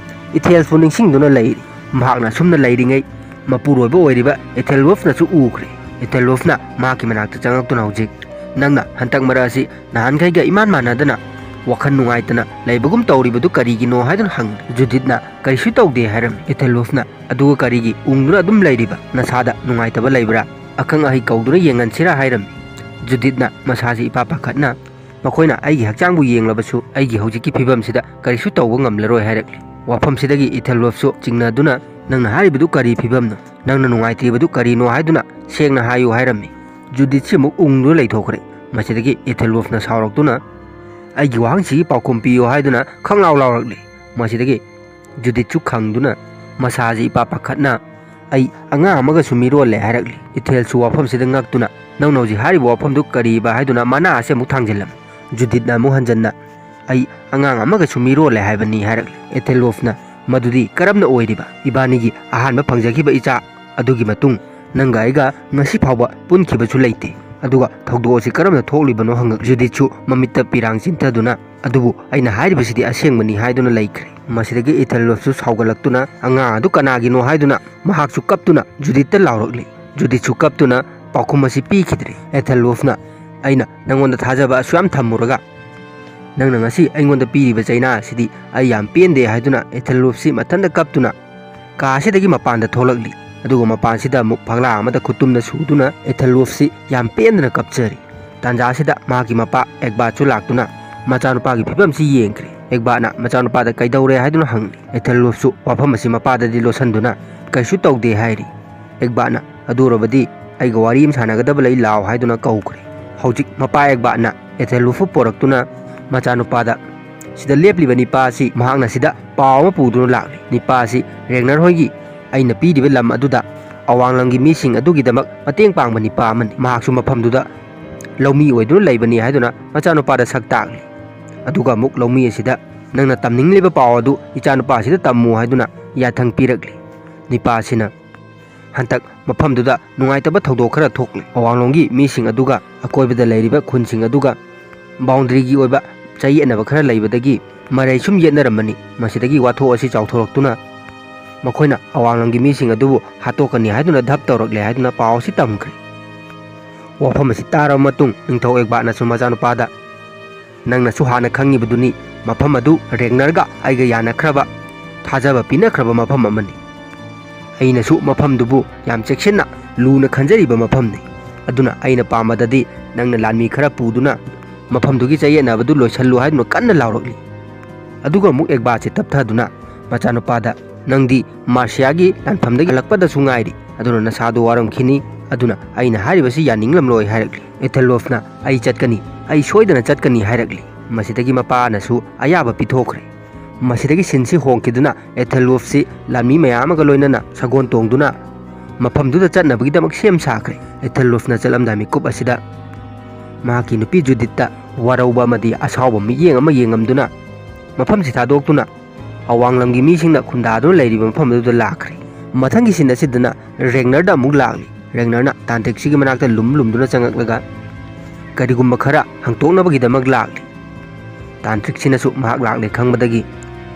ꯏꯊꯦꯜꯁꯄꯨ ꯅꯤꯡꯁꯤꯡꯗꯨꯅ ꯂꯩꯔꯤ꯫ ꯃꯍꯥꯛꯅ ꯑꯁꯨꯝꯅ ꯂꯩꯔꯤꯉꯩ ꯃꯄꯨꯔꯣꯏꯕ ꯑꯣꯏꯔꯤꯕ ꯏꯊꯦꯜꯋꯨꯐꯅꯁꯨ ꯎꯈ꯭ꯔꯦ꯫ ꯏꯊꯦꯜꯋꯨꯐꯅ ꯃꯍꯥꯛꯀꯤ ꯃꯅꯥꯛꯇ ꯆꯪꯉꯛꯇꯨꯅ ꯍꯧꯖꯤꯛ, "ꯅꯪꯅ ꯍꯟꯇꯛ ꯃꯔꯛ ꯑꯁꯤ ꯅꯍꯥꯟꯈꯩꯒ ꯏꯃꯥꯟ ꯃꯥꯟꯅꯗꯅ ꯋꯥꯈꯜ ꯅꯨꯡꯉꯥꯏꯇꯅ ꯂꯩꯕꯒꯨꯝ ꯇꯧꯔꯤꯕꯗꯨ ꯀꯔꯤꯒꯤꯅꯣ?" ꯍꯥꯏꯗꯨꯅ ꯍꯪꯉꯤ꯫ ꯖꯨꯗꯤꯠꯅ ꯀꯔꯤꯁꯨ ꯇꯧꯗꯦ ꯍꯥꯏꯔꯝꯃꯤ꯫ ꯏꯊꯦꯜꯋꯨꯐꯅ, "ꯑꯗꯨꯒ ꯀꯔꯤꯒꯤ ꯎꯪꯗꯨꯅ ꯑꯗꯨꯝ ꯂꯩꯔꯤꯕ? ꯅꯁꯥꯗ ꯅꯨꯡꯉꯥꯏꯇꯕ ꯂꯩꯕ꯭ꯔꯥ? ꯑꯈꯪ ꯑꯍꯩ ꯀꯧꯗꯨꯅ ꯌꯦꯡꯍꯟꯁꯤꯔꯥ?" ꯍꯥꯏꯔꯝꯃꯤ꯫ ꯖꯨꯗꯤꯠꯅ ꯃꯁꯥꯁꯤ ꯏꯄꯥ ꯄꯥꯈꯠꯅ, "ꯃꯈꯣꯏꯅ ꯑꯩꯒꯤ ꯍꯛꯆꯥꯡꯕꯨ ꯌꯦꯡꯂꯕꯁꯨ ꯑꯩꯒꯤ ꯍꯧꯖꯤꯛꯀꯤ ꯐꯤꯕꯝꯁꯤꯗ ꯀꯔꯤꯁꯨ ꯇꯧꯕ ꯉꯝꯂꯔꯣꯏ" ꯍꯥꯏꯔꯛꯂꯤ꯫ ꯋꯥꯐꯝꯁꯤꯗꯒꯤ ꯏꯊꯦꯜꯋꯨꯐꯁꯨ ꯆꯤꯡꯅꯗꯨꯅ, "ꯅꯪꯅ ꯍꯥꯏꯔꯤꯕꯗꯨ ꯀꯔꯤ ꯐꯤꯕꯝꯅꯣ? ꯅꯪꯅ ꯅꯨꯡꯉꯥꯏꯇ꯭ꯔꯤꯕꯗꯨ ꯀꯔꯤꯅꯣ ꯍꯥꯏꯗꯨꯅ ꯁꯦꯡꯅ ꯍꯥꯏꯌꯨ" ꯍꯥꯏꯔꯝꯃꯤ꯫ ꯖꯨꯗꯤꯠꯁꯤ ꯑꯃꯨꯛ ꯎꯪꯗꯨꯅ ꯂꯩꯊꯣꯛꯈ꯭ꯔꯦ꯫ ꯃꯁꯤꯗꯒꯤ ꯏꯊꯦꯜꯋꯨꯐꯅ ꯁꯥꯎꯔꯛꯇꯨꯅ, "ꯑꯩꯒꯤ ꯋꯥꯍꯪꯁꯤꯒꯤ ꯄꯥꯎꯈꯨꯝ ꯄꯤꯌꯨ" ꯍꯥꯏꯗꯨꯅ ꯈꯪꯂꯥꯎ ꯂꯥꯎꯔꯛꯂꯤ꯫ ꯃꯁꯤꯗꯒꯤ ꯖꯨꯗꯤꯠꯁꯨ ꯈꯪꯗꯨꯅ ꯃꯁꯥꯁꯤ ꯏꯄꯥ ꯄꯥꯈꯠꯅ, "ꯑꯩ ꯑꯉꯥꯡ ꯑꯃꯒꯁꯨ ꯃꯤꯔꯣꯜꯂꯦ" ꯍꯥꯏꯔꯛꯂꯤ꯫ ꯏꯊꯦꯜꯁꯨ ꯋꯥꯐꯝꯁꯤꯗ ꯉꯛꯇꯨꯅ, "ꯅꯪꯅ ꯍꯧꯖꯤꯛ ꯍꯥꯏꯔꯤꯕ ꯋꯥꯐꯝꯗꯨ ꯀꯔꯤꯕ?" ꯍꯥꯏꯗꯨꯅ ꯃꯅꯥ ꯑꯁꯤ ꯑꯃꯨꯛ ꯊꯥꯡꯖꯤꯜꯂꯝꯃꯤ꯫ ꯖꯨꯗꯤꯠꯅ ꯑꯃꯨꯛ ꯍꯟꯖꯟꯅ, "ꯑꯩ ꯑꯉꯥꯡ ꯑꯃꯒꯁꯨ ꯃꯤꯔꯣꯜꯂꯦ" ꯍꯥꯏꯕꯅꯤ ꯍꯥꯏꯔꯛꯂꯤ꯫ ꯏꯊꯦꯜꯋꯨꯐꯅ, "ꯃꯗꯨꯗꯤ ꯀꯔꯝꯅ ꯑꯣꯏꯔꯤꯕ? ꯏꯕꯥꯅꯤꯒꯤ ꯑꯍꯥꯟꯕ ꯐꯪꯖꯈꯤꯕ ꯏꯆꯥ ꯑꯗꯨꯒꯤ ꯃꯇꯨꯡ ꯅꯪꯒ ꯑꯩꯒ ꯉꯁꯤ ꯐꯥꯎꯕ ꯄꯨꯟꯈꯤꯕꯁꯨ ꯂꯩꯇꯦ꯫ ꯑꯗꯨꯒ ꯊꯧꯗꯣꯛ ꯑꯁꯤ ꯀꯔꯝꯅ ꯊꯣꯛꯂꯤꯕꯅꯣ?" ꯍꯪꯉꯛ ꯖꯨꯗꯤꯠꯁꯨ ꯃꯃꯤꯠꯇ ꯄꯤꯔꯥꯡ ꯆꯤꯟꯊꯗꯨꯅ, "ꯑꯗꯨꯕꯨ ꯑꯩꯅ ꯍꯥꯏꯔꯤꯕꯁꯤꯗꯤ ꯑꯁꯦꯡꯕꯅꯤ" ꯍꯥꯏꯗꯨꯅ ꯂꯩꯈ꯭ꯔꯦ꯫ ꯃꯁꯤꯗꯒꯤ ꯏꯊꯦꯜꯋꯨꯐꯁꯨ ꯁꯥꯎꯒꯠꯂꯛꯇꯨꯅ, "ꯑꯉꯥꯡ ꯑꯗꯨ ꯀꯅꯥꯒꯤꯅꯣ?" ꯍꯥꯏꯗꯨꯅ ꯃꯍꯥꯛꯁꯨ ꯀꯞꯇꯨꯅ ꯖꯨꯗꯤꯠꯇ ꯂꯥꯎꯔꯛꯂꯤ꯫ ꯖꯨꯗꯤꯠꯁꯨ ꯀꯞꯇꯨꯅ ꯄꯥꯎꯈꯨꯝ ꯑꯁꯤ ꯄꯤꯈꯤꯗ꯭ꯔꯦ꯫ ꯏꯊꯦꯜꯋꯨꯐꯅ, "ꯑꯩꯅ ꯅꯪꯉꯣꯟꯗ ꯊꯥꯖꯕ ꯑꯁꯨꯛ ꯌꯥꯝ ꯊꯝꯃꯨꯔꯒ ꯅꯪꯅ ꯉꯁꯤ ꯑꯩꯉꯣꯟꯗ ꯄꯤꯔꯤꯕ ꯆꯩꯅꯥ ꯑꯁꯤꯗꯤ ꯑꯩ ꯌꯥꯝ ꯄꯦꯟꯗꯦ" ꯍꯥꯏꯗꯨꯅ ꯏꯊꯦꯜꯋꯨꯐꯁꯤ ꯃꯊꯟꯇ ꯀꯞꯇꯨꯅ ꯀꯥ ꯑꯁꯤꯗꯒꯤ ꯃꯄꯥꯟꯗ ꯊꯣꯛꯂꯛꯂꯤ꯫ ꯑꯗꯨꯒ ꯃꯄꯥꯟꯁꯤꯗ ꯑꯃꯨꯛ ꯐꯛꯂꯥꯡ ꯑꯃꯗ ꯈꯨꯇꯨꯝꯅ ꯁꯨꯗꯨꯅ ꯏꯊꯦꯜꯋꯨꯐꯁꯤ ꯌꯥꯝ ꯄꯦꯟꯗꯅ ꯀꯞꯆꯔꯤ꯫ ꯇꯥꯟꯖꯥ ꯑꯁꯤꯗ ꯃꯍꯥꯛꯀꯤ ꯃꯄꯥ ꯑꯦꯛꯕꯥꯠꯁꯨ ꯂꯥꯛꯇꯨꯅ ꯃꯆꯥꯅꯨꯄꯥꯒꯤ ꯐꯤꯕꯝꯁꯤ ꯌꯦꯡꯈ꯭ꯔꯦ꯫ ꯑꯦꯛꯕꯥꯠꯅ ꯃꯆꯥꯅꯨꯄꯥꯗ ꯀꯩꯗꯧꯔꯦ ꯍꯥꯏꯗꯨꯅ ꯍꯪꯂꯤ꯫ ꯏꯊꯦꯜꯋꯨꯐꯁꯨ ꯋꯥꯐꯝ ꯑꯁꯤ ꯃꯄꯥꯗꯗꯤ ꯂꯣꯠꯁꯤꯟꯗꯨꯅ ꯀꯩꯁꯨ ꯇꯧꯗꯦ ꯍꯥꯏꯔꯤ꯫ ꯑꯦꯛꯕꯥꯠꯅ, "ꯑꯗꯨ ꯑꯣꯏꯔꯕꯗꯤ ꯑꯩꯒ ꯋꯥꯔꯤ ꯑꯃ ꯁꯥꯟꯅꯒꯗꯕ ꯂꯩ, ꯂꯥꯛꯑꯣ" ꯍꯥꯏꯗꯨꯅ ꯀꯧꯈ꯭ꯔꯦ꯫ ꯍꯧꯖꯤꯛ ꯃꯄꯥ ꯑꯦꯛꯕꯥꯠꯅ ꯏꯊꯦꯜꯋꯨꯐꯄꯨ ꯄꯣꯔꯛꯇꯨꯅ ꯃꯆꯥꯅꯨꯄꯥꯗ, "ꯁꯤꯗ ꯂꯦꯞꯂꯤꯕ ꯅꯤꯄꯥ ꯑꯁꯤ ꯃꯍꯥꯛꯅ ꯁꯤꯗ ꯄꯥꯎ ꯑꯃ ꯄꯨꯗꯨꯅ ꯂꯥꯛꯂꯤ꯫ ꯅꯤꯄꯥ ꯑꯁꯤ ꯔꯦꯒꯅꯔ ꯍꯣꯏꯒꯤ ꯑꯩꯅ ꯄꯤꯔꯤꯕ ꯂꯝ ꯑꯗꯨꯗ ꯑꯋꯥꯡ ꯂꯝꯒꯤ ꯃꯤꯁꯤꯡ ꯑꯗꯨꯒꯤꯗꯃꯛ ꯃꯇꯦꯡ ꯄꯥꯡꯕ ꯅꯤꯄꯥ ꯑꯃꯅꯤ꯫ ꯃꯍꯥꯛꯁꯨ ꯃꯐꯝꯗꯨꯗ ꯂꯧꯃꯤ ꯑꯣꯏꯗꯨꯅ ꯂꯩꯕꯅꯤ" ꯍꯥꯏꯗꯨꯅ ꯃꯆꯥꯅꯨꯄꯥꯗ ꯁꯛ ꯇꯥꯛꯂꯤ꯫ ꯑꯗꯨꯒ ꯑꯃꯨꯛ ꯂꯧꯃꯤ ꯑꯁꯤꯗ, "ꯅꯪꯅ ꯇꯝꯅꯤꯡꯂꯤꯕ ꯄꯥꯎ ꯑꯗꯨ ꯏꯆꯥꯅꯨꯄꯥ ꯑꯁꯤꯗ ꯇꯝꯃꯨ" ꯍꯥꯏꯗꯨꯅ ꯌꯥꯊꯪ ꯄꯤꯔꯛꯂꯤ꯫ ꯅꯤꯄꯥ ꯑꯁꯤꯅ ꯍꯟꯗꯛ ꯃꯐꯝꯗꯨꯗ ꯅꯨꯡꯉꯥꯏꯇꯕ ꯊꯧꯗꯣꯛ ꯈꯔ ꯊꯣꯛꯂꯤ꯫ ꯑꯋꯥꯡꯂꯣꯝꯒꯤ ꯃꯤꯁꯤꯡ ꯑꯗꯨꯒ ꯑꯀꯣꯏꯕꯗ ꯂꯩꯔꯤꯕ ꯈꯨꯟꯁꯤꯡ ꯑꯗꯨꯒ ꯕꯥꯎꯟꯗꯔꯤꯒꯤ ꯑꯣꯏꯕ ꯆꯌꯦꯠꯅꯕ ꯈꯔ ꯂꯩꯕꯗꯒꯤ ꯃꯔꯩ ꯁꯨꯝ ꯌꯦꯠꯅꯔꯝꯕꯅꯤ꯫ ꯃꯁꯤꯗꯒꯤ ꯋꯥꯊꯣꯛ ꯑꯁꯤ ꯆꯥꯎꯊꯣꯔꯛꯇꯨꯅ ꯃꯈꯣꯏꯅ ꯑꯋꯥꯡꯂꯝꯒꯤ ꯃꯤꯁꯤꯡ ꯑꯗꯨꯕꯨ ꯍꯥꯠꯇꯣꯛꯀꯅꯤ ꯍꯥꯏꯗꯨꯅ ꯙꯞ ꯇꯧꯔꯛꯂꯦ ꯍꯥꯏꯗꯨꯅ ꯄꯥꯎ ꯑꯁꯤ ꯇꯝꯈ꯭ꯔꯦ꯫ ꯋꯥꯐꯝ ꯑꯁꯤ ꯇꯥꯔꯕ ꯃꯇꯨꯡ ꯅꯤꯡꯊꯧ ꯑꯦꯛꯕꯥꯠꯅꯁꯨ ꯃꯆꯥꯅꯨꯄꯥꯗ, "ꯅꯪꯅꯁꯨ ꯍꯥꯟꯅ ꯈꯪꯉꯤꯕꯗꯨꯅꯤ, ꯃꯐꯝ ꯑꯗꯨ ꯔꯦꯒꯅꯔꯒ ꯑꯩꯒ ꯌꯥꯅꯈ꯭ꯔꯕ, ꯊꯥꯖꯕ ꯄꯤꯅꯈ꯭ꯔꯕ ꯃꯐꯝ ꯑꯃꯅꯤ꯫ ꯑꯩꯅꯁꯨ ꯃꯐꯝꯗꯨꯕꯨ ꯌꯥꯝ ꯆꯦꯛꯁꯤꯟꯅ, ꯂꯨꯅ ꯈꯟꯖꯔꯤꯕ ꯃꯐꯝꯅꯤ꯫ ꯑꯗꯨꯅ ꯑꯩꯅ ꯄꯥꯝꯕꯗꯗꯤ ꯅꯪꯅ ꯂꯥꯟꯃꯤ ꯈꯔ ꯄꯨꯗꯨꯅ ꯃꯐꯝꯗꯨꯒꯤ ꯆꯌꯦꯠꯅꯕꯗꯨ ꯂꯣꯏꯁꯜꯂꯨ" ꯍꯥꯏꯗꯨꯅ ꯀꯟꯅ ꯂꯥꯎꯔꯛꯂꯤ꯫ ꯑꯗꯨꯒ ꯑꯃꯨꯛ ꯑꯦꯛꯕꯥꯠꯁꯦ ꯇꯞꯊꯗꯨꯅ ꯃꯆꯥꯅꯨꯄꯥꯗ, "ꯅꯪꯗꯤ ꯃꯥꯔꯁꯤꯌꯥꯒꯤ ꯂꯥꯟꯐꯝꯗꯒꯤ ꯍꯜꯂꯛꯄꯗꯁꯨ ꯉꯥꯏꯔꯤ, ꯑꯗꯨꯅ ꯅꯁꯥꯗꯨ ꯋꯥꯔꯝꯈꯤꯅꯤ꯫ ꯑꯗꯨꯅ ꯑꯩꯅ ꯍꯥꯏꯔꯤꯕꯁꯤ ꯌꯥꯅꯤꯡꯂꯝꯂꯣꯏ" ꯍꯥꯏꯔꯛꯂꯤ꯫ ꯑꯦꯊꯦꯜꯋꯣꯜꯐꯅ, "ꯑꯩ ꯆꯠꯀꯅꯤ, ꯑꯩ ꯁꯣꯏꯗꯅ ꯆꯠꯀꯅꯤ" ꯍꯥꯏꯔꯛꯂꯤ꯫ ꯃꯁꯤꯗꯒꯤ ꯃꯄꯥꯅꯁꯨ ꯑꯌꯥꯕ ꯄꯤꯊꯣꯛꯈ꯭ꯔꯦ꯫ ꯃꯁꯤꯗꯒꯤ ꯁꯤꯟꯁꯤ ꯍꯣꯡꯈꯤꯗꯨꯅ ꯑꯦꯊꯦꯜꯋꯣꯜꯐꯁꯤ ꯂꯥꯟꯃꯤ ꯃꯌꯥꯝ ꯑꯃꯒ ꯂꯣꯏꯅꯅ ꯁꯒꯣꯜ ꯇꯣꯡꯗꯨꯅ ꯃꯐꯝꯗꯨꯗ ꯆꯠꯅꯕꯒꯤꯗꯃꯛ ꯁꯦꯝ ꯁꯥꯈ꯭ꯔꯦ꯫ ꯑꯦꯊꯦꯜꯋꯣꯜꯐꯅ ꯆꯠꯂꯝꯗꯥꯏ ꯃꯤꯀꯨꯞ ꯑꯁꯤꯗ ꯃꯍꯥꯛꯀꯤ ꯅꯨꯄꯤ ꯖꯨꯗꯤꯠꯇ ꯋꯥꯔꯧꯕ ꯑꯃꯗꯤ ꯑꯁꯥꯎꯕ ꯃꯤꯠꯌꯦꯡ ꯑꯃ ꯌꯦꯡꯉꯝꯗꯨꯅ ꯃꯐꯝꯁꯤ ꯊꯥꯗꯣꯛꯇꯨꯅ ꯑꯋꯥꯡꯂꯝꯒꯤ ꯃꯤꯁꯤꯡꯅ ꯈꯨꯟꯗꯥꯗꯨꯅ ꯂꯩꯔꯤꯕ ꯃꯐꯝ ꯑꯗꯨꯗ ꯂꯥꯛꯈ꯭ꯔꯦ꯫ ꯃꯊꯪꯒꯤ ꯁꯤꯟ ꯑꯁꯤꯗꯅ ꯔꯦꯒꯅꯔꯗ ꯑꯃꯨꯛ ꯂꯥꯛꯂꯤ꯫ ꯔꯦꯒꯅꯔꯅ ꯇꯥꯟꯇ꯭ꯔꯤꯛꯁꯤꯒꯤ ꯃꯅꯥꯛꯇ ꯂꯨꯝ ꯂꯨꯝꯗꯨꯅ ꯆꯪꯉꯛꯂꯒ ꯀꯔꯤꯒꯨꯝꯕ ꯈꯔ ꯍꯪꯇꯣꯛꯅꯕꯒꯤꯗꯃꯛ ꯂꯥꯛꯂꯤ꯫ ꯇꯥꯟꯇ꯭ꯔꯤꯛꯁꯤꯅꯁꯨ ꯃꯍꯥꯛ ꯂꯥꯛꯂꯦ ꯈꯪꯕꯗꯒꯤ,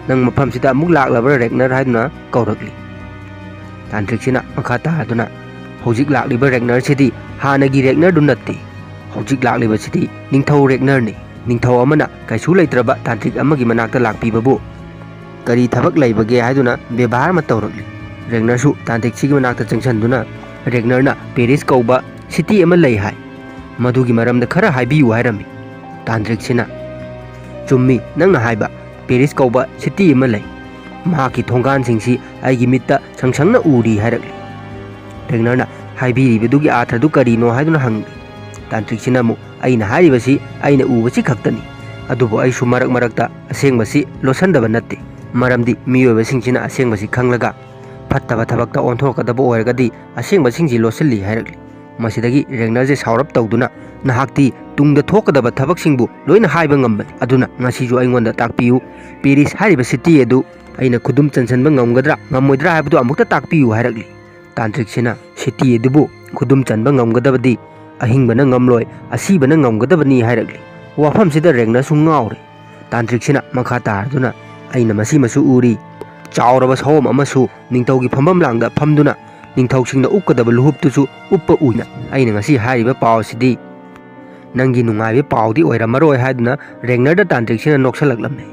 "ꯅꯪ ꯃꯐꯝꯁꯤꯗ ꯑꯃꯨꯛ ꯂꯥꯛꯂꯕ꯭ꯔꯥ ꯔꯦꯒꯅꯔ?" ꯍꯥꯏꯗꯨꯅ ꯀꯧꯔꯛꯂꯤ꯫ ꯇꯥꯟꯇ꯭ꯔꯤꯛꯁꯤꯅ ꯃꯈꯥ ꯇꯥꯗꯨꯅ, "ꯍꯧꯖꯤꯛ ꯂꯥꯛꯂꯤꯕ ꯔꯦꯒꯅꯔꯁꯤꯗꯤ ꯍꯥꯟꯅꯒꯤ ꯔꯦꯒꯅꯔꯗꯨ ꯅꯠꯇꯦ꯫ ꯍꯧꯖꯤꯛ ꯂꯥꯛꯂꯤꯕꯁꯤꯗꯤ ꯅꯤꯡꯊꯧ ꯔꯦꯒꯅꯔꯅꯤ꯫ ꯅꯤꯡꯊꯧ ꯑꯃꯅ ꯀꯩꯁꯨ ꯂꯩꯇ꯭ꯔꯕ ꯇꯥꯟꯇ꯭ꯔꯤꯛ ꯑꯃꯒꯤ ꯃꯅꯥꯛꯇ ꯂꯥꯛꯄꯤꯕꯕꯨ ꯀꯔꯤ ꯊꯕꯛ ꯂꯩꯕꯒꯦ?" ꯍꯥꯏꯗꯨꯅ ꯕꯦꯕꯥꯔ ꯑꯃ ꯇꯧꯔꯛꯂꯤ꯫ ꯔꯦꯒꯅꯔꯁꯨ ꯇꯥꯟꯇ꯭ꯔꯤꯛꯁꯤꯒꯤ ꯃꯅꯥꯛꯇ ꯆꯪꯁꯤꯟꯗꯨꯅ, "ꯔꯦꯒꯅꯔꯅ ꯄꯦꯔꯤꯁ ꯀꯧꯕ ꯁꯤꯇꯤ ꯑꯃ ꯂꯩ ꯍꯥꯏ, ꯃꯗꯨꯒꯤ ꯃꯔꯝꯗ ꯈꯔ ꯍꯥꯏꯕꯤꯌꯨ" ꯍꯥꯏꯔꯝꯃꯤ꯫ ꯇꯥꯟꯇ꯭ꯔꯤꯛꯁꯤꯅ, "ꯆꯨꯝꯃꯤ ꯅꯪꯅ ꯍꯥꯏꯕ, ꯄꯦꯔꯤꯁ ꯀꯧꯕ ꯁꯤꯇꯤ ꯑꯃ ꯂꯩ꯫ ꯃꯍꯥꯛꯀꯤ ꯊꯣꯡꯒꯥꯟꯁꯤꯡꯁꯤ ꯑꯩꯒꯤ ꯃꯤꯠꯇ ꯁꯪ ꯁꯪꯅ ꯎꯔꯤ" ꯍꯥꯏꯔꯛꯂꯤ꯫ ꯔꯦꯒꯅꯔꯅ ꯍꯥꯏꯕꯤꯔꯤꯕꯗꯨꯒꯤ ꯑꯥꯔꯊꯗꯨ ꯀꯔꯤꯅꯣ ꯍꯥꯏꯗꯨꯅ ꯍꯪꯂꯤ꯫ ꯇꯥꯟꯇ꯭ꯔꯤꯛꯁꯤꯅ ꯑꯃꯨꯛ, "ꯑꯩꯅ ꯍꯥꯏꯔꯤꯕꯁꯤ ꯑꯩꯅ ꯎꯕꯁꯤ ꯈꯛꯇꯅꯤ꯫ ꯑꯗꯨꯕꯨ ꯑꯩꯁꯨ ꯃꯔꯛ ꯃꯔꯛꯇ ꯑꯁꯦꯡꯕꯁꯤ ꯂꯣꯠꯁꯤꯟꯗꯕ ꯅꯠꯇꯦ꯫ ꯃꯔꯝꯗꯤ ꯃꯤꯑꯣꯏꯕꯁꯤꯡꯁꯤꯅ ꯑꯁꯦꯡꯕꯁꯤ ꯈꯪꯂꯒ ꯐꯠꯇꯕ ꯊꯕꯛꯇ ꯑꯣꯟꯊꯣꯔꯛꯀꯗꯕ ꯑꯣꯏꯔꯒꯗꯤ ꯑꯁꯦꯡꯕꯁꯤꯡꯁꯤ ꯂꯣꯠꯁꯤꯜꯂꯤ ꯍꯥꯏꯔꯛꯂꯤ꯫ ꯃꯁꯤꯗꯒꯤ ꯔꯦꯒꯅꯔꯁꯦ ꯁꯥꯎꯔꯞ ꯇꯧꯗꯨꯅ, "ꯅꯍꯥꯛꯇꯤ ꯇꯨꯡꯗ ꯊꯣꯛꯀꯗꯕ ꯊꯕꯛꯁꯤꯡꯕꯨ ꯂꯣꯏꯅ ꯍꯥꯏꯕ ꯉꯝꯕꯅꯤ, ꯑꯗꯨꯅ ꯉꯁꯤꯁꯨ ꯑꯩꯉꯣꯟꯗ ꯇꯥꯛꯄꯤꯌꯨ, ꯄꯦꯔꯤꯁ ꯍꯥꯏꯔꯤꯕ ꯁꯤꯇꯤ ꯑꯗꯨ ꯑꯩꯅ ꯈꯨꯗꯨꯝ ꯆꯟꯁꯤꯟꯕ ꯉꯝꯒꯗ꯭ꯔꯥ ꯉꯝꯃꯣꯏꯗ꯭ꯔꯥ ꯍꯥꯏꯕꯗꯨ ꯑꯃꯨꯛꯇ ꯇꯥꯛꯄꯤꯌꯨ" ꯍꯥꯏꯔꯛꯂꯤ꯫ ꯇꯥꯟꯇ꯭ꯔꯤꯛꯁꯤꯅ ꯁꯤꯇꯤ ꯑꯗꯨꯕꯨ ꯈꯨꯗꯨꯝ ꯆꯟꯕ ꯉꯝꯒꯗꯕꯗꯤ ꯑꯍꯤꯡꯕꯅ ꯉꯝꯂꯣꯏ, ꯑꯁꯤꯕꯅ ꯉꯝꯒꯗꯕꯅꯤ ꯍꯥꯏꯔꯛꯂꯤ꯫ ꯋꯥꯐꯝꯁꯤꯗ ꯔꯦꯒꯅꯔꯁꯨ ꯉꯥꯎꯔꯦ꯫ ꯇꯥꯟꯇ꯭ꯔꯤꯛꯁꯤꯅ ꯃꯈꯥ ꯇꯥꯔꯗꯨꯅ, "ꯑꯩꯅ ꯃꯁꯤꯃꯁꯨ ꯎꯔꯤ, ꯆꯥꯎꯔꯕ ꯁꯑꯣꯝ ꯑꯃꯁꯨ ꯅꯤꯡꯊꯧꯒꯤ ꯐꯝꯐꯝ ꯂꯥꯡꯗ ꯐꯝꯗꯨꯅ ꯅꯤꯡꯊꯧꯁꯤꯡꯅ ꯎꯞꯀꯗꯕ ꯂꯨꯍꯨꯞꯇꯨꯁꯨ ꯎꯞꯄ ꯎꯏꯅ꯫ ꯑꯩꯅ ꯉꯁꯤ ꯍꯥꯏꯔꯤꯕ ꯄꯥꯎ ꯑꯁꯤꯗꯤ ꯅꯪꯒꯤ ꯅꯨꯡꯉꯥꯏꯕ ꯄꯥꯎꯗꯤ ꯑꯣꯏꯔꯝꯃꯔꯣꯏ" ꯍꯥꯏꯗꯨꯅ ꯔꯦꯒꯅꯔꯗ ꯇꯥꯟꯇ꯭ꯔꯤꯛꯁꯤꯅ ꯅꯣꯛꯁꯜꯂꯛꯂꯝꯃꯤ꯫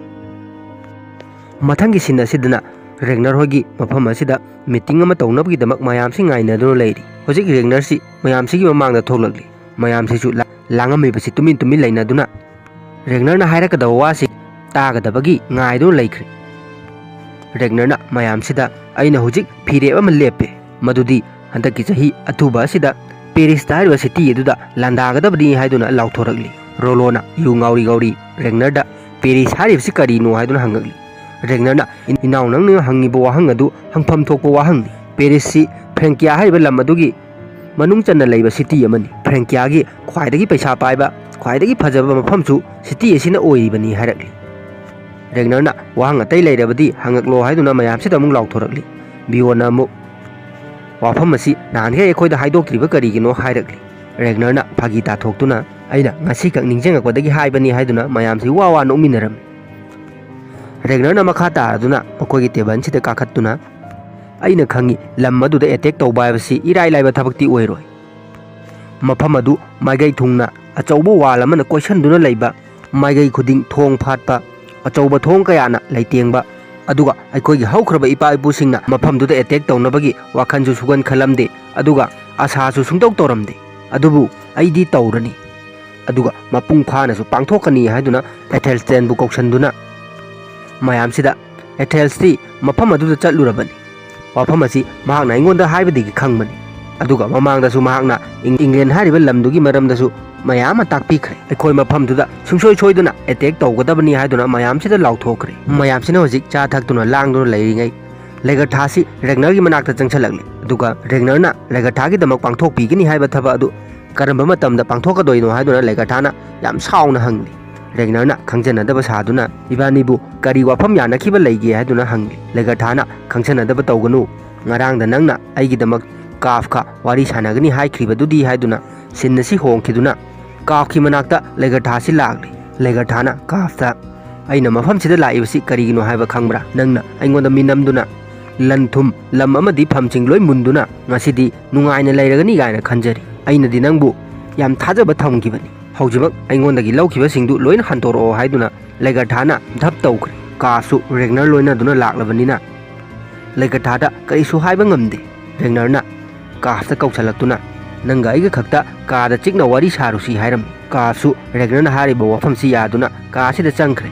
ꯃꯊꯪꯒꯤ ꯁꯤꯟ ꯑꯁꯤꯗꯅ ꯔꯦꯒꯅꯔ ꯍꯣꯏꯒꯤ ꯃꯐꯝ ꯑꯁꯤꯗ ꯃꯤꯇꯤꯡ ꯑꯃ ꯇꯧꯅꯕꯒꯤꯗꯃꯛ ꯃꯌꯥꯝꯁꯤ ꯉꯥꯏꯅꯗꯨꯅ ꯂꯩꯔꯤ꯫ ꯍꯧꯖꯤꯛ ꯔꯦꯒꯅꯔꯁꯤ ꯃꯌꯥꯝꯁꯤꯒꯤ ꯃꯃꯥꯡꯗ ꯊꯣꯛꯂꯛꯂꯤ꯫ ꯃꯌꯥꯝꯁꯤꯁꯨ ꯂꯥ-, ꯂꯥꯡꯉꯝꯃꯤꯕꯁꯤ ꯇꯨꯃꯤꯟ ꯇꯨꯃꯤꯟ ꯂꯩꯅꯗꯨꯅ ꯔꯦꯒꯅꯔꯅ ꯍꯥꯏꯔꯛꯀꯗꯕ ꯋꯥꯁꯤ ꯇꯥꯒꯗꯕꯒꯤ ꯉꯥꯏꯗꯨꯅ ꯂꯩꯈ꯭ꯔꯦ꯫ ꯔꯦꯒꯅꯔꯅ ꯃꯌꯥꯝꯁꯤꯗ, "ꯑꯩꯅ ꯍꯧꯖꯤꯛ ꯐꯤꯔꯦꯞ ꯑꯃ ꯂꯦꯞꯄꯦ, ꯃꯗꯨꯗꯤ ꯍꯟꯗꯛꯀꯤ ꯆꯍꯤ ꯑꯊꯨꯕ ꯑꯁꯤꯗ ꯄꯦꯔꯤꯁꯇ ꯍꯥꯏꯔꯤꯕ ꯁꯤꯇꯤ ꯑꯗꯨꯗ ꯂꯥꯟꯗꯥꯒꯗꯕꯅꯤ" ꯍꯥꯏꯗꯨꯅ ꯂꯥꯎꯊꯣꯔꯛꯂꯤ꯫ ꯔꯣꯂꯣꯅ ꯌꯨ ꯉꯥꯎꯔꯤ ꯉꯥꯎꯔꯤ ꯔꯦꯒꯅꯔꯗ, "ꯄꯦꯔꯤꯁ ꯍꯥꯏꯔꯤꯕꯁꯤ ꯀꯔꯤꯅꯣ?" ꯍꯥꯏꯗꯨꯅ ꯍꯪꯉꯛꯂꯤ꯫ ꯔꯦꯒꯅꯔꯅ, "ꯏ-, ꯏꯅꯥꯎ, ꯅꯪꯅ ꯍꯪꯉꯤꯕ ꯋꯥꯍꯪ ꯑꯗꯨ ꯍꯪꯐꯝ ꯊꯣꯛꯄ ꯋꯥꯍꯪꯅꯤ꯫ ꯄꯦꯔꯤꯁꯁꯤ ꯐ꯭ꯔꯦꯡꯀꯤꯌꯥ ꯍꯥꯏꯔꯤꯕ ꯂꯝ ꯑꯗꯨꯒꯤ ꯃꯅꯨꯡ ꯆꯟꯅ ꯂꯩꯕ ꯁꯤꯇꯤ ꯑꯃꯅꯤ꯫ ꯐ꯭ꯔꯦꯡꯀꯤꯌꯥꯒꯤ ꯈ꯭ꯋꯥꯏꯗꯒꯤ ꯄꯩꯁꯥ ꯄꯥꯏꯕ, ꯈ꯭ꯋꯥꯏꯗꯒꯤ ꯐꯖꯕ ꯃꯐꯝꯁꯨ ꯁꯤꯇꯤ ꯑꯁꯤꯅ ꯑꯣꯏꯔꯤꯕꯅꯤ" ꯍꯥꯏꯔꯛꯂꯤ꯫ ꯔꯦꯒꯅꯔꯅ, "ꯋꯥꯍꯪ ꯑꯇꯩ ꯂꯩꯔꯕꯗꯤ ꯍꯪꯉꯛꯂꯣ" ꯍꯥꯏꯗꯨꯅ ꯃꯌꯥꯝꯁꯤꯗ ꯑꯃꯨꯛ ꯂꯥꯎꯊꯣꯔꯛꯂꯤ꯫ ꯕꯤꯌꯣꯟꯅ ꯑꯃꯨꯛ, "ꯋꯥꯐꯝ ꯑꯁꯤ ꯅꯍꯥꯟꯈꯩ ꯑꯩꯈꯣꯏꯗ ꯍꯥꯏꯗꯣꯛꯇ꯭ꯔꯤꯕ ꯀꯔꯤꯒꯤꯅꯣ?" ꯍꯥꯏꯔꯛꯂꯤ꯫ ꯔꯦꯒꯅꯔꯅ ꯐꯥꯒꯤ ꯇꯥꯊꯣꯛꯇꯨꯅ, "ꯑꯩꯅ ꯉꯁꯤꯈꯛ ꯅꯤꯡꯁꯤꯡꯉꯛꯄꯗꯒꯤ ꯍꯥꯏꯕꯅꯤ" ꯍꯥꯏꯗꯨꯅ ꯃꯌꯥꯝꯁꯤ ꯋꯥ ꯋꯥ ꯅꯣꯛꯃꯤꯟꯅꯔꯝꯃꯤ꯫ ꯔꯦꯒꯅꯔꯅ ꯃꯈꯥ ꯇꯥꯔꯗꯨꯅ ꯃꯈꯣꯏꯒꯤ ꯇꯦꯕꯜꯁꯤꯗ ꯀꯥꯈꯠꯇꯨꯅ, "ꯑꯩꯅ ꯈꯪꯏ, ꯂꯝ ꯑꯗꯨꯗ ꯑꯦꯇꯦꯛ ꯇꯧꯕ ꯍꯥꯏꯕꯁꯤ ꯏꯔꯥꯏ ꯂꯥꯏꯕ ꯊꯕꯛꯇꯤ ꯑꯣꯏꯔꯣꯏ꯫ ꯃꯐꯝ ꯑꯗꯨ ꯃꯥꯏꯀꯩ ꯊꯨꯡꯅ ꯑꯆꯧꯕ ꯋꯥꯜ ꯑꯃꯅ ꯀꯣꯏꯁꯟꯗꯨꯅ ꯂꯩꯕ, ꯃꯥꯏꯀꯩ ꯈꯨꯗꯤꯡ ꯊꯣꯡ ꯐꯥꯠꯄ, ꯑꯆꯧꯕ ꯊꯣꯡ ꯀꯌꯥꯅ ꯂꯩꯇꯦꯡꯕ, ꯑꯗꯨꯒ ꯑꯩꯈꯣꯏꯒꯤ ꯍꯧꯈ꯭ꯔꯕ ꯏꯄꯥ ꯏꯄꯨꯁꯤꯡꯅ ꯃꯐꯝꯗꯨꯗ ꯑꯦꯇꯦꯛ ꯇꯧꯅꯕꯒꯤ ꯋꯥꯈꯜꯁꯨ ꯁꯨꯡꯈꯟ ꯈꯜꯂꯝꯗꯦ, ꯑꯗꯨꯒ ꯑꯁꯥꯁꯨ ꯁꯨꯡꯇꯧ ꯇꯧꯔꯝꯗꯦ꯫ ꯑꯗꯨꯕꯨ ꯑꯩꯗꯤ ꯇꯧꯔꯅꯤ, ꯑꯗꯨꯒ ꯃꯄꯨꯡ ꯐꯥꯅꯁꯨ ꯄꯥꯡꯊꯣꯛꯀꯅꯤ" ꯍꯥꯏꯗꯨꯅ ꯑꯦꯊꯦꯜꯁꯇꯦꯟꯕꯨ ꯀꯧꯁꯟꯗꯨꯅ ꯃꯌꯥꯝꯁꯤꯗ, "ꯑꯦꯊꯦꯜꯁꯇꯤ ꯃꯐꯝ ꯑꯗꯨꯗ ꯆꯠꯂꯨꯔꯕꯅꯤ꯫ ꯋꯥꯐꯝ ꯑꯁꯤ ꯃꯍꯥꯛꯅ ꯑꯩꯉꯣꯟꯗ ꯍꯥꯏꯕꯗꯒꯤ ꯈꯪꯕꯅꯤ꯫ ꯑꯗꯨꯒ ꯃꯃꯥꯡꯗꯁꯨ ꯃꯍꯥꯛꯅ ꯏꯪ-, ꯏꯪꯂꯦꯟ ꯍꯥꯏꯔꯤꯕ ꯂꯝꯗꯨꯒꯤ ꯃꯔꯝꯗꯁꯨ ꯃꯌꯥꯝ ꯑꯃ ꯇꯥꯛꯄꯤꯈ꯭ꯔꯦ꯫ ꯑꯩꯈꯣꯏ ꯃꯐꯝꯗꯨꯗ ꯁꯨꯡꯁꯣꯏ ꯁꯣꯏꯗꯅ ꯑꯦꯇꯦꯛ ꯇꯧꯒꯗꯕꯅꯤ ꯍꯥꯏꯗꯨꯅ ꯃꯌꯥꯝꯁꯤꯗ ꯂꯥꯎꯊꯣꯛꯈ꯭ꯔꯦ꯫ ꯃꯌꯥꯝꯁꯤꯅ ꯍꯧꯖꯤꯛ ꯆꯥ ꯊꯛꯇꯨꯅ ꯂꯥꯡꯗꯨꯅ ꯂꯩꯔꯤꯉꯩ, ꯂꯦꯒꯔꯊꯥꯁꯤ ꯔꯦꯒꯅꯔꯒꯤ ꯃꯅꯥꯛꯇ ꯆꯪꯁꯤꯜꯂꯛꯂꯦ꯫ ꯑꯗꯨꯒ ꯔꯦꯒꯅꯔꯅ ꯂꯦꯒꯔꯊꯥꯒꯤꯗꯃꯛ ꯄꯥꯡꯊꯣꯛꯄꯤꯒꯅꯤ ꯍꯥꯏꯕ ꯊꯕꯛ ꯑꯗꯨ ꯀꯔꯝꯕ ꯃꯇꯝꯗ ꯄꯥꯡꯊꯣꯛꯀꯗꯣꯏꯅꯣ ꯍꯥꯏꯗꯨꯅ ꯂꯦꯒꯔꯊꯥꯅ ꯌꯥꯝ ꯁꯥꯎꯅ ꯍꯪꯂꯤ꯫ ꯔꯦꯒꯅꯔꯅ ꯈꯪꯖꯅꯗꯕ ꯁꯥꯗꯨꯅ, "ꯏꯕꯥꯅꯤꯕꯨ ꯀꯔꯤ ꯋꯥꯐꯝ ꯌꯥꯅꯈꯤꯕ ꯂꯩꯒꯦ?" ꯍꯥꯏꯗꯨꯅ ꯍꯪꯂꯤ꯫ ꯂꯦꯒꯔꯊꯥꯅ, "ꯈꯪꯖꯅꯗꯕ ꯇꯧꯒꯅꯨ꯫ ꯉꯔꯥꯡꯗ ꯅꯪꯅ ꯑꯩꯒꯤꯗꯃꯛ ꯀꯥꯐꯀ ꯋꯥꯔꯤ ꯁꯥꯟꯅꯒꯅꯤ ꯍꯥꯏꯈ꯭ꯔꯤꯕꯗꯨꯗꯤ?" ꯍꯥꯏꯗꯨꯅ ꯁꯤꯟ ꯑꯁꯤ ꯍꯣꯡꯈꯤꯗꯨꯅ ꯀꯥꯐꯀꯤ ꯃꯅꯥꯛꯇ ꯂꯦꯒꯔꯊꯥꯁꯤ ꯂꯥꯛꯂꯤ꯫ ꯂꯦꯒꯔꯊꯥꯅ ꯀꯥꯐꯇ, "ꯑꯩꯅ ꯃꯐꯝꯁꯤꯗ ꯂꯥꯛꯏꯕꯁꯤ ꯀꯔꯤꯒꯤꯅꯣ ꯍꯥꯏꯕ ꯈꯪꯕ꯭ꯔꯥ? ꯅꯪꯅ ꯑꯩꯉꯣꯟꯗ ꯃꯤꯅꯝꯗꯨꯅ ꯂꯟ ꯊꯨꯝ, ꯂꯝ ꯑꯃꯗꯤ ꯐꯝꯁꯤꯡ ꯂꯣꯏ ꯃꯨꯟꯗꯨꯅ ꯉꯁꯤꯗꯤ ꯅꯨꯡꯉꯥꯏꯅ ꯂꯩꯔꯒꯅꯤ ꯀꯥꯏꯅ ꯈꯟꯖꯔꯤ꯫ ꯑꯩꯅꯗꯤ ꯅꯪꯕꯨ ꯌꯥꯝ ꯊꯥꯖꯕ ꯊꯝꯈꯤꯕꯅꯤ꯫ ꯍꯧꯖꯤꯛꯃꯛ ꯑꯩꯉꯣꯟꯗꯒꯤ ꯂꯧꯈꯤꯕꯁꯤꯡꯗꯨ ꯂꯣꯏꯅ ꯍꯟꯗꯣꯔꯛꯑꯣ" ꯍꯥꯏꯗꯨꯅ ꯂꯦꯒꯔꯊꯥꯅ ꯙꯞ ꯇꯧꯈ꯭ꯔꯦ꯫ ꯀꯥꯐꯁꯨ ꯔꯦꯒꯅꯔ ꯂꯣꯏꯅꯗꯨꯅ ꯂꯥꯛꯂꯕꯅꯤꯅ ꯂꯦꯒꯔꯊꯥꯗ ꯀꯔꯤꯁꯨ ꯍꯥꯏꯕ ꯉꯝꯗꯦ꯫ ꯔꯦꯒꯅꯔꯅ ꯀꯥꯐꯇ ꯀꯧꯁꯜꯂꯛꯇꯨꯅ, "ꯅꯪꯒ ꯑꯩꯒ ꯈꯛꯇ ꯀꯥꯗ ꯆꯤꯛꯅ ꯋꯥꯔꯤ ꯁꯥꯔꯨꯁꯤ" ꯍꯥꯏꯔꯝꯃꯤ꯫ ꯀꯥꯐꯁꯨ ꯔꯦꯒꯅꯔꯅ ꯍꯥꯏꯔꯤꯕ ꯋꯥꯐꯝꯁꯤ ꯌꯥꯗꯨꯅ ꯀꯥꯁꯤꯗ ꯆꯪꯈ꯭ꯔꯦ꯫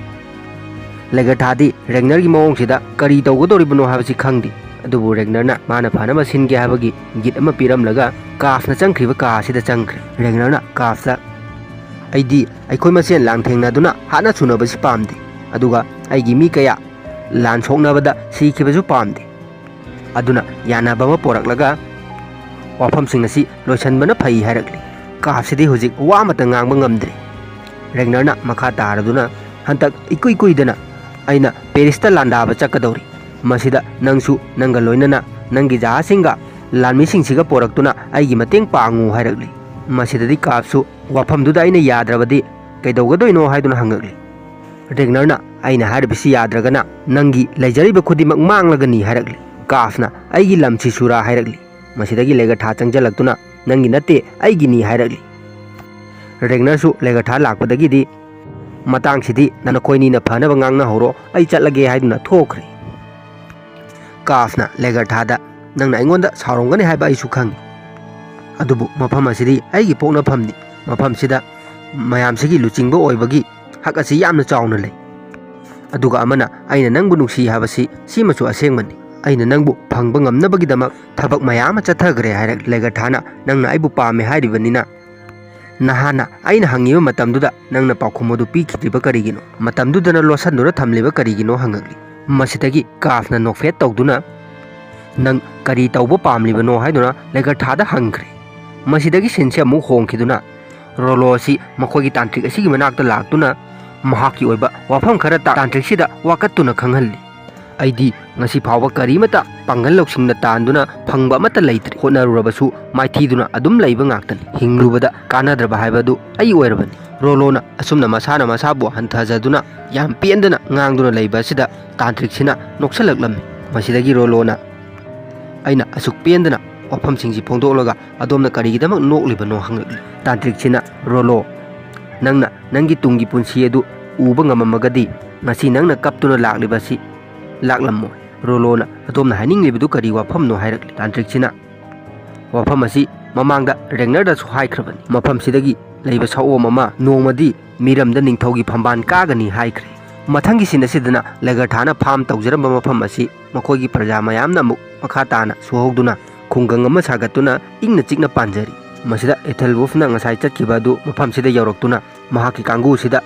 ꯂꯦꯒꯔꯊꯥꯗꯤ ꯔꯦꯒꯅꯔꯒꯤ ꯃꯑꯣꯡꯁꯤꯗ ꯀꯔꯤ ꯇꯧꯒꯗꯧꯔꯤꯕꯅꯣ ꯍꯥꯏꯕꯁꯤ ꯈꯪꯗꯦ꯫ ꯑꯗꯨꯕꯨ ꯔꯦꯒꯅꯔꯅ ꯃꯥꯅ ꯐꯅꯕ ꯁꯤꯟꯒꯦ ꯍꯥꯏꯕꯒꯤ ꯏꯪꯒꯤꯠ ꯑꯃ ꯄꯤꯔꯝꯂꯒ ꯀꯥꯐꯅ ꯆꯪꯈ꯭ꯔꯤꯕ ꯀꯥ ꯑꯁꯤꯗ ꯆꯪꯈ꯭ꯔꯦ꯫ ꯔꯦꯒꯅꯔꯅ ꯀꯥꯐꯇ, "ꯑꯩꯗꯤ ꯑꯩꯈꯣꯏ ꯃꯁꯦꯟ ꯂꯥꯟꯊꯦꯡꯅꯗꯨꯅ ꯍꯥꯠꯅ ꯁꯨꯅꯕꯁꯤ ꯄꯥꯝꯗꯦ, ꯑꯗꯨꯒ ꯑꯩꯒꯤ ꯃꯤ ꯀꯌꯥ ꯂꯥꯟ ꯁꯣꯛꯅꯕꯗ ꯁꯤꯈꯤꯕꯁꯨ ꯄꯥꯝꯗꯦ꯫ ꯑꯗꯨꯅ ꯌꯥꯅꯕ ꯑꯃ ꯄꯣꯔꯛꯂꯒ ꯋꯥꯐꯝꯁꯤꯡ ꯑꯁꯤ ꯂꯣꯏꯁꯤꯟꯕꯅ ꯐꯩ" ꯍꯥꯏꯔꯛꯂꯤ꯫ ꯀꯥꯐꯁꯤꯗꯤ ꯍꯧꯖꯤꯛ ꯋꯥ ꯑꯃꯠꯇ ꯉꯥꯡꯕ ꯉꯝꯗ꯭ꯔꯦ꯫ ꯔꯦꯒꯅꯔꯅ ꯃꯈꯥ ꯇꯥꯔꯗꯨꯅ, "ꯍꯟꯗꯛ ꯏꯀꯨꯏ ꯀꯨꯏꯗꯅ ꯑꯩꯅ ꯄꯦꯔꯤꯁꯇ ꯂꯥꯟꯗꯥꯕ ꯆꯠꯀꯗꯧꯔꯤ꯫ ꯃꯁꯤꯗ ꯅꯪꯁꯨ ꯅꯪꯒ ꯂꯣꯏꯅꯅ ꯅꯪꯒꯤ ꯖꯍꯥꯖꯁꯤꯡꯒ ꯂꯥꯟꯃꯤꯁꯤꯡꯁꯤꯒ ꯄꯣꯔꯛꯇꯨꯅ ꯑꯩꯒꯤ ꯃꯇꯦꯡ ꯄꯥꯡꯉꯨ" ꯍꯥꯏꯔꯛꯂꯤ꯫ ꯃꯁꯤꯗꯗꯤ ꯀꯥꯐꯁꯨ, "ꯋꯥꯐꯝꯗꯨꯗ ꯑꯩꯅ ꯌꯥꯗ꯭ꯔꯕꯗꯤ ꯀꯩꯗꯧꯒꯗꯣꯏꯅꯣ?" ꯍꯥꯏꯗꯨꯅ ꯍꯪꯉꯛꯂꯤ꯫ ꯔꯦꯒꯅꯔꯅ, "ꯑꯩꯅ ꯍꯥꯏꯔꯤꯕꯁꯤ ꯌꯥꯗ꯭ꯔꯒꯅ ꯅꯪꯒꯤ ꯂꯩꯖꯔꯤꯕ ꯈꯨꯗꯤꯡꯃꯛ ꯃꯥꯡꯂꯒꯅꯤ" ꯍꯥꯏꯔꯛꯂꯤ꯫ ꯀꯥꯐꯅ, "ꯑꯩꯒꯤ ꯂꯝꯁꯤ ꯁꯨꯔꯥ" ꯍꯥꯏꯔꯛꯂꯤ꯫ ꯃꯁꯤꯗꯒꯤ ꯂꯦꯒꯔꯊꯥ ꯆꯪꯁꯤꯜꯂꯛꯇꯨꯅ, "ꯅꯪꯒꯤ ꯅꯠꯇꯦ, ꯑꯩꯒꯤꯅꯤ" ꯍꯥꯏꯔꯛꯂꯤ꯫ ꯔꯦꯒꯅꯔꯁꯨ ꯂꯦꯒꯔꯊꯥ ꯂꯥꯛꯄꯗꯒꯤꯗꯤ, "ꯃꯇꯥꯡꯁꯤꯗꯤ ꯅꯈꯣꯏꯅꯤꯅ ꯐꯅꯕ ꯉꯥꯡꯅꯍꯧꯔꯣ, ꯑꯩ ꯆꯠꯂꯒꯦ" ꯍꯥꯏꯗꯨꯅ ꯊꯣꯛꯈ꯭ꯔꯦ꯫ ꯀꯥꯐꯅ ꯂꯦꯒꯔꯊꯥꯗ, "ꯅꯪꯅ ꯑꯩꯉꯣꯟꯗ ꯁꯥꯎꯔꯝꯒꯅꯤ ꯍꯥꯏꯕ ꯑꯩꯁꯨ ꯈꯪꯏ꯫ ꯑꯗꯨꯕꯨ ꯃꯐꯝ ꯑꯁꯤꯗꯤ ꯑꯩꯒꯤ ꯄꯣꯛꯅꯐꯝꯅꯤ꯫ ꯃꯐꯝꯁꯤꯗ ꯃꯌꯥꯝꯁꯤꯒꯤ ꯂꯨꯆꯤꯡꯕ ꯑꯣꯏꯕꯒꯤ ꯍꯛ ꯑꯁꯤ ꯌꯥꯝꯅ ꯆꯥꯎꯅ ꯂꯩ꯫ ꯑꯗꯨꯒ ꯑꯃꯅ, ꯑꯩꯅ ꯅꯪꯕꯨ ꯅꯨꯡꯁꯤ ꯍꯥꯏꯕꯁꯤ ꯁꯤꯃꯁꯨ ꯑꯁꯦꯡꯕꯅꯤ꯫ ꯑꯩꯅ ꯅꯪꯕꯨ ꯐꯪꯕ ꯉꯝꯅꯕꯒꯤꯗꯃꯛ ꯊꯕꯛ ꯃꯌꯥꯝ ꯑꯃ ꯆꯠꯊꯈ꯭ꯔꯦ" ꯍꯥꯏꯔꯛꯂꯤ꯫ ꯂꯦꯒꯔꯊꯥꯅ "ꯅꯪꯅ ꯑꯩꯕꯨ ꯄꯥꯝꯃꯦ ꯍꯥꯏꯔꯤꯕꯅꯤꯅ, ꯅꯍꯥꯟꯅ ꯑꯩꯅ ꯍꯪꯉꯤꯕ ꯃꯇꯝꯗꯨꯗ ꯅꯪꯅ ꯄꯥꯎꯈꯨꯝ ꯑꯗꯨ ꯄꯤꯈꯤꯗ꯭ꯔꯤꯕ ꯀꯔꯤꯒꯤꯅꯣ? ꯃꯇꯝꯗꯨꯗꯅ ꯂꯣꯠꯁꯤꯟꯗꯨꯅ ꯊꯝꯂꯤꯕ ꯀꯔꯤꯒꯤꯅꯣ?" ꯍꯪꯉꯛꯂꯤ꯫ ꯃꯁꯤꯗꯒꯤ ꯀꯥꯐꯅ ꯅꯣꯛꯐꯦꯠ ꯇꯧꯗꯨꯅ "ꯅꯪ ꯀꯔꯤ ꯇꯧꯕ ꯄꯥꯝꯂꯤꯕꯅꯣ?" ꯍꯥꯏꯗꯨꯅ ꯂꯦꯒꯔꯊꯥꯗ ꯍꯪꯈ꯭ꯔꯦ꯫ ꯃꯁꯤꯗꯒꯤ ꯁꯤꯟꯁꯦ ꯑꯃꯨꯛ ꯍꯣꯡꯈꯤꯗꯨꯅ ꯔꯣꯂꯣ ꯑꯁꯤ ꯃꯈꯣꯏꯒꯤ ꯇꯥꯟꯇ꯭ꯔꯤꯛ ꯑꯁꯤꯒꯤ ꯃꯅꯥꯛꯇ ꯂꯥꯛꯇꯨꯅ ꯃꯍꯥꯛꯀꯤ ꯑꯣꯏꯕ ꯋꯥꯐꯝ ꯈꯔ ꯇꯥ-, ꯇꯥꯟꯇ꯭ꯔꯤꯛꯁꯤꯗ ꯋꯥꯀꯠꯇꯨꯅ ꯈꯪꯍꯜꯂꯤ꯫ "ꯑꯩꯗꯤ ꯉꯁꯤ ꯐꯥꯎꯕ ꯀꯔꯤꯃꯠꯇ ꯄꯥꯡꯒꯜ ꯂꯧꯁꯤꯡꯅ ꯇꯥꯟꯗꯨꯅ ꯐꯪꯕ ꯑꯃꯠꯇ ꯂꯩꯇ꯭ꯔꯤ꯫ ꯍꯣꯠꯅꯔꯨꯔꯕꯁꯨ ꯃꯥꯏꯊꯤꯗꯨꯅ ꯑꯗꯨꯝ ꯂꯩꯕ ꯉꯥꯛꯇꯅꯤ꯫ ꯍꯤꯡꯂꯨꯕꯗ ꯀꯥꯟꯅꯗ꯭ꯔꯕ ꯍꯥꯏꯕꯗꯨ ꯑꯩ ꯑꯣꯏꯔꯕꯅꯤ꯫" ꯔꯣꯂꯣꯅ ꯑꯁꯨꯝꯅ ꯃꯁꯥꯅ ꯃꯁꯥꯕꯨ ꯍꯟꯊꯖꯗꯨꯅ ꯌꯥꯝ ꯄꯦꯟꯗꯅ ꯉꯥꯡꯗꯨꯅ ꯂꯩꯕ ꯑꯁꯤꯗ ꯇꯥꯟꯇ꯭ꯔꯤꯛꯁꯤꯅ ꯅꯣꯛꯁꯜꯂꯛꯂꯝꯃꯤ꯫ ꯃꯁꯤꯗꯒꯤ ꯔꯣꯂꯣꯅ "ꯑꯩꯅ ꯑꯁꯨꯛ ꯄꯦꯟꯗꯅ ꯋꯥꯐꯝꯁꯤꯡꯁꯤ ꯐꯣꯡꯗꯣꯛꯂꯒ ꯑꯗꯣꯝꯅ ꯀꯔꯤꯒꯤꯗꯃꯛ ꯅꯣꯛꯂꯤꯕꯅꯣ?" ꯍꯪꯂꯛꯂꯤ꯫ ꯇꯥꯟꯇ꯭ꯔꯤꯛꯁꯤꯅ "ꯔꯣꯂꯣ, ꯅꯪꯅ ꯅꯪꯒꯤ ꯇꯨꯡꯒꯤ ꯄꯨꯟꯁꯤ ꯑꯗꯨ ꯎꯕ ꯉꯝꯃꯝꯃꯒꯗꯤ ꯉꯁꯤ ꯅꯪꯅ ꯀꯞꯇꯨꯅ ꯂꯥꯛꯂꯤꯕꯁꯤ ꯂꯥꯛꯂꯝꯃꯣꯏ꯫" "ꯔꯣꯂꯣꯅ ꯑꯗꯣꯝꯅ ꯍꯥꯏꯅꯤꯡꯂꯤꯕꯗꯨ ꯀꯔꯤ ꯋꯥꯐꯝꯅꯣ?" ꯍꯥꯏꯔꯛꯂꯤ꯫ ꯇꯥꯟꯇ꯭ꯔꯤꯛꯁꯤꯅ "ꯋꯥꯐꯝ ꯑꯁꯤ ꯃꯃꯥꯡꯗ ꯔꯦꯒꯅꯔꯗꯁꯨ ꯍꯥꯏꯈ꯭ꯔꯕꯅꯤ꯫ ꯃꯐꯝꯁꯤꯗꯒꯤ ꯂꯩꯕ ꯁꯑꯣꯝ ꯑꯃ ꯅꯣꯡꯃꯗꯤ ꯃꯤꯔꯝꯗ ꯅꯤꯡꯊꯧꯒꯤ ꯐꯝꯕꯥꯜ ꯀꯥꯒꯅꯤ ꯍꯥꯏꯈ꯭ꯔꯦ꯫" ꯃꯊꯪꯒꯤ ꯁꯤꯟ ꯑꯁꯤꯗꯅ ꯂꯦꯒꯔꯊꯥꯅ ꯐꯥꯝ ꯇꯧꯖꯔꯝꯕ ꯃꯐꯝ ꯑꯁꯤ ꯃꯈꯣꯏꯒꯤ ꯄ꯭ꯔꯖꯥ ꯃꯌꯥꯝꯅ ꯑꯃꯨꯛ ꯃꯈꯥ ꯇꯥꯅ ꯁꯨꯍꯧꯗꯨꯅ ꯈꯨꯡꯒꯪ ꯑꯃ ꯁꯥꯒꯠꯇꯨꯅ ꯏꯪꯅ ꯆꯤꯛꯅ ꯄꯥꯟꯖꯔꯤ꯫ ꯃꯁꯤꯗ ꯑꯦꯊꯦꯜꯋꯨꯐꯅ ꯉꯁꯥꯏ ꯆꯠꯈꯤꯕ ꯑꯗꯨ ꯃꯐꯝꯁꯤꯗ ꯌꯧꯔꯛꯇꯨꯅ ꯃꯍꯥꯛꯀꯤ ꯀꯥꯡꯕꯨꯁꯤꯗ,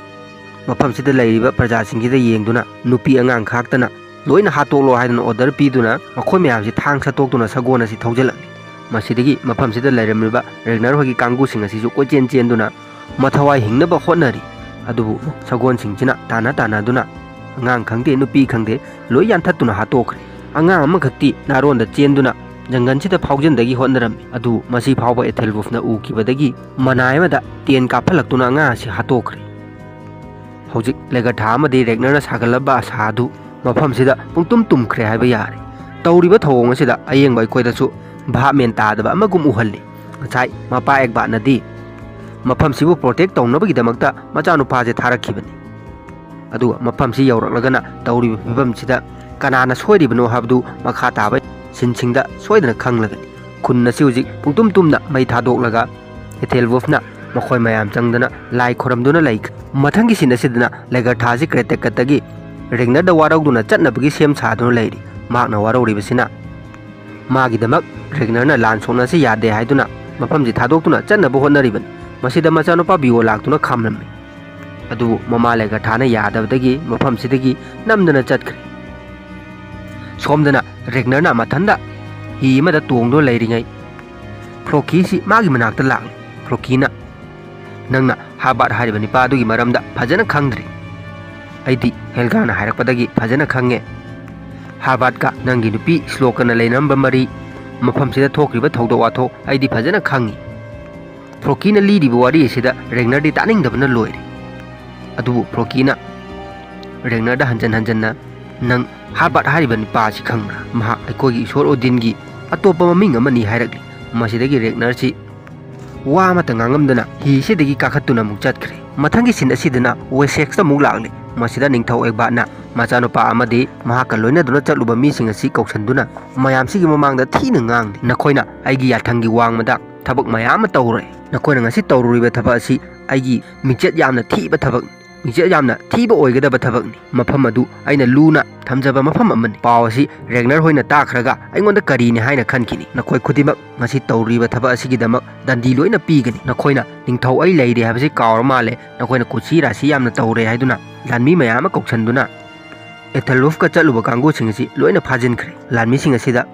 ꯃꯐꯝꯁꯤꯗ ꯂꯩꯔꯤꯕ ꯄ꯭ꯔꯖꯥꯁꯤꯡꯁꯤꯗ ꯌꯦꯡꯗꯨꯅ ꯅꯨꯄꯤ ꯑꯉꯥꯡ ꯈꯥꯛꯇꯅ ꯂꯣꯏꯅ ꯍꯥꯠꯇꯣꯛꯂꯣ ꯍꯥꯏꯗꯨꯅ ꯑꯣꯔꯗꯔ ꯄꯤꯗꯨꯅ ꯃꯈꯣꯏ ꯃꯌꯥꯝꯁꯤ ꯊꯥꯡ ꯁꯠꯇꯣꯛꯇꯨꯅ ꯁꯒꯣꯜ ꯑꯁꯤ ꯊꯧꯖꯤꯜꯂꯛꯂꯤ꯫ ꯃꯁꯤꯗꯒꯤ ꯃꯐꯝꯁꯤꯗ ꯂꯩꯔꯝꯂꯤꯕ ꯔꯦꯒꯅꯔ ꯍꯣꯏꯒꯤ ꯀꯥꯡꯕꯨꯁꯤꯡ ꯑꯁꯤꯁꯨ ꯀꯣꯏꯆꯦꯟ ꯆꯦꯟꯗꯨꯅ ꯃꯊꯋꯥꯏ ꯍꯤꯡꯅꯕ ꯍꯣꯠꯅꯔꯤ꯫ ꯑꯗꯨꯕꯨ ꯁꯒꯣꯜꯁꯤꯡꯁꯤꯅ ꯇꯥꯟꯅ ꯇꯥꯟꯅꯗꯨꯅ ꯑꯉꯥꯡ ꯈꯪꯗꯦ, ꯅꯨꯄꯤ ꯈꯪꯗꯦ, ꯂꯣꯏ ꯌꯥꯟꯊꯠꯇꯨꯅ ꯍꯥꯠꯇꯣꯛꯈ꯭ꯔꯦ꯫ ꯑꯉꯥꯡ ꯑꯃꯈꯛꯇꯤ ꯅꯥꯔꯣꯟꯗ ꯆꯦꯟꯗꯨꯅ ꯖꯪꯒꯜꯁꯤꯗ ꯐꯥꯎꯖꯤꯟꯗꯒꯤ ꯍꯣꯠꯅꯔꯝꯃꯤ꯫ ꯑꯗꯨꯕꯨ ꯃꯁꯤ ꯐꯥꯎꯕ ꯑꯦꯊꯦꯜꯋꯨꯐꯅ ꯎꯈꯤꯕꯗꯒꯤ ꯃꯅꯥꯏ ꯑꯃꯗ ꯇꯦꯟ ꯀꯥꯞꯍꯜꯂꯛꯇꯨꯅ ꯑꯉꯥꯡ ꯑꯁꯤ ꯍꯥꯠꯇꯣꯛꯈ꯭ꯔꯦ꯫ ꯍꯧꯖꯤꯛ ꯂꯦꯒꯔꯊꯥ ꯑꯃꯗꯤ ꯔꯦꯒꯅꯔꯅ ꯁꯥꯒꯠꯂꯕ ꯑꯁꯥ ꯑꯗꯨ ꯃꯐꯝꯁꯤꯗ ꯄꯨꯡꯇꯨꯝ ꯇꯨꯝꯈ꯭ꯔꯦ ꯍꯥꯏꯕ ꯌꯥꯔꯦ꯫ ꯇꯧꯔꯤꯕ ꯊꯧꯑꯣꯡ ꯑꯁꯤꯗ ꯑꯌꯦꯡꯕ ꯑꯩꯈꯣꯏꯗꯁꯨ ꯚꯥꯞ ꯃꯦꯟ ꯇꯥꯗꯕ ꯑꯃꯒꯨꯝ ꯎꯍꯜꯂꯤ꯫ ꯉꯁꯥꯏ ꯃꯄꯥ ꯑꯦꯛꯕꯥꯠꯅꯗꯤ ꯃꯐꯝꯁꯤꯕꯨ ꯄ꯭ꯔꯣꯇꯦꯛ ꯇꯧꯅꯕꯒꯤꯗꯃꯛꯇ ꯃꯆꯥꯅꯨꯄꯥꯁꯦ ꯊꯥꯔꯛꯈꯤꯕꯅꯤ꯫ ꯑꯗꯨꯒ ꯃꯐꯝꯁꯤ ꯌꯧꯔꯛꯂꯒꯅ ꯇꯧꯔꯤꯕ ꯐꯤꯕꯝꯁꯤꯗ ꯀꯅꯥꯅ ꯁꯣꯏꯔꯤꯕꯅꯣ ꯍꯥꯏꯕꯗꯨ ꯃꯈꯥ ꯇꯥꯕ ꯁꯤꯟꯁꯤꯡꯗ ꯁꯣꯏꯗꯅ ꯈꯪꯂꯒꯅꯤ꯫ ꯈꯨꯟ ꯑꯁꯤ ꯍꯧꯖꯤꯛ ꯄꯨꯡꯇꯨꯝ ꯇꯨꯝꯅ ꯃꯩ ꯊꯥꯗꯣꯛꯂꯒ ꯑꯦꯊꯦꯜꯋꯨꯐꯅ ꯃꯈꯣꯏ ꯃꯌꯥꯝ ꯆꯪꯗꯅ ꯂꯥꯏ ꯈꯣꯏꯔꯝꯗꯨꯅ ꯂꯩꯈ꯭ꯔꯦ꯫ ꯃꯊꯪꯒꯤ ꯁꯤꯟ ꯑꯁꯤꯗꯅ ꯂꯦꯒꯔꯊꯥꯁꯤ ꯀ꯭ꯔꯦꯇꯦꯛꯀꯠꯇꯒꯤ ꯔꯦꯒꯅꯔꯗ ꯋꯥꯔꯧꯗꯨꯅ ꯆꯠꯅꯕꯒꯤ ꯁꯦꯝ ꯁꯥꯗꯨꯅ ꯂꯩꯔꯤ꯫ ꯃꯍꯥꯛꯅ ꯋꯥꯔꯧꯔꯤꯕꯁꯤꯅ ꯃꯥꯒꯤꯗꯃꯛ ꯔꯦꯒꯅꯔꯅ ꯂꯥꯟ ꯁꯣꯛꯅꯁꯤ ꯌꯥꯗꯦ ꯍꯥꯏꯗꯨꯅ ꯃꯐꯝꯁꯤ ꯊꯥꯗꯣꯛꯇꯨꯅ ꯆꯠꯅꯕ ꯍꯣꯠꯅꯔꯤꯕꯅꯤ꯫ ꯃꯁꯤꯗ ꯃꯆꯥꯅꯨꯄꯥ ꯕꯤꯑꯣ ꯂꯥꯛꯇꯨꯅ ꯈꯥꯝꯂꯝꯃꯤ꯫ ꯑꯗꯨꯕꯨ ꯃꯃꯥ ꯂꯦꯒꯊꯥꯅ ꯌꯥꯗꯕꯗꯒꯤ ꯃꯐꯝꯁꯤꯗꯒꯤ ꯅꯝꯗꯅ ꯆꯠꯈ꯭ꯔꯦ꯫ ꯁꯣꯝꯗꯅ ꯔꯦꯒꯅꯔꯅ ꯃꯊꯟꯗ ꯍꯤ ꯑꯃꯗ ꯇꯣꯡꯗꯨꯅ ꯂꯩꯔꯤꯉꯩ ꯐ꯭ꯔꯣꯀꯤꯁꯤ ꯃꯥꯒꯤ ꯃꯅꯥꯛꯇ ꯂꯥꯛꯂꯦ꯫ ꯐ꯭ꯔꯣꯀꯤꯅ, "ꯅꯪꯅ ꯍꯥꯔꯕꯥꯔꯠ ꯍꯥꯏꯔꯤꯕ ꯅꯤꯄꯥ ꯑꯗꯨꯒꯤ ꯃꯔꯝꯗ ꯐꯖꯅ ꯈꯪꯗ꯭ꯔꯤ꯫ ꯑꯩꯗꯤ ꯍꯦꯜꯒꯥꯅ ꯍꯥꯏꯔꯛꯄꯗꯒꯤ ꯐꯖꯅ ꯈꯪꯉꯦ꯫ ꯍꯥꯔꯕꯥꯔꯠꯀ ꯅꯪꯒꯤ ꯅꯨꯄꯤ ꯁ꯭ꯂꯣꯀꯅ ꯂꯩꯅꯔꯝꯕ ꯃꯔꯤ, ꯃꯐꯝꯁꯤꯗ ꯊꯣꯛꯈ꯭ꯔꯤꯕ ꯊꯧꯗꯣꯛ ꯋꯥꯊꯣꯛ ꯑꯩꯗꯤ ꯐꯖꯅ ꯈꯪꯉꯤ꯫" ꯐ꯭ꯔꯣꯀꯤꯅ ꯂꯤꯔꯤꯕ ꯋꯥꯔꯤ ꯑꯁꯤꯗ ꯔꯦꯒꯅꯔꯗꯤ ꯇꯥꯅꯤꯡꯗꯕꯅ ꯂꯣꯏꯔꯦ꯫ ꯑꯗꯨꯕꯨ ꯐ꯭ꯔꯣꯀꯤꯅ ꯔꯦꯒꯅꯔꯗ ꯍꯟꯖꯟ ꯍꯟꯖꯟꯅ, "ꯅꯪ ꯍꯥꯔꯕꯥꯔꯠ ꯍꯥꯏꯔꯤꯕ ꯅꯤꯄꯥ ꯑꯁꯤ ꯈꯪꯕ꯭ꯔꯥ? ꯃꯍꯥꯛ ꯑꯩꯈꯣꯏꯒꯤ ꯏꯁꯣꯔ ꯑꯣꯗꯤꯟꯒꯤ ꯑꯇꯣꯞꯄ ꯃꯃꯤꯡ ꯑꯃꯅꯤ" ꯍꯥꯏꯔꯛꯂꯤ꯫ ꯃꯁꯤꯗꯒꯤ ꯔꯦꯒꯅꯔꯁꯤ ꯋꯥ ꯑꯃꯠꯇ ꯉꯥꯡꯉꯝꯗꯅ ꯍꯤꯁꯤꯗꯒꯤ ꯀꯥꯈꯠꯇꯨꯅ ꯑꯃꯨꯛ ꯆꯠꯈ꯭ꯔꯦ꯫ ꯃꯊꯪꯒꯤ ꯁꯤꯟ ꯑꯁꯤꯗꯅ ꯋꯦꯁꯦꯛꯁꯇ ꯑꯃꯨꯛ ꯂꯥꯛꯂꯤ꯫ ꯃꯁꯤꯗ ꯅꯤꯡꯊꯧ ꯑꯦꯒꯕꯥꯠꯅ ꯃꯆꯥꯅꯨꯄꯥ ꯑꯃꯗꯤ ꯃꯍꯥꯛꯀ ꯂꯣꯏꯅꯗꯨꯅ ꯆꯠꯂꯨꯕ ꯃꯤꯁꯤꯡ ꯑꯁꯤ ꯀꯧꯁꯟꯗꯨꯅ ꯃꯌꯥꯝꯁꯤꯒꯤ ꯃꯃꯥꯡꯗ ꯊꯤꯅ ꯉꯥꯡꯂꯤ, "ꯅꯈꯣꯏꯅ ꯑꯩꯒꯤ ꯌꯥꯊꯪꯒꯤ ꯋꯥꯡꯃꯗ ꯊꯕꯛ ꯃꯌꯥꯝ ꯑꯃ ꯇꯧꯔꯦ꯫ ꯅꯈꯣꯏꯅ ꯉꯁꯤ ꯇꯧꯔꯨꯔꯤꯕ ꯊꯕꯛ ꯑꯁꯤ ꯑꯩꯒꯤ ꯃꯤꯡꯆꯠ ꯌꯥꯝꯅ ꯊꯤꯕ ꯊꯕꯛꯅꯤ꯫ ꯃꯤꯡꯆꯠ ꯌꯥꯝꯅ ꯊꯤꯕ ꯑꯣꯏꯒꯗꯕ ꯊꯕꯛꯅꯤ꯫ ꯃꯐꯝ ꯑꯗꯨ ꯑꯩꯅ ꯂꯨꯅ ꯊꯝꯖꯕ ꯃꯐꯝ ꯑꯃꯅꯤ꯫" ꯄꯥꯎ ꯑꯁꯤ ꯔꯦꯒꯅꯔ ꯍꯣꯏꯅ ꯇꯥꯈ꯭ꯔꯒ ꯑꯩꯉꯣꯟꯗ ꯀꯔꯤꯅꯤ ꯍꯥꯏꯅ ꯈꯟꯈꯤꯅꯤ? ꯅꯈꯣꯏ ꯈꯨꯗꯤꯡꯃꯛ ꯉꯁꯤ ꯇꯧꯔꯤꯕ ꯊꯕꯛ ꯑꯁꯤꯒꯤꯗꯃꯛ ꯗꯟꯗꯤ ꯂꯣꯏꯅ ꯄꯤꯒꯅꯤ꯫ ꯅꯈꯣꯏꯅ ꯅꯤꯡꯊꯧ ꯑꯩ ꯂꯩꯔꯦ ꯍꯥꯏꯕꯁꯤ ꯀꯥꯎꯔ ꯃꯥꯜꯂꯦ꯫ ꯅꯈꯣꯏꯅ ꯀꯨꯠꯁꯤ ꯔꯥꯁꯤ ꯌꯥꯝꯅ ꯇꯧꯔꯦ ꯍꯥꯏꯗꯨꯅ ꯂꯥꯟꯃꯤ ꯃꯌꯥꯝ ꯑꯃ ꯀꯧꯁꯟꯗꯨꯅ ꯑꯦꯊꯦꯜꯋꯨꯐꯀ ꯆꯠꯂꯨꯕ ꯀꯥꯡꯕꯨꯁꯤꯡ ꯑꯁꯤ ꯂꯣꯏꯅ ꯐꯥꯖꯤꯟꯈ꯭ꯔꯦ꯫ ꯂꯥꯟꯃꯤꯁꯤꯡ ꯑꯁꯤꯗ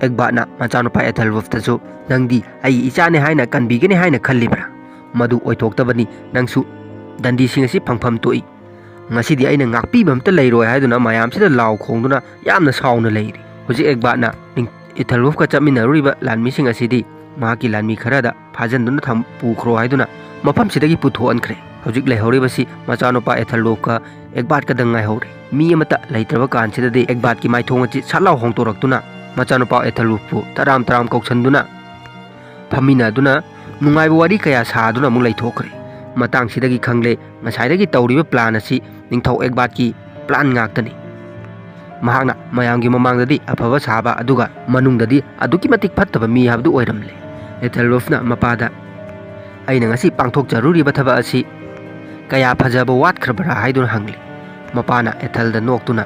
ꯑꯦꯒꯕꯥꯠꯅ ꯃꯆꯥꯅꯨꯄꯥ ꯑꯦꯊꯦꯜꯋꯨꯐꯇꯁꯨ, "ꯅꯪꯗꯤ ꯑꯩꯒꯤ ꯏꯆꯥꯅꯤ ꯍꯥꯏꯅ ꯀꯟꯕꯤꯒꯅꯤ ꯍꯥꯏꯅ ꯈꯜꯂꯤꯕ꯭ꯔꯥ? ꯃꯗꯨ ꯑꯣꯏꯊꯣꯛꯇꯕꯅꯤ꯫ ꯅꯪꯁꯨ ꯗꯟꯗꯤꯁꯤꯡ ꯑꯁꯤ ꯐꯪꯐꯝ ꯊꯣꯛꯏ꯫ ꯉꯁꯤꯗꯤ ꯑꯩꯅ ꯉꯥꯛꯄꯤꯕ ꯑꯝꯇ ꯂꯩꯔꯣꯏ" ꯍꯥꯏꯗꯨꯅ ꯃꯌꯥꯝꯁꯤꯗ ꯂꯥꯎ ꯈꯣꯡꯗꯨꯅ ꯌꯥꯝꯅ ꯁꯥꯎꯅ ꯂꯩꯔꯤ꯫ ꯍꯧꯖꯤꯛ ꯑꯦꯒꯕꯥꯠꯅ ꯅꯤꯡ-, ꯏꯊꯦꯜꯋꯨꯐꯀ ꯆꯠꯃꯤꯟꯅꯔꯨꯔꯤꯕ ꯂꯥꯟꯃꯤꯁꯤꯡ ꯑꯁꯤꯗꯤ ꯃꯍꯥꯛꯀꯤ ꯂꯥꯟꯃꯤ ꯈꯔꯗ ꯐꯥꯖꯤꯟꯗꯨꯅ ꯊꯝ-, ꯄꯨꯈ꯭ꯔꯣ ꯍꯥꯏꯗꯨꯅ ꯃꯐꯝꯁꯤꯗꯒꯤ ꯄꯨꯊꯣꯛꯍꯟꯈ꯭ꯔꯦ꯫ ꯍꯧꯖꯤꯛ ꯂꯩꯍꯧꯔꯤꯕꯁꯤ ꯃꯆꯥꯅꯨꯄꯥ ꯏꯊꯦꯜꯋꯨꯐꯀ ꯑꯦꯒꯕꯥꯠꯀꯗꯪ ꯉꯥꯏꯍꯧꯔꯦ꯫ ꯃꯤ ꯑꯃꯠꯇ ꯂꯩꯇ꯭ꯔꯕ ꯀꯥꯟꯁꯤꯗꯗꯤ ꯑꯦꯒꯕꯥꯠꯀꯤ ꯃꯥꯏꯊꯣꯡ ꯑꯁꯤ ꯁꯠ ꯂꯥꯎ ꯍꯣꯡꯗꯣꯔꯛꯇꯨꯅ ꯃꯆꯥꯅꯨꯄꯥ ꯏꯊꯦꯜꯋꯨꯐꯄꯨ ꯇꯔꯥꯝ ꯇꯔꯥꯝ ꯀꯧꯁꯟꯗꯨꯅ ꯐꯝꯃꯤꯟꯅꯗꯨꯅ ꯅꯨꯡꯉꯥꯏꯕ ꯋꯥꯔꯤ ꯀꯌꯥ ꯁꯥꯗꯨꯅ ꯑꯃꯨꯛ ꯂꯩꯊꯣꯛꯈ꯭ꯔꯦ꯫ ꯃꯇꯥꯡꯁꯤꯗꯒꯤ ꯈꯪꯂꯦ, ꯉꯁꯥꯏꯗꯒꯤ ꯇꯧꯔꯤꯕ ꯄ꯭ꯂꯥꯟ ꯑꯁꯤ ꯅꯤꯡꯊꯧ ꯑꯦꯒꯕꯥꯠꯀꯤ ꯄ꯭ꯂꯥꯟ ꯉꯥꯛꯇꯅꯤ꯫ ꯃꯍꯥꯛꯅ ꯃꯌꯥꯝꯒꯤ ꯃꯃꯥꯡꯗꯗꯤ ꯑꯐꯕ ꯁꯥꯕ, ꯑꯗꯨꯒ ꯃꯅꯨꯡꯗꯗꯤ ꯑꯗꯨꯛꯀꯤ ꯃꯇꯤꯛ ꯐꯠꯇꯕ ꯃꯤ ꯍꯥꯏꯕꯗꯨ ꯑꯣꯏꯔꯝꯂꯦ꯫ ꯑꯦꯊꯦꯜꯋꯨꯐꯅ ꯃꯄꯥꯗ, "ꯑꯩꯅ ꯉꯁꯤ ꯄꯥꯡꯊꯣꯛꯆꯔꯨꯔꯤꯕ ꯊꯕꯛ ꯑꯁꯤ ꯀꯌꯥ ꯐꯖꯕ ꯋꯥꯠꯈ꯭ꯔꯕ꯭ꯔꯥ?" ꯍꯥꯏꯗꯨꯅ ꯍꯪꯂꯤ꯫ ꯃꯄꯥꯅ ꯑꯦꯊꯦꯜꯗ ꯅꯣꯛꯇꯨꯅ,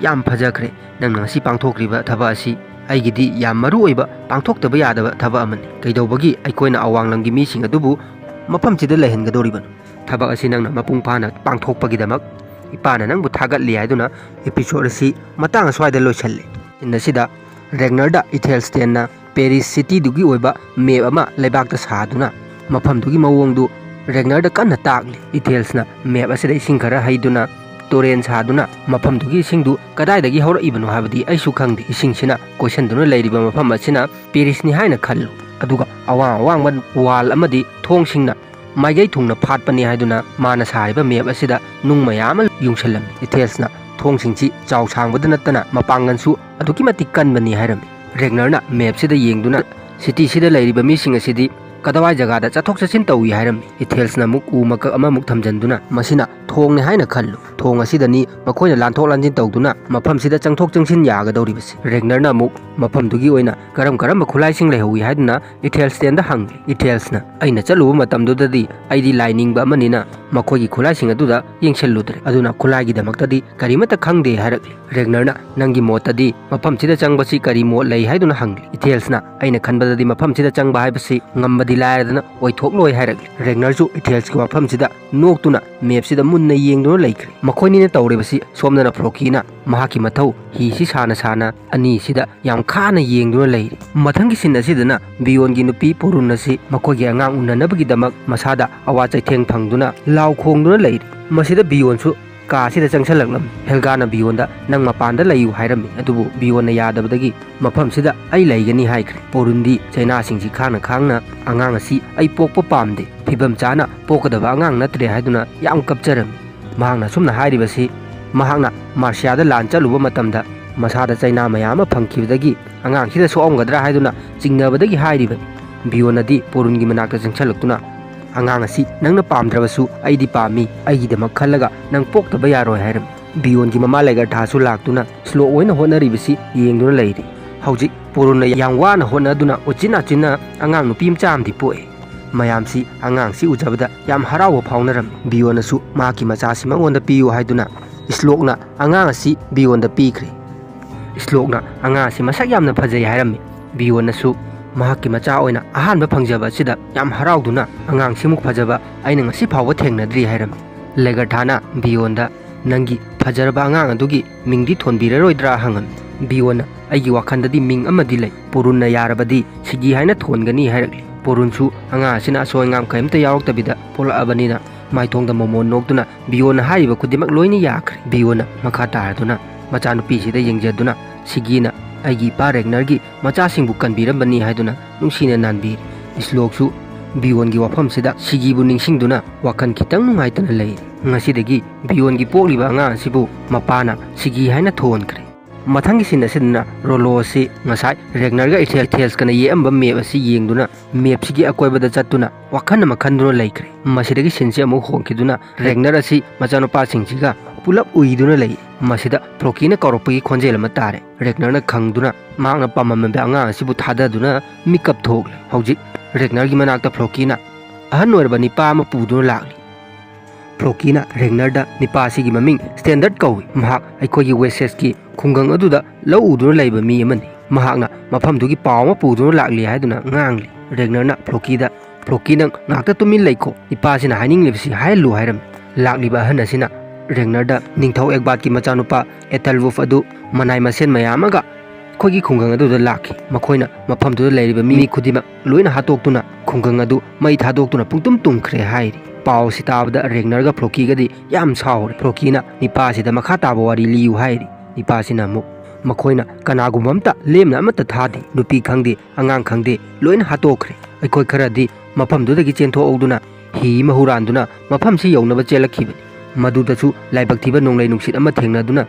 "ꯌꯥꯝ ꯐꯖꯈ꯭ꯔꯦ꯫ "ꯅꯪꯅ ꯉꯁꯤ ꯄꯥꯡꯊꯣꯛꯈ꯭ꯔꯤꯕ ꯊꯕꯛ ꯑꯁꯤ ꯑꯩꯒꯤꯗꯤ ꯌꯥꯝ ꯃꯔꯨ ꯑꯣꯏꯕ, ꯄꯥꯡꯊꯣꯛꯇꯕ ꯌꯥꯗꯕ ꯊꯕꯛ ꯑꯃꯅꯤ꯫ ꯀꯩꯗꯧꯕꯒꯤ ꯑꯩꯈꯣꯏꯅ ꯑꯋꯥꯡꯂꯝꯒꯤ ꯃꯤꯁꯤꯡ ꯑꯗꯨꯕꯨ ꯃꯐꯝꯁꯤꯗ ꯂꯩꯍꯟꯒꯗꯧꯔꯤꯕꯅꯣ? ꯊꯕꯛ ꯑꯁꯤ ꯅꯪꯅ ꯃꯄꯨꯡ ꯐꯥꯅ ꯄꯥꯡꯊꯣꯛꯄꯒꯤꯗꯃꯛ ꯏꯄꯥꯅ ꯅꯪꯕꯨ ꯊꯥꯒꯠꯂꯤ" ꯍꯥꯏꯗꯨꯅ episode ꯑꯁꯤ ꯃꯇꯥꯡ ꯑꯁ꯭ꯋꯥꯏꯗ ꯂꯣꯏꯁꯜꯂꯤ꯫ Scene ꯑꯁꯤꯗ ꯔꯦꯒꯅꯔꯗ ꯏꯊꯦꯜꯁꯇꯦꯟꯅ ꯄꯦꯔꯤꯁ ꯁꯤꯇꯤꯗꯨꯒꯤ ꯑꯣꯏꯕ ꯃꯦꯞ ꯑꯃ ꯂꯩꯕꯥꯛꯇ ꯁꯥꯗꯨꯅ ꯃꯐꯝꯗꯨꯒꯤ ꯃꯑꯣꯡꯗꯨ ꯔꯦꯒꯅꯔꯗ ꯀꯟꯅ ꯇꯥꯛꯂꯤ꯫ ꯏꯊꯦꯜꯁꯅ ꯃꯦꯞ ꯑꯁꯤꯗ ꯏꯁꯤꯡ ꯈꯔ ꯍꯩꯗꯨꯅ ꯇꯨꯔꯦꯟ ꯁꯥꯗꯨꯅ ꯃꯐꯝꯗꯨꯒꯤ ꯏꯁꯤꯡꯗꯨ ꯀꯗꯥꯏꯗꯒꯤ ꯍꯧꯔꯛꯏꯕꯅꯣ ꯍꯥꯏꯕꯗꯤ ꯑꯩꯁꯨ ꯈꯪꯗꯦ꯫ ꯏꯁꯤꯡꯁꯤꯅ ꯀꯣꯏꯁꯟꯗꯨꯅ ꯂꯩꯔꯤꯕ ꯃꯐꯝ ꯑꯁꯤꯅ ꯄꯦꯔꯤꯁꯅꯤ ꯍꯥꯏꯅ ꯈꯜꯂꯨ, ꯑꯗꯨꯒ ꯑꯋꯥꯡ ꯑꯋꯥꯡꯕ ꯋꯥꯜ ꯑꯃꯗꯤ ꯊꯣꯡꯁꯤꯡꯅ ꯃꯥꯏꯀꯩ ꯊꯨꯡꯅ ꯐꯥꯠꯄꯅꯤ ꯍꯥꯏꯗꯨꯅ ꯃꯥꯅ ꯁꯥꯔꯤꯕ ꯃꯦꯞ ꯑꯁꯤꯗ ꯅꯨꯡ ꯃꯌꯥꯝ ꯑꯃ ꯌꯨꯡꯁꯜꯂꯝꯃꯤ꯫ ꯏꯊꯦꯜꯁꯅ ꯊꯣꯡꯁꯤꯡꯁꯤ ꯆꯥꯎ ꯁꯥꯡꯕꯗ ꯅꯠꯇꯅ ꯃꯄꯥꯡꯒꯜꯁꯨ ꯑꯗꯨꯛꯀꯤ ꯃꯇꯤꯛ ꯀꯟꯕꯅꯤ ꯍꯥꯏꯔꯝꯃꯤ꯫ ꯔꯦꯒꯅꯔꯅ ꯃꯦꯞꯁꯤꯗ ꯌꯦꯡꯗꯨꯅ ꯁꯤꯇꯤꯁꯤꯗ ꯂꯩꯔꯤꯕ ꯃꯤꯁꯤꯡ ꯑꯁꯤꯗꯤ ꯀꯗꯥꯋꯥꯏ ꯖꯒꯥꯗ ꯆꯠꯊꯣꯛ ꯆꯠꯁꯤꯟ ꯇꯧꯏ ꯍꯥꯏꯔꯝꯃꯤ꯫ ꯏꯊꯦꯜꯁꯅ ꯑꯃꯨꯛ ꯎ ꯃꯀꯛ ꯑꯃꯃꯨꯛ ꯊꯝꯖꯤꯟꯗꯨꯅ ꯃꯁꯤꯅ ꯊꯣꯡꯅꯤ ꯍꯥꯏꯅ ꯈꯜꯂꯨ꯫ ꯊꯣꯡ ꯑꯁꯤꯗꯅꯤ ꯃꯈꯣꯏꯅ ꯂꯥꯟꯊꯣꯛ ꯂꯥꯟꯁꯤꯟ ꯇꯧꯗꯨꯅ ꯃꯐꯝꯁꯤꯗ ꯆꯪꯊꯣꯛ ꯆꯪꯁꯤꯟ ꯌꯥꯒꯗꯧꯔꯤꯕꯁꯤ꯫ ꯔꯦꯒꯅꯔꯅ ꯑꯃꯨꯛ ꯃꯐꯝꯗꯨꯒꯤ ꯑꯣꯏꯅ ꯀꯔꯝ ꯀꯔꯝꯕ ꯈꯨꯠꯂꯥꯏꯁꯤꯡ ꯂꯩꯍꯧꯏ ꯍꯥꯏꯗꯨꯅ ꯏꯊꯦꯜꯁꯇꯦꯟꯗ ꯍꯪꯂꯤ꯫ ꯏꯊꯦꯜꯁꯅ, "ꯑꯩꯅ ꯆꯠꯂꯨꯕ ꯃꯇꯝꯗꯨꯗꯗꯤ ꯑꯩꯗꯤ ꯂꯥꯏ ꯅꯤꯡꯕ ꯑꯃꯅꯤꯅ ꯃꯈꯣꯏꯒꯤ ꯈꯨꯠꯂꯥꯏꯁꯤꯡ ꯑꯗꯨꯗ ꯌꯦꯡꯁꯤꯜꯂꯨꯗ꯭ꯔꯦ, ꯑꯗꯨꯅ ꯈꯨꯠꯂꯥꯏꯒꯤꯗꯃꯛꯇꯗꯤ ꯀꯔꯤꯃꯠꯇ ꯈꯪꯗꯦ" ꯍꯥꯏꯔꯛꯂꯤ꯫ ꯔꯦꯒꯅꯔꯅ, "ꯅꯪꯒꯤ ꯃꯣꯠꯇꯗꯤ ꯃꯐꯝꯁꯤꯗ ꯆꯪꯕꯁꯤ ꯀꯔꯤ ꯃꯣꯠ ꯂꯩ?" ꯍꯥꯏꯗꯨꯅ ꯍꯪꯂꯤ꯫ ꯏꯊꯦꯜꯁꯅ, "ꯑꯩꯅ ꯈꯟꯕꯗꯗꯤ ꯃꯐꯝꯁꯤꯗ ꯆꯪꯕ ꯍꯥꯏꯕꯁꯤ ꯉꯝꯕꯗꯤ ꯂꯥꯏꯔꯗꯅ ꯑꯣꯏꯊꯣꯛꯂꯣꯏ" ꯍꯥꯏꯔꯛꯂꯤ꯫ ꯔꯦꯒꯅꯔꯁꯨ ꯏꯊꯦꯜꯁꯀꯤ ꯋꯥꯐꯝꯁꯤꯗ ꯅꯣꯛꯇꯨꯅ ꯃꯦꯞꯁꯤꯗ ꯃꯨꯟꯅ ꯌꯦꯡꯗꯨꯅ ꯂꯩꯈ꯭ꯔꯦ꯫ ꯃꯈꯣꯏꯅꯤꯅ ꯇꯧꯔꯤꯕꯁꯤ ꯁꯣꯝꯗꯅ ꯐ꯭ꯔꯣꯀꯤꯅ ꯃꯍꯥꯛꯀꯤ ꯃꯊꯧ ꯍꯤꯁꯤ ꯁꯥꯅ ꯁꯥꯅ ꯑꯅꯤꯁꯤꯗ ꯌꯥꯝ ꯈꯥꯅ ꯌꯦꯡꯗꯨꯅ ꯂꯩꯔꯤ꯫ ꯃꯊꯪꯒꯤ scene ꯑꯁꯤꯗꯅ ꯕꯤꯌꯣꯟꯒꯤ ꯅꯨꯄꯤ ꯄꯣꯔꯨꯟ ꯑꯁꯤ ꯃꯈꯣꯏꯒꯤ ꯑꯉꯥꯡ ꯎꯅꯅꯕꯒꯤꯗꯃꯛ ꯃꯁꯥꯗ ꯑꯋꯥ ꯆꯩꯊꯦꯡ ꯐꯪꯗꯨꯅ ꯂꯥꯎ ꯈꯣꯡꯗꯨꯅ ꯂꯩꯔꯤ꯫ ꯃꯁꯤꯗ ꯕꯤꯌꯣꯟꯁꯨ ꯀꯥ ꯑꯁꯤꯗ ꯆꯪꯁꯤꯜꯂꯛꯂꯝꯃꯤ꯫ ꯍꯦꯜꯒꯥꯅ ꯕꯤꯌꯣꯟꯗ, "ꯅꯪ ꯃꯄꯥꯟꯗ ꯂꯩꯌꯨ" ꯍꯥꯏꯔꯝꯃꯤ, ꯑꯗꯨꯕꯨ ꯕꯤꯌꯣꯟꯅ ꯌꯥꯗꯕꯗꯒꯤ, "ꯃꯐꯝꯁꯤꯗ ꯑꯩ ꯂꯩꯒꯅꯤ" ꯍꯥꯏꯈ꯭ꯔꯦ꯫ ꯄꯣꯔꯨꯟꯗꯤ ꯆꯩꯅꯥꯁꯤꯡꯁꯤ ꯈꯥꯡꯅ ꯈꯥꯡꯅ, "ꯑꯉꯥꯡ ꯑꯁꯤ ꯑꯩ ꯄꯣꯛꯄ ꯄꯥꯝꯗꯦ, ꯐꯤꯕꯝ ꯆꯥꯅ ꯄꯣꯛꯀꯗꯕ ꯑꯉꯥꯡ ꯅꯠꯇ꯭ꯔꯦ" ꯍꯥꯏꯗꯨꯅ ꯌꯥꯝ ꯀꯞꯆꯔꯝꯃꯤ꯫ ꯃꯍꯥꯛꯅ ꯑꯁꯨꯝꯅ ꯍꯥꯏꯔꯤꯕꯁꯤ ꯃꯍꯥꯛꯅ ꯃꯥꯔꯁꯤꯌꯥꯗ ꯂꯥꯟ ꯆꯠꯂꯨꯕ ꯃꯇꯝꯗ ꯃꯁꯥꯗ ꯆꯩꯅꯥ ꯃꯌꯥꯝ ꯑꯃ ꯐꯪꯈꯤꯕꯗꯒꯤ ꯑꯉꯥꯡꯁꯤꯗ ꯁꯣꯛꯑꯝꯒꯗ꯭ꯔꯥ ꯍꯥꯏꯗꯨꯅ ꯆꯤꯡꯅꯕꯗꯒꯤ ꯍꯥꯏꯔꯤꯕꯅꯤ꯫ ꯕꯤꯌꯣꯟꯅꯗꯤ ꯄꯣꯔꯨꯟꯒꯤ ꯃꯅꯥꯛꯇ ꯆꯪꯁꯤꯜꯂꯛꯇꯨꯅ, "ꯑꯉꯥꯡ ꯑꯁꯤ ꯅꯪꯅ ꯄꯥꯝꯗ꯭ꯔꯕꯁꯨ ꯑꯩꯗꯤ ꯄꯥꯝꯃꯤ, ꯑꯩꯒꯤꯗꯃꯛ ꯈꯜꯂꯒ ꯅꯪ ꯄꯣꯛꯇꯕ ꯌꯥꯔꯣꯏ" ꯍꯥꯏꯔꯝꯃꯤ꯫ ꯕꯤꯌꯣꯟꯒꯤ ꯃꯃꯥ ꯂꯦꯒꯔꯊꯥꯁꯨ ꯂꯥꯛꯇꯨꯅ ꯁ꯭ꯂꯣꯛ ꯑꯣꯏꯅ ꯍꯣꯠꯅꯔꯤꯕꯁꯤ ꯌꯦꯡꯗꯨꯅ ꯂꯩꯔꯤ꯫ ꯍꯧꯖꯤꯛ ꯄꯣꯔꯨꯟꯅ ꯌꯥꯝ ꯋꯥꯅ ꯍꯣꯠꯅꯗꯨꯅ ꯎꯆꯤꯟ ꯅꯥꯆꯤꯟꯅ ꯑꯉꯥꯡ ꯅꯨꯄꯤ ꯃꯆꯥ ꯑꯃꯗꯤ ꯄꯣꯛꯑꯦ꯫ ꯃꯌꯥꯝꯁꯤ ꯑꯉꯥꯡꯁꯤ ꯎꯖꯕꯗ ꯌꯥꯝ ꯍꯔꯥꯎꯕ ꯐꯥꯎꯅꯔꯝꯃꯤ꯫ ꯕꯤꯌꯣꯟꯅꯁꯨ ꯃꯍꯥꯛꯀꯤ ꯃꯆꯥꯁꯤ ꯃꯉꯣꯟꯗ ꯄꯤꯌꯨ ꯍꯥꯏꯗꯨꯅ ꯁ꯭ꯂꯣꯛꯅ ꯑꯉꯥꯡ ꯑꯁꯤ ꯕꯤꯌꯣꯟꯗ ꯄꯤꯈ꯭ꯔꯦ꯫ ꯁ꯭ꯂꯣꯛꯅ ꯑꯉꯥꯡ ꯑꯁꯤ ꯃꯁꯛ ꯌꯥꯝꯅ ꯐꯖꯩ ꯍꯥꯏꯔꯝꯃꯤ꯫ ꯕꯤꯌꯣꯟꯅꯁꯨ ꯃꯍꯥꯛꯀꯤ ꯃꯆꯥ ꯑꯣꯏꯅ ꯑꯍꯥꯟꯕ ꯐꯪꯖꯕ ꯑꯁꯤꯗ ꯌꯥꯝ ꯍꯔꯥꯎꯗꯨꯅ, "ꯑꯉꯥꯡꯁꯤꯃꯨꯛ ꯐꯖꯕ ꯑꯩꯅ ꯉꯁꯤ ꯐꯥꯎꯕ ꯊꯦꯡꯅꯗ꯭ꯔꯤ" ꯍꯥꯏꯔꯝꯃꯤ꯫ ꯂꯦꯒꯔꯊꯥꯅ ꯕꯤꯌꯣꯟꯗ, "ꯅꯪꯒꯤ ꯐꯖꯔꯕ ꯑꯉꯥꯡ ꯑꯗꯨꯒꯤ ꯃꯤꯡꯗꯤ ꯊꯣꯟꯕꯤꯔꯔꯣꯏꯗ꯭ꯔꯥ?" ꯍꯪꯉꯝꯃꯤ꯫ ꯕꯤꯌꯣꯟꯅ, "ꯑꯩꯒꯤ ꯋꯥꯈꯜꯗꯗꯤ ꯃꯤꯡ ꯑꯃꯗꯤ ꯂꯩ, ꯄꯨꯔꯨꯟꯅ ꯌꯥꯔꯕꯗꯤ ꯁꯤꯒꯤ ꯍꯥꯏꯅ ꯊꯣꯟꯒꯅꯤ" ꯍꯥꯏꯔꯛꯂꯤ꯫ ꯄꯨꯔꯨꯟꯁꯨ ꯑꯉꯥꯡ ꯑꯁꯤꯅ ꯑꯁꯣꯏ ꯑꯉꯥꯝ ꯀꯔꯤꯝꯇ ꯌꯥꯎꯔꯛꯇꯕꯤꯗ ꯄꯣꯛꯂꯛꯑꯕꯅꯤꯅ ꯃꯥꯏꯊꯣꯡꯗ ꯃꯣꯃꯣꯟ ꯅꯣꯛꯇꯨꯅ ꯕꯤꯌꯣꯟꯅ ꯍꯥꯏꯔꯤꯕ ꯈꯨꯗꯤꯡꯃꯛ ꯂꯣꯏꯅ ꯌꯥꯈ꯭ꯔꯦ꯫ ꯕꯤꯌꯣꯟꯅ ꯃꯈꯥ ꯇꯥꯔꯗꯨꯅ ꯃꯆꯥꯅꯨꯄꯤꯁꯤꯗ ꯌꯦꯡꯖꯗꯨꯅ, "ꯁꯤꯒꯤꯅ ꯑꯩꯒꯤ ꯏꯄꯥ ꯔꯦꯒꯅꯔꯒꯤ ꯃꯆꯥꯁꯤꯡꯕꯨ ꯀꯟꯕꯤꯔꯝꯕꯅꯤ" ꯍꯥꯏꯗꯨꯅ ꯅꯨꯡꯁꯤꯅ ꯅꯥꯟꯕꯤꯔꯤ꯫ ꯁ꯭ꯂꯣꯛꯁꯨ ꯕꯤꯌꯣꯟꯒꯤ ꯋꯥꯐꯝꯁꯤꯗ ꯁꯤꯒꯤꯕꯨ ꯅꯤꯡꯁꯤꯡꯗꯨꯅ ꯋꯥꯈꯜ ꯈꯤꯇꯪ ꯅꯨꯡꯉꯥꯏꯇꯅ ꯂꯩꯔꯤ꯫ ꯉꯁꯤꯗꯒꯤ ꯕꯤꯌꯣꯟꯒꯤ ꯄꯣꯛꯂꯤꯕ ꯑꯉꯥꯡ ꯑꯁꯤꯕꯨ ꯃꯄꯥꯅ ꯁꯤꯒꯤ ꯍꯥꯏꯅ ꯊꯣꯟꯈ꯭ꯔꯦ꯫ ꯃꯊꯪꯒꯤ ꯁꯤꯟ ꯑꯁꯤꯗꯅ ꯔꯣꯂꯣ ꯑꯁꯤ ꯉꯁꯥꯏ ꯔꯦꯒꯅꯔꯒ ꯏꯊꯦꯜ-, ꯏꯊꯦꯜꯁꯀꯅ ꯌꯦꯛꯑꯝꯕ ꯃꯦꯞ ꯑꯁꯤ ꯌꯦꯡꯗꯨꯅ ꯃꯦꯞꯁꯤꯒꯤ ꯑꯀꯣꯏꯕꯗ ꯆꯠꯇꯨꯅ ꯋꯥꯈꯜ ꯑꯃ ꯈꯟꯗꯨꯅ ꯂꯩꯈ꯭ꯔꯦ꯫ ꯃꯁꯤꯗꯒꯤ ꯁꯤꯟꯁꯤ ꯑꯃꯨꯛ ꯍꯣꯡꯈꯤꯗꯨꯅ ꯔꯦꯒꯅꯔ ꯑꯁꯤ ꯃꯆꯥꯅꯨꯄꯥꯁꯤꯡꯁꯤꯒ ꯄꯨꯂꯞ ꯎꯏꯗꯨꯅ ꯂꯩ꯫ ꯃꯁꯤꯗ ꯐ꯭ꯂꯣꯀꯤꯅ ꯀꯧꯔꯛꯄꯒꯤ ꯈꯣꯟꯖꯦꯜ ꯑꯃ ꯇꯥꯔꯦ꯫ ꯔꯦꯒꯅꯔꯅ ꯈꯪꯗꯨꯅ ꯃꯍꯥꯛꯅ ꯄꯥꯝꯃꯝꯕ ꯑꯉꯥꯡ ꯑꯁꯤꯕꯨ ꯊꯥꯗꯗꯨꯅ ꯃꯤꯀꯞ ꯊꯣꯛꯂꯦ꯫ ꯍꯧꯖꯤꯛ ꯔꯦꯒꯅꯔꯒꯤ ꯃꯅꯥꯛꯇ ꯐ꯭ꯂꯣꯀꯤꯅ ꯑꯍꯟ ꯑꯣꯏꯔꯕ ꯅꯤꯄꯥ ꯑꯃ ꯄꯨꯗꯨꯅ ꯂꯥꯛꯂꯤ꯫ ꯐ꯭ꯂꯣꯀꯤꯅ ꯔꯦꯒꯅꯔꯗ, "ꯅꯤꯄꯥ ꯑꯁꯤꯒꯤ ꯃꯃꯤꯡ ꯁ꯭ꯇꯦꯟꯗꯔꯠ ꯀꯧꯏ꯫ ꯃꯍꯥꯛ ꯑꯩꯈꯣꯏꯒꯤ ꯋꯦꯁꯦꯁꯀꯤ ꯈꯨꯡꯒꯪ ꯑꯗꯨꯗ ꯂꯧ ꯎꯗꯨꯅ ꯂꯩꯕ ꯃꯤ ꯑꯃꯅꯤ꯫ ꯃꯍꯥꯛꯅ ꯃꯐꯝꯗꯨꯒꯤ ꯄꯥꯎ ꯑꯃ ꯄꯨꯗꯨꯅ ꯂꯥꯛꯂꯤ" ꯍꯥꯏꯗꯨꯅ ꯉꯥꯡꯂꯤ꯫ ꯔꯦꯒꯅꯔꯅ ꯐ꯭ꯂꯣꯀꯤꯗ, "ꯐ꯭ꯂꯣꯀꯤ, ꯅꯪ ꯉꯥꯛꯇ ꯇꯨꯃꯤꯟ ꯂꯩꯈꯣ꯫ ꯅꯤꯄꯥ ꯑꯁꯤꯅ ꯍꯥꯏꯅꯤꯡꯂꯤꯕꯁꯤ ꯍꯥꯏꯍꯜꯂꯨ" ꯍꯥꯏꯔꯝꯃꯤ꯫ ꯂꯥꯛꯂꯤꯕ ꯑꯍꯟ ꯑꯁꯤꯅ ꯔꯦꯒꯅꯔꯗ ꯅꯤꯡꯊꯧ ꯑꯦꯒꯕꯥꯠꯀꯤ ꯃꯆꯥꯅꯨꯄꯥ ꯑꯦꯇꯜꯋꯨꯐ ꯑꯗꯨ ꯃꯅꯥꯏ ꯃꯁꯦꯟ ꯃꯌꯥꯝ ꯑꯃꯒ ꯑꯩꯈꯣꯏꯒꯤ ꯈꯨꯡꯒꯪ ꯑꯗꯨꯗ ꯂꯥꯛꯈꯤ꯫ ꯃꯈꯣꯏꯅ ꯃꯐꯝꯗꯨꯗ ꯂꯩꯔꯤꯕ ꯃꯤ ꯈꯨꯗꯤꯡꯃꯛ ꯂꯣꯏꯅ ꯍꯥꯠꯇꯣꯛꯇꯨꯅ ꯈꯨꯡꯒꯪ ꯑꯗꯨ ꯃꯩ ꯊꯥꯗꯣꯛꯇꯨꯅ ꯄꯨꯡꯇꯨꯝ ꯇꯨꯝꯈ꯭ꯔꯦ ꯍꯥꯏꯔꯤ꯫ ꯄꯥꯎ ꯑꯁꯤ ꯇꯥꯕꯗ ꯔꯦꯒꯅꯔꯒ ꯐ꯭ꯂꯣꯀꯤꯒꯗꯤ ꯌꯥꯝ ꯁꯥꯎꯔꯦ꯫ ꯐ꯭ꯂꯣꯀꯤꯅ ꯅꯤꯄꯥꯁꯤꯗ ꯃꯈꯥ ꯇꯥꯕ ꯋꯥꯔꯤ ꯂꯤꯌꯨ ꯍꯥꯏꯔꯤ꯫ ꯅꯤꯄꯥꯁꯤꯅ ꯑꯃꯨꯛ, "ꯃꯈꯣꯏꯅ ꯀꯅꯥꯒꯨꯝꯕ ꯑꯝꯇ ꯂꯦꯝꯅ ꯑꯃꯠꯇ ꯊꯥꯗꯦ꯫ ꯅꯨꯄꯤ ꯈꯪꯗꯦ, ꯑꯉꯥꯡ ꯈꯪꯗꯦ, ꯂꯣꯏꯅ ꯍꯥꯠꯇꯣꯛꯈ꯭ꯔꯦ꯫ ꯑꯩꯈꯣꯏ ꯈꯔꯗꯤ ꯃꯐꯝꯗꯨꯗꯒꯤ ꯆꯦꯟꯊꯣꯛꯍꯧꯗꯨꯅ ꯍꯤ ꯑꯃ ꯍꯨꯔꯥꯟꯗꯨꯅ ꯃꯐꯝꯁꯤ ꯌꯧꯅꯕ ꯆꯦꯜꯂꯛꯈꯤꯕꯅꯤ꯫ ꯃꯗꯨꯗꯁꯨ ꯂꯥꯏꯕꯛ ꯊꯤꯕ ꯅꯣꯡꯂꯩ ꯅꯨꯡꯁꯤꯠ ꯑꯃ ꯊꯦꯡꯅꯗꯨꯅ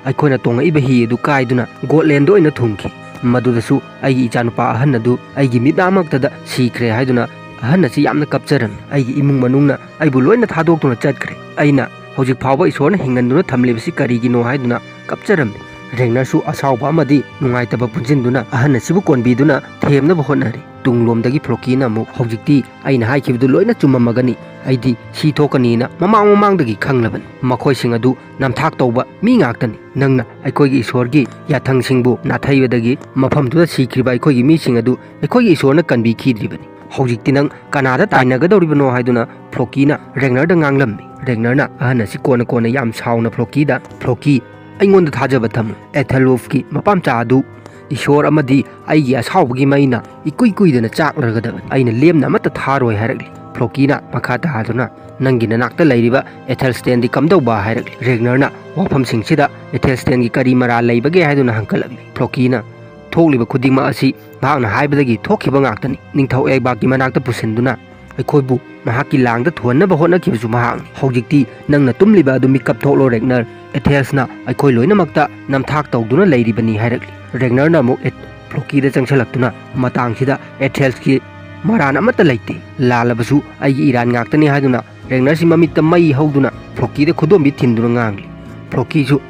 ꯑꯩꯈꯣꯏꯅ ꯇꯣꯡꯉꯛꯏꯕ ꯍꯤ ꯑꯗꯨ ꯀꯥꯏꯗꯨꯅ ꯒꯣꯠꯂꯦꯟꯗ ꯑꯣꯏꯅ ꯊꯨꯡꯈꯤ꯫ ꯃꯗꯨꯗꯁꯨ ꯑꯩꯒꯤ ꯏꯆꯥꯅꯨꯄꯥ ꯑꯍꯟ ꯑꯗꯨ ꯑꯩꯒꯤ ꯃꯤꯠꯃꯛꯇꯗ ꯁꯤꯈ꯭ꯔꯦ" ꯍꯥꯏꯗꯨꯅ ꯑꯍꯟ ꯑꯁꯤ ꯌꯥꯝꯅ ꯀꯞꯆꯔꯝꯃꯤ꯫ "ꯑꯩꯒꯤ ꯏꯃꯨꯡ ꯃꯅꯨꯡꯅ ꯑꯩꯕꯨ ꯂꯣꯏꯅ ꯊꯥꯗꯣꯛꯇꯨꯅ ꯆꯠꯈ꯭ꯔꯦ꯫ ꯑꯩꯅ ꯍꯧꯖꯤꯛ ꯐꯥꯎꯕ ꯏꯁꯣꯔꯅ ꯍꯤꯡꯍꯟꯗꯨꯅ ꯊꯝꯂꯤꯕꯁꯤ ꯀꯔꯤꯒꯤꯅꯣ?" ꯍꯥꯏꯗꯨꯅ ꯀꯞꯆꯔꯝꯃꯤ꯫ ꯔꯦꯒꯅꯔꯁꯨ ꯑꯁꯥꯎꯕ ꯑꯃꯗꯤ ꯅꯨꯡꯉꯥꯏꯇꯕ ꯄꯨꯟꯁꯤꯟꯗꯨꯅ ꯑꯍꯟ ꯑꯁꯤꯕꯨ ꯀꯣꯟꯕꯤꯗꯨꯅ ꯊꯦꯝꯅꯕ ꯍꯣꯠꯅꯔꯤ꯫ ꯇꯨꯡꯂꯣꯝꯗꯒꯤ ꯐ꯭ꯂꯣꯀꯤꯅ ꯑꯃꯨꯛ, "ꯍꯧꯖꯤꯛꯇꯤ ꯑꯩꯅ ꯍꯥꯏꯈꯤꯕꯗꯨ ꯂꯣꯏꯅ ꯆꯨꯝꯃꯝꯃꯒꯅꯤ, ꯑꯩꯗꯤ ꯁꯤ ꯊꯣꯛꯀꯅꯤꯅ ꯃꯃꯥꯡ ꯃꯃꯥꯡꯗꯒꯤ ꯈꯪꯂꯕꯅꯤ꯫ ꯃꯈꯣꯏꯁꯤꯡ ꯑꯗꯨ ꯅꯝꯊꯥꯛ ꯇꯧꯕ ꯃꯤ ꯉꯥꯛꯇꯅꯤ꯫ ꯅꯪꯅ ꯑꯩꯈꯣꯏꯒꯤ ꯏꯁꯣꯔꯒꯤ ꯌꯥꯊꯪꯁꯤꯡꯕꯨ ꯅꯥꯊꯩꯕꯗꯒꯤ ꯃꯐꯝꯗꯨꯗ ꯁꯤꯈ꯭ꯔꯤꯕ ꯑꯩꯈꯣꯏꯒꯤ ꯃꯤꯁꯤꯡ ꯑꯗꯨ ꯑꯩꯈꯣꯏꯒꯤ ꯏꯁꯣꯔꯅ ꯀꯟꯕꯤꯈꯤꯗ꯭ꯔꯤꯕꯅꯤ꯫ ꯍꯧꯖꯤꯛꯇꯤ ꯅꯪ ꯀꯅꯥꯗ ꯇꯥꯏꯅꯒꯗꯧꯔꯤꯕꯅꯣ?" ꯍꯥꯏꯗꯨꯅ ꯐ꯭ꯂꯣꯀꯤꯅ ꯔꯦꯒꯅꯔꯗ ꯉꯥꯡꯂꯝꯃꯤ꯫ ꯔꯦꯒꯅꯔꯅ ꯑꯍꯟ ꯑꯁꯤ ꯀꯣꯟꯅ ꯀꯣꯟꯅ ꯌꯥꯝ ꯁꯥꯎꯅ ꯐ꯭ꯂꯣꯀꯤꯗ, "ꯐ꯭ꯂꯣꯀꯤ, ꯑꯩꯉꯣꯟꯗ ꯊꯥꯖꯕ ꯊꯝꯃꯨ꯫ ꯑꯦꯊꯦꯜꯋꯨꯐꯀꯤ ꯃꯄꯥꯝꯆꯥ ꯑꯗꯨ ꯏꯁꯣꯔ ꯑꯃꯗꯤ ꯑꯩꯒꯤ ꯑꯁꯥꯎꯕꯒꯤ ꯃꯩꯅ ꯏꯀꯨꯏ ꯀꯨꯏꯗꯅ ꯆꯥꯛꯂꯒꯗꯕꯅꯤ꯫ ꯑꯩꯅ ꯂꯦꯝꯅ ꯑꯃꯠꯇ ꯊꯥꯔꯣꯏ" ꯍꯥꯏꯔꯛꯂꯤ꯫ ꯐ꯭ꯂꯣꯀꯤꯅ ꯃꯈꯥ ꯇꯥꯗꯨꯅ, "ꯅꯪꯒꯤ ꯅꯅꯥꯛꯇ ꯂꯩꯔꯤꯕ ꯑꯦꯊꯦꯜꯁꯇꯦꯟꯗꯤ ꯀꯝꯗꯧꯕ?" ꯍꯥꯏꯔꯛꯂꯤ꯫ ꯔꯦꯒꯅꯔꯅ ꯋꯥꯐꯝꯁꯤꯡꯁꯤꯗ ꯑꯦꯊꯦꯜꯁꯇꯦꯟꯒꯤ ꯀꯔꯤ ꯃꯔꯥꯜ ꯂꯩꯕꯒꯦ ꯍꯥꯏꯗꯨꯅ ꯍꯪꯀꯠꯂꯛꯂꯤ꯫ ꯐ꯭ꯂꯣꯀꯤꯅ, "ꯊꯣꯛꯂꯤꯕ ꯈꯨꯗꯤꯡꯃꯛ ꯑꯁꯤ ꯃꯍꯥꯛꯅ ꯍꯥꯏꯕꯗꯒꯤ ꯊꯣꯛꯈꯤꯕ ꯉꯥꯛꯇꯅꯤ꯫ ꯅꯤꯡꯊꯧ ꯑꯦꯕꯥꯛꯀꯤ ꯃꯅꯥꯛꯇ ꯄꯨꯁꯤꯟꯗꯨꯅ ꯑꯩꯈꯣꯏꯕꯨ ꯃꯍꯥꯛꯀꯤ ꯂꯥꯡꯗ ꯊꯨꯍꯟꯅꯕ ꯍꯣꯠꯅꯈꯤꯕꯁꯨ ꯃꯍꯥꯛꯅꯤ꯫ ꯍꯧꯖꯤꯛꯇꯤ ꯅꯪꯅ ꯇꯨꯝꯂꯤꯕ ꯑꯗꯨ ꯃꯤꯀꯞ ꯊꯣꯛꯂꯣ, ꯔꯦꯒꯅꯔ꯫ ꯑꯦꯊꯦꯜꯁꯅ ꯑꯩꯈꯣꯏ ꯂꯣꯏꯅꯃꯛꯇ ꯅꯝꯊꯥꯛ ꯇꯧꯗꯨꯅ ꯂꯩꯔꯤꯕꯅꯤ" ꯍꯥꯏꯔꯛꯂꯤ꯫ ꯔꯦꯒꯅꯔꯅ ꯑꯃꯨꯛ ꯑꯦꯠ-, ꯐ꯭ꯂꯣꯀꯤꯗ ꯆꯪꯁꯤꯜꯂꯛꯇꯨꯅ, "ꯃꯇꯥꯡꯁꯤꯗ ꯑꯦꯊꯦꯜꯁꯀꯤ ꯃꯔꯥꯟ ꯑꯃꯠꯇ ꯂꯩꯇꯦ꯫ ꯂꯥꯜꯂꯕꯁꯨ ꯑꯩꯒꯤ ꯏꯔꯥꯟ ꯉꯥꯛꯇꯅꯤ" ꯍꯥꯏꯗꯨꯅ ꯔꯦꯒꯅꯔꯁꯤ ꯃꯃꯤꯠꯇ ꯃꯩ ꯍꯧꯗꯨꯅ ꯐ꯭ꯂꯣꯀꯤꯗ ꯈꯨꯗꯣꯝꯕꯤ ꯊꯤꯟꯗꯨꯅ ꯉꯥꯡꯂꯤ꯫ ꯐ꯭ꯂꯣꯀꯤꯁꯨ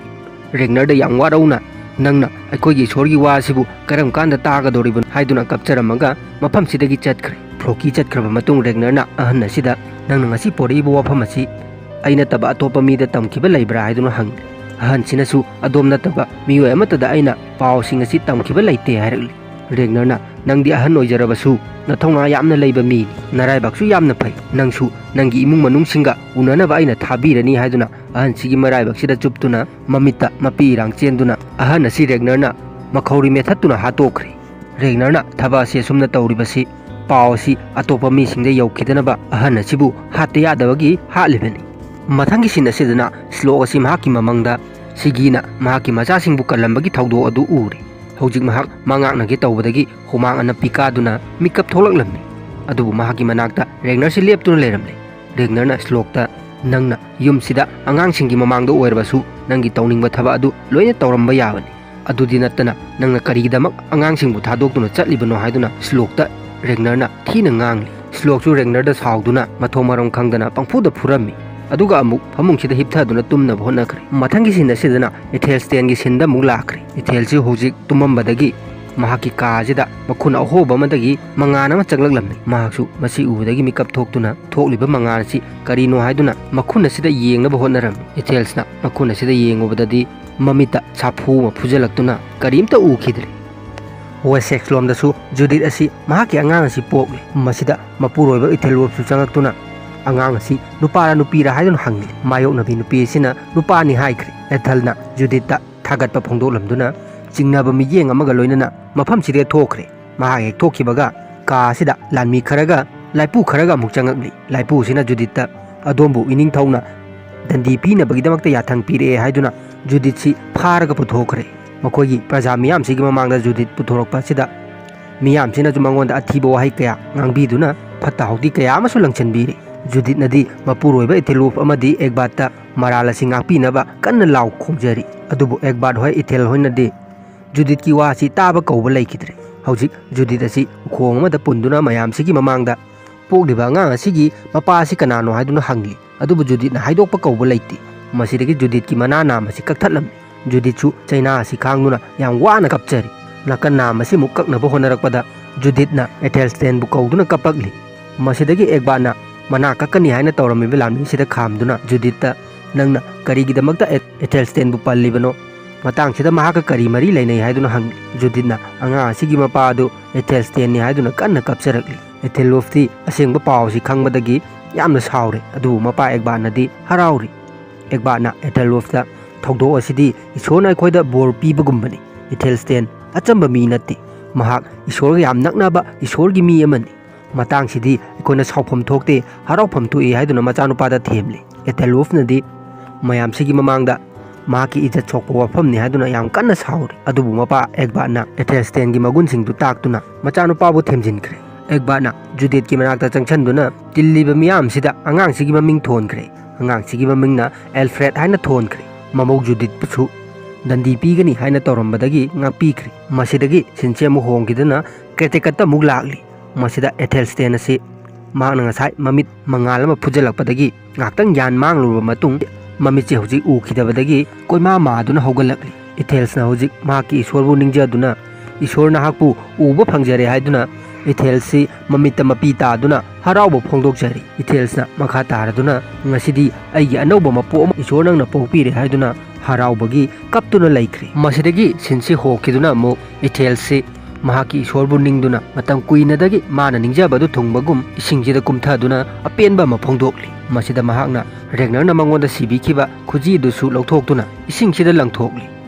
ꯔꯦꯒꯅꯔꯗ ꯌꯥꯝ ꯋꯥꯔꯧꯅ, "ꯅꯪꯅ ꯑꯩꯈꯣꯏꯒꯤ ꯏꯁꯣꯔꯒꯤ ꯋꯥ ꯑꯁꯤꯕꯨ ꯀꯔꯝ ꯀꯥꯟꯗ ꯇꯥꯒꯗꯧꯔꯤꯕꯅꯣ?" ꯍꯥꯏꯗꯨꯅ ꯀꯞꯆꯔꯝꯃꯒ ꯃꯐꯝꯁꯤꯗꯒꯤ ꯆꯠꯈ꯭ꯔꯦ꯫ ꯐ꯭ꯂꯣꯀꯤ ꯆꯠꯈ꯭ꯔꯕ ꯃꯇꯨꯡ ꯔꯦꯒꯅꯔꯅ ꯑꯍꯟ ꯑꯁꯤꯗ, "ꯅꯪꯅ ꯉꯁꯤ ꯄꯣꯔꯛꯏꯕ ꯋꯥꯐꯝ ꯑꯁꯤ ꯑꯩ ꯅꯠꯇꯕ ꯑꯇꯣꯞꯄ ꯃꯤꯗ ꯇꯝꯈꯤꯕ ꯂꯩꯕ꯭ꯔꯥ?" ꯍꯥꯏꯗꯨꯅ ꯍꯪꯂꯤ꯫ ꯑꯍꯟꯁꯤꯅꯁꯨ ꯑꯗꯣꯝ ꯅꯠꯇꯕ ꯃꯤꯑꯣꯏ ꯑꯃꯠꯇꯗ ꯑꯩꯅ ꯄꯥꯎꯁꯤꯡ ꯑꯁꯤ ꯇꯝꯈꯤꯕ ꯂꯩꯇꯦ ꯍꯥꯏꯔꯛꯂꯤ꯫ ꯔꯦꯒꯅꯔꯅ, "ꯅꯪꯗꯤ ꯑꯍꯟ ꯑꯣꯏꯖꯔꯕꯁꯨ ꯅꯊꯧꯅꯥ ꯌꯥꯝꯅ ꯂꯩꯕ ꯃꯤꯅꯤ, ꯅꯔꯥꯏꯕꯛꯁꯨ ꯌꯥꯝꯅ ꯐꯩ꯫ ꯅꯪꯁꯨ ꯅꯪꯒꯤ ꯏꯃꯨꯡ ꯃꯅꯨꯡꯁꯤꯡꯒ ꯎꯅꯅꯕ ꯑꯩꯅ ꯊꯥꯕꯤꯔꯅꯤ" ꯍꯥꯏꯗꯨꯅ ꯑꯍꯟꯁꯤꯒꯤ ꯃꯔꯥꯏꯕꯛꯁꯤꯗ ꯆꯨꯞꯇꯨꯅ ꯃꯃꯤꯠꯇ ꯃꯄꯤ ꯏꯔꯥꯡ ꯆꯦꯟꯗꯨꯅ ꯑꯍꯟ ꯑꯁꯤ ꯔꯦꯒꯅꯔꯅ ꯃꯈꯧꯔꯤ ꯃꯦꯠꯊꯠꯇꯨꯅ ꯍꯥꯠꯇꯣꯛꯈ꯭ꯔꯦ꯫ ꯔꯦꯒꯅꯔꯅ ꯊꯕꯛ ꯑꯁꯤ ꯑꯁꯨꯝꯅ ꯇꯧꯔꯤꯕꯁꯤ, ꯄꯥꯎ ꯑꯁꯤ ꯑꯇꯣꯞꯄ ꯃꯤꯁꯤꯡꯗ ꯌꯧꯈꯤꯗꯅꯕ ꯑꯍꯟ ꯑꯁꯤꯕꯨ ꯍꯥꯠꯇ ꯌꯥꯗꯕꯒꯤ ꯍꯥꯠꯂꯤꯕꯅꯤ꯫ ꯃꯊꯪꯒꯤ ꯁꯤꯟ ꯑꯁꯤꯗꯅ ꯁ꯭ꯂꯣꯛ ꯑꯁꯤ ꯃꯍꯥꯛꯀꯤ ꯃꯃꯪꯗ ꯁꯤꯒꯤꯅ ꯃꯍꯥꯛꯀꯤ ꯃꯆꯥꯁꯤꯡꯕꯨ ꯀꯜꯂꯝꯕꯒꯤ ꯊꯧꯗꯣꯛ ꯑꯗꯨ ꯎꯔꯦ꯫ ꯍꯧꯖꯤꯛ ꯃꯍꯥꯛ ꯃꯉꯥꯛꯅꯒꯦ ꯇꯧꯕꯗꯒꯤ ꯍꯨꯃꯥꯡ ꯑꯅꯞꯄꯤ ꯀꯥꯗꯨꯅ ꯃꯤꯀꯞ ꯊꯣꯛꯂꯛꯂꯝꯃꯤ꯫ ꯑꯗꯨꯕꯨ ꯃꯍꯥꯛꯀꯤ ꯃꯅꯥꯛꯇ ꯔꯦꯒꯅꯔꯁꯤ ꯂꯦꯞꯇꯨꯅ ꯂꯩꯔꯝꯂꯦ꯫ ꯔꯦꯒꯅꯔꯅ ꯁ꯭ꯂꯣꯛꯇ, "ꯅꯪꯅ ꯌꯨꯝꯁꯤꯗ ꯑꯉꯥꯡꯁꯤꯡꯒꯤ ꯃꯃꯥꯡꯗ ꯑꯣꯏꯔꯕꯁꯨ ꯅꯪꯒꯤ ꯇꯧꯅꯤꯡꯕ ꯊꯕꯛ ꯑꯗꯨ ꯂꯣꯏꯅ ꯇꯧꯔꯝꯕ ꯌꯥꯕꯅꯤ꯫ ꯑꯗꯨꯗꯤ ꯅꯠꯇꯅ ꯅꯪꯅ ꯀꯔꯤꯒꯤꯗꯃꯛ ꯑꯉꯥꯡꯁꯤꯡꯕꯨ ꯊꯥꯗꯣꯛꯇꯨꯅ ꯆꯠꯂꯤꯕꯅꯣ?" ꯍꯥꯏꯗꯨꯅ ꯁ꯭ꯂꯣꯛꯇ ꯔꯦꯒꯅꯔꯅ ꯊꯤꯅ ꯉꯥꯡꯂꯤ꯫ ꯁ꯭ꯂꯣꯛꯁꯨ ꯔꯦꯒꯅꯔꯗ ꯁꯥꯎꯗꯨꯅ ꯃꯊꯣꯡ ꯃꯔꯝ ꯈꯪꯗꯅ ꯄꯪꯐꯨꯗ ꯐꯨꯔꯝꯃꯤ꯫ ꯑꯗꯨꯒ ꯑꯃꯨꯛ ꯐꯃꯨꯡꯁꯤꯗ ꯍꯤꯞꯊꯗꯨꯅ ꯇꯨꯝꯅꯕ ꯍꯣꯠꯅꯈ꯭ꯔꯦ꯫ ꯃꯊꯪꯒꯤ ꯁꯤꯟ ꯑꯁꯤꯗꯅ ꯏꯊꯦꯜ ꯁ꯭ꯇꯦꯟꯒꯤ ꯁꯤꯟꯗ ꯑꯃꯨꯛ ꯂꯥꯛꯈ꯭ꯔꯦ꯫ ꯏꯊꯦꯜꯁꯤ ꯍꯧꯖꯤꯛ ꯇꯨꯝꯃꯝꯕꯗꯒꯤ ꯃꯍꯥꯛꯀꯤ ꯀꯥ ꯑꯁꯤꯗ ꯃꯈꯨꯟ ꯑꯍꯣꯕ ꯑꯃꯗꯒꯤ ꯃꯉꯥꯜ ꯑꯃ ꯆꯪꯂꯛꯂꯝꯃꯤ꯫ ꯃꯍꯥꯛꯁꯨ ꯃꯁꯤ ꯎꯕꯗꯒꯤ ꯃꯤꯀꯞ ꯊꯣꯛꯇꯨꯅ ꯊꯣꯛꯂꯤꯕ ꯃꯉꯥꯜ ꯑꯁꯤ ꯀꯔꯤꯅꯣ ꯍꯥꯏꯗꯨꯅ ꯃꯈꯨꯟ ꯑꯁꯤꯗ ꯌꯦꯡꯅꯕ ꯍꯣꯠꯅꯔꯝꯃꯤ꯫ ꯏꯊꯦꯜꯁꯅ ꯃꯈꯨꯟ ꯑꯁꯤꯗ ꯌꯦꯡꯉꯨꯕꯗꯗꯤ ꯃꯃꯤꯠꯇ ꯁꯥꯐꯨ ꯑꯃ ꯐꯨꯖꯜꯂꯛꯇꯨꯅ ꯀꯔꯤꯝꯇ ꯎꯈꯤꯗ꯭ꯔꯦ꯫ ꯋꯦꯁꯦꯛꯁ ꯂꯣꯝꯗꯁꯨ ꯖꯨꯗꯤꯠ ꯑꯁꯤ ꯃꯍꯥꯛꯀꯤ ꯑꯉꯥꯡ ꯑꯁꯤ ꯄꯣꯛꯂꯤ꯫ ꯃꯁꯤꯗ ꯃꯄꯨꯔꯣꯏꯕ ꯏꯊꯦꯜꯋꯣꯞꯁꯨ ꯆꯪꯂꯛꯇꯨꯅ ꯑꯉꯥꯡ ꯑꯁꯤ ꯅꯨꯄꯥꯔ ꯅꯨꯄꯤꯔ ꯍꯥꯏꯗꯨꯅ ꯍꯪꯂꯤ꯫ ꯃꯥꯌꯣꯛꯅꯕꯤ ꯅꯨꯄꯤ ꯑꯁꯤꯅ ꯅꯨꯄꯥꯅꯤ ꯍꯥꯏꯈ꯭ꯔꯦ꯫ ꯑꯦꯊꯜꯅ ꯖꯨꯗꯤꯠꯇ ꯊꯥꯒꯠꯄ ꯐꯣꯡꯗꯣꯛꯂꯝꯗꯨꯅ ꯆꯤꯡꯅꯕ ꯃꯤꯠꯌꯦꯡ ꯑꯃꯒ ꯂꯣꯏꯅꯅ ꯃꯐꯝꯁꯤꯗ ꯊꯣꯛꯈ꯭ꯔꯦ꯫ ꯃꯍꯥꯛ ꯍꯦꯛ ꯊꯣꯛꯈꯤꯕꯒ ꯀꯥ ꯑꯁꯤꯗ ꯂꯥꯟꯃꯤ ꯈꯔꯒ ꯂꯥꯏꯄꯨ ꯈꯔꯒ ꯑꯃꯨꯛ ꯆꯪꯂꯛꯂꯤ꯫ ꯂꯥꯏꯄꯨꯁꯤꯅ ꯖꯨꯗꯤꯠꯇ ꯑꯗꯣꯝꯕꯨ ꯏꯅꯤꯡꯊꯧꯅ ꯗꯟꯗꯤ ꯄꯤꯅꯕꯒꯤꯗꯃꯛꯇ ꯌꯥꯊꯪ ꯄꯤꯔꯛꯑꯦ ꯍꯥꯏꯗꯨꯅ ꯖꯨꯗꯤꯠꯁꯤ ꯐꯥꯔꯒ ꯄꯨꯊꯣꯛꯈ꯭ꯔꯦ꯫ ꯃꯈꯣꯏꯒꯤ ꯄ꯭ꯔꯖꯥ ꯃꯤꯌꯥꯝꯁꯤꯒꯤ ꯃꯃꯥꯡꯗ ꯖꯨꯗꯤꯠ ꯄꯨꯊꯣꯔꯛꯄ ꯑꯁꯤꯗ ꯃꯤꯌꯥꯝꯁꯤꯅꯁꯨ ꯃꯉꯣꯟꯗ ꯑꯊꯤꯕ ꯋꯥꯍꯩ ꯀꯌꯥ ꯉꯥꯡꯕꯤꯗꯨꯅ ꯐꯠꯇ ꯍꯥꯎꯗꯤ ꯀꯌꯥ ꯑꯃꯁꯨ ꯂꯪꯁꯤꯟꯕꯤꯔꯤ꯫ ꯖꯨꯗꯤꯠꯅꯗꯤ ꯃꯄꯨꯔꯣꯏꯕ ꯏꯊꯦꯜꯋꯣꯞ ꯑꯃꯗꯤ ꯑꯦꯒꯕꯥꯠꯇ ꯃꯔꯥꯜ ꯑꯁꯤ ꯉꯥꯛꯄꯤꯅꯕ ꯀꯟꯅ ꯂꯥꯎ ꯈꯣꯡꯖꯔꯤ꯫ ꯑꯗꯨꯕꯨ ꯑꯦꯒꯕꯥꯠ ꯍꯣꯏ ꯏꯊꯦꯜ ꯍꯣꯏꯅꯗꯤ ꯖꯨꯗꯤꯠꯀꯤ ꯋꯥ ꯑꯁꯤ ꯇꯥꯕ ꯀꯧꯕ ꯂꯩꯈꯤꯗ꯭ꯔꯦ꯫ ꯍꯧꯖꯤꯛ ꯖꯨꯗꯤꯠ ꯑꯁꯤ ꯎꯈꯣꯡ ꯑꯃꯗ ꯄꯨꯟꯗꯨꯅ ꯃꯌꯥꯝꯁꯤꯒꯤ ꯃꯃꯥꯡꯗ ꯄꯣꯛꯂꯤꯕ ꯑꯉꯥꯡ ꯑꯁꯤꯒꯤ ꯃꯄꯥ ꯑꯁꯤ ꯀꯅꯥꯅꯣ ꯍꯥꯏꯗꯨꯅ ꯍꯪꯂꯤ꯫ ꯑꯗꯨꯕꯨ ꯖꯨꯗꯤꯠꯅ ꯍꯥꯏꯗꯣꯛꯄ ꯀꯧꯕ ꯂꯩꯇꯦ꯫ ꯃꯁꯤꯗꯒꯤ ꯖꯨꯗꯤꯠꯀꯤ ꯃꯅꯥ ꯅꯥꯝ ꯑꯁꯤ ꯀꯛꯊꯠꯂꯝꯃꯤ꯫ ꯖꯨꯗꯤꯠꯁꯨ ꯆꯩꯅꯥ ꯑꯁꯤ ꯈꯥꯡꯗꯨꯅ ꯌꯥꯝ ꯋꯥꯅ ꯀꯞꯆꯔꯤ꯫ ꯅꯥꯀꯟ ꯅꯥꯝ ꯑꯁꯤꯃꯨꯛ ꯀꯛꯅꯕ ꯍꯣꯠꯅꯔꯛꯄꯗ ꯖꯨꯗꯤꯠꯅ ꯑꯦꯊꯦꯜꯁ꯭ꯇꯦꯟꯕꯨ ꯀꯧꯗꯨꯅ ꯀꯞꯄꯛꯂꯤ꯫ ꯃꯁꯤꯗꯒꯤ ꯑꯦꯒꯕꯥꯠꯅ ꯃꯅꯥ ꯀꯛꯀꯅꯤ ꯍꯥꯏꯅ ꯇꯧꯔꯝꯃꯤꯕ ꯂꯥꯟꯃꯤꯁꯤꯗ ꯈꯥꯝꯗꯨꯅ ꯖꯨꯗꯤꯠꯇ, "ꯅꯪꯅ ꯀꯔꯤꯒꯤꯗꯃꯛꯇ ꯑꯦ-, ꯑꯦꯊꯦꯜꯁ꯭ꯇꯦꯟꯕꯨ ꯄꯜꯂꯤꯕꯅꯣ? ꯃꯇꯥꯡꯁꯤꯗ ꯃꯍꯥꯛꯀ ꯀꯔꯤ ꯃꯔꯤ ꯂꯩꯅꯩ?" ꯍꯥꯏꯗꯨꯅ ꯍꯪꯂꯤ꯫ ꯖꯨꯗꯤꯠꯅ ꯑꯉꯥꯡ ꯑꯁꯤꯒꯤ ꯃꯄꯥ ꯑꯗꯨ ꯑꯦꯊꯦꯜꯁ꯭ꯇꯦꯟꯅꯤ ꯍꯥꯏꯗꯨꯅ ꯀꯟꯅ ꯀꯞꯆꯔꯛꯂꯤ꯫ ꯑꯦꯊꯦꯜꯋꯣꯐꯇꯤ ꯑꯁꯦꯡꯕ ꯄꯥꯎ ꯑꯁꯤ ꯈꯪꯕꯗꯒꯤ ꯌꯥꯝꯅ ꯁꯥꯎꯔꯦ, ꯑꯗꯨꯕꯨ ꯃꯄꯥ ꯑꯦꯒꯕꯥꯠꯅꯗꯤ ꯍꯔꯥꯎꯔꯤ꯫ ꯑꯦꯒꯕꯥꯠꯅ ꯑꯦꯊꯦꯜꯋꯣꯐꯇ, "ꯊꯧꯗꯣꯛ ꯑꯁꯤꯗꯤ ꯏꯁꯣꯔꯅ ꯑꯩꯈꯣꯏꯗ ꯕꯣꯔ ꯄꯤꯕꯒꯨꯝꯕꯅꯤ꯫ ꯑꯦꯊꯦꯜꯁ꯭ꯇꯦꯟ ꯑꯆꯝꯕ ꯃꯤ ꯅꯠꯇꯦ꯫ ꯃꯍꯥꯛ ꯏꯁꯣꯔꯒ ꯌꯥꯝ ꯅꯛꯅꯕ ꯏꯁꯣꯔꯒꯤ ꯃꯤ ꯑꯃꯅꯤ꯫ ꯃꯇꯥꯡꯁꯤꯗꯤ ꯑꯩꯈꯣꯏꯅ ꯁꯥꯎꯐꯝ ꯊꯣꯛꯇꯦ, ꯍꯔꯥꯎꯐꯝ ꯊꯣꯛꯏ" ꯍꯥꯏꯗꯨꯅ ꯃꯆꯥꯅꯨꯄꯥꯗ ꯊꯦꯝꯂꯤ꯫ ꯑꯦꯊꯦꯜꯋꯣꯐꯅꯗꯤ ꯃꯌꯥꯝꯁꯤꯒꯤ ꯃꯃꯥꯡꯗ ꯃꯍꯥꯛꯀꯤ ꯏꯖꯠ ꯁꯣꯛꯄ ꯋꯥꯐꯝꯅꯤ ꯍꯥꯏꯗꯨꯅ ꯌꯥꯝ ꯀꯟꯅ ꯁꯥꯎꯔꯤ꯫ ꯑꯗꯨꯕꯨ ꯃꯄꯥ ꯑꯦꯒꯕꯥꯠꯅ ꯑꯦꯊꯦꯜꯁ꯭ꯇꯦꯟꯒꯤ ꯃꯒꯨꯟꯁꯤꯡꯗꯨ ꯇꯥꯛꯇꯨꯅ ꯃꯆꯥꯅꯨꯄꯥꯕꯨ ꯊꯦꯝꯖꯤꯟꯈ꯭ꯔꯦ꯫ ꯑꯦꯒꯕꯥꯠꯅ ꯖꯨꯗꯤꯠꯀꯤ ꯃꯅꯥꯛꯇ ꯆꯪꯁꯤꯟꯗꯨꯅ ꯇꯤꯜꯂꯤꯕ ꯃꯤꯌꯥꯝꯁꯤꯗ ꯑꯉꯥꯡꯁꯤꯒꯤ ꯃꯃꯤꯡ ꯊꯣꯟꯈ꯭ꯔꯦ꯫ ꯑꯉꯥꯡꯁꯤꯒꯤ ꯃꯃꯤꯡꯅ ꯑꯦꯜꯐ꯭ꯔꯦꯗ ꯍꯥꯏꯅ ꯊꯣꯟꯈ꯭ꯔꯦ꯫ ꯃꯃꯧ ꯖꯨꯗꯤꯠꯄꯨꯁꯨ ꯗꯟꯗꯤ ꯄꯤꯒꯅꯤ ꯍꯥꯏꯅ ꯇꯧꯔꯝꯕꯗꯒꯤ ꯉꯥꯛꯄꯤꯈ꯭ꯔꯦ꯫ ꯃꯁꯤꯗꯒꯤ ꯁꯤꯟꯁꯦ ꯑꯃꯨꯛ ꯍꯣꯡꯈꯤꯗꯨꯅ ꯀ꯭ꯔꯦꯇꯦꯀꯠꯇ ꯑꯃꯨꯛ ꯂꯥꯛꯂꯤ꯫ ꯃꯁꯤꯗ ꯑꯦꯊꯦꯜꯁ꯭ꯇꯦꯟ ꯑꯁꯤ ꯃꯍꯥꯛꯅ ꯉꯁꯥꯏ ꯃꯃꯤꯠ ꯃꯉꯥꯜ ꯑꯃ ꯐꯨꯖꯜꯂꯛꯄꯗꯒꯤ ꯉꯥꯏꯍꯥꯛꯇꯪ ꯒ꯭ꯌꯥꯟ ꯃꯥꯡꯂꯨꯔꯕ ꯃꯇꯨꯡ, ꯃꯃꯤꯠꯁꯦ ꯍꯧꯖꯤꯛ ꯎꯈꯤꯗꯕꯗꯒꯤ ꯀꯣꯏꯃꯥ ꯃꯥꯗꯨꯅ ꯍꯧꯒꯠꯂꯛꯂꯤ꯫ ꯏꯊꯦꯜꯁꯅ ꯍꯧꯖꯤꯛ ꯃꯍꯥꯛꯀꯤ ꯏꯁꯣꯔꯕꯨ ꯅꯤꯡꯖꯗꯨꯅ, "ꯏꯁꯣꯔ ꯅꯍꯥꯛꯄꯨ ꯎꯕ ꯐꯪꯖꯔꯦ" ꯍꯥꯏꯗꯨꯅ ꯏꯊꯦꯜꯁꯤ ꯃꯃꯤꯠꯇ ꯃꯄꯤ ꯇꯥꯗꯨꯅ ꯍꯔꯥꯎꯕ ꯐꯣꯡꯗꯣꯛꯆꯔꯤ꯫ ꯏꯊꯦꯜꯁꯅ ꯃꯈꯥ ꯇꯥꯔꯗꯨꯅ, "ꯉꯁꯤꯗꯤ ꯑꯩꯒꯤ ꯑꯅꯧꯕ ꯃꯄꯣꯛ ꯑꯃ ꯏꯁꯣꯔ ꯅꯪꯅ ꯄꯣꯛꯄꯤꯔꯦ" ꯍꯥꯏꯗꯨꯅ ꯍꯔꯥꯎꯕꯒꯤ ꯀꯞꯇꯨꯅ ꯂꯩꯈ꯭ꯔꯦ꯫ ꯃꯁꯤꯗꯒꯤ ꯁꯤꯟꯁꯤ ꯍꯣꯈꯤꯗꯨꯅ ꯑꯃꯨꯛ ꯏꯊꯦꯜꯁꯤ ꯃꯍꯥꯛꯀꯤ ꯏꯁꯣꯔꯕꯨ ꯅꯤꯡꯗꯨꯅ ꯃꯇꯝ ꯀꯨꯏꯅꯗꯒꯤ ꯃꯥꯅ ꯅꯤꯡꯖꯕꯗꯨ ꯊꯨꯡꯕꯒꯨꯝ ꯏꯁꯤꯡꯁꯤꯗ ꯀꯨꯝꯊꯗꯨꯅ ꯑꯄꯦꯟꯕ ꯑꯃ ꯐꯣꯡꯗꯣꯛꯂꯤ꯫ ꯃꯁꯤꯗ ꯃꯍꯥꯛꯅ ꯔꯦꯒꯅꯔꯅ ꯃꯉꯣꯟꯗ ꯁꯤꯕꯤꯈꯤꯕ ꯈꯨꯖꯤ ꯑꯗꯨꯁꯨ ꯂꯧꯊꯣꯛꯇꯨꯅ ꯏꯁꯤꯡꯁꯤꯗ ꯂꯪꯊꯣꯛꯂꯤ꯫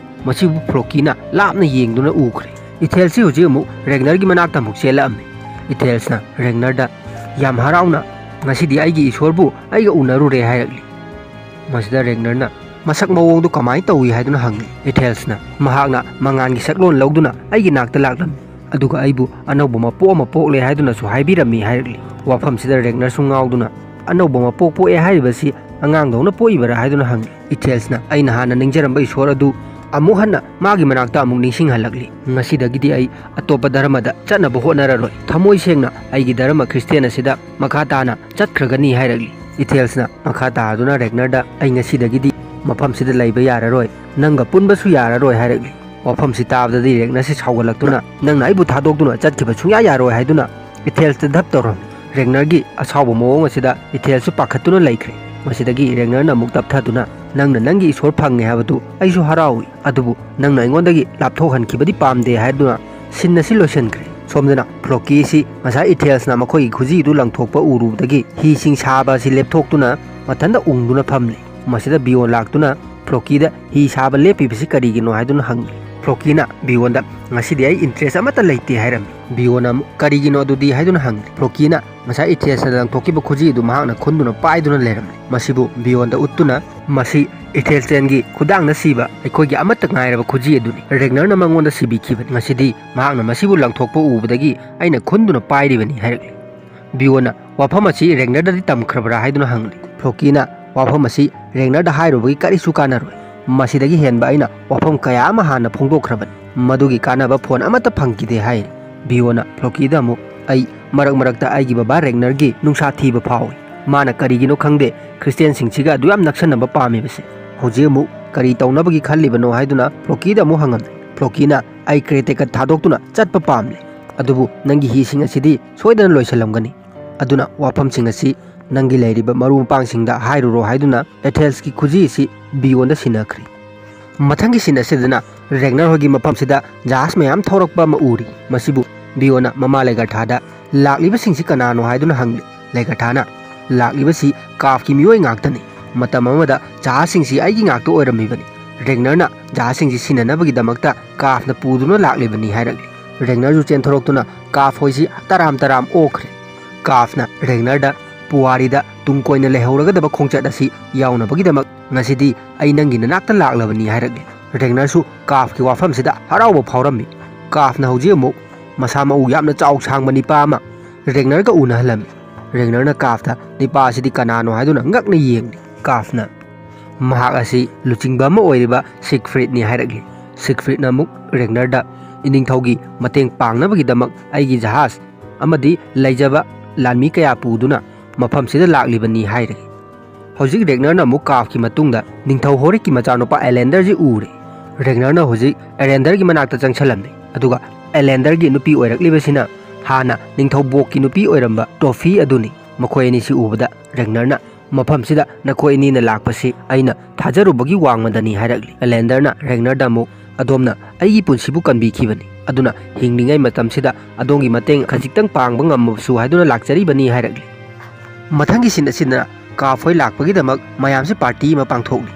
ꯃꯁꯤꯕꯨ ꯐ꯭ꯂꯣꯀꯤꯅ ꯂꯥꯞꯅ ꯌꯦꯡꯗꯨꯅ ꯎꯈ꯭ꯔꯦ꯫ ꯏꯊꯦꯜꯁꯤ ꯍꯧꯖꯤꯛ ꯑꯃꯨꯛ ꯔꯦꯒꯅꯔꯒꯤ ꯃꯅꯥꯛꯇ ꯑꯃꯨꯛ ꯆꯦꯜꯂꯛꯑꯝꯃꯤ꯫ ꯏꯊꯦꯜꯁꯅ ꯔꯦꯒꯅꯔꯗ ꯌꯥꯝ ꯍꯔꯥꯎꯅ, "ꯉꯁꯤꯗꯤ ꯑꯩꯒꯤ ꯏꯁꯣꯔꯕꯨ ꯑꯩꯒ ꯎꯅꯔꯨꯔꯦ" ꯍꯥꯏꯔꯛꯂꯤ꯫ ꯃꯁꯤꯗ ꯔꯦꯒꯅꯔꯅ ꯃꯁꯛ ꯃꯑꯣꯡꯗꯨ ꯀꯃꯥꯏꯅ ꯇꯧꯏ ꯍꯥꯏꯗꯨꯅ ꯍꯪꯉꯤ꯫ ꯏꯊꯦꯜꯁꯅ ꯃꯍꯥꯛꯅ ꯃꯉꯥꯜꯒꯤ ꯁꯛꯂꯣꯟ ꯂꯧꯗꯨꯅ ꯑꯩꯒꯤ ꯅꯥꯛꯇ ꯂꯥꯛꯂꯝꯃꯤ, ꯑꯗꯨꯒ ꯑꯩꯕꯨ ꯑꯅꯧꯕ ꯃꯄꯣꯛ ꯑꯃ ꯄꯣꯛꯂꯦ ꯍꯥꯏꯗꯨꯅꯁꯨ ꯍꯥꯏꯕꯤꯔꯝꯃꯤ ꯍꯥꯏꯔꯛꯂꯤ꯫ ꯋꯥꯐꯝꯁꯤꯗ ꯔꯦꯒꯅꯔꯁꯨ ꯉꯥꯎꯗꯨꯅ, "ꯑꯅꯧꯕ ꯃꯄꯣꯛ ꯄꯣꯛꯑꯦ ꯍꯥꯏꯔꯤꯕꯁꯤ ꯑꯉꯥꯡꯗꯧꯅ ꯄꯣꯛꯏꯕꯔꯥ?" ꯍꯥꯏꯗꯨꯅ ꯍꯪꯉꯤ꯫ ꯏꯊꯦꯜꯁꯅ ꯑꯩꯅ ꯍꯥꯟꯅ ꯅꯤꯡꯖꯔꯝꯕ ꯏꯁꯣꯔ ꯑꯗꯨ ꯑꯃꯨꯛ ꯍꯟꯅ ꯃꯥꯒꯤ ꯃꯅꯥꯛꯇ ꯑꯃꯨꯛ ꯅꯤꯡꯁꯤꯡꯍꯜꯂꯛꯂꯤ꯫ "ꯉꯁꯤꯗꯒꯤꯗꯤ ꯑꯩ ꯑꯇꯣꯞꯄ ꯙꯔꯃꯗ ꯆꯠꯅꯕ ꯍꯣꯠꯅꯔꯔꯣꯏ꯫ ꯊꯃꯣꯏ ꯁꯦꯡꯅ ꯑꯩꯒꯤ ꯙꯔꯃ ꯈ꯭ꯔꯤꯁꯇꯦꯟ ꯑꯁꯤꯗ ꯃꯈꯥ ꯇꯥꯅ ꯆꯠꯈ꯭ꯔꯒꯅꯤ" ꯍꯥꯏꯔꯛꯂꯤ꯫ ꯏꯊꯦꯜꯁꯅ ꯃꯈꯥ ꯇꯥꯗꯨꯅ ꯔꯦꯒꯅꯔꯗ, "ꯑꯩ ꯉꯁꯤꯗꯒꯤꯗꯤ ꯃꯐꯝꯁꯤꯗ ꯂꯩꯕ ꯌꯥꯔꯔꯣꯏ, ꯅꯪꯒ ꯄꯨꯟꯕꯁꯨ ꯌꯥꯔꯔꯣꯏ" ꯍꯥꯏꯔꯛꯂꯤ꯫ ꯋꯥꯐꯝꯁꯤ ꯇꯥꯕꯗꯗꯤ ꯔꯦꯒꯅꯔꯁꯤ ꯁꯥꯎꯒꯠꯂꯛꯇꯨꯅ, "ꯅꯪꯅ ꯑꯩꯕꯨ ꯊꯥꯗꯣꯛꯇꯨꯅ ꯆꯠꯈꯤꯕ ꯁꯨꯡꯌꯥ ꯌꯥꯔꯣꯏ" ꯍꯥꯏꯗꯨꯅ ꯏꯊꯦꯜꯁꯇ ꯙꯞ ꯇꯧꯔꯝꯃꯤ꯫ ꯔꯦꯒꯅꯔꯒꯤ ꯑꯁꯥꯎꯕ ꯃꯑꯣꯡ ꯑꯁꯤꯗ ꯏꯊꯦꯜꯁꯨ ꯄꯥꯈꯠꯇꯨꯅ ꯂꯩꯈ꯭ꯔꯦ꯫ ꯃꯁꯤꯗꯒꯤ ꯔꯦꯒꯅꯔꯅ ꯑꯃꯨꯛ ꯇꯞꯊꯗꯨꯅ, "ꯅꯪꯅ ꯅꯪꯒꯤ ꯏꯁꯣꯔ ꯐꯪꯉꯦ ꯍꯥꯏꯕꯗꯨ ꯑꯩꯁꯨ ꯍꯔꯥꯎꯏ, ꯑꯗꯨꯕꯨ ꯅꯪꯅ ꯑꯩꯉꯣꯟꯗꯒꯤ ꯂꯥꯞꯊꯣꯛꯍꯟꯈꯤꯕꯗꯤ ꯄꯥꯝꯗꯦ" ꯍꯥꯏꯗꯨꯅ ꯁꯤꯟ ꯑꯁꯤ ꯂꯣꯏꯁꯤꯟꯈ꯭ꯔꯦ꯫ ꯁꯣꯝꯗꯅ ꯐ꯭ꯂꯣꯀꯤ ꯑꯁꯤ ꯉꯁꯥꯏ ꯏꯊꯦꯜꯁꯅ ꯃꯈꯣꯏꯒꯤ ꯈꯨꯖꯤꯗꯨ ꯂꯪꯊꯣꯛꯄ ꯎꯔꯨꯕꯗꯒꯤ ꯍꯤꯁꯤꯡ ꯁꯥꯕ ꯑꯁꯤ ꯂꯦꯞꯊꯣꯛꯇꯨꯅ ꯃꯊꯟꯇ ꯎꯪꯗꯨꯅ ꯐꯝꯂꯤ꯫ ꯃꯁꯤꯗ ꯕꯤꯌꯣꯟ ꯂꯥꯛꯇꯨꯅ ꯐ꯭ꯂꯣꯀꯤꯗ ꯍꯤ ꯁꯥꯕ ꯂꯦꯞꯄꯤꯕꯁꯤ ꯀꯔꯤꯒꯤꯅꯣ ꯍꯥꯏꯗꯨꯅ ꯍꯪꯂꯤ꯫ ꯐ꯭ꯂꯣꯀꯤꯅ ꯕꯤꯌꯣꯟꯗ, "ꯉꯁꯤꯗꯤ ꯑꯩ ꯏꯟꯇꯔꯦꯁ ꯑꯃꯠꯇ ꯂꯩꯇꯦ" ꯍꯥꯏꯔꯝꯃꯤ꯫ ꯕꯤꯌꯣꯟꯅ ꯑꯃꯨꯛ, "ꯀꯔꯤꯒꯤꯅꯣ ꯑꯗꯨꯗꯤ?" ꯍꯥꯏꯗꯨꯅ ꯍꯪꯂꯤ꯫ ꯐ꯭ꯂꯣꯀꯤꯅ ꯉꯁꯥꯏ ꯏꯊꯦꯜꯁꯅ ꯂꯪꯊꯣꯛꯈꯤꯕ ꯈꯨꯖꯤ ꯑꯗꯨ ꯃꯍꯥꯛꯅ ꯈꯨꯟꯗꯨꯅ ꯄꯥꯏꯗꯨꯅ ꯂꯩꯔꯝꯂꯤ꯫ ꯃꯁꯤꯕꯨ ꯕꯤꯌꯣꯟꯗ ꯎꯠꯇꯨꯅ, "ꯃꯁꯤ ꯏꯊꯦꯜꯁꯦꯟꯒꯤ ꯈꯨꯗꯥꯡꯅ ꯁꯤꯕ ꯑꯩꯈꯣꯏꯒꯤ ꯑꯃꯠꯇ ꯉꯥꯏꯔꯕ ꯈꯨꯖꯤ ꯑꯗꯨꯅꯤ꯫ ꯔꯦꯒꯅꯔꯅ ꯃꯉꯣꯟꯗ ꯁꯤꯕꯤꯈꯤꯕꯅꯤ꯫ ꯉꯁꯤꯗꯤ ꯃꯍꯥꯛꯅ ꯃꯁꯤꯕꯨ ꯂꯪꯊꯣꯛꯄ ꯎꯕꯗꯒꯤ ꯑꯩꯅ ꯈꯨꯟꯗꯨꯅ ꯄꯥꯏꯔꯤꯕꯅꯤ" ꯍꯥꯏꯔꯛꯂꯤ꯫ ꯕꯤꯌꯣꯟꯅ ꯋꯥꯐꯝ ꯑꯁꯤ ꯔꯦꯒꯅꯔꯗꯗꯤ ꯇꯝꯈ꯭ꯔꯕ꯭ꯔꯥ ꯍꯥꯏꯗꯨꯅ ꯍꯪꯂꯤ꯫ ꯐ꯭ꯂꯣꯀꯤꯅ ꯋꯥꯐꯝ ꯑꯁꯤ ꯔꯦꯒꯅꯔꯗ ꯍꯥꯏꯔꯨꯕꯒꯤ ꯀꯔꯤꯁꯨ ꯀꯥꯟꯅꯔꯣꯏ꯫ ꯃꯁꯤꯗꯒꯤ ꯍꯦꯟꯕ ꯑꯩꯅ ꯋꯥꯐꯝ ꯀꯌꯥ ꯑꯃ ꯍꯥꯟꯅ ꯐꯣꯡꯗꯣꯛꯈ꯭ꯔꯕꯅꯤ꯫ ꯃꯗꯨꯒꯤ ꯀꯥꯟꯅꯕ ꯐꯣꯟ ꯑꯃꯠꯇ ꯐꯪꯈꯤꯗꯦ ꯍꯥꯏꯔꯤ꯫ ꯕꯤꯌꯣꯟꯅ ꯐ꯭ꯂꯣꯀꯤꯗ ꯑꯃꯨꯛ, "ꯑꯩ ꯃꯔꯛ ꯃꯔꯛꯇ ꯑꯩꯒꯤ ꯕꯕꯥ ꯔꯦꯒꯅꯔꯒꯤ ꯅꯨꯡꯁꯥ ꯊꯤꯕ ꯐꯥꯎꯏ꯫ ꯃꯥꯅ ꯀꯔꯤꯒꯤꯅꯣ ꯈꯪꯗꯦ ꯈ꯭ꯔꯤꯁꯇꯤꯌꯥꯟꯁꯤꯡꯁꯤꯒ ꯑꯗꯨ ꯌꯥꯝ ꯅꯛꯁꯟꯅꯕ ꯄꯥꯝꯃꯤꯕꯁꯦ꯫ ꯍꯧꯖꯤꯛ ꯑꯃꯨꯛ ꯀꯔꯤ ꯇꯧꯅꯕꯒꯤ ꯈꯜꯂꯤꯕꯅꯣ ꯍꯥꯏꯗꯨꯅ ꯐ꯭ꯂꯣꯀꯤꯗ ꯑꯃꯨꯛ ꯍꯪꯉꯝꯃꯤ꯫ ꯐ꯭ꯂꯣꯀꯤꯅ, "ꯑꯩ ꯀ꯭ꯔꯦꯇꯦꯀꯠ ꯊꯥꯗꯣꯛꯇꯨꯅ ꯆꯠꯄ ꯄꯥꯝꯂꯦ꯫ ꯑꯗꯨꯕꯨ ꯅꯪꯒꯤ ꯍꯤꯁꯤꯡ ꯑꯁꯤꯗꯤ ꯁꯣꯏꯗꯅ ꯂꯣꯏꯁꯤꯜꯂꯝꯒꯅꯤ꯫ ꯑꯗꯨꯅ ꯋꯥꯐꯝꯁꯤꯡ ꯑꯁꯤ ꯅꯪꯒꯤ ꯂꯩꯔꯤꯕ ꯃꯔꯨꯞ ꯃꯄꯥꯡꯁꯤꯡꯗ ꯍꯥꯏꯔꯨꯔꯣ" ꯍꯥꯏꯗꯨꯅ ꯑꯦꯊꯦꯜꯁꯀꯤ ꯈꯨꯖꯤ ꯑꯁꯤ ꯕꯤꯌꯣꯟꯗ ꯁꯤꯟꯅꯈ꯭ꯔꯦ꯫ ꯃꯊꯪꯒꯤ ꯁꯤꯟ ꯑꯁꯤꯗꯅ ꯔꯦꯒꯅꯔ ꯍꯣꯏꯒꯤ ꯃꯐꯝꯁꯤꯗ ꯖꯍꯥꯖ ꯃꯌꯥꯝ ꯊꯧꯔꯛꯄ ꯑꯃ ꯎꯔꯤ꯫ ꯃꯁꯤꯕꯨ ꯕꯤꯌꯣꯟꯅ ꯃꯃꯥ ꯂꯦꯒꯔꯊꯥꯗ ꯂꯥꯛꯂꯤꯕꯁꯤꯡꯁꯤ ꯀꯅꯥꯅꯣ ꯍꯥꯏꯗꯨꯅ ꯍꯪꯂꯤ꯫ ꯂꯦꯒꯔꯊꯥꯅ, "ꯂꯥꯛꯂꯤꯕꯁꯤ ꯀꯥꯐꯀꯤ ꯃꯤꯑꯣꯏ ꯉꯥꯛꯇꯅꯤ꯫ ꯃꯇꯝ ꯑꯃꯗ ꯖꯍꯥꯖꯁꯤꯡꯁꯤ ꯑꯩꯒꯤ ꯉꯥꯛꯇ ꯑꯣꯏꯔꯝꯃꯤꯕꯅꯤ꯫ ꯔꯦꯒꯅꯔꯅ ꯖꯍꯥꯖꯁꯤꯡꯁꯤ ꯁꯤꯟꯅꯅꯕꯒꯤꯗꯃꯛꯇ ꯀꯥꯐꯅ ꯄꯨꯗꯨꯅ ꯂꯥꯛꯂꯤꯕꯅꯤ" ꯍꯥꯏꯔꯛꯂꯤ꯫ ꯔꯦꯒꯅꯔꯁꯨ ꯆꯦꯟꯊꯣꯔꯛꯇꯨꯅ ꯀꯥꯐ ꯍꯣꯏꯁꯤ ꯇꯔꯥꯝ ꯇꯔꯥꯝ ꯑꯣꯛꯈ꯭ꯔꯦ꯫ ꯀꯥꯐꯅ ꯔꯦꯒꯅꯔꯗ ꯄꯨꯋꯥꯔꯤꯗ ꯇꯨꯡ ꯀꯣꯏꯅ ꯂꯩꯍꯧꯔꯒꯗꯕ ꯈꯣꯡꯆꯠ ꯑꯁꯤ ꯌꯥꯎꯅꯕꯒꯤꯗꯃꯛ ꯉꯁꯤꯗꯤ ꯑꯩ ꯅꯪꯒꯤ ꯅꯅꯥꯛꯇ ꯂꯥꯛꯂꯕꯅꯤ ꯍꯥꯏꯔꯛꯂꯤ꯫ ꯔꯦꯒꯅꯔꯁꯨ ꯀꯥꯐꯀꯤ ꯋꯥꯐꯝꯁꯤꯗ ꯍꯔꯥꯎꯕ ꯐꯥꯎꯔꯝꯃꯤ꯫ ꯀꯥꯐꯅ ꯍꯧꯖꯤꯛ ꯑꯃꯨꯛ ꯃꯁꯥ ꯃꯎ ꯌꯥꯝꯅ ꯆꯥꯎ ꯁꯥꯡꯕ ꯅꯤꯄꯥ ꯑꯃ ꯔꯦꯒꯅꯔꯒ ꯎꯅꯍꯜꯂꯝꯃꯤ꯫ ꯔꯦꯒꯅꯔꯅ ꯀꯥꯐꯇ ꯅꯤꯄꯥ ꯑꯁꯤꯗꯤ ꯀꯅꯥꯅꯣ ꯍꯥꯏꯗꯨꯅ ꯉꯛꯅ ꯌꯦꯡꯂꯤ꯫ ꯀꯥꯐꯅ ꯃꯍꯥꯛ ꯑꯁꯤ ꯂꯨꯆꯤꯡꯕ ꯑꯃ ꯑꯣꯏꯔꯤꯕ ꯁꯤꯒꯐ꯭ꯔꯤꯗꯅꯤ ꯍꯥꯏꯔꯛꯂꯤ꯫ ꯁꯤꯒꯐ꯭ꯔꯤꯗꯅ ꯑꯃꯨꯛ ꯔꯦꯒꯅꯔꯗ, "ꯏꯅꯤꯡꯊꯧꯒꯤ ꯃꯇꯦꯡ ꯄꯥꯡꯅꯕꯒꯤꯗꯃꯛ ꯑꯩꯒꯤ ꯖꯍꯥꯖ ꯑꯃꯗꯤ ꯂꯩꯖꯕ ꯂꯥꯟꯃꯤ ꯀꯌꯥ ꯄꯨꯗꯨꯅ ꯃꯐꯝꯁꯤꯗ ꯂꯥꯛꯂꯤꯕꯅꯤ" ꯍꯥꯏꯔꯦ꯫ ꯍꯧꯖꯤꯛ ꯔꯦꯒꯅꯔꯅ ꯑꯃꯨꯛ ꯀꯥꯐꯀꯤ ꯃꯇꯨꯡꯗ ꯅꯤꯡꯊꯧ ꯍꯣꯔꯤꯛꯀꯤ ꯃꯆꯥꯅꯨꯄꯥ ꯑꯦꯂꯦꯟꯗꯔꯁꯤ ꯎꯔꯦ꯫ ꯔꯦꯒꯅꯔꯅ ꯍꯧꯖꯤꯛ ꯑꯦꯂꯦꯟꯗꯔꯒꯤ ꯃꯅꯥꯛꯇ ꯆꯪꯁꯤꯜꯂꯝꯃꯤ, ꯑꯗꯨꯒ ꯑꯦꯂꯦꯟꯗꯔꯒꯤ ꯅꯨꯄꯤ ꯑꯣꯏꯔꯛꯂꯤꯕꯁꯤꯅ ꯍꯥꯟꯅ ꯅꯤꯡꯊꯧ ꯕꯣꯛꯀꯤ ꯅꯨꯄꯤ ꯑꯣꯏꯔꯝꯕ ꯇꯣꯐꯤ ꯑꯗꯨꯅꯤ꯫ ꯃꯈꯣꯏ ꯑꯅꯤꯁꯤ ꯎꯕꯗ ꯔꯦꯒꯅꯔꯅ, "ꯃꯐꯝꯁꯤꯗ ꯅꯈꯣꯏ ꯑꯅꯤꯅ ꯂꯥꯛꯄꯁꯤ ꯑꯩꯅ ꯊꯥꯖꯔꯨꯕꯒꯤ ꯋꯥꯡꯃꯗꯅꯤ" ꯍꯥꯏꯔꯛꯂꯤ꯫ ꯑꯦꯂꯦꯟꯗꯔꯅ ꯔꯦꯒꯅꯔꯗ ꯑꯃꯨꯛ, "ꯑꯗꯣꯝꯅ ꯑꯩꯒꯤ ꯄꯨꯟꯁꯤꯕꯨ ꯀꯟꯕꯤꯈꯤꯕꯅꯤ, ꯑꯗꯨꯅ ꯍꯤꯡꯂꯤꯉꯩ ꯃꯇꯝꯁꯤꯗ ꯑꯗꯣꯝꯒꯤ ꯃꯇꯦꯡ ꯈꯖꯤꯛꯇꯪ ꯄꯥꯡꯕ ꯉꯝꯃꯕꯁꯨ" ꯍꯥꯏꯗꯨꯅ ꯂꯥꯛꯆꯔꯤꯕꯅꯤ ꯍꯥꯏꯔꯛꯂꯤ꯫ ꯃꯊꯪꯒꯤ ꯁꯤꯟ ꯑꯁꯤꯗꯅ ꯀꯥꯐ ꯍꯣꯏ ꯂꯥꯛꯄꯒꯤꯗꯃꯛ ꯃꯌꯥꯝꯁꯦ ꯄꯥꯔꯇꯤ ꯑꯃ ꯄꯥꯡꯊꯣꯛꯂꯤ꯫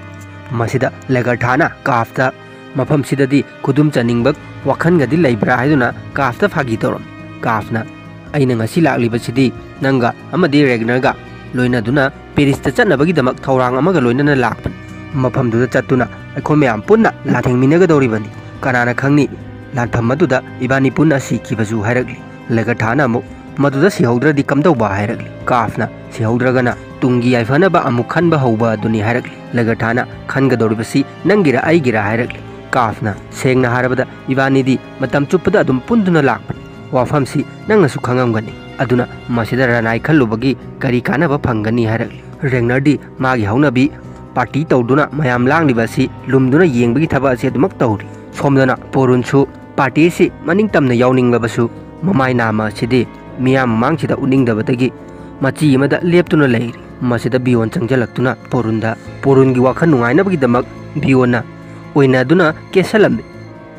ꯃꯁꯤꯗ ꯂꯦꯒꯔꯊꯥꯅ ꯀꯥꯐꯇ, "ꯃꯐꯝꯁꯤꯗꯗꯤ ꯈꯨꯗꯨꯝ ꯆꯟꯅꯤꯡꯕ ꯋꯥꯈꯜꯒꯗꯤ ꯂꯩꯕ꯭ꯔꯥ?" ꯍꯥꯏꯗꯨꯅ ꯀꯥꯐꯇ ꯐꯥꯒꯤ ꯇꯧꯔꯝꯃꯤ꯫ ꯀꯥꯐꯅ, "ꯑꯩꯅ ꯉꯁꯤ ꯂꯥꯛꯂꯤꯕꯁꯤꯗꯤ ꯅꯪꯒ ꯑꯃꯗꯤ ꯔꯦꯒꯅꯔꯒ ꯂꯣꯏꯅꯗꯨꯅ ꯄꯦꯔꯤꯁꯇ ꯆꯠꯅꯕꯒꯤꯗꯃꯛ ꯊꯧꯔꯥꯡ ꯑꯃꯒ ꯂꯣꯏꯅꯅ ꯂꯥꯛꯄꯅꯤ꯫ ꯃꯐꯝꯗꯨꯗ ꯆꯠꯇꯨꯅ ꯑꯩꯈꯣꯏ ꯃꯌꯥꯝ ꯄꯨꯟꯅ ꯂꯥꯊꯦꯡꯃꯤꯟꯅꯒꯗꯧꯔꯤꯕꯅꯤ꯫ ꯀꯅꯥꯅ ꯈꯪꯅꯤ, ꯂꯥꯟꯐꯝ ꯑꯗꯨꯗ ꯏꯕꯥꯅꯤ ꯄꯨꯟꯅ ꯁꯤꯈꯤꯕꯁꯨ" ꯍꯥꯏꯔꯛꯂꯤ꯫ ꯂꯦꯒꯔꯊꯥꯅ ꯑꯃꯨꯛ, "ꯃꯗꯨꯗ ꯁꯤꯍꯧꯗ꯭ꯔꯗꯤ ꯀꯝꯗꯧꯕ?" ꯍꯥꯏꯔꯛꯂꯤ꯫ ꯀꯥꯐꯅ, "ꯁꯤꯍꯧꯗ꯭ꯔꯒꯅ ꯇꯨꯡꯒꯤ ꯌꯥꯏꯐꯅꯕ ꯑꯃꯨꯛ ꯈꯟꯕ ꯍꯧꯕ ꯑꯗꯨꯅꯤ" ꯍꯥꯏꯔꯛꯂꯤ꯫ ꯂꯦꯒꯔꯊꯥꯅ, "ꯈꯟꯒꯗꯧꯔꯤꯕꯁꯤ ꯅꯪꯒꯤꯔ ꯑꯩꯒꯤꯔ?" ꯍꯥꯏꯔꯛꯂꯤ꯫ ꯀꯥꯐꯅ, "ꯁꯦꯡꯅ ꯍꯥꯏꯔꯕꯗ ꯏꯕꯥꯅꯤꯗꯤ ꯃꯇꯝ ꯆꯨꯞꯄꯗ ꯑꯗꯨꯝ ꯄꯨꯟꯗꯨꯅ ꯂꯥꯛꯄꯅꯤ꯫ ꯋꯥꯐꯝꯁꯤ ꯅꯪꯅꯁꯨ ꯈꯪꯉꯝꯒꯅꯤ꯫ ꯑꯗꯨꯅ ꯃꯁꯤꯗ ꯔꯅꯥꯏ ꯈꯜꯂꯨꯕꯒꯤ ꯀꯔꯤ ꯀꯥꯟꯅꯕ ꯐꯪꯒꯅꯤ ꯍꯥꯏꯔꯛꯂꯤ꯫ ꯔꯦꯒꯅꯔꯗꯤ ꯃꯥꯒꯤ ꯍꯧꯅꯕꯤ ꯄꯥꯔꯇꯤ ꯇꯧꯗꯨꯅ ꯃꯌꯥꯝ ꯂꯥꯡꯂꯤꯕ ꯑꯁꯤ ꯂꯨꯝꯗꯨꯅ ꯌꯦꯡꯕꯒꯤ ꯊꯕꯛ ꯑꯁꯤ ꯑꯗꯨꯃꯛ ꯇꯧꯔꯤ꯫ ꯁꯣꯝꯗꯅ ꯄꯣꯔꯨꯟꯁꯨ ꯄꯥꯔꯇꯤ ꯑꯁꯤ ꯃꯅꯤꯡ ꯇꯝꯅ ꯌꯥꯎꯅꯤꯡꯂꯕꯁꯨ ꯃꯃꯥꯏ ꯅꯥꯝꯃ ꯑꯁꯤꯗꯤ ꯃꯤꯌꯥꯝ ꯃꯃꯥꯡꯁꯤꯗ ꯎꯠꯅꯤꯡꯗꯕꯗꯒꯤ ꯃꯆꯤ ꯑꯃꯗ ꯂꯦꯞꯇꯨꯅ ꯂꯩꯔꯤ꯫ ꯃꯁꯤꯗ ꯕꯤꯌꯣꯟ ꯆꯪꯁꯤꯜꯂꯛꯇꯨꯅ ꯄꯣꯔꯨꯟꯗ, ꯄꯣꯔꯨꯟꯒꯤ ꯋꯥꯈꯜ ꯅꯨꯡꯉꯥꯏꯅꯕꯒꯤꯗꯃꯛ ꯕꯤꯌꯣꯟꯅ ꯑꯣꯏꯅꯗꯨꯅ ꯀꯦꯁꯜꯂꯝꯃꯤ꯫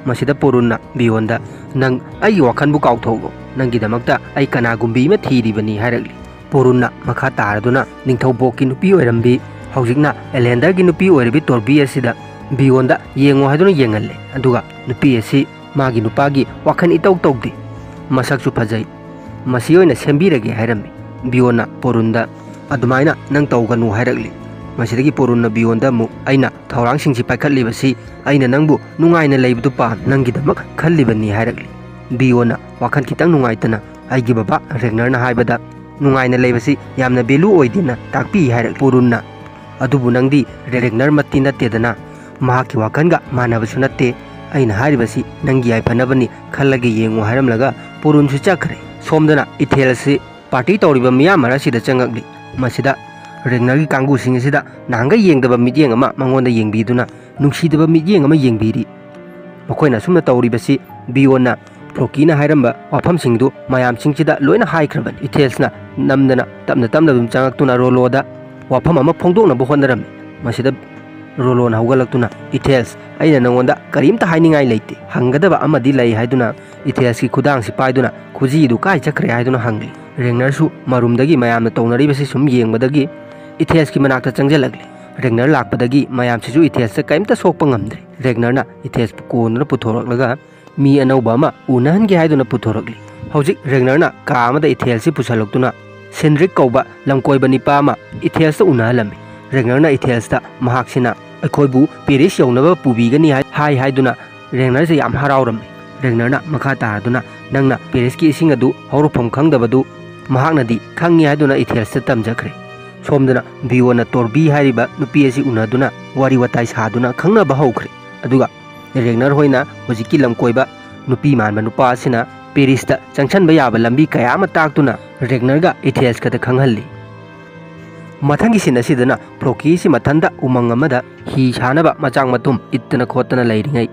ꯃꯁꯤꯗ ꯄꯣꯔꯨꯟꯅ ꯕꯤꯌꯣꯟꯗ, "ꯅꯪ ꯑꯩꯒꯤ ꯋꯥꯈꯜꯕꯨ ꯀꯥꯎꯊꯣꯛꯂꯣ, ꯅꯪꯒꯤꯗꯃꯛꯇ ꯑꯩ ꯀꯅꯥꯒꯨꯝꯕꯤ ꯑꯃ ꯊꯤꯔꯤꯕꯅꯤ" ꯍꯥꯏꯔꯛꯂꯤ꯫ ꯄꯣꯔꯨꯟꯅ ꯃꯈꯥ ꯇꯥꯔꯗꯨꯅ ꯅꯤꯡꯊꯧꯕꯣꯛꯀꯤ ꯅꯨꯄꯤ ꯑꯣꯏꯔꯝꯕꯤ, ꯍꯧꯖꯤꯛꯅ ꯑꯦꯂꯦꯟꯗꯔꯒꯤ ꯅꯨꯄꯤ ꯑꯣꯏꯔꯕꯤ ꯇꯣꯔꯕꯤ ꯑꯁꯤꯗ ꯕꯤꯌꯣꯟꯗ ꯌꯦꯡꯉꯣ ꯍꯥꯏꯗꯨꯅ ꯌꯦꯡꯍꯜꯂꯦ꯫ ꯑꯗꯨꯒ ꯅꯨꯄꯤ ꯑꯁꯤ ꯃꯥꯒꯤ ꯅꯨꯄꯥꯒꯤ ꯋꯥꯈꯜ ꯏꯇꯧ ꯇꯧꯗꯦ, ꯃꯁꯛꯁꯨ ꯐꯖꯩ, ꯃꯁꯤ ꯑꯣꯏꯅ ꯁꯦꯝꯕꯤꯔꯒꯦ ꯍꯥꯏꯔꯝꯃꯤ꯫ ꯕꯤꯌꯣꯟꯅ ꯄꯣꯔꯨꯟꯗ, "ꯑꯗꯨꯃꯥꯏꯅ ꯅꯪ ꯇꯧꯒꯅꯨ" ꯍꯥꯏꯔꯛꯂꯤ꯫ ꯃꯁꯤꯗꯒꯤ ꯄꯣꯔꯨꯟꯅ ꯕꯤꯌꯣꯟꯗ ꯑꯃꯨꯛ, "ꯑꯩꯅ ꯊꯧꯔꯥꯡꯁꯤꯡꯁꯤ ꯄꯥꯏꯈꯠꯂꯤꯕꯁꯤ ꯑꯩꯅ ꯅꯪꯕꯨ ꯅꯨꯡꯉꯥꯏꯅ ꯂꯩꯕꯗꯨ ꯄꯥꯝ, ꯅꯪꯒꯤꯗꯃꯛ ꯈꯜꯂꯤꯕꯅꯤ" ꯍꯥꯏꯔꯛꯂꯤ꯫ ꯕꯤꯌꯣꯟꯅ ꯋꯥꯈꯜ ꯈꯤꯇꯪ ꯅꯨꯡꯉꯥꯏꯇꯅ, "ꯑꯩꯒꯤ ꯕꯕꯥ ꯔꯦꯒꯅꯔꯅ ꯍꯥꯏꯕꯗ ꯅꯨꯡꯉꯥꯏꯅ ꯂꯩꯕꯁꯤ ꯌꯥꯝꯅ ꯚꯦꯂꯨ ꯑꯣꯏꯗꯦꯅ ꯇꯥꯛꯄꯤ" ꯍꯥꯏꯔꯛꯂꯤ꯫ ꯄꯣꯔꯨꯟꯅ, "ꯑꯗꯨꯕꯨ ꯅꯪꯗꯤ ꯔꯦꯒꯅꯔꯃꯛꯇꯤ ꯅꯠꯇꯦꯗꯅ, ꯃꯍꯥꯛꯀꯤ ꯋꯥꯈꯜꯒ ꯃꯥꯟꯅꯕꯁꯨ ꯅꯠꯇꯦ꯫ ꯑꯩꯅ ꯍꯥꯏꯔꯤꯕꯁꯤ ꯅꯪꯒꯤ ꯌꯥꯏꯐꯅꯕꯅꯤ, ꯈꯜꯂꯒ ꯌꯦꯡꯉꯨ" ꯍꯥꯏꯔꯝꯂꯒ ꯄꯣꯔꯨꯟꯁꯨ ꯆꯠꯈ꯭ꯔꯦ꯫ ꯁꯣꯝꯗꯅ ꯏꯊꯦꯜꯁꯤ ꯄꯥꯔꯇꯤ ꯇꯧꯔꯤꯕ ꯃꯤꯌꯥꯝ ꯃꯔꯛꯁꯤꯗ ꯆꯪꯉꯛꯂꯤ꯫ ꯃꯁꯤꯗ ꯔꯦꯒꯅꯔꯒꯤ ꯀꯥꯡꯕꯨꯁꯤꯡ ꯑꯁꯤꯗ ꯅꯍꯥꯟꯒꯩ ꯌꯦꯡꯗꯕ ꯃꯤꯠꯌꯦꯡ ꯑꯃ ꯃꯉꯣꯟꯗ ꯌꯦꯡꯕꯤꯗꯨꯅ ꯅꯨꯡꯁꯤꯗꯕ ꯃꯤꯠꯌꯦꯡ ꯑꯃ ꯌꯦꯡꯕꯤꯔꯤ꯫ ꯃꯈꯣꯏꯅ ꯑꯁꯨꯝꯅ ꯇꯧꯔꯤꯕꯁꯤ ꯕꯤꯌꯣꯟꯅ ꯐ꯭ꯂꯣꯀꯤꯅ ꯍꯥꯏꯔꯝꯕ ꯋꯥꯐꯝꯁꯤꯡꯗꯨ ꯃꯌꯥꯝꯁꯤꯡꯁꯤꯗ ꯂꯣꯏꯅ ꯍꯥꯏꯈ꯭ꯔꯕꯅꯤ꯫ ꯏꯊꯦꯜꯁꯅ ꯅꯝꯗꯅ ꯇꯞꯅ ꯇꯞꯅ ꯑꯗꯨꯝ ꯆꯪꯉꯛꯇꯨꯅ ꯔꯣꯂꯣꯗ ꯋꯥꯐꯝ ꯑꯃ ꯐꯣꯡꯗꯣꯛꯅꯕ ꯍꯣꯠꯅꯔꯝꯃꯤ꯫ ꯃꯁꯤꯗ ꯔꯣꯂꯣꯅ ꯍꯧꯒꯠꯂꯛꯇꯨꯅ, "ꯏꯊꯦꯜꯁ, ꯑꯩꯅ ꯅꯉꯣꯟꯗ ꯀꯔꯤꯝꯇ ꯍꯥꯏꯅꯤꯡꯉꯥꯏ ꯂꯩꯇꯦ꯫ ꯍꯪꯒꯗꯕ ꯑꯃꯗꯤ ꯂꯩ" ꯍꯥꯏꯗꯨꯅ ꯏꯊꯦꯜꯁꯀꯤ ꯈꯨꯗꯥꯡꯁꯤ ꯄꯥꯏꯗꯨꯅ, "ꯈꯨꯖꯤꯗꯨ ꯀꯥꯏ ꯆꯠꯈ꯭ꯔꯦ?" ꯍꯥꯏꯗꯨꯅ ꯍꯪꯂꯤ꯫ ꯔꯦꯒꯅꯔꯁꯨ ꯃꯔꯨꯝꯗꯒꯤ ꯃꯌꯥꯝꯅ ꯇꯧꯅꯔꯤꯕꯁꯤ ꯁꯨꯝ ꯌꯦꯡꯕꯗꯒꯤ ꯏꯊꯦꯜꯁꯀꯤ ꯃꯅꯥꯛꯇ ꯆꯪꯁꯤꯜꯂꯛꯂꯤ꯫ ꯔꯦꯒꯅꯔ ꯂꯥꯛꯄꯗꯒꯤ ꯃꯌꯥꯝꯁꯤꯁꯨ ꯏꯊꯦꯜꯁꯇ ꯀꯔꯤꯝꯇ ꯁꯣꯛꯄ ꯉꯝꯗ꯭ꯔꯦ꯫ ꯔꯦꯒꯅꯔꯅ ꯏꯊꯦꯜꯁꯄꯨ ꯀꯣꯟꯗꯨꯅ ꯄꯨꯊꯣꯔꯛꯂꯒ ꯃꯤ ꯑꯅꯧꯕ ꯑꯃ ꯎꯅꯍꯟꯒꯦ ꯍꯥꯏꯗꯨꯅ ꯄꯨꯊꯣꯔꯛꯂꯤ꯫ ꯍꯧꯖꯤꯛ ꯔꯦꯒꯅꯔꯅ ꯀꯥ ꯑꯃꯗ ꯏꯊꯦꯜꯁꯤ ꯄꯨꯁꯜꯂꯛꯇꯨꯅ ꯁꯦꯟꯗ꯭ꯔꯤꯛ ꯀꯧꯕ ꯂꯝꯀꯣꯏꯕ ꯅꯤꯄꯥ ꯑꯃ ꯏꯊꯦꯜꯁꯇ ꯎꯅꯍꯜꯂꯝꯃꯤ꯫ ꯔꯦꯒꯅꯔꯅ ꯏꯊꯦꯜꯁꯇ ꯃꯍꯥꯛꯁꯤꯅ ꯑꯩꯈꯣꯏꯕꯨ ꯄꯦꯔꯤꯁ ꯌꯧꯅꯕ ꯄꯨꯕꯤꯒꯅꯤ ꯍꯥꯏ, ꯍꯥꯏ ꯍꯥꯏꯗꯨꯅ ꯔꯦꯒꯅꯔꯁꯦ ꯌꯥꯝ ꯍꯔꯥꯎꯔꯝꯃꯤ꯫ ꯔꯦꯒꯅꯔꯅ ꯃꯈꯥ ꯇꯥꯔꯗꯨꯅ, "ꯅꯪꯅ ꯄꯦꯔꯤꯁꯀꯤ ꯏꯁꯤꯡ ꯑꯗꯨ ꯍꯧꯔꯛꯐꯝ ꯈꯪꯗꯕꯗꯨ ꯃꯍꯥꯛꯅꯗꯤ ꯈꯪꯉꯤ" ꯍꯥꯏꯗꯨꯅ ꯏꯊꯦꯜꯁꯇ ꯇꯝꯖꯈ꯭ꯔꯦ꯫ ꯁꯣꯝꯗꯅ ꯕꯤꯌꯣꯟꯅ ꯇꯣꯔꯕꯤ ꯍꯥꯏꯔꯤꯕ ꯅꯨꯄꯤ ꯑꯁꯤ ꯎꯅꯗꯨꯅ ꯋꯥꯔꯤ ꯋꯥꯇꯥꯏ ꯁꯥꯗꯨꯅ ꯈꯪꯅꯕ ꯍꯧꯈ꯭ꯔꯦ꯫ ꯑꯗꯨꯒ ꯔꯦꯒꯅꯔ ꯍꯣꯏꯅ ꯍꯧꯖꯤꯛꯀꯤ ꯂꯝꯀꯣꯏꯕ ꯅꯨꯄꯤ ꯃꯥꯟꯕ ꯅꯨꯄꯥ ꯑꯁꯤꯅ ꯄꯦꯔꯤꯁꯇ ꯆꯪꯁꯟꯕ ꯌꯥꯕ ꯂꯝꯕꯤ ꯀꯌꯥ ꯑꯃ ꯇꯥꯛꯇꯨꯅ ꯔꯦꯒꯅꯔꯒ ꯏꯊꯦꯜꯁꯀꯗ ꯈꯪꯍꯜꯂꯤ꯫ ꯃꯊꯪꯒꯤ ꯁꯤꯟ ꯑꯁꯤꯗꯅ ꯐ꯭ꯂꯣꯀꯤꯁꯤ ꯃꯊꯟꯇ ꯎꯃꯪ ꯑꯃꯗ ꯍꯤ ꯁꯥꯅꯕ ꯃꯆꯥꯛ ꯃꯊꯨꯝ ꯏꯠꯇꯅ ꯈꯣꯠꯇꯅ ꯂꯩꯔꯤꯉꯩ,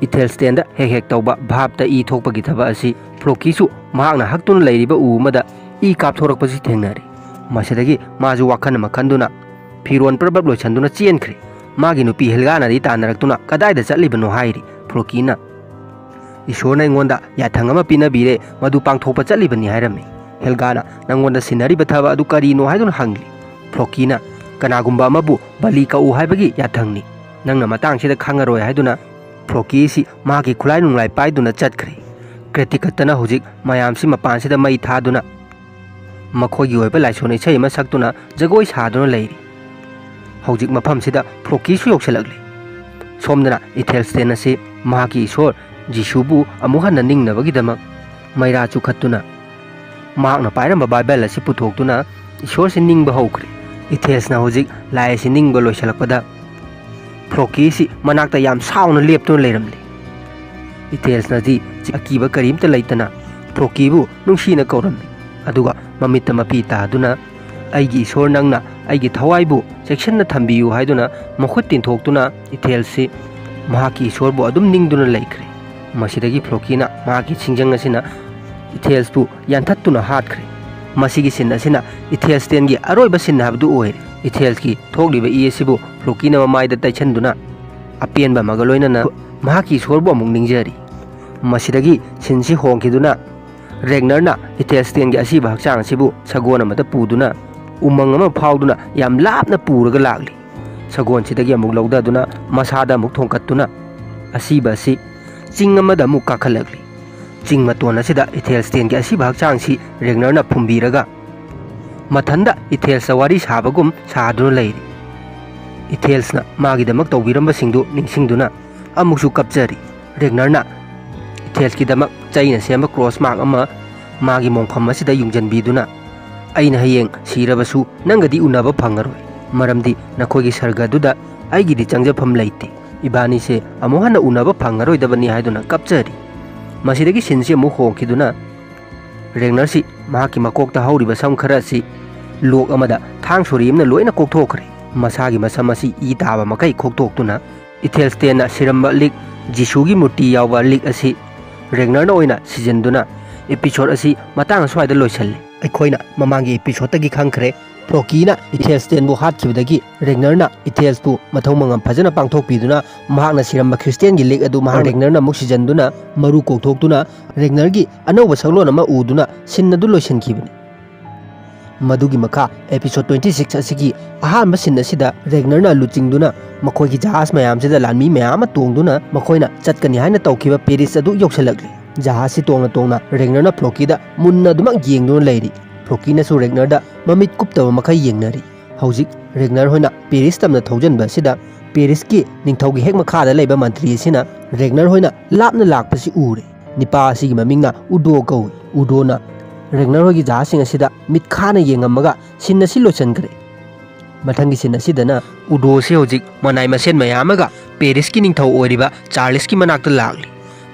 ꯏꯊꯦꯜꯁꯇꯦꯟꯗ ꯍꯦꯛ ꯍꯦꯛ ꯇꯧꯕ ꯚꯥꯞꯇ ꯏ ꯊꯣꯛꯄꯒꯤ ꯊꯕꯛ ꯑꯁꯤ ꯐ꯭ꯂꯣꯀꯤꯁꯨ ꯃꯍꯥꯛꯅ ꯍꯛꯇꯨꯅ ꯂꯩꯔꯤꯕ ꯎ ꯑꯃꯗ ꯏ ꯀꯥꯞꯊꯣꯔꯛꯄꯁꯤ ꯊꯦꯡꯅꯔꯤ꯫ ꯃꯁꯤꯗꯒꯤ ꯃꯥꯁꯨ ꯋꯥꯈꯜ ꯑꯃ ꯈꯟꯗꯨꯅ ꯐꯤꯔꯣꯟ ꯄ꯭ꯔꯕꯞ ꯂꯣꯏꯁꯟꯗꯨꯅ ꯆꯦꯟꯈ꯭ꯔꯦ꯫ ꯃꯥꯒꯤ ꯅꯨꯄꯤ ꯍꯦꯜꯒꯥꯅꯗꯤ ꯇꯥꯟꯅꯔꯛꯇꯨꯅ "ꯀꯗꯥꯏꯗ ꯆꯠꯂꯤꯕꯅꯣ?" ꯍꯥꯏꯔꯤ꯫ ꯐ꯭ꯂꯣꯀꯤꯅ "ꯏꯁꯣꯔꯅ ꯑꯩꯉꯣꯟꯗ ꯌꯥꯊꯪ ꯑꯃ ꯄꯤꯅꯕꯤꯔꯦ, ꯃꯗꯨ ꯄꯥꯡꯊꯣꯛꯄ ꯆꯠꯂꯤꯕꯅꯤ" ꯍꯥꯏꯔꯝꯃꯤ꯫ ꯍꯦꯜꯒꯥꯅ "ꯅꯪꯉꯣꯟꯗ ꯁꯤꯟꯅꯔꯤꯕ ꯊꯕꯛ ꯑꯗꯨ ꯀꯔꯤꯅꯣ?" ꯍꯥꯏꯗꯨꯅ ꯍꯪꯂꯤ꯫ ꯐ꯭ꯂꯣꯀꯤꯅ "ꯀꯅꯥꯒꯨꯝꯕ ꯑꯃꯕꯨ ꯕꯂꯤ ꯀꯛꯎ ꯍꯥꯏꯕꯒꯤ ꯌꯥꯊꯪꯅꯤ꯫ ꯅꯪꯅ ꯃꯇꯥꯡꯁꯤꯗ ꯈꯪꯉꯔꯣꯏ" ꯍꯥꯏꯗꯨꯅ ꯐ꯭ꯂꯣꯀꯤꯁꯤ ꯃꯍꯥꯛꯀꯤ ꯈꯨꯠꯂꯥꯏ ꯅꯨꯡꯂꯥꯏ ꯄꯥꯏꯗꯨꯅ ꯆꯠꯈ꯭ꯔꯦ꯫ ꯀ꯭ꯔꯦꯇꯤꯀꯠꯇꯅ ꯍꯧꯖꯤꯛ ꯃꯌꯥꯝꯁꯤ ꯃꯄꯥꯟꯁꯤꯗ ꯃꯩ ꯊꯥꯗꯨꯅ ꯃꯈꯣꯏꯒꯤ ꯑꯣꯏꯕ ꯂꯥꯏꯁꯣꯟ ꯏꯁꯩ ꯑꯃ ꯁꯛꯇꯨꯅ ꯖꯒꯣꯏ ꯁꯥꯗꯨꯅ ꯂꯩꯔꯤ꯫ ꯍꯧꯖꯤꯛ ꯃꯐꯝꯁꯤꯗ ꯐ꯭ꯂꯣꯀꯤꯁꯨ ꯌꯧꯁꯤꯜꯂꯛꯂꯤ꯫ ꯁꯣꯝꯗꯅ ꯏꯊꯦꯜꯁꯇꯦꯟ ꯑꯁꯤ ꯃꯍꯥꯛꯀꯤ ꯏꯁꯣꯔ ꯖꯤꯁꯨꯕꯨ ꯑꯃꯨꯛ ꯍꯟꯅ ꯅꯤꯡꯅꯕꯒꯤꯗꯃꯛ ꯃꯩꯔꯥ ꯆꯨꯈꯠꯇꯨꯅ ꯃꯍꯥꯛꯅ ꯄꯥꯏꯔꯝꯕ ꯕꯥꯏꯕꯜ ꯑꯁꯤ ꯄꯨꯊꯣꯛꯇꯨꯅ ꯏꯁꯣꯔꯁꯤ ꯅꯤꯡꯕ ꯍꯧꯈ꯭ꯔꯦ꯫ ꯏꯊꯦꯜꯁꯅ ꯍꯧꯖꯤꯛ ꯂꯥꯏ ꯑꯁꯤ ꯅꯤꯡꯕ ꯂꯣꯏꯁꯤꯜꯂꯛꯄꯗ ꯐ꯭ꯂꯣꯀꯤꯁꯤ ꯃꯅꯥꯛꯇ ꯌꯥꯝ ꯁꯥꯎꯅ ꯂꯦꯞꯇꯨꯅ ꯂꯩꯔꯝꯂꯤ꯫ ꯏꯊꯦꯜꯁꯅꯗꯤ ꯑꯀꯤꯕ ꯀꯔꯤꯝꯇ ꯂꯩꯇꯅ ꯐ꯭ꯂꯣꯀꯤꯕꯨ ꯅꯨꯡꯁꯤꯅ ꯀꯧꯔꯝꯃꯤ꯫ ꯑꯗꯨꯒ ꯃꯃꯤꯠꯇ ꯃꯄꯤ ꯇꯥꯗꯨꯅ "ꯑꯩꯒꯤ ꯏꯁꯣꯔ, ꯅꯪꯅ ꯑꯩꯒꯤ ꯊꯋꯥꯏꯕꯨ ꯆꯦꯛꯁꯤꯟꯅ ꯊꯝꯕꯤꯌꯨ" ꯍꯥꯏꯗꯨꯅ ꯃꯈꯨꯠ ꯇꯤꯟꯊꯣꯛꯇꯨꯅ ꯏꯊꯦꯜꯁꯤ ꯃꯍꯥꯛꯀꯤ ꯏꯁꯣꯔꯕꯨ ꯑꯗꯨꯝ ꯅꯤꯡꯗꯨꯅ ꯂꯩꯈ꯭ꯔꯦ꯫ ꯃꯁꯤꯗꯒꯤ ꯐ꯭ꯂꯣꯀꯤꯅ ꯃꯍꯥꯛꯀꯤ ꯁꯤꯡꯖꯪ ꯑꯁꯤꯅ ꯏꯊꯦꯜꯁꯄꯨ ꯌꯥꯟꯊꯠꯇꯨꯅ ꯍꯥꯠꯈ꯭ꯔꯦ꯫ ꯃꯁꯤꯒꯤ ꯁꯤꯟ ꯑꯁꯤꯅ ꯏꯊꯦꯜꯁꯇꯦꯟꯒꯤ ꯑꯔꯣꯏꯕ ꯁꯤꯟ ꯍꯥꯏꯕꯗꯨ ꯑꯣꯏꯔꯦ꯫ ꯏꯊꯦꯜꯁꯀꯤ ꯊꯣꯛꯂꯤꯕ ꯏ ꯑꯁꯤꯕꯨ ꯐ꯭ꯂꯣꯀꯤꯅ ꯃꯃꯥꯏꯗ ꯇꯩꯁꯟꯗꯨꯅ ꯑꯄꯦꯟꯕ ꯑꯃꯒ ꯂꯣꯏꯅꯅ ꯃꯍꯥꯛꯀꯤ ꯏꯁꯣꯔꯕꯨ ꯑꯃꯨꯛ ꯅꯤꯡꯖꯔꯤ꯫ ꯃꯁꯤꯗꯒꯤ ꯁꯤꯟꯁꯤ ꯍꯣꯡꯈꯤꯗꯨꯅ ꯔꯦꯒꯅꯔꯅ ꯏꯊꯦꯜꯁꯇꯦꯟꯒꯤ ꯑꯁꯤꯕ ꯍꯛꯆꯥꯡ ꯑꯁꯤꯕꯨ ꯁꯒꯣꯜ ꯑꯃꯗ ꯄꯨꯗꯨꯅ ꯎꯃꯪ ꯑꯃ ꯐꯥꯎꯗꯨꯅ ꯌꯥꯝ ꯂꯥꯞꯅ ꯄꯨꯔꯒ ꯂꯥꯛꯂꯤ꯫ ꯁꯒꯣꯜꯁꯤꯗꯒꯤ ꯑꯃꯨꯛ ꯂꯧꯊꯗꯨꯅ ꯃꯁꯥꯗ ꯑꯃꯨꯛ ꯊꯣꯡꯀꯠꯇꯨꯅ ꯑꯁꯤꯕ ꯑꯁꯤ ꯆꯤꯡ ꯑꯃꯗ ꯑꯃꯨꯛ ꯀꯥꯈꯠꯂꯛꯂꯤ꯫ ꯆꯤꯡ ꯃꯇꯣꯟ ꯑꯁꯤꯗ ꯏꯊꯦꯜꯁꯇꯦꯟꯒꯤ ꯑꯁꯤꯕ ꯍꯛꯆꯥꯡꯁꯤ ꯔꯦꯒꯅꯔꯅ ꯐꯨꯝꯕꯤꯔꯒ ꯃꯊꯟꯗ ꯏꯊꯦꯜꯁꯇ ꯋꯥꯔꯤ ꯁꯥꯕꯒꯨꯝ ꯁꯥꯗꯨꯅ ꯂꯩꯔꯤ꯫ ꯏꯊꯦꯜꯁꯅ ꯃꯥꯒꯤꯗꯃꯛ ꯇꯧꯕꯤꯔꯝꯕꯁꯤꯡꯗꯨ ꯅꯤꯡꯁꯤꯡꯗꯨꯅ ꯑꯃꯨꯛꯁꯨ ꯀꯞꯆꯔꯤ꯫ ꯔꯦꯒꯅꯔꯅ ꯏꯊꯦꯜꯁꯀꯤꯗꯃꯛ ꯆꯩꯅ ꯁꯦꯝꯕ ꯀ꯭ꯔꯣꯁ ꯃꯥꯔꯛ ꯑꯃ ꯃꯥꯒꯤ ꯃꯣꯡꯐꯝ ꯑꯁꯤꯗ ꯌꯨꯡꯖꯟꯕꯤꯗꯨꯅ, "ꯑꯩꯅ ꯍꯌꯦꯡ ꯁꯤꯔꯕꯁꯨ ꯅꯪꯒꯗꯤ ꯎꯅꯕ ꯐꯪꯉꯔꯣꯏ, ꯃꯔꯝꯗꯤ ꯅꯈꯣꯏꯒꯤ ꯁꯔꯒꯗꯨꯗ ꯑꯩꯒꯤꯗꯤ ꯆꯪꯖꯐꯝ ꯂꯩꯇꯦ꯫ ꯏꯕꯥꯅꯤꯁꯦ ꯑꯃꯨꯛ ꯍꯟꯅ ꯎꯅꯕ ꯐꯪꯉꯔꯣꯏꯗꯕꯅꯤ" ꯍꯥꯏꯗꯨꯅ ꯀꯞꯆꯔꯤ꯫ ꯃꯁꯤꯗꯒꯤ ꯁꯤꯟꯁꯤ ꯑꯃꯨꯛ ꯍꯣꯡꯈꯤꯗꯨꯅ ꯔꯦꯒꯅꯔꯁꯤ ꯃꯍꯥꯛꯀꯤ ꯃꯀꯣꯛꯇ ꯍꯧꯔꯤꯕ ꯁꯝ ꯈꯔ ꯑꯁꯤ ꯂꯣꯛ ꯑꯃꯗ ꯊꯥꯡ ꯁꯣꯔꯤ ꯑꯃꯅ ꯂꯣꯏꯅ ꯀꯣꯛꯊꯣꯛꯈ꯭ꯔꯦ꯫ ꯃꯁꯥꯒꯤ ꯃꯁꯝ ꯑꯁꯤ ꯏ ꯇꯥꯕ ꯃꯈꯩ ꯈꯣꯛꯇꯣꯛꯇꯨꯅ ꯏꯊꯦꯜꯁꯇꯦꯟꯅ ꯁꯤꯔꯝꯕ ꯂꯤꯛ, ꯖꯤꯁꯨꯒꯤ ꯃꯨꯔꯇꯤ ꯌꯥꯎꯕ ꯂꯤꯛ ꯑꯁꯤ ꯔꯦꯒꯅꯔꯅ ꯑꯣꯏꯅ ꯁꯤꯖꯤꯟꯗꯨꯅ episode ꯑꯁꯤ ꯃꯇꯥꯡ ꯑꯁ꯭ꯋꯥꯏꯗ ꯂꯣꯏꯁꯤꯜꯂꯤ꯫ ꯑꯩꯈꯣꯏꯅ ꯃꯃꯥꯡꯒꯤ episodeꯇꯒꯤ ꯈꯪꯈ꯭ꯔꯦ, ꯐ꯭ꯂꯣꯀꯤꯅ ꯏꯊꯦꯜꯁꯇꯦꯟꯕꯨ ꯍꯥꯠꯈꯤꯕꯗꯒꯤ ꯔꯦꯒꯅꯔꯅ ꯏꯊꯦꯜꯁꯄꯨ ꯃꯊꯧ ꯃꯉꯝ ꯐꯖꯅ ꯄꯥꯡꯊꯣꯛꯄꯤꯗꯨꯅ ꯃꯍꯥꯛꯅ ꯁꯤꯔꯝꯕ ꯈ꯭ꯔꯤꯁꯇꯦꯟꯒꯤ ꯂꯤꯛ ꯑꯗꯨ ꯃꯍꯥꯛ ꯔꯦꯒꯅꯔꯅ ꯑꯃꯨꯛ ꯁꯤꯖꯤꯟꯗꯨꯅ ꯃꯔꯨ ꯀꯣꯛꯊꯣꯛꯇꯨꯅ ꯔꯦꯒꯅꯔꯒꯤ ꯑꯅꯧꯕ ꯁꯛꯂꯣꯟ ꯑꯃ ꯎꯗꯨꯅ ꯁꯤꯟ ꯑꯗꯨ ꯂꯣꯏꯁꯤꯟꯈꯤꯕꯅꯤ꯫ ꯃꯗꯨꯒꯤ ꯃꯈꯥ episode twenty six ꯑꯁꯤꯒꯤ ꯑꯍꯥꯟꯕ ꯁꯤꯟ ꯑꯁꯤꯗ ꯔꯦꯒꯅꯔꯅ ꯂꯨꯆꯤꯡꯗꯨꯅ ꯃꯈꯣꯏꯒꯤ ꯖꯍꯥꯖ ꯃꯌꯥꯝꯁꯤꯗ ꯂꯥꯟꯃꯤ ꯃꯌꯥꯝ ꯑꯃ ꯇꯣꯡꯗꯨꯅ ꯃꯈꯣꯏꯅ ꯆꯠꯀꯅꯤ ꯍꯥꯏꯅ ꯇꯧꯈꯤꯕ ꯄꯦꯔꯤꯁ ꯑꯗꯨ ꯌꯧꯁꯤꯜꯂꯛꯂꯤ꯫ ꯖꯍꯥꯖꯁꯤ ꯇꯣꯡꯅ ꯇꯣꯡꯅ ꯔꯦꯒꯅꯔꯅ ꯐ꯭ꯂꯣꯀꯤꯗ ꯃꯨꯟꯅ ꯑꯗꯨꯃꯛ ꯌꯦꯡꯗꯨꯅ ꯂꯩꯔꯤ꯫ ꯐ꯭ꯂꯣꯀꯤꯅꯁꯨ ꯔꯦꯒꯅꯔꯗ ꯃꯃꯤꯠ ꯀꯨꯞꯇꯕ ꯃꯈꯩ ꯌꯦꯡꯅꯔꯤ꯫ ꯍꯧꯖꯤꯛ ꯔꯦꯒꯅꯔ ꯍꯣꯏꯅ ꯄꯦꯔꯤꯁ ꯇꯝꯅ ꯊꯧꯖꯤꯟꯕ ꯑꯁꯤꯗ ꯄꯦꯔꯤꯁꯀꯤ ꯅꯤꯡꯊꯧꯒꯤ ꯍꯦꯛ ꯃꯈꯥꯗ ꯂꯩꯕ ꯃꯟꯇ꯭ꯔꯤ ꯑꯁꯤꯅ ꯔꯦꯒꯅꯔ ꯍꯣꯏꯅ ꯂꯥꯞꯅ ꯂꯥꯛꯄꯁꯤ ꯎꯔꯦ꯫ ꯅꯤꯄꯥ ꯑꯁꯤꯒꯤ ꯃꯃꯤꯡꯅ ꯎꯗꯣ ꯀꯧꯏ꯫ ꯎꯗꯣꯅ ꯔꯦꯒꯅꯔ ꯍꯣꯏꯒꯤ ꯖꯍꯥꯖꯁꯤꯡ ꯑꯁꯤꯗ ꯃꯤꯠꯈꯥꯅ ꯌꯦꯡꯉꯝꯃꯒ ꯁꯤꯟ ꯑꯁꯤ ꯂꯣꯏꯁꯤꯟꯈ꯭ꯔꯦ꯫ ꯃꯊꯪꯒꯤ ꯁꯤꯟ ꯑꯁꯤꯗꯅ ꯎꯗꯣꯁꯤ ꯍꯧꯖꯤꯛ ꯃꯅꯥꯏ ꯃꯁꯦꯟ ꯃꯌꯥꯝ ꯑꯃꯒ ꯄꯦꯔꯤꯁꯀꯤ ꯅꯤꯡꯊꯧ ꯑꯣꯏꯔꯤꯕ ꯆꯥꯔꯂꯤꯁꯀꯤ ꯃꯅꯥꯛꯇ ꯂꯥꯛꯂꯤ꯫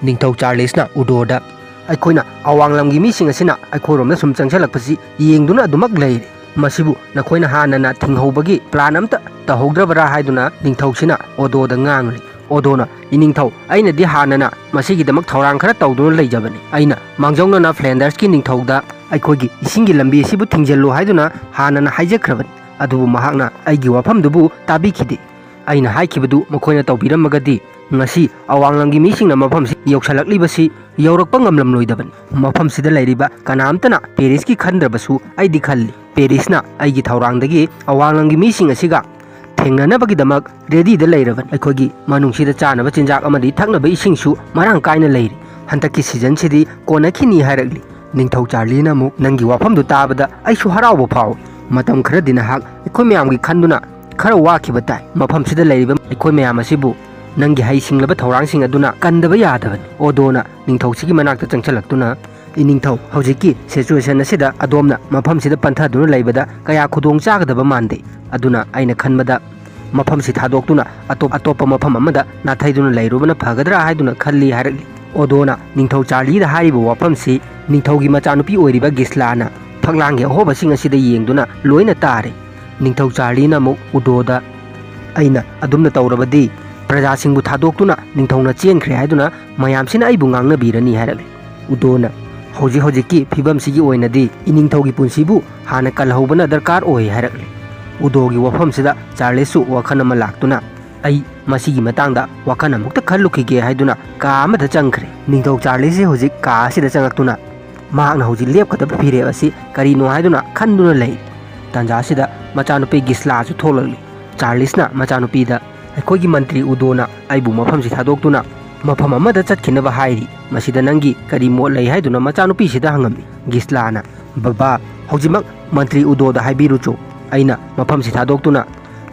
ꯅꯤꯡꯊꯧ ꯆꯥꯔꯂꯤꯁꯅ ꯎꯗꯣꯗ, "ꯑꯩꯈꯣꯏꯅ ꯑꯋꯥꯡꯂꯝꯒꯤ ꯃꯤꯁꯤꯡ ꯑꯁꯤꯅ ꯑꯩꯈꯣꯏꯔꯣꯝꯗ ꯁꯨꯝ ꯆꯪꯁꯤꯜꯂꯛꯄꯁꯤ ꯌꯦꯡꯗꯨꯅ ꯑꯗꯨꯃꯛ ꯂꯩꯔꯦ꯫ ꯃꯁꯤꯕꯨ ꯅꯈꯣꯏꯅ ꯍꯥꯟꯅꯅ ꯊꯤꯡꯍꯧꯕꯒꯤ plan ꯑꯝꯇ ꯇꯧꯍꯧꯗ꯭ꯔꯕꯔꯥ?" ꯍꯥꯏꯗꯨꯅ ꯅꯤꯡꯊꯧꯁꯤꯅ ꯎꯗꯣꯗ ꯉꯥꯡꯂꯤ꯫ ꯎꯗꯣꯅ, "ꯏꯅꯤꯡꯊꯧ, ꯑꯩꯅꯗꯤ ꯍꯥꯟꯅꯅ ꯃꯁꯤꯒꯤꯗꯃꯛ ꯊꯧꯔꯥꯡ ꯈꯔ ꯇꯧꯗꯨꯅ ꯂꯩꯖꯕꯅꯤ꯫ ꯑꯩꯅ ꯃꯥꯡꯖꯧꯅꯅ ꯐ꯭ꯂꯦꯟꯗꯔꯁꯀꯤ ꯅꯤꯡꯊꯧꯗ ꯑꯩꯈꯣꯏꯒꯤ ꯏꯁꯤꯡꯒꯤ ꯂꯝꯕꯤ ꯑꯁꯤꯕꯨ ꯊꯤꯡꯖꯤꯜꯂꯨ ꯍꯥꯏꯗꯨꯅ ꯍꯥꯟꯅꯅ ꯍꯥꯏꯖꯈ꯭ꯔꯕꯅꯤ꯫ ꯑꯗꯨꯕꯨ ꯃꯍꯥꯛꯅ ꯑꯩꯒꯤ ꯋꯥꯐꯝꯗꯨꯕꯨ ꯇꯥꯕꯤꯈꯤꯗꯦ꯫ ꯑꯩꯅ ꯍꯥꯏꯈꯤꯕꯗꯨ ꯃꯈꯣꯏꯅ ꯇꯧꯕꯤꯔꯝꯃꯒꯗꯤ ꯉꯁꯤ ꯑꯋꯥꯡꯂꯝꯒꯤ ꯃꯤꯁꯤꯡꯅ ꯃꯐꯝꯁꯤ ꯌꯧꯁꯤꯜꯂꯛꯂꯤꯕꯁꯤ ꯌꯧꯔꯛꯄ ꯉꯝꯂꯝꯂꯣꯏꯗꯕꯅꯤ꯫ ꯃꯐꯝꯁꯤꯗ ꯂꯩꯔꯤꯕ ꯀꯅꯥꯝꯇꯅ ꯄꯦꯔꯤꯁꯀꯤ ꯈꯟꯗ꯭ꯔꯕꯁꯨ ꯑꯩꯗꯤ ꯈꯜꯂꯤ꯫ ꯄꯦꯔꯤꯁꯅ ꯑꯩꯒꯤ ꯊꯧꯔꯥꯡꯗꯒꯤ ꯑꯋꯥꯡꯂꯝꯒꯤ ꯃꯤꯁꯤꯡ ꯑꯁꯤꯒ ꯊꯦꯡꯅꯅꯕꯒꯤꯗꯃꯛ readyꯗ ꯂꯩꯔꯕꯅꯤ꯫ ꯑꯩꯈꯣꯏꯒꯤ ꯃꯅꯨꯡꯁꯤꯗ ꯆꯥꯅꯕ ꯆꯤꯟꯖꯥꯛ ꯑꯃꯗꯤ ꯊꯛꯅꯕ ꯏꯁꯤꯡꯁꯨ ꯃꯔꯥꯡ ꯀꯥꯏꯅ ꯂꯩꯔꯤ꯫ ꯍꯟꯗꯛꯀꯤ seasonꯁꯤꯗꯤ ꯀꯣꯟꯅꯈꯤꯅꯤ" ꯍꯥꯏꯔꯛꯂꯤ꯫ ꯅꯤꯡꯊꯧ ꯆꯥꯔꯂꯤꯅ ꯑꯃꯨꯛ, "ꯅꯪꯒꯤ ꯋꯥꯐꯝꯗꯨ ꯇꯥꯕꯗ ꯑꯩꯁꯨ ꯍꯔꯥꯎꯕ ꯐꯥꯎꯏ꯫ ꯃꯇꯝ ꯈꯔꯗꯤ ꯅꯍꯥꯛ ꯑꯩꯈꯣꯏ ꯃꯌꯥꯝꯒꯤ ꯈꯟꯗꯨꯅ ꯈꯔ ꯋꯥꯈꯤꯕ ꯇꯥꯏ꯫ ꯃꯐꯝꯁꯤꯗ ꯂꯩꯔꯤꯕ ꯑꯩꯈꯣꯏ ꯃꯌꯥꯝ ꯑꯁꯤꯕꯨ ꯅꯪꯒꯤ ꯍꯩꯁꯤꯡꯂꯕ ꯊꯧꯔꯥꯡꯁꯤꯡ ꯑꯗꯨꯅ ꯀꯟꯗꯕ ꯌꯥꯗꯕꯅꯤ꯫" ꯎꯗꯣꯅ ꯅꯤꯡꯊꯧꯁꯤꯒꯤ ꯃꯅꯥꯛꯇ ꯆꯪꯁꯤꯜꯂꯛꯇꯨꯅ, "ꯏꯅꯤꯡꯊꯧ, ꯍꯧꯖꯤꯛꯀꯤ situation ꯑꯁꯤꯗ ꯑꯗꯣꯝꯅ ꯃꯐꯝꯁꯤꯗ ꯄꯟꯊꯗꯨꯅ ꯂꯩꯕꯗ ꯀꯌꯥ ꯈꯨꯗꯣꯡ ꯆꯥꯒꯗꯕ ꯃꯥꯟꯗꯦ꯫ ꯑꯗꯨꯅ ꯑꯩꯅ ꯈꯟꯕꯗ ꯃꯐꯝꯁꯤ ꯊꯥꯗꯣꯛꯇꯨꯅ ꯑꯇꯣꯞ ꯑꯇꯣꯞꯄ ꯃꯐꯝ ꯑꯃꯗ ꯅꯥꯊꯩꯗꯨꯅ ꯂꯩꯔꯨꯕꯅ ꯐꯒꯗ꯭ꯔꯥ ꯍꯥꯏꯗꯨꯅ ꯈꯜꯂꯤ" ꯍꯥꯏꯔꯛꯂꯤ꯫ ꯑꯣꯗꯣꯅ ꯅꯤꯡꯊꯧ ꯆꯥꯔꯂꯤꯗ ꯍꯥꯏꯔꯤꯕ ꯋꯥꯐꯝꯁꯤ ꯅꯤꯡꯊꯧꯒꯤ ꯃꯆꯥꯅꯨꯄꯤ ꯑꯣꯏꯔꯤꯕ ꯒꯤꯁꯂꯥꯅ ꯐꯛꯂꯥꯡꯒꯤ ꯑꯍꯣꯕꯁꯤꯡ ꯑꯁꯤꯗ ꯌꯦꯡꯗꯨꯅ ꯂꯣꯏꯅ ꯇꯥꯔꯦ꯫ ꯅꯤꯡꯊꯧ ꯆꯥꯔꯂꯤꯅ ꯑꯃꯨꯛ ꯎꯗꯣꯗ, "ꯑꯩꯅ ꯑꯗꯨꯝꯅ ꯇꯧꯔꯕꯗꯤ ꯄ꯭ꯔꯖꯥꯁꯤꯡꯕꯨ ꯊꯥꯗꯣꯛꯇꯨꯅ ꯅꯤꯡꯊꯧꯅ ꯆꯦꯟꯈ꯭ꯔꯦ ꯍꯥꯏꯗꯨꯅ ꯃꯌꯥꯝꯁꯤꯅ ꯑꯩꯕꯨ ꯉꯥꯡꯅꯕꯤꯔꯅꯤ" ꯍꯥꯏꯔꯛꯂꯦ꯫ ꯎꯗꯣꯅ, "ꯍꯧꯖꯤꯛ ꯍꯧꯖꯤꯛꯀꯤ ꯐꯤꯕꯝꯁꯤꯒꯤ ꯑꯣꯏꯅꯗꯤ ꯏꯅꯤꯡꯊꯧꯒꯤ ꯄꯨꯟꯁꯤꯕꯨ ꯍꯥꯟꯅ ꯀꯜꯍꯧꯕꯅ ꯗꯔꯀꯥꯔ ꯑꯣꯏ" ꯍꯥꯏꯔꯛꯂꯦ꯫ ꯎꯗꯣꯒꯤ ꯋꯥꯐꯝꯁꯤꯗ ꯆꯥꯔꯂꯤꯁꯁꯨ ꯋꯥꯈꯜ ꯑꯃ ꯂꯥꯛꯇꯨꯅ, "ꯑꯩ ꯃꯁꯤꯒꯤ ꯃꯇꯥꯡꯗ ꯋꯥꯈꯜ ꯑꯃꯨꯛꯇ ꯈꯜꯂꯨꯈꯤꯒꯦ" ꯍꯥꯏꯗꯨꯅ ꯀꯥ ꯑꯃꯗ ꯆꯪꯈ꯭ꯔꯦ꯫ ꯅꯤꯡꯊꯧ ꯆꯥꯔꯂꯤꯁꯁꯤ ꯍꯧꯖꯤꯛ ꯀꯥ ꯑꯁꯤꯗ ꯆꯪꯉꯛꯇꯨꯅ ꯃꯍꯥꯛꯅ ꯍꯧꯖꯤꯛ ꯂꯦꯞꯀꯗꯕ ꯐꯤꯔꯦꯞ ꯑꯁꯤ ꯀꯔꯤꯅꯣ ꯍꯥꯏꯗꯨꯅ ꯈꯟꯗꯨꯅ ꯂꯩ꯫ ꯇꯥꯟꯖꯥꯁꯤꯗ ꯃꯆꯥꯅꯨꯄꯤ ꯒꯤꯁꯂꯥꯁꯨ ꯊꯣꯛꯂꯛꯂꯤ꯫ ꯆꯥꯔꯂꯤꯁꯅ ꯃꯆꯥꯅꯨꯄꯤꯗ, "ꯑꯩꯈꯣꯏꯒꯤ ꯃꯟꯇ꯭ꯔꯤ ꯎꯗꯣꯅ ꯑꯩꯕꯨ ꯃꯐꯝꯁꯤ ꯊꯥꯗꯣꯛꯇꯨꯅ ꯃꯐꯝ ꯑꯃꯗ ꯆꯠꯈꯤꯅꯕ ꯍꯥꯏꯔꯤ꯫ ꯃꯁꯤꯗ ꯅꯪꯒꯤ ꯀꯔꯤ ꯃꯣꯠ ꯂꯩ?" ꯍꯥꯏꯗꯨꯅ ꯃꯆꯥꯅꯨꯄꯤꯁꯤꯗ ꯍꯪꯉꯝꯃꯤ꯫ ꯒꯤꯁꯂꯥꯅ, "ꯕꯕꯥ, ꯍꯧꯖꯤꯛꯃꯛ ꯃꯟꯇ꯭ꯔꯤ ꯎꯗꯣꯗ ꯍꯥꯏꯕꯤꯔꯨꯆꯣ꯫ ꯑꯩꯅ ꯃꯐꯝꯁꯤ ꯊꯥꯗꯣꯛꯇꯨꯅ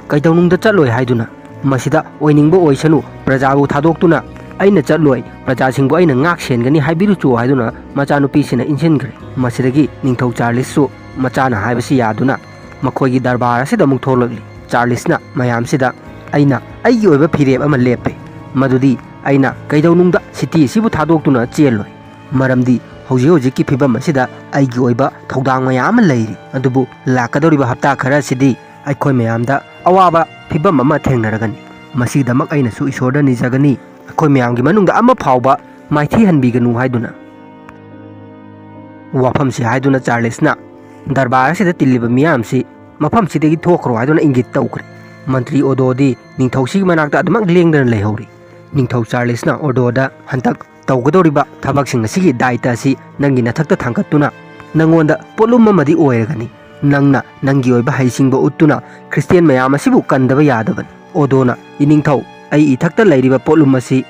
ꯀꯩꯗꯧꯅꯨꯡꯗ ꯆꯠꯂꯣꯏ ꯍꯥꯏꯗꯨꯅ꯫ ꯃꯁꯤꯗ ꯑꯣꯏꯅꯤꯡꯕ ꯑꯣꯏꯁꯅꯨ, ꯄ꯭ꯔꯖꯥꯕꯨ ꯊꯥꯗꯣꯛꯇꯨꯅ ꯑꯩꯅ ꯆꯠꯂꯣꯏ꯫ ꯄ꯭ꯔꯖꯥꯁꯤꯡꯕꯨ ꯑꯩꯅ ꯉꯥꯛ ꯁꯦꯟꯒꯅꯤ ꯍꯥꯏꯕꯤꯔꯨꯆꯣ" ꯍꯥꯏꯗꯨꯅ ꯃꯆꯥꯅꯨꯄꯤꯁꯤꯅ ꯏꯟꯁꯤꯟꯈ꯭ꯔꯦ꯫ ꯃꯁꯤꯗꯒꯤ ꯅꯤꯡꯊꯧ ꯆꯥꯔꯂꯤꯁꯁꯨ ꯃꯆꯥꯅ ꯍꯥꯏꯕꯁꯤ ꯌꯥꯗꯨꯅ ꯃꯈꯣꯏꯒꯤ ꯗꯔꯕꯥꯔ ꯑꯁꯤꯗ ꯑꯃꯨꯛ ꯊꯣꯛꯂꯛꯂꯤ꯫ ꯆꯥꯔꯂꯤꯁꯅ ꯃꯌꯥꯝꯁꯤꯗ, "ꯑꯩꯅ ꯑꯩꯒꯤ ꯑꯣꯏꯕ ꯐꯤꯔꯦꯞ ꯑꯃ ꯂꯦꯞꯄꯦ, ꯃꯗꯨꯗꯤ ꯑꯩꯅ ꯀꯩꯗꯧꯅꯨꯡꯗ ꯁꯤꯇꯤ ꯑꯁꯤꯕꯨ ꯊꯥꯗꯣꯛꯇꯨꯅ ꯆꯦꯜꯂꯣꯏ꯫ ꯃꯔꯝꯗꯤ ꯍꯧꯖꯤꯛ ꯍꯧꯖꯤꯛꯀꯤ ꯐꯤꯕꯝ ꯑꯁꯤꯗ ꯑꯩꯒꯤ ꯑꯣꯏꯕ ꯊꯧꯗꯥꯡ ꯃꯌꯥꯝ ꯑꯃ ꯂꯩꯔꯤ꯫ ꯑꯗꯨꯕꯨ ꯂꯥꯛꯀꯗꯧꯔꯤꯕ ꯍꯞꯇꯥ ꯈꯔ ꯑꯁꯤꯗꯤ ꯑꯩꯈꯣꯏ ꯃꯌꯥꯝꯗ ꯑꯋꯥꯕ ꯐꯤꯕꯝ ꯑꯃ ꯊꯦꯡꯅꯔꯒꯅꯤ꯫ ꯃꯁꯤꯒꯤꯗꯃꯛ ꯑꯩꯅꯁꯨ ꯏꯁꯣꯔꯗ ꯅꯤꯖꯒꯅꯤ, ꯑꯩꯈꯣꯏ ꯃꯌꯥꯝꯒꯤ ꯃꯅꯨꯡꯗ ꯑꯃ ꯐꯥꯎꯕ ꯃꯥꯏꯊꯤꯍꯟꯕꯤꯒꯅꯨ" ꯍꯥꯏꯗꯨꯅ ꯋꯥꯐꯝꯁꯤ ꯍꯥꯏꯗꯨꯅ ꯆꯥꯔꯂꯤꯁꯅ ꯗꯔꯕꯥꯔ ꯑꯁꯤꯗ ꯇꯤꯜꯂꯤꯕ ꯃꯤꯌꯥꯝꯁꯤ ꯃꯐꯝꯁꯤꯗꯒꯤ ꯊꯣꯛꯈ꯭ꯔꯣ ꯍꯥꯏꯗꯨꯅ ꯏꯪꯒꯤꯠ ꯇꯧꯈ꯭ꯔꯦ꯫ ꯃꯟꯇ꯭ꯔꯤ ꯑꯣꯗꯣꯗꯤ ꯅꯤꯡꯊꯧꯁꯤꯒꯤ ꯃꯅꯥꯛꯇ ꯑꯗꯨꯃꯛ ꯂꯦꯡꯗꯅ ꯂꯩꯍꯧꯔꯤ꯫ ꯅꯤꯡꯊꯧ ꯆꯥꯔꯂꯤꯁꯅ ꯑꯣꯗꯣꯗ, "ꯍꯟꯗꯛ ꯇꯧꯒꯗꯧꯔꯤꯕ ꯊꯕꯛꯁꯤꯡ ꯑꯁꯤꯒꯤ ꯗꯥꯏꯇ ꯑꯁꯤ ꯅꯪꯒꯤ ꯅꯊꯛꯇ ꯊꯥꯡꯒꯠꯇꯨꯅ ꯅꯪꯉꯣꯟꯗ ꯄꯣꯠꯂꯨꯝ ꯑꯃꯗꯤ ꯑꯣꯏꯔꯒꯅꯤ꯫ ꯅꯪꯅ ꯅꯪꯒꯤ ꯑꯣꯏꯕ ꯍꯩꯁꯤꯡꯕ ꯎꯠꯇꯨꯅ ꯈ꯭ꯔꯤꯁꯇꯤꯌꯥꯟ ꯃꯌꯥꯝ ꯑꯁꯤꯕꯨ ꯀꯟꯗꯕ ꯌꯥꯗꯕꯅꯤ꯫" ꯑꯣꯗꯣꯅ, "ꯏꯅꯤꯡꯊꯧ, ꯑꯩ ꯏꯊꯛꯇ ꯂꯩꯔꯤꯕ ꯄꯣꯠꯂꯨꯝ ꯑꯁꯤ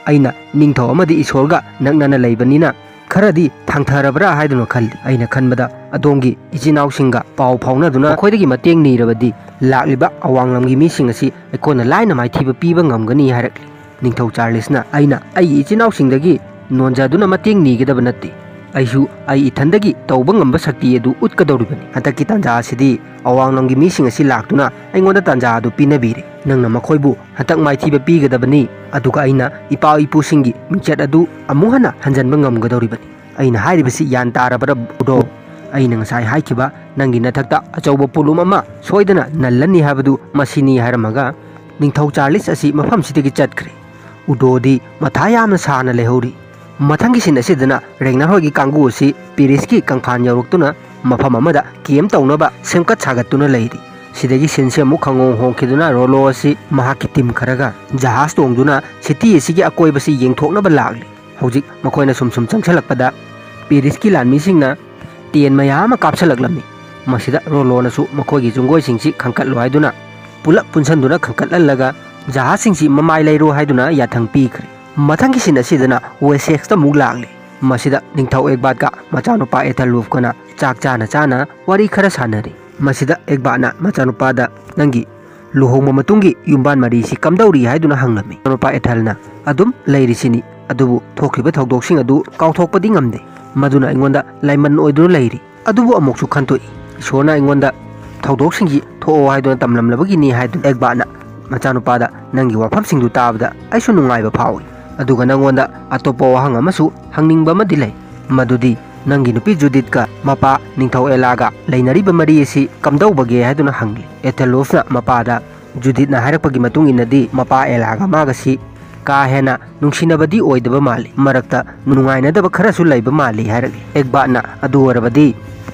ꯑꯩꯅ ꯅꯤꯡꯊꯧ ꯑꯃꯗꯤ ꯏꯁꯣꯔꯒ ꯅꯛꯅꯅ ꯂꯩꯕꯅꯤꯅ ꯈꯔꯗꯤ ꯊꯥꯡꯊꯔꯕ꯭ꯔꯥ ꯍꯥꯏꯗꯨꯅ ꯈꯜꯂꯤ꯫ ꯑꯩꯅ ꯈꯟꯕꯗ ꯑꯗꯣꯝꯒꯤ ꯏꯆꯤꯟ ꯏꯅꯥꯎꯁꯤꯡꯒ ꯄꯥꯎ ꯐꯥꯎꯅꯗꯨꯅ ꯃꯈꯣꯏꯗꯒꯤ ꯃꯇꯦꯡ ꯅꯤꯔꯕꯗꯤ ꯂꯥꯛꯂꯤꯕ ꯑꯋꯥꯡꯂꯝꯒꯤ ꯃꯤꯁꯤꯡ ꯑꯁꯤ ꯑꯩꯈꯣꯏꯅ ꯂꯥꯏꯅ ꯃꯥꯏꯊꯤꯕ ꯄꯤꯕ ꯉꯝꯒꯅꯤ" ꯍꯥꯏꯔꯛꯂꯤ꯫ ꯅꯤꯡꯊꯧ ꯆꯥꯔꯂꯤꯁꯅ, "ꯑꯩꯅ ꯑꯩꯒꯤ ꯏꯆꯤꯟ ꯏꯅꯥꯎꯁꯤꯡꯗꯒꯤ ꯅꯣꯟꯖꯗꯨꯅ ꯃꯇꯦꯡ ꯅꯤꯒꯗꯕ ꯅꯠꯇꯦ꯫ ꯑꯩꯁꯨ ꯑꯩ ꯏꯊꯟꯗꯒꯤ ꯇꯧꯕ ꯉꯝꯕ ꯁꯛꯇꯤ ꯑꯗꯨ ꯎꯠꯀꯗꯧꯔꯤꯕꯅꯤ꯫ ꯍꯟꯗꯛꯀꯤ ꯇꯥꯟꯖꯥ ꯑꯁꯤꯗꯤ ꯑꯋꯥꯡꯂꯣꯝꯒꯤ ꯃꯤꯁꯤꯡ ꯑꯁꯤ ꯂꯥꯛꯇꯨꯅ ꯑꯩꯉꯣꯟꯗ ꯇꯥꯟꯖꯥ ꯑꯗꯨ ꯄꯤꯅꯕꯤꯔꯦ꯫ ꯅꯪꯅ ꯃꯈꯣꯏꯕꯨ ꯍꯟꯗꯛ ꯃꯥꯏꯊꯤꯕ ꯄꯤꯒꯗꯕꯅꯤ, ꯑꯗꯨꯒ ꯑꯩꯅ ꯏꯄꯥ ꯏꯄꯨꯁꯤꯡꯒꯤ ꯃꯤꯡꯆꯠ ꯑꯗꯨ ꯑꯃꯨꯛ ꯍꯟꯅ ꯍꯟꯖꯤꯟꯕ ꯉꯝꯒꯗꯧꯔꯤꯕꯅꯤ꯫ ꯑꯩꯅ ꯍꯥꯏꯔꯤꯕꯁꯤ ꯒ꯭ꯌꯥꯟ ꯇꯥꯔꯕ꯭ꯔꯥ ꯎꯗꯣ? ꯑꯩꯅ ꯉꯁꯥꯏ ꯍꯥꯏꯈꯤꯕ ꯅꯪꯒꯤ ꯅꯊꯛꯇ ꯑꯆꯧꯕ ꯄꯣꯠꯂꯨꯝ ꯑꯃ ꯁꯣꯏꯗꯅ ꯅꯜꯂꯅꯤ ꯍꯥꯏꯕꯗꯨ ꯃꯁꯤꯅꯤ ꯍꯥꯏꯔꯝꯃꯒ ꯅꯤꯡꯊꯧ ꯆꯥꯔꯂꯤꯁ ꯑꯁꯤ ꯃꯐꯝꯁꯤꯗꯒꯤ ꯆꯠꯈ꯭ꯔꯦ꯫ ꯎꯗꯣꯗꯤ ꯃꯊꯥ ꯌꯥꯝꯅ ꯁꯥꯅ ꯂꯩꯍꯧꯔꯤ꯫ ꯃꯊꯪꯒꯤ ꯁꯤꯟ ꯑꯁꯤꯗꯅ ꯔꯦꯒꯅꯔ ꯍꯣꯏꯒꯤ ꯀꯥꯡꯕꯨ ꯑꯁꯤ ꯄꯦꯔꯤꯁꯀꯤ ꯀꯪꯐꯥꯟ ꯌꯧꯔꯛꯇꯨꯅ ꯃꯐꯝ ꯑꯃꯗ ꯀꯦꯝ ꯇꯧꯅꯕ ꯁꯦꯝꯒꯠ ꯁꯥꯒꯠꯇꯨꯅ ꯂꯩꯔꯤ꯫ ꯁꯤꯗꯒꯤ ꯁꯤꯟꯁꯤ ꯑꯃꯨꯛ ꯈꯪꯍꯣꯡ ꯍꯣꯡꯈꯤꯗꯨꯅ ꯔꯣꯂꯣ ꯑꯁꯤ ꯃꯍꯥꯛꯀꯤ ꯇꯤꯝ ꯈꯔꯒ ꯖꯍꯥꯖ ꯇꯣꯡꯗꯨꯅ ꯁꯤꯇꯤ ꯑꯁꯤꯒꯤ ꯑꯀꯣꯏꯕꯁꯤ ꯌꯦꯡꯊꯣꯛꯅꯕ ꯂꯥꯛꯂꯤ꯫ ꯍꯧꯖꯤꯛ ꯃꯈꯣꯏꯅ ꯁꯨꯝ ꯁꯨꯝ ꯆꯪꯁꯤꯜꯂꯛꯄꯗ ꯄꯦꯔꯤꯁꯀꯤ ꯂꯥꯟꯃꯤꯁꯤꯡꯅ ꯇꯦꯟ ꯃꯌꯥꯝ ꯑꯃ ꯀꯥꯞꯁꯤꯜꯂꯛꯂꯝꯃꯤ꯫ ꯃꯁꯤꯗ ꯔꯣꯂꯣꯅꯁꯨ ꯃꯈꯣꯏꯒꯤ ꯆꯨꯡꯒꯣꯏꯁꯤꯡꯁꯤ ꯈꯟꯀꯠꯂꯨ ꯍꯥꯏꯗꯨꯅ ꯄꯨꯂꯞ ꯄꯨꯟꯁꯤꯟꯗꯨꯅ ꯈꯟꯀꯠꯍꯜꯂꯒ ꯖꯍꯥꯖꯁꯤꯡꯁꯤ ꯃꯃꯥꯏ ꯂꯩꯔꯨ ꯍꯥꯏꯗꯨꯅ ꯌꯥꯊꯪ ꯄꯤꯈ꯭ꯔꯦ꯫ ꯃꯊꯪꯒꯤ ꯁꯤꯟ ꯑꯁꯤꯗꯅ ꯋꯦꯁꯦꯛꯁꯇ ꯑꯃꯨꯛ ꯂꯥꯛꯂꯤ꯫ ꯃꯁꯤꯗ ꯅꯤꯡꯊꯧ ꯑꯦꯛꯕꯥꯠꯀ ꯃꯆꯥꯅꯨꯄꯥ ꯑꯦꯊꯜꯋꯨꯐꯀꯅ ꯆꯥꯛ ꯆꯥꯅ ꯆꯥꯅ ꯋꯥꯔꯤ ꯈꯔ ꯁꯥꯟꯅꯔꯤ꯫ ꯃꯁꯤꯗ ꯑꯦꯛꯕꯥꯠꯅ ꯃꯆꯥꯅꯨꯄꯥꯗ ꯅꯪꯒꯤ ꯂꯨꯍꯣꯡꯕ ꯃꯇꯨꯡꯒꯤ ꯌꯨꯝꯕꯥꯟ ꯃꯔꯤꯁꯤ ꯀꯝꯗꯧꯔꯤ ꯍꯥꯏꯗꯨꯅ ꯍꯪꯂꯝꯃꯤ꯫ ꯃꯆꯥꯅꯨꯄꯥ ꯑꯦꯊꯜꯅ ꯑꯗꯨꯝ ꯂꯩꯔꯤꯁꯤꯅꯤ, ꯑꯗꯨꯕꯨ ꯊꯣꯛꯈꯤꯕ ꯊꯧꯗꯣꯛꯁꯤꯡ ꯑꯗꯨ ꯀꯥꯎꯊꯣꯛꯄꯗꯤ ꯉꯝꯗꯦ꯫ ꯃꯗꯨꯅ ꯑꯩꯉꯣꯟꯗ ꯂꯥꯏꯃꯟ ꯑꯣꯏꯗꯨꯅ ꯂꯩꯔꯤ꯫ ꯑꯗꯨꯕꯨ ꯑꯃꯨꯛꯁꯨ ꯈꯟꯇꯣꯛꯏ, ꯏꯁꯣꯔꯅ ꯑꯩꯉꯣꯟꯗ ꯊꯧꯗꯣꯛꯁꯤꯡꯁꯤ ꯊꯣꯛꯑꯣ ꯍꯥꯏꯗꯨꯅ ꯇꯝꯂꯝꯂꯕꯒꯤꯅꯤ ꯍꯥꯏꯗꯨꯅ ꯑꯦꯛꯕꯥꯠꯅ ꯃꯆꯥꯅꯨꯄꯥꯗ ꯅꯪꯒꯤ ꯋꯥꯐꯝꯁꯤꯡꯗꯨ ꯇꯥꯕꯗ ꯑꯩꯁꯨ ꯅꯨꯡꯉꯥꯏꯕ ꯐꯥꯎꯏ꯫ ꯑꯗꯨꯒ ꯅꯪꯉꯣꯟꯗ ꯑꯇꯣꯞꯄ ꯋꯥꯍꯪ ꯑꯃꯁꯨ ꯍꯪꯅꯤꯡꯕ ꯑꯃꯗꯤ ꯂꯩ꯫ ꯃꯗꯨꯗꯤ ꯅꯪꯒꯤ ꯅꯨꯄꯤ ꯖꯨꯗꯤꯠꯀ ꯃꯄꯥ ꯅꯤꯡꯊꯧ ꯑꯦꯂꯥꯒ ꯂꯩꯅꯔꯤꯕ ꯃꯔꯤ ꯑꯁꯤ ꯀꯝꯗꯧꯕꯒꯦ ꯍꯥꯏꯗꯨꯅ ꯍꯪꯂꯤ꯫ ꯑꯦꯊꯦꯂꯣꯐꯅ ꯃꯄꯥꯗ ꯖꯨꯗꯤꯠꯅ ꯍꯥꯏꯔꯛꯄꯒꯤ ꯃꯇꯨꯡ ꯏꯟꯅꯗꯤ ꯃꯄꯥ ꯑꯦꯂꯥꯒ ꯃꯥꯒꯁꯤ ꯀꯥ ꯍꯦꯟꯅ ꯅꯨꯡꯁꯤꯅꯕꯗꯤ ꯑꯣꯏꯗꯕ ꯃꯥꯜꯂꯤ, ꯃꯔꯛꯇ ꯅꯨꯡꯉꯥꯏꯅꯗꯕ ꯈꯔꯁꯨ ꯂꯩꯕ ꯃꯥꯜꯂꯤ ꯍꯥꯏꯔꯛꯂꯤ꯫ ꯑꯦꯛꯕꯥꯠꯅ ꯑꯗꯨ ꯑꯣꯏꯔꯕꯗꯤ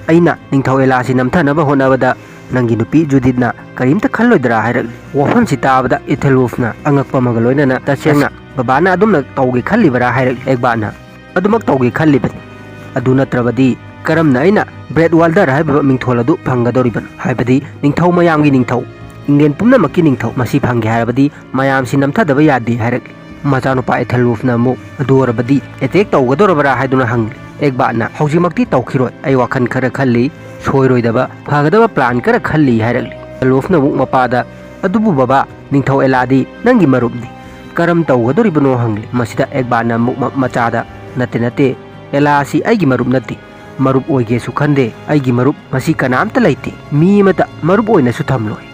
ꯑꯩꯅ ꯅꯤꯡꯊꯧ ꯑꯦꯂꯥꯁꯤ ꯅꯝꯊꯅꯕ ꯍꯣꯠꯅꯕꯗ ꯅꯪꯒꯤ ꯅꯨꯄꯤ ꯖꯨꯗꯤꯠꯅ ꯀꯔꯤꯝꯇ ꯈꯜꯂꯣꯏꯗ꯭ꯔꯥ ꯍꯥꯏꯔꯛꯂꯤ꯫ ꯋꯥꯐꯝꯁꯤ ꯇꯥꯕꯗ ꯏꯊꯦꯂꯣꯐꯅ ꯑꯉꯛꯄ ꯑꯃꯒ ꯂꯣꯏꯅꯅ ꯇꯁꯦꯡꯅ ꯕꯕꯥꯅ ꯑꯗꯨꯝꯅ ꯇꯧꯒꯦ ꯈꯜꯂꯤꯕꯔꯥ ꯍꯥꯏꯔꯛꯂꯤ꯫ ꯑꯦꯛꯕꯥꯠꯅ ꯑꯗꯨꯃꯛ ꯇꯧꯒꯦ ꯈꯜꯂꯤꯕꯅꯤ꯫ ꯑꯗꯨ ꯅꯠꯇ꯭ꯔꯕꯗꯤ ꯀꯔꯝꯅ ꯑꯩꯅ ꯕ꯭ꯔꯦꯠ ꯋꯥꯜꯗꯔ ꯍꯥꯏꯕ ꯃꯤꯡꯊꯣꯜ ꯑꯗꯨ ꯐꯪꯒꯗꯧꯔꯤꯕꯅꯣ? ꯍꯥꯏꯕꯗꯤ ꯅꯤꯡꯊꯧ ꯃꯌꯥꯝꯒꯤ ꯅꯤꯡꯊꯧ, ꯏꯪꯂꯦꯟ ꯄꯨꯝꯅꯃꯛꯀꯤ ꯅꯤꯡꯊꯧ꯫ ꯃꯁꯤ ꯐꯪꯒꯦ ꯍꯥꯏꯔꯕꯗꯤ ꯃꯌꯥꯝꯁꯤ ꯅꯝꯊꯗꯕ ꯌꯥꯗꯦ ꯍꯥꯏꯔꯛꯂꯤ꯫ ꯃꯆꯥꯅꯨꯄꯥ ꯑꯦꯊꯦꯜꯋꯨꯐꯅ ꯑꯃꯨꯛ ꯑꯗꯨ ꯑꯣꯏꯔꯕꯗꯤ ꯑꯦꯇꯦꯛ ꯇꯧꯒꯗꯧꯔꯕ꯭ꯔꯥ ꯍꯥꯏꯗꯨꯅ ꯍꯪꯂꯤ꯫ ꯑꯦꯛꯕꯥꯠꯅ ꯍꯧꯖꯤꯛꯃꯛꯇꯤ ꯇꯧꯈꯤꯔꯣꯏ, ꯑꯩ ꯋꯥꯈꯜ ꯈꯔ ꯈꯜꯂꯤ, ꯁꯣꯏꯔꯣꯏꯗꯕ ꯐꯒꯗꯕ ꯄ꯭ꯂꯥꯟ ꯈꯔ ꯈꯜꯂꯤ ꯍꯥꯏꯔꯛꯂꯤ꯫ ꯑꯦꯊꯦꯜꯋꯨꯐꯅ ꯑꯃꯨꯛ ꯃꯄꯥꯗ ꯑꯗꯨꯕꯨ ꯕꯕꯥ, ꯅꯤꯡꯊꯧ ꯑꯦꯂꯥꯗꯤ ꯅꯪꯒꯤ ꯃꯔꯨꯞꯅꯤ, ꯀꯔꯝ ꯇꯧꯒꯗꯧꯔꯤꯕꯅꯣ ꯍꯪꯂꯤ꯫ ꯃꯁꯤꯗ ꯑꯦꯛꯕꯥꯠꯅ ꯑꯃꯨꯛ ꯃ-, ꯃꯆꯥꯗ ꯅꯠꯇꯦ ꯅꯠꯇꯦ, ꯑꯦꯂꯥ ꯑꯁꯤ ꯑꯩꯒꯤ ꯃꯔꯨꯞ ꯅꯠꯇꯦ꯫ ꯃꯔꯨꯞ ꯑꯣꯏꯒꯦꯁꯨ ꯈꯟꯗꯦ꯫ ꯑꯩꯒꯤ ꯃꯔꯨꯞ ꯃꯁꯤ ꯀꯅꯥꯝꯇ ꯂꯩꯇꯦ꯫ ꯃꯤ ꯑꯃꯇ ꯃꯔꯨꯞ ꯑꯣꯏꯅꯁꯨ ꯊꯝꯂꯣꯏ꯫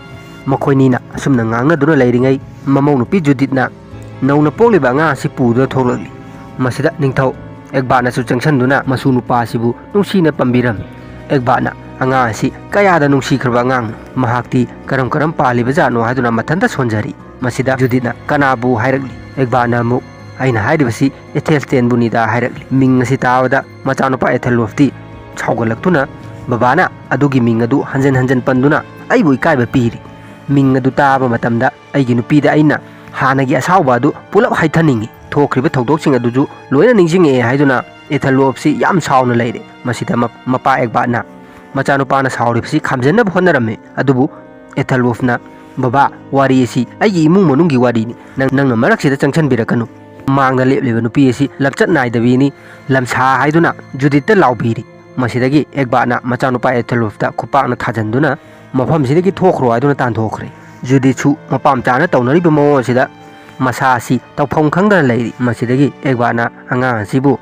ꯃꯈꯣꯏꯅꯤꯅ ꯑꯁꯨꯝꯅ ꯉꯥꯡꯅꯗꯨꯅ ꯂꯩꯔꯤꯉꯩ, ꯃꯃꯧ ꯅꯨꯄꯤ ꯖꯨꯗꯤꯠꯅ ꯅꯧꯅ ꯄꯣꯛꯂꯤꯕ ꯑꯉꯥꯡ ꯑꯁꯤ ꯄꯨꯗꯨꯅ ꯊꯣꯛꯂꯛꯂꯤ꯫ ꯃꯁꯤꯗ ꯅꯤꯡꯊꯧ ꯑꯦꯛꯕꯥꯠꯅꯁꯨ ꯆꯪꯁꯤꯟꯗꯨꯅ ꯃꯁꯨ ꯅꯨꯄꯥ ꯑꯁꯤꯕꯨ ꯅꯨꯡꯁꯤꯅ ꯄꯝꯕꯤꯔꯝꯃꯤ꯫ ꯑꯦꯛꯕꯥꯠꯅ ꯑꯉꯥꯡ ꯑꯁꯤ ꯀꯌꯥꯗ ꯅꯨꯡꯁꯤꯈ꯭ꯔꯕ ꯑꯉꯥꯡꯅꯣ, ꯃꯍꯥꯛꯇꯤ ꯀꯔꯝ ꯀꯔꯝ ꯄꯥꯜꯂꯤꯕꯖꯥꯠꯅꯣ ꯍꯥꯏꯗꯨꯅ ꯃꯊꯟꯇ ꯁꯣꯟꯖꯔꯤ꯫ ꯃꯁꯤꯗ ꯖꯨꯗꯤꯠꯅ ꯀꯅꯥꯕꯨ ꯍꯥꯏꯔꯛꯂꯤ? ꯑꯦꯛꯕꯥꯠꯅ ꯑꯃꯨꯛ, "ꯑꯩꯅ ꯍꯥꯏꯔꯤꯕꯁꯤ ꯑꯦꯊꯦꯜꯁꯇꯦꯟꯕꯨꯅꯤꯗ" ꯍꯥꯏꯔꯛꯂꯤ꯫ ꯃꯤꯡ ꯑꯁꯤ ꯇꯥꯕꯗ ꯃꯆꯥꯅꯨꯄꯥ ꯑꯦꯊꯦꯜꯋꯣꯐꯇꯤ ꯁꯥꯎꯒꯠꯂꯛꯇꯨꯅ, "ꯕꯕꯥꯅ ꯑꯗꯨꯒꯤ ꯃꯤꯡ ꯑꯗꯨ ꯍꯟꯖꯟ ꯍꯟꯖꯟ ꯄꯟꯗꯨꯅ ꯑꯩꯕꯨ ꯏꯀꯥꯏꯕ ꯄꯤꯔꯤ꯫ ꯃꯤꯡ ꯑꯗꯨ ꯇꯥꯕ ꯃꯇꯝꯗ ꯑꯩꯒꯤ ꯅꯨꯄꯤꯗ ꯑꯩꯅ ꯍꯥꯟꯅꯒꯤ ꯑꯁꯥꯎꯕ ꯑꯗꯨ ꯄꯨꯂꯞ ꯍꯥꯏꯊꯅꯤꯡꯏ꯫ ꯊꯣꯛꯈ꯭ꯔꯤꯕ ꯊꯧꯗꯣꯛꯁꯤꯡ ꯑꯗꯨꯁꯨ ꯂꯣꯏꯅ ꯅꯤꯡꯁꯤꯡꯉꯛꯑꯦ" ꯍꯥꯏꯗꯨꯅ ꯑꯦꯊꯦꯜꯋꯣꯐꯁꯤ ꯌꯥꯝ ꯁꯥꯎꯅ ꯂꯩꯔꯦ꯫ ꯃꯁꯤꯗ ꯃ-, ꯃꯄꯥ ꯑꯦꯛꯕꯥꯠꯅ ꯃꯆꯥꯅꯨꯄꯥꯅ ꯁꯥꯎꯔꯤꯕꯁꯤ ꯈꯥꯝꯖꯟꯅꯕ ꯍꯣꯠꯅꯔꯝꯃꯤ꯫ ꯑꯗꯨꯕꯨ ꯑꯦꯊꯦꯜꯋꯣꯐꯅ, "ꯕꯕꯥ, ꯋꯥꯔꯤ ꯑꯁꯤ ꯑꯩꯒꯤ ꯏꯃꯨꯡ ꯃꯅꯨꯡꯒꯤ ꯋꯥꯔꯤꯅꯤ꯫ ꯅꯪ, ꯅꯪꯅ ꯃꯔꯛꯁꯤꯗ ꯆꯪꯁꯤꯟꯕꯤꯔꯛꯀꯅꯨ꯫ ꯃꯥꯡꯗ ꯂꯦꯞꯂꯤꯕ ꯅꯨꯄꯤ ꯑꯁꯤ ꯂꯝꯆꯠ ꯅꯥꯏꯗꯕꯤꯅꯤ, ꯂꯝꯁꯥ" ꯍꯥꯏꯗꯨꯅ ꯖꯨꯗꯤꯠꯇ ꯂꯥꯎꯕꯤꯔꯤ꯫ ꯃꯁꯤꯗꯒꯤ ꯑꯦꯛꯕꯥꯠꯅ ꯃꯆꯥꯅꯨꯄꯥ ꯑꯦꯊꯦꯜꯋꯣꯐꯇ ꯈꯨꯄꯥꯛꯅ ꯊꯥꯖꯟꯗꯨꯅ, "ꯃꯐꯝꯁꯤꯗꯒꯤ ꯊꯣꯛꯈ꯭ꯔꯣ" ꯍꯥꯏꯗꯨꯅ ꯇꯥꯟꯊꯣꯛꯈ꯭ꯔꯦ꯫ ꯖꯨꯗꯤꯠꯁꯨ ꯃꯄꯥ ꯃꯆꯥꯅ ꯇꯧꯅꯔꯤꯕ ꯃꯑꯣꯡ ꯑꯁꯤꯗ ꯃꯁꯥ ꯑꯁꯤ ꯇꯧꯐꯝ ꯈꯪꯗꯅ ꯂꯩꯔꯤ꯫ ꯃꯁꯤꯗꯒꯤ ꯑꯦꯛꯕꯥꯠꯅ ꯑꯉꯥꯡ ꯑꯁꯤꯕꯨ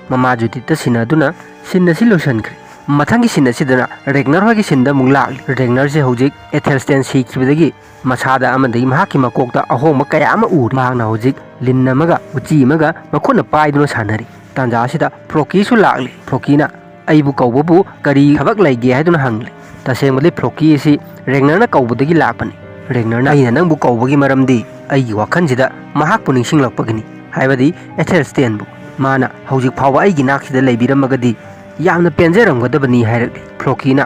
ꯃꯃꯥ ꯖꯨꯗꯤꯠꯇ ꯁꯤꯟꯅꯗꯨꯅ ꯁꯤꯟ ꯑꯁꯤ ꯂꯣꯏꯁꯤꯟꯈ꯭ꯔꯦ꯫ ꯃꯊꯪꯒꯤ ꯁꯤꯟ ꯑꯁꯤꯗꯅ ꯔꯦꯒꯅꯔ ꯍꯣꯏꯒꯤ ꯁꯤꯟꯗ ꯑꯃꯨꯛ ꯂꯥꯛꯂꯤ꯫ ꯔꯦꯒꯅꯔꯁꯦ ꯍꯧꯖꯤꯛ ꯑꯦꯊꯦꯜꯁꯇꯦꯟ ꯁꯤꯈꯤꯕꯗꯒꯤ ꯃꯁꯥꯗ ꯑꯃꯗꯤ ꯃꯍꯥꯛꯀꯤ ꯃꯀꯣꯛꯇ ꯑꯍꯣꯡꯕ ꯀꯌꯥ ꯑꯃ ꯎꯔꯤ꯫ ꯃꯍꯥꯛꯅ ꯍꯧꯖꯤꯛ ꯂꯤꯟ ꯑꯃꯒ ꯎꯆꯤ ꯑꯃꯒ ꯃꯈꯨꯠꯅ ꯄꯥꯏꯗꯨꯅ ꯁꯥꯟꯅꯔꯤ꯫ ꯇꯥꯟꯖꯥ ꯑꯁꯤꯗ ꯐ꯭ꯔꯣꯀꯤꯁꯨ ꯂꯥꯛꯂꯤ꯫ ꯐ꯭ꯔꯣꯀꯤꯅ, "ꯑꯩꯕꯨ ꯀꯧꯕꯕꯨ ꯀꯔꯤ ꯊꯕꯛ ꯂꯩꯒꯦ?" ꯍꯥꯏꯗꯨꯅ ꯍꯪꯂꯤ꯫ ꯇꯁꯦꯡꯕꯗꯤ ꯐ꯭ꯔꯣꯀꯤ ꯑꯁꯤ ꯔꯦꯒꯅꯔꯅ ꯀꯧꯕꯗꯒꯤ ꯂꯥꯛꯄꯅꯤ꯫ ꯔꯦꯒꯅꯔꯅ, "ꯑꯩꯅ ꯅꯪꯕꯨ ꯀꯧꯕꯒꯤ ꯃꯔꯝꯗꯤ ꯑꯩꯒꯤ ꯋꯥꯈꯜꯁꯤꯗ ꯃꯍꯥꯛꯄꯨ ꯅꯤꯡꯁꯤꯡꯂꯛꯄꯒꯤꯅꯤ, ꯍꯥꯏꯕꯗꯤ ꯑꯦꯊꯦꯜꯁꯇꯦꯟꯕꯨ꯫ ꯃꯥꯅ ꯍꯧꯖꯤꯛ ꯐꯥꯎꯕ ꯑꯩꯒꯤ ꯅꯥꯛꯁꯤꯗ ꯂꯩꯕꯤꯔꯝꯃꯒꯗꯤ ꯌꯥꯝꯅ ꯄꯦꯟꯖꯔꯝꯒꯗꯕꯅꯤ" ꯍꯥꯏꯔꯛꯂꯤ꯫ ꯐ꯭ꯔꯣꯀꯤꯅ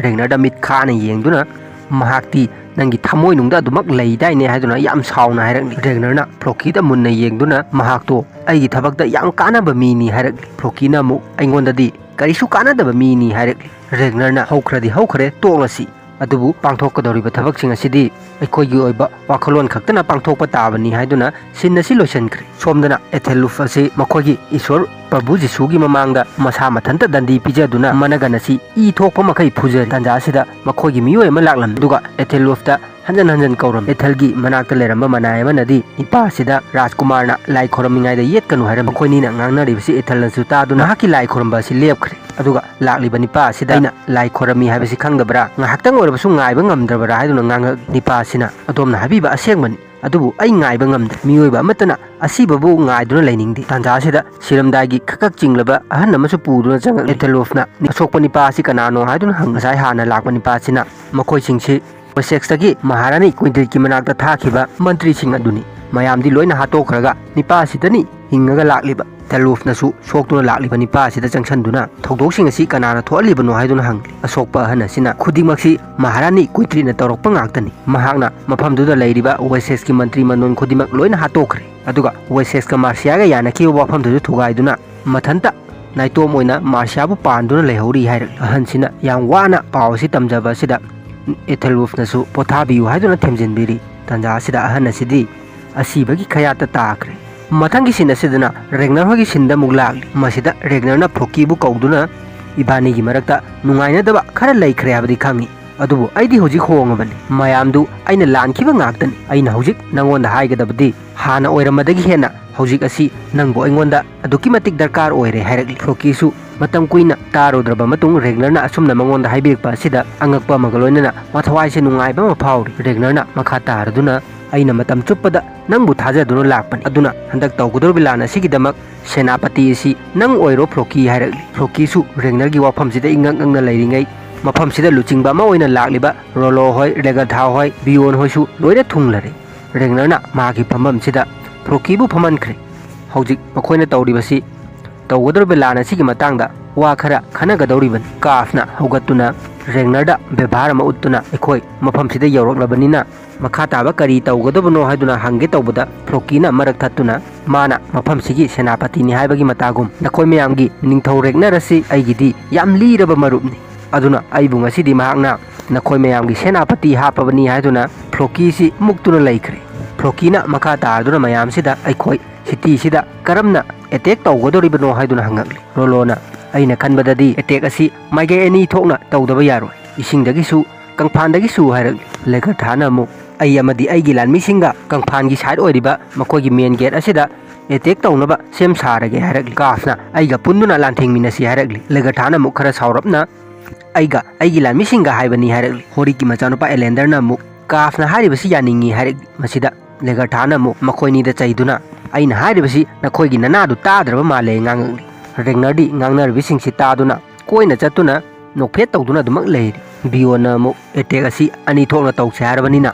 ꯔꯦꯒꯅꯔꯗ ꯃꯤꯠ ꯈꯥꯅ ꯌꯦꯡꯗꯨꯅ, "ꯃꯍꯥꯛꯇꯤ ꯅꯪꯒꯤ ꯊꯃꯣꯏꯅꯨꯡꯗ ꯑꯗꯨꯃꯛ ꯂꯩꯗꯥꯏꯅꯦ?" ꯍꯥꯏꯗꯨꯅ ꯌꯥꯝ ꯁꯥꯎꯅ ꯍꯥꯏꯔꯛꯂꯤ꯫ ꯔꯦꯒꯅꯔꯅ ꯐ꯭ꯔꯣꯀꯤꯗ ꯃꯨꯟꯅ ꯌꯦꯡꯗꯨꯅ, "ꯃꯍꯥꯛꯇꯣ ꯑꯩꯒꯤ ꯊꯕꯛꯇ ꯌꯥꯝ ꯀꯥꯟꯅꯕ ꯃꯤꯅꯤ" ꯍꯥꯏꯔꯛꯂꯤ꯫ ꯐ꯭ꯔꯣꯀꯤꯅ ꯑꯃꯨꯛ, "ꯑꯩꯉꯣꯟꯗꯗꯤ ꯀꯔꯤꯁꯨ ꯀꯥꯟꯅꯗꯕ ꯃꯤꯅꯤ" ꯍꯥꯏꯔꯛꯂꯤ꯫ ꯔꯦꯒꯅꯔꯅ, "ꯍꯧꯈ꯭ꯔꯗꯤ ꯍꯧꯈ꯭ꯔꯦ, ꯇꯣꯛꯂꯁꯤ꯫ ꯑꯗꯨꯕꯨ ꯄꯥꯡꯊꯣꯛꯀꯗꯧꯔꯤꯕ ꯊꯕꯛꯁꯤꯡ ꯑꯁꯤꯗꯤ ꯑꯩꯈꯣꯏꯒꯤ ꯑꯣꯏꯕ ꯋꯥꯈꯜꯂꯣꯟ ꯈꯛꯇꯅ ꯄꯥꯡꯊꯣꯛꯄ ꯇꯥꯕꯅꯤ" ꯍꯥꯏꯗꯨꯅ ꯁꯤꯟ ꯑꯁꯤ ꯂꯣꯏꯁꯤꯟꯈ꯭ꯔꯦ꯫ ꯁꯣꯝꯗꯅ ꯑꯦꯊꯦꯜꯋꯣꯐ ꯑꯁꯤ ꯃꯈꯣꯏꯒꯤ ꯏꯁꯣꯔ ꯄ꯭ꯔꯚꯨ ꯖꯤꯁꯨꯒꯤ ꯃꯃꯥꯡꯗ ꯃꯁꯥ ꯃꯊꯟꯇ ꯗꯟꯗꯤ ꯄꯤꯖꯗꯨꯅ ꯃꯅꯒꯟ ꯑꯁꯤ ꯏ ꯊꯣꯛꯄ ꯃꯈꯩ ꯐꯨꯖꯔꯤ꯫ ꯇꯥꯟꯖꯥ ꯑꯁꯤꯗ ꯃꯈꯣꯏꯒꯤ ꯃꯤꯑꯣꯏ ꯑꯃ ꯂꯥꯛꯂꯝꯃꯤ꯫ ꯑꯗꯨꯒ ꯑꯦꯊꯦꯜꯋꯣꯐꯇ ꯍꯟꯖꯟ ꯍꯟꯖꯟ ꯀꯧꯔꯝꯃꯤ꯫ ꯑꯦꯊꯦꯜꯒꯤ ꯃꯅꯥꯛꯇ ꯂꯩꯔꯝꯕ ꯃꯅꯥꯏ ꯑꯃꯅꯗꯤ ꯅꯤꯄꯥ ꯑꯁꯤꯗ ꯔꯥꯖꯀꯨꯃꯥꯔꯅ ꯂꯥꯏ ꯈꯣꯏꯔꯝꯃꯤꯉꯩꯗ ꯌꯦꯠꯀꯅꯨ ꯍꯥꯏꯔꯝꯃꯤ꯫ ꯃꯈꯣꯏꯅꯤꯅ ꯉꯥꯡꯅꯔꯤꯕꯁꯤ ꯑꯦꯊꯦꯜꯅꯁꯨ ꯇꯥꯗꯨꯅ ꯃꯍꯥꯛꯀꯤ ꯂꯥꯏ ꯈꯣꯏꯔꯝꯕ ꯑꯁꯤ ꯂꯦꯞꯈ꯭ꯔꯦ꯫ ꯑꯗꯨꯒ ꯂꯥꯛꯂꯤꯕ ꯅꯤꯄꯥ ꯑꯁꯤꯗ ꯑꯩꯅ ꯂꯥꯏ ꯈꯣꯏꯔꯝꯃꯤ ꯍꯥꯏꯕꯁꯤ ꯈꯪꯗꯕ꯭ꯔꯥ? ꯉꯥꯏꯍꯥꯛꯇꯪ ꯑꯣꯏꯔꯕꯁꯨ ꯉꯥꯏꯕ ꯉꯝꯗ꯭ꯔꯕ꯭ꯔꯥ ꯍꯥꯏꯗꯨꯅ ꯉꯥꯡꯉꯛ꯫ ꯅꯤꯄꯥ ꯑꯁꯤꯅ, "ꯑꯗꯣꯝꯅ ꯍꯥꯏꯕꯤꯕ ꯑꯁꯦꯡꯕꯅꯤ, ꯑꯗꯨꯕꯨ ꯑꯩ ꯉꯥꯏꯕ ꯉꯝꯗ꯭ꯔꯦ꯫ ꯃꯤꯑꯣꯏꯕ ꯑꯃꯠꯇꯅ ꯑꯁꯤꯕꯕꯨ ꯉꯥꯏꯗꯨꯅ ꯂꯩꯅꯤꯡꯗꯦ꯫" ꯇꯥꯟꯖꯥ ꯑꯁꯤꯗ ꯁꯤꯔꯝꯗꯥꯏꯒꯤ ꯈꯛ ꯈꯛ ꯆꯤꯡꯂꯕ ꯑꯍꯟ ꯑꯃꯁꯨ ꯄꯨꯗꯨꯅ ꯆꯪꯉꯛꯂꯤ꯫ ꯑꯦꯊꯦꯜꯋꯨꯐꯅ, "ꯑꯁꯣꯛꯄ ꯅꯤꯄꯥ ꯑꯁꯤ ꯀꯅꯥꯅꯣ?" ꯍꯥꯏꯗꯨꯅ ꯍꯪ꯫ ꯉꯁꯥꯏ ꯍꯥꯟꯅ ꯂꯥꯛꯄ ꯅꯤꯄꯥ ꯑꯁꯤꯅ, ꯃꯈꯣꯏꯁꯤꯡꯁꯤ ꯋꯦꯁꯦꯛꯁꯇꯒꯤ ꯃꯍꯥꯔꯥꯅꯤ ꯀ꯭ꯋꯤꯟꯇ꯭ꯔꯤꯠꯀꯤ ꯃꯅꯥꯛꯇ ꯊꯥꯈꯤꯕ ꯃꯟꯇ꯭ꯔꯤꯁꯤꯡ ꯑꯗꯨꯅꯤ꯫ ꯃꯌꯥꯝꯗꯤ ꯂꯣꯏꯅ ꯍꯥꯠꯇꯣꯛꯈ꯭ꯔꯒ ꯅꯤꯄꯥ ꯑꯁꯤꯗꯅꯤ ꯍꯤꯡꯉꯒ ꯂꯥꯛꯂꯤꯕ꯫ ꯇꯦꯂꯨꯐꯅꯁꯨ ꯁꯣꯛꯇꯨꯅ ꯂꯥꯛꯂꯤꯕ ꯅꯤꯄꯥ ꯑꯁꯤꯗ ꯆꯪꯁꯤꯟꯗꯨꯅ ꯊꯧꯗꯣꯛꯁꯤꯡ ꯑꯁꯤ ꯀꯅꯥꯅ ꯊꯣꯛꯍꯜꯂꯤꯕꯅꯣ ꯍꯥꯏꯗꯨꯅ ꯍꯪꯂꯤ꯫ ꯑꯁꯣꯛꯄ ꯑꯍꯟ ꯑꯁꯤꯅ, "ꯈꯨꯗꯤꯡꯃꯛꯁꯤ ꯃꯍꯥꯔꯥꯅꯤ ꯀ꯭ꯋꯤꯟꯇ꯭ꯔꯤꯠꯅ ꯇꯧꯔꯛꯄ ꯉꯥꯛꯇꯅꯤ꯫ ꯃꯍꯥꯛꯅ ꯃꯐꯝꯗꯨꯗ ꯂꯩꯔꯤꯕ ꯋꯦꯁꯦꯛꯁꯀꯤ ꯃꯟꯇ꯭ꯔꯤ ꯃꯟꯗꯣꯟ ꯈꯨꯗꯤꯡꯃꯛ ꯂꯣꯏꯅ ꯍꯥꯠꯇꯣꯛꯈ꯭ꯔꯦ꯫ ꯑꯗꯨꯒ ꯋꯦꯁꯦꯛꯁꯀ ꯃꯥꯔꯁꯤꯌꯥꯒ ꯌꯥꯅꯈꯤꯕ ꯋꯥꯐꯝꯗꯨꯁꯨ ꯊꯨꯒꯥꯏꯗꯨꯅ ꯃꯊꯟꯇ ꯅꯥꯏꯇꯣꯝ ꯑꯣꯏꯅ ꯃꯥꯔꯁꯤꯌꯥꯕꯨ ꯄꯥꯟꯗꯨꯅ ꯂꯩꯍꯧꯔꯤ" ꯍꯥꯏꯔꯛꯂꯤ꯫ ꯑꯍꯟꯁꯤꯅ ꯌꯥꯝ ꯋꯥꯅ ꯄꯥꯎ ꯑꯁꯤ ꯇꯝꯖꯕ ꯑꯁꯤꯗ ꯑꯦꯊꯦꯜꯋꯨꯐꯅꯁꯨ "ꯄꯣꯊꯥꯕꯤꯌꯨ" ꯍꯥꯏꯗꯨꯅ ꯊꯦꯝꯖꯤꯟꯕꯤꯔꯤ꯫ ꯇꯥꯟꯖꯥ ꯑꯁꯤꯗ ꯑꯍꯟ ꯑꯁꯤꯗꯤ ꯑꯁꯤꯕꯒꯤ ꯈꯌꯥꯠꯇ ꯇꯥꯈ꯭ꯔꯦ꯫ ꯃꯊꯪꯒꯤ ꯁꯤꯟ ꯑꯁꯤꯗꯅ ꯔꯦꯒꯅꯔ ꯍꯣꯏꯒꯤ ꯁꯤꯟꯗ ꯑꯃꯨꯛ ꯂꯥꯛꯂꯤ꯫ ꯃꯁꯤꯗ ꯔꯦꯒꯅꯔꯅ ꯐ꯭ꯔꯣꯀꯤꯕꯨ ꯀꯧꯗꯨꯅ, "ꯏꯕꯥꯅꯤꯒꯤ ꯃꯔꯛꯇ ꯅꯨꯡꯉꯥꯏꯅꯗꯕ ꯈꯔ ꯂꯩꯈ꯭ꯔꯦ ꯍꯥꯏꯕꯗꯤ ꯈꯪꯉꯤ, ꯑꯗꯨꯕꯨ ꯑꯩꯗꯤ ꯍꯧꯖꯤꯛ ꯍꯣꯡꯉꯕꯅꯤ꯫ ꯃꯌꯥꯝꯗꯨ ꯑꯩꯅ ꯂꯥꯟꯈꯤꯕ ꯉꯥꯛꯇꯅꯤ꯫ ꯑꯩꯅ ꯍꯧꯖꯤꯛ ꯅꯉꯣꯟꯗ ꯍꯥꯏꯒꯗꯕꯗꯤ ꯍꯥꯟꯅ ꯑꯣꯏꯔꯝꯕꯗꯒꯤ ꯍꯦꯟꯅ ꯍꯧꯖꯤꯛ ꯑꯁꯤ ꯅꯪꯕꯨ ꯑꯩꯉꯣꯟꯗ ꯑꯗꯨꯛꯀꯤ ꯃꯇꯤꯛ ꯗꯔꯀꯥꯔ ꯑꯣꯏꯔꯦ" ꯍꯥꯏꯔꯛꯂꯤ꯫ ꯐ꯭ꯔꯣꯀꯤꯁꯨ ꯃꯇꯝ ꯀꯨꯏꯅ ꯇꯥꯔꯨꯗ꯭ꯔꯕ ꯃꯇꯨꯡ ꯔꯦꯒꯅꯔꯅ ꯑꯁꯨꯝꯅ ꯃꯉꯣꯟꯗ ꯍꯥꯏꯕꯤꯔꯛꯄ ꯑꯁꯤꯗ ꯑꯉꯛꯄ ꯑꯃꯒ ꯂꯣꯏꯅꯅ ꯃꯊꯋꯥꯏꯁꯦ ꯅꯨꯡꯉꯥꯏꯕ ꯑꯃ ꯐꯥꯎꯔꯤ꯫ ꯔꯦꯒꯅꯔꯅ ꯃꯈꯥ ꯇꯥꯔꯗꯨꯅ, "ꯑꯩꯅ ꯃꯇꯝ ꯆꯨꯞꯄꯗ ꯅꯪꯕꯨ ꯊꯥꯖꯗꯨꯅ ꯂꯥꯛꯄꯅꯤ, ꯑꯗꯨꯅ ꯍꯟꯗꯛ ꯇꯧꯒꯗꯧꯔꯤꯕ ꯂꯥꯟ ꯑꯁꯤꯒꯤꯗꯃꯛ ꯁꯦꯅꯥꯄꯇꯤ ꯑꯁꯤ ꯅꯪ ꯑꯣꯏꯔꯣ ꯐ꯭ꯔꯣꯀꯤ" ꯍꯥꯏꯔꯛꯂꯤ꯫ ꯐ꯭ꯔꯣꯀꯤꯁꯨ ꯔꯦꯒꯅꯔꯒꯤ ꯋꯥꯐꯝꯁꯤꯗ ꯏꯉꯛ ꯉꯛꯅ ꯂꯩꯔꯤꯉꯩ, ꯃꯐꯝꯁꯤꯗ ꯂꯨꯆꯤꯡꯕ ꯑꯃ ꯑꯣꯏꯅ ꯂꯥꯛꯂꯤꯕ ꯔꯣꯂꯣ ꯍꯣꯏ, ꯔꯦꯒꯊꯥ ꯍꯣꯏ, ꯕꯤꯌꯣꯟ ꯍꯣꯏꯁꯨ ꯂꯣꯏꯅ ꯊꯨꯡꯂꯔꯦ꯫ ꯔꯦꯒꯅꯔꯅ ꯃꯍꯥꯛꯀꯤ ꯐꯝꯐꯝꯁꯤꯗ ꯐ꯭ꯔꯣꯀꯤꯕꯨ ꯐꯝꯍꯟꯈ꯭ꯔꯦ꯫ ꯍꯧꯖꯤꯛ ꯃꯈꯣꯏꯅ ꯇꯧꯔꯤꯕꯁꯤ ꯇꯧꯒꯗꯧꯔꯤꯕ ꯂꯥꯟ ꯑꯁꯤꯒꯤ ꯃꯇꯥꯡꯗ ꯋꯥ ꯈꯔ ꯈꯟꯅꯒꯗꯧꯔꯤꯕꯅꯤ꯫ ꯀꯥꯐꯅ ꯍꯧꯒꯠꯇꯨꯅ ꯔꯦꯒꯅꯔꯗ ꯕꯦꯕꯥꯔ ꯑꯃ ꯎꯠꯇꯨꯅ, "ꯑꯩꯈꯣꯏ ꯃꯐꯝꯁꯤꯗ ꯌꯧꯔꯛꯂꯕꯅꯤꯅ ꯃꯈꯥ ꯇꯥꯕ ꯀꯔꯤ ꯇꯧꯒꯗꯕꯅꯣ?" ꯍꯥꯏꯗꯨꯅ ꯍꯪꯒꯦ ꯇꯧꯕꯗ, ꯐ꯭ꯔꯣꯀꯤꯅ ꯃꯔꯛ ꯊꯠꯇꯨꯅ, "ꯃꯥꯅ ꯃꯐꯝꯁꯤꯒꯤ ꯁꯦꯅꯥꯄꯇꯤꯅꯤ ꯍꯥꯏꯕꯒꯤ ꯃꯇꯥꯒꯨꯝ, ꯅꯈꯣꯏ ꯃꯌꯥꯝꯒꯤ ꯅꯤꯡꯊꯧ ꯔꯦꯒꯅꯔ ꯑꯁꯤ ꯑꯩꯒꯤꯗꯤ ꯌꯥꯝ ꯂꯤꯔꯕ ꯃꯔꯨꯞꯅꯤ꯫ ꯑꯗꯨꯅ ꯑꯩꯕꯨ ꯉꯁꯤꯗꯤ ꯃꯍꯥꯛꯅ ꯅꯈꯣꯏ ꯃꯌꯥꯝꯒꯤ ꯁꯦꯅꯥꯄꯇꯤ ꯍꯥꯞꯄꯕꯅꯤ" ꯍꯥꯏꯗꯨꯅ ꯐ꯭ꯔꯣꯀꯤꯁꯤ ꯃꯨꯛꯇꯨꯅ ꯂꯩꯈ꯭ꯔꯦ꯫ ꯐ꯭ꯔꯣꯀꯤꯅ ꯃꯈꯥ ꯇꯥꯔꯗꯨꯅ ꯃꯌꯥꯝꯁꯤꯗ, "ꯑꯩꯈꯣꯏ ꯁꯤꯇꯤꯁꯤꯗ ꯀꯔꯝꯅ ꯑꯦꯇꯦꯛ ꯇꯧꯒꯗꯧꯔꯤꯕꯅꯣ?" ꯍꯥꯏꯗꯨꯅ ꯍꯪꯉꯛꯂꯤ꯫ ꯔꯣꯂꯣꯅ, "ꯑꯩꯅ ꯈꯟꯕꯗꯗꯤ ꯑꯦꯇꯦꯛ ꯑꯁꯤ ꯃꯥꯏꯀꯩ ꯑꯅꯤ ꯊꯣꯛꯅ ꯇꯧꯗꯕ ꯌꯥꯔꯣꯏ꯫ ꯏꯁꯤꯡꯗꯒꯤꯁꯨ ꯀꯪꯐꯥꯟꯗꯒꯤꯁꯨ ꯍꯥꯏꯔꯛꯂꯤ꯫ ꯂꯦꯒꯔꯊꯥꯅ ꯑꯃꯨꯛ, "ꯑꯩ ꯑꯃꯗꯤ ꯑꯩꯒꯤ ꯂꯥꯟꯃꯤꯁꯤꯡꯒ ꯀꯪꯐꯥꯟꯒꯤ ꯁꯥꯏꯠ ꯑꯣꯏꯔꯤꯕ ꯃꯈꯣꯏꯒꯤ ꯃꯦꯟ ꯒꯦꯠ ꯑꯁꯤꯗ ꯑꯦꯇꯦꯛ ꯇꯧꯅꯕ ꯁꯦꯝ ꯁꯥꯔꯒꯦ" ꯍꯥꯏꯔꯛꯂꯤ꯫ ꯀꯥꯐꯅ ꯑꯩꯒ ꯄꯨꯟꯗꯨꯅ ꯂꯥꯟꯊꯦꯡꯃꯤꯟꯅꯁꯤ ꯍꯥꯏꯔꯛꯂꯤ꯫ ꯂꯦꯒꯔꯊꯥꯅ ꯑꯃꯨꯛ ꯈꯔ ꯁꯥꯎꯔꯞꯅ, "ꯑꯩꯒ ꯑꯩꯒꯤ ꯂꯥꯟꯃꯤꯁꯤꯡꯒ ꯍꯥꯏꯕꯅꯤ" ꯍꯥꯏꯔꯛꯂꯤ꯫ ꯍꯣꯔꯤꯛꯀꯤ ꯃꯆꯥꯅꯨꯄꯥ ꯑꯦꯂꯦꯟꯗꯔꯅ ꯑꯃꯨꯛ, "ꯀꯥꯐꯅ ꯍꯥꯏꯔꯤꯕꯁꯤ ꯌꯥꯅꯤꯡꯉꯤ" ꯍꯥꯏꯔꯛꯂꯤ꯫ ꯃꯁꯤꯗ ꯂꯦꯒꯔꯊꯥꯅ ꯑꯃꯨꯛ ꯃꯈꯣꯏꯅꯤꯗ ꯆꯩꯗꯨꯅ, "ꯑꯩꯅ ꯍꯥꯏꯔꯤꯕꯁꯤ ꯅꯈꯣꯏꯒꯤ ꯅꯅꯥꯗꯨ ꯇꯥꯗ꯭ꯔꯕ ꯃꯥꯜꯂꯦ" ꯉꯥꯡꯉꯛꯂꯤ꯫ ꯔꯦꯒꯅꯔꯗꯤ ꯉꯥꯡꯅꯔꯤꯕꯁꯤꯡꯁꯤ ꯇꯥꯗꯨꯅ ꯀꯣꯏꯅ ꯆꯠꯇꯨꯅ ꯅꯣꯛꯐꯦꯠ ꯇꯧꯗꯨꯅ ꯑꯗꯨꯃꯛ ꯂꯩꯔꯤ꯫ ꯕꯤꯌꯣꯟꯅ ꯑꯃꯨꯛ, "ꯑꯦꯇꯦꯛ ꯑꯁꯤ ꯑꯅꯤ ꯊꯣꯛꯅ ꯇꯧꯁꯦ ꯍꯥꯏꯔꯕꯅꯤꯅ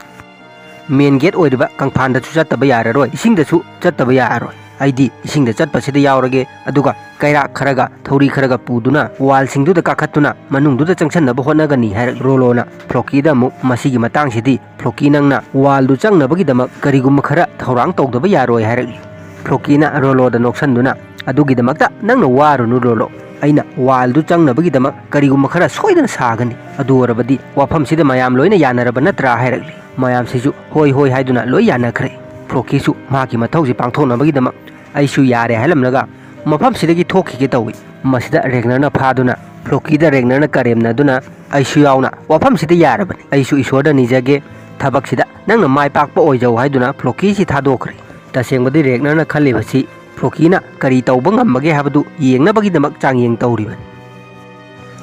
ꯃꯦꯟ ꯒꯦꯠ ꯑꯣꯏꯔꯤꯕ ꯀꯪꯐꯥꯟꯗꯁꯨ ꯆꯠꯇꯕ ꯌꯥꯔꯔꯣꯏ, ꯏꯁꯤꯡꯗꯁꯨ ꯆꯠꯇꯕ ꯌꯥꯔꯔꯣꯏ꯫ ꯑꯩꯗꯤ ꯏꯁꯤꯡꯗ ꯆꯠꯄꯁꯤꯗ ꯌꯥꯎꯔꯒꯦ, ꯑꯗꯨꯒ ꯀꯩꯔꯥꯛ ꯈꯔꯒ ꯊꯧꯔꯤ ꯈꯔꯒ ꯄꯨꯗꯨꯅ ꯋꯥꯜꯁꯤꯡꯗꯨꯗ ꯀꯥꯈꯠꯇꯨꯅ ꯃꯅꯨꯡꯗꯨꯗ ꯆꯪꯁꯟꯅꯕ ꯍꯣꯠꯅꯒꯅꯤ" ꯍꯥꯏꯔꯛ꯫ ꯔꯣꯂꯣꯅ ꯐ꯭ꯂꯣꯀꯤꯗ ꯑꯃꯨꯛ, "ꯃꯁꯤꯒꯤ ꯃꯇꯥꯡꯁꯤꯗꯤ ꯐ꯭ꯂꯣꯀꯤ, ꯅꯪꯅ ꯋꯥꯜꯗꯨ ꯆꯪꯅꯕꯒꯤꯗꯃꯛ ꯀꯔꯤꯒꯨꯝꯕ ꯈꯔ ꯊꯧꯔꯥꯡ ꯇꯧꯗꯕ ꯌꯥꯔꯣꯏ" ꯍꯥꯏꯔꯛꯂꯤ꯫ ꯐ꯭ꯂꯣꯀꯤꯅ ꯔꯣꯂꯣꯗ ꯅꯣꯛꯁꯟꯗꯨꯅ, "ꯑꯗꯨꯒꯤꯗꯃꯛꯇ ꯅꯪꯅ ꯋꯥꯔꯨꯅꯨ ꯔꯣꯂꯣ, ꯑꯩꯅ ꯋꯥꯜꯗꯨ ꯆꯪꯅꯕꯒꯤꯗꯃꯛ ꯀꯔꯤꯒꯨꯝꯕ ꯈꯔ ꯁꯣꯏꯗꯅ ꯁꯥꯒꯅꯤ꯫ ꯑꯗꯨ ꯑꯣꯏꯔꯕꯗꯤ ꯋꯥꯐꯝꯁꯤꯗ ꯃꯌꯥꯝ ꯂꯣꯏꯅ ꯌꯥꯅꯔꯕ ꯅꯠꯇ꯭ꯔꯥ?" ꯍꯥꯏꯔꯛꯂꯤ꯫ ꯃꯌꯥꯝꯁꯤꯁꯨ ꯍꯣꯏ ꯍꯣꯏ ꯍꯥꯏꯗꯨꯅ ꯂꯣꯏ ꯌꯥꯅꯈ꯭ꯔꯦ꯫ ꯐ꯭ꯂꯣꯀꯤꯁꯨ ꯃꯍꯥꯛꯀꯤ ꯃꯊꯧꯁꯤ ꯄꯥꯡꯊꯣꯛꯅꯕꯒꯤꯗꯃꯛ "ꯑꯩꯁꯨ ꯌꯥꯔꯦ" ꯍꯥꯏꯂꯝꯂꯒ ꯃꯐꯝꯁꯤꯗꯒꯤ ꯊꯣꯛꯈꯤꯒꯦ ꯇꯧꯏ꯫ ꯃꯁꯤꯗ ꯔꯦꯒꯅꯔꯅ ꯐꯥꯗꯨꯅ ꯐ꯭ꯂꯣꯀꯤꯗ ꯔꯦꯒꯅꯔꯅ ꯀꯔꯦꯝꯅꯗꯨꯅ, "ꯑꯩꯁꯨ ꯌꯥꯎꯅ ꯋꯥꯐꯝꯁꯤꯗ ꯌꯥꯔꯕꯅꯤ, ꯑꯩꯁꯨ ꯏꯁꯣꯔꯗ ꯅꯤꯖꯒꯦ, ꯊꯕꯛꯁꯤꯗ ꯅꯪꯅ ꯃꯥꯏ ꯄꯥꯛꯄ ꯑꯣꯏꯖꯧ" ꯍꯥꯏꯗꯨꯅ ꯐ꯭ꯂꯣꯀꯤꯁꯤ ꯊꯥꯗꯣꯛꯈ꯭ꯔꯦ꯫ ꯇꯁꯦꯡꯕꯗꯤ ꯔꯦꯒꯅꯔꯅ ꯈꯜꯂꯤꯕꯁꯤ ꯐ꯭ꯂꯣꯀꯤꯅ ꯀꯔꯤ ꯇꯧꯕ ꯉꯝꯕꯒꯦ ꯍꯥꯏꯕꯗꯨ ꯌꯦꯡꯅꯕꯒꯤꯗꯃꯛ ꯆꯥꯡꯌꯦꯡ ꯇꯧꯔꯤꯕꯅꯤ꯫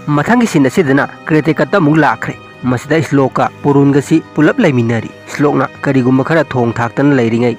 ꯃꯊꯪꯒꯤ ꯁꯤꯟ ꯑꯁꯤꯗꯅ ꯀ꯭ꯔꯦꯇꯦꯀꯠꯇ ꯑꯃꯨꯛ ꯂꯥꯛꯈ꯭ꯔꯦ꯫ ꯃꯁꯤꯗ ꯁ꯭ꯂꯣꯛꯀ ꯄꯣꯔꯨꯟꯒꯁꯤ ꯄꯨꯂꯞ ꯂꯩꯃꯤꯟꯅꯔꯤ꯫ ꯁ꯭ꯂꯣꯛꯅ ꯀꯔꯤꯒꯨꯝꯕ ꯈꯔ ꯊꯣꯡ ꯊꯥꯛꯇꯅ ꯂꯩꯔꯤꯉꯩ,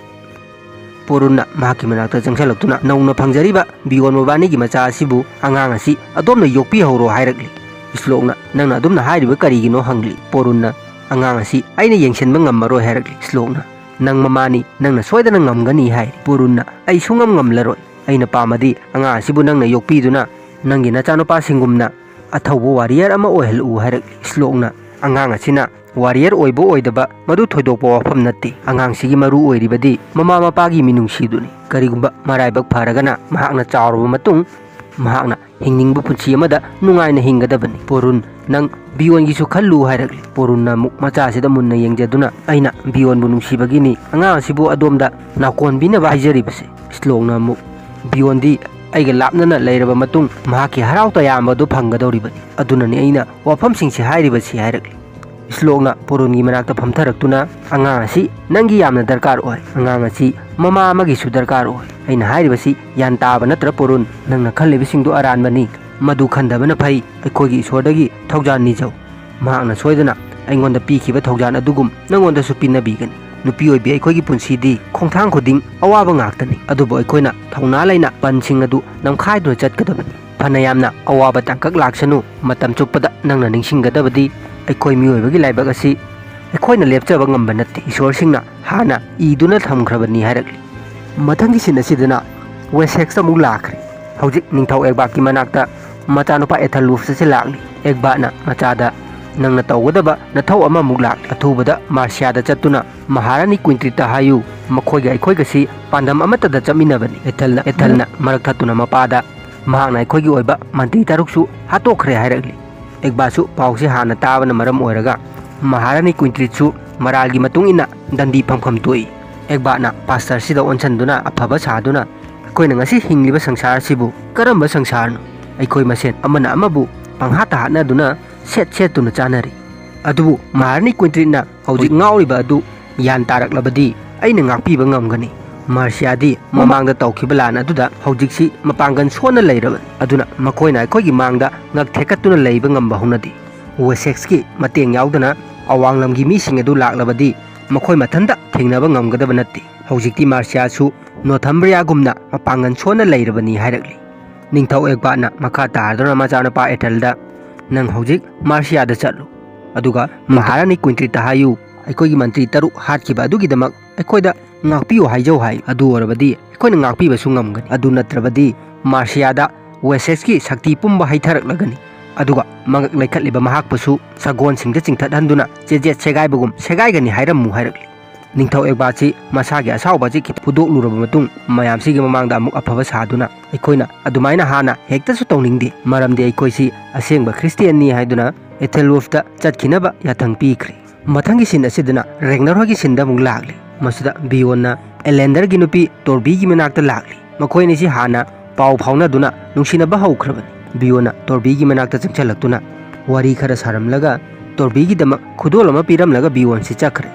ꯄꯣꯔꯨꯟꯅ ꯃꯍꯥꯛꯀꯤ ꯃꯅꯥꯛꯇ ꯆꯪꯁꯤꯜꯂꯛꯇꯨꯅ ꯅꯧꯅ ꯐꯪꯖꯔꯤꯕ ꯕꯤꯌꯣꯟ ꯃꯕꯥꯅꯤꯒꯤ ꯃꯆꯥ ꯑꯁꯤꯕꯨ, "ꯑꯉꯥꯡ ꯑꯁꯤ ꯑꯗꯣꯝꯅ ꯌꯣꯛꯄꯤꯍꯧꯔꯣ" ꯍꯥꯏꯔꯛꯂꯤ꯫ ꯁ꯭ꯂꯣꯛꯅ, "ꯅꯪꯅ ꯑꯗꯨꯝꯅ ꯍꯥꯏꯔꯤꯕ ꯀꯔꯤꯒꯤꯅꯣ?" ꯍꯪꯂꯤ꯫ ꯄꯣꯔꯨꯟꯅ, "ꯑꯉꯥꯡ ꯑꯁꯤ ꯑꯩꯅ ꯌꯦꯡꯁꯤꯟꯕ ꯉꯝꯃꯔꯣꯏ" ꯍꯥꯏꯔꯛꯂꯤ꯫ ꯁ꯭ꯂꯣꯛꯅ, "ꯅꯪ ꯃꯃꯥꯅꯤ, ꯅꯪꯅ ꯁꯣꯏꯗꯅ ꯉꯝꯒꯅꯤ" ꯍꯥꯏ꯫ ꯄꯣꯔꯨꯟꯅ, "ꯑꯩ ꯁꯨꯡꯉꯝ ꯉꯝꯂꯔꯣꯏ꯫ ꯑꯩꯅ ꯄꯥꯝꯃꯗꯤ ꯑꯉꯥꯡ ꯑꯁꯤꯕꯨ ꯅꯪꯅ ꯌꯣꯛꯄꯤꯗꯨꯅ ꯅꯪꯒꯤ ꯅꯆꯥꯅꯨꯄꯥꯁꯤꯡꯒꯨꯝꯅ ꯑꯊꯧꯕ ꯋꯥꯔꯤꯌꯔ ꯑꯃ ꯑꯣꯏꯍꯜꯂꯛꯎ" ꯍꯥꯏꯔꯛꯂꯤ꯫ ꯁ꯭ꯂꯣꯛꯅ, "ꯑꯉꯥꯡ ꯑꯁꯤꯅ ꯋꯥꯔꯤꯌꯔ ꯑꯣꯏꯕ ꯑꯣꯏꯗꯕ ꯃꯗꯨ ꯊꯣꯏꯗꯣꯛꯄ ꯋꯥꯐꯝ ꯅꯠꯇꯦ꯫ ꯑꯉꯥꯡꯁꯤꯒꯤ ꯃꯔꯨ ꯑꯣꯏꯔꯤꯕꯗꯤ ꯃꯃꯥ ꯃꯄꯥꯒꯤ ꯃꯤꯅꯨꯡꯁꯤꯗꯨꯅꯤ꯫ ꯀꯔꯤꯒꯨꯝꯕ ꯃꯔꯥꯏꯕꯛ ꯐꯔꯒꯅ ꯃꯍꯥꯛꯅ ꯆꯥꯎꯔꯕ ꯃꯇꯨꯡ ꯃꯍꯥꯛꯅ ꯍꯤꯡꯅꯤꯡꯕ ꯄꯨꯟꯁꯤ ꯑꯃꯗ ꯅꯨꯡꯉꯥꯏꯅ ꯍꯤꯡꯒꯗꯕꯅꯤ꯫ ꯄꯣꯔꯨꯟ, ꯅꯪ ꯕꯤꯌꯣꯟꯒꯤꯁꯨ ꯈꯜꯂꯨ" ꯍꯥꯏꯔꯛꯂꯤ꯫ ꯄꯣꯔꯨꯟꯅ ꯑꯃꯨꯛ ꯃꯆꯥꯁꯤꯗ ꯃꯨꯟꯅ ꯌꯦꯡꯖꯗꯨꯅ, "ꯑꯩꯅ ꯕꯤꯌꯣꯟꯕꯨ ꯅꯨꯡꯁꯤꯕꯒꯤꯅꯤ꯫ ꯑꯉꯥꯡ ꯑꯁꯤꯕꯨ ꯑꯗꯣꯝꯗ ꯅꯥꯀꯣꯟꯕꯤꯅꯕ ꯍꯥꯏꯖꯔꯤꯕꯁꯦ꯫" ꯁ꯭ꯂꯣꯛꯅ ꯑꯃꯨꯛ, "ꯕꯤꯌꯣꯟꯗꯤ ꯑꯩꯒ ꯂꯥꯞꯅꯅ ꯂꯩꯔꯕ ꯃꯇꯨꯡ ꯃꯍꯥꯛꯀꯤ ꯍꯔꯥꯎ ꯇꯌꯥꯝꯕ ꯑꯗꯨ ꯐꯪꯒꯗꯧꯔꯤꯕꯅꯤ꯫ ꯑꯗꯨꯅꯅꯤ ꯑꯩꯅ ꯋꯥꯐꯝꯁꯤꯡꯁꯤ ꯍꯥꯏꯔꯤꯕꯁꯤ" ꯍꯥꯏꯔꯛꯂꯤ꯫ ꯁ꯭ꯂꯣꯛꯅ ꯄꯣꯔꯨꯟꯒꯤ ꯃꯅꯥꯛꯇ ꯐꯝꯊꯔꯛꯇꯨꯅ, "ꯑꯉꯥꯡ ꯑꯁꯤ ꯅꯪꯒꯤ ꯌꯥꯝꯅ ꯗꯔꯀꯥꯔ ꯑꯣꯏ꯫ ꯑꯉꯥꯡ ꯑꯁꯤ ꯃꯃꯥ ꯑꯃꯒꯤꯁꯨ ꯗꯔꯀꯥꯔ ꯑꯣꯏ꯫ ꯑꯩꯅ ꯍꯥꯏꯔꯤꯕꯁꯤ ꯒ꯭ꯌꯥꯟ ꯇꯥꯕ ꯅꯠꯇ꯭ꯔ ꯄꯣꯔꯨꯟ? ꯅꯪꯅ ꯈꯜꯂꯤꯕꯁꯤꯡꯗꯨ ꯑꯔꯥꯟꯕꯅꯤ꯫ ꯃꯗꯨ ꯈꯟꯗꯕꯅ ꯐꯩ꯫ ꯑꯩꯈꯣꯏꯒꯤ ꯏꯁꯣꯔꯗꯒꯤ ꯊꯧꯖꯥꯜ ꯅꯤꯖꯧ꯫ ꯃꯍꯥꯛꯅ ꯁꯣꯏꯗꯅ ꯑꯩꯉꯣꯟꯗ ꯄꯤꯈꯤꯕ ꯊꯧꯖꯥꯜ ꯑꯗꯨꯒꯨꯝ ꯅꯪꯉꯣꯟꯗꯁꯨ ꯄꯤꯅꯕꯤꯒꯅꯤ꯫ ꯅꯨꯄꯤ ꯑꯣꯏꯕꯤ ꯑꯩꯈꯣꯏꯒꯤ ꯄꯨꯟꯁꯤꯗꯤ ꯈꯣꯡꯊꯥꯡ ꯈꯨꯗꯤꯡ ꯑꯋꯥꯕ ꯉꯥꯛꯇꯅꯤ꯫ ꯑꯗꯨꯕꯨ ꯑꯩꯈꯣꯏꯅ ꯊꯧꯅꯥ ꯂꯩꯅ ꯄꯟꯁꯤꯡ ꯑꯗꯨ ꯅꯝꯈꯥꯏꯗꯨꯅ ꯆꯠꯀꯗꯕꯅꯤ꯫ ꯐꯅꯌꯥꯝꯅ ꯑꯋꯥꯕ ꯇꯥꯡꯀꯛ ꯂꯥꯛꯁꯅꯨ, ꯃꯇꯝ ꯆꯨꯞꯄꯗ ꯅꯪꯅ ꯅꯤꯡꯁꯤꯡꯒꯗꯕꯗꯤ ꯑꯩꯈꯣꯏ ꯃꯤꯑꯣꯏꯕꯒꯤ ꯂꯥꯏꯕꯛ ꯑꯁꯤ ꯑꯩꯈꯣꯏꯅ ꯂꯦꯞꯆꯕ ꯉꯝꯕ ꯅꯠꯇꯦ꯫ ꯏꯁꯣꯔꯁꯤꯡꯅ ꯍꯥꯟꯅ ꯏꯗꯨꯅ ꯊꯝꯈ꯭ꯔꯕꯅꯤ" ꯍꯥꯏꯔꯛꯂꯤ꯫ ꯃꯊꯪꯒꯤ ꯁꯤꯟ ꯑꯁꯤꯗꯅ ꯋꯦꯁꯦꯛꯁ ꯑꯃꯨꯛ ꯂꯥꯛꯈ꯭ꯔꯦ꯫ ꯍꯧꯖꯤꯛ ꯅꯤꯡꯊꯧ ꯑꯦꯒꯕꯥꯛꯀꯤ ꯃꯅꯥꯛꯇ ꯃꯆꯥꯅꯨꯄꯥ ꯑꯦꯊꯜꯋꯨꯐ ꯑꯁꯤ ꯂꯥꯛꯂꯤ꯫ ꯑꯦꯒꯕꯥꯛꯅ ꯃꯆꯥꯗ, "ꯅꯪꯅ ꯇꯧꯒꯗꯕ ꯅꯊꯧ ꯑꯃꯃꯨꯛ ꯂꯥꯛꯂꯤ꯫ ꯑꯊꯨꯕꯗ ꯃꯥꯔꯁꯤꯌꯥꯗ ꯆꯠꯇꯨꯅ ꯃꯍꯥꯔꯥꯅꯤ ꯀ꯭ꯋꯤꯟꯇ꯭ꯔꯤꯠꯇ ꯍꯥꯏꯌꯨ, ꯃꯈꯣꯏꯒ ꯑꯩꯈꯣꯏꯒꯁꯤ ꯄꯥꯟꯗꯝ ꯑꯃꯠꯇꯗ ꯆꯠꯃꯤꯟꯅꯕꯅꯤ꯫" ꯑꯦꯊꯜꯅ, ꯑꯦꯊꯜꯅ ꯃꯔꯛ ꯊꯠꯇꯨꯅ ꯃꯄꯥꯗ, "ꯃꯍꯥꯛꯅ ꯑꯩꯈꯣꯏꯒꯤ ꯑꯣꯏꯕ ꯃꯟꯇ꯭ꯔꯤ ꯇꯔꯨꯛꯁꯨ ꯍꯥꯠꯇꯣꯛꯈ꯭ꯔꯦ" ꯍꯥꯏꯔꯛꯂꯤ꯫ ꯑꯦꯒꯕꯥꯁꯨ ꯄꯥꯎꯁꯤ ꯍꯥꯟꯅ ꯇꯥꯕꯅ ꯃꯔꯝ ꯑꯣꯏꯔꯒ ꯃꯍꯥꯔꯥꯅꯤ ꯀ꯭ꯋꯤꯟꯇ꯭ꯔꯤꯠꯁꯨ ꯃꯔꯥꯜꯒꯤ ꯃꯇꯨꯡ ꯏꯟꯅ ꯗꯟꯗꯤ ꯐꯝꯐꯝ ꯊꯣꯛꯏ꯫ ꯑꯦꯒꯕꯥꯅ ꯄꯥꯁꯇꯔꯁꯤꯗ ꯑꯣꯟꯁꯤꯟꯗꯨꯅ ꯑꯐꯕ ꯁꯥꯗꯨꯅ, "ꯑꯩꯈꯣꯏꯅ ꯉꯁꯤ ꯍꯤꯡꯂꯤꯕ ꯁꯪꯁꯥꯔ ꯑꯁꯤꯕꯨ ꯀꯔꯝꯕ ꯁꯪꯁꯥꯔꯅꯣ? ꯑꯩꯈꯣꯏ ꯃꯁꯦꯟ ꯑꯃꯅ ꯑꯃꯕꯨ ꯄꯪꯍꯥꯠꯇ ꯍꯥꯠꯅꯗꯨꯅ ꯁꯦꯠ ꯁꯦꯠꯇꯨꯅ ꯆꯥꯅꯔꯤ꯫ ꯑꯗꯨꯕꯨ ꯃꯍꯥꯔꯥꯅꯤ ꯀ꯭ꯋꯤꯟꯇ꯭ꯔꯤꯠꯅ ꯍꯧꯖꯤꯛ ꯉꯥꯎꯔꯤꯕ ꯑꯗꯨ ꯒ꯭ꯌꯥꯟ ꯇꯥꯔꯛꯂꯕꯗꯤ ꯑꯩꯅ ꯉꯥꯛꯄꯤꯕ ꯉꯝꯒꯅꯤ꯫ ꯃꯥꯔꯁꯤꯌꯥꯗꯤ ꯃꯃꯥꯡꯗ ꯇꯧꯈꯤꯕ ꯂꯥꯟ ꯑꯗꯨꯗ ꯍꯧꯖꯤꯛꯁꯤ ꯃꯄꯥꯡꯒꯜ ꯁꯣꯟꯅ ꯂꯩꯔꯕꯅꯤ꯫ ꯑꯗꯨꯅ ꯃꯈꯣꯏꯅ ꯑꯩꯈꯣꯏꯒꯤ ꯃꯥꯡꯗ ꯉꯛ ꯊꯦꯛꯀꯠꯇꯨꯅ ꯂꯩꯕ ꯉꯝꯕ ꯍꯧꯅꯗꯦ꯫ ꯋꯦꯁꯦꯛꯁꯀꯤ ꯃꯇꯦꯡ ꯌꯥꯎꯗꯅ ꯑꯋꯥꯡꯂꯝꯒꯤ ꯃꯤꯁꯤꯡ ꯑꯗꯨ ꯂꯥꯛꯂꯕꯗꯤ ꯃꯈꯣꯏ ꯃꯊꯟꯇ ꯊꯦꯡꯅꯕ ꯉꯝꯒꯗꯕ ꯅꯠꯇꯦ꯫ ꯍꯧꯖꯤꯛꯇꯤ ꯃꯥꯔꯁꯤꯌꯥꯁꯨ ꯅꯣꯊꯝꯕ꯭ꯔꯤꯌꯥꯒꯨꯝꯅ ꯃꯄꯥꯡꯒꯜ ꯁꯣꯟꯅ ꯂꯩꯔꯕꯅꯤ" ꯍꯥꯏꯔꯛꯂꯤ꯫ ꯅꯤꯡꯊꯧ ꯑꯦꯒꯕꯥꯠꯅ ꯃꯈꯥ ꯇꯥꯗꯨꯅ ꯃꯆꯥꯅꯨꯄꯥ ꯑꯦꯊꯦꯜꯗ, "ꯅꯪ ꯍꯧꯖꯤꯛ ꯃꯥꯔꯁꯤꯌꯥꯗ ꯆꯠꯂꯨ, ꯑꯗꯨꯒ ꯃꯍꯥꯔꯥꯅꯤ ꯀ꯭ꯋꯤꯟꯇ꯭ꯔꯤꯠꯇ ꯍꯥꯏꯌꯨ, ꯑꯩꯈꯣꯏꯒꯤ ꯃꯟꯇ꯭ꯔꯤ ꯇꯔꯨꯛ ꯍꯥꯠꯈꯤꯕ ꯑꯗꯨꯒꯤꯗꯃꯛ ꯑꯩꯈꯣꯏꯗ ꯉꯥꯛꯄꯤꯌꯨ ꯍꯥꯏꯖꯧ ꯍꯥꯏꯌꯨ꯫ ꯑꯗꯨ ꯑꯣꯏꯔꯕꯗꯤ ꯑꯩꯈꯣꯏꯅ ꯉꯥꯛꯄꯤꯕꯁꯨ ꯉꯝꯒꯅꯤ꯫ ꯑꯗꯨ ꯅꯠꯇ꯭ꯔꯕꯗꯤ ꯃꯥꯔꯁꯤꯌꯥꯗ ꯋꯦꯁꯦꯛꯁꯀꯤ ꯁꯛꯇꯤ ꯄꯨꯝꯕ ꯍꯩꯊꯔꯛꯂꯒꯅꯤ, ꯑꯗꯨꯒ ꯃꯉꯛ ꯂꯩꯈꯠꯂꯤꯕ ꯃꯍꯥꯛꯄꯨꯁꯨ ꯁꯒꯣꯜꯁꯤꯡꯗ ꯆꯤꯡꯊꯠꯍꯟꯗꯨꯅ ꯆꯦꯖꯦꯠ ꯁꯦꯒꯥꯏꯕꯒꯨꯝ ꯁꯦꯒꯥꯏꯒꯅꯤ" ꯍꯥꯏꯔꯝꯃꯨ ꯍꯥꯏꯔꯛꯂꯤ꯫ ꯅꯤꯡꯊꯧ ꯑꯦꯒꯕꯥꯠꯁꯤ ꯃꯁꯥꯒꯤ ꯑꯁꯥꯎꯕ ꯑꯁꯤ ꯐꯨꯗꯣꯛꯂꯨꯔꯕ ꯃꯇꯨꯡ, ꯃꯌꯥꯝꯁꯤꯒꯤ ꯃꯃꯥꯡꯗ ꯑꯃꯨꯛ ꯑꯐꯕ ꯁꯥꯗꯨꯅ, "ꯑꯩꯈꯣꯏꯅ ꯑꯗꯨꯃꯥꯏꯅ ꯍꯥꯟꯅ ꯍꯦꯛꯇꯁꯨ ꯇꯧꯅꯤꯡꯗꯦ, ꯃꯔꯝꯗꯤ ꯑꯩꯈꯣꯏꯁꯤ ꯑꯁꯦꯡꯕ ꯈ꯭ꯔꯤꯁꯇꯤꯌꯥꯟꯅꯤ" ꯍꯥꯏꯗꯨꯅ ꯑꯦꯊꯦꯜꯋꯨꯐꯇ ꯆꯠꯈꯤꯅꯕ ꯌꯥꯊꯪ ꯄꯤꯈ꯭ꯔꯦ꯫ ꯃꯊꯪꯒꯤ ꯁꯤꯟ ꯑꯁꯤꯗꯅ ꯔꯦꯒꯅꯔ ꯍꯣꯏꯒꯤ ꯁꯤꯟꯗ ꯑꯃꯨꯛ ꯂꯥꯛꯂꯤ꯫ ꯃꯁꯤꯗ ꯕꯤꯌꯣꯟꯅ ꯑꯦꯂꯦꯟꯗꯔꯒꯤ ꯅꯨꯄꯤ ꯇꯣꯔꯕꯤꯒꯤ ꯃꯅꯥꯛꯇ ꯂꯥꯛꯂꯤ꯫ ꯃꯈꯣꯏ ꯑꯅꯤꯁꯤ ꯍꯥꯟꯅ ꯄꯥꯎ ꯐꯥꯎꯅꯗꯨꯅ ꯅꯨꯡꯁꯤꯅꯕ ꯍꯧꯈ꯭ꯔꯕꯅꯤ꯫ ꯕꯤꯌꯣꯟꯅ ꯇꯣꯔꯕꯤꯒꯤ ꯃꯅꯥꯛꯇ ꯆꯪꯁꯤꯜꯂꯛꯇꯨꯅ ꯋꯥꯔꯤ ꯈꯔ ꯁꯥꯔꯝꯂꯒ, ꯇꯣꯔꯕꯤꯒꯤꯗꯃꯛ ꯈꯨꯗꯣꯜ ꯑꯃ ꯄꯤꯔꯝꯂꯒ ꯕꯤꯌꯣꯟꯁꯤ ꯆꯠꯈ꯭ꯔꯦ꯫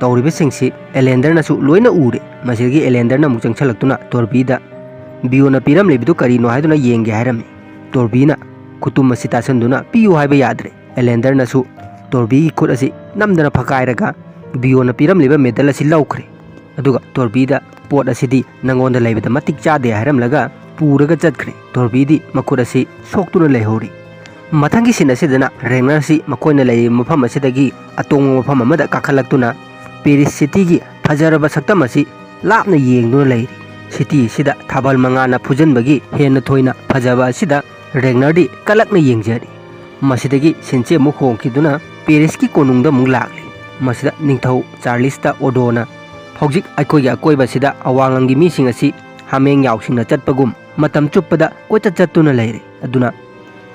ꯇꯧꯔꯤꯕꯁꯤꯡꯁꯤ ꯑꯦꯂꯦꯟꯗꯔꯅꯁꯨ ꯂꯣꯏꯅ ꯎꯔꯦ꯫ ꯃꯁꯤꯗꯒꯤ ꯑꯦꯂꯦꯟꯗꯔꯅ ꯑꯃꯨꯛ ꯆꯪꯁꯤꯜꯂꯛꯇꯨꯅ ꯇꯣꯔꯕꯤꯗ ꯕꯤꯌꯣꯟꯅ ꯄꯤꯔꯝꯂꯤꯕꯗꯨ ꯀꯔꯤꯅꯣ ꯍꯥꯏꯗꯨꯅ ꯌꯦꯡꯒꯦ ꯍꯥꯏꯔꯝꯃꯤ꯫ ꯇꯣꯔꯕꯤꯅ ꯈꯨꯇꯨꯝ ꯑꯁꯤ ꯇꯥꯁꯟꯗꯨꯅ ꯄꯤꯌꯨ ꯍꯥꯏꯕ ꯌꯥꯗ꯭ꯔꯦ꯫ ꯑꯦꯂꯦꯟꯗꯔꯅꯁꯨ ꯇꯣꯔꯕꯤꯒꯤ ꯈꯨꯠ ꯑꯁꯤ ꯅꯝꯗꯅ ꯐꯀꯥꯏꯔꯒ ꯕꯤꯌꯣꯟꯅ ꯄꯤꯔꯝꯂꯤꯕ ꯃꯦꯗꯜ ꯑꯁꯤ ꯂꯧꯈ꯭ꯔꯦ꯫ ꯑꯗꯨꯒ ꯇꯣꯔꯕꯤꯗ ꯄꯣꯠ ꯑꯁꯤꯗꯤ ꯅꯪꯉꯣꯟꯗ ꯂꯩꯕꯗ ꯃꯇꯤꯛ ꯆꯥꯗꯦ ꯍꯥꯏꯔꯝꯂꯒ ꯄꯨꯔꯒ ꯆꯠꯈ꯭ꯔꯦ꯫ ꯇꯣꯔꯕꯤꯗꯤ ꯃꯈꯨꯠ ꯑꯁꯤ ꯁꯣꯛꯇꯨꯅ ꯂꯩꯍꯧꯔꯤ꯫ ꯃꯊꯪꯒꯤ ꯁꯤꯟ ꯑꯁꯤꯗꯅ ꯔꯦꯒꯅꯔꯁꯤ ꯃꯈꯣꯏꯅ ꯂꯩꯔꯤꯕ ꯃꯐꯝ ꯑꯁꯤꯗꯒꯤ ꯑꯇꯣꯡꯕ ꯃꯐꯝ ꯑꯃꯗ ꯀꯥꯈꯠꯂꯛꯇꯨꯅ ꯄꯦꯔꯤꯁ ꯁꯤꯇꯤꯒꯤ ꯐꯖꯔꯕ ꯁꯛꯇꯝ ꯑꯁꯤ ꯂꯥꯞꯅ ꯌꯦꯡꯗꯨꯅ ꯂꯩꯔꯤ꯫ ꯁꯤꯇꯤ ꯑꯁꯤꯗ ꯊꯥꯕꯜ ꯃꯉꯥꯅ ꯐꯨꯖꯟꯕꯒꯤ ꯍꯦꯟꯅ ꯊꯣꯏꯅ ꯐꯖꯕ ꯑꯁꯤꯗ ꯔꯦꯒꯅꯔꯗꯤ ꯀꯂꯛꯅ ꯌꯦꯡꯖꯔꯤ꯫ ꯃꯁꯤꯗꯒꯤ ꯁꯤꯟꯁꯦ ꯑꯃꯨꯛ ꯍꯣꯡꯈꯤꯗꯨꯅ ꯄꯦꯔꯤꯁꯀꯤ ꯀꯣꯅꯨꯡꯗ ꯑꯃꯨꯛ ꯂꯥꯛꯂꯤ꯫ ꯃꯁꯤꯗ ꯅꯤꯡꯊꯧ ꯆꯥꯔꯂꯤꯁꯇ ꯑꯣꯗꯣꯅ ꯍꯧꯖꯤꯛ ꯑꯩꯈꯣꯏꯒꯤ ꯑꯀꯣꯏꯕꯁꯤꯗ ꯑꯋꯥꯡꯂꯝꯒꯤ ꯃꯤꯁꯤꯡ ꯑꯁꯤ ꯍꯥꯃꯦꯡ ꯌꯥꯎꯁꯤꯡꯅ ꯆꯠꯄꯒꯨꯝ ꯃꯇꯝ ꯆꯨꯞꯄꯗ ꯀꯣꯏꯆꯠ ꯆꯠꯇꯨꯅ ꯂꯩꯔꯦ꯫ ꯑꯗꯨꯅ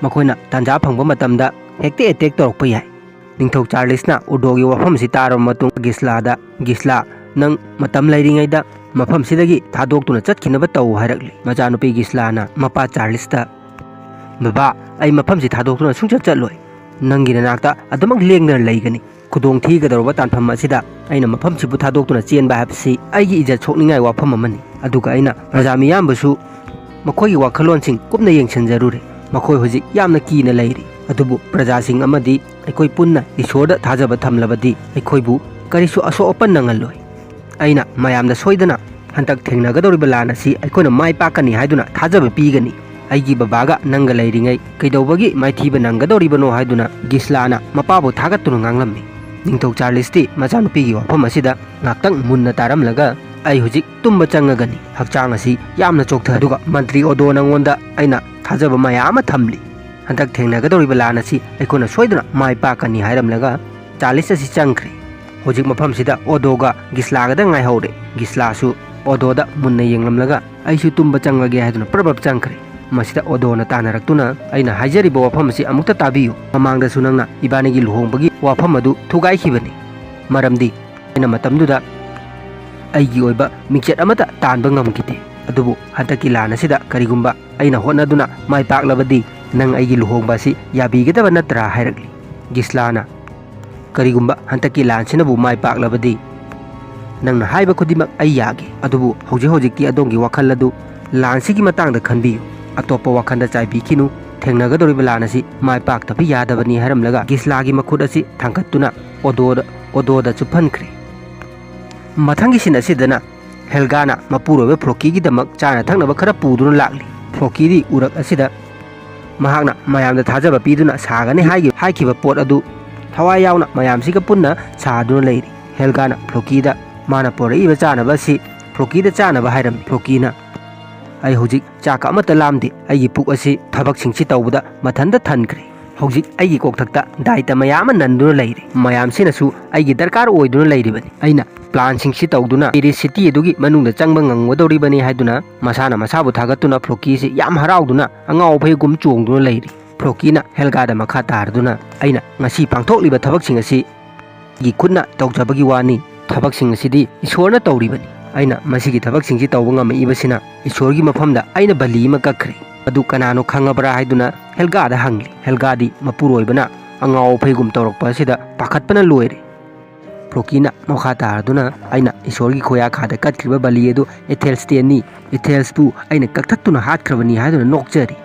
ꯃꯈꯣꯏꯅ ꯇꯥꯟꯖꯥ ꯐꯪꯕ ꯃꯇꯝꯗ ꯍꯦꯛꯇ ꯑꯦꯇꯦꯛ ꯇꯧꯔꯛꯄ ꯌꯥꯏ꯫ ꯅꯤꯡꯊꯧ ꯆꯥꯔꯂꯤꯁꯅ ꯎꯗꯣꯒꯤ ꯋꯥꯐꯝꯁꯤ ꯇꯥꯔꯕ ꯃꯇꯨꯡ ꯒꯤꯁꯂꯥꯗ, "ꯒꯤꯁꯂꯥ, ꯅꯪ ꯃꯇꯝ ꯂꯩꯔꯤꯉꯩꯗ ꯃꯐꯝꯁꯤꯗꯒꯤ ꯊꯥꯗꯣꯛꯇꯨꯅ ꯆꯠꯈꯤꯅꯕ ꯇꯧ" ꯍꯥꯏꯔꯛꯂꯤ꯫ ꯃꯆꯥꯅꯨꯄꯤ ꯒꯤꯁꯂꯥꯅ ꯃꯄꯥ ꯆꯥꯔꯂꯤꯁꯇ, "ꯕꯕꯥ, ꯑꯩ ꯃꯐꯝꯁꯤ ꯊꯥꯗꯣꯛꯇꯨꯅ ꯁꯨꯡꯆꯠ ꯆꯠꯂꯣꯏ꯫ ꯅꯪꯒꯤ ꯅꯅꯥꯛꯇ ꯑꯗꯨꯃꯛ ꯂꯦꯡꯗꯅ ꯂꯩꯒꯅꯤ꯫ ꯈꯨꯗꯣꯡ ꯊꯤꯒꯗꯧꯔꯕ ꯇꯥꯟꯐꯝ ꯑꯁꯤꯗ ꯑꯩꯅ ꯃꯐꯝꯁꯤꯕꯨ ꯊꯥꯗꯣꯛꯇꯨꯅ ꯆꯦꯟꯕ ꯍꯥꯏꯕꯁꯤ ꯑꯩꯒꯤ ꯏꯖꯠ ꯁꯣꯛꯅꯤꯡꯉꯥꯏ ꯋꯥꯐꯝ ꯑꯃꯅꯤ꯫ ꯑꯗꯨꯒ ꯑꯩꯅ ꯄ꯭ꯔꯖꯥ ꯃꯤꯌꯥꯝꯕꯨꯁꯨ ꯃꯈꯣꯏꯒꯤ ꯋꯥꯈꯜꯂꯣꯟꯁꯤꯡ ꯀꯨꯞꯅ ꯌꯦꯡꯁꯤꯟꯖꯔꯨꯔꯦ꯫ ꯃꯈꯣꯏ ꯍꯧꯖꯤꯛ ꯌꯥꯝꯅ ꯀꯤꯅ ꯂꯩꯔꯤ꯫ ꯑꯗꯨꯕꯨ ꯄ꯭ꯔꯖꯥꯁꯤꯡ ꯑꯃꯗꯤ ꯑꯩꯈꯣꯏ ꯄꯨꯟꯅ ꯏꯁꯣꯔꯗ ꯊꯥꯖꯕ ꯊꯝꯂꯕꯗꯤ ꯑꯩꯈꯣꯏꯕꯨ ꯀꯔꯤꯁꯨ ꯑꯁꯣꯛ ꯑꯄꯟ ꯅꯪꯍꯜꯂꯣꯏ꯫ ꯑꯩꯅ ꯃꯌꯥꯝꯗ ꯁꯣꯏꯗꯅ ꯍꯟꯗꯛ ꯊꯦꯡꯅꯒꯗꯧꯔꯤꯕ ꯂꯥꯟ ꯑꯁꯤ ꯑꯩꯈꯣꯏꯅ ꯃꯥꯏ ꯄꯥꯛꯀꯅꯤ ꯍꯥꯏꯗꯨꯅ ꯊꯥꯖꯕ ꯄꯤꯒꯅꯤ꯫ ꯑꯩꯒꯤ ꯕꯕꯥꯒ ꯅꯪꯒ ꯂꯩꯔꯤꯉꯩ ꯀꯩꯗꯧꯕꯒꯤ ꯃꯥꯏꯊꯤꯕ ꯅꯪꯒꯗꯧꯔꯤꯕꯅꯣ?" ꯍꯥꯏꯗꯨꯅ ꯒꯤꯁꯂꯥꯅ ꯃꯄꯥꯕꯨ ꯊꯥꯒꯠꯇꯨꯅ ꯉꯥꯡꯂꯝꯃꯤ꯫ ꯅꯤꯡꯊꯧ ꯆꯥꯔꯂꯤꯁꯇꯤ ꯃꯆꯥꯅꯨꯄꯤꯒꯤ ꯋꯥꯐꯝ ꯑꯁꯤꯗ ꯉꯥꯛꯇꯪ ꯃꯨꯟꯅ ꯇꯥꯔꯝꯂꯒ, "ꯑꯩ ꯍꯧꯖꯤꯛ ꯇꯨꯝꯕ ꯆꯪꯉꯒꯅꯤ꯫ ꯍꯛꯆꯥꯡ ꯑꯁꯤ ꯌꯥꯝꯅ ꯆꯣꯛꯊ-, ꯑꯗꯨꯒ ꯃꯟꯇ꯭ꯔꯤ ꯑꯣꯗꯣ, ꯅꯪꯉꯣꯟꯗ ꯑꯩꯅ ꯊꯥꯖꯕ ꯃꯌꯥꯝ ꯑꯃ ꯊꯝꯂꯤ꯫ ꯍꯟꯗꯛ ꯊꯦꯡꯅꯒꯗꯧꯔꯤꯕ ꯂꯥꯟ ꯑꯁꯤ ꯑꯩꯈꯣꯏꯅ ꯁꯣꯏꯗꯅ ꯃꯥꯏ ꯄꯥꯛꯀꯅꯤ" ꯍꯥꯏꯔꯝꯂꯒ ꯆꯥꯔꯂꯤꯁ ꯑꯁꯤ ꯆꯪꯈ꯭ꯔꯦ꯫ ꯍꯧꯖꯤꯛ ꯃꯐꯝꯁꯤꯗ ꯑꯣꯗꯣꯒ ꯒꯤꯁꯂꯥꯒꯗ ꯉꯥꯏꯍꯧꯔꯦ꯫ ꯒꯤꯁꯂꯥꯁꯨ ꯑꯣꯗꯣꯗ ꯃꯨꯟꯅ ꯌꯦꯡꯂꯝꯂꯒ, "ꯑꯩꯁꯨ ꯇꯨꯝꯕ ꯆꯪꯂꯒꯦ" ꯍꯥꯏꯗꯨꯅ ꯄ꯭ꯔꯞ ꯄ꯭ꯔꯞ ꯆꯪꯈ꯭ꯔꯦ꯫ ꯃꯁꯤꯗ ꯑꯣꯗꯣꯅ ꯇꯥꯟꯅꯔꯛꯇꯨꯅ, "ꯑꯩꯅ ꯍꯥꯏꯖꯔꯤꯕ ꯋꯥꯐꯝ ꯑꯁꯤ ꯑꯃꯨꯛꯇ ꯇꯥꯕꯤꯌꯨ꯫ ꯃꯃꯥꯡꯗꯁꯨ ꯅꯪꯅ ꯏꯕꯥꯅꯤꯒꯤ ꯂꯨꯍꯣꯡꯕꯒꯤ ꯋꯥꯐꯝ ꯑꯗꯨ ꯊꯨꯒꯥꯏꯈꯤꯕꯅꯤ꯫ ꯃꯔꯝꯗꯤ ꯑꯩꯅ ꯃꯇꯝꯗꯨꯗ ꯑꯩꯒꯤ ꯑꯣꯏꯕ ꯃꯤꯡꯆꯠ ꯑꯃꯠꯇ ꯇꯥꯟꯕ ꯉꯝꯈꯤꯗꯦ꯫ ꯑꯗꯨꯕꯨ ꯍꯟꯗꯛꯀꯤ ꯂꯥꯟ ꯑꯁꯤꯗ ꯀꯔꯤꯒꯨꯝꯕ ꯑꯩꯅ ꯍꯣꯠꯅꯗꯨꯅ ꯃꯥꯏ ꯄꯥꯛꯂꯕꯗꯤ ꯅꯪ ꯑꯩꯒꯤ ꯂꯨꯍꯣꯡꯕ ꯑꯁꯤ ꯌꯥꯕꯤꯒꯗꯕ ꯅꯠꯇ꯭ꯔꯥ?" ꯍꯥꯏꯔꯛꯂꯤ꯫ ꯒꯤꯁꯂꯥꯅ, "ꯀꯔꯤꯒꯨꯝꯕ ꯍꯟꯗꯛꯀꯤ ꯂꯥꯟꯁꯤꯅꯕꯨ ꯃꯥꯏ ꯄꯥꯛꯂꯕꯗꯤ ꯅꯪꯅ ꯍꯥꯏꯕ ꯈꯨꯗꯤꯡꯃꯛ ꯑꯩ ꯌꯥꯒꯦ, ꯑꯗꯨꯕꯨ ꯍꯧꯖꯤꯛ ꯍꯧꯖꯤꯛꯇꯤ ꯑꯗꯣꯝꯒꯤ ꯋꯥꯈꯜ ꯑꯗꯨ ꯂꯥꯟꯁꯤꯒꯤ ꯃꯇꯥꯡꯗ ꯈꯟꯕꯤꯌꯨ, ꯑꯇꯣꯞꯄ ꯋꯥꯈꯜꯗ ꯆꯥꯏꯕꯤꯈꯤꯅꯨ, ꯊꯦꯡꯅꯒꯗꯧꯔꯤꯕ ꯂꯥꯟ ꯑꯁꯤ ꯃꯥꯏ ꯄꯥꯛꯇꯕ ꯌꯌꯥꯗꯕꯅꯤ" ꯍꯥꯏꯔꯝꯂꯒ ꯒꯤꯁꯂꯥꯒꯤ ꯃꯈꯨꯠ ꯑꯁꯤ ꯊꯥꯡꯒꯠꯇꯨꯅ ꯑꯣꯗꯣꯗ, ꯑꯣꯗꯣꯗ ꯆꯨꯞꯍꯟꯈ꯭ꯔꯦ꯫ ꯃꯊꯪꯒꯤ ꯁꯤꯟ ꯑꯁꯤꯗꯅ ꯍꯦꯜꯒꯥꯅ ꯃꯄꯨꯔꯣꯏꯕ ꯐ꯭ꯂꯣꯀꯤꯒꯤꯗꯃꯛ ꯆꯥꯅ ꯊꯛꯅꯕ ꯈꯔ ꯄꯨꯗꯨꯅ ꯂꯥꯛꯂꯤ꯫ ꯐ꯭ꯂꯣꯀꯤꯗꯤ ꯎꯔꯛ ꯑꯁꯤꯗ ꯃꯍꯥꯛꯅ ꯃꯌꯥꯝꯗ ꯊꯥꯖꯕ ꯄꯤꯗꯨꯅ ꯁꯥꯒꯅꯤ ꯍꯥꯏꯈꯤ-, ꯍꯥꯏꯈꯤꯕ ꯄꯣꯠ ꯑꯗꯨ ꯊꯋꯥꯏ ꯌꯥꯎꯅ ꯃꯌꯥꯝꯁꯤꯒ ꯄꯨꯟꯅ ꯁꯥꯗꯨꯅ ꯂꯩꯔꯤ꯫ ꯍꯦꯜꯒꯥꯅ ꯐ꯭ꯂꯣꯀꯤꯗ ꯃꯥꯅ ꯄꯨꯔꯛꯏꯕ ꯆꯥꯅꯕ ꯑꯁꯤ ꯐ꯭ꯂꯣꯀꯤꯗ ꯆꯥꯅꯕ ꯍꯥꯏꯔꯝꯃꯤ꯫ ꯐ꯭ꯂꯣꯀꯤꯅ, "ꯑꯩ ꯍꯧꯖꯤꯛ ꯆꯥꯛꯀ ꯑꯃꯠꯇ ꯂꯥꯝꯗꯦ꯫ ꯑꯩꯒꯤ ꯄꯨꯛ ꯑꯁꯤ ꯊꯕꯛꯁꯤꯡꯁꯤ ꯇꯧꯕꯗ ꯃꯊꯟꯇ ꯊꯟꯈ꯭ꯔꯦ꯫ ꯍꯧꯖꯤꯛ ꯑꯩꯒꯤ ꯀꯣꯛꯊꯛꯇ ꯗꯥꯏꯇ ꯃꯌꯥꯝ ꯑꯃ ꯅꯟꯗꯨꯅ ꯂꯩꯔꯦ꯫ ꯃꯌꯥꯝꯁꯤꯅꯁꯨ ꯑꯩꯒꯤ ꯗꯔꯀꯥꯔ ꯑꯣꯏꯗꯨꯅ ꯂꯩꯔꯤꯕꯅꯤ꯫ ꯑꯩꯅ ꯄ꯭ꯂꯥꯟꯁꯤꯡꯁꯤ ꯇꯧꯗꯨꯅ ꯏꯔꯤꯁ ꯁꯤꯇꯤ ꯑꯗꯨꯒꯤ ꯃꯅꯨꯡꯗ ꯆꯪꯕ ꯉꯝꯒꯗꯧꯔꯤꯕꯅꯤ" ꯍꯥꯏꯗꯨꯅ ꯃꯁꯥꯅ ꯃꯁꯥꯕꯨ ꯊꯥꯒꯠꯇꯨꯅ ꯐ꯭ꯂꯣꯀꯤꯁꯤ ꯌꯥꯝ ꯍꯔꯥꯎꯗꯨꯅ ꯑꯉꯥꯎ ꯑꯐꯩꯒꯨꯝ ꯆꯣꯡꯗꯨꯅ ꯂꯩꯔꯤ꯫ ꯐ꯭ꯂꯣꯀꯤꯅ ꯍꯦꯜꯒꯥꯗ ꯃꯈꯥ ꯇꯥꯔꯗꯨꯅ, "ꯑꯩꯅ ꯉꯁꯤ ꯄꯥꯡꯊꯣꯛꯂꯤꯕ ꯊꯕꯛꯁꯤꯡ ꯑꯁꯤ ꯑꯩꯒꯤ ꯈꯨꯠꯅ ꯇꯧꯖꯕꯒꯤ ꯋꯥꯅꯤ꯫ ꯊꯕꯛꯁꯤꯡ ꯑꯁꯤꯗꯤ ꯏꯁꯣꯔꯅ ꯇꯧꯔꯤꯕꯅꯤ꯫ ꯑꯩꯅ ꯃꯁꯤꯒꯤ ꯊꯕꯛꯁꯤꯡꯁꯤ ꯇꯧꯕ ꯉꯝꯃꯛꯏꯕꯁꯤꯅ ꯏꯁꯣꯔꯒꯤ ꯃꯐꯝꯗ ꯑꯩꯅ ꯕꯂꯤ ꯑꯃ ꯀꯛꯈ꯭ꯔꯦ꯫ ꯑꯗꯨ ꯀꯅꯥꯅꯣ ꯈꯪꯉꯕ꯭ꯔꯥ?" ꯍꯥꯏꯗꯨꯅ ꯍꯦꯜꯒꯥꯗ ꯍꯪꯂꯤ꯫ ꯍꯦꯜꯒꯥꯗꯤ ꯃꯄꯨꯔꯣꯏꯕꯅ ꯑꯉꯥꯎ ꯑꯐꯩꯒꯨꯝ ꯇꯧꯔꯛꯄ ꯑꯁꯤꯗ ꯄꯥꯈꯠꯄꯅ ꯂꯣꯏꯔꯦ꯫ ꯐ꯭ꯂꯣꯀꯤꯅ ꯃꯈꯥ ꯇꯥꯔꯗꯨꯅ, "ꯑꯩꯅ ꯏꯁꯣꯔꯒꯤ ꯈꯣꯌꯥꯈꯥꯗ ꯀꯠꯈ꯭ꯔꯤꯕ ꯕꯂꯤ ꯑꯗꯨ ꯑꯦꯊꯦꯜꯁꯇꯦꯟꯅꯤ, ꯑꯦꯊꯦꯜꯁꯄꯨ ꯑꯩꯅ ꯀꯛꯊꯠꯇꯨꯅ ꯍꯥꯠꯈ꯭ꯔꯕꯅꯤ" ꯍꯥꯏꯗꯨꯅ ꯅꯣꯛꯆꯔꯤ꯫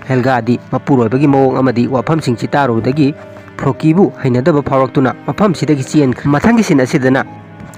ꯍꯦꯜꯒꯥꯗꯤ ꯃꯄꯨꯔꯣꯏꯕꯒꯤ ꯃꯑꯣꯡ ꯑꯃꯗꯤ ꯋꯥꯐꯝꯁꯤꯡꯁꯤ ꯇꯥꯔꯨꯕꯗꯒꯤ ꯐ꯭ꯂꯣꯀꯤꯕꯨ ꯍꯩꯅꯗꯕ ꯐꯥꯎꯔꯛꯇꯨꯅ ꯃꯐꯝꯁꯤꯗꯒꯤ ꯆꯦꯟꯈ꯭ꯔꯦ꯫ ꯃꯊꯪꯒꯤ ꯁꯤꯟ ꯑꯁꯤꯗꯅ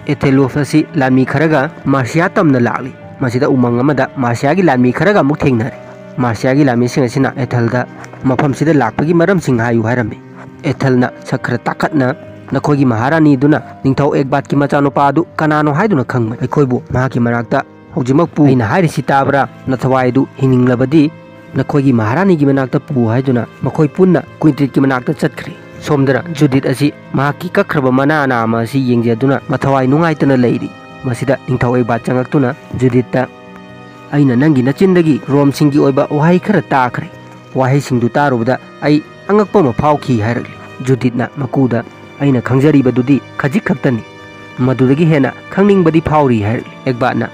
ꯑꯦꯊꯦꯂꯣꯐ ꯑꯁꯤ ꯂꯥꯟꯃꯤ ꯈꯔꯒ ꯃꯥꯔꯁꯤꯌꯥ ꯇꯝꯅ ꯂꯥꯛꯂꯤ꯫ ꯃꯁꯤꯗ ꯎꯃꯪ ꯑꯃꯗ ꯃꯥꯔꯁꯤꯌꯥꯒꯤ ꯂꯥꯟꯃꯤ ꯈꯔꯒ ꯑꯃꯨꯛ ꯊꯦꯡꯅꯔꯦ꯫ ꯃꯥꯔꯁꯤꯌꯥꯒꯤ ꯂꯥꯟꯃꯤꯁꯤꯡ ꯑꯁꯤꯅ ꯑꯦꯊꯦꯜꯗ ꯃꯐꯝꯁꯤꯗ ꯂꯥꯛꯄꯒꯤ ꯃꯔꯝꯁꯤꯡ ꯍꯥꯏꯌꯨ ꯍꯥꯏꯔꯝꯃꯤ꯫ ꯑꯦꯊꯦꯜꯅ ꯁꯛ ꯈꯔ ꯇꯥꯈꯠꯅ, "ꯅꯈꯣꯏꯒꯤ ꯃꯍꯥꯔꯥꯅꯤꯗꯨꯅ ꯅꯤꯡꯊꯧ ꯑꯦꯛꯕꯥꯠꯀꯤ ꯃꯆꯥꯅꯨꯄꯥ ꯑꯗꯨ ꯀꯅꯥꯅꯣ ꯍꯥꯏꯗꯨꯅ ꯈꯪꯕꯅꯤ꯫ ꯑꯩꯈꯣꯏꯕꯨ ꯃꯍꯥꯛꯀꯤ ꯃꯅꯥꯛꯇ ꯍꯧꯖꯤꯛꯃꯛ ꯄꯨ꯫ ꯑꯩꯅ ꯍꯥꯏꯔꯤꯁꯤ ꯇꯥꯕ꯭ꯔꯥ? ꯅꯊꯋꯥꯏ ꯑꯗꯨ ꯍꯤꯡꯅꯤꯡꯂꯕꯗꯤ ꯅꯈꯣꯏꯒꯤ ꯃꯍꯥꯔꯥꯅꯤꯒꯤ ꯃꯅꯥꯛꯇ ꯄꯨ" ꯍꯥꯏꯗꯨꯅ ꯃꯈꯣꯏ ꯄꯨꯟꯅ ꯀ꯭ꯋꯤꯟꯇ꯭ꯔꯤꯠꯀꯤ ꯃꯅꯥꯛꯇ ꯆꯠꯈ꯭ꯔꯦ꯫ ꯁꯣꯝꯗꯅ ꯖꯨꯗꯤꯠ ꯑꯁꯤ ꯃꯍꯥꯛꯀꯤ ꯀꯛꯈ꯭ꯔꯕ ꯃꯅꯥ ꯅꯥꯝꯃ ꯑꯁꯤ ꯌꯦꯡꯖꯗꯨꯅ ꯃꯊꯋꯥꯏ ꯅꯨꯡꯉꯥꯏꯇꯅ ꯂꯩꯔꯤ꯫ ꯃꯁꯤꯗ ꯅꯤꯡꯊꯧ ꯑꯦꯛꯕꯥꯠ ꯆꯪꯂꯛꯇꯨꯅ ꯖꯨꯗꯤꯠꯇ, "ꯑꯩꯅ ꯅꯪꯒꯤ ꯅꯆꯤꯟꯗꯒꯤ ꯔꯣꯝꯁꯤꯡꯒꯤ ꯑꯣꯏꯕ ꯋꯥꯍꯩ ꯈꯔ ꯇꯥꯈ꯭ꯔꯦ꯫ ꯋꯥꯍꯩꯁꯤꯡꯗꯨ ꯇꯥꯔꯨꯕꯗ ꯑꯩ ꯑꯉꯛꯄ ꯑꯃ ꯐꯥꯎꯈꯤ" ꯍꯥꯏꯔꯛꯂꯤ꯫ ꯖꯨꯗꯤꯠꯅ ꯃꯀꯨꯗ, "ꯑꯩꯅ ꯈꯪꯖꯔꯤꯕꯗꯨꯗꯤ ꯈꯖꯤꯛ ꯈꯛꯇꯅꯤ꯫ ꯃꯗꯨꯗꯒꯤ ꯍꯦꯟꯅ ꯈꯪꯅꯤꯡꯕꯗꯤ ꯐꯥꯎꯔꯤ" ꯍꯥꯏꯔꯛꯂꯤ꯫ ꯑꯦꯛꯕꯥꯠꯅ,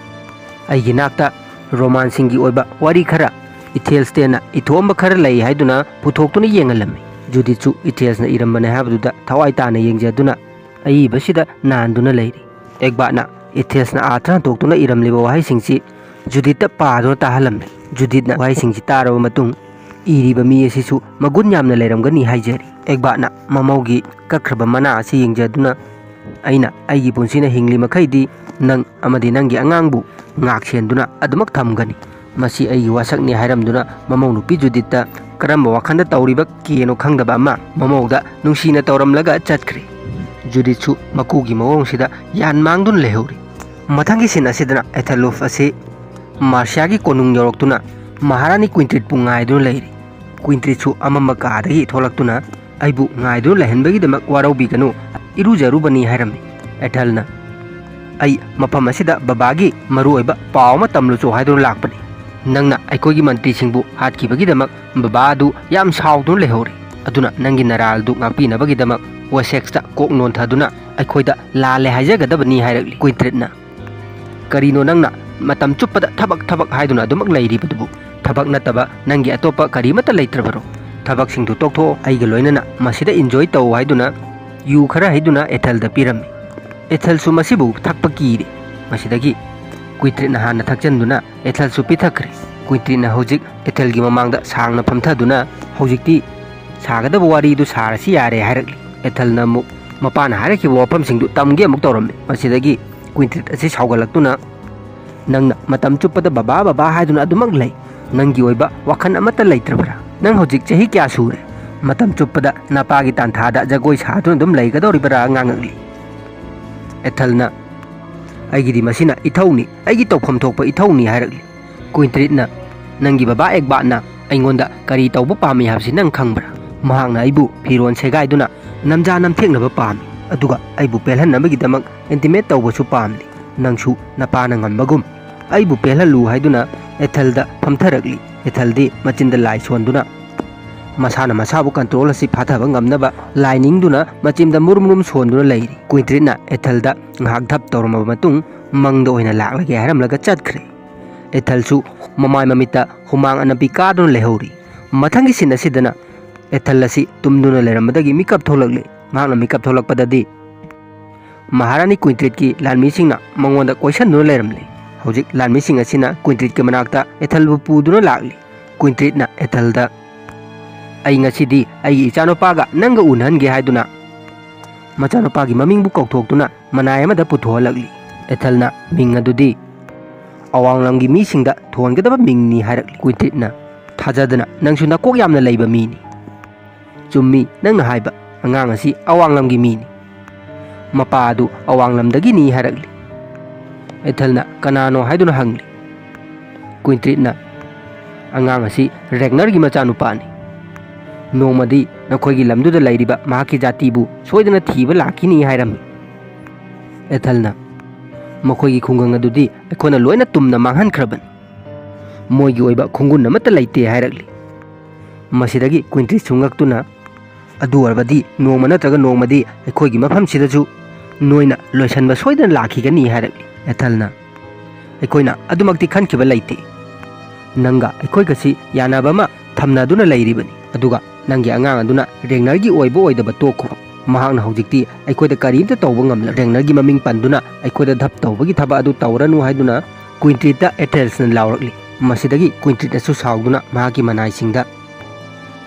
"ꯑꯩꯒꯤ ꯅꯥꯛꯇ ꯔꯣꯃꯥꯟꯁꯤꯡꯒꯤ ꯑꯣꯏꯕ ꯋꯥꯔꯤ ꯈꯔ, ꯏꯊꯦꯜꯁꯇꯦꯟꯅ ꯏꯊꯣꯛꯑꯝꯕ ꯈꯔ ꯂꯩ" ꯍꯥꯏꯗꯨꯅ ꯄꯨꯊꯣꯛꯇꯨꯅ ꯌꯦꯡꯍꯜꯂꯝꯃꯤ꯫ ꯖꯨꯗꯤꯠꯁꯨ ꯏꯊꯦꯜꯁꯅ ꯏꯔꯝꯕꯅꯦ ꯍꯥꯏꯕꯗꯨꯗ ꯊꯋꯥꯏ ꯇꯥꯅ ꯌꯦꯡꯖꯗꯨꯅ ꯑꯏꯕꯁꯤꯗ ꯅꯥꯟꯗꯨꯅ ꯂꯩꯔꯤ꯫ ꯑꯦꯒꯕꯥꯠꯅ ꯏꯊꯦꯜꯁꯅ ꯑꯥꯔꯊ ꯍꯟꯗꯣꯛꯇꯨꯅ ꯏꯔꯝꯂꯤꯕ ꯋꯥꯍꯩꯁꯤꯡꯁꯤ ꯖꯨꯗꯤꯠꯇ ꯄꯥꯗꯨꯅ ꯇꯥꯍꯜꯂꯝꯃꯤ꯫ ꯖꯨꯗꯤꯠꯅ ꯋꯥꯍꯩꯁꯤꯡꯁꯤ ꯇꯥꯔꯕ ꯃꯇꯨꯡ, ꯏꯔꯤꯕ ꯃꯤ ꯑꯁꯤꯁꯨ ꯃꯒꯨꯟ ꯌꯥꯝꯅ ꯂꯩꯔꯝꯒꯅꯤ ꯍꯥꯏꯖꯔꯤ꯫ ꯑꯦꯒꯕꯥꯠꯅ ꯃꯃꯧꯒꯤ ꯀꯛꯈ꯭ꯔꯕ ꯃꯅꯥ ꯑꯁꯤ ꯌꯦꯡꯖꯗꯨꯅ, "ꯑꯩꯅ ꯑꯩꯒꯤ ꯄꯨꯟꯁꯤꯅ ꯍꯤꯡꯂꯤ ꯃꯈꯩꯗꯤ ꯅꯪ ꯑꯃꯗꯤ ꯅꯪꯒꯤ ꯑꯉꯥꯡꯕꯨ ꯉꯥꯛ ꯁꯦꯟꯗꯨꯅ ꯑꯗꯨꯃꯛ ꯊꯝꯒꯅꯤ꯫ ꯃꯁꯤ ꯑꯩꯒꯤ ꯋꯥꯁꯛꯅꯤ" ꯍꯥꯏꯔꯝꯗꯨꯅ ꯃꯃꯧ ꯅꯨꯄꯤ ꯖꯨꯗꯤꯠꯇ ꯀꯔꯝꯕ ꯋꯥꯈꯜꯗ ꯇꯧꯔꯤꯕ ꯀꯦꯅꯣ ꯈꯪꯗꯕ ꯑꯃ ꯃꯃꯧꯗ ꯅꯨꯡꯁꯤꯅ ꯇꯧꯔꯝꯂꯒ ꯆꯠꯈ꯭ꯔꯦ꯫ ꯖꯨꯗꯤꯠꯁꯨ ꯃꯀꯨꯒꯤ ꯃꯑꯣꯡꯁꯤꯗ ꯌꯥꯟ ꯃꯥꯡꯗꯨꯅ ꯂꯩꯍꯧꯔꯤ꯫ ꯃꯊꯪꯒꯤ ꯁꯤꯟ ꯑꯁꯤꯗꯅ ꯑꯦꯊꯦꯂꯨꯐ ꯑꯁꯤ ꯃꯥꯔꯁꯤꯌꯥꯒꯤ ꯀꯣꯅꯨꯡ ꯌꯧꯔꯛꯇꯨꯅ ꯃꯍꯥꯔꯥꯅꯤ ꯀ꯭ꯋꯤꯟꯇ꯭ꯔꯤꯠꯄꯨ ꯉꯥꯏꯗꯨꯅ ꯂꯩꯔꯤ꯫ ꯀ꯭ꯋꯤꯟꯇ꯭ꯔꯤꯠꯁꯨ ꯑꯃꯝꯕ ꯀꯥꯗꯒꯤ ꯊꯣꯛꯂꯛꯇꯨꯅ, "ꯑꯩꯕꯨ ꯉꯥꯏꯗꯨꯅ ꯂꯩꯍꯟꯕꯒꯤꯗꯃꯛ ꯋꯥꯔꯧꯕꯤꯒꯅꯨ, ꯏꯔꯨꯖꯔꯨꯕꯅꯤ" ꯍꯥꯏꯔꯝꯃꯤ꯫ ꯑꯦꯊꯦꯜꯅ, "ꯑꯩ ꯃꯐꯝ ꯑꯁꯤꯗ ꯕꯕꯥꯒꯤ ꯃꯔꯨꯑꯣꯏꯕ ꯄꯥꯎ ꯑꯃ ꯇꯝꯂꯨꯆꯣ ꯍꯥꯏꯗꯨꯅ ꯂꯥꯛꯄꯅꯤ꯫ ꯅꯪꯅ ꯑꯩꯈꯣꯏꯒꯤ ꯃꯟꯇ꯭ꯔꯤꯁꯤꯡꯕꯨ ꯍꯥꯠꯈꯤꯕꯒꯤꯗꯃꯛ ꯕꯕꯥ ꯑꯗꯨ ꯌꯥꯝ ꯁꯥꯎꯗꯨꯅ ꯂꯩꯍꯧꯔꯤ꯫ ꯑꯗꯨꯅ ꯅꯪꯒꯤ ꯅꯔꯥꯜꯗꯨ ꯉꯥꯛꯄꯤꯅꯕꯒꯤꯗꯃꯛ ꯋꯦꯁꯦꯛꯁꯇ ꯀꯣꯛ ꯅꯣꯟꯊꯗꯨꯅ ꯑꯩꯈꯣꯏꯗ ꯂꯥꯜꯂꯦ ꯍꯥꯏꯖꯒꯗꯕꯅꯤ" ꯍꯥꯏꯔꯛꯂꯤ꯫ ꯀ꯭ꯋꯤꯟꯇ꯭ꯔꯤꯠꯅ, "ꯀꯔꯤꯅꯣ ꯅꯪꯅ ꯃꯇꯝ ꯆꯨꯞꯄꯗ ꯊꯕꯛ, ꯊꯕꯛ ꯍꯥꯏꯗꯨꯅ ꯑꯗꯨꯃꯛ ꯂꯩꯔꯤꯕꯗꯨꯕꯨ? ꯊꯕꯛ ꯅꯠꯇꯕ ꯅꯪꯒꯤ ꯑꯇꯣꯞꯄ ꯀꯔꯤꯃꯠꯇ ꯂꯩꯇ꯭ꯔꯕꯔꯣ? ꯊꯕꯛꯁꯤꯡꯗꯨ ꯇꯣꯛꯊꯣꯛꯑꯣ, ꯑꯩꯒ ꯂꯣꯏꯅꯅ ꯃꯁꯤꯗ ꯏꯟꯖꯣꯏ ꯇꯧ" ꯍꯥꯏꯗꯨꯅ ꯌꯨ ꯈꯔ ꯍꯩꯗꯨꯅ ꯑꯦꯊꯦꯜꯗ ꯄꯤꯔꯝꯃꯤ꯫ ꯑꯦꯊꯦꯜꯁꯨ ꯃꯁꯤꯕꯨ ꯊꯛꯄ ꯀꯤꯔꯦ꯫ ꯃꯁꯤꯗꯒꯤ ꯀ꯭ꯋꯤꯟꯇ꯭ꯔꯤꯠꯅ ꯍꯥꯟꯅ ꯊꯛꯆꯟꯗꯨꯅ ꯑꯦꯊꯦꯜꯁꯨ ꯄꯤꯊꯛꯈ꯭ꯔꯦ꯫ ꯀ꯭ꯋꯤꯟꯇ꯭ꯔꯤꯠꯅ ꯍꯧꯖꯤꯛ ꯑꯦꯊꯦꯜꯒꯤ ꯃꯃꯥꯡꯗ ꯁꯥꯡꯅ ꯐꯝꯊꯗꯨꯅ, "ꯍꯧꯖꯤꯛꯇꯤ ꯁꯥꯒꯗꯕ ꯋꯥꯔꯤꯗꯨ ꯁꯥꯔꯁꯤ ꯌꯥꯔꯦ" ꯍꯥꯏꯔꯛꯂꯤ꯫ ꯑꯦꯊꯦꯜꯅ ꯑꯃꯨꯛ ꯃꯄꯥꯅ ꯍꯥꯏꯔꯛꯈꯤꯕ ꯋꯥꯐꯝꯁꯤꯡꯗꯨ ꯇꯝꯒꯦ ꯑꯃꯨꯛ ꯇꯧꯔꯝꯃꯤ꯫ ꯃꯁꯤꯗꯒꯤ ꯀ꯭ꯋꯤꯟꯇ꯭ꯔꯤꯠ ꯑꯁꯤ ꯁꯥꯎꯒꯠꯂꯛꯇꯨꯅ, "ꯅꯪꯅ ꯃꯇꯝ ꯆꯨꯞꯄꯗ ꯕꯕꯥ, ꯕꯕꯥ ꯍꯥꯏꯗꯨꯅ ꯑꯗꯨꯃꯛ ꯂꯩ꯫ ꯅꯪꯒꯤ ꯑꯣꯏꯕ ꯋꯥꯈꯜ ꯑꯃꯠꯇ ꯂꯩꯇ꯭ꯔꯕ꯭ꯔꯥ? ꯅꯪ ꯍꯧꯖꯤꯛ ꯆꯍꯤ ꯀꯌꯥ ꯁꯨꯔꯦ? ꯃꯇꯝ ꯆꯨꯞꯄꯗ ꯅꯄꯥꯒꯤ ꯇꯥꯟꯊꯥꯗ ꯖꯒꯣꯏ ꯁꯥꯗꯨꯅ ꯑꯗꯨꯝ ꯂꯩꯒꯗꯧꯔꯤꯕ꯭ꯔꯥ?" ꯉꯥꯡꯉꯛꯂꯤ꯫ ꯑꯦꯊꯦꯜꯅ, "ꯑꯩꯒꯤꯗꯤ ꯃꯁꯤꯅ ꯏꯊꯧꯅꯤ, ꯑꯩꯒꯤ ꯇꯧꯐꯝ ꯊꯣꯛꯄ ꯏꯊꯧꯅꯤ" ꯍꯥꯏꯔꯛꯂꯤ꯫ ꯀ꯭ꯋꯤꯟꯇ꯭ꯔꯤꯠꯅ, "ꯅꯪꯒꯤ ꯕꯕꯥ ꯑꯦꯒꯕꯥꯠꯅ ꯑꯩꯉꯣꯟꯗ ꯀꯔꯤ ꯇꯧꯕ ꯄꯥꯝꯃꯤ ꯍꯥꯏꯕꯁꯤ ꯅꯪ ꯈꯪꯕ꯭ꯔꯥ? ꯃꯍꯥꯛꯅ ꯑꯩꯕꯨ ꯐꯤꯔꯣꯜ ꯁꯦꯒꯥꯏꯗꯨꯅ ꯅꯝꯖꯥ ꯅꯝꯊꯦꯛꯅꯕ ꯄꯥꯝꯃꯤ, ꯑꯗꯨꯒ ꯑꯩꯕꯨ ꯄꯦꯜꯍꯟꯅꯕꯒꯤꯗꯃꯛ ꯏꯟꯇꯤꯃꯦꯠ ꯇꯧꯕꯁꯨ ꯄꯥꯝꯂꯤ꯫ ꯅꯪꯁꯨ ꯅꯄꯥꯅ ꯉꯝꯕꯒꯨꯝ ꯑꯩꯕꯨ ꯄꯦꯜꯍꯜꯂꯨ" ꯍꯥꯏꯗꯨꯅ ꯑꯦꯊꯦꯜꯗ ꯐꯝꯊꯔꯛꯂꯤ꯫ ꯑꯦꯊꯦꯜꯗꯤ ꯃꯆꯤꯟꯗ ꯂꯥꯏ ꯁꯣꯟꯗꯨꯅ, ꯃꯁꯥꯅ ꯃꯁꯥꯕꯨ ꯀꯟꯇ꯭ꯔꯣꯜ ꯑꯁꯤ ꯐꯥꯊꯕ ꯉꯝꯅꯕ ꯂꯥꯏ ꯅꯤꯡꯗꯨꯅ ꯃꯆꯤꯟꯗ ꯃꯨꯔꯨꯝ ꯃꯨꯔꯨꯝ ꯁꯣꯟꯗꯨꯅ ꯂꯩꯔꯤ꯫ ꯀ꯭ꯋꯤꯟꯇ꯭ꯔꯤꯠꯅ ꯑꯦꯊꯦꯜꯗ ꯉꯥꯏꯍꯥꯛ ꯙꯞ ꯇꯧꯔꯝꯃꯕ ꯃꯇꯨꯡ, "ꯃꯪꯗ ꯑꯣꯏꯅ ꯂꯥꯛꯂꯒꯦ" ꯍꯥꯏꯔꯝꯂꯒ ꯆꯠꯈ꯭ꯔꯦ꯫ ꯑꯦꯊꯦꯜꯁꯨ ꯃꯃꯥꯏ ꯃꯃꯤꯠꯇ ꯍꯨꯃꯥꯡ ꯑꯅꯞꯄꯤ ꯀꯥꯗꯨꯅ ꯂꯩꯍꯧꯔꯤ꯫ ꯃꯊꯪꯒꯤ ꯁꯤꯟ ꯑꯁꯤꯗꯅ ꯑꯦꯊꯜ ꯑꯁꯤ ꯇꯨꯝꯗꯨꯅ ꯂꯩꯔꯝꯕꯗꯒꯤ ꯃꯤꯀꯞ ꯊꯣꯛꯂꯛꯂꯤ꯫ ꯃꯍꯥꯛꯅ ꯃꯤꯀꯞ ꯊꯣꯛꯂꯛꯄꯗꯗꯤ ꯃꯍꯥꯔꯥꯅꯤ ꯀ꯭ꯋꯤꯟꯇ꯭ꯔꯤꯠꯀꯤ ꯂꯥꯟꯃꯤꯁꯤꯡꯅ ꯃꯉꯣꯟꯗ ꯀꯣꯏꯁꯟꯗꯨꯅ ꯂꯩꯔꯝꯂꯤ꯫ ꯍꯧꯖꯤꯛ ꯂꯥꯟꯃꯤꯁꯤꯡ ꯑꯁꯤꯅ ꯀ꯭ꯋꯤꯟꯇ꯭ꯔꯤꯠꯀꯤ ꯃꯅꯥꯛꯇ ꯑꯦꯊꯜꯕꯨ ꯄꯨꯗꯨꯅ ꯂꯥꯛꯂꯤ꯫ ꯀ꯭ꯋꯤꯟꯇ꯭ꯔꯤꯠꯅ ꯑꯦꯊꯜꯗ, "ꯑꯩ ꯉꯁꯤꯗꯤ ꯑꯩꯒꯤ ꯏꯆꯥꯅꯨꯄꯥꯒ ꯅꯪꯒ ꯎꯅꯍꯟꯒꯦ" ꯍꯥꯏꯗꯨꯅ ꯃꯆꯥꯅꯨꯄꯥꯒꯤ ꯃꯃꯤꯡꯕꯨ ꯀꯧꯊꯣꯛꯇꯨꯅ ꯃꯅꯥꯏ ꯑꯃꯗ ꯄꯨꯊꯣꯛꯍꯜꯂꯛꯂꯤ꯫ ꯑꯦꯊꯜꯅ ꯃꯤꯡ ꯑꯗꯨꯗꯤ ꯑꯋꯥꯡꯂꯝꯒꯤ ꯃꯤꯁꯤꯡꯗ ꯊꯣꯟꯒꯗꯕ ꯃꯤꯡꯅꯤ ꯍꯥꯏꯔꯛꯂꯤ꯫ ꯀ꯭ꯋꯤꯟꯇ꯭ꯔꯤꯠꯅ, "ꯊꯥꯖꯗꯅ, ꯅꯪꯁꯨ ꯅꯀꯣꯛ ꯌꯥꯝꯅ ꯂꯩꯕ ꯃꯤꯅꯤ꯫ ꯆꯨꯝꯃꯤ ꯅꯪꯅ ꯍꯥꯏꯕ, ꯑꯉꯥꯡ ꯑꯁꯤ ꯑꯋꯥꯡꯂꯝꯒꯤ ꯃꯤꯅꯤ꯫ ꯃꯄꯥ ꯑꯗꯨ ꯑꯋꯥꯡꯂꯝꯗꯒꯤꯅꯤ" ꯍꯥꯏꯔꯛꯂꯤ꯫ ꯑꯦꯊꯜꯅ ꯀꯅꯥꯅꯣ ꯍꯥꯏꯗꯨꯅ ꯍꯪꯂꯤ꯫ ꯀ꯭ꯋꯤꯟꯇ꯭ꯔꯤꯠꯅ, "ꯑꯉꯥꯡ ꯑꯁꯤ ꯔꯦꯒꯅꯔꯒꯤ ꯃꯆꯥꯅꯨꯄꯥꯅꯤ꯫ ꯅꯣꯡꯃꯗꯤ ꯅꯈꯣꯏꯒꯤ ꯂꯝꯗꯨꯗ ꯂꯩꯔꯤꯕ ꯃꯍꯥꯛꯀꯤ ꯖꯥꯇꯤꯕꯨ ꯁꯣꯏꯗꯅ ꯊꯤꯕ ꯂꯥꯛꯈꯤꯅꯤ" ꯍꯥꯏꯔꯝꯃꯤ꯫ ꯑꯦꯊꯜꯅ, "ꯃꯈꯣꯏꯒꯤ ꯈꯨꯡꯒꯪ ꯑꯗꯨꯗꯤ ꯑꯩꯈꯣꯏꯅ ꯂꯣꯏꯅ ꯇꯨꯝꯅ ꯃꯥꯡꯍꯟꯈ꯭ꯔꯕꯅꯤ꯫ ꯃꯣꯏꯒꯤ ꯑꯣꯏꯕ ꯈꯨꯡꯒꯨꯟ ꯑꯃꯠꯇ ꯂꯩꯇꯦ" ꯍꯥꯏꯔꯛꯂꯤ꯫ ꯃꯁꯤꯗꯒꯤ ꯀ꯭ꯋꯤꯟꯇ꯭ꯔꯤꯠꯁꯨ ꯉꯛꯇꯨꯅ, "ꯑꯗꯨ ꯑꯣꯏꯔꯕꯗꯤ ꯅꯣꯡꯃ ꯅꯠꯇ꯭ꯔꯒ ꯅꯣꯡꯃꯗꯤ ꯑꯩꯈꯣꯏꯒꯤ ꯃꯐꯝꯁꯤꯗꯁꯨ ꯅꯣꯏꯅ ꯂꯣꯏꯁꯟꯕ ꯁꯣꯏꯗꯅ ꯂꯥꯛꯈꯤꯒꯅꯤ" ꯍꯥꯏꯔꯛꯂꯤ꯫ ꯑꯦꯊꯜꯅ, "ꯑꯩꯈꯣꯏꯅ ꯑꯗꯨꯃꯛꯇꯤ ꯈꯟꯈꯤꯕ ꯂꯩꯇꯦ꯫ ꯅꯪꯒ ꯑꯩꯈꯣꯏꯒꯁꯤ ꯌꯥꯅꯕ ꯑꯃ ꯊꯝꯅꯗꯨꯅ ꯂꯩꯔꯤꯕꯅꯤ꯫ ꯑꯗꯨꯒ ꯅꯪꯒꯤ ꯑꯉꯥꯡ ꯑꯗꯨꯅ ꯔꯦꯒꯅꯔꯒꯤ ꯑꯣꯏꯕ ꯑꯣꯏꯗꯕ ꯇꯣꯛꯈꯣ꯫ ꯃꯍꯥꯛꯅ ꯍꯧꯖꯤꯛꯇꯤ ꯑꯩꯈꯣꯏꯗ ꯀꯔꯤꯝꯇ ꯇꯧꯕ ꯉꯝꯂꯔꯣꯏ꯫ ꯔꯦꯒꯅꯔꯒꯤ ꯃꯃꯤꯡ ꯄꯟꯗꯨꯅ ꯑꯩꯈꯣꯏꯗ ꯙꯞ ꯇꯧꯕꯒꯤ ꯊꯕꯛ ꯑꯗꯨ ꯇꯧꯔꯅꯨ" ꯍꯥꯏꯗꯨꯅ ꯀ꯭ꯋꯤꯟꯇ꯭ꯔꯤꯠꯇ ꯑꯦꯊꯦꯜꯁꯅ ꯂꯥꯎꯔꯛꯂꯤ꯫ ꯃꯁꯤꯗꯒꯤ ꯀ꯭ꯋꯤꯟꯇ꯭ꯔꯤꯠꯅꯁꯨ ꯁꯥꯎꯗꯨꯅ ꯃꯍꯥꯛꯀꯤ ꯃꯅꯥꯏꯁꯤꯡꯗ,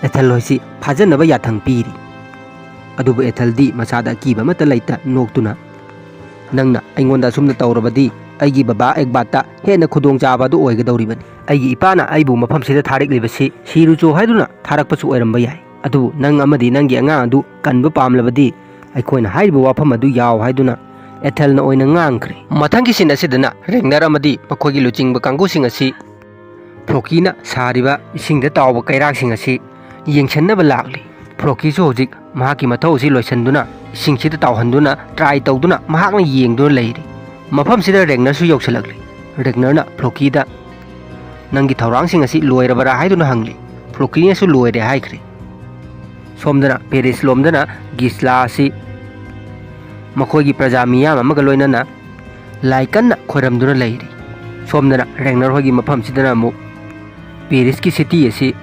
"ꯑꯦꯊꯦꯜ ꯍꯣꯏꯁꯤ ꯐꯥꯖꯅꯕ ꯌꯥꯊꯪ ꯄꯤꯔꯤ"꯫ ꯑꯗꯨꯕꯨ ꯑꯦꯊꯦꯜꯗꯤ ꯃꯁꯥꯗ ꯑꯀꯤꯕ ꯑꯃꯠꯇ ꯂꯩꯇ ꯅꯣꯛꯇꯨꯅ, "ꯅꯪꯅ ꯑꯩꯉꯣꯟꯗ ꯑꯁꯨꯝꯅ ꯇꯧꯔꯕꯗꯤ ꯑꯩꯒꯤ ꯕꯕꯥ ꯑꯦꯛꯕꯥꯠꯇ ꯍꯦꯟꯅ ꯈꯨꯗꯣꯡꯆꯥꯕ ꯑꯗꯨ ꯑꯣꯏꯒꯗꯧꯔꯤꯕꯅꯤ꯫ ꯑꯩꯒꯤ ꯏꯄꯥꯅ ꯑꯩꯕꯨ ꯃꯐꯝꯁꯤꯗ ꯊꯥꯔꯛꯂꯤꯕꯁꯤ ꯁꯤꯔꯨꯆꯣ ꯍꯥꯏꯗꯨꯅ ꯊꯥꯔꯛꯄꯁꯨ ꯑꯣꯏꯔꯝꯕ ꯌꯥꯏ꯫ ꯑꯗꯨꯕꯨ ꯅꯪ ꯑꯃꯗꯤ ꯅꯪꯒꯤ ꯑꯉꯥꯡ ꯑꯗꯨ ꯀꯟꯕ ꯄꯥꯝꯂꯕꯗꯤ ꯑꯩꯈꯣꯏꯅ ꯍꯥꯏꯔꯤꯕ ꯋꯥꯐꯝ ꯑꯗꯨ ꯌꯥꯎ" ꯍꯥꯏꯗꯨꯅ ꯑꯦꯊꯦꯜꯅ ꯑꯣꯏꯅ ꯉꯥꯡꯈ꯭ꯔꯦ꯫ ꯃꯊꯪꯒꯤ ꯁꯤꯟ ꯑꯁꯤꯗꯅ ꯔꯦꯒꯅꯔ ꯑꯃꯗꯤ ꯃꯈꯣꯏꯒꯤ ꯂꯨꯆꯤꯡꯕ ꯀꯥꯡꯕꯨꯁꯤꯡ ꯑꯁꯤ ꯐ꯭ꯂꯣꯀꯤꯅ ꯁꯥꯔꯤꯕ ꯏꯁꯤꯡꯗ ꯇꯥꯎꯕ ꯀꯩꯔꯥꯛꯁꯤꯡ ꯑꯁꯤ ꯌꯦꯡꯁꯤꯟꯅꯕ ꯂꯥꯛꯂꯤ꯫ ꯐ꯭ꯂꯣꯀꯤꯁꯨ ꯍꯧꯖꯤꯛ ꯃꯍꯥꯛꯀꯤ ꯃꯊꯧ ꯑꯁꯤ ꯂꯣꯏꯁꯤꯟꯗꯨꯅ ꯏꯁꯤꯡꯁꯤꯗ ꯇꯥꯎꯍꯟꯗꯨꯅ ꯇ꯭ꯔꯥꯏ ꯇꯧꯗꯨꯅ ꯃꯍꯥꯛꯅ ꯌꯦꯡꯗꯨꯅ ꯂꯩꯔꯤ꯫ ꯃꯐꯝꯁꯤꯗ ꯔꯦꯒꯅꯔꯁꯨ ꯌꯧꯁꯤꯜꯂꯛꯂꯤ꯫ ꯔꯦꯒꯅꯔꯅ ꯐ꯭ꯂꯣꯀꯤꯗ, "ꯅꯪꯒꯤ ꯊꯧꯔꯥꯡꯁꯤꯡ ꯑꯁꯤ ꯂꯣꯏꯔꯕꯔꯥ?" ꯍꯥꯏꯗꯨꯅ ꯍꯪꯂꯤ꯫ ꯐ꯭ꯂꯣꯀꯤꯅꯁꯨ ꯂꯣꯏꯔꯦ ꯍꯥꯏꯈ꯭ꯔꯦ꯫ ꯁꯣꯝꯗꯅ ꯄꯦꯔꯤꯁ ꯂꯣꯝꯗꯅ ꯒꯤꯁꯂꯥ ꯑꯁꯤ ꯃꯈꯣꯏꯒꯤ ꯄ꯭ꯔꯖꯥ ꯃꯤꯌꯥꯝ ꯑꯃꯒ ꯂꯣꯏꯅꯅ ꯂꯥꯏ ꯀꯟꯅ ꯈꯣꯏꯔꯝꯗꯨꯅ ꯂꯩꯔꯤ꯫ ꯁꯣꯝꯗꯅ ꯔꯦꯒꯅꯔ ꯍꯣꯏꯒꯤ ꯃꯐꯝꯁꯤꯗꯅ ꯑꯃꯨꯛ ꯄꯦꯔꯤꯁꯀꯤ ꯁꯤꯇꯤ ꯑꯁꯤ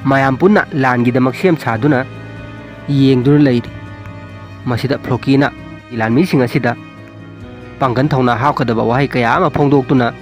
ꯃꯌꯥꯝ ꯄꯨꯟꯅ ꯂꯥꯟꯒꯤꯗꯃꯛ ꯁꯦꯝ ꯁꯥꯗꯨꯅ ꯌꯦꯡꯗꯨꯅ ꯂꯩꯔꯤ꯫ ꯃꯁꯤꯗ ꯐ꯭ꯂꯣꯀꯤꯅ ꯂꯥꯟꯃꯤꯁꯤꯡ ꯑꯁꯤꯗ ꯄꯥꯡꯒꯜ ꯊꯧꯅꯥ ꯍꯥꯞꯀꯗꯕ ꯋꯥꯍꯩ ꯀꯌꯥ ꯑꯃ ꯐꯣꯡꯗꯣꯛꯇꯨꯅ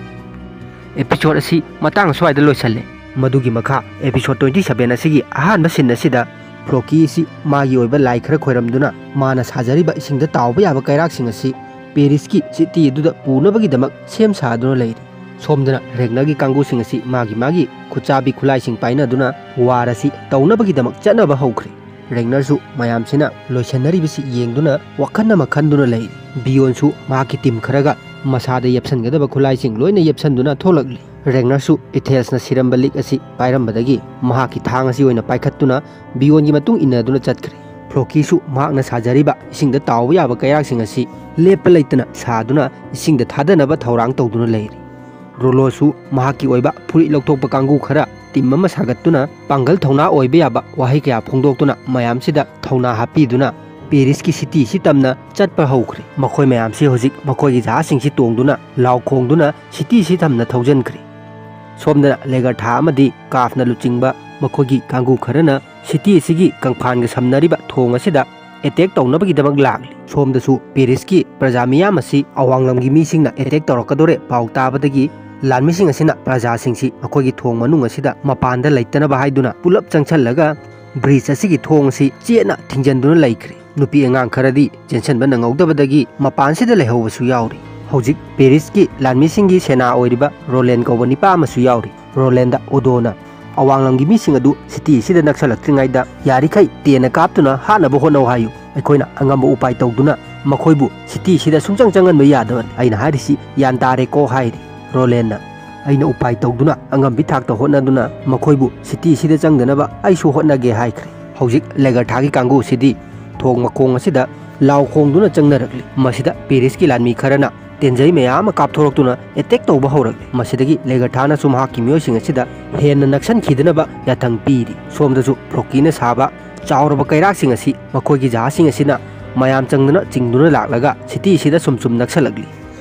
episode ꯑꯁꯤ ꯃꯇꯥꯡ ꯑꯁ꯭ꯋꯥꯏꯗ ꯂꯣꯏꯁꯜꯂꯦ꯫ ꯃꯗꯨꯒꯤ ꯃꯈꯥ episode twenty seven ꯑꯁꯤꯒꯤ ꯑꯍꯥꯟꯕ scene ꯑꯁꯤꯗ ꯐ꯭ꯂꯣꯀꯤ ꯑꯁꯤ ꯃꯥꯒꯤ ꯑꯣꯏꯕ ꯂꯥꯏ ꯈꯔ ꯈꯣꯏꯔꯝꯗꯨꯅ ꯃꯥꯅ ꯁꯥꯖꯔꯤꯕ ꯏꯁꯤꯡꯗ ꯇꯥꯎꯕ ꯌꯥꯕ ꯀꯩꯔꯥꯛꯁꯤꯡ ꯑꯁꯤ ꯄꯦꯔꯤꯁꯀꯤ city ꯑꯗꯨꯗ ꯄꯨꯅꯕꯒꯤꯗꯃꯛ ꯁꯦꯝ ꯁꯥꯗꯨꯅ ꯂꯩꯔꯤ꯫ ꯁꯣꯝꯗꯅ ꯔꯦꯒꯅꯔꯒꯤ ꯀꯥꯡꯕꯨꯁꯤꯡ ꯑꯁꯤ ꯃꯥꯒꯤ ꯃꯥꯒꯤ ꯈꯨꯠꯆꯥꯕꯤ ꯈꯨꯠꯂꯥꯏꯁꯤꯡ ꯄꯥꯏꯅꯗꯨꯅ war ꯑꯁꯤ ꯇꯧꯅꯕꯒꯤꯗꯃꯛ ꯆꯠꯅꯕ ꯍꯧꯈ꯭ꯔꯦ꯫ ꯔꯦꯒꯅꯔꯁꯨ ꯃꯌꯥꯝꯁꯤꯅ ꯂꯣꯏꯁꯟꯅꯔꯤꯕꯁꯤ ꯌꯦꯡꯗꯨꯅ ꯋꯥꯈꯜ ꯑꯃ ꯈꯟꯗꯨꯅ ꯂꯩꯔꯤ꯫ ꯕꯤꯌꯣꯟꯁꯨ ꯃꯍꯥꯛꯀꯤ team ꯈꯔꯒ ꯃꯁꯥꯗ ꯌꯦꯞꯁꯟꯒꯗꯕ ꯈꯨꯠꯂꯥꯏꯁꯤꯡ ꯂꯣꯏꯅ ꯌꯦꯞꯁꯟꯗꯨꯅ ꯊꯣꯛꯂꯛꯂꯤ꯫ ꯔꯦꯒꯅꯔꯁꯨ ꯏꯊꯦꯜꯁꯅ ꯁꯤꯔꯝꯕ ꯂꯤꯛ ꯑꯁꯤ ꯄꯥꯏꯔꯝꯕꯗꯒꯤ ꯃꯍꯥꯛꯀꯤ ꯊꯥꯡ ꯑꯁꯤ ꯑꯣꯏꯅ ꯄꯥꯏꯈꯠꯇꯨꯅ ꯕꯤꯌꯣꯟꯒꯤ ꯃꯇꯨꯡ ꯏꯟꯅꯗꯨꯅ ꯆꯠꯈ꯭ꯔꯦ꯫ ꯐ꯭ꯂꯣꯀꯤꯁꯨ ꯃꯍꯥꯛꯅ ꯁꯥꯖꯔꯤꯕ ꯏꯁꯤꯡꯗ ꯇꯥꯎꯕ ꯌꯥꯕ ꯀꯩꯔꯥꯛꯁꯤꯡ ꯑꯁꯤ ꯂꯦꯞꯄ ꯂꯩꯇꯅ ꯁꯥꯗꯨꯅ ꯏꯁꯤꯡꯗ ꯊꯥꯗꯅꯕ ꯊꯧꯔꯥꯡ ꯇꯧꯗꯨꯅ ꯂꯩꯔꯤ꯫ ꯔꯣꯂꯣꯁꯨ ꯃꯍꯥꯛꯀꯤ ꯑꯣꯏꯕ ꯐꯨꯔꯤꯠ ꯂꯧꯊꯣꯛꯄ ꯀꯥꯡꯕꯨ ꯈꯔ team ꯑꯃ ꯁꯥꯒꯠꯇꯨꯅ ꯄꯥꯡꯒꯜ ꯊꯧꯅꯥ ꯑꯣꯏꯕ ꯌꯥꯕ ꯋꯥꯍꯩ ꯀꯌꯥ ꯐꯣꯡꯗꯣꯛꯇꯨꯅ ꯃꯌꯥꯝꯁꯤꯗ ꯊꯧꯅꯥ ꯍꯥꯞꯄꯤꯗꯨꯅ ꯄꯦꯔꯤꯁꯀꯤ cityꯁꯤ ꯇꯝꯅ ꯆꯠꯄ ꯍꯧꯈ꯭ꯔꯦ꯫ ꯃꯈꯣꯏ ꯃꯌꯥꯝꯁꯤ ꯍꯧꯖꯤꯛ ꯃꯈꯣꯏꯒꯤ ꯖꯍꯥꯖꯁꯤꯡꯁꯤ ꯇꯣꯡꯗꯨꯅ ꯂꯥꯎ ꯈꯣꯡꯗꯨꯅ cityꯁꯤ ꯇꯝꯅ ꯊꯧꯖꯤꯟꯈ꯭ꯔꯦ꯫ ꯁꯣꯝꯗꯅ ꯂꯦꯒꯔꯊꯥ ꯑꯃꯗꯤ ꯀꯥꯐꯅ ꯂꯨꯆꯤꯡꯕ ꯃꯈꯣꯏꯒꯤ ꯀꯥꯡꯕꯨ ꯈꯔꯅ city ꯑꯁꯤꯒꯤ ꯀꯪꯐꯥꯟꯒ ꯁꯝꯅꯔꯤꯕ ꯊꯣꯡ ꯑꯁꯤꯗ attack ꯇꯧꯅꯕꯒꯤꯗꯃꯛ ꯂꯥꯛꯂꯤ꯫ ꯁꯣꯝꯗꯁꯨ ꯄꯦꯔꯤꯁꯀꯤ ꯄ꯭ꯔꯖꯥ ꯃꯤꯌꯥꯝ ꯑꯁꯤ ꯑꯋꯥꯡꯂꯝꯒꯤ ꯃꯤꯁꯤꯡꯅ attack ꯇꯧꯔꯛꯀꯗꯣꯔꯦ ꯄꯥꯎ ꯇꯥꯕꯗꯒꯤ ꯂꯥꯟꯃꯤꯁꯤꯡ ꯑꯁꯤꯅ ꯄ꯭ꯔꯖꯥꯁꯤꯡꯁꯤ ꯃꯈꯣꯏꯒꯤ ꯊꯣꯡ ꯃꯅꯨꯡ ꯑꯁꯤꯗ ꯃꯄꯥꯟꯗ ꯂꯩꯇꯅꯕ ꯍꯥꯏꯗꯨꯅ ꯄꯨꯂꯞ ꯆꯪꯁꯜꯂꯒ bridge ꯑꯁꯤꯒꯤ ꯊꯣꯡ ꯑꯁꯤ ꯆꯦꯠꯅ ꯊꯤꯡꯖꯤꯟꯗꯨꯅ ꯂꯩꯈ꯭ꯔꯦ꯫ ꯅꯨꯄꯤ ꯑꯉꯥꯡ ꯈꯔꯗꯤ ꯆꯦꯟꯁꯤꯟꯕ ꯅꯪꯍꯧꯗꯕꯗꯒꯤ ꯃꯄꯥꯟꯁꯤꯗ ꯂꯩꯍꯧꯕꯁꯨ ꯌꯥꯎꯔꯤ꯫ ꯍꯧꯖꯤꯛ ꯄꯦꯔꯤꯁꯀꯤ ꯂꯥꯟꯃꯤꯁꯤꯡꯒꯤ ꯁꯦꯅꯥ ꯑꯣꯏꯔꯤꯕ ꯔꯣꯂꯦꯟ ꯀꯧꯕ ꯅꯤꯄꯥ ꯑꯃꯁꯨ ꯌꯥꯎꯔꯤ꯫ ꯔꯣꯂꯦꯟꯗ ꯑꯣꯗꯣꯅ ꯑꯋꯥꯡꯂꯝꯒꯤ ꯃꯤꯁꯤꯡ ꯑꯗꯨ city ꯑꯁꯤꯗ ꯅꯛꯁꯜꯂꯛꯇ꯭ꯔꯤꯉꯩꯗ ꯌꯥꯔꯤꯈꯩ ꯇꯦꯟꯅ ꯀꯥꯞꯇꯨꯅ ꯍꯥꯠꯅꯕ ꯍꯣꯠꯅꯧ ꯍꯥꯏꯌꯨ꯫ ꯑꯩꯈꯣꯏꯅ ꯑꯉꯝꯕ ꯎꯄꯥꯏ ꯇꯧꯗꯨꯅ ꯃꯈꯣꯏꯕꯨ city ꯑꯁꯤꯗ ꯁꯨꯡꯆꯪ ꯆꯪꯍꯟꯕ ꯌꯥꯗꯕꯅꯤ꯫ ꯑꯩꯅ ꯍꯥꯏꯔꯤꯁꯤ ꯒ꯭ꯌꯥꯟ ꯇꯥꯔꯦꯀꯣ ꯍꯥꯏꯔꯤ꯫ ꯔꯣꯂꯦꯟꯅ ꯑꯩꯅ ꯎꯄꯥꯏ ꯇꯧꯗꯨꯅ ꯑꯉꯝꯕꯤ ꯊꯥꯛꯇ ꯍꯣꯠꯅꯗꯨꯅ ꯃꯈꯣꯏꯕꯨ city ꯑꯁꯤꯗ ꯆꯪꯗꯅꯕ ꯑꯩꯁꯨ ꯍꯣꯠꯅꯒꯦ ꯍꯥꯏꯈ꯭ꯔꯦ꯫ ꯍꯧꯖꯤꯛ ꯂꯦꯒꯔꯊꯥꯒꯤ ꯀꯥꯡꯕꯨꯁꯤꯗꯤ ꯊꯣꯡ ꯃꯈꯣꯡ ꯑꯁꯤꯗ ꯂꯥꯎ ꯈꯣꯡꯗꯨꯅ ꯆꯪꯅꯔꯛꯂꯤ꯫ ꯃꯁꯤꯗ ꯄꯦꯔꯤꯁꯀꯤ ꯂꯥꯟꯃꯤ ꯈꯔꯅ ꯇꯦꯟꯖꯩ ꯃꯌꯥꯝ ꯑꯃ ꯀꯥꯞꯊꯣꯔꯛꯇꯨꯅ attack ꯇꯧꯕ ꯍꯧꯔꯛꯂꯤ꯫ ꯃꯁꯤꯗꯒꯤ ꯂꯦꯒꯔꯊꯥꯅꯁꯨ ꯃꯍꯥꯛꯀꯤ ꯃꯤꯑꯣꯏꯁꯤꯡ ꯑꯁꯤꯗ ꯍꯦꯟꯅ ꯅꯛꯁꯟꯈꯤꯗꯅꯕ ꯌꯥꯊꯪ ꯄꯤꯔꯤ꯫ ꯁꯣꯝꯗꯁꯨ ꯐ꯭ꯂꯣꯀꯤꯅ ꯁꯥꯕ ꯆꯥꯎꯔꯕ ꯀꯩꯔꯥꯛꯁꯤꯡ ꯑꯁꯤ ꯃꯈꯣꯏꯒꯤ ꯖꯍꯥꯖꯁꯤꯡ ꯑꯁꯤꯅ ꯃꯌꯥꯝ ꯆꯪꯗꯨꯅ ꯆꯤꯡꯗꯨꯅ ꯂꯥꯛꯂꯒ city ꯑꯁꯤꯗ ꯁꯨꯝ ꯁꯨꯝ ꯅꯛꯁꯜꯂꯛꯂꯤ꯫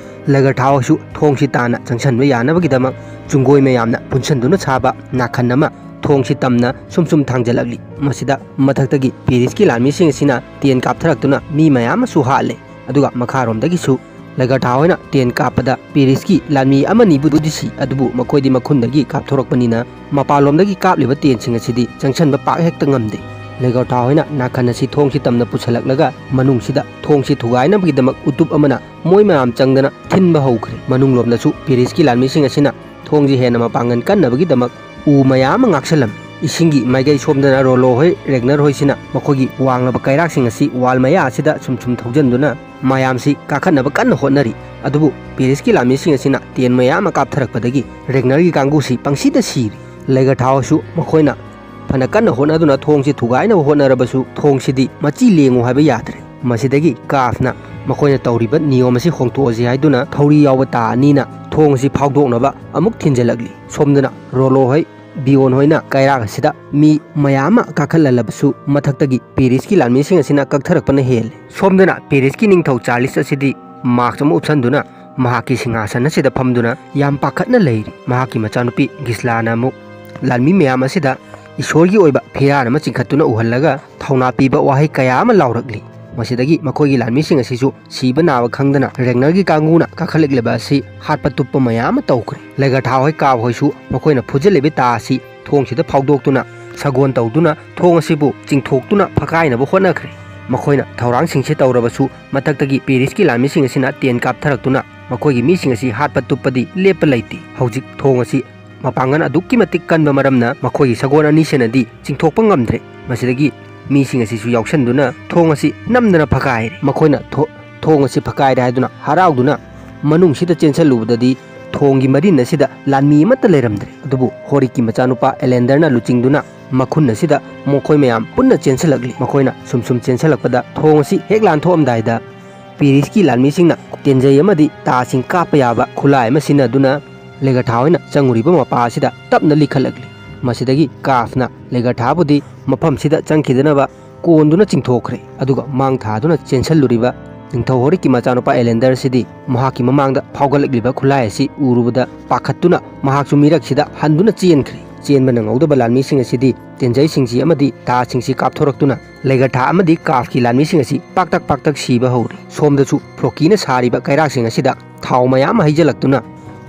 ꯂꯦꯒꯔꯊꯥ ꯍꯣꯏꯁꯨ ꯊꯣꯡꯁꯤ ꯇꯥꯅ ꯆꯪꯁꯟꯕ ꯌꯥꯅꯕꯒꯤꯗꯃꯛ ꯆꯨꯡꯒꯣꯏ ꯃꯌꯥꯝꯅ ꯄꯨꯟꯁꯟꯗꯨꯅ ꯁꯥꯕ ꯅꯥꯈꯟ ꯑꯃ ꯊꯣꯡꯁꯤ ꯇꯝꯅ ꯁꯨꯝ ꯁꯨꯝ ꯊꯥꯡꯖꯜꯂꯛꯂꯤ꯫ ꯃꯁꯤꯗ ꯃꯊꯛꯇꯒꯤ ꯄꯦꯔꯤꯁꯀꯤ ꯂꯥꯟꯃꯤꯁꯤꯡ ꯑꯁꯤꯅ ꯇꯦꯟ ꯀꯥꯞꯊꯔꯛꯇꯨꯅ ꯃꯤ ꯃꯌꯥꯝ ꯑꯃꯁꯨ ꯍꯥꯠꯂꯦ꯫ ꯑꯗꯨꯒ ꯃꯈꯥꯔꯣꯝꯗꯒꯤꯁꯨ ꯂꯩꯒꯔꯊꯥ ꯍꯣꯏꯅ ꯇꯦꯟ ꯀꯥꯞꯄꯗ ꯄꯦꯔꯤꯁꯀꯤ ꯂꯥꯟꯃꯤ ꯑꯃꯅꯤꯕꯨꯗꯤ ꯁꯤ, ꯑꯗꯨꯕꯨ ꯃꯈꯣꯏꯗꯤ ꯃꯈꯨꯟꯗꯒꯤ ꯀꯥꯞꯊꯣꯔꯛꯄꯅꯤꯅ ꯃꯄꯥꯟꯂꯣꯝꯗꯒꯤ ꯀꯥꯞꯂꯤꯕ ꯇꯦꯟꯁꯤꯡ ꯑꯁꯤꯗꯤ ꯆꯪꯁꯟꯕ ꯄꯥꯛ ꯍꯦꯛꯇ ꯉꯝꯗꯦ꯫ ꯂꯩꯒꯔꯊꯥ ꯍꯣꯏꯅ ꯅꯥꯀꯟ ꯑꯁꯤ ꯊꯣꯡꯁꯤ ꯇꯝꯅ ꯄꯨꯁꯜꯂꯛꯂꯒ ꯃꯅꯨꯡꯁꯤꯗ ꯊꯣꯡꯁꯤ ꯊꯨꯒꯥꯏꯅꯕꯒꯤꯗꯃꯛ ꯎꯇꯨꯞ ꯑꯃꯅ ꯃꯣꯏ ꯃꯌꯥꯝ ꯆꯪꯗꯅ ꯊꯤꯟꯕ ꯍꯧꯈ꯭ꯔꯦ꯫ ꯃꯅꯨꯡꯂꯣꯝꯗꯁꯨ ꯄꯦꯔꯤꯁꯀꯤ ꯂꯥꯟꯃꯤꯁꯤꯡ ꯑꯁꯤꯅ ꯊꯣꯡꯁꯤ ꯍꯦꯟꯅ ꯃꯄꯥꯡꯒꯜ ꯀꯟꯅꯕꯒꯤꯗꯃꯛ ꯎ ꯃꯌꯥꯝ ꯑꯃ ꯉꯥꯛꯁꯜꯂꯝꯃꯤ꯫ ꯏꯁꯤꯡꯒꯤ ꯃꯥꯏꯀꯩ ꯁꯣꯝꯗꯅ ꯔꯣꯂꯣ ꯍꯣꯏ, ꯔꯦꯒꯅꯔ ꯍꯣꯏꯁꯤꯅ ꯃꯈꯣꯏꯒꯤ ꯋꯥꯡꯂꯕ ꯀꯩꯔꯥꯛꯁꯤꯡ ꯑꯁꯤ ꯋꯥꯜ ꯃꯌꯥ ꯑꯁꯤꯗ ꯁꯨꯝ ꯁꯨꯝ ꯊꯧꯖꯤꯟꯗꯨꯅ ꯃꯌꯥꯝꯁꯤ ꯀꯥꯈꯠꯅꯕ ꯀꯟꯅ ꯍꯣꯠꯅꯔꯤ꯫ ꯑꯗꯨꯕꯨ ꯄꯦꯔꯤꯁꯀꯤ ꯂꯥꯟꯃꯤꯁꯤꯡ ꯑꯁꯤꯅ ꯇꯦꯟ ꯃꯌꯥꯝ ꯑꯃ ꯀꯥꯞꯊꯔꯛꯄꯗꯒꯤ ꯔꯦꯒꯅꯔꯒꯤ ꯀꯥꯡꯕꯨꯁꯤ ꯄꯪꯁꯤꯗ ꯁꯤꯔꯤ꯫ ꯂꯩꯒꯔꯊꯥ ꯍꯣꯏꯁꯨ ꯃꯈꯣꯏꯅ ꯐꯅ ꯀꯟꯅ ꯍꯣꯠꯅꯗꯨꯅ ꯊꯣꯡꯁꯤ ꯊꯨꯒꯥꯏꯅꯕ ꯍꯣꯠꯅꯔꯕꯁꯨ ꯊꯣꯡꯁꯤꯗꯤ ꯃꯆꯤ ꯂꯦꯡꯉꯨ ꯍꯥꯏꯕ ꯌꯥꯗ꯭ꯔꯦ꯫ ꯃꯁꯤꯗꯒꯤ ꯀꯥꯐꯅ ꯃꯈꯣꯏꯅ ꯇꯧꯔꯤꯕ ꯅꯤꯌꯣꯝ ꯑꯁꯤ ꯍꯣꯡꯇꯣꯛꯑꯁꯤ ꯍꯥꯏꯗꯨꯅ ꯊꯧꯔꯤ ꯌꯥꯎꯕ ꯇꯥ ꯑꯅꯤꯅ ꯊꯣꯡ ꯑꯁꯤ ꯐꯥꯎꯗꯣꯛꯅꯕ ꯑꯃꯨꯛ ꯊꯤꯟꯖꯜꯂꯛꯂꯤ꯫ ꯁꯣꯝꯗꯅ ꯔꯣꯂꯣ ꯍꯣꯏ, ꯕꯤꯌꯣꯟ ꯍꯣꯏꯅ ꯀꯩꯔꯥꯛ ꯑꯁꯤꯗ ꯃꯤ ꯃꯌꯥꯝ ꯑꯃ ꯀꯥꯈꯠꯍꯜꯂꯕꯁꯨ ꯃꯊꯛꯇꯒꯤ ꯄꯦꯔꯤꯁꯀꯤ ꯂꯥꯟꯃꯤꯁꯤꯡ ꯑꯁꯤꯅ ꯀꯛꯊꯔꯛꯄꯅ ꯍꯦꯜꯂꯤ꯫ ꯁꯣꯝꯗꯅ ꯄꯦꯔꯤꯁꯀꯤ ꯅꯤꯡꯊꯧ ꯆꯥꯔꯂꯤꯁ ꯑꯁꯤꯗꯤ ꯃꯥꯛꯁ ꯑꯃ ꯎꯞꯁꯟꯗꯨꯅ ꯃꯍꯥꯛꯀꯤ ꯁꯤꯡꯍꯥꯁꯟ ꯑꯁꯤꯗ ꯐꯝꯗꯨꯅ ꯌꯥꯝ ꯄꯥꯈꯠꯅ ꯂꯩꯔꯤ꯫ ꯃꯍꯥꯛꯀꯤ ꯃꯆꯥꯅꯨꯄꯤ ꯒꯤꯁꯂꯥꯅ ꯑꯃꯨꯛ ꯂꯥꯟꯃꯤ ꯃꯌꯥꯝ ꯑꯁꯤꯗ ꯏꯁꯣꯔꯒꯤ ꯑꯣꯏꯕ ꯐꯤꯔꯥꯜ ꯑꯃ ꯆꯤꯡꯈꯠꯇꯨꯅ ꯎꯍꯜꯂꯒ ꯊꯧꯅꯥ ꯄꯤꯕ ꯋꯥꯍꯩ ꯀꯌꯥ ꯑꯃ ꯂꯥꯎꯔꯛꯂꯤ꯫ ꯃꯁꯤꯗꯒꯤ ꯃꯈꯣꯏꯒꯤ ꯂꯥꯟꯃꯤꯁꯤꯡ ꯑꯁꯤꯁꯨ ꯁꯤꯕ ꯅꯥꯕ ꯈꯪꯗꯅ ꯔꯦꯒꯅꯔꯒꯤ ꯀꯥꯡꯕꯨꯅ ꯀꯥꯈꯠꯂꯛꯂꯤꯕ ꯑꯁꯤ ꯍꯥꯠꯄ ꯇꯨꯞꯄ ꯃꯌꯥꯝ ꯑꯃ ꯇꯧꯈ꯭ꯔꯦ꯫ ꯂꯩꯒꯔꯊꯥ ꯍꯣꯏ, ꯀꯥꯕ ꯍꯣꯏꯁꯨ ꯃꯈꯣꯏꯅ ꯐꯨꯖꯜꯂꯤꯕ ꯇꯥ ꯑꯁꯤ ꯊꯣꯡꯁꯤꯗ ꯐꯥꯎꯗꯣꯛꯇꯨꯅ ꯁꯒꯣꯜ ꯇꯧꯗꯨꯅ ꯊꯣꯡ ꯑꯁꯤꯕꯨ ꯆꯤꯡꯊꯣꯛꯇꯨꯅ ꯐꯀꯥꯏꯅꯕ ꯍꯣꯠꯅꯈ꯭ꯔꯦ꯫ ꯃꯈꯣꯏꯅ ꯊꯧꯔꯥꯡꯁꯤꯡꯁꯤ ꯇꯧꯔꯕꯁꯨ ꯃꯊꯛꯇꯒꯤ ꯄꯦꯔꯤꯁꯀꯤ ꯂꯥꯟꯃꯤꯁꯤꯡ ꯑꯁꯤꯅ ꯇꯦꯟ ꯀꯥꯞꯊꯔꯛꯇꯨꯅ ꯃꯈꯣꯏꯒꯤ ꯃꯤꯁꯤꯡ ꯑꯁꯤ ꯍꯥꯠꯄ ꯇꯨꯞꯄꯗꯤ ꯂꯦꯞꯄ ꯂꯩꯇꯦ꯫ ꯍꯧꯖꯤꯛ ꯊꯣꯡ ꯑꯁꯤ ꯃꯄꯥꯡꯒꯜ ꯑꯗꯨꯛꯀꯤ ꯃꯇꯤꯛ ꯀꯟꯕ ꯃꯔꯝꯅ ꯃꯈꯣꯏꯒꯤ ꯁꯒꯣꯜ ꯑꯅꯤꯁꯤꯅꯗꯤ ꯆꯤꯡꯊꯣꯛꯄ ꯉꯝꯗ꯭ꯔꯦ꯫ ꯃꯁꯤꯗꯒꯤ ꯃꯤꯁꯤꯡ ꯑꯁꯤꯁꯨ ꯌꯥꯎꯁꯟꯗꯨꯅ ꯊꯣꯡ ꯑꯁꯤ ꯅꯝꯗꯅ ꯐꯀꯥꯏꯔꯦ꯫ ꯃꯈꯣꯏꯅ ꯊꯣ-, ꯊꯣꯡ ꯑꯁꯤ ꯐꯀꯥꯏꯔꯦ ꯍꯥꯏꯗꯨꯅ ꯍꯔꯥꯎꯗꯨꯅ ꯃꯅꯨꯡꯁꯤꯗ ꯆꯦꯟꯁꯤꯜꯂꯨꯕꯗꯗꯤ ꯊꯣꯡꯒꯤ ꯃꯔꯤꯟ ꯑꯁꯤꯗ ꯂꯥꯟꯃꯤ ꯑꯃꯠꯇ ꯂꯩꯔꯝꯗ꯭ꯔꯦ꯫ ꯑꯗꯨꯕꯨ ꯍꯣꯔꯤꯛꯀꯤ ꯃꯆꯥꯅꯨꯄꯥ ꯑꯦꯂꯦꯟꯗꯔꯅ ꯂꯨꯆꯤꯡꯗꯨꯅ ꯃꯈꯨꯟ ꯑꯁꯤꯗ ꯃꯈꯣꯏ ꯃꯌꯥꯝ ꯄꯨꯟꯅ ꯆꯦꯟꯁꯤꯜꯂꯛꯂꯤ꯫ ꯃꯈꯣꯏꯅ ꯁꯨꯝ ꯁꯨꯝ ꯆꯦꯟꯁꯤꯜꯂꯛꯄꯗ ꯊꯣꯡ ꯑꯁꯤ ꯍꯦꯛ ꯂꯥꯟꯊꯣꯛꯑꯝꯗꯥꯏꯗ ꯄꯦꯔꯤꯁꯀꯤ ꯂꯥꯟꯃꯤꯁꯤꯡꯅ ꯇꯦꯟꯖꯩ ꯑꯃꯗꯤ ꯇꯥꯁꯤꯡ ꯀꯥꯞꯄ ꯌꯥꯕ ꯈꯨꯠꯂꯥꯏ ꯑꯃ ꯁꯤꯖꯤꯟꯅꯗꯨꯅ ꯂꯦꯒꯔꯊꯥ ꯍꯣꯏꯅ ꯆꯪꯉꯨꯔꯤꯕ ꯃꯄꯥ ꯑꯁꯤꯗ ꯇꯞꯅ ꯂꯤꯈꯠꯂꯛꯂꯤ꯫ ꯃꯁꯤꯗꯒꯤ ꯀꯥꯐꯅ ꯂꯦꯒꯔꯊꯥꯕꯨꯗꯤ ꯃꯐꯝꯁꯤꯗ ꯆꯪꯈꯤꯗꯅꯕ ꯀꯣꯟꯗꯨꯅ ꯆꯤꯡꯊꯣꯛꯈ꯭ꯔꯦ꯫ ꯑꯗꯨꯒ ꯃꯥꯡ ꯊꯥꯗꯨꯅ ꯆꯦꯟꯁꯤꯜꯂꯨꯔꯤꯕ ꯅꯤꯡꯊꯧ ꯍꯣꯔꯤꯛꯀꯤ ꯃꯆꯥꯅꯨꯄꯥ ꯑꯦꯂꯦꯟꯗꯔꯁꯤꯗꯤ ꯃꯍꯥꯛꯀꯤ ꯃꯃꯥꯡꯗ ꯐꯥꯎꯒꯠꯂꯛꯂꯤꯕ ꯈꯨꯠꯂꯥꯏ ꯑꯁꯤ ꯎꯔꯨꯕꯗ ꯄꯥꯈꯠꯇꯨꯅ ꯃꯍꯥꯛꯁꯨ ꯃꯤꯔꯛꯁꯤꯗ ꯍꯟꯗꯨꯅ ꯆꯦꯟꯈ꯭ꯔꯦ꯫ ꯆꯦꯟꯕ ꯅꯪꯍꯧꯗꯕ ꯂꯥꯟꯃꯤꯁꯤꯡ ꯑꯁꯤꯗꯤ ꯇꯦꯟꯖꯩꯁꯤꯡꯁꯤ ꯑꯃꯗꯤ ꯊꯥꯁꯤꯡꯁꯤ ꯀꯥꯞꯊꯣꯔꯛꯇꯨꯅ ꯂꯩꯒꯔꯊꯥ ꯑꯃꯗꯤ ꯀꯥꯐꯀꯤ ꯂꯥꯟꯃꯤꯁꯤꯡ ꯑꯁꯤ ꯄꯥꯛꯇꯛ ꯄꯥꯛꯇꯛ ꯁꯤꯕ ꯍꯧꯔꯤ꯫ ꯁꯣꯝꯗꯁꯨ ꯐ꯭ꯔꯣꯀꯤꯅ ꯁꯥꯔꯤꯕ ꯀꯩꯔꯥꯛꯁꯤꯡ ꯑꯁꯤꯗ ꯊꯥꯎ ꯃꯌꯥꯝ ꯑꯃ ꯍꯩꯖꯤꯜꯂꯛꯇꯨꯅ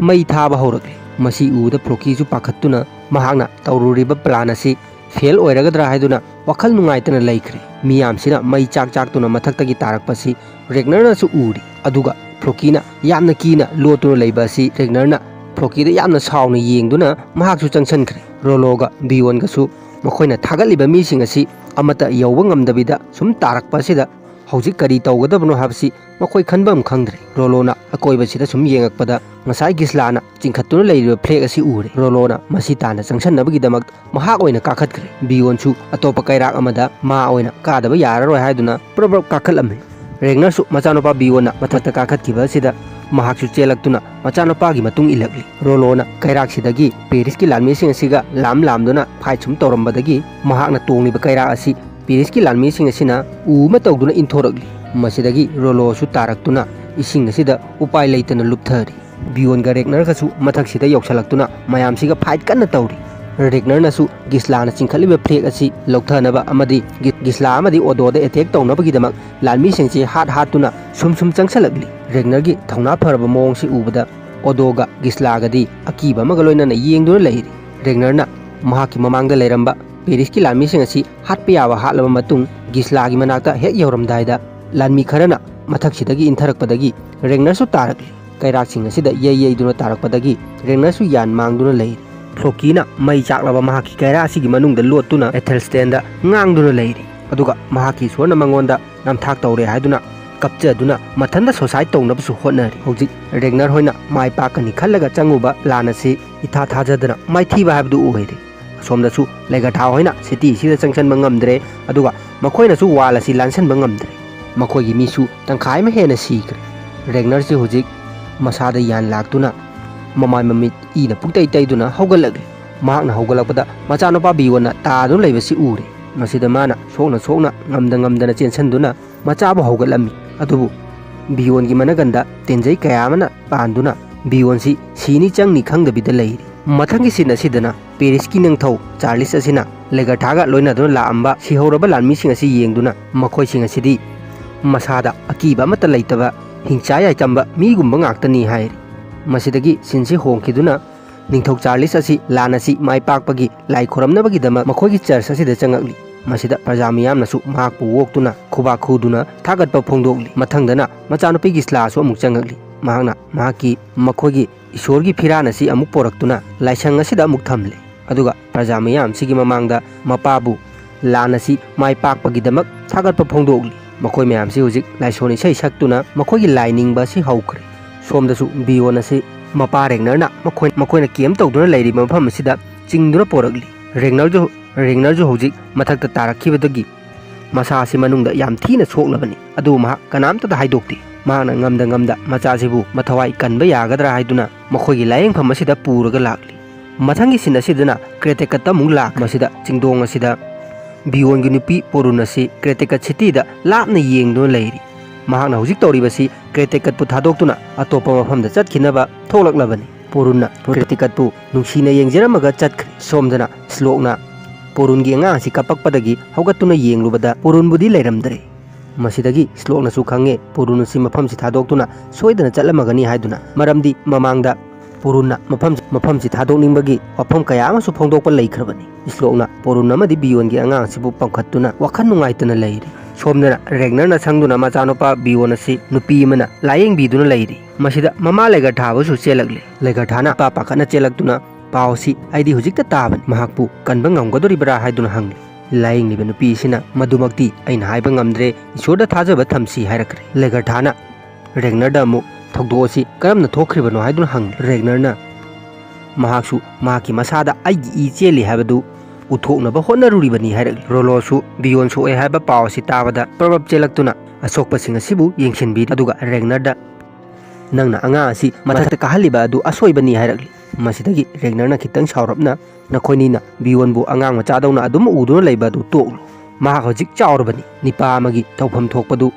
ꯃꯩ ꯊꯥꯕ ꯍꯧꯔꯛꯂꯦ꯫ ꯃꯁꯤ ꯎꯕꯗ ꯐ꯭ꯔꯣꯀꯤꯁꯨ ꯄꯥꯈꯠꯇꯨꯅ ꯃꯍꯥꯛꯅ ꯇꯧꯔꯨꯔꯤꯕ ꯄ꯭ꯂꯥꯟ ꯑꯁꯤ ꯐꯦꯜ ꯑꯣꯏꯔꯒꯗ꯭ꯔꯥ ꯍꯥꯏꯗꯨꯅ ꯋꯥꯈꯜ ꯅꯨꯡꯉꯥꯏꯇꯅ ꯂꯩꯈ꯭ꯔꯦ꯫ ꯃꯤꯌꯥꯝꯁꯤꯅ ꯃꯩ ꯆꯥꯛ ꯆꯥꯛꯇꯨꯅ ꯃꯊꯛꯇꯒꯤ ꯇꯥꯔꯛꯄꯁꯤ ꯔꯦꯒꯅꯔꯅꯁꯨ ꯎꯔꯤ꯫ ꯑꯗꯨꯒ ꯐ꯭ꯔꯣꯀꯤꯅ ꯌꯥꯝꯅ ꯀꯤꯅ ꯂꯣꯠꯇꯨꯅ ꯂꯩꯕ ꯑꯁꯤ ꯔꯦꯒꯅꯔꯅ ꯐ꯭ꯔꯣꯀꯤꯗ ꯌꯥꯝꯅ ꯁꯥꯎꯅ ꯌꯦꯡꯗꯨꯅ ꯃꯍꯥꯛꯁꯨ ꯆꯪꯁꯤꯟꯈ꯭ꯔꯦ꯫ ꯔꯣꯂꯣꯒ ꯕꯤꯌꯣꯟꯒꯁꯨ ꯃꯈꯣꯏꯅ ꯊꯥꯒꯠꯂꯤꯕ ꯃꯤꯁꯤꯡ ꯑꯁꯤ ꯑꯃꯠꯇ ꯌꯧꯕ ꯉꯝꯗꯕꯤꯗ ꯁꯨꯝ ꯇꯥꯔꯛꯄ ꯑꯁꯤꯗ ꯍꯧꯖꯤꯛ ꯀꯔꯤ ꯇꯧꯒꯗꯕꯅꯣ ꯍꯥꯏꯕꯁꯤ ꯃꯈꯣꯏ ꯈꯟꯕ ꯑꯃ ꯈꯪꯗ꯭ꯔꯦ꯫ ꯔꯣꯂꯣꯅ ꯑꯀꯣꯏꯕꯁꯤꯗ ꯁꯨꯝ ꯌꯦꯡꯉꯛꯄꯗ ꯉꯁꯥꯏ ꯒꯤꯁꯂꯥꯅ ꯆꯤꯡꯈꯠꯇꯨꯅ ꯂꯩꯔꯤꯕ ꯐ꯭ꯂꯦꯛ ꯑꯁꯤ ꯎꯔꯦ꯫ ꯔꯣꯂꯣꯅ ꯃꯁꯤ ꯇꯥꯟꯅ ꯆꯪꯁꯟꯅꯕꯒꯤꯗꯃꯛ ꯃꯍꯥꯛ ꯑꯣꯏꯅ ꯀꯥꯈꯠꯈ꯭ꯔꯦ꯫ ꯕꯤꯌꯣꯟꯁꯨ ꯑꯇꯣꯞꯄ ꯀꯩꯔꯥꯛ ꯑꯃꯗ ꯃꯥ ꯑꯣꯏꯅ ꯀꯥꯗꯕ ꯌꯥꯔꯔꯣꯏ ꯍꯥꯏꯗꯨꯅ ꯄ꯭ꯔꯞ ꯄ꯭ꯔꯞ ꯀꯥꯈꯠꯂꯝꯃꯤ꯫ ꯔꯦꯒꯅꯔꯁꯨ ꯃꯆꯥꯅꯨꯄꯥ ꯕꯤꯌꯣꯟꯅ ꯃꯊꯛꯇ ꯀꯥꯈꯠꯈꯤꯕ ꯑꯁꯤꯗ ꯃꯍꯥꯛꯁꯨ ꯆꯦꯜꯂꯛꯇꯨꯅ ꯃꯆꯥꯅꯨꯄꯥꯒꯤ ꯃꯇꯨꯡ ꯏꯜꯂꯛꯂꯤ꯫ ꯔꯣꯂꯣꯅ ꯀꯩꯔꯥꯛꯁꯤꯗꯒꯤ ꯄꯦꯔꯤꯁꯀꯤ ꯂꯥꯟꯃꯤꯁꯤꯡ ꯑꯁꯤꯒ ꯂꯥꯝ ꯂꯥꯝꯗꯨꯅ ꯐꯥꯏꯠ ꯁꯨꯝ ꯇꯧꯔꯝꯕꯗꯒꯤ ꯃꯍꯥꯛꯅ ꯇꯣꯡꯂꯤꯕ ꯀꯩꯔꯥꯛ ꯑꯁꯤ ꯄꯦꯔꯤꯁꯀꯤ ꯂꯥꯟꯃꯤꯁꯤꯡ ꯑꯁꯤꯅ ꯎ ꯑꯃ ꯇꯧꯗꯨꯅ ꯏꯟꯊꯣꯔꯛꯂꯤ꯫ ꯃꯁꯤꯗꯒꯤ ꯔꯣꯂꯣꯁꯨ ꯇꯥꯔꯛꯇꯨꯅ ꯏꯁꯤꯡ ꯑꯁꯤꯗ ꯎꯄꯥꯏ ꯂꯩꯇꯅ ꯂꯨꯞꯊꯔꯤ꯫ ꯕꯤꯌꯣꯟꯒ ꯔꯦꯒꯅꯔꯒꯁꯨ ꯃꯊꯛꯁꯤꯗ ꯌꯧꯁꯤꯜꯂꯛꯇꯨꯅ ꯃꯌꯥꯝꯁꯤꯒ ꯐꯥꯏꯠ ꯀꯟꯅ ꯇꯧꯔꯤ꯫ ꯔꯦꯒꯅꯔꯅꯁꯨ ꯒꯤꯁꯂꯥꯅ ꯆꯤꯡꯈꯠꯂꯤꯕ ꯐ꯭ꯂꯦꯛ ꯑꯁꯤ ꯂꯧꯊꯅꯕ ꯑꯃꯗꯤ ꯒꯤ-, ꯒꯤꯁꯂꯥ ꯑꯃꯗꯤ ꯑꯣꯗꯣꯗ ꯑꯦꯇꯦꯛ ꯇꯧꯅꯕꯒꯤꯗꯃꯛ ꯂꯥꯟꯃꯤꯁꯤꯡꯁꯤ ꯍꯥꯠ ꯍꯥꯠꯇꯨꯅ ꯁꯨꯝ ꯁꯨꯝ ꯆꯪꯁꯤꯜꯂꯛꯂꯤ꯫ ꯔꯦꯒꯅꯔꯒꯤ ꯊꯧꯅꯥ ꯐꯔꯕ ꯃꯑꯣꯡꯁꯤ ꯎꯕꯗ ꯑꯣꯗꯣꯒ ꯒꯤꯁꯂꯥꯒꯗꯤ ꯑꯀꯤꯕ ꯑꯃꯒ ꯂꯣꯏꯅꯅ ꯌꯦꯡꯗꯨꯅ ꯂꯩꯔꯤ꯫ ꯔꯦꯒꯅꯔꯅ ꯃꯍꯥꯛꯀꯤ ꯃꯃꯥꯡꯗ ꯂꯩꯔꯝꯕ ꯄꯦꯔꯤꯁꯀꯤ ꯂꯥꯟꯃꯤꯁꯤꯡ ꯑꯁꯤ ꯍꯥꯠꯄ ꯌꯥꯕ ꯍꯥꯠꯂꯕ ꯃꯇꯨꯡ ꯒꯤꯁꯂꯥꯒꯤ ꯃꯅꯥꯛꯇ ꯍꯦꯛ ꯌꯧꯔꯝꯗꯥꯏꯗ ꯂꯥꯟꯃꯤ ꯈꯔꯅ ꯃꯊꯛꯁꯤꯗꯒꯤ ꯏꯟꯊꯔꯛꯄꯗꯒꯤ ꯔꯦꯒꯅꯔꯁꯨ ꯇꯥꯔꯛꯂꯤ꯫ ꯀꯩꯔꯥꯛꯁꯤꯡ ꯑꯁꯤꯗ ꯌꯩ ꯌꯩꯗꯨꯅ ꯇꯥꯔꯛꯄꯗꯒꯤ ꯔꯦꯒꯅꯔꯁꯨ ꯌꯥꯟ ꯃꯥꯡꯗꯨꯅ ꯂꯩꯔꯤ꯫ ꯐ꯭ꯂꯣꯀꯤꯅ ꯃꯩ ꯆꯥꯛꯂꯕ ꯃꯍꯥꯛꯀꯤ ꯀꯩꯔꯥꯛ ꯑꯁꯤꯒꯤ ꯃꯅꯨꯡꯗ ꯂꯣꯠꯇꯨꯅ ꯑꯦꯊꯦꯜꯁꯇꯦꯟꯗ ꯉꯥꯡꯗꯨꯅ ꯂꯩꯔꯤ꯫ ꯑꯗꯨꯒ ꯃꯍꯥꯛꯀꯤ ꯏꯁꯣꯔꯅ ꯃꯉꯣꯟꯗ ꯅꯝꯊꯥꯛ ꯇꯧꯔꯦ ꯍꯥꯏꯗꯨꯅ ꯀꯞꯆꯗꯨꯅ ꯃꯊꯟꯇ ꯁꯣꯁꯥꯏꯠ ꯇꯧꯅꯕꯁꯨ ꯍꯣꯠꯅꯔꯤ꯫ ꯍꯧꯖꯤꯛ ꯔꯦꯒꯅꯔ ꯍꯣꯏꯅ ꯃꯥꯏ ꯄꯥꯛꯀꯅꯤ ꯈꯜꯂꯒ ꯆꯪꯉꯨꯕ ꯂꯥꯟ ꯑꯁꯤ ꯏꯊꯥ ꯊꯥꯖꯗꯅ ꯃꯥꯏꯊꯤꯕ ꯍꯥꯏꯕꯗꯨ ꯑꯣꯏꯔꯦ꯫ ꯑꯁꯣꯝꯗꯁꯨ ꯂꯩꯒꯊꯥ ꯍꯣꯏꯅ ꯁꯤꯇꯤ ꯑꯁꯤꯗ ꯆꯪꯁꯤꯟꯕ ꯉꯝꯗ꯭ꯔꯦ, ꯑꯗꯨꯒ ꯃꯈꯣꯏꯅꯁꯨ ꯋꯥꯜ ꯑꯁꯤ ꯂꯥꯟꯁꯤꯟꯕ ꯉꯝꯗ꯭ꯔꯦ꯫ ꯃꯈꯣꯏꯒꯤ ꯃꯤꯁꯨ ꯇꯪꯈꯥꯏ ꯑꯃ ꯍꯦꯟꯅ ꯁꯤꯈ꯭ꯔꯦ꯫ ꯔꯦꯒꯅꯔꯁꯤ ꯍꯧꯖꯤꯛ ꯃꯁꯥꯗ ꯌꯥꯟ ꯂꯥꯛꯇꯨꯅ ꯃꯃꯥꯏ ꯃꯃꯤꯠ ꯏꯅ ꯄꯨꯡꯇꯩ ꯇꯩꯗꯨꯅ ꯍꯧꯒꯠꯂꯛꯂꯤ꯫ ꯃꯍꯥꯛꯅ ꯍꯧꯒꯠꯂꯛꯄꯗ ꯃꯆꯥꯅꯨꯄꯥ ꯕꯤꯌꯣꯟꯅ ꯇꯥꯗꯨꯅ ꯂꯩꯕꯁꯤ ꯎꯔꯦ꯫ ꯃꯁꯤꯗ ꯃꯥꯅ ꯁꯣꯛꯅ ꯁꯣꯛꯅ ꯉꯝꯗ ꯉꯝꯗꯅ ꯆꯦꯟꯁꯤꯟꯗꯨꯅ ꯃꯆꯥꯕꯨ ꯍꯧꯒꯠꯂꯝꯃꯤ꯫ ꯑꯗꯨꯕꯨ ꯕꯤꯌꯣꯟꯒꯤ ꯃꯅꯒꯟꯗ ꯇꯦꯟꯖꯩ ꯀꯌꯥ ꯑꯃꯅ ꯄꯥꯟꯗꯨꯅ ꯕꯤꯌꯣꯟꯁꯤ ꯁꯤꯅꯤ ꯆꯪꯅꯤ ꯈꯪꯗꯕꯤꯗ ꯂꯩꯔꯤ꯫ ꯃꯊꯪꯒꯤ ꯁꯤꯟ ꯑꯁꯤꯗꯅ ꯄꯦꯔꯤꯁꯀꯤ ꯅꯤꯡꯊꯧ ꯆꯥꯔꯂꯤꯁ ꯑꯁꯤꯅ ꯂꯦꯒꯔꯊꯥꯒ ꯂꯣꯏꯅꯗꯨꯅ ꯂꯥꯛꯑꯝꯕ ꯁꯤꯍꯧꯔꯕ ꯂꯥꯟꯃꯤꯁꯤꯡ ꯑꯁꯤ ꯌꯦꯡꯗꯨꯅ ꯃꯈꯣꯏꯁꯤꯡ ꯑꯁꯤꯗꯤ ꯃꯁꯥꯗ ꯑꯀꯤꯕ ꯑꯃꯠꯇ ꯂꯩꯇꯕ ꯍꯤꯡꯆꯥ ꯌꯥꯏꯆꯝꯕ ꯃꯤꯒꯨꯝꯕ ꯉꯥꯛꯇꯅꯤ ꯍꯥꯏꯔꯤ꯫ ꯃꯁꯤꯗꯒꯤ ꯁꯤꯟꯁꯤ ꯍꯣꯡꯈꯤꯗꯨꯅ ꯅꯤꯡꯊꯧ ꯆꯥꯔꯂꯤꯁ ꯑꯁꯤ ꯂꯥꯟ ꯑꯁꯤ ꯃꯥꯏ ꯄꯥꯛꯄꯒꯤ ꯂꯥꯏ ꯈꯨꯔꯝꯅꯕꯒꯤꯗꯃꯛ ꯃꯈꯣꯏꯒꯤ ꯆꯔꯆ ꯑꯁꯤꯗ ꯆꯪꯉꯛꯂꯤ꯫ ꯃꯁꯤꯗ ꯄ꯭ꯔꯖꯥ ꯃꯤꯌꯥꯝꯅꯁꯨ ꯃꯍꯥꯛꯄꯨ ꯑꯣꯛꯇꯨꯅ ꯈꯨꯕꯥꯛ ꯈꯨꯗꯨꯅ ꯊꯥꯒꯠꯄ ꯐꯣꯡꯗꯣꯛꯂꯤ꯫ ꯃꯊꯪꯗꯅ ꯃꯆꯥꯅꯨꯄꯤꯒꯤ ꯁ꯭ꯂꯥꯁꯨ ꯑꯃꯨꯛ ꯆꯪꯉꯛꯂꯤ꯫ ꯃꯍꯥꯛꯅ ꯃꯍꯥꯛꯀꯤ ꯃꯈꯣꯏꯒꯤ ꯏꯁꯣꯔꯒꯤ ꯐꯤꯔꯥꯟ ꯑꯁꯤ ꯑꯃꯨꯛ ꯄꯣꯔꯛꯇꯨꯅ ꯂꯥꯏꯁꯪ ꯑꯁꯤꯗ ꯑꯃꯨꯛ ꯊꯝꯂꯦ꯫ ꯑꯗꯨꯒ ꯄ꯭ꯔꯖꯥ ꯃꯤꯌꯥꯝꯁꯤꯒꯤ ꯃꯃꯥꯡꯗ ꯃꯄꯥꯕꯨ ꯂꯥꯟ ꯑꯁꯤ ꯃꯥꯏ ꯄꯥꯛꯄꯒꯤꯗꯃꯛ ꯊꯥꯒꯠꯄ ꯐꯣꯡꯗꯣꯛꯂꯤ꯫ ꯃꯈꯣꯏ ꯃꯌꯥꯝꯁꯤ ꯍꯧꯖꯤꯛ ꯂꯥꯏꯁꯣꯟ ꯏꯁꯩ ꯁꯛꯇꯨꯅ ꯃꯈꯣꯏꯒꯤ ꯂꯥꯏ ꯅꯤꯡꯕ ꯑꯁꯤ ꯍꯧꯈ꯭ꯔꯦ꯫ ꯁꯣꯝꯗꯁꯨ ꯕꯤꯌꯣꯟ ꯑꯁꯤ ꯃꯄꯥ ꯔꯦꯒꯅꯔꯅ ꯃꯈꯣꯏ, ꯃꯈꯣꯏꯅ ꯀꯦꯝ ꯇꯧꯗꯨꯅ ꯂꯩꯔꯤꯕ ꯃꯐꯝ ꯑꯁꯤꯗ ꯆꯤꯡꯗꯨꯅ ꯄꯣꯔꯛꯂꯤ꯫ ꯔꯦꯒꯅꯔꯁꯨ, ꯔꯦꯒꯅꯔꯁꯨ ꯍꯧꯖꯤꯛ ꯃꯊꯛꯇ ꯇꯥꯔꯛꯈꯤꯕꯗꯒꯤ ꯃꯁꯥ ꯑꯁꯤ ꯃꯅꯨꯡꯗ ꯌꯥꯝ ꯊꯤꯅ ꯁꯣꯛꯂꯕꯅꯤ꯫ ꯑꯗꯨꯕꯨ ꯃꯍꯥꯛ ꯀꯅꯥꯝꯇꯗ ꯍꯥꯏꯗꯣꯛꯇꯦ꯫ ꯃꯍꯥꯛꯅ ꯉꯝꯗ ꯉꯝꯗ ꯃꯆꯥꯁꯤꯕꯨ ꯃꯊꯋꯥꯏ ꯀꯟꯕ ꯌꯥꯒꯗ꯭ꯔꯥ ꯍꯥꯏꯗꯨꯅ ꯃꯈꯣꯏꯒꯤ ꯂꯥꯌꯦꯡꯐꯝ ꯑꯁꯤꯗ ꯄꯨꯔꯒ ꯂꯥꯛꯂꯤ꯫ ꯃꯊꯪꯒꯤ ꯁꯤꯟ ꯑꯁꯤꯗꯅ ꯀ꯭ꯔꯦꯇꯦꯀꯠꯇ ꯑꯃꯨꯛ ꯂꯥꯛ꯫ ꯃꯁꯤꯗ ꯆꯤꯡꯗꯣꯡ ꯑꯁꯤꯗ ꯕꯤꯌꯣꯟꯒꯤ ꯅꯨꯄꯤ ꯄꯣꯔꯨꯟ ꯑꯁꯤ ꯀ꯭ꯔꯦꯇꯦꯀꯠ ꯁꯤꯇꯤꯗ ꯂꯥꯞꯅ ꯌꯦꯡꯗꯨꯅ ꯂꯩꯔꯤ꯫ ꯃꯍꯥꯛꯅ ꯍꯧꯖꯤꯛ ꯇꯧꯔꯤꯕꯁꯤ ꯀ꯭ꯔꯦꯇꯦꯀꯠꯄꯨ ꯊꯥꯗꯣꯛꯇꯨꯅ ꯑꯇꯣꯞꯄ ꯃꯐꯝꯗ ꯆꯠꯈꯤꯅꯕ ꯊꯣꯛꯂꯛꯂꯕꯅꯤ꯫ ꯄꯣꯔꯨꯟꯅ ꯀ꯭ꯔꯦꯇꯦꯀꯠꯄꯨ ꯅꯨꯡꯁꯤꯅ ꯌꯦꯡꯖꯔꯝꯃꯒ ꯆꯠꯈ꯭ꯔꯦ꯫ ꯁꯣꯝꯗꯅ ꯁ꯭ꯂꯣꯛꯅ ꯄꯣꯔꯨꯟꯒꯤ ꯑꯉꯥꯡ ꯑꯁꯤ ꯀꯞꯄꯛꯄꯗꯒꯤ ꯍꯧꯒꯠꯇꯨꯅ ꯌꯦꯡꯂꯨꯕꯗ ꯄꯣꯔꯨꯟꯕꯨꯗꯤ ꯂꯩꯔꯝꯗ꯭ꯔꯦ꯫ ꯃꯁꯤꯗꯒꯤ ꯁ꯭ꯂꯣꯛꯅꯁꯨ ꯈꯪꯉꯦ ꯄꯣꯔꯨꯟ ꯑꯁꯤ ꯃꯐꯝꯁꯤ ꯊꯥꯗꯣꯛꯇꯨꯅ ꯁꯣꯏꯗꯅ ꯆꯠꯂꯝꯃꯒꯅꯤ ꯍꯥꯏꯗꯨꯅ, ꯃꯔꯝꯗꯤ ꯃꯃꯥꯡꯗ ꯄꯣꯔꯨꯟꯅ ꯃꯐꯝ, ꯃꯐꯝꯁꯤ ꯊꯥꯗꯣꯛꯅꯤꯡꯕꯒꯤ ꯋꯥꯐꯝ ꯀꯌꯥ ꯑꯃꯁꯨ ꯐꯣꯡꯗꯣꯛꯄ ꯂꯩꯈ꯭ꯔꯕꯅꯤ꯫ ꯁ꯭ꯂꯣꯛꯅ ꯄꯣꯔꯨꯟ ꯑꯃꯗꯤ ꯕꯤꯌꯣꯟꯒꯤ ꯑꯉꯥꯡꯁꯤꯕꯨ ꯄꯝꯈꯠꯇꯨꯅ ꯋꯥꯈꯜ ꯅꯨꯡꯉꯥꯏꯇꯅ ꯂꯩꯔꯤ꯫ ꯁꯣꯝꯗꯅ ꯔꯦꯒꯅꯔꯅ ꯁꯪꯗꯨꯅ ꯃꯆꯥꯅꯨꯄꯥ ꯕꯤꯌꯣꯟ ꯑꯁꯤ ꯅꯨꯄꯤ ꯑꯃꯅ ꯂꯥꯌꯦꯡꯕꯤꯗꯨꯅ ꯂꯩꯔꯤ꯫ ꯃꯁꯤꯗ ꯃꯃꯥ ꯂꯦꯒꯔꯊꯥꯕꯨꯁꯨ ꯆꯦꯜꯂꯛꯂꯦ꯫ ꯂꯦꯒꯔꯊꯥꯅ ꯏꯄꯥ ꯄꯥꯈꯠꯅ ꯆꯦꯜꯂꯛꯇꯨꯅ, "ꯄꯥꯎ ꯑꯁꯤ ꯑꯩꯗꯤ ꯍꯧꯖꯤꯛꯇ ꯇꯥꯕꯅꯤ, ꯃꯍꯥꯛꯄꯨ ꯀꯟꯕ ꯉꯝꯒꯗꯣꯔꯤꯕ꯭ꯔꯥ?" ꯍꯥꯏꯗꯨꯅ ꯍꯪꯂꯤ꯫ ꯂꯥꯌꯦꯡꯂꯤꯕ ꯅꯨꯄꯤ ꯑꯁꯤꯅ, "ꯃꯗꯨꯃꯛꯇꯤ ꯑꯩꯅ ꯍꯥꯏꯕ ꯉꯝꯗ꯭ꯔꯦ, ꯏꯁꯣꯔꯗ ꯊꯥꯖꯕ ꯊꯝꯁꯤ" ꯍꯥꯏꯔꯛꯈ꯭ꯔꯦ꯫ ꯂꯦꯒꯔꯊꯥꯅ ꯔꯦꯒꯅꯔꯗ ꯑꯃꯨꯛ ꯊꯧꯗꯣꯛ ꯑꯁꯤ ꯀꯔꯝꯅ ꯊꯣꯛꯈ꯭ꯔꯤꯕꯅꯣ ꯍꯥꯏꯗꯨꯅ ꯍꯪꯂꯤ꯫ ꯔꯦꯒꯅꯔꯅ ꯃꯍꯥꯛꯁꯨ ꯃꯍꯥꯛꯀꯤ ꯃꯁꯥꯗ ꯑꯩꯒꯤ ꯏ ꯆꯦꯜꯂꯤ ꯍꯥꯏꯕꯗꯨ ꯎꯠꯊꯣꯛꯅꯕ ꯍꯣꯠꯅꯔꯨꯔꯤꯕꯅꯤ ꯍꯥꯏꯔꯛꯂꯤ꯫ ꯔꯣꯂꯣꯁꯨ ꯕꯤꯌꯣꯟ ꯁꯣꯛꯑꯦ ꯍꯥꯏꯕ ꯄꯥꯎ ꯑꯁꯤ ꯇꯥꯕꯗ ꯄ꯭ꯔꯞ ꯄ꯭ꯔꯞ ꯆꯦꯜꯂꯛꯇꯨꯅ ꯑꯁꯣꯛꯄꯁꯤꯡ ꯑꯁꯤꯕꯨ ꯌꯦꯡꯁꯤꯟꯕꯤꯔꯤ꯫ ꯑꯗꯨꯒ ꯔꯦꯒꯅꯔꯗ, "ꯅꯪꯅ ꯑꯉꯥꯡ ꯑꯁꯤ ꯃꯊꯛꯇ ꯀꯥꯍꯜꯂꯤꯕ ꯑꯗꯨ ꯑꯁꯣꯏꯕꯅꯤ" ꯍꯥꯏꯔꯛꯂꯤ꯫ ꯃꯁꯤꯗꯒꯤ ꯔꯦꯒꯅꯔꯅ ꯈꯤꯇꯪ ꯁꯥꯎꯔꯞꯅ, "ꯅꯈꯣꯏꯅꯤꯅ ꯕꯤꯌꯣꯟꯕꯨ ꯑꯉꯥꯡ ꯃꯆꯥꯗꯧꯅ ꯑꯗꯨꯝ ꯎꯗꯨꯅ ꯂꯩꯕ ꯑꯗꯨ ꯇꯣꯛꯂꯨ꯫ ꯃꯍꯥꯛ ꯍꯧꯖꯤꯛ ꯆꯥꯎꯔꯕꯅꯤ꯫ ꯅꯤꯄꯥ ꯑꯃꯒꯤ ꯇꯧꯐꯝ ꯊꯣꯛꯄꯗꯨ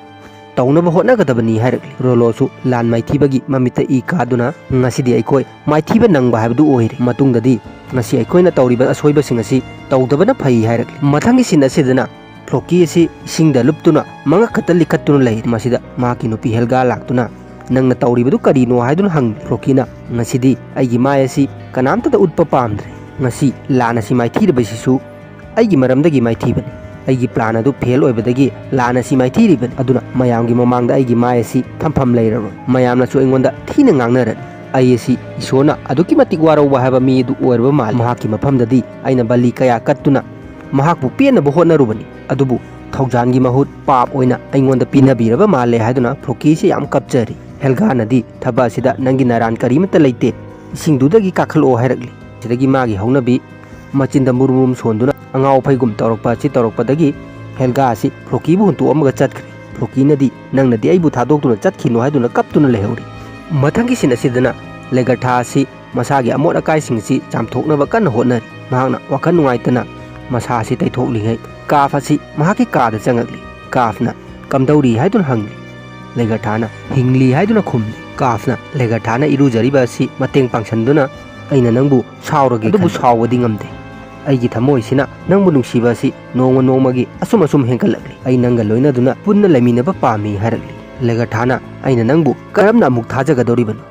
ꯇꯧꯅꯕ ꯍꯣꯠꯅꯒꯗꯕꯅꯤ" ꯍꯥꯏꯔꯛꯂꯤ꯫ ꯔꯣꯂꯣꯁꯨ ꯂꯥꯟ ꯃꯥꯏꯊꯤꯕꯒꯤ ꯃꯃꯤꯠꯇ ꯏ ꯀꯥꯗꯨꯅ, "ꯉꯁꯤꯗꯤ ꯑꯩꯈꯣꯏ ꯃꯥꯏꯊꯤꯕ ꯅꯪꯕ ꯍꯥꯏꯕꯗꯨ ꯑꯣꯏꯔꯦ꯫ ꯃꯇꯨꯡꯗꯗꯤ ꯉꯁꯤ ꯑꯩꯈꯣꯏꯅ ꯇꯧꯔꯤꯕ ꯑꯁꯣꯏꯕꯁꯤꯡ ꯑꯁꯤ ꯇꯧꯗꯕꯅ ꯐꯩ" ꯍꯥꯏꯔꯛꯂꯤ꯫ ꯃꯊꯪꯒꯤ ꯁꯤꯟ ꯑꯁꯤꯗꯅ ꯐ꯭ꯂꯣꯀꯤ ꯑꯁꯤ ꯏꯁꯤꯡꯗ ꯂꯨꯞꯇꯨꯅ ꯃꯉꯛ ꯈꯛꯇ ꯂꯤꯈꯠꯇꯨꯅ ꯂꯩ꯫ ꯃꯁꯤꯗ ꯃꯍꯥꯛꯀꯤ ꯅꯨꯄꯤ ꯍꯦꯜꯒꯥ ꯂꯥꯛꯇꯨꯅ, "ꯅꯪꯅ ꯇꯧꯔꯤꯕꯗꯨ ꯀꯔꯤꯅꯣ?" ꯍꯥꯏꯗꯨꯅ ꯍꯪꯂꯤ꯫ ꯐ꯭ꯂꯣꯀꯤꯅ, "ꯉꯁꯤꯗꯤ ꯑꯩꯒꯤ ꯃꯥꯏ ꯑꯁꯤ ꯀꯅꯥꯝꯇꯗ ꯎꯠꯄ ꯄꯥꯝꯗ꯭ꯔꯦ꯫ ꯉꯁꯤ ꯂꯥꯟ ꯑꯁꯤ ꯃꯥꯏꯊꯤꯔꯤꯕꯁꯤꯁꯨ ꯑꯩꯒꯤ ꯃꯔꯝꯗꯒꯤ ꯃꯥꯏꯊꯤꯕꯅꯤ꯫ ꯑꯩꯒꯤ ꯄ꯭ꯂꯥꯟ ꯑꯗꯨ ꯐꯦꯜ ꯑꯣꯏꯕꯗꯒꯤ ꯂꯥꯟ ꯑꯁꯤ ꯃꯥꯏꯊꯤꯔꯤꯕꯅꯤ꯫ ꯑꯗꯨꯅ ꯃꯌꯥꯝꯒꯤ ꯃꯃꯥꯡꯗ ꯑꯩꯒꯤ ꯃꯥꯏ ꯑꯁꯤ ꯊꯝꯐꯝ ꯂꯩꯔꯔꯣꯏ꯫ ꯃꯌꯥꯝꯅꯁꯨ ꯑꯩꯉꯣꯟꯗ ꯊꯤꯅ ꯉꯥꯡꯅꯔꯅꯤ꯫ ꯑꯩ ꯑꯁꯤ ꯏꯁꯣꯔꯅ ꯑꯗꯨꯛꯀꯤ ꯃꯇꯤꯛ ꯋꯥꯔꯧꯕ ꯍꯥꯏꯕ ꯃꯤ ꯑꯗꯨ ꯑꯣꯏꯔꯕ ꯃꯥꯜꯂꯤ꯫ ꯃꯍꯥꯛꯀꯤ ꯃꯐꯝꯗꯗꯤ ꯑꯩꯅ ꯕꯂꯤ ꯀꯌꯥ ꯀꯠꯇꯨꯅ ꯃꯍꯥꯛꯄꯨ ꯄꯦꯟꯅꯕ ꯍꯣꯠꯅꯔꯨꯕꯅꯤ, ꯑꯗꯨꯕꯨ ꯊꯧꯖꯥꯟꯒꯤ ꯃꯍꯨꯠ ꯄꯥꯞ ꯑꯣꯏꯅ ꯑꯩꯉꯣꯟꯗ ꯄꯤꯅꯕꯤꯔꯕ ꯃꯥꯜꯂꯦ" ꯍꯥꯏꯗꯨꯅ ꯐ꯭ꯂꯣꯀꯤꯁꯤ ꯌꯥꯝ ꯀꯞꯆꯔꯤ꯫ ꯍꯦꯜꯒꯥꯅꯗꯤ, "ꯊꯕꯛ ꯑꯁꯤꯗ ꯅꯪꯒꯤ ꯅꯔꯥꯟ ꯀꯔꯤꯃꯠꯇ ꯂꯩꯇꯦ, ꯏꯁꯤꯡꯗꯨꯗꯒꯤ ꯀꯥꯈꯠꯂꯛꯑꯣ" ꯍꯥꯏꯔꯛꯂꯤ꯫ ꯁꯤꯗꯒꯤ ꯃꯥꯒꯤ ꯍꯧꯅꯕꯤ ꯃꯆꯤꯟꯗ ꯃꯨꯔꯨꯝ ꯃꯨꯔꯨꯝ ꯁꯣꯟꯗꯨꯅ ꯑꯉꯥꯎ ꯑꯐꯩꯒꯨꯝ ꯇꯧꯔꯛꯄ ꯑꯁꯤ ꯇꯧꯔꯛꯄꯗꯒꯤ ꯍꯦꯜꯒꯥ ꯑꯁꯤ ꯐ꯭ꯂꯣꯀꯤꯕꯨ ꯍꯨꯟꯇꯣꯛꯑꯝꯃꯒ ꯆꯠꯈ꯭ꯔꯦ꯫ ꯐ꯭ꯂꯣꯀꯤꯅꯗꯤ, "ꯅꯪꯅꯗꯤ ꯑꯩꯕꯨ ꯊꯥꯗꯣꯛꯇꯨꯅ ꯆꯠꯈꯤꯅꯨ" ꯍꯥꯏꯗꯨꯅ ꯀꯞꯇꯨꯅ ꯂꯩꯍꯧꯔꯤ꯫ ꯃꯊꯪꯒꯤ ꯁꯤꯟ ꯑꯁꯤꯗꯅ ꯂꯦꯒꯔꯊꯥ ꯑꯁꯤ ꯃꯁꯥꯒꯤ ꯑꯃꯣꯠ ꯑꯀꯥꯏꯁꯤꯡ ꯑꯁꯤ ꯆꯥꯝꯊꯣꯛꯅꯕ ꯀꯟꯅ ꯍꯣꯠꯅꯔꯤ꯫ ꯃꯍꯥꯛꯅ ꯋꯥꯈꯜ ꯅꯨꯡꯉꯥꯏꯇꯅ ꯃꯁꯥ ꯑꯁꯤ ꯇꯩꯊꯣꯛꯂꯤꯉꯩ ꯀꯥꯐ ꯑꯁꯤ ꯃꯍꯥꯛꯀꯤ ꯀꯥꯗ ꯆꯪꯉꯛꯂꯤ꯫ ꯀꯥꯐꯅ, "ꯀꯝꯗꯧꯔꯤ?" ꯍꯥꯏꯗꯨꯅ ꯍꯪꯂꯤ꯫ ꯂꯦꯒꯔꯊꯥꯅ, "ꯍꯤꯡꯂꯤ" ꯍꯥꯏꯗꯨꯅ ꯈꯨꯝꯂꯤ꯫ ꯀꯥꯐꯅ ꯂꯦꯒꯔꯊꯥꯅ ꯏꯔꯨꯖꯔꯤꯕ ꯑꯁꯤ ꯃꯇꯦꯡ ꯄꯥꯡꯁꯟꯗꯨꯅ, "ꯑꯩꯅ ꯅꯪꯕꯨ ꯁꯥꯎꯔꯒꯦ ꯑꯗꯨꯕꯨ ꯈꯟꯕ꯫ ꯁꯥꯎꯕꯗꯤ ꯉꯝꯗꯦ꯫ ꯑꯩꯒꯤ ꯊꯃꯣꯏꯁꯤꯅ ꯅꯪꯕꯨ ꯅꯨꯡꯁꯤꯕ ꯑꯁꯤ ꯅꯣꯡꯃ ꯅꯣꯡꯃꯒꯤ ꯑꯁꯨꯝ ꯑꯁꯨꯝ ꯍꯦꯟꯒꯠꯂꯛꯂꯤ꯫ ꯑꯩ ꯅꯪꯒ ꯂꯣꯏꯅꯗꯨꯅ ꯄꯨꯟꯅ ꯂꯩꯃꯤꯟꯅꯕ ꯄꯥꯝꯃꯤ" ꯍꯥꯏꯔꯛꯂꯤ꯫ ꯂꯦꯒꯔꯊꯥꯅ, "ꯑꯩꯅ ꯅꯪꯕꯨ ꯀꯔꯝꯅ ꯑꯃꯨꯛ ꯊꯥꯖꯒꯗꯧꯔꯤꯕꯅꯣ?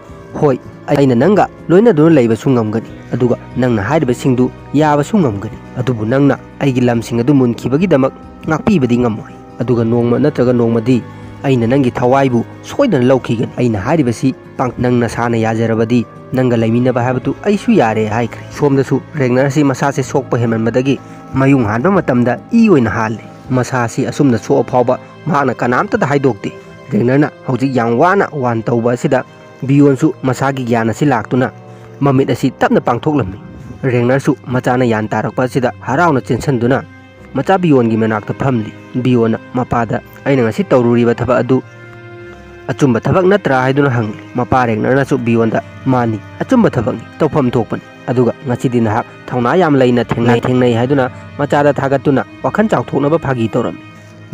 ꯍꯣꯏ, ꯑꯩꯅ ꯅꯪꯒ ꯂꯣꯏꯅꯗꯨꯅ ꯂꯩꯕꯁꯨ ꯉꯝꯒꯅꯤ, ꯑꯗꯨꯒ ꯅꯪꯅ ꯍꯥꯏꯔꯤꯕꯁꯤꯡꯗꯨ ꯌꯥꯕꯁꯨ ꯉꯝꯒꯅꯤ, ꯑꯗꯨꯕꯨ ꯅꯪꯅ ꯑꯩꯒꯤ ꯂꯝꯁꯤꯡ ꯑꯗꯨ ꯃꯨꯟꯈꯤꯕꯒꯤꯗꯃꯛ ꯉꯥꯛꯄꯤꯕꯗꯤ ꯉꯝꯃꯣꯏ꯫ ꯑꯗꯨꯒ ꯅꯣꯡꯃ ꯅꯠꯇ꯭ꯔꯒ ꯅꯣꯡꯃꯗꯤ ꯑꯩꯅ ꯅꯪꯒꯤ ꯊꯋꯥꯏꯕꯨ ꯁꯣꯏꯗꯅ ꯂꯧꯈꯤꯒꯅꯤ꯫ ꯑꯩꯅ ꯍꯥꯏꯔꯤꯕꯁꯤ ꯄꯥꯡ-, ꯅꯪ ꯅꯁꯥꯅ ꯌꯥꯖꯔꯕꯗꯤ ꯅꯪꯒ ꯂꯩꯃꯤꯟꯅꯕ ꯍꯥꯏꯕꯗꯨ ꯑꯩꯁꯨ ꯌꯥꯔꯦ" ꯍꯥꯏꯈ꯭ꯔꯦ꯫ ꯁꯣꯝꯗꯁꯨ ꯔꯦꯒꯅꯔ ꯑꯁꯤ ꯃꯁꯥꯁꯦ ꯁꯣꯛꯄ ꯍꯦꯟꯃꯟꯕꯗꯒꯤ ꯃꯌꯨꯡ ꯍꯥꯟꯕ ꯃꯇꯝꯗ ꯏ ꯑꯣꯏꯅ ꯍꯥꯜꯂꯦ꯫ ꯃꯁꯥ ꯑꯁꯤ ꯑꯁꯨꯝꯅ ꯁꯣꯛꯑ ꯐꯥꯎꯕ ꯃꯍꯥꯛꯅ ꯀꯅꯥꯝꯇꯗ ꯍꯥꯏꯗꯣꯛꯇꯦ꯫ ꯔꯦꯒꯅꯔꯅ ꯍꯧꯖꯤꯛ ꯌꯥꯝ ꯋꯥꯅ ꯋꯥꯟ ꯇꯧꯕ ꯑꯁꯤꯗ ꯕꯤꯌꯣꯟꯁꯨ ꯃꯁꯥꯒꯤ ꯒ꯭ꯌꯥꯟ ꯑꯁꯤ ꯂꯥꯛꯇꯨꯅ ꯃꯃꯤꯠ ꯑꯁꯤ ꯇꯞꯅ ꯄꯥꯡꯊꯣꯛꯂꯝꯃꯤ꯫ ꯔꯦꯒꯅꯔꯁꯨ ꯃꯆꯥꯅ ꯌꯥꯟ ꯇꯥꯔꯛꯄ ꯑꯁꯤꯗ ꯍꯔꯥꯎꯅ ꯆꯦꯟꯁꯤꯟꯗꯨꯅ ꯃꯆꯥ ꯕꯤꯌꯣꯟꯒꯤ ꯃꯅꯥꯛꯇ ꯐꯝꯂꯤ꯫ ꯕꯤꯌꯣꯟꯅ ꯃꯄꯥꯗ, "ꯑꯩꯅ ꯉꯁꯤ ꯇꯧꯔꯨꯔꯤꯕ ꯊꯕꯛ ꯑꯗꯨ ꯑꯆꯨꯝꯕ ꯊꯕꯛ ꯅꯠꯇ꯭ꯔꯥ?" ꯍꯥꯏꯗꯨꯅ ꯍꯪꯂꯤ꯫ ꯃꯄꯥ ꯔꯦꯒꯅꯔꯅꯁꯨ ꯕꯤꯌꯣꯟꯗ, "ꯃꯥꯅꯤ, ꯑꯆꯨꯝꯕ ꯊꯕꯛꯅꯤ, ꯇꯧꯐꯝ ꯊꯣꯛꯄꯅꯤ꯫ ꯑꯗꯨꯒ ꯉꯁꯤꯗꯤ ꯅꯍꯥꯛ ꯊꯧꯅꯥ ꯌꯥꯝ ꯂꯩꯅ ꯊꯦꯡꯅꯩ, ꯊꯦꯡꯅꯩ" ꯍꯥꯏꯗꯨꯅ ꯃꯆꯥꯗ ꯊꯥꯒꯠꯇꯨꯅ ꯋꯥꯈꯜ ꯆꯥꯎꯊꯣꯛꯅꯕ ꯐꯥꯒꯤ ꯇꯧꯔꯝꯃꯤ꯫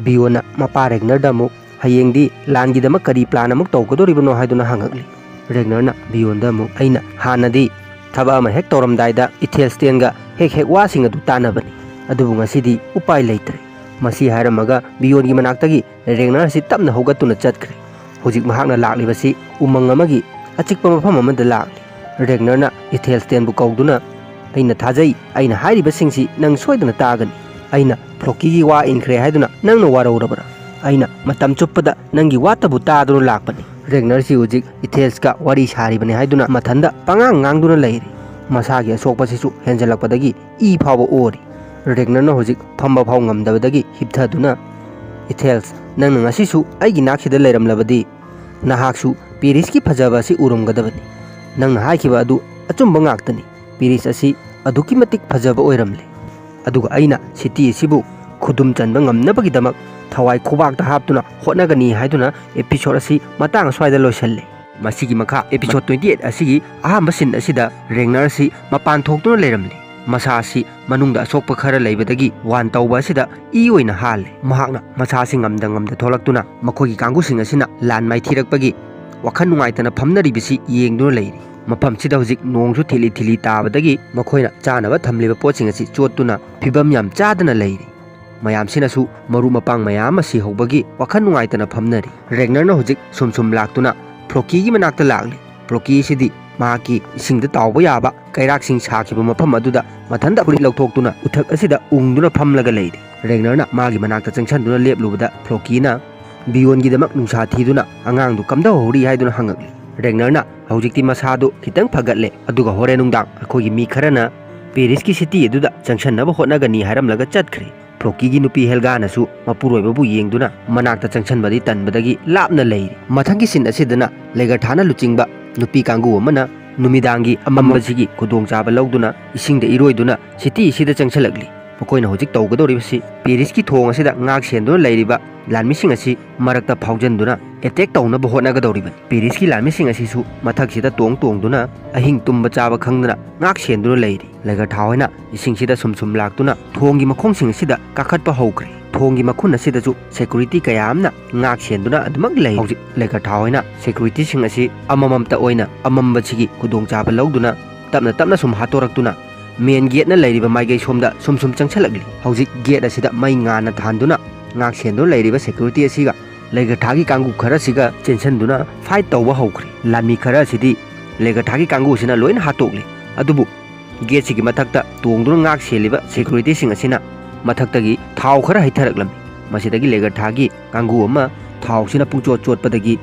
ꯕꯤꯌꯣꯟꯅ ꯃꯄꯥ ꯔꯦꯒꯅꯔꯗ ꯑꯃꯨꯛ, "ꯍꯌꯦꯡꯗꯤ ꯂꯥꯟꯒꯤꯗꯃꯛ ꯀꯔꯤ ꯄ꯭ꯂꯥꯟ ꯑꯃꯨꯛ ꯇꯧꯒꯗꯧꯔꯤꯕꯅꯣ?" ꯍꯥꯏꯗꯨꯅ ꯍꯪꯉꯛꯂꯤ꯫ ꯔꯦꯒꯅꯔꯅ ꯕꯤꯌꯣꯟꯗ ꯑꯃꯨꯛ, "ꯑꯩꯅ ꯍꯥꯟꯅꯗꯤ ꯊꯕꯛ ꯑꯃ ꯍꯦꯛ ꯇꯧꯔꯝꯗꯥꯏꯗ ꯏꯊꯦꯜꯁꯇꯦꯟꯒ ꯍꯦꯛ ꯍꯦꯛ ꯋꯥꯁꯤꯡ ꯑꯗꯨ ꯇꯥꯟꯅꯕꯅꯤ꯫ ꯑꯗꯨꯕꯨ ꯉꯁꯤꯗꯤ ꯎꯄꯥꯏ ꯂꯩꯇ꯭ꯔꯦ꯫ ꯃꯁꯤ ꯍꯥꯏꯔꯝꯃꯒ ꯕꯤꯌꯣꯟꯒꯤ ꯃꯅꯥꯛꯇꯒꯤ ꯔꯦꯒꯅꯔ ꯑꯁꯤ ꯇꯞꯅ ꯍꯧꯒꯠꯇꯨꯅ ꯆꯠꯈ꯭ꯔꯦ꯫ ꯍꯧꯖꯤꯛ ꯃꯍꯥꯛꯅ ꯂꯥꯛꯂꯤꯕꯁꯤ ꯎꯃꯪ ꯑꯃꯒꯤ ꯑꯆꯤꯛꯄ ꯃꯐꯝ ꯑꯃꯗ ꯂꯥꯛꯂꯤ꯫ ꯔꯦꯒꯅꯔꯅ ꯏꯊꯦꯜꯁꯇꯦꯟꯕꯨ ꯀꯧꯗꯨꯅ, "ꯑꯩꯅ ꯊꯥꯖꯩ, ꯑꯩꯅ ꯍꯥꯏꯔꯤꯕꯁꯤꯡꯁꯤ ꯅꯪ ꯁꯣꯏꯗꯅ ꯇꯥꯒꯅꯤ꯫ ꯑꯩꯅ ꯐ꯭ꯂꯣꯀꯤꯒꯤ ꯋꯥ ꯏꯟꯈ꯭ꯔꯦ ꯍꯥꯏꯗꯨꯅ ꯅꯪꯅ ꯋꯥꯔꯧꯔꯕ꯭ꯔꯥ? ꯑꯩꯅ ꯃꯇꯝ ꯆꯨꯞꯄꯗ ꯅꯪꯒꯤ ꯋꯥꯇꯕꯨ ꯇꯥꯗꯨꯅ ꯂꯥꯛꯄꯅꯤ꯫ ꯔꯦꯒꯅꯔꯁꯤ ꯍꯧꯖꯤꯛ ꯏꯊꯦꯜꯁꯀ ꯋꯥꯔꯤ ꯁꯥꯔꯤꯕꯅꯤ ꯍꯥꯏꯗꯨꯅ ꯃꯊꯟꯗ ꯄꯉꯥꯡ ꯉꯥꯡꯗꯨꯅ ꯂꯩꯔꯤ꯫ ꯃꯁꯥꯒꯤ ꯑꯁꯣꯛꯄꯁꯤꯁꯨ ꯍꯦꯟꯖꯜꯂꯛꯄꯗꯒꯤ ꯏ ꯐꯥꯎꯕ ꯑꯣꯔꯤ꯫ ꯔꯦꯒꯅꯔꯅ ꯍꯧꯖꯤꯛ ꯐꯝꯕ ꯐꯥꯎ ꯉꯝꯗꯕꯗꯒꯤ ꯍꯤꯞꯊꯗꯨꯅ, "ꯏꯊꯦꯜꯁ, ꯅꯪꯅ ꯉꯁꯤꯁꯨ ꯑꯩꯒꯤ ꯅꯥꯛꯁꯤꯗ ꯂꯩꯔꯝꯂꯕꯗꯤ ꯅꯍꯥꯛꯁꯨ ꯄꯦꯔꯤꯁꯀꯤ ꯐꯖꯕ ꯑꯁꯤ ꯎꯔꯝꯒꯗꯕꯅꯤ꯫ ꯅꯪꯅ ꯍꯥꯏꯈꯤꯕ ꯑꯗꯨ ꯑꯆꯨꯝꯕ ꯉꯥꯛꯇꯅꯤ꯫ ꯄꯦꯔꯤꯁ ꯑꯁꯤ ꯑꯗꯨꯛꯀꯤ ꯃꯇꯤꯛ ꯐꯖꯕ ꯑꯣꯏꯔꯝꯂꯦ꯫ ꯑꯗꯨꯒ ꯑꯩꯅ ꯁꯤꯇꯤ ꯑꯁꯤꯕꯨ ꯈꯨꯗꯨꯝ ꯆꯟꯕ ꯉꯝꯅꯕꯒꯤꯗꯃꯛ ꯊꯋꯥꯏ ꯈꯨꯕꯥꯛꯇ ꯍꯥꯞꯇꯨꯅ ꯍꯣꯠꯅꯒꯅꯤ" ꯍꯥꯏꯗꯨꯅ episode ꯑꯁꯤ ꯃꯇꯥꯡ ꯑꯁ꯭ꯋꯥꯏꯗ ꯂꯣꯏꯁꯜꯂꯦ꯫ ꯃꯁꯤꯒꯤ ꯃꯈꯥ episode twenty eight ꯑꯁꯤꯒꯤ ꯑꯍꯥꯟꯕ scene ꯑꯁꯤꯗ ꯔꯦꯒꯅꯔ ꯑꯁꯤ ꯃꯄꯥꯟ ꯊꯣꯛꯇꯨꯅ ꯂꯩꯔꯝꯂꯤ꯫ ꯃꯁꯥ ꯑꯁꯤ ꯃꯅꯨꯡꯗ ꯑꯁꯣꯛꯄ ꯈꯔ ꯂꯩꯕꯗꯒꯤ ꯋꯥꯟ ꯇꯧꯕ ꯑꯁꯤꯗ ꯏ ꯑꯣꯏꯅ ꯍꯥꯜꯂꯦ꯫ ꯃꯍꯥꯛꯅ ꯃꯁꯥ ꯑꯁꯤ ꯉꯝꯗ ꯉꯝꯗ ꯊꯣꯛꯂꯛꯇꯨꯅ ꯃꯈꯣꯏꯒꯤ ꯀꯥꯡꯕꯨꯁꯤꯡ ꯑꯁꯤꯅ ꯂꯥꯟ ꯃꯥꯏꯊꯤꯔꯛꯄꯒꯤ ꯋꯥꯈꯜ ꯅꯨꯡꯉꯥꯏꯇꯅ ꯐꯝꯅꯔꯤꯕꯁꯤ ꯌꯦꯡꯗꯨꯅ ꯂꯩꯔꯤ꯫ ꯃꯐꯝꯁꯤꯗ ꯍꯧꯖꯤꯛ ꯅꯣꯡꯁꯨ ꯊꯤꯂꯤ ꯊꯤꯂꯤ ꯇꯥꯕꯗꯒꯤ ꯃꯈꯣꯏꯅ ꯆꯥꯅꯕ ꯊꯝꯂꯤꯕ ꯄꯣꯠꯁꯤꯡ ꯑꯁꯤ ꯆꯣꯠꯇꯨꯅ ꯐꯤꯕꯝ ꯌꯥꯝ ꯆꯥꯗꯅ ꯂꯩꯔꯤ꯫ ꯃꯌꯥꯝꯁꯤꯅꯁꯨ ꯃꯔꯨꯞ ꯃꯄꯥꯡ ꯃꯌꯥꯝ ꯑꯃ ꯁꯤꯍꯧꯕꯒꯤ ꯋꯥꯈꯜ ꯅꯨꯡꯉꯥꯏꯇꯅ ꯐꯝꯅꯔꯤ꯫ ꯔꯦꯒꯅꯔꯅ ꯍꯧꯖꯤꯛ ꯁꯨꯝ ꯁꯨꯝ ꯂꯥꯛꯇꯨꯅ ꯐ꯭ꯂꯣꯀꯤꯒꯤ ꯃꯅꯥꯛꯇ ꯂꯥꯛꯂꯤ꯫ ꯐ꯭ꯂꯣꯀꯤ ꯑꯁꯤꯗꯤ ꯃꯍꯥꯛꯀꯤ ꯏꯁꯤꯡꯗ ꯇꯥꯎꯕ ꯌꯥꯕ ꯀꯩꯔꯥꯛꯁꯤꯡ ꯁꯥꯈꯤꯕ ꯃꯐꯝ ꯑꯗꯨꯗ ꯃꯊꯟꯇ ꯐꯨꯔꯤꯠ ꯂꯧꯊꯣꯛꯇꯨꯅ ꯎꯊꯛ ꯑꯁꯤꯗ ꯎꯪꯗꯨꯅ ꯐꯝꯂꯒ ꯂꯩꯔꯤ꯫ ꯔꯦꯒꯅꯔꯅ ꯃꯥꯒꯤ ꯃꯅꯥꯛꯇ ꯆꯪꯁꯤꯟꯗꯨꯅ ꯂꯦꯞꯂꯨꯕꯗ ꯐ꯭ꯂꯣꯀꯤꯅ ꯕꯤꯌꯣꯟꯒꯤꯗꯃꯛ ꯅꯨꯡꯁꯥ ꯊꯤꯗꯨꯅ ꯑꯉꯥꯡꯗꯨ ꯀꯝꯗꯧꯍꯧꯔꯤ ꯍꯥꯏꯗꯨꯅ ꯍꯪꯉꯛꯂꯤ꯫ ꯔꯦꯒꯅꯔꯅ ꯍꯧꯖꯤꯛꯇꯤ ꯃꯁꯥꯗꯨ ꯈꯤꯇꯪ ꯐꯒꯠꯂꯦ, ꯑꯗꯨꯒ ꯍꯣꯔꯦꯟ ꯅꯨꯡꯗꯥꯡ ꯑꯩꯈꯣꯏꯒꯤ ꯃꯤ ꯈꯔꯅ ꯄꯦꯔꯤꯁꯀꯤ ꯁꯤꯇꯤ ꯑꯗꯨꯗ ꯆꯪꯁꯤꯟꯅꯕ ꯍꯣꯠꯅꯒꯅꯤ ꯍꯥꯏꯔꯝꯂꯒ ꯆꯠꯈ꯭ꯔꯦ꯫ ꯐ꯭ꯂꯣꯀꯤꯒꯤ ꯅꯨꯄꯤ ꯍꯦꯜꯒꯥꯅꯁꯨ ꯃꯄꯨꯔꯣꯏꯕꯕꯨ ꯌꯦꯡꯗꯨꯅ ꯃꯅꯥꯛꯇ ꯆꯪꯁꯤꯟꯕꯗꯤ ꯇꯟꯕꯗꯒꯤ ꯂꯥꯞꯅ ꯂꯩꯔꯤ꯫ ꯃꯊꯪꯒꯤ scene ꯑꯁꯤꯗꯅ ꯂꯦꯒꯔꯊꯥꯅ ꯂꯨꯆꯤꯡꯕ ꯅꯨꯄꯤ ꯀꯥꯡꯕꯨ ꯑꯃꯅ ꯅꯨꯃꯤꯗꯥꯡꯒꯤ ꯑꯃꯝꯕꯁꯤꯒꯤ ꯈꯨꯗꯣꯡꯆꯥꯕ ꯂꯧꯗꯨꯅ ꯏꯁꯤꯡꯗ ꯏꯔꯣꯏꯗꯨꯅ ꯁꯤꯇꯤ ꯑꯁꯤꯗ ꯆꯪꯁꯤꯜꯂꯛꯂꯤ꯫ ꯃꯈꯣꯏꯅ ꯍꯧꯖꯤꯛ ꯇꯧꯒꯗꯧꯔꯤꯕꯁꯤ ꯄꯦꯔꯤꯁꯀꯤ ꯊꯣꯡ ꯑꯁꯤꯗ ꯉꯥꯛ ꯁꯦꯟꯗꯨꯅ ꯂꯩꯔꯤꯕ ꯂꯥꯟꯃꯤꯁꯤꯡ ꯑꯁꯤ ꯃꯔꯛꯇ ꯐꯥꯎꯖꯟꯗꯨꯅ attack ꯇꯧꯅꯕ ꯍꯣꯠꯅꯒꯗꯧꯔꯤꯕꯅꯤ꯫ ꯄꯦꯔꯤꯁꯀꯤ ꯂꯥꯟꯃꯤꯁꯤꯡ ꯑꯁꯤꯁꯨ ꯃꯊꯛꯁꯤꯗ ꯇꯣꯡ ꯇꯣꯡꯗꯨꯅ ꯑꯍꯤꯡ ꯇꯨꯝꯕ ꯆꯥꯕ ꯈꯪꯗꯅ ꯉꯥꯛ ꯁꯦꯟꯗꯨꯅ ꯂꯩꯔꯤ꯫ ꯂꯦꯒꯔꯊꯥ ꯍꯣꯏꯅ ꯏꯁꯤꯡꯁꯤꯗ ꯁꯨꯝ ꯁꯨꯝ ꯂꯥꯛꯇꯨꯅ ꯊꯣꯡꯒꯤ ꯃꯈꯣꯡꯁꯤꯡ ꯑꯁꯤꯗ ꯀꯥꯈꯠꯄ ꯍꯧꯈ꯭ꯔꯦ꯫ ꯊꯣꯡꯒꯤ ꯃꯈꯨꯟ ꯑꯁꯤꯗꯁꯨ security ꯀꯌꯥ ꯑꯃꯅ ꯉꯥꯛ ꯁꯦꯟꯗꯨꯅ ꯑꯗꯨꯃꯛ ꯂꯩ꯫ ꯍꯧꯖꯤꯛ ꯂꯦꯒꯔꯊꯥ ꯍꯣꯏꯅ securityꯁꯤꯡ ꯑꯁꯤ ꯑꯃꯃꯝꯇ ꯑꯣꯏꯅ ꯑꯃꯝꯕꯁꯤꯒꯤ ꯈꯨꯗꯣꯡꯆꯥꯕ ꯂꯧꯗꯨꯅ ꯇꯞꯅ ꯇꯞꯅ ꯁꯨꯝ ꯍꯥꯠꯇꯣꯔꯛꯇꯨꯅ ꯃꯦꯟ ꯒꯦꯠꯅ ꯂꯩꯔꯤꯕ ꯃꯥꯏꯀꯩ ꯁꯣꯝꯗ ꯁꯨꯝ ꯁꯨꯝ ꯆꯪꯁꯜꯂꯛꯂꯤ꯫ ꯍꯧꯖꯤꯛ ꯒꯦꯠ ꯑꯁꯤꯗ ꯃꯩ ꯉꯥꯟꯅ ꯊꯥꯟꯗꯨꯅ ꯉꯥꯛ ꯁꯦꯟꯗꯨꯅ ꯂꯩꯔꯤꯕ ꯁꯦꯀ꯭ꯌꯨꯔꯤꯇꯤ ꯑꯁꯤꯒ ꯂꯩꯒꯊꯥꯒꯤ ꯀꯥꯡꯕꯨ ꯈꯔꯁꯤꯒ ꯆꯦꯟꯁꯤꯟꯗꯨꯅ ꯐꯥꯏꯠ ꯇꯧꯕ ꯍꯧꯈ꯭ꯔꯦ꯫ ꯂꯥꯟꯃꯤ ꯈꯔ ꯑꯁꯤꯗꯤ ꯂꯩꯒꯊꯥꯒꯤ ꯀꯥꯡꯕꯨꯁꯤꯅ ꯂꯣꯏꯅ ꯍꯥꯠꯇꯣꯛꯂꯤ꯫ ꯑꯗꯨꯕꯨ ꯒꯦꯠꯁꯤꯒꯤ ꯃꯊꯛꯇ ꯇꯣꯡꯗꯨꯅ ꯉꯥꯛ ꯁꯦꯜꯂꯤꯕ ꯁꯦꯀ꯭ꯌꯨꯔꯤꯇꯤꯁꯤꯡ ꯑꯁꯤꯅ ꯃꯊꯛꯇꯒꯤ ꯊꯥꯎ ꯈꯔ ꯍꯩꯊꯔꯛꯂꯝꯃꯤ꯫ ꯃꯁꯤꯗꯒꯤ ꯂꯦꯒꯔꯊꯥꯒꯤ ꯀꯥꯡꯒꯨ ꯑꯃ ꯊꯥꯎꯁꯤꯅ ꯄꯨꯡꯆꯣꯠ ꯆꯣꯠꯄꯗꯒꯤ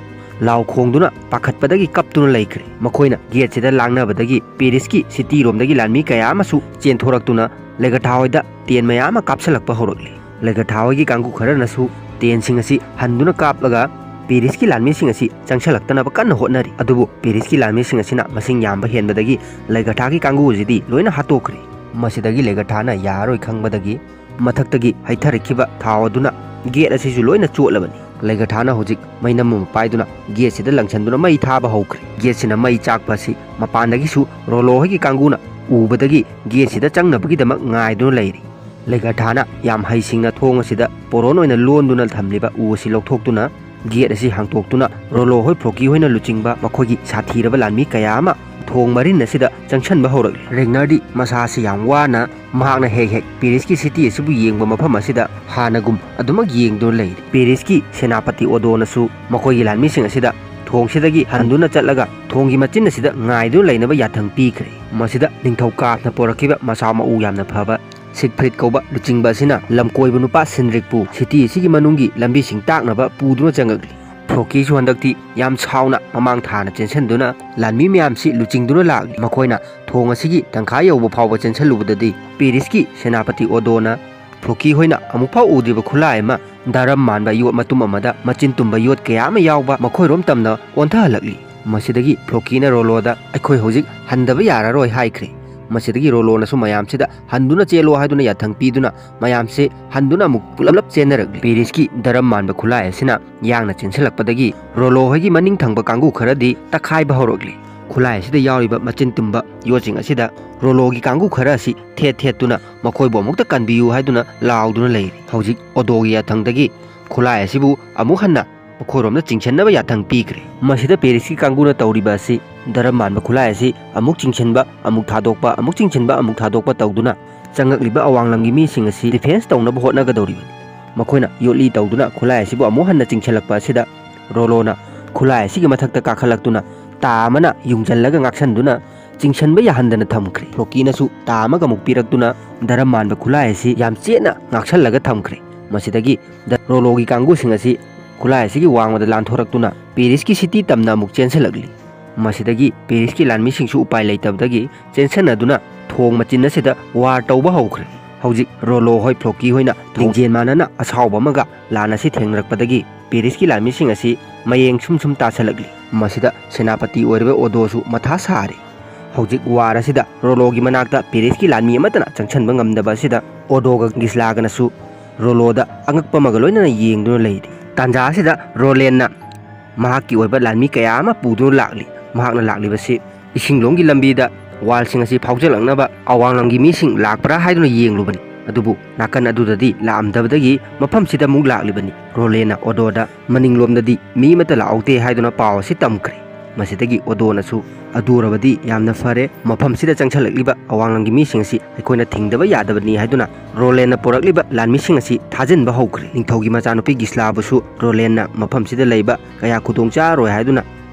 ꯂꯥꯎ ꯈꯣꯡꯗꯨꯅ ꯄꯥꯈꯠꯄꯗꯒꯤ ꯀꯞꯇꯨꯅ ꯂꯩꯈ꯭ꯔꯦ꯫ ꯃꯈꯣꯏꯅ ꯒꯦꯠꯁꯤꯗ ꯂꯥꯡꯅꯕꯗꯒꯤ ꯄꯦꯔꯤꯁꯀꯤ ꯁꯤꯇꯤꯔꯣꯝꯗꯒꯤ ꯂꯥꯟꯃꯤ ꯀꯌꯥ ꯑꯃꯁꯨ ꯆꯦꯟꯊꯣꯔꯛꯇꯨꯅ ꯂꯦꯒꯔꯊꯥ ꯍꯣꯏꯗ ꯇꯦꯟ ꯃꯌꯥꯝ ꯑꯃ ꯀꯥꯞꯁꯤꯜꯂꯛꯄ ꯍꯧꯔꯛꯂꯤ꯫ ꯂꯦꯒꯔꯊꯥ ꯍꯣꯏꯒꯤ ꯀꯥꯡꯒꯨ ꯈꯔꯅꯁꯨ ꯇꯦꯟꯁꯤꯡ ꯑꯁꯤ ꯍꯟꯗꯨꯅ ꯀꯥꯞꯂꯒ ꯄꯦꯔꯤꯁꯀꯤ ꯂꯥꯟꯃꯤꯁꯤꯡ ꯑꯁꯤ ꯆꯪꯁꯤꯜꯂꯛꯇꯅꯕ ꯀꯟꯅ ꯍꯣꯠꯅꯔꯤ꯫ ꯑꯗꯨꯕꯨ ꯄꯦꯔꯤꯁꯀꯤ ꯂꯥꯟꯃꯤꯁꯤꯡ ꯑꯁꯤꯅ ꯃꯁꯤꯡ ꯌꯥꯝꯕ ꯍꯦꯟꯕꯗꯒꯤ ꯂꯩꯒꯊꯥꯒꯤ ꯀꯥꯡꯕꯨꯁꯤꯗꯤ ꯂꯣꯏꯅ ꯍꯥꯠꯇꯣꯛꯈ꯭ꯔꯦ꯫ ꯃꯁꯤꯗꯒꯤ ꯂꯩꯒꯊꯥꯅ ꯌꯥꯔꯔꯣꯏ ꯈꯪꯕꯗꯒꯤ ꯃꯊꯛꯇꯒꯤ ꯍꯩꯊꯔꯛꯈꯤꯕ ꯊꯥꯎ ꯑꯗꯨꯅ ꯒꯦꯠ ꯑꯁꯤꯁꯨ ꯂꯣꯏꯅ ꯆꯣꯠꯂꯕꯅꯤ꯫ ꯂꯩꯒꯊꯥꯅ ꯍꯧꯖꯤꯛ ꯃꯩꯅꯝ ꯑꯃ ꯄꯥꯏꯗꯨꯅ ꯒꯦꯠꯁꯤꯗ ꯂꯪꯁꯤꯟꯗꯨꯅ ꯃꯩ ꯊꯥꯕ ꯍꯧꯈ꯭ꯔꯦ꯫ ꯒꯦꯠꯁꯤꯅ ꯃꯩ ꯆꯥꯛꯄ ꯑꯁꯤ ꯃꯄꯥꯟꯗꯒꯤꯁꯨ ꯔꯣꯂꯣ ꯍꯣꯏꯒꯤ ꯀꯥꯡꯕꯨꯅ ꯎꯕꯗꯒꯤ ꯒꯦꯠꯁꯤꯗ ꯆꯪꯅꯕꯒꯤꯗꯃꯛ ꯉꯥꯏꯗꯨꯅ ꯂꯩꯔꯤ꯫ ꯂꯩꯒꯊꯥꯅ ꯌꯥꯝ ꯍꯩꯁꯤꯡꯅ ꯊꯣꯡ ꯑꯁꯤꯗ ꯄꯣꯔꯣꯟ ꯑꯣꯏꯅ ꯂꯣꯟꯗꯨꯅ ꯊꯝꯂꯤꯕ ꯎ ꯑꯁꯤ ꯂꯧꯊꯣꯛꯇꯨꯅ ꯒꯦꯠ ꯑꯁꯤ ꯍꯥꯡꯇꯣꯛꯇꯨꯅ ꯔꯣꯂꯣ ꯍꯣꯏ, ꯐ꯭ꯔꯣꯀꯤ ꯍꯣꯏꯅ ꯂꯨꯆꯤꯡꯕ ꯃꯈꯣꯏꯒꯤ ꯁꯥꯊꯤꯔꯕ ꯂꯥꯟꯃꯤ ꯀꯌꯥ ꯑꯃ ꯊꯣꯡ ꯃꯔꯤꯟ ꯑꯁꯤꯗ ꯆꯪꯁꯤꯟꯕ ꯍꯧꯔꯛꯂꯤ꯫ ꯔꯦꯒꯅꯔꯗꯤ ꯃꯁꯥꯁꯤ ꯌꯥꯝ ꯋꯥꯅ ꯃꯍꯥꯛꯅ ꯍꯦꯛ ꯍꯦꯛ ꯄꯦꯔꯤꯁꯀꯤ ꯁꯤꯇꯤ ꯑꯁꯤꯕꯨ ꯌꯦꯡꯕ ꯃꯐꯝ ꯑꯁꯤꯗ ꯍꯥꯟꯅꯒꯨꯝ ꯑꯗꯨꯃꯛ ꯌꯦꯡꯗꯨꯅ ꯂꯩꯔꯤ꯫ ꯄꯦꯔꯤꯁꯀꯤ ꯁꯦꯅꯥꯄꯇꯤ ꯑꯣꯗꯣꯅꯁꯨ ꯃꯈꯣꯏꯒꯤ ꯂꯥꯟꯃꯤꯁꯤꯡ ꯑꯁꯤꯗ ꯊꯣꯡꯁꯤꯗꯒꯤ ꯍꯟꯗꯨꯅ ꯆꯠꯂꯒ ꯊꯣꯡꯒꯤ ꯃꯆꯤꯟ ꯑꯁꯤꯗ ꯉꯥꯏꯗꯨꯅ ꯂꯩꯅꯕ ꯌꯥꯊꯪ ꯄꯤꯈ꯭ꯔꯦ꯫ ꯃꯁꯤꯗ ꯅꯤꯡꯊꯧ ꯀꯥꯐꯅ ꯄꯨꯔꯛꯈꯤꯕ ꯃꯁꯥ ꯃꯎ ꯌꯥꯝꯅ ꯐꯕ ꯁꯤꯒꯐ꯭ꯔꯤꯗ ꯀꯧꯕ ꯂꯨꯆꯤꯡꯕ ꯑꯁꯤꯅ ꯂꯝꯀꯣꯏꯕ ꯅꯨꯄꯥ ꯁꯤꯟꯗ꯭ꯔꯤꯛꯄꯨ ꯁꯤꯇꯤ ꯑꯁꯤꯒꯤ ꯃꯅꯨꯡꯒꯤ ꯂꯝꯕꯤꯁꯤꯡ ꯇꯥꯛꯅꯕ ꯄꯨꯗꯨꯅ ꯆꯪꯉꯛꯂꯤ꯫ ꯐ꯭ꯔꯣꯀꯤꯁꯨ ꯍꯟꯗꯛꯇꯤ ꯌꯥꯝ ꯁꯥꯎꯅ ꯃꯃꯥꯡ ꯊꯥꯅ ꯆꯦꯟꯁꯤꯟꯗꯨꯅ ꯂꯥꯟꯃꯤ ꯃꯌꯥꯝꯁꯤ ꯂꯨꯆꯤꯡꯗꯨꯅ ꯂꯥꯛꯂꯤ꯫ ꯃꯈꯣꯏꯅ ꯊꯣꯡ ꯑꯁꯤꯒꯤ ꯇꯪꯈꯥꯏ ꯌꯧꯕ ꯐꯥꯎꯕ ꯆꯦꯟꯁꯤꯜꯂꯨꯕꯗꯗꯤ ꯄꯦꯔꯤꯁꯀꯤ ꯁꯦꯅꯥꯄꯇꯤ ꯑꯣꯗꯣꯅ ꯐ꯭ꯔꯣꯀꯤ ꯍꯣꯏꯅ ꯑꯃꯨꯛꯐꯥꯎ ꯎꯗ꯭ꯔꯤꯕ ꯈꯨꯠꯂꯥꯏ ꯑꯃ, ꯗꯔꯝ ꯃꯥꯟꯕ ꯌꯣꯠ ꯃꯇꯨꯝ ꯑꯃꯗ ꯃꯆꯤꯟ ꯇꯨꯝꯕ ꯌꯣꯠ ꯀꯌꯥ ꯑꯃ ꯌꯥꯎꯕ, ꯃꯈꯣꯏꯔꯣꯝ ꯇꯝꯅ ꯑꯣꯟꯊꯍꯜꯂꯛꯂꯤ꯫ ꯃꯁꯤꯗꯒꯤ ꯐ꯭ꯔꯣꯀꯤꯅ ꯔꯣꯂꯣꯗ, "ꯑꯩꯈꯣꯏ ꯍꯧꯖꯤꯛ ꯍꯟꯗꯕ ꯌꯥꯔꯔꯣꯏ" ꯍꯥꯏꯈ꯭ꯔꯦ꯫ ꯃꯁꯤꯗꯒꯤ ꯔꯣꯂꯣꯅꯁꯨ ꯃꯌꯥꯝꯁꯤꯗ ꯍꯟꯗꯨꯅ ꯆꯦꯜꯂꯣ ꯍꯥꯏꯗꯨꯅ ꯌꯥꯊꯪ ꯄꯤꯗꯨꯅ ꯃꯌꯥꯝꯁꯦ ꯍꯟꯗꯨꯅ ꯑꯃꯨꯛ ꯄꯨꯂꯞ ꯆꯦꯟꯅꯔꯛꯂꯤ꯫ ꯄꯦꯔꯤꯁꯀꯤ ꯗꯔꯝ ꯃꯥꯟꯕ ꯈꯨꯠꯂꯥꯏ ꯑꯁꯤꯅ ꯌꯥꯡꯅ ꯆꯦꯟꯁꯤꯜꯂꯛꯄꯗꯒꯤ ꯔꯣꯂꯣ ꯍꯣꯏꯒꯤ ꯃꯅꯤꯡ ꯊꯪꯕ ꯀꯥꯡꯕꯨ ꯈꯔꯗꯤ ꯇꯛꯈꯥꯏꯕ ꯍꯧꯔꯛꯂꯤ꯫ ꯈꯨꯠꯂꯥꯏ ꯑꯁꯤꯗ ꯌꯥꯎꯔꯤꯕ ꯃꯆꯤꯟ ꯇꯨꯝꯕ ꯌꯣꯠꯁꯤꯡ ꯑꯁꯤꯗ ꯔꯣꯂꯣꯒꯤ ꯀꯥꯡꯕꯨ ꯈꯔ ꯑꯁꯤ ꯊꯦꯠ ꯊꯦꯠꯇꯨꯅ ꯃꯈꯣꯏꯕꯨ ꯑꯃꯨꯛꯇ ꯀꯟꯕꯤꯌꯨ ꯍꯥꯏꯗꯨꯅ ꯂꯥꯎꯗꯨꯅ ꯂꯩꯔꯤ꯫ ꯍꯧꯖꯤꯛ ꯑꯣꯗꯣꯒꯤ ꯌꯥꯊꯪꯗꯒꯤ ꯈꯨꯠꯂꯥꯏ ꯑꯁꯤꯕꯨ ꯑꯃꯨꯛ ꯍꯟꯅ ꯃꯈꯣꯏꯔꯣꯝꯗ ꯆꯤꯡꯁꯤꯟꯅꯕ ꯌꯥꯊꯪ ꯄꯤꯈ꯭ꯔꯦ꯫ ꯃꯁꯤꯗ ꯄꯦꯔꯤꯁꯀꯤ ꯀꯥꯡꯕꯨꯅ ꯇꯧꯔꯤꯕ ꯑꯁꯤ ꯗꯔꯝ ꯃꯥꯟꯕ ꯈꯨꯠꯂꯥꯏ ꯑꯁꯤ ꯑꯃꯨꯛ ꯆꯤꯡꯁꯤꯟꯕ, ꯑꯃꯨꯛ ꯊꯥꯗꯣꯛꯄ, ꯑꯃꯨꯛ ꯆꯤꯡꯁꯤꯟꯕ, ꯑꯃꯨꯛ ꯊꯥꯗꯣꯛꯄ ꯇꯧꯗꯨꯅ ꯆꯪꯉꯛꯂꯤꯕ ꯑꯋꯥꯡꯂꯝꯒꯤ ꯃꯤꯁꯤꯡ ꯑꯁꯤ ꯗꯤꯐꯦꯟꯁ ꯇꯧꯅꯕ ꯍꯣꯠꯅꯒꯗꯧꯔꯤꯕꯅꯤ꯫ ꯃꯈꯣꯏꯅ ꯌꯣꯠꯂꯤ ꯇꯧꯗꯨꯅ ꯈꯨꯠꯂꯥꯏ ꯑꯁꯤꯕꯨ ꯑꯃꯨꯛ ꯍꯟꯅ ꯆꯤꯡꯁꯤꯜꯂꯛꯄ ꯑꯁꯤꯗ ꯔꯣꯂꯣꯅ ꯈꯨꯠꯂꯥꯏ ꯑꯁꯤꯒꯤ ꯃꯊꯛꯇ ꯀꯥꯈꯠꯂꯛꯇꯨꯅ ꯇꯥ ꯑꯃꯅ ꯌꯨꯡꯖꯜꯂꯒ ꯉꯥꯛꯁꯟꯗꯨꯅ ꯆꯤꯡꯁꯤꯟꯕ ꯌꯥꯍꯟꯗꯅ ꯊꯝꯈ꯭ꯔꯦ꯫ ꯐ꯭ꯂꯣꯀꯤꯅꯁꯨ ꯇꯥ ꯑꯃꯒ ꯑꯃꯨꯛ ꯄꯤꯔꯛꯇꯨꯅ ꯗꯔꯝ ꯃꯥꯟꯕ ꯈꯨꯠꯂꯥꯏ ꯑꯁꯤ ꯌꯥꯝ ꯆꯦꯠꯅ ꯉꯥꯛꯁꯜꯂꯒ ꯊꯝꯈ꯭ꯔꯦ꯫ ꯃꯁꯤꯗꯒꯤ ꯗ-, ꯔꯣꯂꯣꯒꯤ ꯀꯥꯡꯕꯨꯁꯤꯡ ꯑꯁꯤ ꯈꯨꯠꯂꯥꯏ ꯑꯁꯤꯒꯤ ꯋꯥꯡꯃꯗ ꯂꯥꯟꯊꯣꯔꯛꯇꯨꯅ ꯄꯦꯔꯤꯁꯀꯤ ꯁꯤꯇꯤ ꯇꯝꯅ ꯑꯃꯨꯛ ꯆꯦꯟꯁꯤꯜꯂꯛꯂꯤ꯫ ꯃꯁꯤꯗꯒꯤ ꯄꯦꯔꯤꯁꯀꯤ ꯂꯥꯟꯃꯤꯁꯤꯡꯁꯨ ꯎꯄꯥꯏ ꯂꯩꯇꯕꯗꯒꯤ ꯆꯦꯟꯁꯤꯟꯅꯗꯨꯅ ꯊꯣꯡ ꯃꯆꯤꯟ ꯑꯁꯤꯗ ꯋꯥꯔ ꯇꯧꯕ ꯍꯧꯈ꯭ꯔꯦ꯫ ꯍꯧꯖꯤꯛ ꯔꯣꯂꯣ ꯍꯣꯏ ꯐ꯭ꯂꯣꯀꯤ ꯍꯣꯏꯅ ꯂꯤꯡꯖꯦꯜ ꯃꯥꯟꯅꯅ ꯑꯁꯥꯎꯕ ꯑꯃꯒ ꯂꯥꯟ ꯑꯁꯤ ꯊꯦꯡꯅꯔꯛꯄꯗꯒꯤ ꯄꯦꯔꯤꯁꯀꯤ ꯂꯥꯟꯃꯤꯁꯤꯡ ꯑꯁꯤ ꯃꯌꯦꯡ ꯁꯨꯝ ꯁꯨꯝ ꯇꯥꯁꯤꯜꯂꯛꯂꯤ꯫ ꯃꯁꯤꯗ ꯁꯦꯅꯥꯄꯇꯤ ꯑꯣꯏꯔꯤꯕ ꯑꯣꯗꯣꯁꯨ ꯃꯊꯥ ꯁꯥꯔꯦ꯫ ꯍꯧꯖꯤꯛ ꯋꯥꯔ ꯑꯁꯤꯗ ꯔꯣꯂꯣꯒꯤ ꯃꯅꯥꯛꯇ ꯄꯦꯔꯤꯁꯀꯤ ꯂꯥꯟꯃꯤ ꯑꯃꯠꯇꯅ ꯆꯪꯁꯤꯟꯕ ꯉꯝꯗꯕ ꯑꯁꯤꯗ ꯑꯣꯗꯣꯒ ꯒꯤꯁꯂꯥꯒꯅꯁꯨ ꯔꯣꯂꯣꯗ ꯑꯉꯛꯄ ꯑꯃꯒ ꯂꯣꯏꯅꯅ ꯌꯦꯡꯗꯨꯅ ꯂꯩꯔꯤ꯫ ꯇꯥꯟꯖꯥ ꯑꯁꯤꯗ ꯔꯣꯂꯦꯟꯅ ꯃꯍꯥꯛꯀꯤ ꯑꯣꯏꯕ ꯂꯥꯟꯃꯤ ꯀꯌꯥ ꯑꯃ ꯄꯨꯗꯨꯅ ꯂꯥꯛꯂꯤ꯫ ꯃꯍꯥꯛꯅ ꯂꯥꯛꯂꯤꯕꯁꯤ ꯏꯁꯤꯡꯂꯣꯝꯒꯤ ꯂꯝꯕꯤꯗ ꯋꯥꯜꯁꯤꯡ ꯑꯁꯤ ꯐꯥꯎꯖꯤꯜꯂꯛꯅꯕ ꯑꯋꯥꯡꯂꯝꯒꯤ ꯃꯤꯁꯤꯡ ꯂꯥꯛꯄ꯭ꯔꯥ ꯍꯥꯏꯗꯨꯅ ꯌꯦꯡꯂꯨꯕꯅꯤ꯫ ꯑꯗꯨꯕꯨ ꯅꯥꯀꯟ ꯑꯗꯨꯗꯗꯤ ꯂꯥꯛꯑꯝꯗꯕꯗꯒꯤ ꯃꯐꯝꯁꯤꯗ ꯑꯃꯨꯛ ꯂꯥꯛꯂꯤꯕꯅꯤ꯫ ꯔꯣꯂꯦꯟꯅ ꯑꯣꯗꯣꯗ ꯃꯅꯤꯡꯂꯣꯝꯗꯗꯤ ꯃꯤ ꯑꯃꯠꯇ ꯂꯥꯛꯍꯧꯗꯦ ꯍꯥꯏꯗꯨꯅ ꯄꯥꯎ ꯑꯁꯤ ꯇꯝꯈ꯭ꯔꯦ꯫ ꯃꯁꯤꯗꯒꯤ ꯑꯣꯗꯣꯅꯁꯨ, "ꯑꯗꯨ ꯑꯣꯏꯔꯕꯗꯤ ꯌꯥꯝꯅ ꯐꯔꯦ, ꯃꯐꯝꯁꯤꯗ ꯆꯪꯁꯤꯜꯂꯛꯂꯤꯕ ꯑꯋꯥꯡꯂꯝꯒꯤ ꯃꯤꯁꯤꯡ ꯑꯁꯤ ꯑꯩꯈꯣꯏꯅ ꯊꯤꯡꯗꯕ ꯌꯥꯗꯕꯅꯤ" ꯍꯥꯏꯗꯨꯅ ꯔꯣꯂꯦꯟꯅ ꯄꯨꯔꯛꯂꯤꯕ ꯂꯥꯟꯃꯤꯁꯤꯡ ꯑꯁꯤ ꯊꯥꯖꯤꯟꯕ ꯍꯧꯈ꯭ꯔꯦ꯫ ꯅꯤꯡꯊꯧꯒꯤ ꯃꯆꯥꯅꯨꯄꯤ ꯒꯤꯁꯂꯥꯕꯨꯁꯨ ꯔꯣꯂꯦꯟꯅ ꯃꯐꯝꯁꯤꯗ ꯂꯩꯕ ꯀꯌꯥ ꯈꯨꯗꯣꯡ ꯆꯥꯔꯣꯏ ꯍꯥꯏꯗꯨꯅ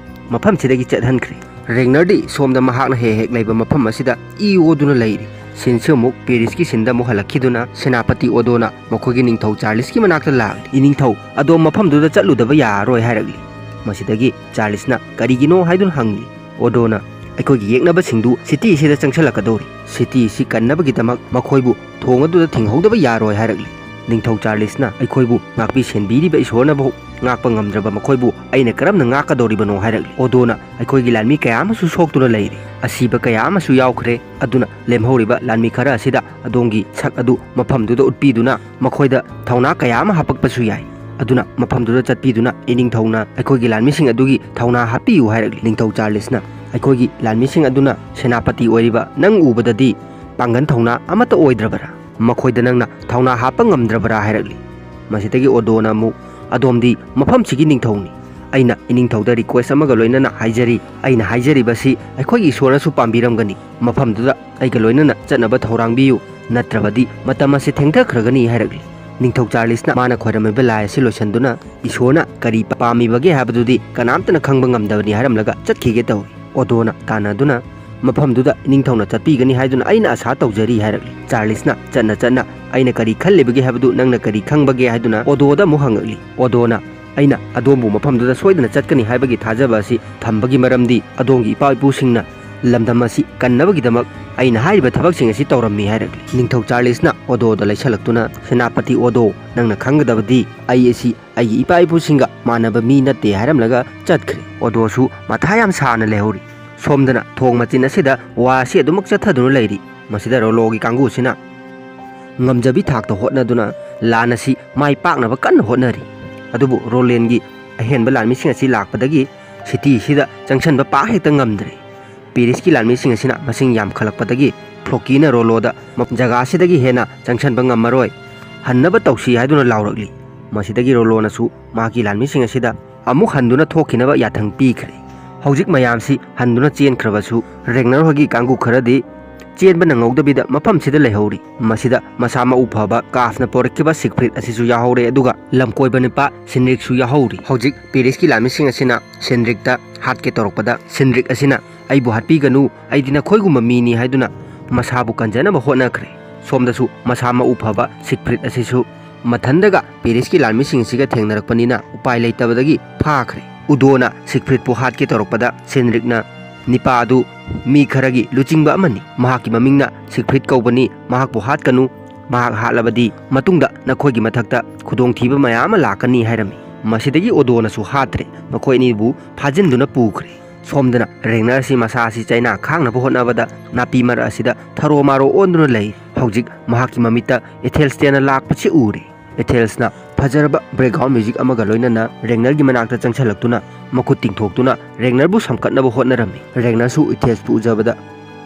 ꯃꯐꯝꯁꯤꯗꯒꯤ ꯆꯠꯍꯟꯈ꯭ꯔꯦ꯫ ꯔꯦꯒꯅꯔꯗꯤ ꯁꯣꯝꯗ ꯃꯍꯥꯛꯅ ꯍꯦꯛ ꯍꯦꯛ ꯂꯩꯕ ꯃꯐꯝ ꯑꯁꯤꯗ ꯏ ꯑꯣꯗꯨꯅ ꯂꯩꯔꯤ꯫ ꯁꯤꯟꯁꯨ ꯑꯃꯨꯛ ꯄꯦꯔꯤꯁꯀꯤ ꯁꯤꯟꯗ ꯑꯃꯨꯛ ꯍꯜꯂꯛꯈꯤꯗꯨꯅ ꯁꯦꯅꯥꯄꯇꯤ ꯑꯣꯗꯣꯅ ꯃꯈꯣꯏꯒꯤ ꯅꯤꯡꯊꯧ ꯆꯥꯔꯂꯤꯁꯀꯤ ꯃꯅꯥꯛꯇ ꯂꯥꯛꯂꯤ꯫ "ꯏꯅꯤꯡꯊꯧ, ꯑꯗꯣꯝ ꯃꯐꯝꯗꯨꯗ ꯆꯠꯂꯨꯗꯕ ꯌꯥꯔꯔꯣꯏ" ꯍꯥꯏꯔꯛꯂꯤ꯫ ꯃꯁꯤꯗꯒꯤ ꯆꯥꯔꯂꯤꯁꯅ "ꯀꯔꯤꯒꯤꯅꯣ?" ꯍꯥꯏꯗꯨꯅ ꯍꯪꯂꯤ꯫ ꯑꯣꯗꯣꯅ, "ꯑꯩꯈꯣꯏꯒꯤ ꯌꯦꯛꯅꯕꯁꯤꯡꯗꯨ ꯁꯤꯇꯤ ꯑꯁꯤꯗ ꯆꯪꯁꯤꯜꯂꯛꯀꯗꯧꯔꯤ꯫ ꯁꯤꯇꯤ ꯑꯁꯤ ꯀꯟꯅꯕꯒꯤꯗꯃꯛ ꯃꯈꯣꯏꯕꯨ ꯊꯣꯡ ꯑꯗꯨꯗ ꯊꯤꯡꯍꯧꯗꯕ ꯌꯥꯔꯣꯏ" ꯍꯥꯏꯔꯛꯂꯤ꯫ ꯅꯤꯡꯊꯧ ꯆꯥꯔꯂꯤꯁꯅ, "ꯑꯩꯈꯣꯏꯕꯨ ꯉꯥꯛꯄꯤ ꯁꯦꯟꯕꯤꯔꯤꯕ ꯏꯁꯣꯔꯅꯐꯥꯎ ꯉꯥꯛꯄ ꯉꯝꯗ꯭ꯔꯕ ꯃꯈꯣꯏꯕꯨ ꯑꯩꯅ ꯀꯔꯝꯅ ꯉꯥꯛꯀꯗꯧꯔꯤꯕꯅꯣ?" ꯍꯥꯏꯔꯛꯂꯤ꯫ ꯑꯣꯗꯣꯅ, "ꯑꯩꯈꯣꯏꯒꯤ ꯂꯥꯟꯃꯤ ꯀꯌꯥ ꯑꯃꯁꯨ ꯁꯣꯛꯇꯨꯅ ꯂꯩꯔꯤ꯫ ꯑꯁꯤꯕ ꯀꯌꯥ ꯑꯃꯁꯨ ꯌꯥꯎꯈ꯭ꯔꯦ꯫ ꯑꯗꯨꯅ ꯂꯦꯝꯍꯧꯔꯤꯕ ꯂꯥꯟꯃꯤ ꯈꯔ ꯑꯁꯤꯗ ꯑꯗꯣꯝꯒꯤ ꯁꯛ ꯑꯗꯨ ꯃꯐꯝꯗꯨꯗ ꯎꯠꯄꯤꯗꯨꯅ ꯃꯈꯣꯏꯗ ꯊꯧꯅꯥ ꯀꯌꯥ ꯑꯃ ꯍꯥꯞꯄꯛꯄꯁꯨ ꯌꯥꯏ꯫ ꯑꯗꯨꯅ ꯃꯐꯝꯗꯨꯗ ꯆꯠꯄꯤꯗꯨꯅ ꯏꯅꯤꯡꯊꯧꯅ ꯑꯩꯈꯣꯏꯒꯤ ꯂꯥꯟꯃꯤꯁꯤꯡ ꯑꯗꯨꯒꯤ ꯊꯧꯅꯥ ꯍꯥꯞꯄꯤꯌꯨ" ꯍꯥꯏꯔꯛꯂꯤ꯫ ꯅꯤꯡꯊꯧ ꯆꯥꯔꯂꯤꯁꯅ, "ꯑꯩꯈꯣꯏꯒꯤ ꯂꯥꯟꯃꯤꯁꯤꯡ ꯑꯗꯨꯅ ꯁꯦꯅꯥꯄꯇꯤ ꯑꯣꯏꯔꯤꯕ ꯅꯪ ꯎꯕꯗꯗꯤ ꯄꯥꯡꯒꯟ ꯊꯧꯅꯥ ꯑꯃꯠꯇ ꯑꯣꯏꯗ꯭ꯔꯕꯔꯥ? ꯃꯈꯣꯏꯗ ꯅꯪꯅ ꯊꯧꯅꯥ ꯍꯥꯞꯄ ꯉꯝꯗ꯭ꯔꯕꯔꯥ?" ꯍꯥꯏꯔꯛꯂꯤ꯫ ꯃꯁꯤꯗꯒꯤ ꯑꯣꯗꯣꯅ ꯑꯃꯨꯛ, ꯑꯗꯣꯝꯗꯤ ꯃꯐꯝꯁꯤꯒꯤ ꯅꯤꯡꯊꯧꯅꯤ꯫ ꯑꯩꯅ ꯏꯅꯤꯡꯊꯧꯗ ꯔꯤꯀ꯭ꯋꯦꯁ ꯑꯃꯒ ꯂꯣꯏꯅꯅ ꯍꯥꯏꯖꯔꯤ꯫ ꯑꯩꯅ ꯍꯥꯏꯖꯔꯤꯕꯁꯤ ꯑꯩꯈꯣꯏꯒꯤ ꯏꯁꯣꯔꯅꯁꯨ ꯄꯥꯝꯕꯤꯔꯝꯒꯅꯤ꯫ ꯃꯐꯝꯗꯨꯗ ꯑꯩꯒ ꯂꯣꯏꯅꯅ ꯆꯠꯅꯕ ꯊꯧꯔꯥꯡꯕꯤꯌꯨ, ꯅꯠꯇ꯭ꯔꯕꯗꯤ ꯃꯇꯝ ꯑꯁꯤ ꯊꯦꯡꯊꯈ꯭ꯔꯒꯅꯤ" ꯍꯥꯏꯔꯛꯂꯤ꯫ ꯅꯤꯡꯊꯧ ꯆꯥꯔꯂꯤꯁꯅ ꯃꯥꯅ ꯈꯣꯏꯔꯝꯃꯤꯕ ꯂꯥꯏ ꯑꯁꯤ ꯂꯣꯏꯁꯤꯟꯗꯨꯅ ꯏꯁꯣꯔꯅ ꯀꯔꯤ ꯄꯥꯝꯃꯤꯕꯒꯦ ꯍꯥꯏꯕꯗꯨꯗꯤ ꯀꯅꯥꯝꯇꯅ ꯈꯪꯕ ꯉꯝꯗꯕꯅꯤ ꯍꯥꯏꯔꯝꯂꯒ ꯆꯠꯈꯤꯒꯦ ꯇꯧꯏ꯫ ꯑꯣꯗꯣꯅ ꯇꯥꯟꯅꯗꯨꯅ ꯃꯐꯝꯗꯨꯗ ꯏꯅꯤꯡꯊꯧꯅ ꯆꯠꯄꯤꯒꯅꯤ ꯍꯥꯏꯗꯨꯅ ꯑꯩꯅ ꯑꯁꯥ ꯇꯧꯖꯔꯤ ꯍꯥꯏꯔꯛꯂꯤ꯫ ꯆꯥꯔꯂꯤꯁꯅ ꯆꯠꯅ ꯆꯠꯅ "ꯑꯩꯅ ꯀꯔꯤ ꯈꯜꯂꯤꯕꯒꯦ ꯍꯥꯏꯕꯗꯨ ꯅꯪꯅ ꯀꯔꯤ ꯈꯪꯕꯒꯦ?" ꯍꯥꯏꯗꯨꯅ ꯑꯣꯗꯣꯗ ꯑꯃꯨꯛ ꯍꯪꯉꯛꯂꯤ꯫ ꯑꯣꯗꯣꯅ "ꯑꯩꯅ ꯑꯗꯣꯝꯕꯨ ꯃꯐꯝꯗꯨꯗ ꯁꯣꯏꯗꯅ ꯆꯠꯀꯅꯤ ꯍꯥꯏꯕꯒꯤ ꯊꯥꯖꯕ ꯑꯁꯤ ꯊꯝꯕꯒꯤ ꯃꯔꯝꯗꯤ ꯑꯗꯣꯝꯒꯤ ꯏꯄꯥ ꯏꯄꯨꯁꯤꯡꯅ ꯂꯝꯗꯝ ꯑꯁꯤ ꯀꯟꯅꯕꯒꯤꯗꯃꯛ ꯑꯩꯅ ꯍꯥꯏꯔꯤꯕ ꯊꯕꯛꯁꯤꯡ ꯑꯁꯤ ꯇꯧꯔꯝꯃꯤ" ꯍꯥꯏꯔꯛꯂꯤ꯫ ꯅꯤꯡꯊꯧ ꯆꯥꯔꯂꯤꯁꯅ ꯑꯣꯗꯣꯗ ꯂꯩꯁꯜꯂꯛꯇꯨꯅ, "ꯁꯦꯅꯥꯄꯇꯤ ꯑꯣꯗꯣ, ꯅꯪꯅ ꯈꯪꯒꯗꯕꯗꯤ ꯑꯩ ꯑꯁꯤ ꯑꯩꯒꯤ ꯏꯄꯥ ꯏꯄꯨꯁꯤꯡꯒ ꯃꯥꯟꯅꯕ ꯃꯤ ꯅꯠꯇꯦ" ꯍꯥꯏꯔꯝꯂꯒ ꯆꯠꯈ꯭ꯔꯦ꯫ ꯑꯣꯗꯣꯁꯨ ꯃꯊꯥ ꯌꯥꯝ ꯁꯥꯅ ꯂꯩꯍꯧꯔꯤ꯫ ꯁꯣꯝꯗꯅ ꯊꯣꯡ ꯃꯆꯤꯟ ꯑꯁꯤꯗ ꯋꯥ ꯑꯁꯤ ꯑꯗꯨꯃꯛ ꯆꯠꯊꯗꯨꯅ ꯂꯩꯔꯤ꯫ ꯃꯁꯤꯗ ꯔꯣꯂꯣꯒꯤ ꯀꯥꯡꯕꯨꯁꯤꯅ ꯉꯝꯖꯕꯤ ꯊꯥꯛꯇ ꯍꯣꯠꯅꯗꯨꯅ ꯂꯥꯟ ꯑꯁꯤ ꯃꯥꯏ ꯄꯥꯛꯅꯕ ꯀꯟꯅ ꯍꯣꯠꯅꯔꯤ꯫ ꯑꯗꯨꯕꯨ ꯔꯣꯂꯦꯟꯒꯤ ꯑꯍꯦꯟꯕ ꯂꯥꯟꯃꯤꯁꯤꯡ ꯑꯁꯤ ꯂꯥꯛꯄꯗꯒꯤ ꯁꯤꯇꯤ ꯑꯁꯤꯗ ꯆꯪꯁꯟꯕ ꯄꯥꯛ ꯍꯦꯛꯇ ꯉꯝꯗ꯭ꯔꯦ꯫ ꯄꯦꯔꯤꯁꯀꯤ ꯂꯥꯟꯃꯤꯁꯤꯡ ꯑꯁꯤꯅ ꯃꯁꯤꯡ ꯌꯥꯝꯈꯠꯂꯛꯄꯗꯒꯤ ꯐ꯭ꯂꯣꯀꯤꯅ ꯔꯣꯂꯣꯗ ꯃ-, ꯖꯒꯥ ꯑꯁꯤꯗꯒꯤ ꯍꯦꯟꯅ ꯆꯪꯁꯟꯕ ꯉꯝꯃꯔꯣꯏ, ꯍꯟꯅꯕ ꯇꯧꯁꯤ ꯍꯥꯏꯗꯨꯅ ꯂꯥꯎꯔꯛꯂꯤ꯫ ꯃꯁꯤꯗꯒꯤ ꯔꯣꯂꯣꯅꯁꯨ ꯃꯍꯥꯛꯀꯤ ꯂꯥꯟꯃꯤꯁꯤꯡ ꯑꯁꯤꯗ ꯑꯃꯨꯛ ꯍꯟꯗꯨꯅ ꯊꯣꯛꯈꯤꯅꯕ ꯌꯥꯊꯪ ꯄꯤꯈ꯭ꯔꯦ꯫ ꯍꯧꯖꯤꯛ ꯃꯌꯥꯝꯁꯤ ꯍꯟꯗꯨꯅ ꯆꯦꯟꯈ꯭ꯔꯕꯁꯨ ꯔꯦꯒꯅꯔ ꯍꯣꯏꯒꯤ ꯀꯥꯡꯕꯨ ꯈꯔꯗꯤ ꯆꯦꯟꯕ ꯅꯪꯍꯧꯗꯕꯤꯗ ꯃꯐꯝꯁꯤꯗ ꯂꯩꯍꯧꯔꯤ꯫ ꯃꯁꯤꯗ ꯃꯁꯥ ꯃꯎ ꯐꯕ ꯀꯥꯐꯅ ꯄꯣꯔꯛꯈꯤꯕ ꯁꯤꯒꯐ꯭ꯔꯤꯗ ꯑꯁꯤꯁꯨ ꯌꯥꯎꯍꯧꯔꯦ, ꯑꯗꯨꯒ ꯂꯝꯀꯣꯏꯕ ꯅꯨꯄꯥ ꯁꯤꯟꯔꯤꯛꯁꯨ ꯌꯥꯎꯍꯧꯔꯤ꯫ ꯍꯧꯖꯤꯛ ꯄꯦꯔꯤꯁꯀꯤ ꯂꯥꯟꯃꯤꯁꯤꯡ ꯑꯁꯤꯅ ꯁꯤꯟꯔꯤꯛꯇ ꯍꯥꯠꯀꯦ ꯇꯧꯔꯛꯄꯗ, ꯁꯤꯟꯔꯤꯛ ꯑꯁꯤꯅ "ꯑꯩꯕꯨ ꯍꯥꯠꯄꯤꯒꯅꯨ, ꯑꯩꯗꯤ ꯅꯈꯣꯏꯒꯨꯝꯕ ꯃꯤꯅꯤ" ꯍꯥꯏꯗꯨꯅ ꯃꯁꯥꯕꯨ ꯀꯟꯖꯅꯕ ꯍꯣꯠꯅꯈ꯭ꯔꯦ꯫ ꯁꯣꯝꯗꯁꯨ ꯃꯁꯥ ꯃꯎ ꯐꯕ ꯁꯤꯒꯐ꯭ꯔꯤꯗ ꯑꯁꯤꯁꯨ ꯃꯊꯟꯗꯒ ꯄꯦꯔꯤꯁꯀꯤ ꯂꯥꯟꯃꯤꯁꯤꯡ ꯑꯁꯤꯒ ꯊꯦꯡꯅꯔꯛꯄꯅꯤꯅ ꯎꯄꯥꯏ ꯂꯩꯇꯕꯗꯒꯤ ꯐꯥꯈ꯭ꯔꯦ꯫ ꯎꯗꯣꯅ ꯁꯤꯒꯐ꯭ꯔꯤꯗꯄꯨ ꯍꯥꯠꯀꯦ ꯇꯧꯔꯛꯄꯗ ꯁꯤꯟꯔꯤꯛꯅ, "ꯅꯤꯄꯥ ꯑꯗꯨ ꯃꯤ ꯈꯔꯒꯤ ꯂꯨꯆꯤꯡꯕ ꯑꯃꯅꯤ, ꯃꯍꯥꯛꯀꯤ ꯃꯃꯤꯡꯅ ꯁꯤꯒꯐ꯭ꯔꯤꯗ ꯀꯧꯕꯅꯤ, ꯃꯍꯥꯛꯄꯨ ꯍꯥꯠꯀꯅꯨ, ꯃꯍꯥꯛ ꯍꯥꯠꯂꯕꯗꯤ ꯃꯇꯨꯡꯗ ꯅꯈꯣꯏꯒꯤ ꯃꯊꯛꯇ ꯈꯨꯗꯣꯡꯊꯤꯕ ꯃꯌꯥꯝ ꯑꯃ ꯂꯥꯛꯀꯅꯤ" ꯍꯥꯏꯔꯝꯃꯤ꯫ ꯃꯁꯤꯗꯒꯤ ꯑꯣꯗꯣꯅꯁꯨ ꯍꯥꯠꯇ꯭ꯔꯦ, ꯃꯈꯣꯏ ꯑꯅꯤꯕꯨ ꯐꯥꯖꯤꯟꯗꯨꯅ ꯄꯨꯈ꯭ꯔꯦ꯫ ꯁꯣꯝꯗꯅ ꯔꯦꯒꯅꯔ ꯑꯁꯤ ꯃꯁꯥ ꯑꯁꯤ ꯆꯩꯅꯥ ꯈꯥꯡꯅꯕ ꯍꯣꯠꯅꯕꯗ ꯅꯥꯄꯤ ꯃꯔꯛ ꯑꯁꯤꯗ ꯊꯔꯣ ꯃꯥꯔꯣ ꯑꯣꯟꯗꯨꯅ ꯂꯩ꯫ ꯍꯧꯖꯤꯛ ꯃꯍꯥꯛꯀꯤ ꯃꯃꯤꯠꯇ ꯑꯦꯊꯦꯜꯁꯇꯦꯟꯅ ꯂꯥꯛꯄꯁꯤ ꯎꯔꯦ꯫ ꯑꯦꯊꯦꯜꯁꯅ ꯐꯖꯔꯕ ꯕꯦꯛꯒ꯭ꯔꯥꯎꯟ ꯃ꯭ꯌꯨꯖꯤꯛ ꯑꯃꯒ ꯂꯣꯏꯅꯅ ꯔꯦꯒꯅꯔꯒꯤ ꯃꯅꯥꯛꯇ ꯆꯪꯁꯤꯜꯂꯛꯇꯨꯅ ꯃꯈꯨꯠ ꯇꯤꯡꯊꯣꯛꯇꯨꯅ ꯔꯦꯒꯅꯔꯕꯨ ꯁꯝꯀꯠꯅꯕ ꯍꯣꯠꯅꯔꯝꯃꯤ꯫ ꯔꯦꯒꯅꯔꯁꯨ ꯑꯦꯊꯦꯜꯁꯄꯨ ꯎꯖꯕꯗ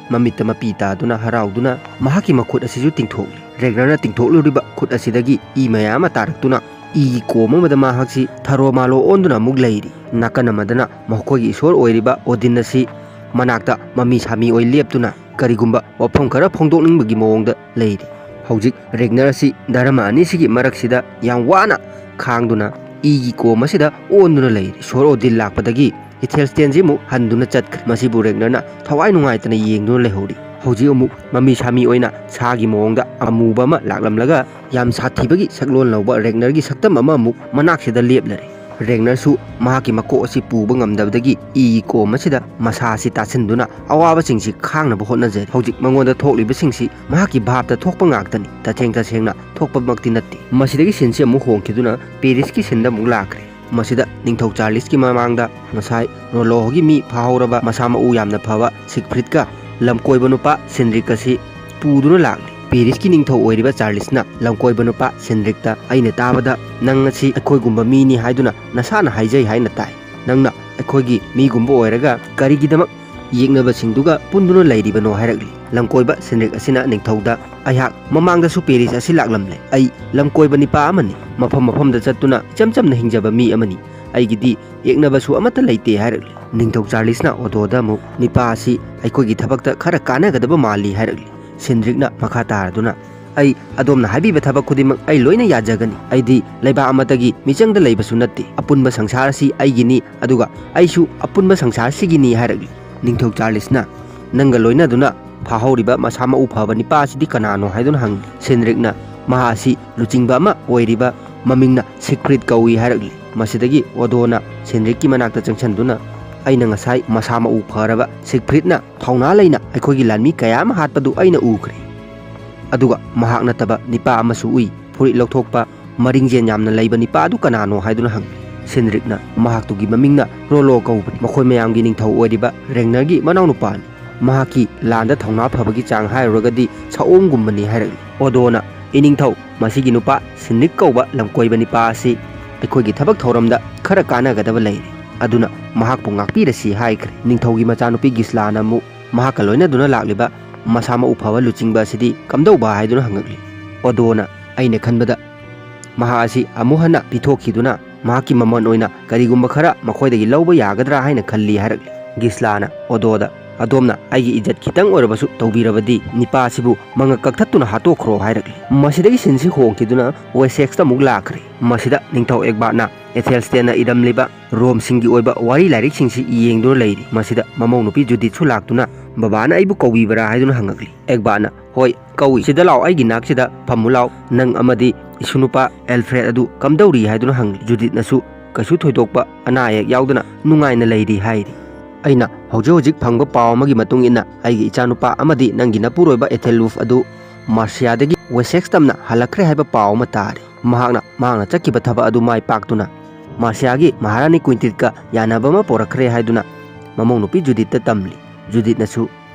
ꯃꯃꯤꯠꯇ ꯃꯄꯤ ꯇꯥꯗꯨꯅ ꯍꯔꯥꯎꯗꯨꯅ ꯃꯍꯥꯛꯀꯤ ꯃꯈꯨꯠ ꯑꯁꯤꯁꯨ ꯇꯤꯡꯊꯣꯛꯂꯤ꯫ ꯔꯦꯒꯅꯔꯅ ꯇꯤꯡꯊꯣꯛꯂꯨꯔꯤꯕ ꯈꯨꯠ ꯑꯁꯤꯗꯒꯤ ꯏ ꯃꯌꯥꯝ ꯑꯃ ꯇꯥꯔꯛꯇꯨꯅ ꯏꯒꯤ ꯀꯣꯝ ꯑꯃꯗ ꯃꯍꯥꯛꯁꯤ ꯊꯔꯣ ꯃꯥꯂꯣ ꯑꯣꯟꯗꯨꯅ ꯑꯃꯨꯛ ꯂꯩꯔꯤ꯫ ꯅꯥꯀꯟ ꯑꯃꯗꯅ ꯃꯈꯣꯏꯒꯤ ꯏꯁꯣꯔ ꯑꯣꯏꯔꯤꯕ ꯑꯣꯗꯤꯟ ꯑꯁꯤ ꯃꯅꯥꯛꯇ ꯃꯃꯤ ꯁꯥꯃꯤ ꯑꯣꯏ ꯂꯦꯞꯇꯨꯅ ꯀꯔꯤꯒꯨꯝꯕ ꯋꯥꯐꯝ ꯈꯔ ꯐꯣꯡꯗꯣꯛꯅꯤꯡꯕꯒꯤ ꯃꯑꯣꯡꯗ ꯂꯩꯔꯤ꯫ ꯍꯧꯖꯤꯛ ꯔꯦꯒꯅꯔ ꯑꯁꯤ ꯙꯔꯃ ꯑꯅꯤꯁꯤꯒꯤ ꯃꯔꯛꯁꯤꯗ ꯌꯥꯝ ꯋꯥꯅ ꯈꯥꯡꯗꯨꯅ ꯏꯒꯤ ꯀꯣꯝ ꯑꯁꯤꯗ ꯑꯣꯟꯗꯨꯅ ꯂꯩꯔꯤ꯫ ꯏꯁꯣꯔ ꯑꯣꯗꯤꯟ ꯂꯥꯛꯄꯗꯒꯤ ꯏꯊꯦꯜꯁ꯭ꯇꯦꯟꯁꯤ ꯑꯃꯨꯛ ꯍꯟꯗꯨꯅ ꯆꯠꯈ꯭ꯔꯦ꯫ ꯃꯁꯤꯕꯨ ꯔꯦꯒꯅꯔꯅ ꯊꯋꯥꯏ ꯅꯨꯡꯉꯥꯏꯇꯅ ꯌꯦꯡꯗꯨꯅ ꯂꯩꯍꯧꯔꯤ꯫ ꯍꯧꯖꯤꯛ ꯑꯃꯨꯛ ꯃꯃꯤ ꯁꯥꯃꯤ ꯑꯣꯏꯅ ꯁꯥꯒꯤ ꯃꯑꯣꯡꯗ ꯑꯃꯨꯕ ꯑꯃ ꯂꯥꯛꯂꯝꯂꯒ ꯌꯥꯝ ꯁꯥꯊꯤꯕꯒꯤ ꯁꯛꯂꯣꯟ ꯂꯧꯕ ꯔꯦꯒꯅꯔꯒꯤ ꯁꯛꯇꯝ ꯑꯃ ꯑꯃꯨꯛ ꯃꯅꯥꯛꯁꯤꯗ ꯂꯦꯞꯂꯔꯦ꯫ ꯔꯦꯒꯅꯔꯁꯨ ꯃꯍꯥꯛꯀꯤ ꯃꯀꯣꯛ ꯑꯁꯤ ꯄꯨꯕ ꯉꯝꯗꯕꯗꯒꯤ ꯏꯒꯤ ꯀꯣꯝ ꯑꯁꯤꯗ ꯃꯁꯥ ꯑꯁꯤ ꯇꯥꯁꯤꯟꯗꯨꯅ ꯑꯋꯥꯕꯁꯤꯡꯁꯤ ꯈꯥꯡꯅꯕ ꯍꯣꯠꯅꯖꯔꯤ꯫ ꯍꯧꯖꯤꯛ ꯃꯉꯣꯟꯗ ꯊꯣꯛꯂꯤꯕꯁꯤꯡꯁꯤ ꯃꯍꯥꯛꯀꯤ ꯚꯥꯞꯇ ꯊꯣꯛꯄ ꯉꯥꯛꯇꯅꯤ꯫ ꯇꯁꯦꯡ ꯇꯁꯦꯡꯅ ꯊꯣꯛꯄꯃꯛꯇꯤ ꯅꯠꯇꯦ꯫ ꯃꯁꯤꯗꯒꯤ ꯁꯤꯟꯁꯤ ꯑꯃꯨꯛ ꯍꯣꯡꯈꯤꯗꯨꯅ ꯄꯦꯔꯤꯁꯀꯤ ꯁꯤꯟꯗ ꯑꯃꯨꯛ ꯂꯥꯛꯈ꯭ꯔꯦ꯫ ꯃꯁꯤꯗ ꯅꯤꯡꯊꯧ ꯆꯥꯔꯂꯤꯁꯀꯤ ꯃꯃꯥꯡꯗ ꯉꯁꯥꯏ ꯔꯣꯂꯣꯒꯤ ꯃꯤ ꯐꯥꯍꯧꯔꯕ ꯃꯁꯥ ꯃꯎ ꯌꯥꯝꯅ ꯐꯕ ꯁꯤꯒꯐ꯭ꯔꯤꯗꯀ ꯂꯝꯀꯣꯏꯕ ꯅꯨꯄꯥ ꯁꯤꯟꯗ꯭ꯔꯤꯛ ꯑꯁꯤ ꯄꯨꯗꯨꯅ ꯂꯥꯛꯂꯤ꯫ ꯄꯦꯔꯤꯁꯀꯤ ꯅꯤꯡꯊꯧ ꯑꯣꯏꯔꯤꯕ ꯆꯥꯔꯂꯤꯁꯅ ꯂꯝꯀꯣꯏꯕ ꯅꯨꯄꯥ ꯁꯤꯟꯗ꯭ꯔꯤꯛꯇ, "ꯑꯩꯅ ꯇꯥꯕꯗ ꯅꯪ ꯑꯁꯤ ꯑꯩꯈꯣꯏꯒꯨꯝꯕ ꯃꯤꯅꯤ ꯍꯥꯏꯗꯨꯅ ꯅꯁꯥꯅ ꯍꯥꯏꯖꯩ ꯍꯥꯏꯅ ꯇꯥꯏ꯫ ꯅꯪꯅ ꯑꯩꯈꯣꯏꯒꯤ ꯃꯤꯒꯨꯝꯕ ꯑꯣꯏꯔꯒ ꯀꯔꯤꯒꯤꯗꯃꯛ ꯌꯦꯛꯅꯕꯁꯤꯡꯗꯨꯒ ꯄꯨꯟꯗꯨꯅ ꯂꯩꯔꯤꯕꯅꯣ?" ꯍꯥꯏꯔꯛꯂꯤ꯫ ꯂꯝꯀꯣꯏꯕ ꯁꯤꯟꯗ꯭ꯔꯤꯛ ꯑꯁꯤꯅ ꯅꯤꯡꯊꯧꯗ, "ꯑꯩꯍꯥꯛ ꯃꯃꯥꯡꯗꯁꯨ ꯄꯦꯔꯤꯁ ꯑꯁꯤ ꯂꯥꯛꯂꯝꯂꯦ꯫ ꯑꯩ ꯂꯝꯀꯣꯏꯕ ꯅꯤꯄꯥ ꯑꯃꯅꯤ꯫ ꯃꯐꯝ ꯃꯐꯝꯗ ꯆꯠꯇꯨꯅ ꯏꯆꯝ ꯆꯝꯅ ꯍꯤꯡꯖꯕ ꯃꯤ ꯑꯃꯅꯤ꯫ ꯑꯩꯒꯤꯗꯤ ꯌꯦꯛꯅꯕꯁꯨ ꯑꯃꯠꯇ ꯂꯩꯇꯦ" ꯍꯥꯏꯔꯛꯂꯤ꯫ ꯅꯤꯡꯊꯧ ꯆꯥꯔꯂꯤꯁꯅ ꯑꯣꯗꯣꯗ ꯑꯃꯨꯛ, "ꯅꯤꯄꯥ ꯑꯁꯤ ꯑꯩꯈꯣꯏꯒꯤ ꯊꯕꯛꯇ ꯈꯔ ꯀꯥꯟꯅꯒꯗꯕ ꯃꯥꯜꯂꯤ" ꯍꯥꯏꯔꯛꯂꯤ꯫ ꯁꯤꯟꯗ꯭ꯔꯤꯛꯅ ꯃꯈꯥ ꯇꯥꯔꯗꯨꯅ, "ꯑꯩ ꯑꯗꯣꯝꯅ ꯍꯥꯏꯕꯤꯕ ꯊꯕꯛ ꯈꯨꯗꯤꯡꯃꯛ ꯑꯩ ꯂꯣꯏꯅ ꯌꯥꯖꯒꯅꯤ꯫ ꯑꯩꯗꯤ ꯂꯩꯕꯥꯛ ꯑꯃꯠꯇꯒꯤ ꯃꯤꯆꯪꯗ ꯂꯩꯕꯁꯨ ꯅꯠꯇꯦ꯫ ꯑꯄꯨꯟꯕ ꯁꯪꯁꯥꯔ ꯑꯁꯤ ꯑꯩꯒꯤꯅꯤ, ꯑꯗꯨꯒ ꯑꯩꯁꯨ ꯑꯄꯨꯟꯕ ꯁꯪꯁꯥꯔꯁꯤꯒꯤꯅꯤ" ꯍꯥꯏꯔꯛꯂꯤ꯫ ꯅꯤꯡꯊꯧ ꯆꯥꯔꯂꯤꯁꯅ, "ꯅꯪꯒ ꯂꯣꯏꯅꯗꯨꯅ ꯐꯥꯍꯧꯔꯤꯕ ꯃꯁꯥ ꯃꯎ ꯐꯕ ꯅꯤꯄꯥ ꯑꯁꯤꯗꯤ ꯀꯅꯥꯅꯣ?" ꯍꯥꯏꯗꯨꯅ ꯍꯪꯂꯤ꯫ ꯁꯤꯟꯗ꯭ꯔꯤꯛꯅ, "ꯃꯍꯥꯛ ꯑꯁꯤ ꯂꯨꯆꯤꯡꯕ ꯑꯃ ꯑꯣꯏꯔꯤꯕ ꯃꯃꯤꯡꯅ ꯁꯤꯒꯐ꯭ꯔꯤꯗ ꯀꯧꯏ" ꯍꯥꯏꯔꯛꯂꯤ꯫ ꯃꯁꯤꯗꯒꯤ ꯑꯣꯗꯣꯅ ꯁꯤꯟꯗ꯭ꯔꯤꯛꯀꯤ ꯃꯅꯥꯛꯇ ꯆꯪꯁꯤꯟꯗꯨꯅ, "ꯑꯩꯅ ꯉꯁꯥꯏ ꯃꯁꯥ ꯃꯎ ꯐꯔꯕ ꯁꯤꯒꯐ꯭ꯔꯤꯗꯅ ꯊꯧꯅꯥ ꯂꯩꯅ ꯑꯩꯈꯣꯏꯒꯤ ꯂꯥꯟꯃꯤ ꯀꯌꯥ ꯑꯃ ꯍꯥꯠꯄꯗꯨ ꯑꯩꯅ ꯎꯈ꯭ꯔꯦ꯫ ꯑꯗꯨꯒ ꯃꯍꯥꯛ ꯅꯠꯇꯕ ꯅꯤꯄꯥ ꯑꯃꯁꯨ ꯎꯏ꯫ ꯐꯨꯔꯤꯠ ꯂꯧꯊꯣꯛꯄ, ꯃꯔꯤꯡꯖꯦꯜ ꯌꯥꯝꯅ ꯂꯩꯕ ꯅꯤꯄꯥ ꯑꯗꯨ ꯀꯅꯥꯅꯣ?" ꯍꯥꯏꯗꯨꯅ ꯍꯪꯂꯤ꯫ ꯁꯤꯟꯗ꯭ꯔꯤꯛꯅ, "ꯃꯍꯥꯛꯇꯨꯒꯤ ꯃꯃꯤꯡꯅ ꯔꯣꯂꯣ ꯀꯧꯕꯅꯤ꯫ ꯃꯈꯣꯏ ꯃꯌꯥꯝꯒꯤ ꯅꯤꯡꯊꯧ ꯑꯣꯏꯔꯤꯕ ꯔꯦꯒꯅꯔꯒꯤ ꯃꯅꯥꯎꯅꯨꯄꯥꯅꯤ꯫ ꯃꯍꯥꯛꯀꯤ ꯂꯥꯟꯗ ꯊꯧꯅꯥ ꯐꯕꯒꯤ ꯆꯥꯡ ꯍꯥꯏꯔꯨꯔꯒꯗꯤ ꯁꯑꯣꯝꯒꯨꯝꯕꯅꯤ" ꯍꯥꯏꯔꯛꯂꯤ꯫ ꯑꯣꯗꯣꯅ, "ꯏꯅꯤꯡꯊꯧ, ꯃꯁꯤꯒꯤ ꯅꯨꯄꯥ ꯁꯤꯟꯗ꯭ꯔꯤꯛ ꯀꯧꯕ ꯂꯝꯀꯣꯏꯕ ꯅꯤꯄꯥ ꯑꯁꯤ ꯑꯩꯈꯣꯏꯒꯤ ꯊꯕꯛ ꯊꯧꯔꯝꯗ ꯈꯔ ꯀꯥꯟꯅꯒꯗꯕ ꯂꯩꯔꯦ꯫ ꯑꯗꯨꯅ ꯃꯍꯥꯛꯄꯨ ꯉꯥꯛꯄꯤꯔꯁꯤ" ꯍꯥꯏꯈ꯭ꯔꯦ꯫ ꯅꯤꯡꯊꯧꯒꯤ ꯃꯆꯥꯅꯨꯄꯤ ꯒꯤꯁꯂꯥꯅ ꯑꯃꯨꯛ ꯃꯍꯥꯛꯀ ꯂꯣꯏꯅꯗꯨꯅ ꯂꯥꯛꯂꯤꯕ ꯃꯁꯥ ꯃꯎ ꯐꯕ ꯂꯨꯆꯤꯡꯕ ꯑꯁꯤꯗꯤ ꯀꯝꯗꯧꯕ ꯍꯥꯏꯗꯨꯅ ꯍꯪꯉꯛꯂꯤ꯫ ꯑꯣꯗꯣꯅ, "ꯑꯩꯅ ꯈꯟꯕꯗ ꯃꯍꯥꯛ ꯑꯁꯤ ꯑꯃꯨꯛ ꯍꯟꯅ ꯄꯤꯊꯣꯛꯈꯤꯗꯨꯅ ꯃꯍꯥꯛꯀꯤ ꯃꯃꯜ ꯑꯣꯏꯅ ꯀꯔꯤꯒꯨꯝꯕ ꯈꯔ ꯃꯈꯣꯏꯗꯒꯤ ꯂꯧꯕ ꯌꯥꯒꯗ꯭ꯔꯥ ꯍꯥꯏꯅ ꯈꯜꯂꯤ ꯍꯥꯏꯔꯛꯂꯤ꯫ ꯒꯤꯁꯂꯥꯅ ꯑꯣꯗꯣꯗ, "ꯑꯗꯣꯝꯅ ꯑꯩꯒꯤ ꯏꯖꯠ ꯈꯤꯇꯪ ꯑꯣꯏꯔꯕꯁꯨ ꯇꯧꯕꯤꯔꯕꯗꯤ ꯅꯤꯄꯥ ꯑꯁꯤꯕꯨ ꯃꯉꯛ ꯀꯛꯊꯠꯇꯨꯅ ꯍꯥꯠꯇꯣꯛꯈ꯭ꯔꯣ" ꯍꯥꯏꯔꯛꯂꯤ꯫ ꯃꯁꯤꯗꯒꯤ ꯁꯤꯟꯁꯤ ꯍꯣꯡꯈꯤꯗꯨꯅ ꯋꯦꯁꯦꯛꯁꯇ ꯑꯃꯨꯛ ꯂꯥꯛꯈ꯭ꯔꯦ꯫ ꯃꯁꯤꯗ ꯅꯤꯡꯊꯧ ꯑꯦꯒꯕꯥꯠꯅ ꯑꯦꯊꯦꯜꯁꯇꯦꯟꯅ ꯏꯔꯝꯂꯤꯕ ꯔꯣꯝꯁꯤꯡꯒꯤ ꯑꯣꯏꯕ ꯋꯥꯔꯤ ꯂꯥꯏꯔꯤꯛꯁꯤꯡꯁꯤ ꯌꯦꯡꯗꯨꯅ ꯂꯩꯔꯤ꯫ ꯃꯁꯤꯗ ꯃꯃꯧ ꯅꯨꯄꯤ ꯖꯨꯗꯤꯠꯁꯨ ꯂꯥꯛꯇꯨꯅ, "ꯕꯕꯥꯅ ꯑꯩꯕꯨ ꯀꯧꯕꯤꯕ꯭ꯔꯥ?" ꯍꯥꯏꯗꯨꯅ ꯍꯪꯉꯛꯂꯤ꯫ ꯑꯦꯒꯕꯥꯠꯅ, "ꯍꯣꯏ, ꯀꯧꯏ꯫ ꯁꯤꯗ ꯂꯥꯛꯑꯣ, ꯑꯩꯒꯤ ꯅꯥꯛꯁꯤꯗ ꯐꯝꯃꯨ ꯂꯥꯛꯑꯣ꯫ ꯅꯪ ꯑꯃꯗꯤ ꯏꯁꯨ ꯅꯨꯄꯥ ꯑꯦꯜꯐ꯭ꯔꯦꯗ ꯑꯗꯨ ꯀꯝꯗꯧꯔꯤ?" ꯍꯥꯏꯗꯨꯅ ꯍꯪꯂꯤ꯫ ꯖꯨꯗꯤꯠꯅꯁꯨ ꯀꯩꯁꯨ ꯊꯣꯏꯗꯣꯛꯄ ꯑꯅꯥ ꯑꯌꯦꯛ ꯌꯥꯎꯗꯅ ꯅꯨꯡꯉꯥꯏꯅ ꯂꯩꯔꯤ ꯍꯥꯏꯔꯤ꯫ "ꯑꯩꯅ ꯍꯧꯖꯤꯛ ꯍꯧꯖꯤꯛ ꯐꯪꯕ ꯄꯥꯎ ꯑꯃꯒꯤ ꯃꯇꯨꯡ ꯏꯟꯅ ꯑꯩꯒꯤ ꯏꯆꯥꯅꯨꯄꯥ ꯑꯃꯗꯤ ꯅꯪꯒꯤ ꯅꯄꯨꯔꯣꯏꯕ ꯑꯦꯊꯦꯜꯋꯨꯐ ꯑꯗꯨ ꯃꯥꯔꯁꯤꯌꯥꯗꯒꯤ ꯋꯦꯁꯦꯛꯁ ꯇꯝꯅ ꯍꯜꯂꯛꯈ꯭ꯔꯦ ꯍꯥꯏꯕ ꯄꯥꯎ ꯑꯃ ꯇꯥꯔꯦ꯫ ꯃꯍꯥꯛꯅ, ꯃꯍꯥꯛꯅ ꯆꯠꯈꯤꯕ ꯊꯕꯛ ꯑꯗꯨ ꯃꯥꯏ ꯄꯥꯛꯇꯨꯅ ꯃꯥꯔꯁꯤꯌꯥꯒꯤ ꯃꯍꯥꯔꯥꯅꯤ ꯀ꯭ꯋꯤꯟꯇꯤꯠꯀ ꯌꯥꯅꯕ ꯑꯃ ꯄꯣꯔꯛꯈ꯭ꯔꯦ" ꯍꯥꯏꯗꯨꯅ ꯃꯃꯧ ꯅꯨꯄꯤ ꯖꯨꯗꯤꯠꯇ ꯇꯝꯂꯤ꯫ ꯖꯨꯗꯤꯠꯅꯁꯨ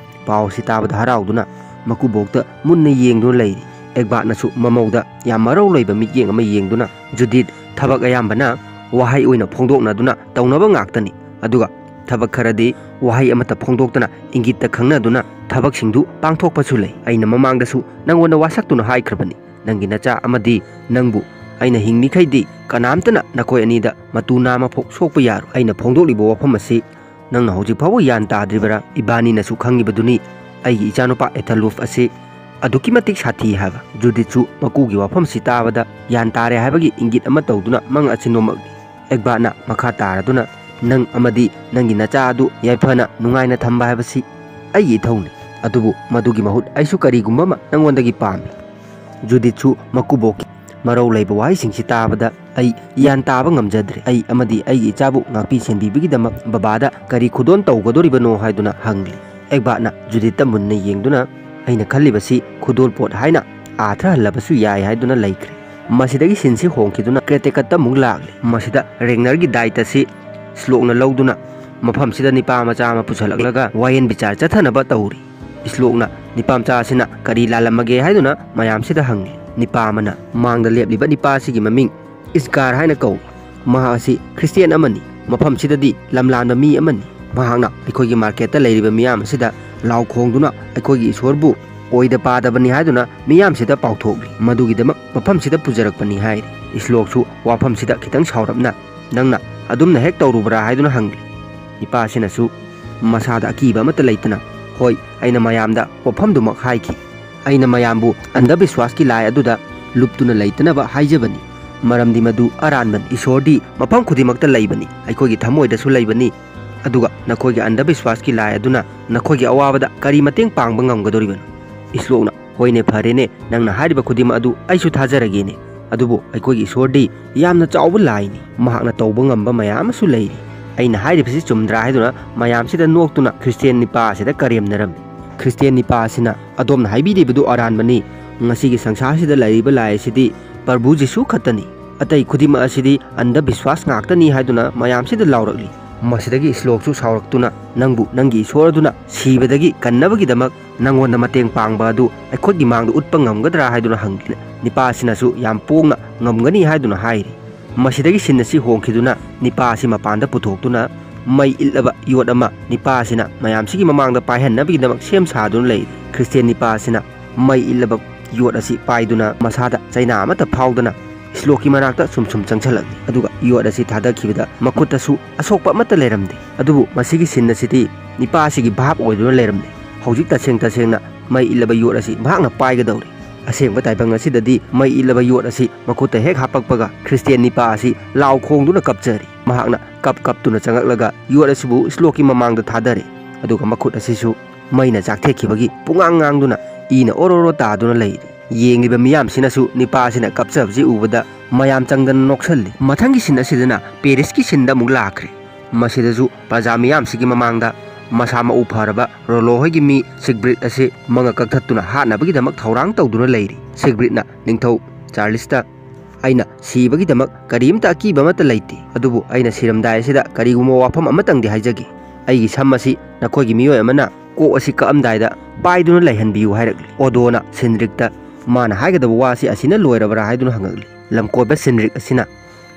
ꯄꯥꯎ ꯑꯁꯤ ꯇꯥꯕꯗ ꯍꯔꯥꯎꯗꯨꯅ ꯃꯀꯨꯕꯣꯛꯇ ꯃꯨꯟꯅ ꯌꯦꯡꯗꯨꯅ ꯂꯩꯔꯤ꯫ ꯑꯦꯒꯕꯥꯠꯅꯁꯨ ꯃꯃꯧꯗ ꯌꯥꯝ ꯃꯔꯧ ꯂꯩꯕ ꯃꯤꯠꯌꯦꯡ ꯑꯃ ꯌꯦꯡꯗꯨꯅ, "ꯖꯨꯗꯤꯠ, ꯊꯕꯛ ꯑꯌꯥꯝꯕꯅ ꯋꯥꯍꯩ ꯑꯣꯏꯅ ꯐꯣꯡꯗꯣꯛꯅꯗꯨꯅ ꯇꯧꯅꯕ ꯉꯥꯛꯇꯅꯤ, ꯑꯗꯨꯒ ꯊꯕꯛ ꯈꯔꯗꯤ ꯋꯥꯍꯩ ꯑꯃꯠꯇ ꯐꯣꯡꯗꯣꯛꯇꯅ ꯏꯪꯒꯤꯠꯇ ꯈꯪꯅꯗꯨꯅ ꯊꯕꯛꯁꯤꯡꯗꯨ ꯄꯥꯡꯊꯣꯛꯄꯁꯨ ꯂꯩ꯫ ꯑꯩꯅ ꯃꯃꯥꯡꯗꯁꯨ ꯅꯪꯉꯣꯟꯗ ꯋꯥꯁꯛꯇꯨꯅ ꯍꯥꯏꯈ꯭ꯔꯕꯅꯤ, ꯅꯪꯒꯤ ꯅꯆꯥ ꯑꯃꯗꯤ ꯅꯪꯕꯨ ꯑꯩꯅ ꯍꯤꯡꯂꯤꯈꯩꯗꯤ ꯀꯅꯥꯝꯇꯅ ꯅꯈꯣꯏ ꯑꯅꯤꯗ ꯃꯇꯨ ꯅꯥꯝꯃ ꯐꯥꯎ ꯁꯣꯛꯄ ꯌꯥꯔꯣꯏ꯫ ꯑꯩꯅ ꯐꯣꯡꯗꯣꯛꯂꯤꯕ ꯋꯥꯐꯝ ꯑꯁꯤ ꯅꯪꯅ ꯍꯧꯖꯤꯛ ꯐꯥꯎꯕ ꯒ꯭ꯌꯥꯟ ꯇꯥꯗ꯭ꯔꯤꯕꯔꯥ? ꯏꯕꯥꯅꯤꯅꯁꯨ ꯈꯪꯉꯤꯕꯗꯨꯅꯤ ꯑꯩꯒꯤ ꯏꯆꯥꯅꯨꯄꯥ ꯑꯦꯊꯦꯜꯋꯨꯐ ꯑꯁꯤ ꯑꯗꯨꯛꯀꯤ ꯃꯇꯤꯛ ꯁꯥꯊꯤ ꯍꯥꯏꯕ꯫" ꯖꯨꯗꯤꯠꯁꯨ ꯃꯀꯨꯒꯤ ꯋꯥꯐꯝꯁꯤ ꯇꯥꯕꯗ ꯒ꯭ꯌꯥꯟ ꯇꯥꯔꯦ ꯍꯥꯏꯕꯒꯤ ꯏꯪꯒꯤꯠ ꯑꯃ ꯇꯧꯗꯨꯅ ꯃꯪ ꯑꯁꯤ ꯅꯣꯝꯃꯛꯂꯤ꯫ ꯑꯦꯒꯕꯥꯠꯅ ꯃꯈꯥ ꯇꯥꯔꯗꯨꯅ, "ꯅꯪ ꯑꯃꯗꯤ ꯅꯪꯒꯤ ꯅꯆꯥ ꯑꯗꯨ ꯌꯥꯏꯐꯅ ꯅꯨꯡꯉꯥꯏꯅ ꯊꯝꯕ ꯍꯥꯏꯕꯁꯤ ꯑꯩꯒꯤ ꯏꯊꯧꯅꯤ, ꯑꯗꯨꯕꯨ ꯃꯗꯨꯒꯤ ꯃꯍꯨꯠ ꯑꯩꯁꯨ ꯀꯔꯤꯒꯨꯝꯕ ꯑꯃ ꯅꯪꯉꯣꯟꯗꯒꯤ ꯄꯥꯝꯃꯤ꯫" ꯖꯨꯗꯤꯠꯁꯨ ꯃꯀꯨꯕꯣꯛꯀꯤ ꯃꯔꯧ ꯂꯩꯕ ꯋꯥꯍꯩꯁꯤꯡꯁꯤ ꯇꯥꯕꯗ, "ꯑꯩ ꯒ꯭ꯌꯥꯟ ꯇꯥꯕ ꯉꯝꯖꯗ꯭ꯔꯦ꯫ ꯑꯩ ꯑꯃꯗꯤ ꯑꯩꯒꯤ ꯏꯆꯥꯕꯨ ꯉꯥꯛꯄꯤ ꯁꯦꯟꯕꯤꯕꯒꯤꯗꯃꯛ ꯕꯕꯥꯗ ꯀꯔꯤ ꯈꯨꯗꯣꯜ ꯇꯧꯒꯗꯣꯔꯤꯕꯅꯣ?" ꯍꯥꯏꯗꯨꯅ ꯍꯪꯂꯤ꯫ ꯑꯦꯒꯕꯥꯠꯅ ꯖꯨꯗꯤꯠꯇ ꯃꯨꯟꯅ ꯌꯦꯡꯗꯨꯅ, "ꯑꯩꯅ ꯈꯜꯂꯤꯕꯁꯤ ꯈꯨꯗꯣꯜ ꯄꯣꯠ ꯍꯥꯏꯅ ꯑꯥꯊ꯭ꯔ ꯍꯜꯂꯕꯁꯨ ꯌꯥꯏ" ꯍꯥꯏꯗꯨꯅ ꯂꯩꯈ꯭ꯔꯦ꯫ ꯃꯁꯤꯗꯒꯤ ꯁꯤꯟꯁꯤ ꯍꯣꯡꯈꯤꯗꯨꯅ ꯀ꯭ꯔꯦꯇꯦꯀꯠꯇ ꯑꯃꯨꯛ ꯂꯥꯛꯂꯤ꯫ ꯃꯁꯤꯗ ꯔꯦꯒꯅꯔꯒꯤ ꯗꯥꯏꯇꯁꯤ ꯁ꯭ꯂꯣꯛꯅ ꯂꯧꯗꯨꯅ ꯃꯐꯝꯁꯤꯗ ꯅꯤꯄꯥ ꯃꯆꯥ ꯑꯃ ꯄꯨꯁꯜꯂꯛꯂꯒ ꯋꯥꯌꯦꯟ ꯕꯤꯆꯥꯔ ꯆꯠꯊꯅꯕ ꯇꯧꯔꯤ꯫ ꯁ꯭ꯂꯣꯛꯅ ꯅꯤꯄꯥ ꯃꯆꯥ ꯑꯁꯤꯅ ꯀꯔꯤ ꯂꯥꯜꯂꯝꯃꯒꯦ ꯍꯥꯏꯗꯨꯅ ꯃꯌꯥꯝꯁꯤꯗ ꯍꯪꯂꯤ꯫ ꯅꯤꯄꯥ ꯑꯃꯅ, "ꯃꯥꯡꯗ ꯂꯦꯞꯂꯤꯕ ꯅꯤꯄꯥ ꯑꯁꯤꯒꯤ ꯃꯃꯤꯡ ꯏꯁꯒꯥꯔ ꯍꯥꯏꯅ ꯀꯧꯏ꯫ ꯃꯍꯥꯛ ꯑꯁꯤ ꯈ꯭ꯔꯤꯁꯇꯤꯌꯥꯟ ꯑꯃꯅꯤ꯫ ꯃꯐꯝꯁꯤꯗꯗꯤ ꯂꯝꯂꯥꯟꯕ ꯃꯤ ꯑꯃꯅꯤ꯫ ꯃꯍꯥꯛꯅ ꯑꯩꯈꯣꯏꯒꯤ ꯃꯥꯔꯀꯦꯠꯇ ꯂꯩꯔꯤꯕ ꯃꯤꯌꯥꯝ ꯑꯁꯤꯗ ꯂꯥꯎ ꯈꯣꯡꯗꯨꯅ ꯑꯩꯈꯣꯏꯒꯤ ꯏꯁꯣꯔꯕꯨ ꯑꯣꯏꯗ ꯄꯥꯗꯕꯅꯤ ꯍꯥꯏꯗꯨꯅ ꯃꯤꯌꯥꯝꯁꯤꯗ ꯄꯥꯎꯊꯣꯛꯂꯤ꯫ ꯃꯗꯨꯒꯤꯗꯃꯛ ꯃꯐꯝꯁꯤꯗ ꯄꯨꯖꯔꯛꯄꯅꯤ ꯍꯥꯏꯔꯤ꯫ ꯏꯁꯂꯣꯛꯁꯨ ꯋꯥꯐꯝꯁꯤꯗ ꯈꯤꯇꯪ ꯁꯥꯎꯔꯞꯅ, "ꯅꯪꯅ ꯑꯗꯨꯝꯅ ꯍꯦꯛ ꯇꯧꯔꯨꯕ꯭ꯔꯥ?" ꯍꯥꯏꯗꯨꯅ ꯍꯪꯂꯤ꯫ ꯅꯤꯄꯥꯁꯤꯅꯁꯨ ꯃꯁꯥꯗ ꯑꯀꯤꯕ ꯑꯃꯠꯇ ꯂꯩꯇꯅ, "ꯍꯣꯏ, ꯑꯩꯅ ꯃꯌꯥꯝꯗ ꯋꯥꯐꯝꯗꯨꯃꯛ ꯍꯥꯏꯈꯤ꯫ ꯑꯩꯅ ꯃꯌꯥꯝꯕꯨ ꯑꯟꯙꯕꯤꯁ꯭ꯋꯥꯁꯀꯤ ꯂꯥꯏ ꯑꯗꯨꯗ ꯂꯨꯞꯇꯨꯅ ꯂꯩꯇꯅꯕ ꯍꯥꯏꯖꯕꯅꯤ꯫ ꯃꯔꯝꯗꯤ ꯃꯗꯨ ꯑꯔꯥꯟꯕꯅꯤ꯫ ꯏꯁꯣꯔꯗꯤ ꯃꯐꯝ ꯈꯨꯗꯤꯡꯃꯛꯇ ꯂꯩꯕꯅꯤ, ꯑꯩꯈꯣꯏꯒꯤ ꯊꯃꯣꯏꯗꯁꯨ ꯂꯩꯕꯅꯤ꯫ ꯑꯗꯨꯒ ꯅꯈꯣꯏꯒꯤ ꯑꯟꯙꯕꯤꯁ꯭ꯋꯥꯁꯀꯤ ꯂꯥꯏ ꯑꯗꯨꯅ ꯅꯈꯣꯏꯒꯤ ꯑꯋꯥꯕꯗ ꯀꯔꯤ ꯃꯇꯦꯡ ꯄꯥꯡꯕ ꯉꯝꯒꯗꯧꯔꯤꯕꯅꯣ?" ꯏꯁꯂꯣꯛꯅ, "ꯍꯣꯏꯅꯦ, ꯐꯔꯦꯅꯦ, ꯅꯪꯅ ꯍꯥꯏꯔꯤꯕ ꯈꯨꯗꯤꯡꯃꯛ ꯑꯗꯨ ꯑꯩꯁꯨ ꯊꯥꯖꯔꯒꯦꯅꯦ꯫ ꯑꯗꯨꯕꯨ ꯑꯩꯈꯣꯏꯒꯤ ꯏꯁꯣꯔꯗꯤ ꯌꯥꯝꯅ ꯆꯥꯎꯕ ꯂꯥꯏꯅꯤ꯫ ꯃꯍꯥꯛꯅ ꯇꯧꯕ ꯉꯝꯕ ꯃꯌꯥꯝ ꯑꯃꯁꯨ ꯂꯩꯔꯤ꯫ ꯑꯩꯅ ꯍꯥꯏꯔꯤꯕꯁꯤ ꯆꯨꯝꯗ꯭ꯔꯥ?" ꯍꯥꯏꯗꯨꯅ ꯃꯌꯥꯝꯁꯤꯗ ꯅꯣꯛꯇꯨꯅ ꯈ꯭ꯔꯤꯁꯇꯦꯟ ꯅꯤꯄꯥ ꯑꯁꯤꯗ ꯀꯔꯦꯝꯅꯔꯝꯃꯤ꯫ ꯈ꯭ꯔꯤꯁꯇꯦꯟ ꯅꯤꯄꯥ ꯑꯁꯤꯅ, "ꯑꯗꯣꯝꯅ ꯍꯥꯏꯕꯤꯔꯤꯕꯗꯨ ꯑꯔꯥꯟꯕꯅꯤ꯫ ꯉꯁꯤꯒꯤ ꯁꯪꯁꯥꯔꯁꯤꯗ ꯂꯩꯔꯤꯕ ꯂꯥꯏ ꯑꯁꯤꯗꯤ ꯄ꯭ꯔꯚꯨ ꯖꯤꯁꯨ ꯈꯛꯇꯅꯤ꯫ ꯑꯇꯩ ꯈꯨꯗꯤꯡꯃꯛ ꯑꯁꯤꯗꯤ ꯑꯟꯙꯕꯤꯁ꯭ꯋꯥꯁ ꯉꯥꯛꯇꯅꯤ" ꯍꯥꯏꯗꯨꯅ ꯃꯌꯥꯝꯁꯤꯗ ꯂꯥꯎꯔꯛꯂꯤ꯫ ꯃꯁꯤꯗꯒꯤ ꯏꯁꯂꯣꯛꯁꯨ ꯁꯥꯎꯔꯛꯇꯨꯅ, "ꯅꯪꯕꯨ ꯅꯪꯒꯤ ꯏꯁꯣꯔ ꯑꯗꯨꯅ ꯁꯤꯕꯗꯒꯤ ꯀꯟꯅꯕꯒꯤꯗꯃꯛ ꯅꯪꯉꯣꯟꯗ ꯃꯇꯦꯡ ꯄꯥꯡꯕ ꯑꯗꯨ ꯑꯩꯈꯣꯏꯒꯤ ꯃꯥꯡꯗ ꯎꯠꯄ ꯉꯝꯒꯗ꯭ꯔꯥ?" ꯍꯥꯏꯗꯨꯅ ꯍꯪꯂꯤ꯫ ꯅꯤꯄꯥꯁꯤꯅꯁꯨ ꯌꯥꯝ ꯄꯣꯡꯅ, "ꯉꯝꯒꯅꯤ" ꯍꯥꯏꯗꯨꯅ ꯍꯥꯏꯔꯤ꯫ ꯃꯁꯤꯗꯒꯤ ꯁꯤꯟ ꯑꯁꯤ ꯍꯣꯡꯈꯤꯗꯨꯅ ꯅꯤꯄꯥ ꯑꯁꯤ ꯃꯄꯥꯟꯗ ꯄꯨꯊꯣꯛꯇꯨꯅ ꯃꯩ ꯏꯠꯂꯕ ꯌꯣꯠ ꯑꯃ ꯅꯤꯄꯥ ꯑꯁꯤꯅ ꯃꯌꯥꯝꯁꯤꯒꯤ ꯃꯃꯥꯡꯗ ꯄꯥꯏꯍꯟꯅꯕꯒꯤꯗꯃꯛ ꯁꯦꯝ ꯁꯥꯗꯨꯅ ꯂꯩꯔꯤ꯫ ꯈ꯭ꯔꯤꯁꯇꯦꯟ ꯅꯤꯄꯥ ꯑꯁꯤꯅ ꯃꯩ ꯏꯠꯂꯕ ꯌꯣꯠ ꯑꯁꯤ ꯄꯥꯏꯗꯨꯅ ꯃꯁꯥꯗ ꯆꯩꯅꯥ ꯑꯃꯠꯇ ꯐꯥꯎꯗꯅ ꯏꯁꯂꯣꯛꯀꯤ ꯃꯅꯥꯛꯇ ꯁꯨꯝ ꯁꯨꯝ ꯆꯪꯁꯤꯜꯂꯛꯂꯤ꯫ ꯑꯗꯨꯒ ꯌꯣꯠ ꯑꯁꯤ ꯊꯥꯗꯈꯤꯕꯗ ꯃꯈꯨꯠꯇꯁꯨ ꯑꯁꯣꯛꯄ ꯑꯃꯠꯇ ꯂꯩꯔꯝꯗꯦ꯫ ꯑꯗꯨꯕꯨ ꯃꯁꯤꯒꯤ ꯁꯤꯟ ꯑꯁꯤꯗꯤ ꯅꯤꯄꯥ ꯑꯁꯤꯒꯤ ꯚꯥꯞ ꯑꯣꯏꯗꯨꯅ ꯂꯩꯔꯝꯂꯦ꯫ ꯍꯧꯖꯤꯛ ꯇꯁꯦꯡ ꯇꯁꯦꯡꯅ ꯃꯩ ꯏꯠꯂꯕ ꯌꯣꯠ ꯑꯁꯤ ꯃꯍꯥꯛꯅ ꯄꯥꯏꯒꯗꯧꯔꯤ꯫ ꯑꯁꯦꯡꯕ ꯇꯥꯏꯕꯪ ꯑꯁꯤꯗꯗꯤ ꯃꯩ ꯏꯠꯂꯕ ꯌꯣꯠ ꯑꯁꯤ ꯃꯈꯨꯠꯇ ꯍꯦꯛ ꯍꯥꯞꯄꯛꯄꯒ ꯈ꯭ꯔꯤꯁꯇꯦꯟ ꯅꯤꯄꯥ ꯑꯁꯤ ꯂꯥꯎ ꯈꯣꯡꯗꯨꯅ ꯀꯞꯆꯔꯤ꯫ ꯃꯍꯥꯛꯅ ꯀꯞ ꯀꯞꯇꯨꯅ ꯆꯪꯉꯛꯂꯒ ꯌꯣꯠ ꯑꯁꯤꯕꯨ ꯏꯁꯂꯣꯛꯀꯤ ꯃꯃꯥꯡꯗ ꯊꯥꯗꯔꯦ꯫ ꯑꯗꯨꯒ ꯃꯈꯨꯠ ꯑꯁꯤꯁꯨ ꯃꯩꯅ ꯆꯥꯛꯊꯦꯛꯈꯤꯕꯒꯤ ꯄꯨꯡꯉꯥꯡ ꯉꯥꯡꯗꯨꯅ ꯏꯅ ꯑꯣꯔꯣ ꯑꯣꯔꯣ ꯇꯥꯗꯨꯅ ꯂꯩꯔꯤ꯫ ꯌꯦꯡꯂꯤꯕ ꯃꯤꯌꯥꯝꯁꯤꯅꯁꯨ ꯅꯤꯄꯥ ꯑꯁꯤꯅ ꯀꯞꯆꯕꯁꯤ ꯎꯕꯗ ꯃꯌꯥꯝ ꯆꯪꯗꯅ ꯅꯣꯛꯁꯜꯂꯤ꯫ ꯃꯊꯪꯒꯤ ꯁꯤꯟ ꯑꯁꯤꯗꯅ ꯄꯦꯔꯤꯁꯀꯤ ꯁꯤꯟꯗ ꯑꯃꯨꯛ ꯂꯥꯛꯈ꯭ꯔꯦ꯫ ꯃꯁꯤꯗꯁꯨ ꯄ꯭ꯔꯖꯥ ꯃꯤꯌꯥꯝꯁꯤꯒꯤ ꯃꯃꯥꯡꯗ ꯃꯁꯥ ꯃꯎ ꯐꯔꯕ ꯔꯣꯂꯣ ꯍꯣꯏꯒꯤ ꯃꯤ ꯁꯤꯒꯕ꯭ꯔꯤꯠ ꯑꯁꯤ ꯃꯉꯛ ꯀꯛꯊꯠꯇꯨꯅ ꯍꯥꯠꯅꯕꯒꯤꯗꯃꯛ ꯊꯧꯔꯥꯡ ꯇꯧꯗꯨꯅ ꯂꯩꯔꯤ꯫ ꯁꯤꯒꯕ꯭ꯔꯤꯠꯅ ꯅꯤꯡꯊꯧ ꯆꯥꯔꯂꯤꯁꯇ, "ꯑꯩꯅ ꯁꯤꯕꯒꯤꯗꯃꯛ ꯀꯔꯤꯝꯇ ꯑꯀꯤꯕ ꯑꯃꯠꯇ ꯂꯩꯇꯦ, ꯑꯗꯨꯕꯨ ꯑꯩꯅ ꯁꯤꯔꯝꯗꯥꯏ ꯑꯁꯤꯗ ꯀꯔꯤꯒꯨꯝꯕ ꯋꯥꯐꯝ ꯑꯃꯇꯪꯗꯤ ꯍꯥꯏꯖꯒꯦ꯫ ꯑꯩꯒꯤ ꯁꯝ ꯑꯁꯤ ꯅꯈꯣꯏꯒꯤ ꯃꯤꯑꯣꯏ ꯑꯃꯅ ꯀꯣꯛ ꯑꯁꯤ ꯀꯛꯑꯝꯗꯥꯏꯗ ꯄꯥꯏꯗꯨꯅ ꯂꯩꯍꯟꯕꯤꯌꯨ" ꯍꯥꯏꯔꯛꯂꯤ꯫ ꯑꯣꯗꯣꯅ ꯁꯤꯟꯗ꯭ꯔꯤꯛꯇ, "ꯃꯥꯅ ꯍꯥꯏꯒꯗꯕ ꯋꯥ ꯑꯁꯤ ꯑꯁꯤꯅ ꯂꯣꯏꯔꯕ꯭ꯔꯥ?" ꯍꯥꯏꯗꯨꯅ ꯍꯪꯉꯛꯂꯤ꯫ ꯂꯝꯀꯣꯏꯕ ꯁꯤꯟꯗ꯭ꯔꯤꯛ ꯑꯁꯤꯅ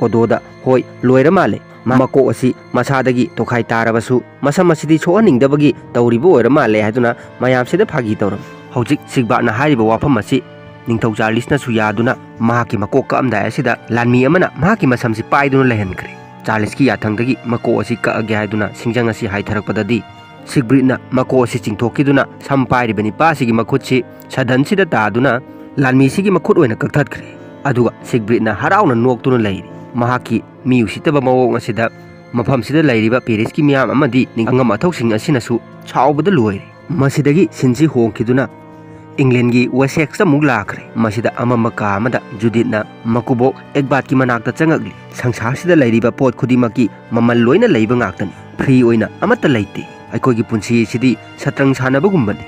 ꯑꯣꯗꯣꯗ, "ꯍꯣꯏ, ꯂꯣꯏꯔ ꯃꯥꯜꯂꯦ꯫ ꯃꯀꯣꯛ ꯑꯁꯤ ꯃꯁꯥꯗꯒꯤ ꯇꯣꯈꯥꯏ ꯇꯥꯔꯕꯁꯨ ꯃꯁꯝ ꯑꯁꯤꯗꯤ ꯁꯣꯛꯍꯟꯅꯤꯡꯗꯕꯒꯤ ꯇꯧꯔꯤꯕ ꯑꯣꯏꯔ ꯃꯥꯜꯂꯦ" ꯍꯥꯏꯗꯨꯅ ꯃꯌꯥꯝꯁꯤꯗ ꯐꯥꯒꯤ ꯇꯧꯔꯝꯃꯤ꯫ ꯍꯧꯖꯤꯛ ꯁꯤꯒꯕꯥꯠꯅ ꯍꯥꯏꯔꯤꯕ ꯋꯥꯐꯝ ꯑꯁꯤ ꯅꯤꯡꯊꯧ ꯆꯥꯔꯂꯤꯁꯅꯁꯨ ꯌꯥꯗꯨꯅ ꯃꯍꯥꯛꯀꯤ ꯃꯀꯣꯛ ꯀꯛꯑꯝꯗꯥꯏ ꯑꯁꯤꯗ ꯂꯥꯟꯃꯤ ꯑꯃꯅ ꯃꯍꯥꯛꯀꯤ ꯃꯁꯝꯁꯤ ꯄꯥꯏꯗꯨꯅ ꯂꯩꯍꯟꯈ꯭ꯔꯦ꯫ ꯆꯥꯔꯂꯤꯁꯀꯤ ꯌꯥꯊꯪꯗꯒꯤ ꯃꯀꯣꯛ ꯑꯁꯤ ꯀꯛꯑꯒꯦ ꯍꯥꯏꯗꯨꯅ ꯁꯤꯡꯖꯪ ꯑꯁꯤ ꯍꯥꯏꯊꯔꯛꯄꯗꯗꯤ, ꯁꯤꯒꯕ꯭ꯔꯤꯠꯅ ꯃꯀꯣꯛ ꯑꯁꯤ ꯆꯤꯡꯊꯣꯛꯈꯤꯗꯨꯅ ꯁꯝ ꯄꯥꯏꯔꯤꯕ ꯅꯤꯄꯥ ꯑꯁꯤꯒꯤ ꯃꯈꯨꯠꯁꯤ ꯁꯗꯟꯁꯤꯗ ꯇꯥꯗꯨꯅ ꯂꯥꯟꯃꯤꯁꯤꯒꯤ ꯃꯈꯨꯠ ꯑꯣꯏꯅ ꯀꯛꯊꯠꯈ꯭ꯔꯦ꯫ ꯑꯗꯨꯒ ꯁꯤꯒꯕ꯭ꯔꯤꯠꯅ ꯍꯔꯥꯎꯅ ꯅꯣꯛꯇꯨꯅ ꯂꯩꯔꯤ꯫ ꯃꯍꯥꯛꯀꯤ ꯃꯤ ꯎꯁꯤꯠꯇꯕ ꯃꯑꯣꯡ ꯑꯁꯤꯗ ꯃꯐꯝꯁꯤꯗ ꯂꯩꯔꯤꯕ ꯄꯦꯔꯤꯁꯀꯤ ꯃꯤꯌꯥꯝ ꯑꯃꯗꯤ ꯑꯉꯝ ꯑꯊꯧꯁꯤꯡ ꯑꯁꯤꯅꯁꯨ ꯁꯥꯎꯕꯗ ꯂꯣꯏꯔꯦ꯫ ꯃꯁꯤꯗꯒꯤ ꯁꯤꯟꯁꯤ ꯍꯣꯡꯈꯤꯗꯨꯅ ꯏꯪꯂꯦꯟꯒꯤ ꯋꯦꯁꯦꯛꯁꯇ ꯑꯃꯨꯛ ꯂꯥꯛꯈ꯭ꯔꯦ꯫ ꯃꯁꯤꯗ ꯑꯃꯝꯕ ꯀꯥ ꯑꯃꯗ ꯖꯨꯗꯤꯠꯅ ꯃꯀꯨꯕꯣꯛ ꯑꯦꯒꯕꯥꯠꯀꯤ ꯃꯅꯥꯛꯇ ꯆꯪꯉꯛꯂꯤ꯫ "ꯁꯪꯁꯥꯔꯁꯤꯗ ꯂꯩꯔꯤꯕ ꯄꯣꯠ ꯈꯨꯗꯤꯡꯃꯛꯀꯤ ꯃꯃꯜ ꯂꯣꯏꯅ ꯂꯩꯕ ꯉꯥꯛꯇꯅꯤ꯫ ꯐ꯭ꯔꯤ ꯑꯣꯏꯅ ꯑꯃꯠꯇ ꯂꯩꯇꯦ꯫ ꯑꯩꯈꯣꯏꯒꯤ ꯄꯨꯟꯁꯤ ꯑꯁꯤꯗꯤ ꯁꯇ꯭ꯔꯪ ꯁꯥꯟꯅꯕꯒꯨꯝꯕꯅꯤ꯫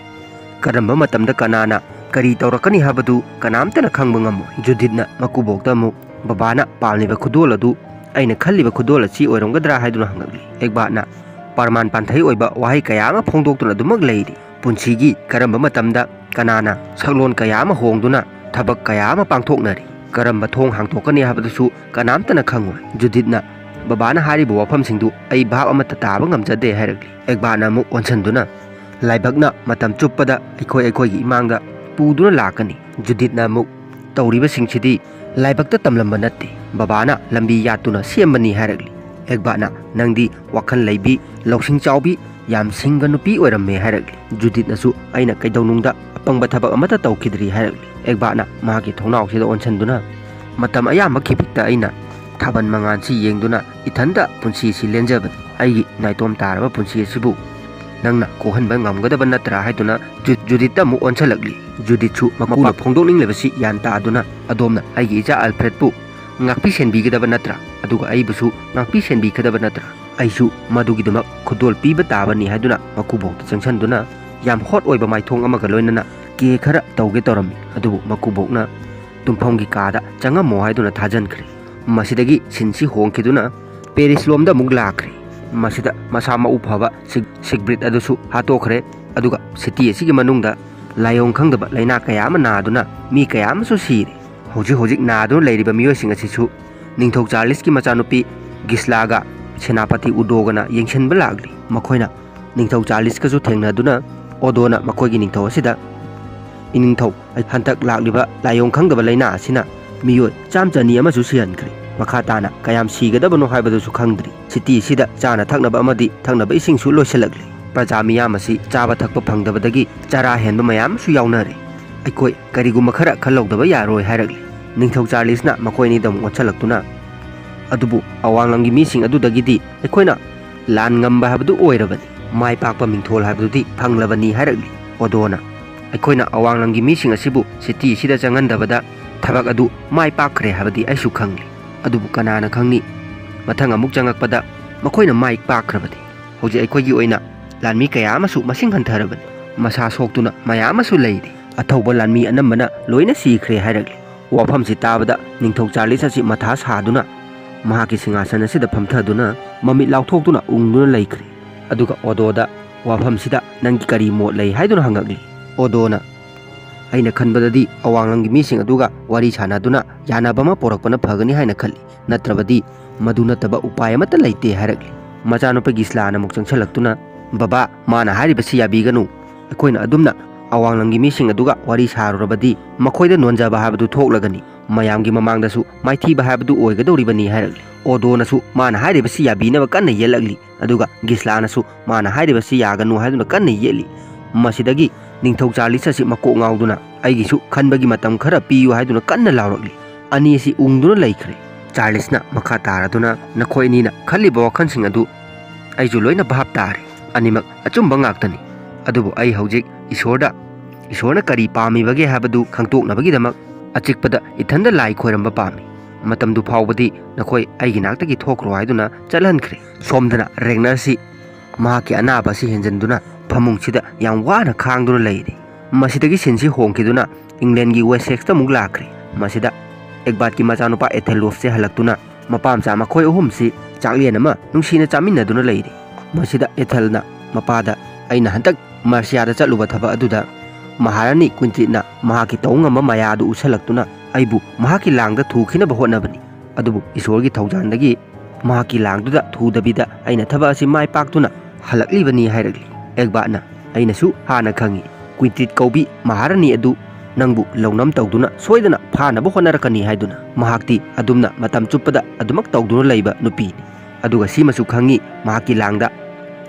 ꯀꯔꯝꯕ ꯃꯇꯝꯗ ꯀꯅꯥꯅ ꯀꯔꯤ ꯇꯧꯔꯛꯀꯅꯤ ꯍꯥꯏꯕꯗꯨ ꯀꯅꯥꯝꯇꯅ ꯈꯪꯕ ꯉꯝꯃꯣꯏ꯫" ꯖꯨꯗꯤꯠꯅ ꯃꯀꯨꯕꯣꯛꯇ ꯑꯃꯨꯛ, "ꯕꯕꯥꯅ ꯄꯥꯝꯂꯤꯕ ꯈꯨꯗꯣꯜ ꯑꯗꯨ ꯑꯩꯅ ꯈꯜꯂꯤꯕ ꯈꯨꯗꯣꯜ ꯑꯁꯤ ꯑꯣꯏꯔꯝꯒꯗ꯭ꯔꯥ?" ꯍꯥꯏꯗꯨꯅ ꯍꯪꯂꯛꯂꯤ꯫ ꯑꯦꯒꯕꯥꯠꯅ ꯄ꯭ꯔꯃꯥꯟ ꯄꯥꯟꯊꯩ ꯑꯣꯏꯕ ꯋꯥꯍꯩ ꯀꯌꯥ ꯑꯃ ꯐꯣꯡꯗꯣꯛꯇꯨꯅ ꯑꯗꯨꯃꯛ ꯂꯩꯔꯤ꯫ ꯄꯨꯟꯁꯤꯒꯤ ꯀꯔꯝꯕ ꯃꯇꯝꯗ ꯀꯅꯥꯅ ꯁꯛꯂꯣꯟ ꯀꯌꯥ ꯑꯃ ꯍꯣꯡꯗꯨꯅ ꯊꯕꯛ ꯀꯌꯥ ꯑꯃ ꯄꯥꯡꯊꯣꯛꯅꯔꯤ, ꯀꯔꯝꯕ ꯊꯣꯡ ꯍꯥꯡꯗꯣꯛꯀꯅꯤ ꯍꯥꯏꯕꯗꯨꯁꯨ ꯀꯅꯥꯝꯇꯅ ꯈꯪꯉꯣꯏ꯫ ꯖꯨꯗꯤꯠꯅ ꯕꯕꯥꯅ ꯍꯥꯏꯔꯤꯕ ꯋꯥꯐꯝꯁꯤꯡꯗꯨ ꯑꯩ ꯚꯥꯞ ꯑꯃꯠꯇ ꯇꯥꯕ ꯉꯝꯖꯗꯦ ꯍꯥꯏꯔꯛꯂꯤ꯫ ꯑꯦꯒꯕꯥꯠꯅ ꯑꯃꯨꯛ ꯑꯣꯟꯁꯤꯟꯗꯨꯅ, "ꯂꯥꯏꯕꯛꯅ ꯃꯇꯝ ꯆꯨꯞꯄꯗ ꯑꯩꯈꯣꯏ ꯑꯩꯈꯣꯏꯒꯤ ꯏꯃꯥꯡꯗ ꯄꯨꯗꯨꯅ ꯂꯥꯛꯀꯅꯤ꯫" ꯖꯨꯗꯤꯠꯅ ꯑꯃꯨꯛ, "ꯇꯧꯔꯤꯕꯁꯤꯡꯁꯤꯗꯤ ꯂꯥꯏꯕꯛꯇ ꯇꯝꯂꯝꯕ ꯅꯠꯇꯦ, ꯕꯕꯥꯅ ꯂꯝꯕꯤ ꯌꯥꯠꯇꯨꯅ ꯁꯦꯝꯕꯅꯤ" ꯍꯥꯏꯔꯛꯂꯤ꯫ ꯑꯦꯒꯕꯥꯠꯅ, "ꯅꯪꯗꯤ ꯋꯥꯈꯜ ꯂꯩꯕꯤ, ꯂꯧꯁꯤꯡ ꯆꯥꯎꯕꯤ, ꯌꯥꯝ ꯁꯤꯡꯕ ꯅꯨꯄꯤ ꯑꯣꯏꯔꯝꯃꯦ" ꯍꯥꯏꯔꯛꯂꯤ꯫ ꯖꯨꯗꯤꯠꯅꯁꯨ, "ꯑꯩꯅ ꯀꯩꯗꯧꯅꯨꯡꯗ ꯑꯄꯪꯕ ꯊꯕꯛ ꯑꯃꯠꯇ ꯇꯧꯈꯤꯗ꯭ꯔꯤ" ꯍꯥꯏꯔꯛꯂꯤ꯫ ꯑꯦꯒꯕꯥꯠꯅ ꯃꯍꯥꯛꯀꯤ ꯊꯣꯡꯅꯥꯎꯁꯤꯗ ꯑꯣꯟꯁꯤꯟꯗꯨꯅ, "ꯃꯇꯝ ꯑꯌꯥꯝꯕ ꯈꯤꯕꯤꯛꯇ ꯑꯩꯅ ꯊꯥꯕꯜ ꯃꯉꯥꯜꯁꯤ ꯌꯦꯡꯗꯨꯅ ꯏꯊꯟꯇ ꯄꯨꯟꯁꯤꯁꯤ ꯂꯦꯟꯖꯕꯅꯤ꯫ ꯑꯩꯒꯤ ꯅꯥꯏꯇꯣꯝ ꯇꯥꯔꯕ ꯄꯨꯟꯁꯤ ꯑꯁꯤꯕꯨ ꯅꯪꯅ ꯀꯣꯛꯍꯟꯕ ꯉꯝꯒꯗꯕ ꯅꯠꯇ꯭ꯔꯥ?" ꯍꯥꯏꯗꯨꯅ ꯖꯨ-, ꯖꯨꯗꯤꯠꯇ ꯑꯃꯨꯛ ꯑꯣꯟꯁꯤꯜꯂꯛꯂꯤ꯫ ꯖꯨꯗꯤꯠꯁꯨ ꯃꯄꯥ ꯐꯣꯡꯗꯣꯛꯅꯤꯡꯂꯤꯕꯁꯤ ꯒ꯭ꯌꯥꯟ ꯇꯥꯗꯨꯅ, "ꯑꯗꯣꯝꯅ ꯑꯩꯒꯤ ꯏꯆꯥ ꯑꯜꯐ꯭ꯔꯦꯗꯄꯨ ꯉꯥꯛꯄꯤ ꯁꯦꯟꯕꯤꯒꯗꯕ ꯅꯠꯇ꯭ꯔꯥ? ꯑꯗꯨꯒ ꯑꯩꯕꯨꯁꯨ ꯉꯥꯛꯄꯤ ꯁꯦꯟꯕꯤꯒꯗꯕ ꯅꯠꯇ꯭ꯔꯥ? ꯑꯩꯁꯨ ꯃꯗꯨꯒꯤꯗꯃꯛ ꯈꯨꯗꯣꯜ ꯄꯤꯕ ꯇꯥꯕꯅꯤ" ꯍꯥꯏꯗꯨꯅ ꯃꯀꯨꯕꯣꯛꯇ ꯆꯪꯁꯤꯟꯗꯨꯅ ꯌꯥꯝ ꯍꯣꯠ ꯑꯣꯏꯕ ꯃꯥꯏꯊꯣꯡ ꯑꯃꯒ ꯂꯣꯏꯅꯅ ꯀꯦ ꯈꯔ ꯇꯧꯒꯦ ꯇꯧꯔꯝꯃꯤ꯫ ꯑꯗꯨꯕꯨ ꯃꯀꯨꯕꯣꯛꯅ ꯇꯨꯝꯐꯝꯒꯤ ꯀꯥꯗ ꯆꯪꯉꯝꯃꯣ ꯍꯥꯏꯗꯨꯅ ꯊꯥꯖꯟꯈ꯭ꯔꯦ꯫ ꯃꯁꯤꯗꯒꯤ ꯁꯤꯟꯁꯤ ꯍꯣꯡꯈꯤꯗꯨꯅ ꯄꯦꯔꯤꯁ ꯂꯣꯝꯗ ꯑꯃꯨꯛ ꯂꯥꯛꯈ꯭ꯔꯦ꯫ ꯃꯁꯤꯗ ꯃꯁꯥ ꯃꯎ ꯐꯕ ꯁꯤꯛ-, ꯁꯤꯒꯕ꯭ꯔꯤꯠ ꯑꯗꯨꯁꯨ ꯍꯥꯠꯇꯣꯛꯈ꯭ꯔꯦ꯫ ꯑꯗꯨꯒ ꯁꯤꯇꯤ ꯑꯁꯤꯒꯤ ꯃꯅꯨꯡꯗ ꯂꯥꯏꯑꯣꯡ ꯈꯪꯗꯕ ꯂꯥꯏꯅꯥ ꯀꯌꯥ ꯑꯃ ꯅꯥꯗꯨꯅ ꯃꯤ ꯀꯌꯥ ꯑꯃꯁꯨ ꯁꯤꯔꯦ꯫ ꯍꯧꯖꯤꯛ ꯍꯧꯖꯤꯛ ꯅꯥꯗꯨꯅ ꯂꯩꯔꯤꯕ ꯃꯤꯑꯣꯏꯁꯤꯡ ꯑꯁꯤꯁꯨ ꯅꯤꯡꯊꯧ ꯆꯥꯔꯂꯤꯁꯀꯤ ꯃꯆꯥꯅꯨꯄꯤ ꯒꯤꯁꯂꯥꯒ ꯁꯦꯅꯥꯄꯇꯤ ꯎꯗꯣꯒꯅ ꯌꯦꯡꯁꯤꯟꯕ ꯂꯥꯛꯂꯤ꯫ ꯃꯈꯣꯏꯅ ꯅꯤꯡꯊꯧ ꯆꯥꯔꯂꯤꯁꯀꯁꯨ ꯊꯦꯡꯅꯗꯨꯅ ꯑꯣꯗꯣꯅ ꯃꯈꯣꯏꯒꯤ ꯅꯤꯡꯊꯧ ꯑꯁꯤꯗ ꯏꯅꯤꯡꯊꯧ, ꯍꯟꯗꯛ ꯂꯥꯛꯂꯤꯕ ꯂꯥꯏꯑꯣꯡ ꯈꯪꯗꯕ ꯂꯥꯏꯅꯥ ꯑꯁꯤꯅ ꯃꯤꯑꯣꯏ ꯆꯥꯝ ꯆꯅꯤ ꯑꯃꯁꯨ ꯁꯤꯍꯟꯈ꯭ꯔꯦ꯫ ꯃꯈꯥ ꯇꯥꯅ ꯀꯌꯥꯝ ꯁꯤꯒꯗꯕꯅꯣ ꯍꯥꯏꯕꯗꯨꯁꯨ ꯈꯪꯗ꯭ꯔꯤ꯫ ꯁꯤꯇꯤ ꯑꯁꯤꯗ ꯆꯥꯅ ꯊꯛꯅꯕ ꯑꯃꯗꯤ ꯊꯛꯅꯕ ꯏꯁꯤꯡꯁꯨ ꯂꯣꯏꯁꯤꯜꯂꯛꯂꯦ꯫ ꯄ꯭ꯔꯖꯥ ꯃꯤꯌꯥꯝ ꯑꯁꯤ ꯆꯥꯕ ꯊꯛꯄ ꯐꯪꯗꯕꯗꯒꯤ ꯆꯔꯥ ꯍꯦꯟꯕ ꯃꯌꯥꯝ ꯑꯃꯁꯨ ꯌꯥꯎꯅꯔꯦ꯫ ꯑꯩꯈꯣꯏ ꯀꯔꯤꯒꯨꯝꯕ ꯈꯔ ꯈꯜꯍꯧꯗꯕ ꯌꯥꯔꯣꯏ ꯍꯥꯏꯔꯛꯂꯤ꯫ ꯅꯤꯡꯊꯧ ꯆꯥꯔꯂꯤꯁꯅ ꯃꯈꯣꯏ ꯑꯅꯤꯗ ꯑꯃꯨꯛ ꯑꯣꯟꯁꯤꯜꯂꯛꯇꯨꯅ, "ꯑꯗꯨꯕꯨ ꯑꯋꯥꯡꯂꯝꯒꯤ ꯃꯤꯁꯤꯡ ꯑꯗꯨꯗꯒꯤꯗꯤ ꯑꯩꯈꯣꯏꯅ ꯂꯥꯟ ꯉꯝꯕ ꯍꯥꯏꯕꯗꯨ ꯑꯣꯏꯔꯕꯅꯤ, ꯃꯥꯏ ꯄꯥꯛꯄ ꯃꯤꯡꯊꯣꯜ ꯍꯥꯏꯕꯗꯨꯗꯤ ꯐꯪꯂꯕꯅꯤ" ꯍꯥꯏꯔꯛꯂꯤ꯫ ꯑꯣꯗꯣꯅ, "ꯑꯩꯈꯣꯏꯅ ꯑꯋꯥꯡꯂꯝꯒꯤ ꯃꯤꯁꯤꯡ ꯑꯁꯤꯕꯨ ꯁꯤꯇꯤ ꯑꯁꯤꯗ ꯆꯪꯍꯟꯗꯕꯗ ꯊꯕꯛ ꯑꯗꯨ ꯃꯥꯏ ꯄꯥꯛꯈ꯭ꯔꯦ ꯍꯥꯏꯕꯗꯤ ꯑꯩꯁꯨ ꯈꯪꯂꯤ꯫ ꯑꯗꯨꯕꯨ ꯀꯅꯥꯅ ꯈꯪꯅꯤ, ꯃꯊꯪ ꯑꯃꯨꯛ ꯆꯪꯉꯛꯄꯗ ꯃꯈꯣꯏꯅ ꯃꯥꯏ ꯄꯥꯛꯈ꯭ꯔꯕꯗꯤ? ꯍꯧꯖꯤꯛ ꯑꯩꯈꯣꯏꯒꯤ ꯑꯣꯏꯅ ꯂꯥꯟꯃꯤ ꯀꯌꯥ ꯑꯃꯁꯨ ꯃꯁꯤꯡ ꯍꯟꯊꯔꯕꯅꯤ꯫ ꯃꯁꯥ ꯁꯣꯛꯇꯨꯅ ꯃꯌꯥꯝ ꯑꯃꯁꯨ ꯂꯩꯔꯤ꯫ ꯑꯊꯧꯕ ꯂꯥꯟꯃꯤ ꯑꯅꯝꯕꯅ ꯂꯣꯏꯅ ꯁꯤꯈ꯭ꯔꯦ" ꯍꯥꯏꯔꯛꯂꯤ꯫ ꯋꯥꯐꯝꯁꯤ ꯇꯥꯕꯗ ꯅꯤꯡꯊꯧ ꯆꯥꯔꯂꯤꯁ ꯑꯁꯤ ꯃꯊꯥ ꯁꯥꯗꯨꯅ ꯃꯍꯥꯛꯀꯤ ꯁꯤꯡꯍꯥꯁꯟ ꯑꯁꯤꯗ ꯐꯝꯊꯗꯨꯅ ꯃꯃꯤꯠ ꯂꯥꯎꯊꯣꯛꯇꯨꯅ ꯎꯪꯗꯨꯅ ꯂꯩꯈ꯭ꯔꯦ꯫ ꯑꯗꯨꯒ ꯑꯣꯗꯣꯗ, "ꯋꯥꯐꯝꯁꯤꯗ ꯅꯪꯒꯤ ꯀꯔꯤ ꯃꯣꯠ ꯂꯩ?" ꯍꯥꯏꯗꯨꯅ ꯍꯪꯉꯛꯂꯤ꯫ ꯑꯣꯗꯣꯅ, "ꯑꯩꯅ ꯈꯟꯕꯗꯗꯤ ꯑꯋꯥꯡꯂꯝꯒꯤ ꯃꯤꯁꯤꯡ ꯑꯗꯨꯒ ꯋꯥꯔꯤ ꯁꯥꯟꯅꯗꯨꯅ ꯌꯥꯅꯕ ꯑꯃ ꯄꯨꯔꯛꯄꯅ ꯐꯒꯅꯤ ꯍꯥꯏꯅ ꯈꯜꯂꯤ, ꯅꯠꯇ꯭ꯔꯕꯗꯤ ꯃꯗꯨ ꯅꯠꯇꯕ ꯎꯄꯥꯏ ꯑꯃꯠꯇ ꯂꯩꯇꯦ" ꯍꯥꯏꯔꯛꯂꯤ꯫ ꯃꯆꯥꯅꯨꯄꯥ ꯒꯤꯁꯂꯥꯅ ꯑꯃꯨꯛ ꯆꯪꯁꯤꯜꯂꯛꯇꯨꯅ, "ꯕꯕꯥ, ꯃꯥꯅ ꯍꯥꯏꯔꯤꯕꯁꯤ ꯌꯥꯕꯤꯒꯅꯨ꯫ ꯑꯩꯈꯣꯏꯅ ꯑꯗꯨꯝꯅ ꯑꯋꯥꯡꯂꯝꯒꯤ ꯃꯤꯁꯤꯡ ꯑꯗꯨꯒ ꯋꯥꯔꯤ ꯁꯥꯔꯨꯔꯕꯗꯤ ꯃꯈꯣꯏꯗ ꯅꯣꯟꯖꯕ ꯍꯥꯏꯕꯗꯨ ꯊꯣꯛꯂꯒꯅꯤ꯫ ꯃꯌꯥꯝꯒꯤ ꯃꯃꯥꯡꯗꯁꯨ ꯃꯥꯏꯊꯤꯕ ꯍꯥꯏꯕꯗꯨ ꯑꯣꯏꯒꯗꯧꯔꯤꯕꯅꯤ" ꯍꯥꯏꯔꯛꯂꯤ꯫ ꯑꯣꯗꯣꯅꯁꯨ ꯃꯥꯅ ꯍꯥꯏꯔꯤꯕꯁꯤ ꯌꯥꯕꯤꯅꯕ ꯀꯟꯅ ꯌꯦꯠꯂꯛꯂꯤ, ꯑꯗꯨꯒ ꯒꯤꯁꯂꯥꯅꯁꯨ ꯃꯥꯅ ꯍꯥꯏꯔꯤꯕꯁꯤ ꯌꯥꯒꯅꯨ ꯍꯥꯏꯗꯨꯅ ꯀꯟꯅ ꯌꯦꯠꯂꯤ꯫ ꯃꯁꯤꯗꯒꯤ ꯅꯤꯡꯊꯧ ꯆꯥꯔꯂꯤꯁ ꯑꯁꯤ ꯃꯀꯣꯛ ꯉꯥꯎꯗꯨꯅ, "ꯑꯩꯒꯤꯁꯨ ꯈꯟꯕꯒꯤ ꯃꯇꯝ ꯈꯔ ꯄꯤꯌꯨ" ꯍꯥꯏꯗꯨꯅ ꯀꯟꯅ ꯂꯥꯎꯔꯛꯂꯤ꯫ ꯑꯅꯤ ꯑꯁꯤ ꯎꯪꯗꯨꯅ ꯂꯩꯈ꯭ꯔꯦ꯫ ꯆꯥꯔꯂꯤꯁꯅ ꯃꯈꯥ ꯇꯥꯔꯗꯨꯅ, "ꯅꯈꯣꯏ ꯑꯅꯤꯅ ꯈꯜꯂꯤꯕ ꯋꯥꯈꯜꯁꯤꯡ ꯑꯗꯨ ꯑꯩꯁꯨ ꯂꯣꯏꯅ ꯚꯥꯞ ꯇꯥꯔꯦ꯫ ꯑꯅꯤꯃꯛ ꯑꯆꯨꯝꯕ ꯉꯥꯛꯇꯅꯤ꯫ ꯑꯗꯨꯕꯨ ꯑꯩ ꯍꯧꯖꯤꯛ ꯏꯁꯣꯔꯗ, ꯏꯁꯣꯔꯅ ꯀꯔꯤ ꯄꯥꯝꯃꯤꯕꯒꯦ ꯍꯥꯏꯕꯗꯨ ꯈꯪꯗꯣꯛꯅꯕꯒꯤꯗꯃꯛ ꯑꯆꯤꯛꯄꯗ ꯏꯊꯟꯗ ꯂꯥꯏ ꯈꯣꯏꯔꯝꯕ ꯄꯥꯝꯃꯤ꯫ ꯃꯇꯝꯗꯨ ꯐꯥꯎꯕꯗꯤ ꯅꯈꯣꯏ ꯑꯩꯒꯤ ꯅꯥꯛꯇꯒꯤ ꯊꯣꯛꯈ꯭ꯔꯣ" ꯍꯥꯏꯗꯨꯅ ꯆꯠꯍꯟꯈ꯭ꯔꯦ꯫ ꯁꯣꯝꯗꯅ ꯔꯦꯒꯅꯔꯁꯤ ꯃꯍꯥꯛꯀꯤ ꯑꯅꯥꯕ ꯑꯁꯤ ꯍꯦꯟꯖꯟꯗꯨꯅ ꯐꯃꯨꯡꯁꯤꯗ ꯌꯥꯝ ꯋꯥꯅ ꯈꯥꯡꯗꯨꯅ ꯂꯩꯔꯤ꯫ ꯃꯁꯤꯗꯒꯤ ꯁꯤꯟꯁꯤ ꯍꯣꯡꯈꯤꯗꯨꯅ ꯏꯪꯂꯦꯟꯒꯤ ꯋꯦꯁꯦꯛꯁꯇ ꯑꯃꯨꯛ ꯂꯥꯛꯈ꯭ꯔꯦ꯫ ꯃꯁꯤꯗ ꯑꯦꯒꯕꯥꯠꯀꯤ ꯃꯆꯥꯅꯨꯄꯥ ꯑꯦꯊꯦꯜꯋꯣꯐꯁꯦ ꯍꯜꯂꯛꯇꯨꯅ ꯃꯄꯥ ꯃꯆꯥ ꯃꯈꯣꯏ ꯑꯍꯨꯝꯁꯤ ꯆꯥꯛꯂꯦꯟ ꯑꯃ ꯅꯨꯡꯁꯤꯅ ꯆꯥꯃꯤꯟꯅꯗꯨꯅ ꯂꯩꯔꯤ꯫ ꯃꯁꯤꯗ ꯑꯦꯊꯦꯜꯅ ꯃꯄꯥꯗ, "ꯑꯩꯅ ꯍꯟꯗꯛ ꯃꯔꯁꯤꯌꯥꯗ ꯆꯠꯂꯨꯕ ꯊꯕꯛ ꯑꯗꯨꯗ ꯃꯍꯥꯔꯥꯅꯤ ꯀ꯭ꯋꯤꯟꯇꯤꯠꯅ ꯃꯍꯥꯛꯀꯤ ꯇꯧ ꯉꯝꯕ ꯃꯌꯥ ꯑꯗꯨ ꯎꯠꯁꯜꯂꯛꯇꯨꯅ ꯑꯩꯕꯨ ꯃꯍꯥꯛꯀꯤ ꯂꯥꯡꯗ ꯊꯨꯈꯤꯅꯕ ꯍꯣꯠꯅꯕꯅꯤ꯫ ꯑꯗꯨꯕꯨ ꯏꯁꯣꯔꯒꯤ ꯊꯧꯖꯥꯜꯗꯒꯤ ꯃꯍꯥꯛꯀꯤ ꯂꯥꯡꯗꯨꯗ ꯊꯨꯗꯕꯤꯗ ꯑꯩꯅ ꯊꯕꯛ ꯑꯁꯤ ꯃꯥꯏ ꯄꯥꯛꯇꯨꯅ ꯍꯜꯂꯛꯂꯤꯕꯅꯤ" ꯍꯥꯏꯔꯛꯂꯤ꯫ ꯑꯦꯒꯕꯥꯠꯅ, "ꯑꯩꯅꯁꯨ ꯍꯥꯟꯅ ꯈꯪꯏ꯫ ꯀ꯭ꯋꯤꯟꯇꯤꯠ ꯀꯧꯕꯤ ꯃꯍꯥꯔꯥꯅꯤ ꯑꯗꯨ ꯅꯪꯕꯨ ꯂꯧꯅꯝ ꯇꯧꯗꯨꯅ ꯁꯣꯏꯗꯅ ꯐꯥꯅꯕ ꯍꯣꯠꯅꯔꯛꯀꯅꯤ ꯍꯥꯏꯗꯨꯅ꯫ ꯃꯍꯥꯛꯇꯤ ꯑꯗꯨꯝꯅ ꯃꯇꯝ ꯆꯨꯞꯄꯗ ꯑꯗꯨꯃꯛ ꯇꯧꯗꯨꯅ ꯂꯩꯕ ꯅꯨꯄꯤꯅꯤ꯫ ꯑꯗꯨꯒ ꯁꯤꯃꯁꯨ ꯈꯪꯉꯤ, ꯃꯍꯥꯛꯀꯤ ꯂꯥꯡꯗ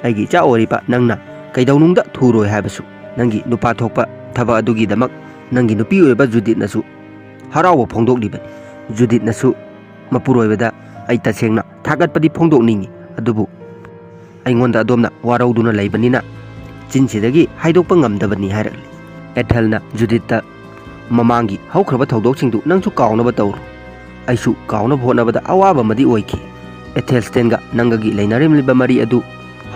ꯑꯩꯒꯤ ꯏꯆꯥ ꯑꯣꯏꯔꯤꯕ ꯅꯪꯅ ꯀꯩꯗꯧꯅꯨꯡꯗ ꯊꯨꯔꯣꯏ ꯍꯥꯏꯕꯁꯨ꯫ ꯅꯪꯒꯤ ꯅꯨꯄꯥ ꯊꯣꯛꯄ ꯊꯕꯛ ꯑꯗꯨꯒꯤꯗꯃꯛ ꯅꯪꯒꯤ ꯅꯨꯄꯤ ꯑꯣꯏꯔꯤꯕ ꯖꯨꯗꯤꯠꯅꯁꯨ ꯍꯔꯥꯎꯕ ꯐꯣꯡꯗꯣꯛꯂꯤꯕꯅꯤ꯫ ꯖꯨꯗꯤꯠꯅꯁꯨ ꯃꯄꯨꯔꯣꯏꯕꯗ ꯑꯩ ꯇꯁꯦꯡꯅ ꯊꯥꯒꯠꯄꯗꯤ ꯐꯣꯡꯗꯣꯛꯅꯤꯡꯏ, ꯑꯗꯨꯕꯨ ꯑꯩꯉꯣꯟꯗ ꯑꯗꯣꯝꯅ ꯋꯥꯔꯧꯗꯨꯅ ꯂꯩꯕꯅꯤꯅ ꯆꯤꯟꯁꯤꯗꯒꯤ ꯍꯥꯏꯗꯣꯛꯄ ꯉꯝꯗꯕꯅꯤ ꯍꯥꯏꯔꯛꯂꯤ꯫ ꯑꯦꯊꯦꯜꯅ ꯖꯨꯗꯤꯠꯇ, "ꯃꯃꯥꯡꯒꯤ ꯍꯧꯈ꯭ꯔꯕ ꯊꯧꯗꯣꯛꯁꯤꯡꯗꯨ ꯅꯪꯁꯨ ꯀꯥꯎꯅꯕ ꯇꯧꯔꯨ꯫ ꯑꯩꯁꯨ ꯀꯥꯎꯅꯕ ꯍꯣꯠꯅꯕꯗ ꯑꯋꯥꯕ ꯑꯃꯗꯤ ꯑꯣꯏꯈꯤ꯫ ꯑꯦꯊꯦꯜꯁꯇꯦꯟꯒ ꯅꯪꯒꯒꯤ ꯂꯩꯅꯔꯝꯂꯤꯕ ꯃꯔꯤ ꯑꯗꯨ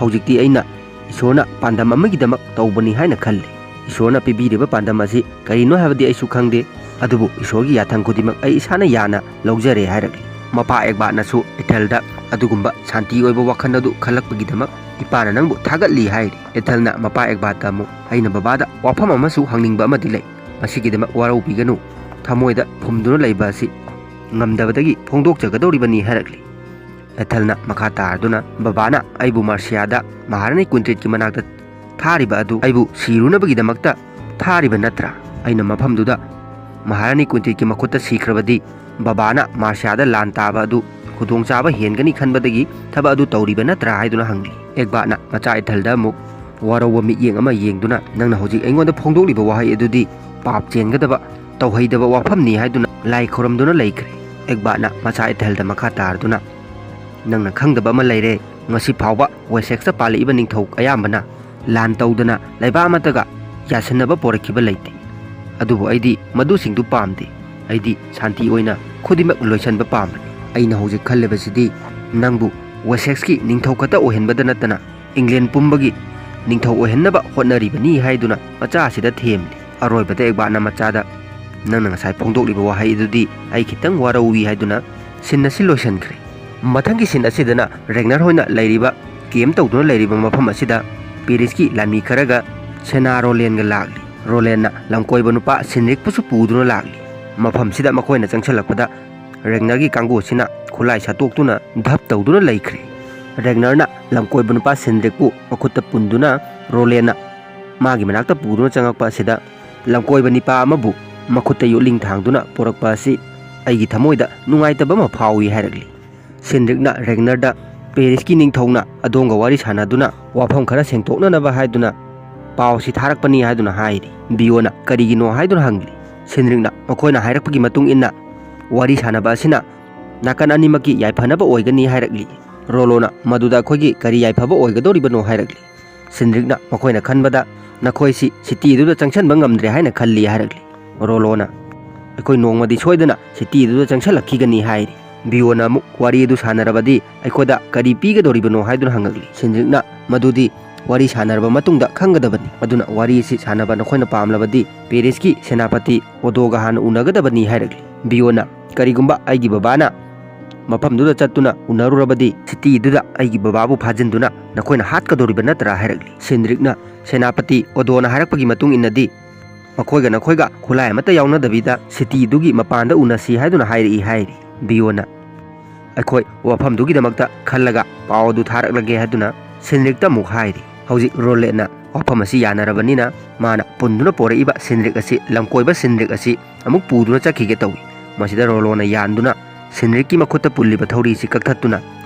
ꯍꯧꯖꯤꯛꯇꯤ ꯑꯩꯅ ꯏꯁꯣꯔꯅ ꯄꯥꯟꯗꯝ ꯑꯃꯒꯤꯗꯃꯛ ꯇꯧꯕꯅꯤ ꯍꯥꯏꯅ ꯈꯜꯂꯤ꯫ ꯏꯁꯣꯔꯅ ꯄꯤꯕꯤꯔꯤꯕ ꯄꯥꯟꯗꯝ ꯑꯁꯤ ꯀꯔꯤꯅꯣ ꯍꯥꯏꯕꯗꯤ ꯑꯩꯁꯨ ꯈꯪꯗꯦ, ꯑꯗꯨꯕꯨ ꯏꯁꯣꯔꯒꯤ ꯌꯥꯊꯪ ꯈꯨꯗꯤꯡꯃꯛ ꯑꯩ ꯏꯁꯥꯅ ꯌꯥꯅ ꯂꯧꯖꯔꯦ" ꯍꯥꯏꯔꯛꯂꯤ꯫ ꯃꯄꯥ ꯑꯦꯒꯕꯥꯠꯅꯁꯨ ꯑꯦꯊꯦꯜꯗ ꯑꯗꯨꯒꯨꯝꯕ ꯁꯥꯟꯇꯤ ꯑꯣꯏꯕ ꯋꯥꯈꯜ ꯑꯗꯨ ꯈꯜꯂꯛꯄꯒꯤꯗꯃꯛ ꯏꯄꯥꯅ ꯅꯪꯕꯨ ꯊꯥꯒꯠꯂꯤ ꯍꯥꯏꯔꯤ꯫ ꯑꯦꯊꯦꯜꯅ ꯃꯄꯥ ꯑꯦꯒꯕꯥꯠꯇ ꯑꯃꯨꯛ, "ꯑꯩꯅ ꯕꯕꯥꯗ ꯋꯥꯐꯝ ꯑꯃꯁꯨ ꯍꯪꯅꯤꯡꯕ ꯑꯃꯗꯤ ꯂꯩ꯫ ꯃꯁꯤꯒꯤꯗꯃꯛ ꯋꯥꯔꯧꯕꯤꯒꯅꯨ꯫ ꯊꯃꯣꯏꯗ ꯐꯨꯝꯗꯨꯅ ꯂꯩꯕ ꯑꯁꯤ ꯉꯝꯗꯕꯗꯒꯤ ꯐꯣꯡꯗꯣꯛꯆꯒꯗꯧꯔꯤꯕꯅꯤ" ꯍꯥꯏꯔꯛꯂꯤ꯫ ꯑꯦꯊꯦꯜꯅ ꯃꯈꯥ ꯇꯥꯔꯗꯨꯅ, "ꯕꯕꯥꯅ ꯑꯩꯕꯨ ꯃꯥꯔꯁꯤꯌꯥꯗ ꯃꯍꯥꯔꯥꯅꯤ ꯀ꯭ꯋꯤꯟꯇꯤꯠꯀꯤ ꯃꯅꯥꯛꯇ ꯊꯥꯔꯤꯕ ꯑꯗꯨ ꯑꯩꯕꯨ ꯁꯤꯔꯨꯅꯕꯒꯤꯗꯃꯛꯇ ꯊꯥꯔꯤꯕ ꯅꯠꯇ꯭ꯔꯥ? ꯑꯩꯅ ꯃꯐꯝꯗꯨꯗ ꯃꯍꯥꯔꯥꯅꯤ ꯀ꯭ꯋꯤꯟꯇꯤꯠꯀꯤ ꯃꯈꯨꯠꯇ ꯁꯤꯈ꯭ꯔꯕꯗꯤ ꯕꯕꯥꯅ ꯃꯥꯔꯁꯤꯌꯥꯗ ꯂꯥꯟ ꯇꯥꯕ ꯑꯗꯨ ꯈꯨꯗꯣꯡꯆꯥꯕ ꯍꯦꯟꯒꯅꯤ ꯈꯟꯕꯗꯒꯤ ꯊꯕꯛ ꯑꯗꯨ ꯇꯧꯔꯤꯕ ꯅꯠꯇ꯭ꯔꯥ?" ꯍꯥꯏꯗꯨꯅ ꯍꯪꯂꯤ꯫ ꯑꯦꯒꯕꯥꯠꯅ ꯃꯆꯥ ꯑꯦꯊꯦꯜꯗ ꯑꯃꯨꯛ ꯋꯥꯔꯧꯕ ꯃꯤꯠꯌꯦꯡ ꯑꯃ ꯌꯦꯡꯗꯨꯅ, "ꯅꯪꯅ ꯍꯧꯖꯤꯛ ꯑꯩꯉꯣꯟꯗ ꯐꯣꯡꯗꯣꯛꯂꯤꯕ ꯋꯥꯍꯩ ꯑꯗꯨꯗꯤ ꯄꯥꯞ ꯆꯦꯟꯒꯗꯕ, ꯇꯧꯍꯩꯗꯕ ꯋꯥꯐꯝꯅꯤ" ꯍꯥꯏꯗꯨꯅ ꯂꯥꯏ ꯈꯨꯔꯝꯗꯨꯅ ꯂꯩꯈ꯭ꯔꯦ꯫ ꯑꯦꯒꯕꯥꯠꯅ ꯃꯆꯥ ꯑꯦꯊꯦꯜꯗ ꯃꯈꯥ ꯇꯥꯔꯗꯨꯅ, "ꯅꯪꯅ ꯈꯪꯗꯕ ꯑꯃ ꯂꯩꯔꯦ꯫ ꯉꯁꯤ ꯐꯥꯎꯕ ꯋꯦꯁꯦꯛꯁꯇ ꯄꯥꯜꯂꯛꯏꯕ ꯅꯤꯡꯊꯧ ꯑꯌꯥꯝꯕꯅ ꯂꯥꯟ ꯇꯧꯗꯅ ꯂꯩꯕꯥꯛ ꯑꯃꯠꯇꯒ ꯌꯥꯁꯤꯟꯅꯕ ꯄꯣꯔꯛꯈꯤꯕ ꯂꯩꯇꯦ꯫ ꯑꯗꯨꯕꯨ ꯑꯩꯗꯤ ꯃꯗꯨꯁꯤꯡꯗꯨ ꯄꯥꯝꯗꯦ꯫ ꯑꯩꯗꯤ ꯁꯥꯟꯇꯤ ꯑꯣꯏꯅ ꯈꯨꯗꯤꯡꯃꯛ ꯂꯣꯏꯁꯤꯟꯕ ꯄꯥꯝꯕꯅꯤ꯫ ꯑꯩꯅ ꯍꯧꯖꯤꯛ ꯈꯜꯂꯤꯕꯁꯤꯗꯤ ꯅꯪꯕꯨ ꯋꯦꯁꯦꯛꯁꯀꯤ ꯅꯤꯡꯊꯧ ꯈꯛꯇ ꯑꯣꯏꯍꯟꯕꯗ ꯅꯠꯇꯅ ꯏꯪꯂꯦꯟ ꯄꯨꯝꯕꯒꯤ ꯅꯤꯡꯊꯧ ꯑꯣꯏꯍꯟꯅꯕ ꯍꯣꯠꯅꯔꯤꯕꯅꯤ" ꯍꯥꯏꯗꯨꯅ ꯃꯆꯥ ꯑꯁꯤꯗ ꯊꯦꯝꯂꯤ꯫ ꯑꯔꯣꯏꯕꯗ ꯑꯦꯒꯕꯥꯠꯅ ꯃꯆꯥꯗ, "ꯅꯪꯅ ꯉꯁꯥꯏ ꯐꯣꯡꯗꯣꯛꯂꯤꯕ ꯋꯥꯍꯩ ꯑꯗꯨꯗꯤ ꯑꯩ ꯈꯤꯇꯪ ꯋꯥꯔꯧꯏ" ꯍꯥꯏꯗꯨꯅ ꯁꯤꯟ ꯑꯁꯤ ꯂꯣꯏꯁꯤꯟꯈ꯭ꯔꯦ꯫ ꯃꯊꯪꯒꯤ ꯁꯤꯟ ꯑꯁꯤꯗꯅ ꯔꯦꯒꯅꯔ ꯍꯣꯏꯅ ꯂꯩꯔꯤꯕ, ꯀꯦꯝ ꯇꯧꯗꯨꯅ ꯂꯩꯔꯤꯕ ꯃꯐꯝ ꯑꯁꯤꯗ ꯄꯦꯔꯤꯁꯀꯤ ꯂꯥꯟꯃꯤ ꯈꯔꯒ ꯁꯦꯅꯥ ꯔꯣꯂꯦꯟꯒ ꯂꯥꯛꯂꯤ꯫ ꯔꯣꯂꯦꯟꯅ ꯂꯝꯀꯣꯏꯕ ꯅꯨꯄꯥ ꯁꯤꯟꯔꯤꯛꯄꯨꯁꯨ ꯄꯨꯗꯨꯅ ꯂꯥꯛꯂꯤ꯫ ꯃꯐꯝꯁꯤꯗ ꯃꯈꯣꯏꯅ ꯆꯪꯁꯤꯜꯂꯛꯄꯗ ꯔꯦꯒꯅꯔꯒꯤ ꯀꯥꯡꯕꯨ ꯑꯁꯤꯅ ꯈꯨꯠꯂꯥꯏ ꯁꯠꯇꯣꯛꯇꯨꯅ ꯙꯞ ꯇꯧꯗꯨꯅ ꯂꯩꯈ꯭ꯔꯦ꯫ ꯔꯦꯒꯅꯔꯅ ꯂꯝꯀꯣꯏꯕ ꯅꯨꯄꯥ ꯁꯤꯟꯔꯤꯛꯄꯨ ꯃꯈꯨꯠꯇ ꯄꯨꯟꯗꯨꯅ ꯔꯣꯂꯦꯟꯅ ꯃꯥꯒꯤ ꯃꯅꯥꯛꯇ ꯄꯨꯗꯨꯅ ꯆꯪꯉꯛꯄ ꯑꯁꯤꯗ ꯂꯝꯀꯣꯏꯕ ꯅꯤꯄꯥ ꯑꯃꯕꯨ ꯃꯈꯨꯠꯇ ꯌꯣꯠꯂꯤꯡ ꯊꯥꯡꯗꯨꯅ ꯄꯨꯔꯛꯄ ꯑꯁꯤ ꯑꯩꯒꯤ ꯊꯃꯣꯏꯗ ꯅꯨꯡꯉꯥꯏꯇꯕ ꯑꯃ ꯐꯥꯎꯏ ꯍꯥꯏꯔꯛꯂꯤ꯫ ꯁꯤꯟꯗ꯭ꯔꯤꯛꯅ ꯔꯦꯒꯅꯔꯗ ꯄꯦꯔꯤꯁꯀꯤ ꯅꯤꯡꯊꯧꯅ ꯑꯗꯣꯝꯒ ꯋꯥꯔꯤ ꯁꯥꯟꯅꯗꯨꯅ ꯋꯥꯐꯝ ꯈꯔ ꯁꯦꯡꯗꯣꯛꯅꯅꯕ ꯍꯥꯏꯗꯨꯅ ꯄꯥꯎ ꯑꯁꯤ ꯊꯥꯔꯛꯄꯅꯤ ꯍꯥꯏꯗꯨꯅ ꯍꯥꯏꯔꯤ꯫ ꯕꯤꯌꯣꯅ ꯀꯔꯤꯒꯤꯅꯣ ꯍꯥꯏꯗꯨꯅ ꯍꯪꯂꯤ꯫ ꯁꯤꯟꯗ꯭ꯔꯤꯛꯅ ꯃꯈꯣꯏꯅ ꯍꯥꯏꯔꯛꯄꯒꯤ ꯃꯇꯨꯡ ꯏꯟꯅ ꯋꯥꯔꯤ ꯁꯥꯟꯅꯕ ꯑꯁꯤꯅ ꯅꯥꯀꯟ ꯑꯅꯤꯃꯛꯀꯤ ꯌꯥꯏꯐꯅꯕ ꯑꯣꯏꯒꯅꯤ ꯍꯥꯏꯔꯛꯂꯤ꯫ ꯔꯣꯂꯣꯅ ꯃꯗꯨꯗ ꯑꯩꯈꯣꯏꯒꯤ ꯀꯔꯤ ꯌꯥꯏꯐꯕ ꯑꯣꯏꯒꯗꯧꯔꯤꯕꯅꯣ ꯍꯥꯏꯔꯛꯂꯤ꯫ ꯁꯤꯟꯗ꯭ꯔꯤꯛꯅ ꯃꯈꯣꯏꯅ ꯈꯟꯕꯗ ꯅꯈꯣꯏꯁꯤ ꯁꯤꯇꯤꯗꯨꯗ ꯆꯪꯁꯤꯟꯕ ꯉꯝꯗ꯭ꯔꯦ ꯍꯥꯏꯅ ꯈꯜꯂꯤ ꯍꯥꯏꯔꯛꯂꯤ꯫ ꯔꯣꯂꯣꯅ ꯑꯩꯈꯣꯏ ꯅꯣꯡꯃꯗꯤ ꯁꯣꯏꯗꯅ ꯁꯤꯇꯤꯗꯨꯗ ꯆꯪꯁꯤꯜꯂꯛꯈꯤꯒꯅꯤ ꯍꯥꯏꯔꯤ꯫ ꯕꯤꯌꯣꯅ ꯑꯃꯨꯛ ꯋꯥꯔꯤ ꯑꯗꯨ ꯁꯥꯟꯅꯔꯕꯗꯤ ꯑꯩꯈꯣꯏꯗ ꯀꯔꯤ ꯄꯤꯒꯗꯧꯔꯤꯕꯅꯣ ꯍꯥꯏꯗꯨꯅ ꯍꯪꯉꯛꯂꯤ꯫ ꯁꯤꯟꯗ꯭ꯔꯤꯛꯅ ꯃꯗꯨꯗꯤ ꯋꯥꯔꯤ ꯁꯥꯟꯅꯔꯕ ꯃꯇꯨꯡꯗ ꯈꯪꯒꯗꯕꯅꯤ꯫ ꯑꯗꯨꯅ ꯋꯥꯔꯤ ꯑꯁꯤ ꯁꯥꯟꯅꯕ ꯅꯈꯣꯏꯅ ꯄꯥꯝꯂꯕꯗꯤ ꯄꯦꯔꯤꯁꯀꯤ ꯁꯦꯅꯥꯄꯇꯤ ꯑꯣꯗꯣꯒ ꯍꯥꯟꯅ ꯎꯅꯒꯗꯕꯅꯤ ꯍꯥꯏꯔꯛꯂꯤ꯫ ꯕꯤꯌꯣꯅ ꯀꯔꯤꯒꯨꯝꯕ ꯑꯩꯒꯤ ꯕꯕꯥꯅ ꯃꯐꯝꯗꯨꯗ ꯆꯠꯇꯨꯅ ꯎꯅꯔꯨꯔꯕꯗꯤ ꯁꯤꯇꯤꯗꯨꯗ ꯑꯩꯒꯤ ꯕꯕꯥꯕꯨ ꯐꯥꯖꯤꯟꯗꯨꯅ ꯅꯈꯣꯏꯅ ꯍꯥꯠꯀꯗꯧꯔꯤꯕ ꯅꯠꯇ꯭ꯔꯥ ꯍꯥꯏꯔꯛꯂꯤ꯫ ꯁꯤꯟꯗ꯭ꯔꯤꯛꯅ ꯁꯦꯅꯥꯄꯇꯤ ꯑꯣꯗꯣꯅ ꯍꯥꯏꯔꯛꯄꯒꯤ ꯃꯇꯨꯡ ꯏꯟꯅꯗꯤ ꯃꯈꯣꯏꯒ ꯅꯈꯣꯏꯒ ꯈꯨꯠꯂꯥꯏ ꯑꯃꯠꯇ ꯌꯥꯎꯅꯗꯕꯤꯗ ꯁꯤꯇꯤꯗꯨꯒꯤ ꯃꯄꯥꯟꯗ ꯎꯅꯁꯤ ꯍꯥꯏꯗꯨꯅ ꯍꯥꯏꯔꯛꯏ ꯍꯥꯏꯔꯤ꯫ ꯕꯤꯌꯣꯅ ꯑꯩꯈꯣꯏ ꯋꯥꯐꯝꯗꯨꯒꯤꯗꯃꯛꯇ ꯈꯜꯂꯒ ꯄꯥꯎ ꯑꯗꯨ ꯊꯥꯔꯛꯂꯒꯦ ꯍꯥꯏꯗꯨꯅ ꯁꯤꯟꯗ꯭ꯔꯤꯛꯇ ꯑꯃꯨꯛ ꯍꯥꯏꯔꯤ꯫ ꯍꯧꯖꯤꯛ ꯔꯣꯂꯦꯠꯅ ꯋꯥꯐꯝ ꯑꯁꯤ ꯌꯥꯅꯔꯕꯅꯤꯅ ꯃꯥꯅ ꯄꯨꯟꯗꯨꯅ ꯄꯣꯔꯛꯏꯕ ꯁꯤꯟꯗ꯭ꯔꯤꯛ ꯑꯁꯤ, ꯂꯝꯀꯣꯏꯕ ꯁꯤꯟꯗ꯭ꯔꯤꯛ ꯑꯁꯤ ꯑꯃꯨꯛ ꯄꯨꯗꯨꯅ ꯆꯠꯈꯤꯒꯦ ꯇꯧꯏ꯫ ꯃꯁꯤꯗ ꯔꯣꯂꯣꯅ ꯌꯥꯟꯗꯨꯅ ꯁꯤꯟꯗ꯭ꯔꯤꯛꯀꯤ ꯃꯈꯨꯠꯇ ꯄꯨꯜꯂꯤꯕ ꯊꯧꯔꯤꯁꯤ ꯀꯛꯊꯠꯇꯨꯅ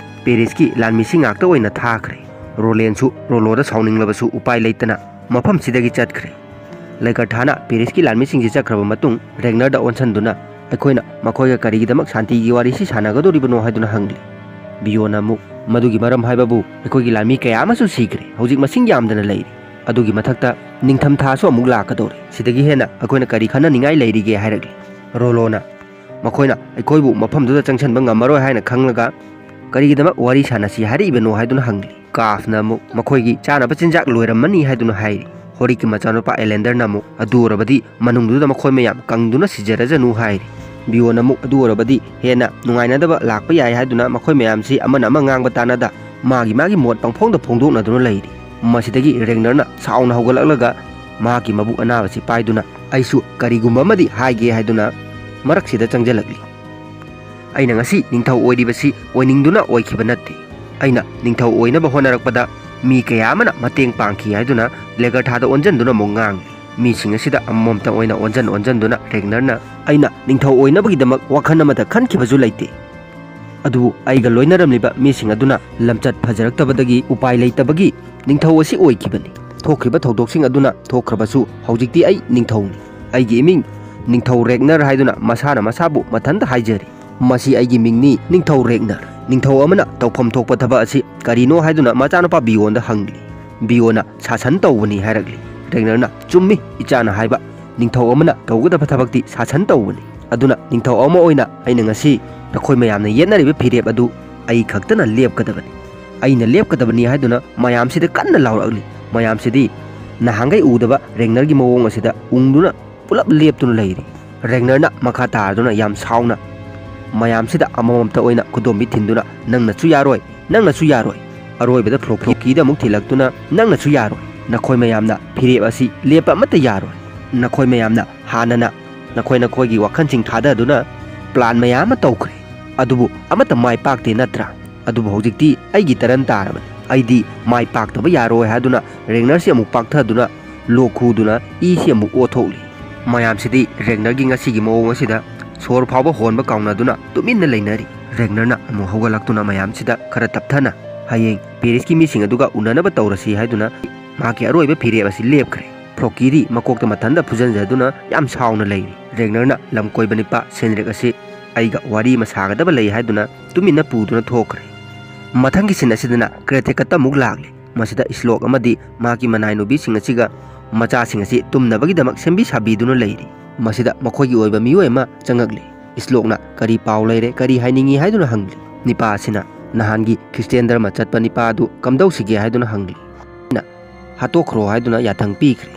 ꯄꯦꯔꯤꯁꯀꯤ ꯂꯥꯟꯃꯤꯁꯤꯡ ꯉꯥꯛꯇ ꯑꯣꯏꯅ ꯊꯥꯈ꯭ꯔꯦ꯫ ꯔꯣꯂꯦꯟꯁꯨ ꯔꯣꯂꯣꯗ ꯁꯥꯎꯅꯤꯡꯂꯕꯁꯨ ꯎꯄꯥꯏ ꯂꯩꯇꯅ ꯃꯐꯝꯁꯤꯗꯒꯤ ꯆꯠꯈ꯭ꯔꯦ꯫ ꯂꯩꯀꯔꯊꯥꯅ ꯄꯦꯔꯤꯁꯀꯤ ꯂꯥꯟꯃꯤꯁꯤꯡꯁꯤ ꯆꯠꯈ꯭ꯔꯕ ꯃꯇꯨꯡ ꯔꯦꯒꯅꯔꯗ ꯑꯣꯟꯁꯤꯟꯗꯨꯅ ꯑꯩꯈꯣꯏꯅ ꯃꯈꯣꯏꯒ ꯀꯔꯤꯒꯤꯗꯃꯛ ꯁꯥꯟꯇꯤꯒꯤ ꯋꯥꯔꯤꯁꯤ ꯁꯥꯟꯅꯒꯗꯧꯔꯤꯕꯅꯣ ꯍꯥꯏꯗꯨꯅ ꯍꯪꯂꯤ꯫ ꯕꯤꯌꯣꯅ ꯑꯃꯨꯛ ꯃꯗꯨꯒꯤ ꯃꯔꯝ ꯍꯥꯏꯕꯕꯨ ꯑꯩꯈꯣꯏꯒꯤ ꯂꯥꯟꯃꯤ ꯀꯌꯥ ꯑꯃꯁꯨ ꯁꯤꯈ꯭ꯔꯦ, ꯍꯧꯖꯤꯛ ꯃꯁꯤꯡ ꯌꯥꯝꯗꯅ ꯂꯩꯔꯤ꯫ ꯑꯗꯨꯒꯤ ꯃꯊꯛꯇ ꯅꯤꯡꯊꯝ ꯊꯥꯁꯨ ꯑꯃꯨꯛ ꯂꯥꯛꯀꯗꯧꯔꯦ꯫ ꯁꯤꯗꯒꯤ ꯍꯦꯟꯅ ꯑꯩꯈꯣꯏꯅ ꯀꯔꯤ ꯈꯟꯅꯅꯤꯡꯉꯥꯏ ꯂꯩꯔꯤꯒꯦ ꯍꯥꯏꯔꯛꯂꯤ꯫ ꯔꯣꯂꯣꯅ ꯃꯈꯣꯏꯅ ꯑꯩꯈꯣꯏꯕꯨ ꯃꯐꯝꯗꯨꯗ ꯆꯪꯁꯤꯟꯕ ꯉꯝꯃꯔꯣꯏ ꯍꯥꯏꯅ ꯈꯪꯂꯒ ꯀꯔꯤꯒꯤꯗꯃꯛ ꯋꯥꯔꯤ ꯁꯥꯟꯅꯁꯤ ꯍꯥꯏꯔꯛꯏꯕꯅꯣ ꯍꯥꯏꯗꯨꯅ ꯍꯪꯂꯤ꯫ ꯀꯥꯐꯅ ꯑꯃꯨꯛ ꯃꯈꯣꯏꯒꯤ ꯆꯥꯅꯕ ꯆꯤꯟꯖꯥꯛ ꯂꯣꯏꯔꯝꯃꯅꯤ ꯍꯥꯏꯗꯨꯅ ꯍꯥꯏꯔꯤ꯫ ꯍꯣꯔꯤꯛꯀꯤ ꯃꯆꯥꯅꯨꯄꯥ ꯑꯦꯂꯦꯟꯗꯔꯅ ꯑꯃꯨꯛ ꯑꯗꯨ ꯑꯣꯏꯔꯕꯗꯤ ꯃꯅꯨꯡꯗꯨꯗ ꯃꯈꯣꯏ ꯃꯌꯥꯝ ꯀꯪꯗꯨꯅ ꯁꯤꯖꯔꯖꯅꯨ ꯍꯥꯏꯔꯤ꯫ ꯕꯤꯌꯣꯟ ꯑꯃꯨꯛ ꯑꯗꯨ ꯑꯣꯏꯔꯕꯗꯤ ꯍꯦꯟꯅ ꯅꯨꯡꯉꯥꯏꯅꯗꯕ ꯂꯥꯛꯄ ꯌꯥꯏ ꯍꯥꯏꯗꯨꯅ ꯃꯈꯣꯏ ꯃꯌꯥꯝꯁꯤ ꯑꯃꯅ ꯑꯃ ꯉꯥꯡꯕ ꯇꯥꯅꯗ ꯃꯥꯒꯤ ꯃꯥꯒꯤ ꯃꯣꯠ ꯄꯪꯐꯣꯡꯗ ꯐꯣꯡꯗꯣꯛꯅꯗꯨꯅ ꯂꯩꯔꯤ꯫ ꯃꯁꯤꯗꯒꯤ ꯔꯦꯒꯅꯔꯅ ꯁꯥꯎꯅ ꯍꯧꯒꯠꯂꯛꯂꯒ ꯃꯍꯥꯛꯀꯤ ꯃꯕꯨꯛ ꯑꯅꯥꯕꯁꯤ ꯄꯥꯏꯗꯨꯅ ꯑꯩꯁꯨ ꯀꯔꯤꯒꯨꯝꯕ ꯑꯃꯗꯤ ꯍꯥꯏꯒꯦ ꯍꯥꯏꯗꯨꯅ ꯃꯔꯛꯁꯤꯗ ꯆꯪꯁꯤꯜꯂꯛꯂꯤ꯫ ꯑꯩꯅ ꯉꯁꯤ ꯅꯤꯡꯊꯧ ꯑꯣꯏꯔꯤꯕꯁꯤ ꯑꯣꯏꯅꯤꯡꯗꯨꯅ ꯑꯣꯏꯈꯤꯕ ꯅꯠꯇꯦ꯫ ꯑꯩꯅ ꯅꯤꯡꯊꯧ ꯑꯣꯏꯅꯕ ꯍꯣꯠꯅꯔꯛꯄꯗ ꯃꯤ ꯀꯌꯥ ꯑꯃꯅ ꯃꯇꯦꯡ ꯄꯥꯡꯈꯤ ꯍꯥꯏꯗꯨꯅ ꯂꯦꯒꯔꯊꯥꯗ ꯑꯣꯟꯁꯤꯟꯗꯨꯅ ꯑꯃꯨꯛ ꯉꯥꯡꯉꯤ꯫ ꯃꯤꯁꯤꯡ ꯑꯁꯤꯗ ꯑꯃꯃꯝꯇꯪ ꯑꯣꯏꯅ ꯑꯣꯟꯁꯤꯟ ꯑꯣꯟꯁꯤꯟꯗꯨꯅ ꯔꯦꯒꯅꯔꯅ, "ꯑꯩꯅ ꯅꯤꯡꯊꯧ ꯑꯣꯏꯅꯕꯒꯤꯗꯃꯛ ꯋꯥꯈꯜ ꯑꯃꯠꯇ ꯈꯟꯈꯤꯕꯁꯨ ꯂꯩꯇꯦ꯫ ꯑꯗꯨꯕꯨ ꯑꯩꯒ ꯂꯣꯏꯅꯔꯝꯂꯤꯕ ꯃꯤꯁꯤꯡ ꯑꯗꯨꯅ ꯂꯝꯆꯠ ꯐꯖꯔꯛꯇꯕꯗꯒꯤ ꯎꯄꯥꯏ ꯂꯩꯇꯕꯒꯤ ꯅꯤꯡꯊꯧ ꯑꯁꯤ ꯑꯣꯏꯈꯤꯕꯅꯤ꯫ ꯊꯣꯛꯈꯤꯕ ꯊꯧꯗꯣꯛꯁꯤꯡ ꯑꯗꯨꯅ ꯊꯣꯛꯈ꯭ꯔꯕꯁꯨ ꯍꯧꯖꯤꯛꯇꯤ ꯑꯩ ꯅꯤꯡꯊꯧꯅꯤ꯫ ꯑꯩꯒꯤ ꯏꯃꯤꯡ ꯅꯤꯡꯊꯧ ꯔꯦꯒꯅꯔ" ꯍꯥꯏꯗꯨꯅ ꯃꯁꯥꯅ ꯃꯁꯥꯕꯨ ꯃꯊꯟꯇ ꯍꯥꯏꯖꯔꯤ꯫ "ꯃꯁꯤ ꯑꯩꯒꯤ ꯃꯤꯡꯅꯤ, ꯅꯤꯡꯊꯧ ꯔꯦꯒꯅꯔ꯫ ꯅꯤꯡꯊꯧ ꯑꯃꯅ ꯇꯧꯐꯝ ꯊꯣꯛꯄ ꯊꯕꯛ ꯑꯁꯤ ꯀꯔꯤꯅꯣ?" ꯍꯥꯏꯗꯨꯅ ꯃꯆꯥꯅꯨꯄꯥ ꯕꯤꯌꯣꯟꯗ ꯍꯪꯂꯤ꯫ ꯕꯤꯌꯣꯟꯅ "ꯁꯥꯁꯟ ꯇꯧꯕꯅꯤ" ꯍꯥꯏꯔꯛꯂꯤ꯫ ꯔꯦꯒꯅꯔꯅ, "ꯆꯨꯝꯃꯤ, ꯏꯆꯥꯅ ꯍꯥꯏꯕ꯫ ꯅꯤꯡꯊꯧ ꯑꯃꯅ ꯇꯧꯒꯗꯕ ꯊꯕꯛꯇꯤ ꯁꯥꯁꯟ ꯇꯧꯕꯅꯤ꯫ ꯑꯗꯨꯅ ꯅꯤꯡꯊꯧ ꯑꯃ ꯑꯣꯏꯅ ꯑꯩꯅ ꯉꯁꯤ ꯅꯈꯣꯏ ꯃꯌꯥꯝꯅ ꯌꯦꯠꯅꯔꯤꯕ ꯐꯤꯔꯦꯞ ꯑꯗꯨ ꯑꯩ ꯈꯛꯇꯅ ꯂꯦꯞꯀꯗꯕꯅꯤ꯫ ꯑꯩꯅ ꯂꯦꯞꯀꯗꯕꯅꯤ" ꯍꯥꯏꯗꯨꯅ ꯃꯌꯥꯝꯁꯤꯗ ꯀꯟꯅ ꯂꯥꯎꯔꯛꯂꯤ꯫ ꯃꯌꯥꯝꯁꯤꯗꯤ ꯅꯍꯥꯟꯈꯩ ꯎꯗꯕ ꯔꯦꯒꯅꯔꯒꯤ ꯃꯑꯣꯡ ꯑꯁꯤꯗ ꯎꯪꯗꯨꯅ ꯄꯨꯂꯞ ꯂꯦꯞꯇꯨꯅ ꯂꯩꯔꯤ꯫ ꯔꯦꯒꯅꯔꯅ ꯃꯈꯥ ꯇꯥꯔꯗꯨꯅ ꯌꯥꯝ ꯁꯥꯎꯅ ꯃꯌꯥꯝꯁꯤꯗ ꯑꯃꯃꯝꯇ ꯑꯣꯏꯅ ꯈꯨꯗꯣꯝꯕꯤ ꯊꯤꯟꯗꯨꯅ, "ꯅꯪꯅꯁꯨ ꯌꯥꯔꯣꯏ, ꯅꯪꯅꯁꯨ ꯌꯥꯔꯣꯏ"꯫ ꯑꯔꯣꯏꯕꯗ ꯐ꯭ꯂꯣꯀꯤꯗ ꯑꯃꯨꯛ ꯊꯤꯜꯂꯛꯇꯨꯅ, "ꯅꯪꯅꯁꯨ ꯌꯥꯔꯣꯏ꯫ ꯅꯈꯣꯏ ꯃꯌꯥꯝꯅ ꯐꯤꯔꯦꯞ ꯑꯁꯤ ꯂꯦꯞꯄ ꯑꯃꯠꯇ ꯌꯥꯔꯣꯏ꯫ ꯅꯈꯣꯏ ꯃꯌꯥꯝꯅ ꯍꯥꯟꯅꯅ ꯅꯈꯣꯏ ꯅꯈꯣꯏꯒꯤ ꯋꯥꯈꯜꯁꯤꯡ ꯊꯥꯗꯗꯨꯅ ꯄ꯭ꯂꯥꯟ ꯃꯌꯥꯝ ꯑꯃ ꯇꯧꯈ꯭ꯔꯦ꯫ ꯑꯗꯨꯕꯨ ꯑꯃꯠꯇ ꯃꯥꯏ ꯄꯥꯛꯇꯦ ꯅꯠꯇ꯭ꯔꯥ? ꯑꯗꯨꯕꯨ ꯍꯧꯖꯤꯛꯇꯤ ꯑꯩꯒꯤ ꯇꯔꯟ ꯇꯥꯔꯕꯅꯤ꯫ ꯑꯩꯗꯤ ꯃꯥꯏ ꯄꯥꯛꯇꯕ ꯌꯥꯔꯣꯏ" ꯍꯥꯏꯗꯨꯅ ꯔꯦꯒꯅꯔꯁꯤ ꯑꯃꯨꯛ ꯄꯥꯛꯊꯗꯨꯅ ꯂꯣꯛ ꯈꯨꯗꯨꯅ ꯏꯁꯤ ꯑꯃꯨꯛ ꯑꯣꯊꯣꯛꯂꯤ꯫ ꯃꯌꯥꯝꯁꯤꯗꯤ ꯔꯦꯒꯅꯔꯒꯤ ꯉꯁꯤꯒꯤ ꯃꯑꯣꯡ ꯑꯁꯤꯗ ꯁꯣꯔ ꯐꯥꯎꯕ ꯍꯣꯟꯕ ꯀꯥꯎꯅꯗꯨꯅ ꯇꯨꯃꯤꯟꯅ ꯂꯩꯅꯔꯤ꯫ ꯔꯦꯒꯅꯔꯅ ꯑꯃꯨꯛ ꯍꯧꯒꯠꯂꯛꯇꯨꯅ ꯃꯌꯥꯝꯁꯤꯗ ꯈꯔ ꯇꯞꯊꯅ, "ꯍꯌꯦꯡ ꯄꯦꯔꯤꯁꯀꯤ ꯃꯤꯁꯤꯡ ꯑꯗꯨꯒ ꯎꯅꯅꯕ ꯇꯧꯔꯁꯤ" ꯍꯥꯏꯗꯨꯅ ꯃꯍꯥꯛꯀꯤ ꯑꯔꯣꯏꯕ ꯐꯤꯔꯦꯞ ꯑꯁꯤ ꯂꯦꯞꯈ꯭ꯔꯦ꯫ ꯐ꯭ꯂꯣꯀꯤꯗꯤ ꯃꯀꯣꯛꯇ ꯃꯊꯟꯇ ꯐꯨꯖꯟꯖꯗꯨꯅ ꯌꯥꯝ ꯁꯥꯎꯅ ꯂꯩꯔꯤ꯫ ꯔꯦꯒꯅꯔꯅ, "ꯂꯝ ꯀꯣꯏꯕ ꯅꯤꯄꯥ ꯁꯦꯟꯗ꯭ꯔꯤꯛ ꯑꯁꯤ ꯑꯩꯒ ꯋꯥꯔꯤ ꯑꯃ ꯁꯥꯒꯗꯕ ꯂꯩ" ꯍꯥꯏꯗꯨꯅ ꯇꯨꯃꯤꯟꯅ ꯄꯨꯗꯨꯅ ꯊꯣꯛꯈ꯭ꯔꯦ꯫ ꯃꯊꯪꯒꯤ ꯁꯤꯟ ꯑꯁꯤꯗꯅ ꯀ꯭ꯔꯦꯊꯦꯀꯠꯇ ꯑꯃꯨꯛ ꯂꯥꯛꯂꯤ꯫ ꯃꯁꯤꯗ ꯏꯁꯂꯣꯛ ꯑꯃꯗꯤ ꯃꯍꯥꯛꯀꯤ ꯃꯅꯥꯏ ꯅꯨꯄꯤꯁꯤꯡ ꯑꯁꯤꯒ ꯃꯆꯥꯁꯤꯡ ꯑꯁꯤ ꯇꯨꯝꯅꯕꯒꯤꯗꯃꯛ ꯁꯦꯝꯕꯤ ꯁꯥꯕꯤꯗꯨꯅ ꯂꯩꯔꯤ꯫ ꯃꯁꯤꯗ ꯃꯈꯣꯏꯒꯤ ꯑꯣꯏꯕ ꯃꯤꯑꯣꯏ ꯑꯃ ꯆꯪꯉꯛꯂꯤ꯫ ꯏꯁꯂꯣꯛꯅ "ꯀꯔꯤ ꯄꯥꯎ ꯂꯩꯔꯦ, ꯀꯔꯤ ꯍꯥꯏꯅꯤꯡꯉꯤ?" ꯍꯥꯏꯗꯨꯅ ꯍꯪꯂꯤ꯫ ꯅꯤꯄꯥ ꯑꯁꯤꯅ ꯅꯍꯥꯟꯒꯤ ꯈ꯭ꯔꯤꯁꯇꯤꯌꯥꯟ ꯙꯔꯃ ꯆꯠꯄ ꯅꯤꯄꯥ ꯑꯗꯨ ꯀꯝꯗꯧꯁꯤꯒꯦ ꯍꯥꯏꯗꯨꯅ ꯍꯪꯂꯤ꯫ ꯑꯩꯅ "ꯍꯥꯠꯇꯣꯛꯈ꯭ꯔꯣ" ꯍꯥꯏꯗꯨꯅ ꯌꯥꯊꯪ ꯄꯤꯈ꯭ꯔꯦ꯫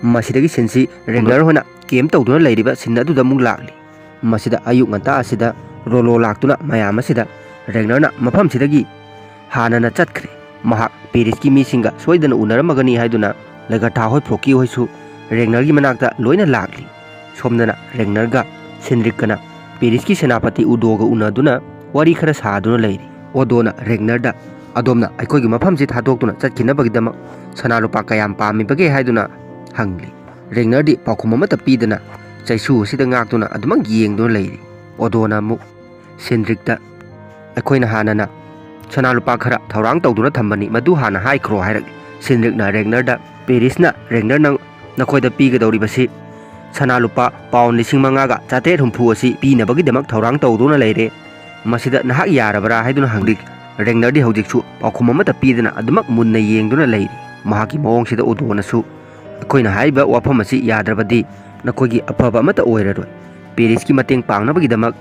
ꯃꯁꯤꯗꯒꯤ ꯁꯤꯟꯁꯤ ꯔꯦꯒꯅꯔ ꯍꯣꯏꯅ ꯀꯦꯝ ꯇꯧꯗꯨꯅ ꯂꯩꯔꯤꯕ ꯁꯤꯟ ꯑꯗꯨꯗ ꯑꯃꯨꯛ ꯂꯥꯛꯂꯤ꯫ ꯃꯁꯤꯗ ꯑꯌꯨꯛ ꯉꯟꯇꯥ ꯑꯁꯤꯗ ꯔꯣꯂꯣ ꯂꯥꯛꯇꯨꯅ ꯃꯌꯥꯝ ꯑꯁꯤꯗ ꯔꯦꯒꯅꯔꯅ ꯃꯐꯝꯁꯤꯗꯒꯤ ꯍꯥꯟꯅꯅ ꯆꯠꯈ꯭ꯔꯦ꯫ ꯃꯍꯥꯛ ꯄꯦꯔꯤꯁꯀꯤ ꯃꯤꯁꯤꯡꯒ ꯁꯣꯏꯗꯅ ꯎꯅꯔꯝꯃꯒꯅꯤ ꯍꯥꯏꯗꯨꯅ ꯂꯒꯊꯥ ꯍꯣꯏ, ꯐ꯭ꯂꯣꯀꯤ ꯍꯣꯏꯁꯨ ꯔꯦꯒꯅꯔꯒꯤ ꯃꯅꯥꯛꯇ ꯂꯣꯏꯅ ꯂꯥꯛꯂꯤ꯫ ꯁꯣꯝꯗꯅ ꯔꯦꯒꯅꯔꯒ ꯁꯦꯟꯗ꯭ꯔꯤꯛꯀꯅ ꯄꯦꯔꯤꯁꯀꯤ ꯁꯦꯅꯥꯄꯇꯤ ꯎꯗꯣꯒ ꯎꯅꯗꯨꯅ ꯋꯥꯔꯤ ꯈꯔ ꯁꯥꯗꯨꯅ ꯂꯩꯔꯤ꯫ ꯑꯣꯗꯣꯅ ꯔꯦꯒꯅꯔꯗ "ꯑꯗꯣꯝꯅ ꯑꯩꯈꯣꯏꯒꯤ ꯃꯐꯝꯁꯤ ꯊꯥꯗꯣꯛꯇꯨꯅ ꯆꯠꯈꯤꯅꯕꯒꯤꯗꯃꯛ ꯁꯅꯥ ꯂꯨꯄꯥ ꯀꯌꯥꯝ ꯄꯥꯝꯃꯤꯕꯒꯦ?" ꯍꯥꯏꯗꯨꯅ ꯍꯪꯂꯤ꯫ ꯔꯦꯒꯅꯔꯗꯤ ꯄꯥꯎꯈꯨꯝ ꯑꯃꯠꯇ ꯄꯤꯗꯅ ꯆꯩꯁꯨ ꯑꯁꯤꯗ ꯉꯥꯛꯇꯨꯅ ꯑꯗꯨꯃꯛ ꯌꯦꯡꯗꯨꯅ ꯂꯩꯔꯤ꯫ ꯑꯣꯗꯣꯅ ꯑꯃꯨꯛ ꯁꯤꯟꯗ꯭ꯔꯤꯛꯇ, "ꯑꯩꯈꯣꯏꯅ ꯍꯥꯟꯅꯅ ꯁꯅꯥ ꯂꯨꯄꯥ ꯈꯔ ꯊꯧꯔꯥꯡ ꯇꯧꯗꯨꯅ ꯊꯝꯕꯅꯤ, ꯃꯗꯨ ꯍꯥꯟꯅ ꯍꯥꯏꯈ꯭ꯔꯣ" ꯍꯥꯏꯔꯛꯂꯤ꯫ ꯁꯤꯟꯗ꯭ꯔꯤꯛꯅ ꯔꯦꯒꯅꯔꯗ, "ꯄꯦꯔꯤꯁꯅ ꯔꯦꯒꯅꯔ ꯅꯪ, ꯅꯈꯣꯏꯗ ꯄꯤꯒꯗꯧꯔꯤꯕꯁꯤ ꯁꯅꯥ ꯂꯨꯄꯥ ꯄꯥꯎꯟ ꯂꯤꯁꯤꯡ ꯃꯉꯥꯒ ꯆꯥꯇ꯭ꯔꯦꯠ ꯍꯨꯝꯐꯨ ꯑꯁꯤ ꯄꯤꯅꯕꯒꯤꯗꯃꯛ ꯊꯧꯔꯥꯡ ꯇꯧꯗꯨꯅ ꯂꯩꯔꯦ꯫ ꯃꯁꯤꯗ ꯅꯍꯥꯛ ꯌꯥꯔꯕ꯭ꯔꯥ?" ꯍꯥꯏꯗꯨꯅ ꯍꯪꯂꯤ꯫ ꯔꯦꯒꯅꯔꯗꯤ ꯍꯧꯖꯤꯛꯁꯨ ꯄꯥꯎꯈꯨꯝ ꯑꯃꯠꯇ ꯄꯤꯗꯅ ꯑꯗꯨꯃꯛ ꯃꯨꯟꯅ ꯌꯦꯡꯗꯨꯅ ꯂꯩꯔꯤ꯫ ꯃꯍꯥꯛꯀꯤ ꯃꯑꯣꯡꯁꯤꯗ ꯎꯗꯣꯅꯁꯨ, "ꯑꯩꯈꯣꯏꯅ ꯍꯥꯏꯔꯤꯕ ꯋꯥꯐꯝ ꯑꯁꯤ ꯌꯥꯗ꯭ꯔꯕꯗꯤ ꯅꯈꯣꯏꯒꯤ ꯑꯐꯕ ꯑꯃꯠꯇ ꯑꯣꯏꯔꯔꯣꯏ꯫ ꯄꯦꯔꯤꯁꯀꯤ ꯃꯇꯦꯡ ꯄꯥꯡꯅꯕꯒꯤꯗꯃꯛ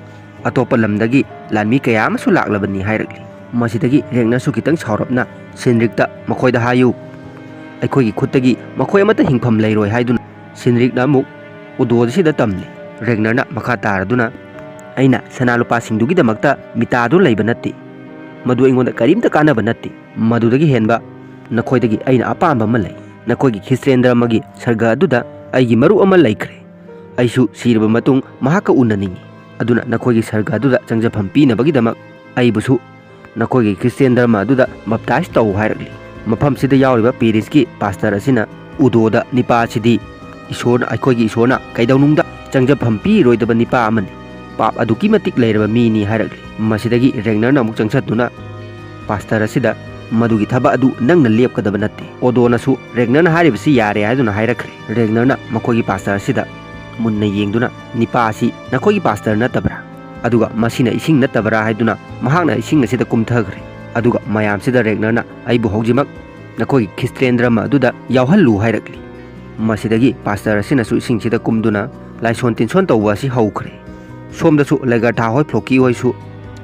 ꯑꯇꯣꯞꯄ ꯂꯝꯗꯒꯤ ꯂꯥꯟꯃꯤ ꯀꯌꯥ ꯑꯃꯁꯨ ꯂꯥꯛꯂꯕꯅꯤ" ꯍꯥꯏꯔꯛꯂꯤ꯫ ꯃꯁꯤꯗꯒꯤ ꯔꯦꯒꯅꯔꯁꯨ ꯈꯤꯇꯪ ꯁꯥꯎꯔꯞꯅ ꯁꯤꯟꯗ꯭ꯔꯤꯛꯇ, "ꯃꯈꯣꯏꯗ ꯍꯥꯏꯌꯨ, ꯑꯩꯈꯣꯏꯒꯤ ꯈꯨꯠꯇꯒꯤ ꯃꯈꯣꯏ ꯑꯃꯠꯇ ꯍꯤꯡꯐꯝ ꯂꯩꯔꯣꯏ" ꯍꯥꯏꯗꯨꯅ ꯁꯤꯟꯗ꯭ꯔꯤꯛꯅ ꯑꯃꯨꯛ ꯎꯗꯣꯗ ꯁꯤꯗ ꯇꯝꯂꯤ꯫ ꯔꯦꯒꯅꯔꯅ ꯃꯈꯥ ꯇꯥꯔꯗꯨꯅ, "ꯑꯩꯅ ꯁꯅꯥ ꯂꯨꯄꯥꯁꯤꯡꯗꯨꯒꯤꯗꯃꯛꯇ ꯃꯤꯇꯥꯗꯨ ꯂꯩꯕ ꯅꯠꯇꯦ꯫ ꯃꯗꯨ ꯑꯩꯉꯣꯟꯗ ꯀꯔꯤꯝꯇ ꯀꯥꯟꯅꯕ ꯅꯠꯇꯦ꯫ ꯃꯗꯨꯗꯒꯤ ꯍꯦꯟꯕ ꯅꯈꯣꯏꯗꯒꯤ ꯑꯩꯅ ꯑꯄꯥꯝꯕ ꯑꯃ ꯂꯩ꯫ ꯅꯈꯣꯏꯒꯤ ꯈ꯭ꯔꯤꯁꯇꯤꯌꯥꯟ ꯙꯔꯃꯒꯤ ꯁꯔꯒ ꯑꯗꯨꯗ ꯑꯩꯒꯤ ꯃꯔꯨꯞ ꯑꯃ ꯂꯩꯈ꯭ꯔꯦ꯫ ꯑꯩꯁꯨ ꯁꯤꯔꯕ ꯃꯇꯨꯡ ꯃꯍꯥꯛꯀ ꯎꯅꯅꯤꯡꯏ꯫ ꯑꯗꯨꯅ ꯅꯈꯣꯏꯒꯤ ꯁꯔꯒ ꯑꯗꯨꯗ ꯆꯪꯖꯐꯝ ꯄꯤꯅꯕꯒꯤꯗꯃꯛ ꯑꯩꯕꯨꯁꯨ ꯅꯈꯣꯏꯒꯤ ꯈ꯭ꯔꯤꯁꯇꯤꯌꯥꯟ ꯙꯔꯃ ꯑꯗꯨꯗ ꯕꯞꯇꯥꯏꯖ ꯇꯧ" ꯍꯥꯏꯔꯛꯂꯤ꯫ ꯃꯐꯝꯁꯤꯗ ꯌꯥꯎꯔꯤꯕ ꯄꯦꯔꯤꯁꯀꯤ ꯄꯥꯁꯇꯔ ꯑꯁꯤꯅ ꯎꯗꯣꯗ, "ꯅꯤꯄꯥ ꯑꯁꯤꯗꯤ ꯏꯁꯣꯔꯅ, ꯑꯩꯈꯣꯏꯒꯤ ꯏꯁꯣꯔꯅ ꯀꯩꯗꯧꯅꯨꯡꯗ ꯆꯪꯖꯐꯝ ꯄꯤꯔꯣꯏꯗꯕ ꯅꯤꯄꯥ ꯑꯃꯅꯤ꯫ ꯄꯥꯞ ꯑꯗꯨꯛꯀꯤ ꯃꯇꯤꯛ ꯂꯩꯔꯕ ꯃꯤꯅꯤ" ꯍꯥꯏꯔꯛꯂꯤ꯫ ꯃꯁꯤꯗꯒꯤ ꯔꯦꯒꯅꯔꯅ ꯑꯃꯨꯛ ꯆꯪꯁꯤꯟꯗꯨꯅ ꯄꯥꯁꯇꯔ ꯑꯁꯤꯗ, "ꯃꯗꯨꯒꯤ ꯊꯕꯛ ꯑꯗꯨ ꯅꯪꯅ ꯂꯦꯞꯀꯗꯕ ꯅꯠꯇꯦ"꯫ ꯑꯣꯗꯣꯅꯁꯨ ꯔꯦꯒꯅꯔꯅ ꯍꯥꯏꯔꯤꯕꯁꯤ ꯌꯥꯔꯦ ꯍꯥꯏꯗꯨꯅ ꯍꯥꯏꯔꯛꯈ꯭ꯔꯦ꯫ ꯔꯦꯒꯅꯔꯅ ꯃꯈꯣꯏꯒꯤ ꯄꯥꯁꯇꯔ ꯑꯁꯤꯗ ꯃꯨꯟꯅ ꯌꯦꯡꯗꯨꯅ, "ꯅꯤꯄꯥ ꯑꯁꯤ ꯅꯈꯣꯏꯒꯤ ꯄꯥꯁꯇꯔ ꯅꯠꯇꯕ꯭ꯔꯥ? ꯑꯗꯨꯒ ꯃꯁꯤꯅ ꯏꯁꯤꯡ ꯅꯠꯇꯕ꯭ꯔꯥ?" ꯍꯥꯏꯗꯨꯅ ꯃꯍꯥꯛꯅ ꯏꯁꯤꯡ ꯑꯁꯤꯗ ꯀꯨꯝꯊꯈ꯭ꯔꯦ꯫ ꯑꯗꯨꯒ ꯃꯌꯥꯝꯁꯤꯗ ꯔꯦꯒꯅꯔꯅ, "ꯑꯩꯕꯨ ꯍꯧꯖꯤꯛꯃꯛ ꯅꯈꯣꯏꯒꯤ ꯈ꯭ꯔꯤꯁꯇꯤꯌꯥꯟ ꯙꯔꯃ ꯑꯗꯨꯗ ꯌꯥꯎꯍꯜꯂꯨ" ꯍꯥꯏꯔꯛꯂꯤ꯫ ꯃꯁꯤꯗꯒꯤ ꯄꯥꯁꯇꯔ ꯑꯁꯤꯅꯁꯨ ꯏꯁꯤꯡꯁꯤꯗ ꯀꯨꯝꯗꯨꯅ ꯂꯥꯏꯁꯣꯟ ꯇꯤꯟꯁꯣꯟ ꯇꯧꯕ ꯑꯁꯤ ꯍꯧꯈ꯭ꯔꯦ꯫ ꯁꯣꯝꯗꯁꯨ ꯂꯦꯒꯔꯊꯥ ꯍꯣꯏ, ꯐ꯭ꯂꯣꯀꯤ ꯍꯣꯏꯁꯨ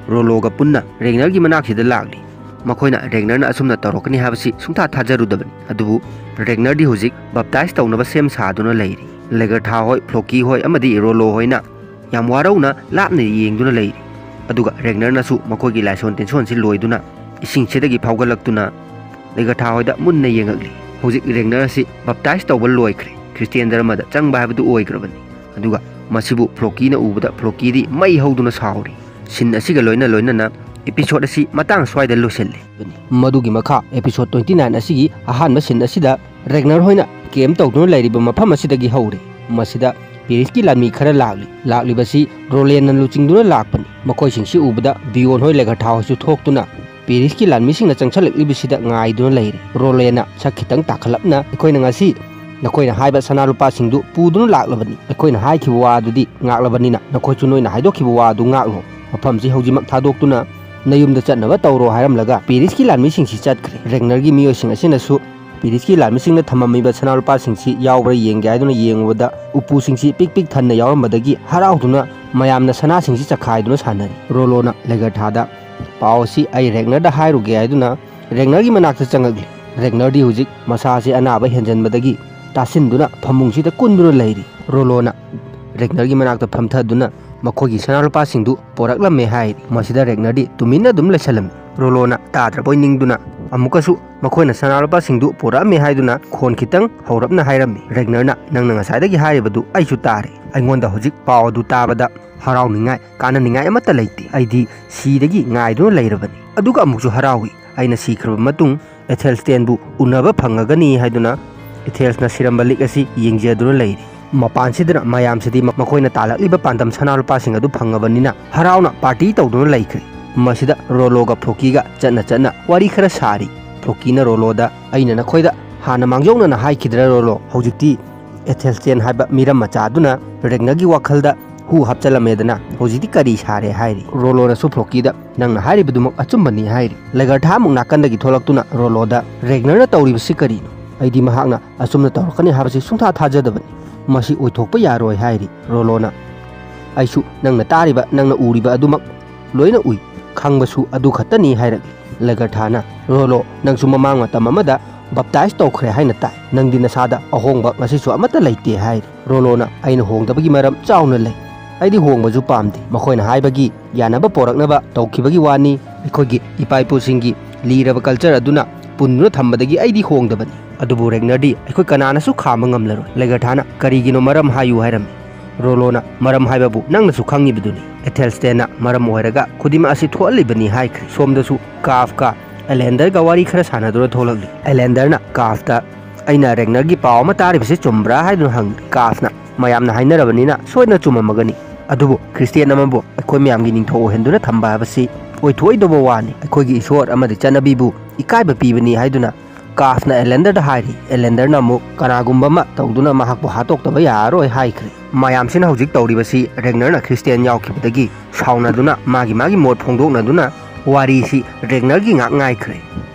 ꯔꯣꯂꯣꯒ ꯄꯨꯟꯅ ꯔꯦꯒꯅꯔꯒꯤ ꯃꯅꯥꯛꯁꯤꯗ ꯂꯥꯛꯂꯤ꯫ ꯃꯈꯣꯏꯅ ꯔꯦꯒꯅꯔꯅ ꯑꯁꯨꯝꯅ ꯇꯧꯔꯛꯀꯅꯤ ꯍꯥꯏꯕꯁꯤ ꯁꯨꯡꯊꯥ ꯊꯥꯖꯔꯨꯗꯕꯅꯤ꯫ ꯑꯗꯨꯕꯨ ꯔꯦꯒꯅꯔꯗꯤ ꯍꯧꯖꯤꯛ ꯕꯞꯇꯥꯏꯖ ꯇꯧꯅꯕ ꯁꯦꯝ ꯁꯥꯗꯨꯅ ꯂꯩꯔꯤ꯫ ꯂꯦꯒꯔꯊꯥ ꯍꯣꯏ, ꯐ꯭ꯂꯣꯀꯤ ꯍꯣꯏ ꯑꯃꯗꯤ ꯔꯣꯂꯣ ꯍꯣꯏꯅ ꯌꯥꯝ ꯋꯥꯔꯧꯅ ꯂꯥꯞꯅ ꯌꯦꯡꯗꯨꯅ ꯂꯩꯔꯤ꯫ ꯑꯗꯨꯒ ꯔꯦꯒꯅꯔꯅꯁꯨ ꯃꯈꯣꯏꯒꯤ ꯂꯥꯏꯁꯣꯟ ꯇꯤꯟꯁꯣꯟꯁꯤ ꯂꯣꯏꯗꯨꯅ ꯏꯁꯤꯡꯁꯤꯗꯒꯤ ꯐꯥꯎꯒꯠꯂꯛꯇꯨꯅ ꯂꯦꯒꯔꯊꯥ ꯍꯣꯏꯗ ꯃꯨꯟꯅ ꯌꯦꯡꯉꯛꯂꯤ꯫ ꯍꯧꯖꯤꯛ ꯔꯦꯒꯅꯔ ꯑꯁꯤ ꯕꯞꯇꯥꯏꯖ ꯇꯧꯕ ꯂꯣꯏꯈ꯭ꯔꯦ꯫ ꯈ꯭ꯔꯤꯁꯇꯤꯌꯥꯟ ꯙꯔꯃꯗ ꯆꯪꯕ ꯍꯥꯏꯕꯗꯨ ꯑꯣꯏꯈ꯭ꯔꯕꯅꯤ꯫ ꯑꯗꯨꯒ ꯃꯁꯤꯕꯨ ꯐ꯭ꯂꯣꯀꯤꯅ ꯎꯕꯗ ꯐ꯭ꯂꯣꯀꯤꯗꯤ ꯃꯩ ꯍꯧꯗꯨꯅ ꯁꯥꯎꯔꯤ꯫ ꯁꯤꯟ ꯑꯁꯤꯒ ꯂꯣꯏꯅ ꯂꯣꯏꯅꯅ episode ꯑꯁꯤ ꯃꯇꯥꯡ ꯁ꯭ꯋꯥꯏꯗ ꯂꯣꯏꯁꯤꯜꯂꯤ꯫ ꯃꯗꯨꯒꯤ ꯃꯈꯥ episode twenty nine ꯑꯁꯤꯒꯤ ꯑꯍꯥꯟꯕ scene ꯑꯁꯤꯗ ꯔꯦꯒꯅꯔ ꯍꯣꯏꯅ camp ꯇꯧꯗꯨꯅ ꯂꯩꯔꯤꯕ ꯃꯐꯝ ꯑꯁꯤꯗꯒꯤ ꯍꯧꯔꯦ꯫ ꯃꯁꯤꯗ ꯄꯦꯔꯤꯁꯀꯤ ꯂꯥꯟꯃꯤ ꯈꯔ ꯂꯥꯛꯂꯤ꯫ ꯂꯥꯛꯂꯤꯕꯁꯤ ꯔꯣꯂꯦꯟꯅ ꯂꯨꯆꯤꯡꯗꯨꯅ ꯂꯥꯛꯄꯅꯤ꯫ ꯃꯈꯣꯏꯁꯤꯡꯁꯤ ꯎꯕꯗ ꯕꯤꯌꯣꯟ ꯍꯣꯏ ꯂꯦꯒꯔꯊꯥ ꯍꯣꯏꯁꯨ ꯊꯣꯛꯇꯨꯅ ꯄꯦꯔꯤꯁꯀꯤ ꯂꯥꯟꯃꯤꯁꯤꯡꯅ ꯆꯪꯁꯜꯂꯛꯂꯤꯕꯁꯤꯗ ꯉꯥꯏꯗꯨꯅ ꯂꯩꯔꯦ꯫ ꯔꯣꯂꯦꯟꯅ ꯁꯛ ꯈꯤꯇꯪ ꯇꯥꯈꯠꯂꯞꯅ, "ꯑꯩꯈꯣꯏꯅ ꯉꯁꯤ ꯅꯈꯣꯏꯅ ꯍꯥꯏꯕ ꯁꯅꯥ ꯂꯨꯄꯥꯁꯤꯡꯗꯨ ꯄꯨꯗꯨꯅ ꯂꯥꯛꯂꯕꯅꯤ꯫ ꯑꯩꯈꯣꯏꯅ ꯍꯥꯏꯈꯤꯕ ꯋꯥ ꯑꯗꯨꯗꯤ ꯉꯥꯛꯂꯕꯅꯤꯅ ꯅꯈꯣꯏꯁꯨ ꯅꯣꯏꯅ ꯍꯥꯏꯗꯣꯛꯈꯤꯕ ꯋꯥ ꯑꯗꯨ ꯉꯥꯛꯂꯣ꯫ ꯃꯐꯝꯁꯤ ꯍꯧꯖꯤꯛꯃꯛ ꯊꯥꯗꯣꯛꯇꯨꯅ ꯅꯌꯨꯝꯗ ꯆꯠꯅꯕ ꯇꯧꯔꯣ" ꯍꯥꯏꯔꯝꯂꯒ ꯄꯦꯔꯤꯁꯀꯤ ꯂꯥꯟꯃꯤꯁꯤꯡꯁꯤ ꯆꯠꯈ꯭ꯔꯦ꯫ ꯔꯦꯒꯅꯔꯒꯤ ꯃꯤꯑꯣꯏꯁꯤꯡ ꯑꯁꯤꯅꯁꯨ ꯄꯦꯔꯤꯁꯀꯤ ꯂꯥꯟꯃꯤꯁꯤꯡꯅ ꯊꯝꯃꯝꯃꯤꯕ ꯁꯅꯥ ꯂꯨꯄꯥꯁꯤꯡꯁꯤ ꯌꯥꯎꯕ꯭ꯔꯥ ꯌꯦꯡꯒꯦ ꯍꯥꯏꯗꯨꯅ ꯌꯦꯡꯉꯨꯕꯗ ꯎꯄꯨꯁꯤꯡꯁꯤ ꯄꯤꯛ ꯄꯤꯛ ꯊꯟꯅ ꯌꯥꯎꯔꯝꯕꯗꯒꯤ ꯍꯔꯥꯎꯗꯨꯅ ꯃꯌꯥꯝꯅ ꯁꯅꯥꯁꯤꯡꯁꯤ ꯆꯈꯥꯏꯗꯨꯅ ꯁꯥꯟꯅꯔꯤ꯫ ꯔꯣꯂꯣꯅ ꯂꯦꯒꯔꯊꯥꯗ, "ꯄꯥꯎ ꯑꯁꯤ ꯑꯩ ꯔꯦꯒꯅꯔꯗ ꯍꯥꯏꯔꯨꯒꯦ" ꯍꯥꯏꯗꯨꯅ ꯔꯦꯒꯅꯔꯒꯤ ꯃꯅꯥꯛꯇ ꯆꯪꯉꯛꯂꯤ꯫ ꯔꯦꯒꯅꯔꯗꯤ ꯍꯧꯖꯤꯛ ꯃꯁꯥꯁꯦ ꯑꯅꯥꯕ ꯍꯦꯟꯖꯟꯕꯗꯒꯤ ꯇꯥꯁꯤꯟꯗꯨꯅ ꯐꯃꯨꯡꯁꯤꯗ ꯀꯨꯟꯗꯨꯅ ꯂꯩꯔꯤ꯫ ꯔꯣꯂꯣꯅ ꯔꯦꯒꯅꯔꯒꯤ ꯃꯅꯥꯛꯇ ꯐꯝꯊꯗꯨꯅ ꯃꯈꯣꯏꯒꯤ ꯁꯅꯥ ꯂꯨꯄꯥꯁꯤꯡꯗꯨ ꯄꯣꯔꯛꯂꯝꯃꯦ ꯍꯥꯏꯔꯤ꯫ ꯃꯁꯤꯗ ꯔꯦꯒꯅꯔꯗꯤ ꯇꯨꯃꯤꯟꯅ ꯑꯗꯨꯝ ꯂꯩꯁꯜꯂꯝꯃꯤ꯫ ꯔꯣꯂꯣꯅ ꯇꯥꯗ꯭ꯔꯕꯣꯏ ꯅꯤꯡꯗꯨꯅ ꯑꯃꯨꯛꯀꯁꯨ ꯃꯈꯣꯏꯅ ꯁꯅꯥ ꯂꯨꯄꯥꯁꯤꯡꯗꯨ ꯄꯣꯔꯛꯑꯝꯃꯦ ꯍꯥꯏꯗꯨꯅ ꯈꯣꯟ ꯈꯤꯇꯪ ꯍꯧꯔꯞꯅ ꯍꯥꯏꯔꯝꯃꯤ꯫ ꯔꯦꯒꯅꯔꯅ, "ꯅꯪꯅ ꯉꯁꯥꯏꯗꯒꯤ ꯍꯥꯏꯔꯤꯕꯗꯨ ꯑꯩꯁꯨ ꯇꯥꯔꯦ꯫ ꯑꯩꯉꯣꯟꯗ ꯍꯧꯖꯤꯛ ꯄꯥꯎ ꯑꯗꯨ ꯇꯥꯕꯗ ꯍꯔꯥꯎꯅꯤꯡꯉꯥꯏ, ꯀꯥꯟꯅꯅꯤꯡꯉꯥꯏ ꯑꯃꯠꯇ ꯂꯩꯇꯦ꯫ ꯑꯩꯗꯤ ꯁꯤꯗꯒꯤ ꯉꯥꯏꯗꯨꯅ ꯂꯩꯔꯕꯅꯤ꯫ ꯑꯗꯨꯒ ꯑꯃꯨꯛꯁꯨ ꯍꯔꯥꯎꯏ꯫ ꯑꯩꯅ ꯁꯤꯈ꯭ꯔꯕ ꯃꯇꯨꯡ ꯑꯦꯊꯦꯜꯁꯇꯦꯟꯕꯨ ꯎꯅꯕ ꯐꯪꯉꯒꯅꯤ" ꯍꯥꯏꯗꯨꯅ ꯑꯦꯊꯦꯜꯁꯅ ꯁꯤꯔꯝꯕ ꯂꯤꯛ ꯑꯁꯤ ꯌꯦꯡꯖꯗꯨꯅ ꯂꯩꯔꯤ꯫ ꯃꯄꯥꯟꯁꯤꯗꯅ ꯃꯌꯥꯝꯁꯤꯗꯤ ꯃ-, ꯃꯈꯣꯏꯅ ꯇꯥꯜꯂꯛꯂꯤꯕ ꯄꯥꯟꯗꯝ ꯁꯅꯥ ꯂꯨꯄꯥꯁꯤꯡ ꯑꯗꯨ ꯐꯪꯉꯕꯅꯤꯅ ꯍꯔꯥꯎꯅ ꯄꯥꯔꯇꯤ ꯇꯧꯗꯨꯅ ꯂꯩꯈ꯭ꯔꯦ꯫ ꯃꯁꯤꯗ ꯔꯣꯂꯣꯒ ꯐ꯭ꯂꯣꯀꯤꯒ ꯆꯠꯅ ꯆꯠꯅ ꯋꯥꯔꯤ ꯈꯔ ꯁꯥꯔꯤ꯫ ꯐ꯭ꯂꯣꯀꯤꯅ ꯔꯣꯂꯣꯗ, "ꯑꯩꯅ ꯅꯈꯣꯏꯗ ꯍꯥꯟꯅ ꯃꯥꯡꯖꯧꯅꯅ ꯍꯥꯏꯈꯤꯗ꯭ꯔꯥ ꯔꯣꯂꯣ? ꯍꯧꯖꯤꯛꯇꯤ ꯑꯦꯊꯦꯜꯁꯇꯦꯟ ꯍꯥꯏꯕ ꯃꯤꯔꯝ ꯃꯆꯥꯗꯨꯅ ꯔꯦꯒꯅꯔꯒꯤ ꯋꯥꯈꯜꯗ ꯍꯨ ꯍꯥꯞꯆꯜꯂꯝꯃꯦꯗꯅ, ꯍꯧꯖꯤꯛꯇꯤ ꯀꯔꯤ ꯁꯥꯔꯦ?" ꯍꯥꯏꯔꯤ꯫ ꯔꯣꯂꯣꯅꯁꯨ ꯐ꯭ꯂꯣꯀꯤꯗ, "ꯅꯪꯅ ꯍꯥꯏꯔꯤꯕꯗꯨꯃꯛ ꯑꯆꯨꯝꯕꯅꯤ" ꯍꯥꯏꯔꯤ꯫ ꯂꯦꯒꯔꯊꯥ ꯑꯃꯨꯛ ꯅꯥꯀꯟꯗꯒꯤ ꯊꯣꯛꯂꯛꯇꯨꯅ ꯔꯣꯂꯣꯗ, "ꯔꯦꯒꯅꯔꯅ ꯇꯧꯔꯤꯕꯁꯤ ꯀꯔꯤꯅꯣ? ꯑꯩꯗꯤ ꯃꯍꯥꯛꯅ ꯑꯆꯨꯝꯅ ꯇꯧꯔꯛꯀꯅꯤ ꯍꯥꯏꯕꯁꯤ ꯁꯨꯡꯊꯥ ꯊꯥꯖꯗꯕꯅꯤ꯫ ꯃꯁꯤ ꯑꯣꯏꯊꯣꯛꯄ ꯌꯥꯔꯣꯏ" ꯍꯥꯏꯔꯤ꯫ ꯔꯣꯂꯣꯅ, "ꯑꯩꯁꯨ ꯅꯪꯅ ꯇꯥꯔꯤꯕ, ꯅꯪꯅ ꯎꯔꯤꯕ ꯑꯗꯨꯃꯛ ꯂꯣꯏꯅ ꯎꯏ, ꯈꯪꯕꯁꯨ ꯑꯗꯨ ꯈꯛꯇꯅꯤ" ꯍꯥꯏꯔꯛꯂꯤ꯫ ꯂꯦꯒꯔꯊꯥꯅ, "ꯔꯣꯂꯣ, ꯅꯪꯁꯨ ꯃꯃꯥꯡ ꯃꯇꯝ ꯑꯃꯗ ꯕꯞꯇꯥꯏꯖ ꯇꯧꯈ꯭ꯔꯦ ꯍꯥꯏꯅ ꯇꯥꯏ꯫ ꯅꯪꯗꯤ ꯅꯁꯥꯗ ꯑꯍꯣꯡꯕ ꯉꯁꯤꯁꯨ ꯑꯃꯠꯇ ꯂꯩꯇꯦ" ꯍꯥꯏꯔꯤ꯫ ꯔꯣꯂꯣꯅ, "ꯑꯩꯅ ꯍꯣꯡꯗꯕꯒꯤ ꯃꯔꯝ ꯆꯥꯎꯅ ꯂꯩ꯫ ꯑꯩꯗꯤ ꯍꯣꯡꯕꯁꯨ ꯄꯥꯝꯗꯦ꯫ ꯃꯈꯣꯏꯅ ꯍꯥꯏꯕꯒꯤ ꯌꯥꯅꯕ ꯄꯣꯔꯛꯅꯕ ꯇꯧꯈꯤꯕꯒꯤ ꯋꯥꯅꯤ꯫ ꯑꯩꯈꯣꯏꯒꯤ ꯏꯄꯥ ꯏꯄꯨꯁꯤꯡꯒꯤ ꯂꯤꯔꯕ ꯀꯜꯆꯔ ꯑꯗꯨꯅ ꯄꯨꯟꯗꯨꯅ ꯊꯝꯕꯗꯒꯤ ꯑꯩꯗꯤ ꯍꯣꯡꯗꯕꯅꯤ꯫ ꯑꯗꯨꯕꯨ ꯔꯦꯒꯅꯔꯗꯤ ꯑꯩꯈꯣꯏ ꯀꯅꯥꯅꯁꯨ ꯈꯥꯝꯕ ꯉꯝꯂꯔꯣꯏ꯫" ꯂꯦꯒꯔꯊꯥꯅ, "ꯀꯔꯤꯒꯤꯅꯣ ꯃꯔꯝ ꯍꯥꯏꯌꯨ" ꯍꯥꯏꯔꯝꯃꯤ꯫ ꯔꯣꯂꯣꯅ ꯃꯔꯝ ꯍꯥꯏꯕꯕꯨ ꯅꯪꯅꯁꯨ ꯈꯪꯉꯤꯕꯗꯨꯅꯤ꯫ ꯑꯦꯊꯦꯜꯁꯇꯦꯟꯅ ꯃꯔꯝ ꯑꯣꯏꯔꯒ ꯈꯨꯗꯤꯡꯃꯛ ꯑꯁꯤ ꯊꯣꯛꯍꯜꯂꯤꯕꯅꯤ ꯍꯥꯏꯈ꯭ꯔꯦ꯫ ꯁꯣꯝꯗꯁꯨ ꯀꯥꯐꯀ ꯑꯦꯂꯦꯟꯗꯔꯒ ꯋꯥꯔꯤ ꯈꯔ ꯁꯥꯟꯅꯗꯨꯅ ꯊꯣꯛꯂꯛꯂꯤ꯫ ꯑꯦꯂꯦꯟꯗꯔꯅ ꯀꯥꯐꯇ, "ꯑꯩꯅ ꯔꯦꯒꯅꯔꯒꯤ ꯄꯥꯎ ꯑꯃ ꯇꯥꯔꯤꯕꯁꯤ ꯆꯨꯝꯕ꯭ꯔꯥ?" ꯍꯥꯏꯗꯨꯅ ꯍꯪꯂꯤ꯫ ꯀꯥꯐꯅ, "ꯃꯌꯥꯝꯅ ꯍꯥꯏꯅꯔꯕꯅꯤꯅ ꯁꯣꯏꯗꯅ ꯆꯨꯝꯃꯝꯃꯒꯅꯤ, ꯑꯗꯨꯕꯨ ꯈ꯭ꯔꯤꯁꯇꯤꯌꯥꯟ ꯑꯃꯕꯨ ꯑꯩꯈꯣꯏ ꯃꯌꯥꯝꯒꯤ ꯅꯤꯡꯊꯧ ꯑꯣꯏꯍꯟꯗꯨꯅ ꯊꯝꯕ ꯍꯥꯏꯕꯁꯤ ꯑꯣꯏꯊꯣꯛꯑꯣꯏꯗꯧꯕ ꯋꯥꯅꯤ꯫ ꯑꯩꯈꯣꯏꯒꯤ ꯏꯁꯣꯔ ꯑꯃꯗꯤ ꯆꯠꯅꯕꯤꯕꯨ ꯏꯀꯥꯏꯕ ꯄꯤꯕꯅꯤ" ꯍꯥꯏꯗꯨꯅ ꯀꯥꯐꯅ ꯑꯦꯂꯦꯟꯗꯔꯗ ꯍꯥꯏꯔꯤ꯫ ꯑꯦꯂꯦꯟꯗꯔꯅ ꯑꯃꯨꯛ, "ꯀꯅꯥꯒꯨꯝꯕ ꯑꯃ ꯇꯧꯗꯨꯅ ꯃꯍꯥꯛꯄꯨ ꯍꯥꯠꯇꯣꯛꯇꯕ ꯌꯥꯔꯔꯣꯏ" ꯍꯥꯏꯈ꯭ꯔꯦ꯫ ꯃꯌꯥꯝꯁꯤꯅ ꯍꯧꯖꯤꯛ ꯇꯧꯔꯤꯕꯁꯤ ꯔꯦꯒꯅꯔꯅ ꯈ꯭ꯔꯤꯁꯇꯤꯌꯥꯟ ꯌꯥꯎꯈꯤꯕꯗꯒꯤ ꯁꯥꯎꯅꯗꯨꯅ ꯃꯥꯒꯤ ꯃꯥꯒꯤ ꯃꯣꯠ ꯐꯣꯡꯗꯣꯛꯅꯗꯨꯅ ꯋꯥꯔꯤꯁꯤ ꯔꯦꯒꯅꯔꯒꯤ ꯉꯥꯛ ꯉꯥꯏꯈ꯭ꯔꯦ꯫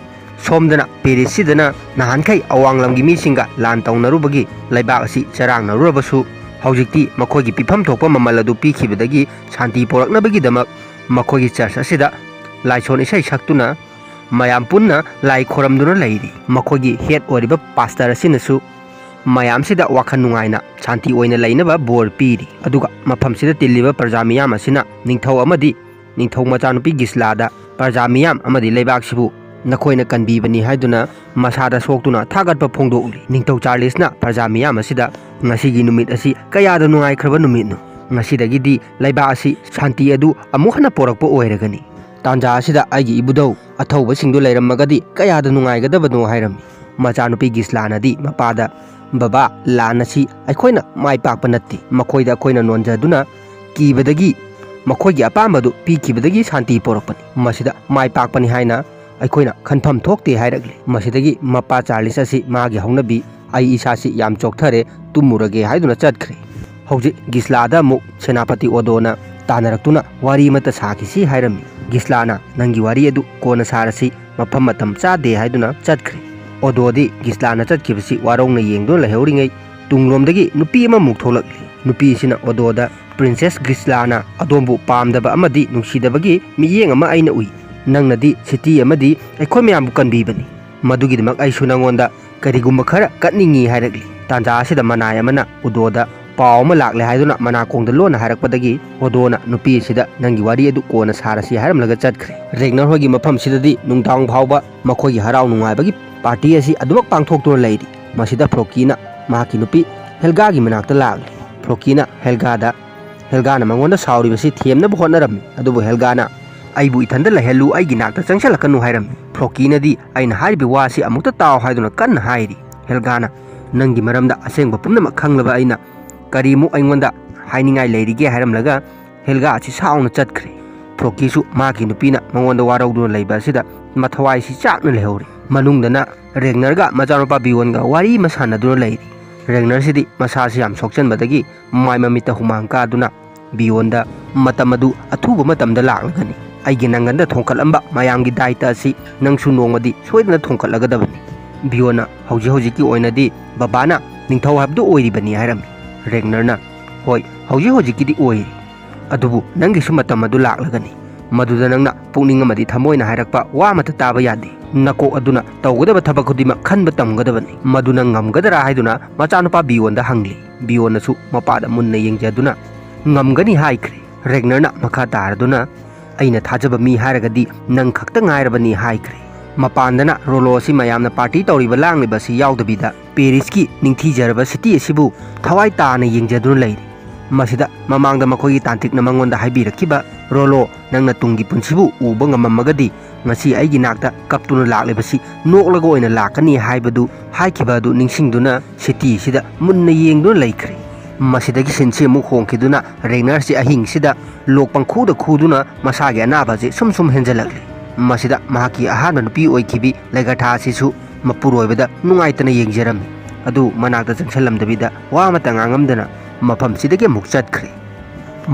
ꯁꯣꯝꯗꯅ ꯄꯦꯔꯤꯁꯁꯤꯗꯅ ꯅꯍꯥꯟꯈꯩ ꯑꯋꯥꯡꯂꯝꯒꯤ ꯃꯤꯁꯤꯡꯒ ꯂꯥꯟ ꯇꯧꯅꯔꯨꯕꯒꯤ ꯂꯩꯕꯥꯛ ꯑꯁꯤ ꯆꯔꯥꯡꯅꯔꯨꯔꯕꯁꯨ, ꯍꯧꯖꯤꯛꯇꯤ ꯃꯈꯣꯏꯒꯤ ꯄꯤꯐꯝ ꯊꯣꯛꯄ ꯃꯃꯜ ꯑꯗꯨ ꯄꯤꯈꯤꯕꯗꯒꯤ ꯁꯥꯟꯇꯤ ꯄꯣꯔꯛꯅꯕꯒꯤꯗꯃꯛ ꯃꯈꯣꯏꯒꯤ ꯆꯔꯆ ꯑꯁꯤꯗ ꯂꯥꯏꯁꯣꯟ ꯏꯁꯩ ꯁꯛꯇꯨꯅ ꯃꯌꯥꯝ ꯄꯨꯟꯅ ꯂꯥꯏ ꯈꯣꯏꯔꯝꯗꯨꯅ ꯂꯩꯔꯤ꯫ ꯃꯈꯣꯏꯒꯤ ꯍꯦꯗ ꯑꯣꯏꯔꯤꯕ ꯄꯥꯁꯇꯔ ꯑꯁꯤꯅꯁꯨ ꯃꯌꯥꯝꯁꯤꯗ ꯋꯥꯈꯜ ꯅꯨꯡꯉꯥꯏꯅ ꯁꯥꯟꯇꯤ ꯑꯣꯏꯅ ꯂꯩꯅꯕ ꯕꯣꯔ ꯄꯤꯔꯤ꯫ ꯑꯗꯨꯒ ꯃꯐꯝꯁꯤꯗ ꯇꯤꯜꯂꯤꯕ ꯄ꯭ꯔꯖꯥ ꯃꯤꯌꯥꯝ ꯑꯁꯤꯅ ꯅꯤꯡꯊꯧ ꯑꯃꯗꯤ ꯅꯤꯡꯊꯧ ꯃꯆꯥꯅꯨꯄꯤ ꯒꯤꯁꯂꯥꯗ, "ꯄ꯭ꯔꯖꯥ ꯃꯤꯌꯥꯝ ꯑꯃꯗꯤ ꯂꯩꯕꯥꯛꯁꯤꯕꯨ ꯅꯈꯣꯏꯅ ꯀꯟꯕꯤꯕꯅꯤ" ꯍꯥꯏꯗꯨꯅ ꯃꯁꯥꯗ ꯁꯣꯛꯇꯨꯅ ꯊꯥꯒꯠꯄ ꯐꯣꯡꯗꯣꯛꯂꯤ꯫ ꯅꯤꯡꯊꯧ ꯆꯥꯔꯂꯤꯁꯅ ꯄ꯭ꯔꯖꯥ ꯃꯤꯌꯥꯝ ꯑꯁꯤꯗ, "ꯉꯁꯤꯒꯤ ꯅꯨꯃꯤꯠ ꯑꯁꯤ ꯀꯌꯥꯗ ꯅꯨꯡꯉꯥꯏꯈ꯭ꯔꯕ ꯅꯨꯃꯤꯠꯅꯣ! ꯉꯁꯤꯗꯒꯤꯗꯤ ꯂꯩꯕꯥꯛ ꯑꯁꯤ ꯁꯥꯟꯇꯤ ꯑꯗꯨ ꯑꯃꯨꯛ ꯍꯟꯅ ꯄꯣꯔꯛꯄ ꯑꯣꯏꯔꯒꯅꯤ"꯫ ꯇꯥꯟꯖꯥ ꯑꯁꯤꯗ ꯑꯩꯒꯤ ꯏꯕꯨꯙꯧ ꯑꯊꯧꯕꯁꯤꯡꯗꯨ ꯂꯩꯔꯝꯃꯒꯗꯤ ꯀꯌꯥꯗ ꯅꯨꯡꯉꯥꯏꯒꯗꯕꯅꯣ ꯍꯥꯏꯔꯝꯃꯤ꯫ ꯃꯆꯥꯅꯨꯄꯤ ꯒꯤꯁꯂꯥꯅꯗꯤ ꯃꯄꯥꯗ, "ꯕꯕꯥ, ꯂꯥꯟ ꯑꯁꯤ ꯑꯩꯈꯣꯏꯅ ꯃꯥꯏ ꯄꯥꯛꯄ ꯅꯠꯇꯦ꯫ ꯃꯈꯣꯏꯗ ꯑꯩꯈꯣꯏꯅ ꯅꯣꯟꯖꯗꯨꯅ ꯀꯤꯕꯗꯒꯤ ꯃꯈꯣꯏꯒꯤ ꯑꯄꯥꯝꯕꯗꯨ ꯄꯤꯈꯤꯕꯗꯒꯤ ꯁꯥꯟꯇꯤ ꯄꯣꯔꯛꯄꯅꯤ꯫ ꯃꯁꯤꯗ ꯃꯥꯏ ꯄꯥꯛꯄꯅꯤ ꯍꯥꯏꯅ ꯑꯩꯈꯣꯏꯅ ꯈꯟꯐꯝ ꯊꯣꯛꯇꯦ" ꯍꯥꯏꯔꯛꯂꯤ꯫ ꯃꯁꯤꯗꯒꯤ ꯃꯄꯥ ꯆꯥꯔꯂꯤꯁ ꯑꯁꯤ ꯃꯥꯒꯤ ꯍꯧꯅꯕꯤ, "ꯑꯩ ꯏꯁꯥꯁꯤ ꯌꯥꯝ ꯆꯣꯛꯊꯔꯦ, ꯇꯨꯝꯃꯨꯔꯒꯦ" ꯍꯥꯏꯗꯨꯅ ꯆꯠꯈ꯭ꯔꯦ꯫ ꯍꯧꯖꯤꯛ ꯒꯤꯁꯂꯥꯗ ꯑꯃꯨꯛ ꯁꯦꯅꯥꯄꯇꯤ ꯑꯣꯗꯣꯅ ꯇꯥꯟꯅꯔꯛꯇꯨꯅ ꯋꯥꯔꯤ ꯑꯃꯠꯇ ꯁꯥꯈꯤꯁꯤ ꯍꯥꯏꯔꯝꯃꯤ꯫ ꯒꯤꯁꯂꯥꯅ, "ꯅꯪꯒꯤ ꯋꯥꯔꯤ ꯑꯗꯨ ꯀꯣꯟꯅ ꯁꯥꯔꯁꯤ, ꯃꯐꯝ ꯃꯇꯝ ꯆꯥꯗꯦ" ꯍꯥꯏꯗꯨꯅ ꯆꯠꯈ꯭ꯔꯦ꯫ ꯑꯣꯗꯣꯗꯤ ꯒꯤꯁꯂꯥꯅ ꯆꯠꯈꯤꯕꯁꯤ ꯋꯥꯔꯧꯅ ꯌꯦꯡꯗꯨꯅ ꯂꯩꯍꯧꯔꯤꯉꯩ, ꯇꯨꯡꯂꯣꯝꯗꯒꯤ ꯅꯨꯄꯤ ꯑꯃꯃꯨꯛ ꯊꯣꯛꯂꯛꯂꯤ꯫ ꯅꯨꯄꯤ ꯑꯁꯤꯅ ꯑꯣꯗꯣꯗ, "ꯄ꯭ꯔꯤꯟꯁꯦꯁ ꯒꯤꯁꯂꯥꯅ ꯑꯗꯣꯝꯕꯨ ꯄꯥꯝꯗꯕ ꯑꯃꯗꯤ ꯅꯨꯡꯁꯤꯗꯕꯒꯤ ꯃꯤꯠꯌꯦꯡ ꯑꯃ ꯑꯩꯅ ꯎꯏ꯫ ꯅꯪꯅꯗꯤ ꯁꯤꯇꯤ ꯑꯃꯗꯤ ꯑꯩꯈꯣꯏ ꯃꯌꯥꯝꯕꯨ ꯀꯟꯕꯤꯕꯅꯤ꯫ ꯃꯗꯨꯒꯤꯗꯃꯛ ꯑꯩꯁꯨ ꯅꯉꯣꯟꯗ ꯀꯔꯤꯒꯨꯝꯕ ꯈꯔ ꯀꯠꯅꯤꯡꯏ" ꯍꯥꯏꯔꯛꯂꯤ꯫ ꯇꯥꯟꯖꯥ ꯑꯁꯤꯗ ꯃꯅꯥꯏ ꯑꯃꯅ ꯑꯣꯗꯣꯗ ꯄꯥꯎ ꯑꯃ ꯂꯥꯛꯂꯦ ꯍꯥꯏꯗꯨꯅ ꯃꯅꯥꯀꯣꯡꯗ ꯂꯣꯟꯅ ꯍꯥꯏꯔꯛꯄꯗꯒꯤ ꯑꯣꯗꯣꯅ ꯅꯨꯄꯤ ꯑꯁꯤꯗ, "ꯅꯪꯒꯤ ꯋꯥꯔꯤ ꯑꯗꯨ ꯀꯣꯟꯅ ꯁꯥꯔꯁꯤ" ꯍꯥꯏꯔꯝꯂꯒ ꯆꯠꯈ꯭ꯔꯦ꯫ ꯔꯦꯒꯅꯔ ꯍꯣꯏꯒꯤ ꯃꯐꯝꯁꯤꯗꯗꯤ ꯅꯨꯡꯗꯥꯡ ꯐꯥꯎꯕ ꯃꯈꯣꯏꯒꯤ ꯍꯔꯥꯎ ꯅꯨꯡꯉꯥꯏꯕꯒꯤ ꯄꯥꯔꯇꯤ ꯑꯁꯤ ꯑꯗꯨꯃꯛ ꯄꯥꯡꯊꯣꯛꯇꯨꯅ ꯂꯩꯔꯤ꯫ ꯃꯁꯤꯗ ꯐ꯭ꯔꯣꯀꯤꯅ ꯃꯍꯥꯛꯀꯤ ꯅꯨꯄꯤ ꯍꯦꯜꯒꯥꯒꯤ ꯃꯅꯥꯛꯇ ꯂꯥꯛꯂꯤ꯫ ꯐ꯭ꯔꯣꯀꯤꯅ ꯍꯦꯜꯒꯥꯗ, ꯍꯦꯜꯒꯥꯅ ꯃꯉꯣꯟꯗ ꯁꯥꯎꯔꯤꯕꯁꯤ ꯊꯦꯝꯅꯕ ꯍꯣꯠꯅꯔꯝꯃꯤ, ꯑꯗꯨꯕꯨ ꯍꯦꯜꯒꯥꯅ "ꯑꯩꯕꯨ ꯏꯊꯟꯗ ꯂꯩꯍꯜꯂꯨ, ꯑꯩꯒꯤ ꯅꯥꯛꯇ ꯆꯪꯁꯤꯜꯂꯛꯀꯅꯨ" ꯍꯥꯏꯔꯝꯃꯤ꯫ ꯐ꯭ꯔꯣꯀꯤꯅꯗꯤ "ꯑꯩꯅ ꯍꯥꯏꯔꯤꯕ ꯋꯥꯁꯤ ꯑꯃꯨꯛꯇ ꯇꯥꯎ" ꯍꯥꯏꯗꯨꯅ ꯀꯟꯅ ꯍꯥꯏꯔꯤ꯫ ꯍꯦꯜꯒꯥꯅ "ꯅꯪꯒꯤ ꯃꯔꯝꯗ ꯑꯁꯦꯡꯕ ꯄꯨꯝꯅꯃꯛ ꯈꯪꯂꯕ ꯑꯩꯅ ꯀꯔꯤꯃꯨꯛ ꯑꯩꯉꯣꯟꯗ ꯍꯥꯏꯅꯤꯡꯉꯥꯏ ꯂꯩꯔꯤꯒꯦ?" ꯍꯥꯏꯔꯝꯂꯒ ꯍꯦꯜꯒꯥ ꯑꯁꯤ ꯁꯥꯎꯅ ꯆꯠꯈ꯭ꯔꯦ꯫ ꯐ꯭ꯔꯣꯀꯤꯁꯨ ꯃꯍꯥꯛꯀꯤ ꯅꯨꯄꯤꯅ ꯃꯉꯣꯟꯗ ꯋꯥꯔꯧꯗꯨꯅ ꯂꯩꯕ ꯑꯁꯤꯗ ꯃꯊꯋꯥꯏꯁꯤ ꯆꯥꯛꯅ ꯂꯩꯍꯧꯔꯤ꯫ ꯃꯅꯨꯡꯗꯅ ꯔꯦꯒꯅꯔꯒ ꯃꯆꯥꯅꯨꯄꯥ ꯕꯤꯌꯣꯟꯒ ꯋꯥꯔꯤ ꯑꯃ ꯁꯥꯟꯅꯗꯨꯅ ꯂꯩꯔꯤ꯫ ꯔꯦꯒꯅꯔꯁꯤꯗꯤ ꯃꯁꯥꯁꯤ ꯌꯥꯝ ꯁꯣꯛꯆꯟꯕꯗꯒꯤ ꯃꯃꯥꯏ ꯃꯃꯤꯠꯇ ꯍꯨꯃꯥꯡ ꯀꯥꯗꯨꯅ ꯕꯤꯌꯣꯟꯗ "ꯃꯇꯝ ꯑꯗꯨ ꯑꯊꯨꯕ ꯃꯇꯝꯗ ꯂꯥꯛꯂꯒꯅꯤ꯫ ꯑꯩꯒꯤ ꯅꯪꯒꯟꯗ ꯊꯣꯡꯀꯠꯂꯝꯕ ꯃꯌꯥꯝꯒꯤ ꯗꯥꯏꯇ ꯑꯁꯤ ꯅꯪꯁꯨ ꯅꯣꯡꯃꯗꯤ ꯁꯣꯏꯗꯅ ꯊꯣꯡꯀꯠꯂꯒꯗꯕꯅꯤ꯫ ꯕꯤꯌꯣꯟꯅ ꯍꯧꯖꯤꯛ ꯍꯧꯖꯤꯛꯀꯤ ꯑꯣꯏꯅꯗꯤ ꯕꯕꯥꯅ ꯅꯤꯡꯊꯧ ꯍꯥꯏꯕꯗꯨ ꯑꯣꯏꯔꯤꯕꯅꯤ" ꯍꯥꯏꯔꯝꯃꯤ꯫ ꯔꯦꯒꯅꯔꯅ "ꯍꯣꯏ, ꯍꯧꯖꯤꯛ ꯍꯧꯖꯤꯛꯀꯤꯗꯤ ꯑꯣꯏꯔꯤ, ꯑꯗꯨꯕꯨ ꯅꯪꯒꯤꯁꯨ ꯃꯇꯝ ꯑꯗꯨ ꯂꯥꯛꯂꯒꯅꯤ꯫ ꯃꯗꯨꯗ ꯅꯪꯅ ꯄꯨꯛꯅꯤꯡ ꯑꯃꯗꯤ ꯊꯃꯣꯏꯅ ꯍꯥꯏꯔꯛꯄ ꯋꯥ ꯑꯃꯠꯇ ꯇꯥꯕ ꯌꯥꯗꯦ꯫ ꯅꯀꯣꯛ ꯑꯗꯨꯅ ꯇꯧꯒꯗꯕ ꯊꯕꯛ ꯈꯨꯗꯤꯡꯃꯛ ꯈꯟꯕ ꯇꯝꯒꯗꯕꯅꯤ꯫ ꯃꯗꯨ ꯅꯪ ꯉꯝꯒꯗ꯭ꯔꯥ?" ꯍꯥꯏꯗꯨꯅ ꯃꯆꯥꯅꯨꯄꯥ ꯕꯤꯌꯣꯟꯗ ꯍꯪꯂꯤ꯫ ꯕꯤꯌꯣꯟꯅꯁꯨ ꯃꯄꯥꯗ ꯃꯨꯟꯅ ꯌꯦꯡꯖꯗꯨꯅ "ꯉꯝꯒꯅꯤ" ꯍꯥꯏꯈ꯭ꯔꯦ꯫ ꯔꯦꯒꯅꯔꯅ ꯃꯈꯥ ꯇꯥꯔꯗꯨꯅ "ꯑꯩꯅ ꯊꯥꯖꯕ ꯃꯤ ꯍꯥꯏꯔꯒꯗꯤ ꯅꯪ ꯈꯛꯇ ꯉꯥꯏꯔꯕꯅꯤ" ꯍꯥꯏꯈ꯭ꯔꯦ꯫ ꯃꯄꯥꯟꯗꯅ ꯔꯣꯂꯣ ꯑꯁꯤ ꯃꯌꯥꯝꯅ ꯄꯥꯔꯇꯤ ꯇꯧꯔꯤꯕ ꯂꯥꯡꯂꯤꯕ ꯑꯁꯤ ꯌꯥꯎꯗꯕꯤꯗ ꯄꯦꯔꯤꯁꯀꯤ ꯅꯤꯡꯊꯤꯖꯔꯕ ꯁꯤꯇꯤ ꯑꯁꯤꯕꯨ ꯊꯋꯥꯏ ꯇꯥꯅ ꯌꯦꯡꯖꯗꯨꯅ ꯂꯩꯔꯤ꯫ ꯃꯁꯤꯗ ꯃꯃꯥꯡꯗ ꯃꯈꯣꯏꯒꯤ ꯇꯥꯟꯇ꯭ꯔꯤꯛꯅ ꯃꯉꯣꯟꯗ ꯍꯥꯏꯕꯤꯔꯛꯈꯤꯕ, "ꯔꯣꯂꯣ, ꯅꯪꯅ ꯇꯨꯡꯒꯤ ꯄꯨꯟꯁꯤꯕꯨ ꯎꯕ ꯉꯝꯃꯝꯃꯒꯗꯤ ꯉꯁꯤ ꯑꯩꯒꯤ ꯅꯥꯛꯇ ꯀꯞꯇꯨꯅ ꯂꯥꯛꯂꯤꯕꯁꯤ ꯅꯣꯛꯂꯒ ꯑꯣꯏꯅ ꯂꯥꯛꯀꯅꯤ" ꯍꯥꯏꯕꯗꯨ ꯍꯥꯏꯈꯤꯕ ꯑꯗꯨ ꯅꯤꯡꯁꯤꯡꯗꯨꯅ ꯁꯤꯇꯤ ꯑꯁꯤꯗ ꯃꯨꯟꯅ ꯌꯦꯡꯗꯨꯅ ꯂꯩꯈ꯭ꯔꯦ꯫ ꯃꯁꯤꯗꯒꯤ ꯁꯤꯟꯁꯤ ꯑꯃꯨꯛ ꯍꯣꯡꯈꯤꯗꯨꯅ ꯔꯦꯒꯅꯔꯁꯤ ꯑꯍꯤꯡꯁꯤꯗ ꯂꯣꯛ ꯄꯪꯈꯨꯗ ꯈꯨꯗꯨꯅ ꯃꯁꯥꯒꯤ ꯑꯅꯥꯕ ꯑꯁꯤ ꯁꯨꯝ ꯁꯨꯝ ꯍꯦꯟꯖꯜꯂꯛꯂꯤ꯫ ꯃꯁꯤꯗ ꯃꯍꯥꯛꯀꯤ ꯑꯍꯥꯟꯕ ꯅꯨꯄꯤ ꯑꯣꯏꯈꯤꯕꯤ ꯂꯩꯒꯊꯥ ꯑꯁꯤꯁꯨ ꯃꯄꯨꯔꯣꯏꯕꯗ ꯅꯨꯡꯉꯥꯏꯇꯅ ꯌꯦꯡꯖꯔꯝꯃꯤ꯫ ꯑꯗꯨ ꯃꯅꯥꯛꯇ ꯆꯪꯁꯜꯂꯝꯗꯕꯤꯗ ꯋꯥ ꯑꯃꯠꯇ ꯉꯥꯡꯉꯝꯗꯅ ꯃꯐꯝꯁꯤꯗꯒꯤ ꯑꯃꯨꯛ ꯆꯠꯈ꯭ꯔꯦ꯫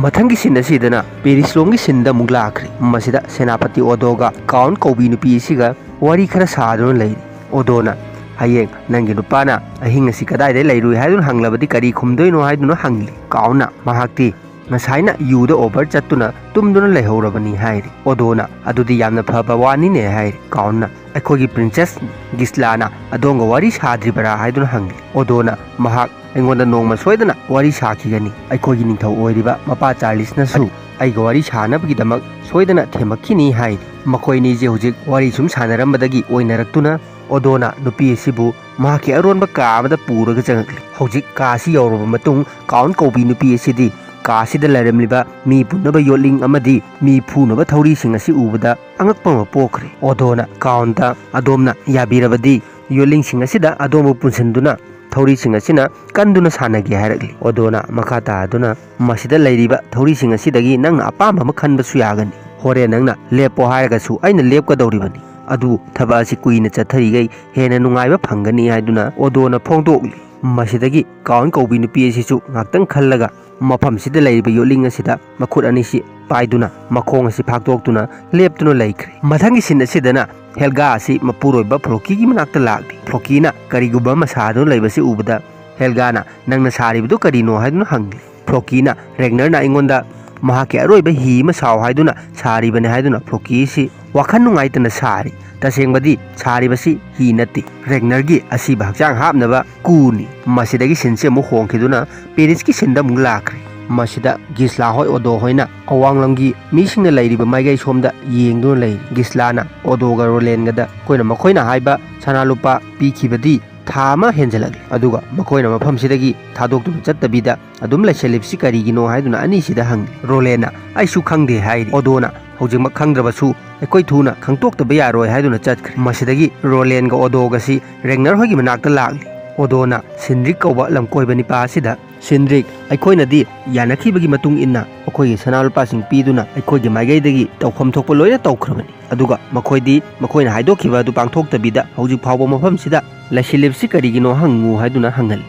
ꯃꯊꯪꯒꯤ ꯁꯤꯟ ꯑꯁꯤꯗꯅ ꯄꯦꯔꯤꯁꯂꯣꯝꯒꯤ ꯁꯤꯟꯗ ꯑꯃꯨꯛ ꯂꯥꯛꯈ꯭ꯔꯦ꯫ ꯃꯁꯤꯗ ꯁꯦꯅꯥꯄꯇꯤ ꯑꯣꯗꯣꯒ ꯀꯥꯎꯟ ꯀꯧꯕꯤ ꯅꯨꯄꯤ ꯑꯁꯤꯒ ꯋꯥꯔꯤ ꯈꯔ ꯁꯥꯗꯨꯅ ꯂꯩꯔꯤ꯫ ꯑꯣꯗꯣꯅ "ꯍꯌꯦꯡ ꯅꯪꯒꯤ ꯅꯨꯄꯥꯅ ꯑꯍꯤꯡ ꯑꯁꯤ ꯀꯗꯥꯏꯗ ꯂꯩꯔꯨꯏ ꯍꯥꯏꯗꯨꯅ ꯍꯪꯂꯕꯗꯤ ꯀꯔꯤ ꯈꯨꯝꯗꯣꯏꯅꯣ?" ꯍꯥꯏꯗꯨꯅ ꯍꯪꯂꯤ꯫ ꯀꯥꯎꯟꯅ ꯃꯍꯥꯛꯇꯤ "ꯉꯁꯥꯏꯅ ꯌꯨꯗ ꯑꯣꯚꯔ ꯆꯠꯇꯨꯅ ꯇꯨꯝꯗꯨꯅ ꯂꯩꯍꯧꯔꯕꯅꯤ" ꯍꯥꯏꯔꯤ꯫ ꯑꯣꯗꯣꯅ "ꯑꯗꯨꯗꯤ ꯌꯥꯝꯅ ꯐꯕ ꯋꯥꯅꯤꯅꯦ" ꯍꯥꯏꯔꯤ꯫ ꯀꯥꯎꯟꯅ "ꯑꯩꯈꯣꯏꯒꯤ ꯄ꯭ꯔꯤꯟꯁꯦꯁ ꯒꯤꯁꯂꯥꯅ ꯑꯗꯣꯝꯒ ꯋꯥꯔꯤ ꯁꯥꯗ꯭ꯔꯤꯕꯔꯥ?" ꯍꯥꯏꯗꯨꯅ ꯍꯪꯂꯤ꯫ ꯑꯣꯗꯣꯅ "ꯃꯍꯥꯛ ꯑꯩꯉꯣꯟꯗ ꯅꯣꯡꯃ ꯁꯣꯏꯗꯅ ꯋꯥꯔꯤ ꯁꯥꯈꯤꯒꯅꯤ꯫ ꯑꯩꯈꯣꯏꯒꯤ ꯅꯤꯡꯊꯧ ꯑꯣꯏꯔꯤꯕ ꯃꯄꯥ ꯆꯥꯔꯂꯤꯁꯅꯁꯨ ꯑꯩꯒ ꯋꯥꯔꯤ ꯁꯥꯅꯕꯒꯤꯗꯃꯛ ꯁꯣꯏꯗꯅ ꯊꯦꯝꯃꯛꯈꯤꯅꯤ" ꯍꯥꯏꯔꯤ꯫ ꯃꯈꯣꯏ ꯑꯅꯤꯁꯦ ꯍꯧꯖꯤꯛ ꯋꯥꯔꯤ ꯁꯨꯝ ꯁꯥꯟꯅꯔꯝꯕꯗꯒꯤ ꯑꯣꯏꯅꯔꯛꯇꯨꯅ ꯑꯣꯗꯣꯅ ꯅꯨꯄꯤ ꯑꯁꯤꯕꯨ ꯃꯍꯥꯛꯀꯤ ꯑꯔꯣꯟꯕ ꯀꯥ ꯑꯃꯗ ꯄꯨꯔꯒ ꯆꯪꯉꯛꯂꯤ꯫ ꯍꯧꯖꯤꯛ ꯀꯥ ꯑꯁꯤ ꯌꯧꯔꯕ ꯃꯇꯨꯡ, ꯀꯥꯎꯟ ꯀꯧꯕꯤ ꯅꯨꯄꯤ ꯑꯁꯤꯗꯤ ꯀꯥ ꯑꯁꯤꯗ ꯂꯩꯔꯝꯂꯤꯕ ꯃꯤ ꯄꯨꯅꯕ ꯌꯣꯠꯂꯤꯡ ꯑꯃꯗꯤ ꯃꯤ ꯐꯨꯅꯕ ꯊꯧꯔꯤꯁꯤꯡ ꯑꯁꯤ ꯎꯕꯗ ꯑꯉꯛꯄ ꯑꯃ ꯄꯣꯛꯈ꯭ꯔꯦ꯫ ꯑꯣꯗꯣꯅ ꯀꯥꯎꯟꯗ, "ꯑꯗꯣꯝꯅ ꯌꯥꯕꯤꯔꯕꯗꯤ ꯌꯣꯠꯂꯤꯡꯁꯤꯡ ꯑꯁꯤꯗ ꯑꯗꯣꯝꯕꯨ ꯄꯨꯟꯁꯤꯟꯗꯨꯅ ꯊꯧꯔꯤꯁꯤꯡ ꯑꯁꯤꯅ ꯀꯟꯗꯨꯅ ꯁꯥꯟꯅꯒꯦ" ꯍꯥꯏꯔꯛꯂꯤ꯫ ꯑꯣꯗꯣꯅ ꯃꯈꯥ ꯇꯥꯗꯨꯅ, "ꯃꯁꯤꯗ ꯂꯩꯔꯤꯕ ꯊꯧꯔꯤꯁꯤꯡ ꯑꯁꯤꯗꯒꯤ ꯅꯪꯅ ꯑꯄꯥꯝꯕ ꯑꯃ ꯈꯟꯕꯁꯨ ꯌꯥꯒꯅꯤ꯫ ꯍꯣꯔꯦꯟ ꯅꯪꯅ ꯂꯦꯞꯄꯣ ꯍꯥꯏꯔꯒꯁꯨ ꯑꯩꯅ ꯂꯦꯞꯀꯗꯧꯔꯤꯕꯅꯤ꯫ ꯑꯗꯨꯕꯨ ꯊꯕꯛ ꯑꯁꯤ ꯀꯨꯏꯅ ꯆꯠꯊꯔꯤꯈꯩ ꯍꯦꯟꯅ ꯅꯨꯡꯉꯥꯏꯕ ꯐꯪꯒꯅꯤ" ꯍꯥꯏꯗꯨꯅ ꯑꯣꯗꯣꯅ ꯐꯣꯡꯗꯣꯛꯂꯤ꯫ ꯃꯁꯤꯗꯒꯤ ꯀꯥꯎꯟ ꯀꯧꯕꯤ ꯅꯨꯄꯤ ꯑꯁꯤꯁꯨ ꯉꯥꯛꯇꯪ ꯈꯜꯂꯒ ꯃꯐꯝꯁꯤꯗ ꯂꯩꯔꯤꯕ ꯌꯣꯠꯂꯤꯡ ꯑꯁꯤꯗ ꯃꯈꯨꯠ ꯑꯅꯤꯁꯤ ꯄꯥꯏꯗꯨꯅ ꯃꯈꯣꯡ ꯑꯁꯤ ꯐꯥꯛꯇꯣꯛꯇꯨꯅ ꯂꯦꯞꯇꯨꯅ ꯂꯩꯈ꯭ꯔꯦ꯫ ꯃꯊꯪꯒꯤ ꯁꯤꯟ ꯑꯁꯤꯗꯅ ꯍꯦꯜꯒꯥ ꯑꯁꯤ ꯃꯄꯨꯔꯣꯏꯕ ꯐ꯭ꯂꯣꯀꯤꯒꯤ ꯃꯅꯥꯛꯇ ꯂꯥꯛꯂꯤ꯫ ꯐ꯭ꯂꯣꯀꯤꯅ ꯀꯔꯤꯒꯨꯝꯕ ꯑꯃ ꯁꯥꯗꯨꯅ ꯂꯩꯕꯁꯤ ꯎꯕꯗ ꯍꯦꯜꯒꯥꯅ, "ꯅꯪꯅ ꯁꯥꯔꯤꯕꯗꯨ ꯀꯔꯤꯅꯣ?" ꯍꯥꯏꯗꯨꯅ ꯍꯪꯂꯤ꯫ ꯐ꯭ꯂꯣꯀꯤꯅ, "ꯔꯦꯒꯅꯔꯅ ꯑꯩꯉꯣꯟꯗ ꯃꯍꯥꯛꯀꯤ ꯑꯔꯣꯏꯕ ꯍꯤ ꯑꯃ ꯁꯥꯎ ꯍꯥꯏꯗꯨꯅ ꯁꯥꯔꯤꯕꯅꯤ" ꯍꯥꯏꯗꯨꯅ ꯐ꯭ꯂꯣꯀꯤꯁꯤ ꯋꯥꯈꯜ ꯅꯨꯡꯉꯥꯏꯇꯅ ꯁꯥꯔꯤ꯫ ꯇꯁꯦꯡꯕꯗꯤ ꯁꯥꯔꯤꯕꯁꯤ ꯍꯤ ꯅꯠꯇꯦ, ꯔꯦꯒꯅꯔꯒꯤ ꯑꯁꯤꯕ ꯍꯛꯆꯥꯡ ꯍꯥꯞꯅꯕ ꯀꯨꯅꯤ꯫ ꯃꯁꯤꯗꯒꯤ ꯁꯤꯟꯁꯤ ꯑꯃꯨꯛ ꯍꯣꯡꯈꯤꯗꯨꯅ ꯄꯦꯔꯤꯁꯀꯤ ꯁꯤꯟꯗ ꯑꯃꯨꯛ ꯂꯥꯛꯈ꯭ꯔꯦ꯫ ꯃꯁꯤꯗ ꯒꯤꯁꯂꯥ ꯍꯣꯏ, ꯑꯣꯗꯣ ꯍꯣꯏꯅ ꯑꯋꯥꯡꯂꯝꯒꯤ ꯃꯤꯁꯤꯡꯅ ꯂꯩꯔꯤꯕ ꯃꯥꯏꯀꯩ ꯁꯣꯝꯗ ꯌꯦꯡꯗꯨꯅ ꯂꯩꯔꯤ꯫ ꯒꯤꯁꯂꯥꯅ ꯑꯣꯗꯣꯒ ꯔꯣꯂꯦꯟꯒꯗ, "ꯑꯩꯈꯣꯏꯅ ꯃꯈꯣꯏꯅ ꯍꯥꯏꯕ ꯁꯅꯥ ꯂꯨꯄꯥ ꯄꯤꯈꯤꯕꯗꯤ ꯊꯥ ꯑꯃ ꯍꯦꯟꯖꯜꯂꯛꯂꯦ, ꯑꯗꯨꯒ ꯃꯈꯣꯏꯅ ꯃꯐꯝꯁꯤꯗꯒꯤ ꯊꯥꯗꯣꯛꯇꯨꯅ ꯆꯠꯇꯕꯤꯗ ꯑꯗꯨꯝ ꯂꯩꯁꯜꯂꯤꯕꯁꯤ ꯀꯔꯤꯒꯤꯅꯣ?" ꯍꯥꯏꯗꯨꯅ ꯑꯅꯤꯁꯤꯗ ꯍꯪꯂꯤ꯫ ꯔꯣꯂꯦꯟꯅ, "ꯑꯩꯁꯨ ꯈꯪꯗꯦ" ꯍꯥꯏꯔꯤ꯫ ꯑꯣꯗꯣꯅ, "ꯍꯧꯖꯤꯛꯃꯛ ꯈꯪꯗ꯭ꯔꯕꯁꯨ ꯑꯩꯈꯣꯏ ꯊꯨꯅ ꯈꯪꯗꯣꯛꯇꯕ ꯌꯥꯔꯣꯏ" ꯍꯥꯏꯗꯨꯅ ꯆꯠꯈ꯭ꯔꯦ꯫ ꯃꯁꯤꯗꯒꯤ ꯔꯣꯂꯦꯟꯒ ꯑꯣꯗꯣꯒꯁꯤ ꯔꯦꯒꯅꯔ ꯍꯣꯏꯒꯤ ꯃꯅꯥꯛꯇ ꯂꯥꯛꯂꯤ꯫ ꯑꯣꯗꯣꯅ ꯁꯤꯟꯗ꯭ꯔꯤꯛ ꯀꯧꯕ ꯂꯝꯀꯣꯏꯕ ꯅꯤꯄꯥ ꯑꯁꯤꯗ, "ꯁꯤꯟꯗ꯭ꯔꯤꯛ, ꯑꯩꯈꯣꯏꯅꯗꯤ ꯌꯥꯅꯈꯤꯕꯒꯤ ꯃꯇꯨꯡ ꯏꯟꯅ ꯑꯩꯈꯣꯏꯒꯤ ꯁꯅꯥ ꯂꯨꯄꯥꯁꯤꯡ ꯄꯤꯗꯨꯅ ꯑꯩꯈꯣꯏꯒꯤ ꯃꯥꯏꯀꯩꯗꯒꯤ ꯇꯧꯐꯝ ꯊꯣꯛꯄ ꯂꯣꯏꯅ ꯇꯧꯈ꯭ꯔꯕꯅꯤ꯫ ꯑꯗꯨꯒ ꯃꯈꯣꯏꯗꯤ ꯃꯈꯣꯏꯅ ꯍꯥꯏꯗꯣꯛꯈꯤꯕ ꯑꯗꯨ ꯄꯥꯡꯊꯣꯛꯇꯕꯤꯗ ꯍꯧꯖꯤꯛ ꯐꯥꯎꯕ ꯃꯐꯝꯁꯤꯗ ꯂꯩꯁꯤꯜꯂꯤꯕꯁꯤ ꯀꯔꯤꯒꯤꯅꯣ ꯍꯪꯉꯨ" ꯍꯥꯏꯗꯨꯅ ꯍꯪꯍꯜꯂꯤ꯫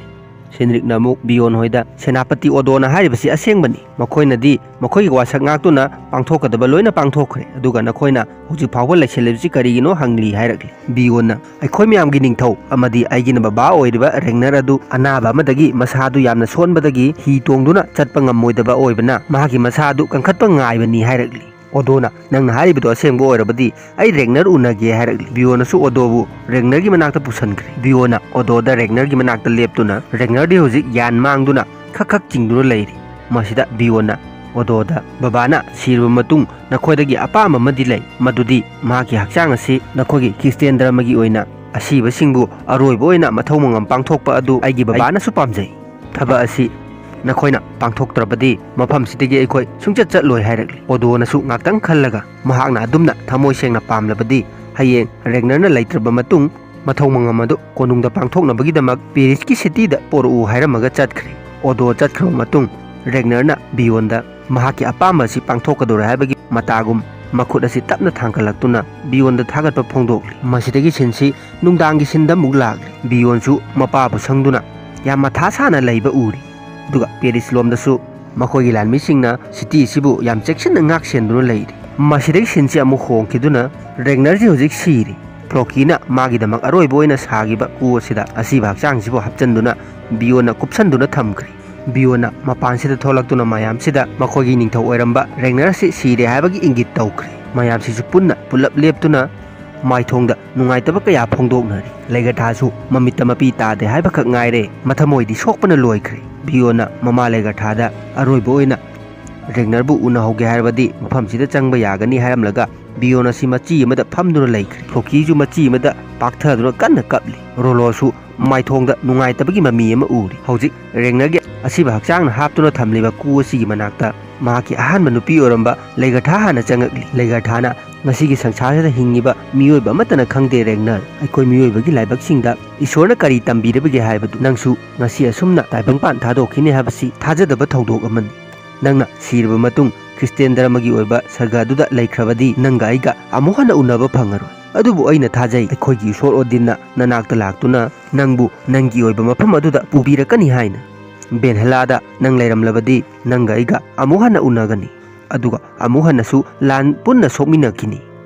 ꯁꯤꯟꯗ꯭ꯔꯤꯛꯅ ꯑꯃꯨꯛ ꯕꯤꯌꯣꯟ ꯍꯣꯏꯗ, "ꯁꯦꯅꯥꯄꯇꯤ ꯑꯣꯗꯣꯅ ꯍꯥꯏꯔꯤꯕꯁꯤ ꯑꯁꯦꯡꯕꯅꯤ꯫ ꯃꯈꯣꯏꯅꯗꯤ ꯃꯈꯣꯏꯒꯤ ꯋꯥꯁꯛ ꯉꯥꯛꯇꯨꯅ ꯄꯥꯡꯊꯣꯛꯀꯗꯕ ꯂꯣꯏꯅ ꯄꯥꯡꯊꯣꯛꯈ꯭ꯔꯦ, ꯑꯗꯨꯒ ꯅꯈꯣꯏꯅ ꯍꯧꯖꯤꯛ ꯐꯥꯎꯕ ꯂꯩꯁꯤꯜꯂꯤꯕꯁꯤ ꯀꯔꯤꯒꯤꯅꯣ?" ꯍꯪꯂꯤ ꯍꯥꯏꯔꯛꯂꯤ꯫ ꯕꯤꯌꯣꯟꯅ, "ꯑꯩꯈꯣꯏ ꯃꯌꯥꯝꯒꯤ ꯅꯤꯡꯊꯧ ꯑꯃꯗꯤ ꯑꯩꯒꯤꯅ ꯕꯕꯥ ꯑꯣꯏꯔꯤꯕ ꯔꯦꯒꯅꯔ ꯑꯗꯨ ꯑꯅꯥꯕ ꯑꯃꯗꯒꯤ ꯃꯁꯥꯗꯨ ꯌꯥꯝꯅ ꯁꯣꯟꯕꯗꯒꯤ ꯍꯤ ꯇꯣꯡꯗꯨꯅ ꯆꯠꯄ ꯉꯝꯃꯣꯏꯗꯕ ꯑꯣꯏꯕꯅ ꯃꯍꯥꯛꯀꯤ ꯃꯁꯥ ꯑꯗꯨ ꯀꯟꯈꯠꯄ ꯉꯥꯏꯕꯅꯤ" ꯍꯥꯏꯔꯛꯂꯤ꯫ ꯑꯣꯗꯣꯅ, "ꯅꯪꯅ ꯍꯥꯏꯔꯤꯕꯗꯣ ꯑꯁꯦꯡꯕ ꯑꯣꯏꯔꯕꯗꯤ ꯑꯩ ꯔꯦꯒꯅꯔ ꯎꯅꯒꯦ" ꯍꯥꯏꯔꯛꯂꯤ꯫ ꯕꯤꯌꯣꯅꯁꯨ ꯑꯣꯗꯣꯕꯨ ꯔꯦꯒꯅꯔꯒꯤ ꯃꯅꯥꯛꯇ ꯄꯨꯁꯟꯈ꯭ꯔꯦ꯫ ꯕꯤꯌꯣꯅ ꯑꯣꯗꯣꯗ ꯔꯦꯒꯅꯔꯒꯤ ꯃꯅꯥꯛꯇ ꯂꯦꯞꯇꯨꯅ, "ꯔꯦꯒꯅꯔꯗꯤ ꯍꯧꯖꯤꯛ ꯌꯥꯟ ꯃꯥꯡꯗꯨꯅ ꯈꯛ ꯈꯛ ꯆꯤꯡꯗꯨꯅ ꯂꯩꯔꯤ"꯫ ꯃꯁꯤꯗ ꯕꯤꯌꯣꯟꯅ ꯑꯣꯗꯣꯗ, "ꯕꯕꯥꯅ ꯁꯤꯔꯕ ꯃꯇꯨꯡ ꯅꯈꯣꯏꯗꯒꯤ ꯑꯄꯥꯝꯕ ꯑꯃꯗꯤ ꯂꯩ, ꯃꯗꯨꯗꯤ ꯃꯍꯥꯛꯀꯤ ꯍꯛꯆꯥꯡ ꯑꯁꯤ ꯅꯈꯣꯏꯒꯤ ꯈ꯭ꯔꯤꯁꯇꯤꯌꯥꯟ ꯙꯔꯃꯒꯤ ꯑꯣꯏꯅ ꯑꯁꯤꯕꯁꯤꯡꯕꯨ ꯑꯔꯣꯏꯕ ꯑꯣꯏꯅ ꯃꯊꯧ ꯃꯉꯝ ꯄꯥꯡꯊꯣꯛꯄ ꯑꯗꯨ ꯑꯩꯒꯤ ꯕꯕꯥꯅꯁꯨ ꯄꯥꯝꯖꯩ꯫ ꯊꯕꯛ ꯑꯁꯤ ꯅꯈꯣꯏꯅ ꯄꯥꯡꯊꯣꯛꯇ꯭ꯔꯕꯗꯤ ꯃꯐꯝꯁꯤꯗꯒꯤ ꯑꯩꯈꯣꯏ ꯁꯨꯡꯆꯠ ꯆꯠꯂꯣꯏ" ꯍꯥꯏꯔꯛꯂꯤ꯫ ꯑꯣꯗꯣꯅꯁꯨ ꯉꯥꯛꯇꯪ ꯈꯜꯂꯒ, ꯃꯍꯥꯛꯅ ꯑꯗꯨꯝꯅ ꯊꯃꯣꯏ ꯁꯦꯡꯅ ꯄꯥꯝꯂꯕꯗꯤ ꯍꯌꯦꯡ ꯔꯦꯒꯅꯔꯅ ꯂꯩꯇ꯭ꯔꯕ ꯃꯇꯨꯡ ꯃꯊꯧ ꯃꯉꯝ ꯑꯗꯨ ꯀꯣꯅꯨꯡꯗ ꯄꯥꯡꯊꯣꯛꯅꯕꯒꯤꯗꯃꯛ ꯄꯦꯔꯤꯁꯀꯤ ꯁꯤꯇꯤꯗ ꯄꯣꯔꯛꯎ ꯍꯥꯏꯔꯝꯃꯒ ꯆꯠꯈ꯭ꯔꯦ꯫ ꯑꯣꯗꯣ ꯆꯠꯈ꯭ꯔꯕ ꯃꯇꯨꯡ ꯔꯦꯒꯅꯔꯅ ꯕꯤꯌꯣꯟꯗ ꯃꯍꯥꯛꯀꯤ ꯑꯄꯥꯝꯕ ꯑꯁꯤ ꯄꯥꯡꯊꯣꯛꯀꯗꯧꯔꯦ ꯍꯥꯏꯕꯒꯤ ꯃꯇꯥꯒꯨꯝ ꯃꯈꯨꯠ ꯑꯁꯤ ꯇꯞꯅ ꯊꯥꯡꯒꯠꯂꯛꯇꯨꯅ ꯕꯤꯌꯣꯟꯗ ꯊꯥꯒꯠꯄ ꯐꯣꯡꯗꯣꯛꯂꯤ꯫ ꯃꯁꯤꯗꯒꯤ ꯁꯤꯟꯁꯤ ꯅꯨꯡꯗꯥꯡꯒꯤ ꯁꯤꯟꯗ ꯑꯃꯨꯛ ꯂꯥꯛꯂꯤ꯫ ꯕꯤꯌꯣꯟꯁꯨ ꯃꯄꯥꯕꯨ ꯁꯪꯗꯨꯅ ꯌꯥꯝ ꯃꯊꯥ ꯁꯥꯅ ꯂꯩꯕ ꯎꯔꯤ꯫ ꯑꯗꯨꯒ ꯄꯦꯔꯤꯁ ꯂꯣꯝꯗꯁꯨ ꯃꯈꯣꯏꯒꯤ ꯂꯥꯟꯃꯤꯁꯤꯡꯅ ꯁꯤꯇꯤ ꯑꯁꯤꯕꯨ ꯌꯥꯝ ꯆꯦꯛꯁꯤꯟꯅ ꯉꯥꯛ ꯁꯦꯟꯗꯨꯅ ꯂꯩꯔꯤ꯫ ꯃꯁꯤꯗꯒꯤ ꯁꯤꯟꯁꯤ ꯑꯃꯨꯛ ꯍꯣꯡꯈꯤꯗꯨꯅ ꯔꯦꯒꯅꯔꯁꯤ ꯍꯧꯖꯤꯛ ꯁꯤꯔꯤ꯫ ꯐ꯭ꯂꯣꯀꯤꯅ ꯃꯥꯒꯤꯗꯃꯛ ꯑꯔꯣꯏꯕ ꯑꯣꯏꯅ ꯁꯥꯈꯤꯕ ꯀꯨ ꯑꯁꯤꯗ ꯑꯁꯤꯕ ꯍꯛꯆꯥꯡꯁꯤꯕꯨ ꯍꯥꯞꯆꯤꯟꯗꯨꯅ ꯕꯤꯌꯣꯟꯅ ꯀꯨꯞꯁꯟꯗꯨꯅ ꯊꯝꯈ꯭ꯔꯦ꯫ ꯕꯤꯌꯣꯟꯅ ꯃꯄꯥꯟꯁꯤꯗ ꯊꯣꯛꯂꯛꯇꯨꯅ ꯃꯌꯥꯝꯁꯤꯗ ꯃꯈꯣꯏꯒꯤ ꯅꯤꯡꯊꯧ ꯑꯣꯏꯔꯝꯕ ꯔꯦꯒꯅꯔꯁꯤ ꯁꯤꯔꯦ ꯍꯥꯏꯕꯒꯤ ꯏꯪꯒꯤꯠ ꯇꯧꯈ꯭ꯔꯦ꯫ ꯃꯌꯥꯝꯁꯤꯁꯨ ꯄꯨꯟꯅ ꯄꯨꯜꯂꯞ ꯂꯦꯞꯇꯨꯅ ꯃꯥꯏꯊꯣꯡꯗ ꯅꯨꯡꯉꯥꯏꯇꯕ ꯀꯌꯥ ꯐꯣꯡꯗꯣꯛꯅꯔꯤ꯫ ꯂꯩꯒꯊꯥꯁꯨ ꯃꯃꯤꯠꯇ ꯃꯄꯤ ꯇꯥꯗꯦ ꯍꯥꯏꯕꯈꯛ ꯉꯥꯏꯔꯦ, ꯃꯊꯃꯣꯏꯗꯤ ꯁꯣꯛꯄꯅ ꯂꯣꯏꯈ꯭ꯔꯦ꯫ ꯕꯤꯌꯣꯟꯅ ꯃꯃꯥ ꯂꯩꯒꯊꯥꯗ ꯑꯔꯣꯏꯕ ꯑꯣꯏꯅ ꯔꯦꯒꯅꯔꯕꯨ ꯎꯅꯍꯧꯒꯦ ꯍꯥꯏꯔꯕꯗꯤ ꯃꯐꯝꯁꯤꯗ ꯆꯪꯕ ꯌꯥꯒꯅꯤ ꯍꯥꯏꯔꯝꯂꯒ ꯕꯤꯌꯣꯟ ꯑꯁꯤ ꯃꯆꯤ ꯑꯃꯗ ꯐꯝꯗꯨꯅ ꯂꯩꯈ꯭ꯔꯦ꯫ ꯐ꯭ꯂꯣꯀꯤꯁꯨ ꯃꯆꯤ ꯑꯃꯗ ꯄꯥꯛꯊꯗꯨꯅ ꯀꯟꯅ ꯀꯞꯂꯤ꯫ ꯔꯣꯂꯣꯁꯨ ꯃꯥꯏꯊꯣꯡꯗ ꯅꯨꯡꯉꯥꯏꯇꯕꯒꯤ ꯃꯃꯤ ꯑꯃ ꯎꯔꯤ꯫ ꯍꯧꯖꯤꯛ ꯔꯦꯒꯅꯔꯒꯤ ꯑꯁꯤꯕ ꯍꯛꯆꯥꯡꯅ ꯍꯥꯞꯇꯨꯅ ꯊꯝꯂꯤꯕ ꯀꯨ ꯑꯁꯤꯒꯤ ꯃꯅꯥꯛꯇ ꯃꯍꯥꯛꯀꯤ ꯑꯍꯥꯟꯕ ꯅꯨꯄꯤ ꯑꯣꯏꯔꯝꯕ ꯂꯩꯒꯊꯥ ꯍꯥꯟꯅ ꯆꯪꯉꯛꯂꯤ꯫ ꯂꯩꯒꯊꯥꯅ, "ꯉꯁꯤꯒꯤ ꯁꯪꯁꯥꯔꯁꯤꯗ ꯍꯤꯡꯉꯤꯕ ꯃꯤꯑꯣꯏꯕ ꯑꯃꯠꯇꯅ ꯈꯪꯗꯦ ꯔꯦꯒꯅꯔ, ꯑꯩꯈꯣꯏ ꯃꯤꯑꯣꯏꯕꯒꯤ ꯂꯥꯏꯕꯛꯁꯤꯡꯗ ꯏꯁꯣꯔꯅ ꯀꯔꯤ ꯇꯝꯕꯤꯔꯕꯒꯦ ꯍꯥꯏꯕꯗꯨ꯫ ꯅꯪꯁꯨ ꯉꯁꯤ ꯑꯁꯨꯝꯅ ꯇꯥꯏꯕꯪꯄꯥꯟ ꯊꯥꯗꯣꯛꯈꯤꯅꯤ ꯍꯥꯏꯕꯁꯤ ꯊꯥꯖꯗꯕ ꯊꯧꯗꯣꯛ ꯑꯃꯅꯤ꯫ ꯅꯪꯅ ꯁꯤꯔꯕ ꯃꯇꯨꯡ ꯈ꯭ꯔꯤꯁꯇꯤꯌꯥꯟ ꯙꯔꯃꯒꯤ ꯑꯣꯏꯕ ꯁꯔꯒ ꯑꯗꯨꯗ ꯂꯩꯈ꯭ꯔꯕꯗꯤ ꯅꯪꯒ ꯑꯩꯒ ꯑꯃꯨꯛ ꯍꯟꯅ ꯎꯅꯕ ꯐꯪꯉꯔꯣꯏ꯫ ꯑꯗꯨꯕꯨ ꯑꯩꯅ ꯊꯥꯖꯩ, ꯑꯩꯈꯣꯏꯒꯤ ꯏꯁꯣꯔ ꯑꯣꯗꯤꯟꯅ ꯅꯅꯥꯛꯇ ꯂꯥꯛꯇꯨꯅ ꯅꯪꯕꯨ ꯅꯪꯒꯤ ꯑꯣꯏꯕ ꯃꯐꯝ ꯑꯗꯨꯗ ꯄꯨꯕꯤꯔꯛꯀꯅꯤ ꯍꯥꯏꯅ꯫ ꯕꯦꯟꯍꯦꯂꯥꯗ ꯅꯪ ꯂꯩꯔꯝꯂꯕꯗꯤ ꯅꯪꯒ ꯑꯩꯒ ꯑꯃꯨꯛ ꯍꯟꯅ ꯎꯅꯒꯅꯤ꯫ ꯑꯗꯨꯒ ꯑꯃꯨꯛ ꯍꯟꯅꯁꯨ ꯂꯥꯟ ꯄꯨꯟꯅ ꯁꯣꯛꯃꯤꯟꯅꯈꯤꯅꯤ꯫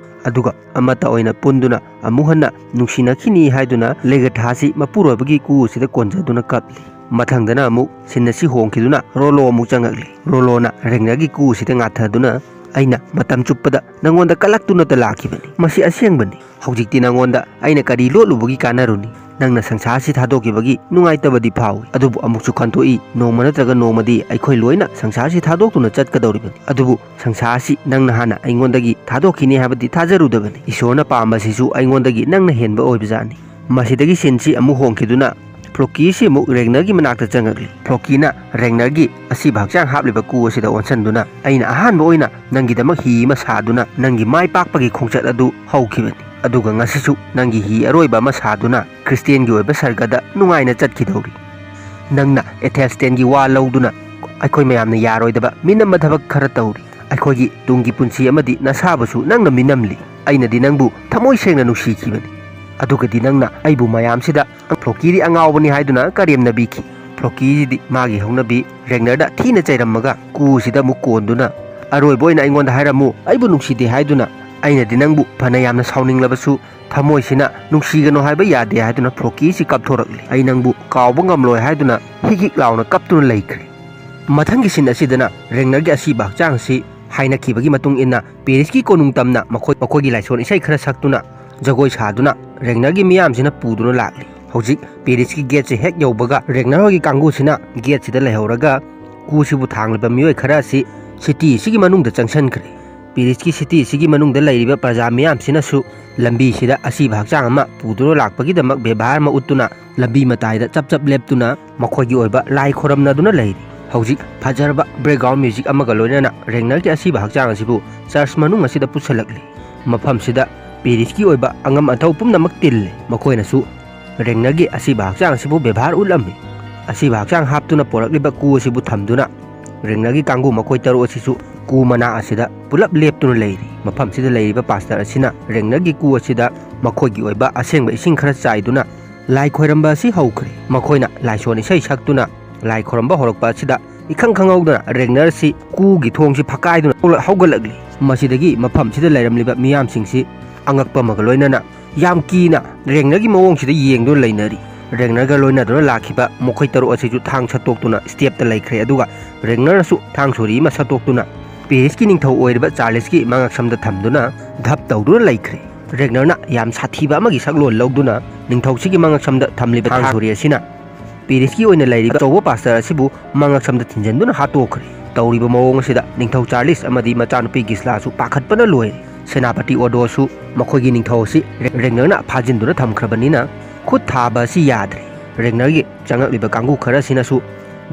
ꯑꯗꯨꯒ ꯑꯃꯠꯇ ꯑꯣꯏꯅ ꯄꯨꯟꯗꯨꯅ ꯑꯃꯨꯛ ꯍꯟꯅ ꯅꯨꯡꯁꯤꯅꯈꯤꯅꯤ" ꯍꯥꯏꯗꯨꯅ ꯂꯩꯒꯊꯥꯁꯤ ꯃꯄꯨꯔꯣꯏꯕꯒꯤ ꯀꯨ ꯑꯁꯤꯗ ꯀꯣꯟꯖꯗꯨꯅ ꯀꯞꯂꯤ꯫ ꯃꯊꯪꯗꯅ ꯑꯃꯨꯛ ꯁꯤꯟ ꯑꯁꯤ ꯍꯣꯡꯈꯤꯗꯨꯅ ꯔꯣꯂꯣ ꯑꯃꯨꯛ ꯆꯪꯉꯛꯂꯤ꯫ ꯔꯣꯂꯣꯅ ꯔꯦꯒꯅꯔꯒꯤ ꯀꯨ ꯑꯁꯤꯗ ꯉꯥꯊꯗꯨꯅ, "ꯑꯩꯅ ꯃꯇꯝ ꯆꯨꯞꯄꯗ ꯅꯉꯣꯟꯗ ꯀꯂꯛꯇꯨꯅꯇ ꯂꯥꯛꯈꯤꯕꯅꯤ꯫ ꯃꯁꯤ ꯑꯁꯦꯡꯕꯅꯤ꯫ ꯍꯧꯖꯤꯛꯇꯤ ꯅꯉꯣꯟꯗ ꯑꯩꯅ ꯀꯔꯤ ꯂꯣꯠꯂꯨꯕꯒꯤ ꯀꯥꯟꯅꯔꯨꯅꯤ? ꯅꯪꯅ ꯁꯪꯁꯥꯔꯁꯤ ꯊꯥꯗꯣꯛꯈꯤꯕꯒꯤ ꯅꯨꯡꯉꯥꯏꯇꯕꯗꯤ ꯐꯥꯎꯏ, ꯑꯗꯨꯕꯨ ꯑꯃꯨꯛꯁꯨ ꯈꯟꯗꯣꯛꯏ, ꯅꯣꯡꯃ ꯅꯠꯇ꯭ꯔꯒ ꯅꯣꯡꯃꯗꯤ ꯑꯩꯈꯣꯏ ꯂꯣꯏꯅ ꯁꯪꯁꯥꯔꯁꯤ ꯊꯥꯗꯣꯛꯇꯨꯅ ꯆꯠꯀꯗꯧꯔꯤꯕꯅꯤ꯫ ꯑꯗꯨꯕꯨ ꯁꯪꯁꯥꯔꯁꯤ ꯅꯪꯅ ꯍꯥꯟꯅ ꯑꯩꯉꯣꯟꯗꯒꯤ ꯊꯥꯗꯣꯛꯈꯤꯅꯤ ꯍꯥꯏꯕꯗꯤ ꯊꯥꯖꯔꯨꯗꯕꯅꯤ꯫ ꯏꯁꯣꯔꯅ ꯄꯥꯝꯕꯁꯤꯁꯨ ꯑꯩꯉꯣꯟꯗꯒꯤ ꯅꯪꯅ ꯍꯦꯟꯕ ꯑꯣꯏꯕꯖꯥꯠꯅꯤ꯫ ꯃꯁꯤꯗꯒꯤ ꯁꯤꯟꯁꯤ ꯑꯃꯨꯛ ꯍꯣꯡꯈꯤꯗꯨꯅ ꯐ꯭ꯂꯣꯀꯤꯁꯤ ꯑꯃꯨꯛ ꯔꯦꯒꯅꯔꯒꯤ ꯃꯅꯥꯛꯇ ꯆꯪꯉꯛꯂꯤ꯫ ꯐ꯭ꯂꯣꯀꯤꯅ ꯔꯦꯒꯅꯔꯒꯤ ꯑꯁꯤꯕ ꯍꯛꯆꯥꯡ ꯍꯥꯞꯂꯤꯕ ꯀꯨ ꯑꯁꯤꯗ ꯑꯣꯟꯁꯤꯟꯗꯨꯅ, "ꯑꯩꯅ ꯑꯍꯥꯟꯕ ꯑꯣꯏꯅ ꯅꯪꯒꯤꯗꯃꯛ ꯍꯤ ꯑꯃ ꯁꯥꯗꯨꯅ ꯅꯪꯒꯤ ꯃꯥꯏ ꯄꯥꯛꯄꯒꯤ ꯈꯣꯡꯆꯠ ꯑꯗꯨ ꯍꯧꯈꯤꯕꯅꯤ, ꯑꯗꯨꯒ ꯉꯁꯤꯁꯨ ꯅꯪꯒꯤ ꯍꯤ ꯑꯔꯣꯏꯕ ꯑꯃ ꯁꯥꯗꯨꯅ ꯈ꯭ꯔꯤꯁꯇꯦꯟꯒꯤ ꯑꯣꯏꯕ ꯁꯔꯒꯗ ꯅꯨꯡꯉꯥꯏꯅ ꯆꯠꯈꯤꯗꯧꯔꯤ꯫ ꯅꯪꯅ ꯑꯦꯊꯦꯜꯁꯇꯦꯟꯒꯤ ꯋꯥ ꯂꯧꯗꯨꯅ ꯑꯩꯈꯣꯏ ꯃꯌꯥꯝꯅ ꯌꯥꯔꯣꯏꯗꯕ ꯃꯤꯅꯝꯕ ꯊꯕꯛ ꯈꯔ ꯇꯧꯔꯤ꯫ ꯑꯩꯈꯣꯏꯒꯤ ꯇꯨꯡꯒꯤ ꯄꯨꯟꯁꯤ ꯑꯃꯗꯤ ꯅꯁꯥꯕꯨꯁꯨ ꯅꯪꯅ ꯃꯤꯅꯝꯂꯤ꯫ ꯑꯩꯅꯗꯤ ꯅꯪꯕꯨ ꯊꯃꯣꯏ ꯁꯦꯡꯅ ꯅꯨꯡꯁꯤꯈꯤꯕꯅꯤ, ꯑꯗꯨꯒꯗꯤ ꯅꯪꯅ ꯑꯩꯕꯨ ꯃꯌꯥꯝꯁꯤꯗ ꯐ꯭ꯂꯣꯀꯤꯗꯤ ꯑꯉꯥꯎꯕꯅꯤ ꯍꯥꯏꯗꯨꯅ ꯀꯔꯦꯝꯅꯕꯤꯈꯤ꯫" ꯐ꯭ꯂꯣꯀꯤꯁꯤꯗꯤ ꯃꯥꯒꯤ ꯍꯧꯅꯕꯤ ꯔꯦꯒꯅꯔꯗ ꯊꯤꯅ ꯆꯩꯔꯝꯃꯒ ꯀꯨꯁꯤꯗ ꯑꯃꯨꯛ ꯀꯣꯟꯗꯨꯅ, "ꯑꯔꯣꯏꯕ ꯑꯣꯏꯅ ꯑꯩꯉꯣꯟꯗ ꯍꯥꯏꯔꯝꯃꯨ, ꯑꯩꯕꯨ ꯅꯨꯡꯁꯤꯗꯦ ꯍꯥꯏꯗꯨꯅ꯫ ꯑꯩꯅꯗꯤ ꯅꯪꯕꯨ ꯐꯅ ꯌꯥꯝꯅ ꯁꯥꯎꯅꯤꯡꯂꯕꯁꯨ ꯊꯃꯣꯏꯁꯤꯅ ꯅꯨꯡꯁꯤꯒꯅꯨ ꯍꯥꯏꯕ ꯌꯥꯗꯦ" ꯍꯥꯏꯗꯨꯅ ꯐ꯭ꯂꯣꯀꯤꯁꯤ ꯀꯞꯊꯣꯔꯛꯂꯤ꯫ "ꯑꯩ ꯅꯪꯕꯨ ꯀꯥꯎꯕ ꯉꯝꯂꯣꯏ" ꯍꯥꯏꯗꯨꯅ ꯍꯤꯛ ꯍꯤꯛ ꯂꯥꯎꯅ ꯀꯞꯇꯨꯅ ꯂꯩꯈ꯭ꯔꯦ꯫ ꯃꯊꯪꯒꯤ ꯁꯤꯟ ꯑꯁꯤꯗꯅ ꯔꯦꯒꯅꯔꯒꯤ ꯑꯁꯤꯕ ꯍꯛꯆꯥꯡꯁꯤ ꯍꯥꯏꯅꯈꯤꯕꯒꯤ ꯃꯇꯨꯡ ꯏꯟꯅ ꯄꯦꯔꯤꯁꯀꯤ ꯀꯣꯅꯨꯡ ꯇꯝꯅ ꯃꯈꯣꯏ, ꯃꯈꯣꯏꯒꯤ ꯂꯥꯏꯁꯣꯟ ꯏꯁꯩ ꯈꯔ ꯁꯛꯇꯨꯅ, ꯖꯒꯣꯏ ꯁꯥꯗꯨꯅ ꯔꯦꯒꯅꯔꯒꯤ ꯃꯤꯌꯥꯝꯁꯤꯅ ꯄꯨꯗꯨꯅ ꯂꯥꯛꯂꯤ꯫ ꯍꯧꯖꯤꯛ ꯄꯦꯔꯤꯁꯀꯤ ꯒꯦꯠꯁꯦ ꯍꯦꯛ ꯌꯧꯕꯒ ꯔꯦꯒꯅꯔ ꯍꯣꯏꯒꯤ ꯀꯥꯡꯕꯨꯁꯤꯅ ꯒꯦꯠꯁꯤꯗ ꯂꯩꯍꯧꯔꯒ ꯀꯨꯁꯤꯕꯨ ꯊꯥꯡꯂꯤꯕ ꯃꯤꯑꯣꯏ ꯈꯔ ꯑꯁꯤ ꯁꯤꯇꯤ ꯑꯁꯤꯒꯤ ꯃꯅꯨꯡꯗ ꯆꯪꯁꯤꯟꯈ꯭ꯔꯦ꯫ ꯄꯦꯔꯤꯁꯀꯤ ꯁꯤꯇꯤ ꯑꯁꯤꯒꯤ ꯃꯅꯨꯡꯗ ꯂꯩꯔꯤꯕ ꯄ꯭ꯔꯖꯥ ꯃꯤꯌꯥꯝꯁꯤꯅꯁꯨ ꯂꯝꯕꯤꯁꯤꯗ ꯑꯁꯤꯕ ꯍꯛꯆꯥꯡ ꯑꯃ ꯄꯨꯗꯨꯅ ꯂꯥꯛꯄꯒꯤꯗꯃꯛ ꯕꯦꯕꯥꯔ ꯑꯃ ꯎꯠꯇꯨꯅ ꯂꯝꯕꯤ ꯃꯇꯥꯏꯗ ꯆꯞ ꯆꯞ ꯂꯦꯞꯇꯨꯅ ꯃꯈꯣꯏꯒꯤ ꯑꯣꯏꯕ ꯂꯥꯏ ꯈꯣꯏꯔꯝꯅꯗꯨꯅ ꯂꯩꯔꯤ꯫ ꯍꯧꯖꯤꯛ ꯐꯖꯔꯕ ꯕꯦꯛꯒ꯭ꯔꯥꯎꯟ ꯃ꯭ꯌꯨꯖꯤꯛ ꯑꯃꯒ ꯂꯣꯏꯅꯅ ꯔꯦꯒꯅꯔꯒꯤ ꯑꯁꯤꯕ ꯍꯛꯆꯥꯡ ꯑꯁꯤꯕꯨ ꯆꯔꯆ ꯃꯅꯨꯡ ꯑꯁꯤꯗ ꯄꯨꯁꯜꯂꯛꯂꯤ꯫ ꯃꯐꯝꯁꯤꯗ ꯄꯦꯔꯤꯁꯀꯤ ꯑꯣꯏꯕ ꯑꯉꯝ ꯑꯊꯧ ꯄꯨꯝꯅꯃꯛ ꯇꯤꯜꯂꯤ꯫ ꯃꯈꯣꯏꯅꯁꯨ ꯔꯦꯒꯅꯔꯒꯤ ꯑꯁꯤꯕ ꯍꯛꯆꯥꯡ ꯑꯁꯤꯕꯨ ꯕꯦꯕꯥꯔ ꯎꯠꯂꯝꯃꯤ꯫ ꯑꯁꯤꯕ ꯍꯛꯆꯥꯡ ꯍꯥꯞꯇꯨꯅ ꯄꯣꯔꯛꯂꯤꯕ ꯀꯨ ꯑꯁꯤꯕꯨ ꯊꯝꯗꯨꯅ ꯔꯦꯒꯅꯔꯒꯤ ꯀꯥꯡꯕꯨ ꯃꯈꯣꯏ ꯇꯔꯨꯛ ꯑꯁꯤꯁꯨ ꯀꯨ ꯃꯅꯥ ꯑꯁꯤꯗ ꯄꯨꯂꯞ ꯂꯦꯞꯇꯨꯅ ꯂꯩꯔꯤ꯫ ꯃꯐꯝꯁꯤꯗ ꯂꯩꯔꯤꯕ ꯄꯥꯁꯇꯔ ꯑꯁꯤꯅ ꯔꯦꯒꯅꯔꯒꯤ ꯀꯨ ꯑꯁꯤꯗ ꯃꯈꯣꯏꯒꯤ ꯑꯣꯏꯕ ꯑꯁꯦꯡꯕ ꯏꯁꯤꯡ ꯈꯔ ꯆꯥꯏꯗꯨꯅ ꯂꯥꯏ ꯈꯣꯏꯔꯝꯕ ꯑꯁꯤ ꯍꯧꯈ꯭ꯔꯦ꯫ ꯃꯈꯣꯏꯅ ꯂꯥꯏꯁꯣꯟ ꯏꯁꯩ ꯁꯛꯇꯨꯅ ꯂꯥꯏ ꯈꯣꯏꯔꯝꯕ ꯍꯧꯔꯛꯄ ꯑꯁꯤꯗ ꯏꯈꯪ ꯈꯪꯍꯧꯗꯅ ꯔꯦꯒꯅꯔꯁꯤ ꯀꯨꯒꯤ ꯊꯣꯡꯁꯤ ꯐꯛꯀꯥꯏꯗꯨꯅ ꯍꯧꯒꯠꯂꯛꯂꯤ꯫ ꯃꯁꯤꯗꯒꯤ ꯃꯐꯝꯁꯤꯗ ꯂꯩꯔꯝꯂꯤꯕ ꯃꯤꯌꯥꯝꯁꯤꯡꯁꯤ ꯑꯉꯛꯄ ꯑꯃꯒ ꯂꯣꯏꯅꯅ ꯌꯥꯝ ꯀꯤꯅ ꯔꯦꯒꯅꯔꯒꯤ ꯃꯑꯣꯡꯁꯤꯗ ꯌꯦꯡꯗꯨꯅ ꯂꯩꯅꯔꯤ꯫ ꯔꯦꯒꯅꯔꯒ ꯂꯣꯏꯅꯗꯨꯅ ꯂꯥꯛꯈꯤꯕ ꯃꯈꯣꯏ ꯇꯔꯨꯛ ꯑꯁꯤꯁꯨ ꯊꯥꯡ ꯁꯠꯇꯣꯛꯇꯨꯅ ꯁ꯭ꯇꯦꯞꯇ ꯂꯩꯈ꯭ꯔꯦ, ꯑꯗꯨꯒ ꯔꯦꯒꯅꯔꯁꯨ ꯊꯥꯡ ꯁꯣꯔꯤ ꯑꯃ ꯁꯠꯇꯣꯛꯇꯨꯅ ꯄꯦꯔꯤꯁꯀꯤ ꯅꯤꯡꯊꯧ ꯑꯣꯏꯔꯤꯕ ꯆꯥꯔꯂꯤꯁꯀꯤ ꯃꯉꯛꯁꯝꯗ ꯊꯝꯗꯨꯅ ꯙꯞ ꯇꯧꯗꯨꯅ ꯂꯩꯈ꯭ꯔꯦ꯫ ꯔꯦꯒꯅꯔꯅ ꯌꯥꯝ ꯁꯥꯊꯤꯕ ꯑꯃꯒꯤ ꯁꯛꯂꯣꯟ ꯂꯧꯗꯨꯅ ꯅꯤꯡꯊꯧꯁꯤꯒꯤ ꯃꯉꯛꯁꯝꯗ ꯊꯝꯂꯤꯕ ꯊꯥꯡ ꯁꯣꯔꯤ ꯑꯁꯤꯅ ꯄꯦꯔꯤꯁꯀꯤ ꯑꯣꯏꯅ ꯂꯩꯔꯤꯕ ꯑꯆꯧꯕ ꯄꯥꯁꯇꯔ ꯑꯁꯤꯕꯨ ꯃꯉꯛꯁꯝꯗ ꯊꯤꯟꯖꯤꯟꯗꯨꯅ ꯍꯥꯠꯇꯣꯛꯈ꯭ꯔꯦ꯫ ꯇꯧꯔꯤꯕ ꯃꯑꯣꯡ ꯑꯁꯤꯗ ꯅꯤꯡꯊꯧ ꯆꯥꯔꯂꯤꯁ ꯑꯃꯗꯤ ꯃꯆꯥꯅꯨꯄꯤ ꯒꯤꯁꯂꯥꯁꯨ ꯄꯥꯈꯠꯄꯅ ꯂꯣꯏꯔꯦ꯫ ꯁꯦꯅꯥꯄꯇꯤ ꯑꯣꯗꯣꯁꯨ ꯃꯈꯣꯏꯒꯤ ꯅꯤꯡꯊꯧ ꯑꯁꯤ ꯔꯦ-, ꯔꯦꯒꯅꯔꯅ ꯐꯥꯖꯤꯟꯗꯨꯅ ꯊꯝꯈ꯭ꯔꯕꯅꯤꯅ ꯈꯨꯠ ꯊꯥꯕ ꯑꯁꯤ ꯌꯥꯗ꯭ꯔꯦ꯫ ꯔꯦꯒꯅꯔꯒꯤ ꯆꯪꯂꯛꯂꯤꯕ ꯀꯥꯡꯕꯨ ꯈꯔꯁꯤꯅꯁꯨ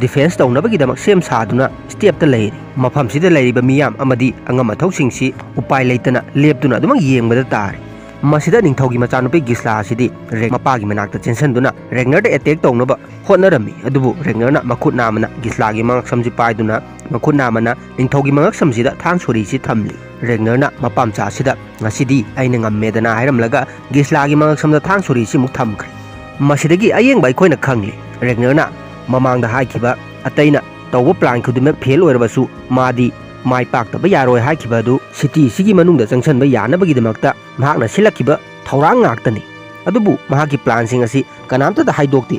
ꯗꯤꯐꯦꯟꯁ ꯇꯧꯅꯕꯒꯤꯗꯃꯛ ꯁꯦꯝ ꯁꯥꯗꯨꯅ ꯁ꯭ꯇꯦꯞꯇ ꯂꯩꯔꯤ꯫ ꯃꯐꯝꯁꯤꯗ ꯂꯩꯔꯤꯕ ꯃꯤꯌꯥꯝ ꯑꯃꯗꯤ ꯑꯉꯝ ꯑꯊꯧꯁꯤꯡꯁꯤ ꯎꯄꯥꯏ ꯂꯩꯇꯅ ꯂꯦꯞꯇꯨꯅ ꯑꯗꯨꯃꯛ ꯌꯦꯡꯕꯗ ꯇꯥꯔꯤ꯫ ꯃꯁꯤꯗ ꯅꯤꯡꯊꯧꯒꯤ ꯃꯆꯥꯅꯨꯄꯤ ꯒꯤꯁꯂꯥ ꯑꯁꯤꯗꯤ ꯔꯦ-, ꯃꯄꯥꯒꯤ ꯃꯅꯥꯛꯇ ꯆꯦꯟꯁꯤꯟꯗꯨꯅ ꯔꯦꯒꯅꯔꯗ ꯑꯦꯇꯦꯛ ꯇꯧꯅꯕ ꯍꯣꯠꯅꯔꯝꯃꯤ꯫ ꯑꯗꯨꯕꯨ ꯔꯦꯒꯅꯔꯅ ꯃꯈꯨꯠ ꯅꯥꯝꯃꯅ ꯒꯤꯁꯂꯥꯒꯤ ꯃꯉꯛꯁꯝꯁꯤ ꯄꯥꯏꯗꯨꯅ ꯃꯈꯨꯠ ꯅꯥꯝꯃꯅ ꯅꯤꯡꯊꯧꯒꯤ ꯃꯉꯛꯁꯝꯁꯤꯗ ꯊꯥꯡ ꯁꯣꯔꯤꯁꯤ ꯊꯝꯂꯤ꯫ ꯔꯦꯒꯅꯔꯅ ꯃꯄꯥꯝꯆꯥ ꯑꯁꯤꯗ "ꯉꯁꯤꯗꯤ ꯑꯩꯅ ꯉꯝꯃꯦꯗꯅ" ꯍꯥꯏꯔꯝꯂꯒ ꯒꯤꯁꯂꯥꯒꯤ ꯃꯉꯛꯁꯝꯗ ꯊꯥꯡ ꯁꯣꯔꯤꯁꯤ ꯑꯃꯨꯛ ꯊꯝꯈ꯭ꯔꯦ꯫ ꯃꯁꯤꯗꯒꯤ ꯑꯌꯦꯡꯕ ꯑꯩꯈꯣꯏꯅ ꯈꯪꯂꯤ, ꯔꯦꯒꯅꯔꯅ ꯃꯃꯥꯡꯗ ꯍꯥꯏꯈꯤꯕ ꯑꯇꯩꯅ ꯇꯧꯕ ꯄ꯭ꯂꯥꯟ ꯈꯨꯗꯤꯡꯃꯛ ꯐꯦꯜ ꯑꯣꯏꯔꯕꯁꯨ ꯃꯥꯗꯤ ꯃꯥꯏ ꯄꯥꯛꯇꯕ ꯌꯥꯔꯣꯏ ꯍꯥꯏꯈꯤꯕ ꯑꯗꯨ ꯁꯤꯇꯤꯁꯤꯒꯤ ꯃꯅꯨꯡꯗ ꯆꯪꯁꯤꯟꯕ ꯌꯥꯅꯕꯒꯤꯗꯃꯛꯇ ꯃꯍꯥꯛꯅ ꯁꯤꯜꯂꯛꯈꯤꯕ ꯊꯧꯔꯥꯡ ꯉꯥꯛꯇꯅꯤ꯫ ꯑꯗꯨꯕꯨ ꯃꯍꯥꯛꯀꯤ ꯄ꯭ꯂꯥꯟꯁꯤꯡ ꯑꯁꯤ ꯀꯅꯥꯝꯇꯗ ꯍꯥꯏꯗꯣꯛꯇꯦ꯫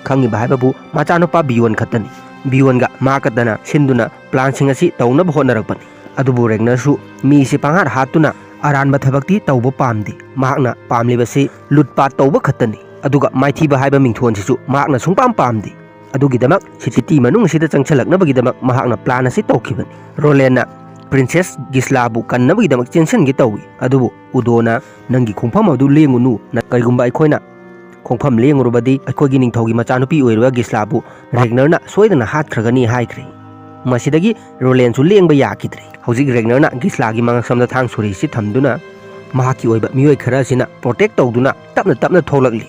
ꯈꯪꯉꯤꯕ ꯍꯥꯏꯕꯕꯨ ꯃꯆꯥꯅꯨꯄꯥ ꯕꯤꯌꯣꯟ ꯈꯛꯇꯅꯤ꯫ ꯕꯤꯌꯣꯟꯒ ꯃꯍꯥꯛ ꯈꯛꯇꯅ ꯁꯤꯟꯗꯨꯅ ꯄ꯭ꯂꯥꯟꯁꯤꯡ ꯑꯁꯤ ꯇꯧꯅꯕ ꯍꯣꯠꯅꯔꯛꯄꯅꯤ꯫ ꯑꯗꯨꯕꯨ ꯔꯦꯒꯅꯔꯁꯨ ꯃꯤꯁꯤ ꯄꯪꯍꯥꯠ ꯍꯥꯠꯇꯨꯅ ꯑꯔꯥꯟꯕ ꯊꯕꯛꯇꯤ ꯇꯧꯕ ꯄꯥꯝꯗꯦ꯫ ꯃꯍꯥꯛꯅ ꯄꯥꯝꯂꯤꯕꯁꯤ ꯂꯨꯠꯄꯥꯠ ꯇꯧꯕ ꯈꯛꯇꯅꯤ꯫ ꯑꯗꯨꯒ ꯃꯥꯏꯊꯤꯕ ꯍꯥꯏꯕ ꯃꯤꯡꯊꯣꯟꯁꯤꯁꯨ ꯃꯍꯥꯛꯅ ꯁꯨꯡꯄꯥꯝ ꯄꯥꯝꯗꯦ꯫ ꯑꯗꯨꯒꯤꯗꯃꯛ ꯁꯤꯇꯤ ꯃꯅꯨꯡ ꯑꯁꯤꯗ ꯆꯪꯁꯤꯜꯂꯛꯅꯕꯒꯤꯗꯃꯛ ꯃꯍꯥꯛꯅ ꯄ꯭ꯂꯥꯟ ꯑꯁꯤ ꯇꯧꯈꯤꯕꯅꯤ꯫ ꯔꯣꯂꯦꯟꯅ ꯄ꯭ꯔꯤꯟꯁꯦꯁ ꯒꯤꯁꯂꯥꯕꯨ ꯀꯟꯅꯕꯒꯤꯗꯃꯛ ꯆꯦꯟꯁꯤꯟꯒꯦ ꯇꯧꯏ꯫ ꯑꯗꯨꯕꯨ ꯎꯗꯣꯅ "ꯅꯪꯒꯤ ꯈꯣꯡꯐꯝ ꯑꯗꯨ ꯂꯦꯡꯉꯨꯅꯨ꯫ ꯅ-, ꯀꯔꯤꯒꯨꯝꯕ ꯑꯩꯈꯣꯏꯅ ꯈꯣꯡꯐꯝ ꯂꯦꯡꯉꯨꯔꯕꯗꯤ ꯑꯩꯈꯣꯏꯒꯤ ꯅꯤꯡꯊꯧꯒꯤ ꯃꯆꯥꯅꯨꯄꯤ ꯑꯣꯏꯔꯤꯕ ꯒꯤꯁꯂꯥꯕꯨ ꯔꯦꯒꯅꯔꯅ ꯁꯣꯏꯗꯅ ꯍꯥꯠꯈ꯭ꯔꯒꯅꯤ" ꯍꯥꯏꯈ꯭ꯔꯦ꯫ ꯃꯁꯤꯗꯒꯤ ꯔꯣꯂꯦꯟꯁꯨ ꯂꯦꯡꯕ ꯌꯥꯈꯤꯗ꯭ꯔꯦ꯫ ꯍꯧꯖꯤꯛ ꯔꯦꯒꯅꯔꯅ ꯒꯤꯁꯂꯥꯒꯤ ꯃꯉꯛꯁꯝꯗ ꯊꯥꯡ ꯁꯣꯔꯤꯁꯤ ꯊꯝꯗꯨꯅ ꯃꯍꯥꯛꯀꯤ ꯑꯣꯏꯕ ꯃꯤꯑꯣꯏ ꯈꯔ ꯑꯁꯤꯅ ꯄ꯭ꯔꯣꯇꯦꯛ ꯇꯧꯗꯨꯅ ꯇꯞꯅ ꯇꯞꯅ ꯊꯣꯛꯂꯛꯂꯤ꯫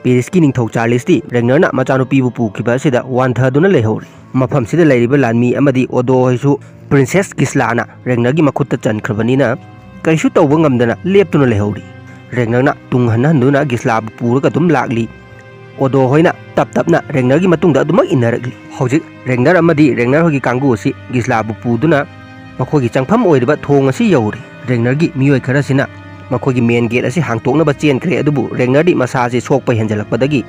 ꯄꯦꯔꯤꯁꯀꯤ ꯅꯤꯡꯊꯧ ꯆꯥꯔꯂꯤꯁꯇꯤ ꯔꯦꯒꯅꯔꯅ ꯃꯆꯥꯅꯨꯄꯤꯕꯨ ꯄꯨꯈꯤꯕ ꯑꯁꯤꯗ ꯋꯥꯟꯊꯗꯨꯅ ꯂꯩꯍꯧꯔꯤ꯫ ꯃꯐꯝꯁꯤꯗ ꯂꯩꯔꯤꯕ ꯂꯥꯟꯃꯤ ꯑꯃꯗꯤ ꯑꯣꯗꯣ ꯍꯣꯏꯁꯨ ꯄ꯭ꯔꯤꯟꯁꯦꯁ ꯒꯤꯁꯂꯥꯅ ꯔꯦꯒꯅꯔꯒꯤ ꯃꯈꯨꯠꯇ ꯆꯟꯈ꯭ꯔꯕꯅꯤꯅ ꯀꯔꯤꯁꯨ ꯇꯧꯕ ꯉꯝꯗꯅ ꯂꯦꯞꯇꯨꯅ ꯂꯩꯍꯧꯔꯤ꯫ ꯔꯦꯒꯅꯔꯅ ꯇꯨꯡ ꯍꯟꯅ ꯍꯟꯗꯨꯅ ꯒꯤꯁꯂꯥꯕꯨ ꯄꯨꯔꯒ ꯑꯗꯨꯝ ꯂꯥꯛꯂꯤ꯫ ꯑꯣꯗꯣ ꯍꯣꯏꯅ ꯇꯞ ꯇꯞꯅ ꯔꯦꯒꯅꯔꯒꯤ ꯃꯇꯨꯡꯗ ꯑꯗꯨꯃꯛ ꯏꯟꯅꯔꯛꯂꯤ꯫ ꯍꯧꯖꯤꯛ ꯔꯦꯒꯅꯔ ꯑꯃꯗꯤ ꯔꯦꯒꯅꯔ ꯍꯣꯏꯒꯤ ꯀꯥꯡꯕꯨ ꯑꯁꯤ ꯒꯤꯁꯂꯥꯕꯨ ꯄꯨꯗꯨꯅ ꯃꯈꯣꯏꯒꯤ ꯆꯪꯐꯝ ꯑꯣꯏꯔꯤꯕ ꯊꯣꯡ ꯑꯁꯤ ꯌꯧꯔꯦ꯫ ꯔꯦꯒꯅꯔꯒꯤ ꯃꯤꯑꯣꯏ ꯈꯔꯁꯤꯅ ꯃꯈꯣꯏꯒꯤ ꯃꯦꯟ ꯒꯦꯠ ꯑꯁꯤ ꯍꯥꯡꯇꯣꯛꯅꯕ ꯆꯦꯟꯈ꯭ꯔꯦ, ꯑꯗꯨꯕꯨ ꯔꯦꯒꯅꯔꯗꯤ ꯃꯁꯥꯁꯤ ꯁꯣꯛꯄ ꯍꯦꯟꯖꯜꯂꯛꯄꯗꯒꯤ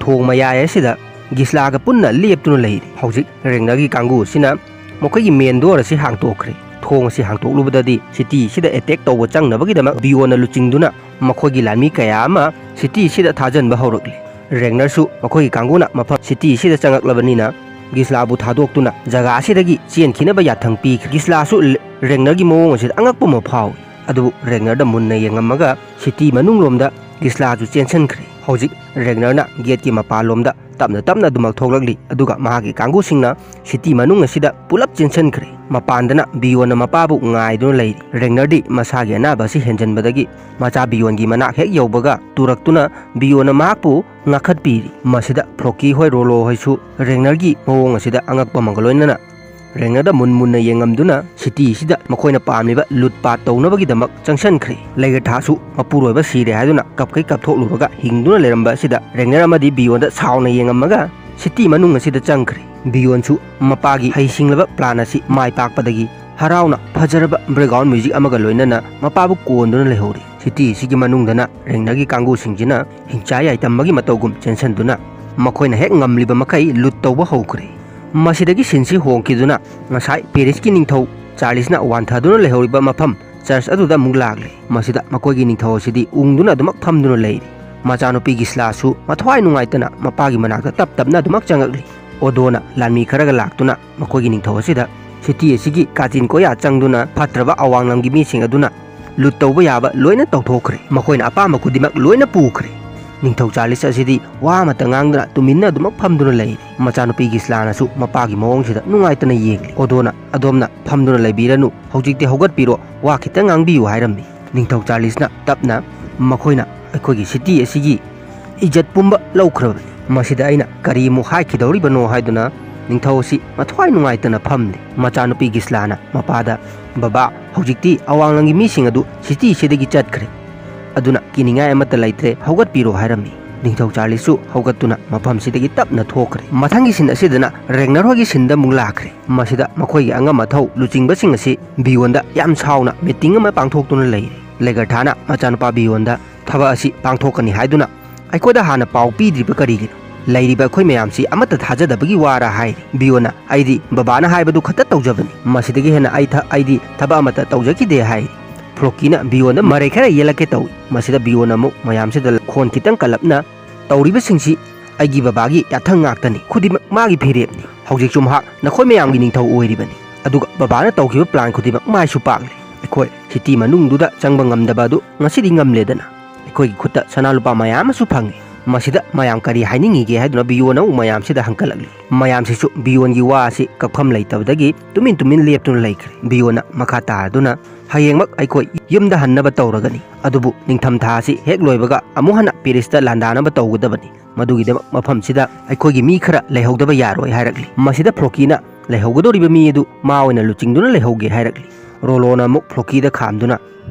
ꯊꯣꯡ ꯃꯌꯥꯏ ꯑꯁꯤꯗ ꯒꯤꯁꯂꯥꯒ ꯄꯨꯟꯅ ꯂꯦꯞꯇꯨꯅ ꯂꯩꯔꯤ꯫ ꯍꯧꯖꯤꯛ ꯔꯦꯒꯅꯔꯒꯤ ꯀꯥꯡꯕꯨ ꯑꯁꯤꯅ ꯃꯈꯣꯏꯒꯤ ꯃꯦꯟ ꯗꯣꯔ ꯑꯁꯤ ꯍꯥꯡꯇꯣꯛꯈ꯭ꯔꯦ꯫ ꯊꯣꯡ ꯑꯁꯤ ꯍꯥꯡꯇꯣꯛꯂꯨꯕꯗꯗꯤ ꯁꯤꯇꯤ ꯑꯁꯤꯗ ꯑꯦꯇꯦꯛ ꯇꯧꯕ ꯆꯪꯅꯕꯒꯤꯗꯃꯛ ꯕꯤꯌꯣꯟꯅ ꯂꯨꯆꯤꯡꯗꯨꯅ ꯃꯈꯣꯏꯒꯤ ꯂꯥꯟꯃꯤ ꯀꯌꯥ ꯑꯃ ꯁꯤꯇꯤ ꯑꯁꯤꯗ ꯊꯥꯖꯟꯕ ꯍꯧꯔꯛꯂꯤ꯫ ꯔꯦꯒꯅꯔꯁꯨ ꯃꯈꯣꯏꯒꯤ ꯀꯥꯡꯕꯨꯅ ꯃꯐꯝ ꯁꯤꯇꯤ ꯑꯁꯤꯗ ꯆꯪꯉꯛꯂꯕꯅꯤꯅ ꯒꯤꯁꯂꯥꯕꯨ ꯊꯥꯗꯣꯛꯇꯨꯅ ꯖꯒꯥ ꯑꯁꯤꯗꯒꯤ ꯆꯦꯟꯈꯤꯅꯕ ꯌꯥꯊꯪ ꯄꯤꯈ꯭ꯔꯦ꯫ ꯒꯤꯁꯂꯥꯁꯨ ꯔꯦꯒꯅꯔꯒꯤ ꯃꯑꯣꯡ ꯑꯁꯤꯗ ꯑꯉꯛꯄ ꯑꯃ ꯐꯥꯎꯏ꯫ ꯑꯗꯨꯕꯨ ꯔꯦꯒꯅꯔꯗ ꯃꯨꯟꯅ ꯌꯦꯡꯉꯝꯃꯒ ꯁꯤꯇꯤ ꯃꯅꯨꯡꯂꯣꯝꯗ ꯒꯤꯁꯂꯥꯁꯨ ꯆꯦꯟꯁꯤꯟꯈ꯭ꯔꯦ꯫ ꯍꯧꯖꯤꯛ ꯔꯦꯒꯅꯔꯅ ꯒꯦꯠꯀꯤ ꯃꯄꯥꯟꯂꯣꯝꯗ ꯇꯞꯅ ꯇꯞꯅ ꯑꯗꯨꯃꯛ ꯊꯣꯛꯂꯛꯂꯤ, ꯑꯗꯨꯒ ꯃꯍꯥꯛꯀꯤ ꯀꯥꯡꯕꯨꯁꯤꯡꯅ ꯁꯤꯇꯤ ꯃꯅꯨꯡ ꯑꯁꯤꯗ ꯄꯨꯂꯞ ꯆꯦꯟꯁꯤꯟꯈ꯭ꯔꯦ꯫ ꯃꯄꯥꯟꯗꯅ ꯕꯤꯌꯣꯟꯅ ꯃꯄꯥꯕꯨ ꯉꯥꯏꯗꯨꯅ ꯂꯩꯔꯤ꯫ ꯔꯦꯒꯅꯔꯗꯤ ꯃꯁꯥꯒꯤ ꯑꯅꯥꯕ ꯑꯁꯤ ꯍꯦꯟꯖꯟꯕꯗꯒꯤ ꯃꯆꯥ ꯕꯤꯌꯣꯟꯒꯤ ꯃꯅꯥꯛ ꯍꯦꯛ ꯌꯧꯕꯒ ꯇꯨꯔꯛꯇꯨꯅ ꯕꯤꯌꯣꯟꯅ ꯃꯍꯥꯛꯄꯨ ꯉꯥꯛꯈꯠꯄꯤꯔꯤ꯫ ꯃꯁꯤꯗ ꯐ꯭ꯔꯣꯀꯤ ꯍꯣꯏ, ꯔꯣꯂꯣ ꯍꯣꯏꯁꯨ ꯔꯦꯒꯅꯔꯒꯤ ꯃꯑꯣꯡ ꯑꯁꯤꯗ ꯑꯉꯛꯄ ꯑꯃꯒ ꯂꯣꯏꯅꯅ ꯔꯦꯒꯅꯔꯗ ꯃꯨꯟ ꯃꯨꯟꯅ ꯌꯦꯡꯉꯝꯗꯨꯅ ꯁꯤꯇꯤ ꯑꯁꯤꯗ ꯃꯈꯣꯏꯅ ꯄꯥꯝꯂꯤꯕ ꯂꯨꯠ ꯄꯥꯠ ꯇꯧꯅꯕꯒꯤꯗꯃꯛ ꯆꯪꯁꯤꯟꯈ꯭ꯔꯦ꯫ ꯂꯩꯒꯊꯥꯁꯨ ꯃꯄꯨꯔꯣꯏꯕ ꯁꯤꯔꯦ ꯍꯥꯏꯗꯨꯅ ꯀꯞꯀꯩ ꯀꯞꯊꯣꯛꯂꯨꯔꯒ ꯍꯤꯡꯗꯨꯅ ꯂꯩꯔꯝꯕ ꯑꯁꯤꯗ ꯔꯦꯒꯅꯔ ꯑꯃꯗꯤ ꯕꯤꯌꯣꯟꯗ ꯁꯥꯎꯅ ꯌꯦꯡꯉꯝꯃꯒ ꯁꯤꯇꯤ ꯃꯅꯨꯡ ꯑꯁꯤꯗ ꯆꯪꯈ꯭ꯔꯦ꯫ ꯕꯤꯌꯣꯟꯁꯨ ꯃꯄꯥꯒꯤ ꯍꯩꯁꯤꯡꯂꯕ ꯄ꯭ꯂꯥꯟ ꯑꯁꯤ ꯃꯥꯏ ꯄꯥꯛꯄꯗꯒꯤ ꯍꯔꯥꯎꯅ ꯐꯖꯔꯕ ꯕꯦꯛꯒ꯭ꯔꯥꯎꯟ ꯃ꯭ꯌꯨꯖꯤꯛ ꯑꯃꯒ ꯂꯣꯏꯅꯅ ꯃꯄꯥꯕꯨ ꯀꯣꯟꯗꯨꯅ ꯂꯩꯍꯧꯔꯤ꯫ ꯁꯤꯇꯤ ꯑꯁꯤꯒꯤ ꯃꯅꯨꯡꯗꯅ ꯔꯦꯒꯅꯔꯒꯤ ꯀꯥꯡꯕꯨꯁꯤꯡꯁꯤꯅ ꯍꯤꯡꯆꯥ ꯌꯥꯏꯇꯝꯕꯒꯤ ꯃꯇꯧꯒꯨꯝ ꯆꯦꯟꯁꯤꯟꯗꯨꯅ ꯃꯈꯣꯏꯅ ꯍꯦꯛ ꯉꯝꯂꯤꯕ ꯃꯈꯩ ꯂꯨꯠ ꯇꯧꯕ ꯍꯧꯈ꯭ꯔꯦ꯫ ꯃꯁꯤꯗꯒꯤ ꯁꯤꯟꯁꯤ ꯍꯣꯡꯈꯤꯗꯨꯅ ꯉꯁꯥꯏ ꯄꯦꯔꯤꯁꯀꯤ ꯅꯤꯡꯊꯧ ꯆꯥꯔꯂꯤꯁꯅ ꯋꯥꯟꯊꯗꯨꯅ ꯂꯩꯍꯧꯔꯤꯕ ꯃꯐꯝ ꯆꯔꯆ ꯑꯗꯨꯗ ꯑꯃꯨꯛ ꯂꯥꯛꯂꯦ꯫ ꯃꯁꯤꯗ ꯃꯈꯣꯏꯒꯤ ꯅꯤꯡꯊꯧ ꯑꯁꯤꯗꯤ ꯎꯪꯗꯨꯅ ꯑꯗꯨꯃꯛ ꯐꯝꯗꯨꯅ ꯂꯩꯔꯤ꯫ ꯃꯆꯥꯅꯨꯄꯤ ꯒꯤꯁꯂꯥꯁꯨ ꯃꯊ꯭ꯋꯥꯏ ꯅꯨꯡꯉꯥꯏꯇꯅ ꯃꯄꯥꯒꯤ ꯃꯅꯥꯛꯇ ꯇꯞ ꯇꯞꯅ ꯑꯗꯨꯃꯛ ꯆꯪꯉꯛꯂꯤ꯫ ꯑꯣꯗꯣꯅ ꯂꯥꯟꯃꯤ ꯈꯔꯒ ꯂꯥꯛꯇꯨꯅ ꯃꯈꯣꯏꯒꯤ ꯅꯤꯡꯊꯧ ꯑꯁꯤꯗ ꯁꯤꯇꯤ ꯑꯁꯤꯒꯤ ꯀꯥꯆꯤꯟ ꯀꯣꯌꯥ ꯆꯪꯗꯨꯅ ꯐꯠꯇ꯭ꯔꯕ ꯑꯋꯥꯡꯂꯝꯒꯤ ꯃꯤꯁꯤꯡ ꯑꯗꯨꯅ ꯂꯨꯠ ꯇꯧꯕ ꯌꯥꯕ ꯂꯣꯏꯅ ꯇꯧꯊꯣꯛꯈ꯭ꯔꯦ꯫ ꯃꯈꯣꯏꯅ ꯑꯄꯥꯝꯕ ꯈꯨꯗꯤꯡꯃꯛ ꯂꯣꯏꯅ ꯄꯨꯈ꯭ꯔꯦ꯫ ꯅꯤꯡꯊꯧ ꯆꯥꯔꯂꯤꯁ ꯑꯁꯤꯗꯤ ꯋꯥ ꯑꯃꯠꯇ ꯉꯥꯡꯗꯅ ꯇꯨꯃꯤꯟꯅ ꯑꯗꯨꯃꯛ ꯐꯝꯗꯨꯅ ꯂꯩꯔꯦ꯫ ꯃꯆꯥꯅꯨꯄꯤ ꯒꯤꯁꯂꯥꯅꯁꯨ ꯃꯄꯥꯒꯤ ꯃꯑꯣꯡꯁꯤꯗ ꯅꯨꯡꯉꯥꯏꯇꯅ ꯌꯦꯡꯂꯤ꯫ ꯑꯣꯗꯣꯅ, "ꯑꯗꯣꯝꯅ ꯐꯝꯗꯨꯅ ꯂꯩꯕꯤꯔꯅꯨ, ꯍꯧꯖꯤꯛꯇꯤ ꯍꯧꯒꯠꯄꯤꯔꯣ, ꯋꯥ ꯈꯤꯇꯪ ꯉꯥꯡꯕꯤꯌꯨ" ꯍꯥꯏꯔꯝꯃꯤ꯫ ꯅꯤꯡꯊꯧ ꯆꯥꯔꯂꯤꯁꯅ ꯇꯞꯅ, "ꯃꯈꯣꯏꯅ ꯑꯩꯈꯣꯏꯒꯤ ꯁꯤꯇꯤ ꯑꯁꯤꯒꯤ ꯏꯖꯠ ꯄꯨꯝꯕ ꯂꯧꯈ꯭ꯔꯕꯅꯤ꯫ ꯃꯁꯤꯗ ꯑꯩꯅ ꯀꯔꯤ ꯑꯃꯨꯛ ꯍꯥꯏꯈꯤꯗꯧꯔꯤꯕꯅꯣ?" ꯍꯥꯏꯗꯨꯅ ꯅꯤꯡꯊꯧ ꯑꯁꯤ ꯃꯊ꯭ꯋꯥꯏ ꯅꯨꯡꯉꯥꯏꯇꯅ ꯐꯝꯂꯤ꯫ ꯃꯆꯥꯅꯨꯄꯤ ꯒꯤꯁꯂꯥꯅ ꯃꯄꯥꯗ, "ꯕꯕꯥ, ꯍꯧꯖꯤꯛꯇꯤ ꯑꯋꯥꯡꯂꯝꯒꯤ ꯃꯤꯁꯤꯡ ꯑꯗꯨ ꯁꯤꯇꯤ ꯑꯁꯤꯗꯒꯤ ꯆꯠꯈ꯭ꯔꯦ꯫ ꯑꯗꯨꯅ ꯀꯤꯅꯤꯡꯉꯥꯏ ꯑꯃꯠꯇ ꯂꯩꯇ꯭ꯔꯦ, ꯍꯧꯒꯠꯄꯤꯔꯣ" ꯍꯥꯏꯔꯝꯃꯤ꯫ ꯅꯤꯡꯊꯧ ꯆꯥꯔꯂꯤꯁꯁꯨ ꯍꯧꯒꯠꯇꯨꯅ ꯃꯐꯝꯁꯤꯗꯒꯤ ꯇꯞꯅ ꯊꯣꯛꯈ꯭ꯔꯦ꯫ ꯃꯊꯪꯒꯤ ꯁꯤꯟ ꯑꯁꯤꯗꯅ ꯔꯦꯒꯅꯔ ꯍꯣꯏꯒꯤ ꯁꯤꯟꯗ ꯑꯃꯨꯛ ꯂꯥꯛꯈ꯭ꯔꯦ꯫ ꯃꯁꯤꯗ ꯃꯈꯣꯏꯒꯤ ꯑꯉꯝ ꯑꯊꯧ ꯂꯨꯆꯤꯡꯕꯁꯤꯡ ꯑꯁꯤ ꯕꯤꯌꯣꯟꯗ ꯌꯥꯝ ꯁꯥꯎꯅ ꯃꯤꯇꯤꯡ ꯑꯃ ꯄꯥꯡꯊꯣꯛꯇꯨꯅ ꯂꯩꯔꯦ꯫ ꯂꯦꯒꯔꯊꯥꯅ ꯃꯆꯥꯅꯨꯄꯥ ꯕꯤꯌꯣꯟꯗ ꯊꯕꯛ ꯑꯁꯤ ꯄꯥꯡꯊꯣꯛꯀꯅꯤ ꯍꯥꯏꯗꯨꯅ ꯑꯩꯈꯣꯏꯗ ꯍꯥꯟꯅ ꯄꯥꯎ ꯄꯤꯗ꯭ꯔꯤꯕ ꯀꯔꯤꯒꯤꯅꯣ? ꯂꯩꯔꯤꯕ ꯑꯩꯈꯣꯏ ꯃꯌꯥꯝꯁꯤ ꯑꯃꯠꯇ ꯊꯥꯖꯗꯕꯒꯤ ꯋꯥꯔꯥ ꯍꯥꯏꯔꯤ꯫ ꯕꯤꯌꯣꯅ "ꯑꯩꯗꯤ ꯕꯕꯥꯅ ꯍꯥꯏꯕꯗꯨ ꯈꯛꯇ ꯇꯧꯖꯕꯅꯤ, ꯃꯁꯤꯗꯒꯤ ꯍꯦꯟꯅ ꯑꯩ ꯊ-, ꯑꯩꯗꯤ ꯊꯕꯛ ꯑꯃꯠꯇ ꯇꯧꯖꯈꯤꯗꯦ" ꯍꯥꯏꯔꯤ꯫ ꯐ꯭ꯂꯣꯀꯤꯅ ꯕꯤꯌꯣꯟꯗ ꯃꯔꯩ ꯈꯔ ꯌꯦꯜꯂꯛꯀꯦ ꯇꯧꯏ꯫ ꯃꯁꯤꯗ ꯕꯤꯌꯣꯟ ꯑꯃꯨꯛ ꯃꯌꯥꯝꯁꯤꯗ ꯈꯣꯟ ꯈꯤꯇꯪ ꯀꯜꯂꯞꯅ, "ꯇꯧꯔꯤꯕꯁꯤꯡꯁꯤ ꯑꯩꯒꯤ ꯕꯕꯥꯒꯤ ꯌꯥꯊꯪ ꯉꯥꯛꯇꯅꯤ, ꯈꯨꯗꯤꯡꯃꯛ ꯃꯥꯒꯤ ꯐꯤꯔꯦꯞꯅꯤ꯫ ꯍꯧꯖꯤꯛꯁꯨ ꯃꯍꯥꯛ ꯅꯈꯣꯏ ꯃꯌꯥꯝꯒꯤ ꯅꯤꯡꯊꯧ ꯑꯣꯏꯔꯤꯕꯅꯤ, ꯑꯗꯨꯒ ꯕꯕꯥꯅ ꯇꯧꯈꯤꯕ ꯄ꯭ꯂꯥꯟ ꯈꯨꯗꯤꯡꯃꯛ ꯃꯥꯏꯁꯨ ꯄꯥꯛꯂꯦ꯫ ꯑꯩꯈꯣꯏ ꯁꯤꯇꯤ ꯃꯅꯨꯡꯗꯨꯗ ꯆꯪꯕ ꯉꯝꯗꯕ ꯑꯗꯨ ꯉꯁꯤꯗꯤ ꯉꯝꯂꯦꯗꯅ꯫ ꯑꯩꯈꯣꯏꯒꯤ ꯈꯨꯠꯇ ꯁꯅꯥ ꯂꯨꯄꯥ ꯃꯌꯥꯝ ꯑꯃꯁꯨ ꯐꯪꯉꯤ꯫ ꯃꯁꯤꯗ ꯃꯌꯥꯝ ꯀꯔꯤ ꯍꯥꯏꯅꯤꯡꯉꯤꯒꯦ?" ꯍꯥꯏꯗꯨꯅ ꯕꯤꯌꯣꯟ ꯑꯃꯨꯛ ꯃꯌꯥꯝꯁꯤꯗ ꯍꯪꯀꯠꯂꯛꯂꯤ꯫ ꯃꯌꯥꯝꯁꯤꯁꯨ ꯕꯤꯌꯣꯟꯒꯤ ꯋꯥ ꯑꯁꯤ ꯀꯛꯐꯝ ꯂꯩꯇꯕꯗꯒꯤ ꯇꯨꯃꯤꯟ ꯇꯨꯃꯤꯟ ꯂꯦꯞꯇꯨꯅ ꯂꯩꯈ꯭ꯔꯦ꯫ ꯕꯤꯌꯣꯟꯅ ꯃꯈꯥ ꯇꯥꯔꯗꯨꯅ, "ꯍꯌꯦꯡꯃꯛ ꯑꯩꯈꯣꯏ ꯌꯨꯝꯗ ꯍꯟꯅꯕ ꯇꯧꯔꯒꯅꯤ, ꯑꯗꯨꯕꯨ ꯅꯤꯡꯊꯝꯊꯥ ꯑꯁꯤ ꯍꯦꯛ ꯂꯣꯏꯕꯒ ꯑꯃꯨꯛ ꯍꯟꯅ ꯄꯦꯔꯤꯁꯇ ꯂꯥꯟꯗꯥꯅꯕ ꯇꯧꯒꯗꯕꯅꯤ꯫ ꯃꯗꯨꯒꯤꯗꯃꯛ ꯃꯐꯝꯁꯤꯗ ꯑꯩꯈꯣꯏꯒꯤ ꯃꯤ ꯈꯔ ꯂꯩꯍꯧꯗꯕ ꯌꯥꯔꯣꯏ" ꯍꯥꯏꯔꯛꯂꯤ꯫ ꯃꯁꯤꯗ ꯐ꯭ꯂꯣꯀꯤꯅ ꯂꯩꯍꯧꯒꯗꯧꯔꯤꯕ ꯃꯤ ꯑꯗꯨ ꯃꯥ ꯑꯣꯏꯅ ꯂꯨꯆꯤꯡꯗꯨꯅ ꯂꯩꯍꯧꯒꯦ ꯍꯥꯏꯔꯛꯂꯤ꯫ ꯔꯣꯂꯣꯅ ꯑꯃꯨꯛ ꯐ꯭ꯂꯣꯀꯤꯗ ꯈꯥꯝꯗꯨꯅ,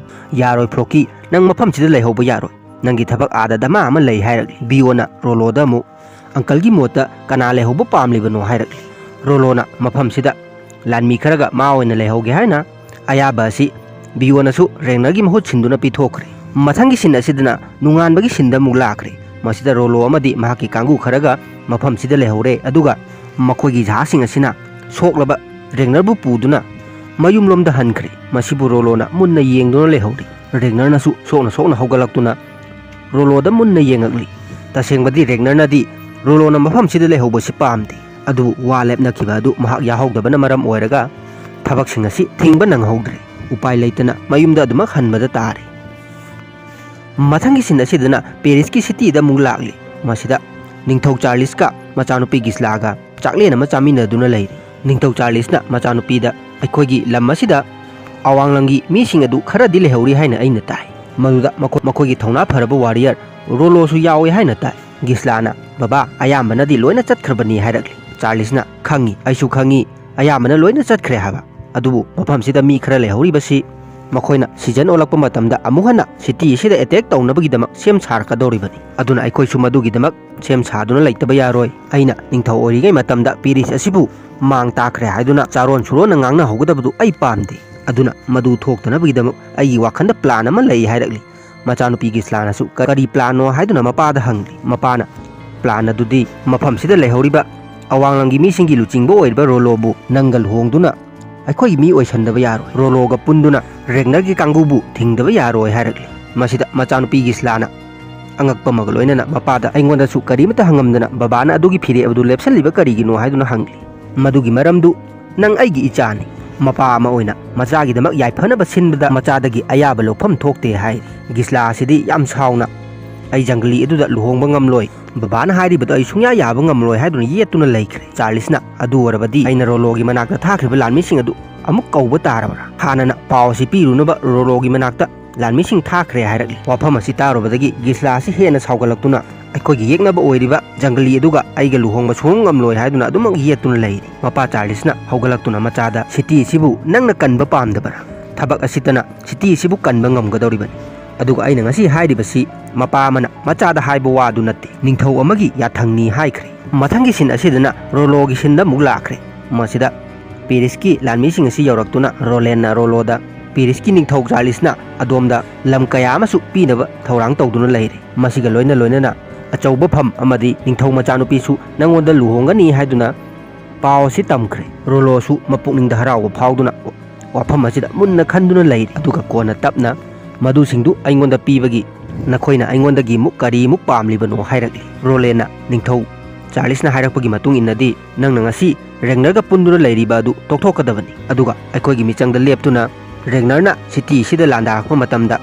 "ꯌꯥꯔꯣꯏ ꯐ꯭ꯂꯣꯀꯤ, ꯅꯪ ꯃꯐꯝꯁꯤꯗ ꯂꯩꯍꯧꯕ ꯌꯥꯔꯣꯏ꯫ ꯅꯪꯒꯤ ꯊꯕꯛ ꯑꯥꯗ ꯗꯃꯥ ꯑꯃ ꯂꯩ" ꯍꯥꯏꯔꯛꯂꯤ꯫ ꯕꯤꯌꯣꯅ ꯔꯣꯂꯣꯗ ꯑꯃꯨꯛ, "ꯑꯪꯀꯜꯒꯤ ꯃꯣꯠꯇ ꯀꯅꯥ ꯂꯩꯍꯧꯕ ꯄꯥꯝꯂꯤꯕꯅꯣ?" ꯍꯥꯏꯔꯛꯂꯤ꯫ ꯔꯣꯂꯣꯅ ꯃꯐꯝꯁꯤꯗ ꯂꯥꯟꯃꯤ ꯈꯔꯒ ꯃꯥ ꯑꯣꯏꯅ ꯂꯩꯍꯧꯒꯦ ꯍꯥꯏꯅ ꯑꯌꯥꯕ ꯑꯁꯤ ꯕꯤꯌꯣꯅꯁꯨ ꯔꯦꯡꯅꯔꯒꯤ ꯃꯍꯨꯠ ꯁꯤꯟꯗꯨꯅ ꯄꯤꯊꯣꯛꯈ꯭ꯔꯦ꯫ ꯃꯊꯪꯒꯤ ꯁꯤꯟ ꯑꯁꯤꯗꯅ ꯅꯣꯡꯉꯥꯟꯕꯒꯤ ꯁꯤꯟꯗ ꯑꯃꯨꯛ ꯂꯥꯛꯈ꯭ꯔꯦ꯫ ꯃꯁꯤꯗ ꯔꯣꯂꯣ ꯑꯃꯗꯤ ꯃꯍꯥꯛꯀꯤ ꯀꯥꯡꯕꯨ ꯈꯔꯒ ꯃꯐꯝꯁꯤꯗ ꯂꯩꯍꯧꯔꯦ, ꯑꯗꯨꯒ ꯃꯈꯣꯏꯒꯤ ꯖꯍꯥꯖꯁꯤꯡ ꯑꯁꯤꯅ ꯁꯣꯛꯂꯕ ꯔꯦꯡꯅꯔꯕꯨ ꯄꯨꯗꯨꯅ ꯃꯌꯨꯝꯂꯣꯝꯗ ꯍꯟꯈ꯭ꯔꯦ꯫ ꯃꯁꯤꯕꯨ ꯔꯣꯂꯣꯅ ꯃꯨꯟꯅ ꯌꯦꯡꯗꯨꯅ ꯂꯩꯍꯧꯔꯤ꯫ ꯔꯦꯡꯅꯔꯅꯁꯨ ꯁꯣꯛꯅ ꯁꯣꯛꯅ ꯍꯧꯒꯠꯂꯛꯇꯨꯅ ꯔꯣꯂꯣꯗ ꯃꯨꯟꯅ ꯌꯦꯡꯉꯛꯂꯤ꯫ ꯇꯁꯦꯡꯕꯗꯤ ꯔꯦꯡꯅꯔꯅꯗꯤ ꯔꯣꯂꯣꯅ ꯃꯐꯝꯁꯤꯗ ꯂꯩꯍꯧꯕꯁꯤ ꯄꯥꯝꯗꯦ, ꯑꯗꯨꯕꯨ ꯋꯥ ꯂꯦꯞꯅꯈꯤꯕ ꯑꯗꯨ ꯃꯍꯥꯛ ꯌꯥꯍꯧꯗꯕꯅ ꯃꯔꯝ ꯑꯣꯏꯔꯒ ꯊꯕꯛꯁꯤꯡ ꯑꯁꯤ ꯊꯤꯡꯕ ꯅꯪꯍꯧꯗ꯭ꯔꯦ꯫ ꯎꯄꯥꯏ ꯂꯩꯇꯅ ꯃꯌꯨꯝꯗ ꯑꯗꯨꯃꯛ ꯍꯟꯕꯗ ꯇꯥꯔꯦ꯫ ꯃꯊꯪꯒꯤ ꯁꯤꯟ ꯑꯁꯤꯗꯅ ꯄꯦꯔꯤꯁꯀꯤ ꯁꯤꯇꯤꯗ ꯑꯃꯨꯛ ꯂꯥꯛꯂꯤ꯫ ꯃꯁꯤꯗ ꯅꯤꯡꯊꯧ ꯆꯥꯔꯂꯤꯁꯀ ꯃꯆꯥꯅꯨꯄꯤ ꯒꯤꯁꯂꯥꯒ ꯆꯥꯛꯂꯦꯟ ꯑꯃ ꯆꯥꯃꯤꯟꯅꯗꯨꯅ ꯂꯩꯔꯤ꯫ ꯅꯤꯡꯊꯧ ꯆꯥꯔꯂꯤꯁꯅ ꯃꯆꯥꯅꯨꯄꯤꯗ, "ꯑꯩꯈꯣꯏꯒꯤ ꯂꯝ ꯑꯁꯤꯗ ꯑꯋꯥꯡꯂꯝꯒꯤ ꯃꯤꯁꯤꯡ ꯑꯗꯨ ꯈꯔꯗꯤ ꯂꯩꯍꯧꯔꯤ ꯍꯥꯏꯅ ꯑꯩꯅ ꯇꯥꯏ꯫ ꯃꯗꯨꯗ ꯃꯈꯣꯏ-, ꯃꯈꯣꯏꯒꯤ ꯊꯧꯅꯥ ꯐꯔꯕ ꯋꯥꯔꯤꯌꯔ ꯔꯣꯂꯣꯁꯨ ꯌꯥꯎꯏ ꯍꯥꯏꯅ ꯇꯥꯏ꯫" ꯒꯤꯁꯂꯥꯅ, "ꯕꯕꯥ, ꯑꯌꯥꯝꯕꯅꯗꯤ ꯂꯣꯏꯅ ꯆꯠꯈ꯭ꯔꯕꯅꯤ" ꯍꯥꯏꯔꯛꯂꯤ꯫ ꯆꯥꯔꯂꯤꯁꯅ, "ꯈꯪꯉꯤ, ꯑꯩꯁꯨ ꯈꯪꯉꯤ, ꯑꯌꯥꯝꯕꯅ ꯂꯣꯏꯅ ꯆꯠꯈ꯭ꯔꯦ ꯍꯥꯏꯕ꯫ ꯑꯗꯨꯕꯨ ꯃꯐꯝꯁꯤꯗ ꯃꯤ ꯈꯔ ꯂꯩꯍꯧꯔꯤꯕꯁꯤ ꯃꯈꯣꯏꯅ ꯁꯤꯖꯟ ꯑꯣꯜꯂꯛꯄ ꯃꯇꯝꯗ ꯑꯃꯨꯛ ꯍꯟꯅ ꯁꯤꯇꯤ ꯑꯁꯤꯗ ꯑꯦꯇꯦꯛ ꯇꯧꯅꯕꯒꯤꯗꯃꯛ ꯁꯦꯝ ꯁꯥꯔꯛꯀꯗꯧꯔꯤꯕꯅꯤ꯫ ꯑꯗꯨꯅ ꯑꯩꯈꯣꯏꯁꯨ ꯃꯗꯨꯒꯤꯗꯃꯛ ꯁꯦꯝ ꯁꯥꯗꯨꯅ ꯂꯩꯇꯕ ꯌꯥꯔꯣꯏ꯫ ꯑꯩꯅ ꯅꯤꯡꯊꯧ ꯑꯣꯏꯔꯤꯉꯩ ꯃꯇꯝꯗ ꯄꯦꯔꯤꯁ ꯑꯁꯤꯕꯨ ꯃꯥꯡ ꯇꯥꯛꯈ꯭ꯔꯦ ꯍꯥꯏꯗꯨꯅ ꯆꯥꯔꯣꯟ ꯁꯨꯔꯣꯟꯅ ꯉꯥꯡꯅꯍꯧꯒꯗꯕꯗꯨ ꯑꯩ ꯄꯥꯝꯗꯦ꯫ ꯑꯗꯨꯅ ꯃꯗꯨ ꯊꯣꯛꯇꯅꯕꯒꯤꯗꯃꯛ ꯑꯩꯒꯤ ꯋꯥꯈꯜꯗ ꯄ꯭ꯂꯥꯟ ꯑꯃ ꯂꯩ" ꯍꯥꯏꯔꯛꯂꯤ꯫ ꯃꯆꯥꯅꯨꯄꯤ ꯒꯤꯁꯂꯥꯅꯁꯨ, "ꯀꯔꯤ ꯄ꯭ꯂꯥꯟꯅꯣ?" ꯍꯥꯏꯗꯨꯅ ꯃꯄꯥꯗ ꯍꯪꯂꯤ꯫ ꯃꯄꯥꯅ, ꯄ꯭ꯂꯥꯟ ꯑꯗꯨꯗꯤ ꯃꯐꯝꯁꯤꯗ ꯂꯩꯍꯧꯔꯤꯕ ꯑꯋꯥꯡꯂꯝꯒꯤ ꯃꯤꯁꯤꯡꯒꯤ ꯂꯨꯆꯤꯡꯕ ꯑꯣꯏꯔꯤꯕ ꯔꯣꯂꯣꯕꯨ ꯅꯪꯒ ꯂꯨꯍꯣꯡꯗꯨꯅ ꯑꯩꯈꯣꯏꯒꯤ ꯃꯤ ꯑꯣꯏꯁꯟꯗꯕ ꯌꯥꯔꯣꯏ, ꯔꯣꯂꯣꯒ ꯄꯨꯟꯗꯨꯅ ꯔꯦꯒꯅꯔꯒꯤ ꯀꯥꯡꯕꯨꯕꯨ ꯊꯤꯡꯗꯕ ꯌꯥꯔꯣꯏ ꯍꯥꯏꯔꯛꯂꯤ꯫ ꯃꯁꯤꯗ ꯃꯆꯥꯅꯨꯄꯤ ꯒꯤꯁꯂꯥꯅ ꯑꯉꯛꯄ ꯑꯃꯒ ꯂꯣꯏꯅꯅ ꯃꯄꯥꯗ ꯑꯩꯉꯣꯟꯗꯁꯨ ꯀꯔꯤꯃꯇ ꯍꯪꯉꯝꯗꯅ ꯕꯕꯥꯅ ꯑꯗꯨꯒꯤ ꯐꯤꯔꯦꯞ ꯑꯗꯨ ꯂꯦꯞꯁꯜꯂꯤꯕ ꯀꯔꯤꯒꯤꯅꯣ ꯍꯥꯏꯗꯨꯅ ꯍꯪꯂꯤ꯫ ꯃꯗꯨꯒꯤ ꯃꯔꯝꯗꯨ ꯅꯪ ꯑꯩꯒꯤ ꯏꯆꯥꯅꯤ꯫ ꯃꯄꯥ ꯑꯃ ꯑꯣꯏꯅ ꯃꯆꯥꯒꯤꯗꯃꯛ ꯌꯥꯏꯐꯅꯕ ꯁꯤꯟꯕꯗ ꯃꯆꯥꯗꯒꯤ ꯑꯌꯥꯕ ꯂꯧꯐꯝ ꯊꯣꯛꯇꯦ ꯍꯥꯏ꯫ ꯒꯤꯁꯂꯥ ꯑꯁꯤꯗꯤ ꯌꯥꯝ ꯁꯥꯎꯅ, "ꯑꯩ ꯖꯪꯒꯂꯤ ꯑꯗꯨꯗ ꯂꯨꯍꯣꯡꯕ ꯉꯝꯂꯣꯏ꯫ ꯕꯕꯥꯅ ꯍꯥꯏꯔꯤꯕꯗꯣ ꯑꯩ ꯁꯨꯡꯌꯥ ꯌꯥꯕ ꯉꯝꯂꯣꯏ" ꯍꯥꯏꯗꯨꯅ ꯌꯦꯠꯇꯨꯅ ꯂꯩꯈ꯭ꯔꯦ꯫ ꯆꯥꯔꯂꯤꯁꯅ, "ꯑꯗꯨ ꯑꯣꯏꯔꯕꯗꯤ ꯑꯩꯅ ꯔꯣꯂꯣꯒꯤ ꯃꯅꯥꯛꯇ ꯊꯥꯈ꯭ꯔꯤꯕ ꯂꯥꯟꯃꯤꯁꯤꯡ ꯑꯗꯨ ꯑꯃꯨꯛ ꯀꯧꯕ ꯇꯥꯔꯕ꯭ꯔꯥ? ꯍꯥꯟꯅꯅ ꯄꯥꯎ ꯑꯁꯤ ꯄꯤꯔꯨꯅꯕ ꯔꯣꯂꯣꯒꯤ ꯃꯅꯥꯛꯇ ꯂꯥꯟꯃꯤꯁꯤꯡ ꯊꯥꯈ꯭ꯔꯦ" ꯍꯥꯏꯔꯛꯂꯤ꯫ ꯋꯥꯐꯝ ꯑꯁꯤ ꯇꯥꯔꯨꯕꯗꯒꯤ ꯒꯤꯁꯂꯥ ꯑꯁꯤ ꯍꯦꯟꯅ ꯁꯥꯎꯒꯠꯂꯛꯇꯨꯅ, "ꯑꯩꯈꯣꯏꯒꯤ ꯌꯦꯛꯅꯕ ꯑꯣꯏꯔꯤꯕ ꯖꯪꯒꯂꯤ ꯑꯗꯨꯒ ꯑꯩꯒ ꯂꯨꯍꯣꯡꯕ ꯁꯨꯡꯉꯝ ꯉꯝꯂꯣꯏ" ꯍꯥꯏꯗꯨꯅ ꯑꯗꯨꯃꯛ ꯌꯦꯠꯇꯨꯅ ꯂꯩꯔꯤ꯫ ꯃꯄꯥ ꯆꯥꯔꯂꯤꯁꯅ ꯍꯧꯒꯠꯂꯛꯇꯨꯅ ꯃꯆꯥꯗ, "ꯁꯤꯇꯤ ꯑꯁꯤꯕꯨ ꯅꯪꯅ ꯀꯟꯕ ꯄꯥꯝꯗꯕꯔꯥ? ꯊꯕꯛ ꯑꯁꯤꯇꯅ ꯁꯤꯇꯤ ꯑꯁꯤꯕꯨ ꯀꯟꯕ ꯉꯝꯒꯗꯧꯔꯤꯕꯅꯤ꯫ ꯑꯗꯨꯒ ꯑꯩꯅ ꯉꯁꯤ ꯍꯥꯏꯔꯤꯕꯁꯤ ꯃꯄꯥ ꯑꯃꯅ ꯃꯆꯥꯗ ꯍꯥꯏꯕ ꯋꯥꯗꯨ ꯅꯠꯇꯦ, ꯅꯤꯡꯊꯧ ꯑꯃꯒꯤ ꯌꯥꯊꯪꯅꯤ" ꯍꯥꯏꯈ꯭ꯔꯦ꯫ ꯃꯊꯪꯒꯤ ꯁꯤꯟ ꯑꯁꯤꯗꯅ ꯔꯣꯂꯣꯒꯤ ꯁꯤꯟꯗ ꯑꯃꯨꯛ ꯂꯥꯛꯈ꯭ꯔꯦ꯫ ꯃꯁꯤꯗ ꯄꯦꯔꯤꯁꯀꯤ ꯂꯥꯟꯃꯤꯁꯤꯡ ꯑꯁꯤ ꯌꯧꯔꯛꯇꯨꯅ ꯔꯣꯂꯦꯟꯅ ꯔꯣꯂꯣꯗ, "ꯄꯦꯔꯤꯁꯀꯤ ꯅꯤꯡꯊꯧ ꯆꯥꯔꯂꯤꯁꯅ ꯑꯗꯣꯝꯗ ꯂꯝ ꯀꯌꯥ ꯑꯃꯁꯨ ꯄꯤꯅꯕ ꯊꯧꯔꯥꯡ ꯇꯧꯗꯨꯅ ꯂꯩꯔꯦ꯫ ꯃꯁꯤꯒ ꯂꯣꯏꯅ ꯂꯣꯏꯅꯅ ꯑꯆꯧꯕ ꯐꯝ ꯑꯃꯗꯤ ꯅꯤꯡꯊꯧ ꯃꯆꯥꯅꯨꯄꯤꯁꯨ ꯅꯪꯉꯣꯟꯗ ꯂꯨꯍꯣꯡꯒꯅꯤ" ꯍꯥꯏꯗꯨꯅ ꯄꯥꯎ ꯑꯁꯤ ꯇꯝꯈ꯭ꯔꯦ꯫ ꯔꯣꯂꯣꯁꯨ ꯃꯄꯨꯛꯅꯤꯡꯗ ꯍꯔꯥꯎꯕ ꯐꯥꯎꯗꯨꯅ ꯋꯥꯐꯝ ꯑꯁꯤꯗ ꯃꯨꯟꯅ ꯈꯟꯗꯨꯅ ꯂꯩꯔꯤ꯫ ꯑꯗꯨꯒ ꯀꯣꯟꯅ ꯇꯞꯅ, "ꯃꯗꯨꯁꯤꯡꯗꯨ ꯑꯩꯉꯣꯟꯗ ꯄꯤꯕꯒꯤ ꯅꯈꯣꯏꯅ ꯑꯩꯉꯣꯟꯗꯒꯤ ꯃꯨꯛ ꯀꯔꯤꯃꯨꯛ ꯄꯥꯝꯂꯤꯕꯅꯣ?" ꯍꯥꯏꯔꯛꯂꯤ꯫ ꯔꯣꯂꯦꯟꯅ, "ꯅꯤꯡꯊꯧ ꯆꯥꯔꯂꯤꯁꯅ ꯍꯥꯏꯔꯛꯄꯒꯤ ꯃꯇꯨꯡ ꯏꯟꯅꯗꯤ ꯅꯪꯅ ꯉꯁꯤ ꯔꯦꯒꯅꯔꯒ ꯄꯨꯟꯗꯨꯅ ꯂꯩꯔꯤꯕ ꯑꯗꯨ ꯇꯣꯛꯊꯣꯛꯀꯗꯕꯅꯤ꯫ ꯑꯗꯨꯒ ꯑꯩꯈꯣꯏꯒꯤ ꯃꯤꯆꯪꯗ ꯂꯦꯞꯇꯨꯅ ꯔꯦꯒꯅꯔꯅ ꯁꯤꯇꯤ ꯑꯁꯤꯗ ꯂꯥꯟꯗꯥꯔꯛꯄ ꯃꯇꯝꯗ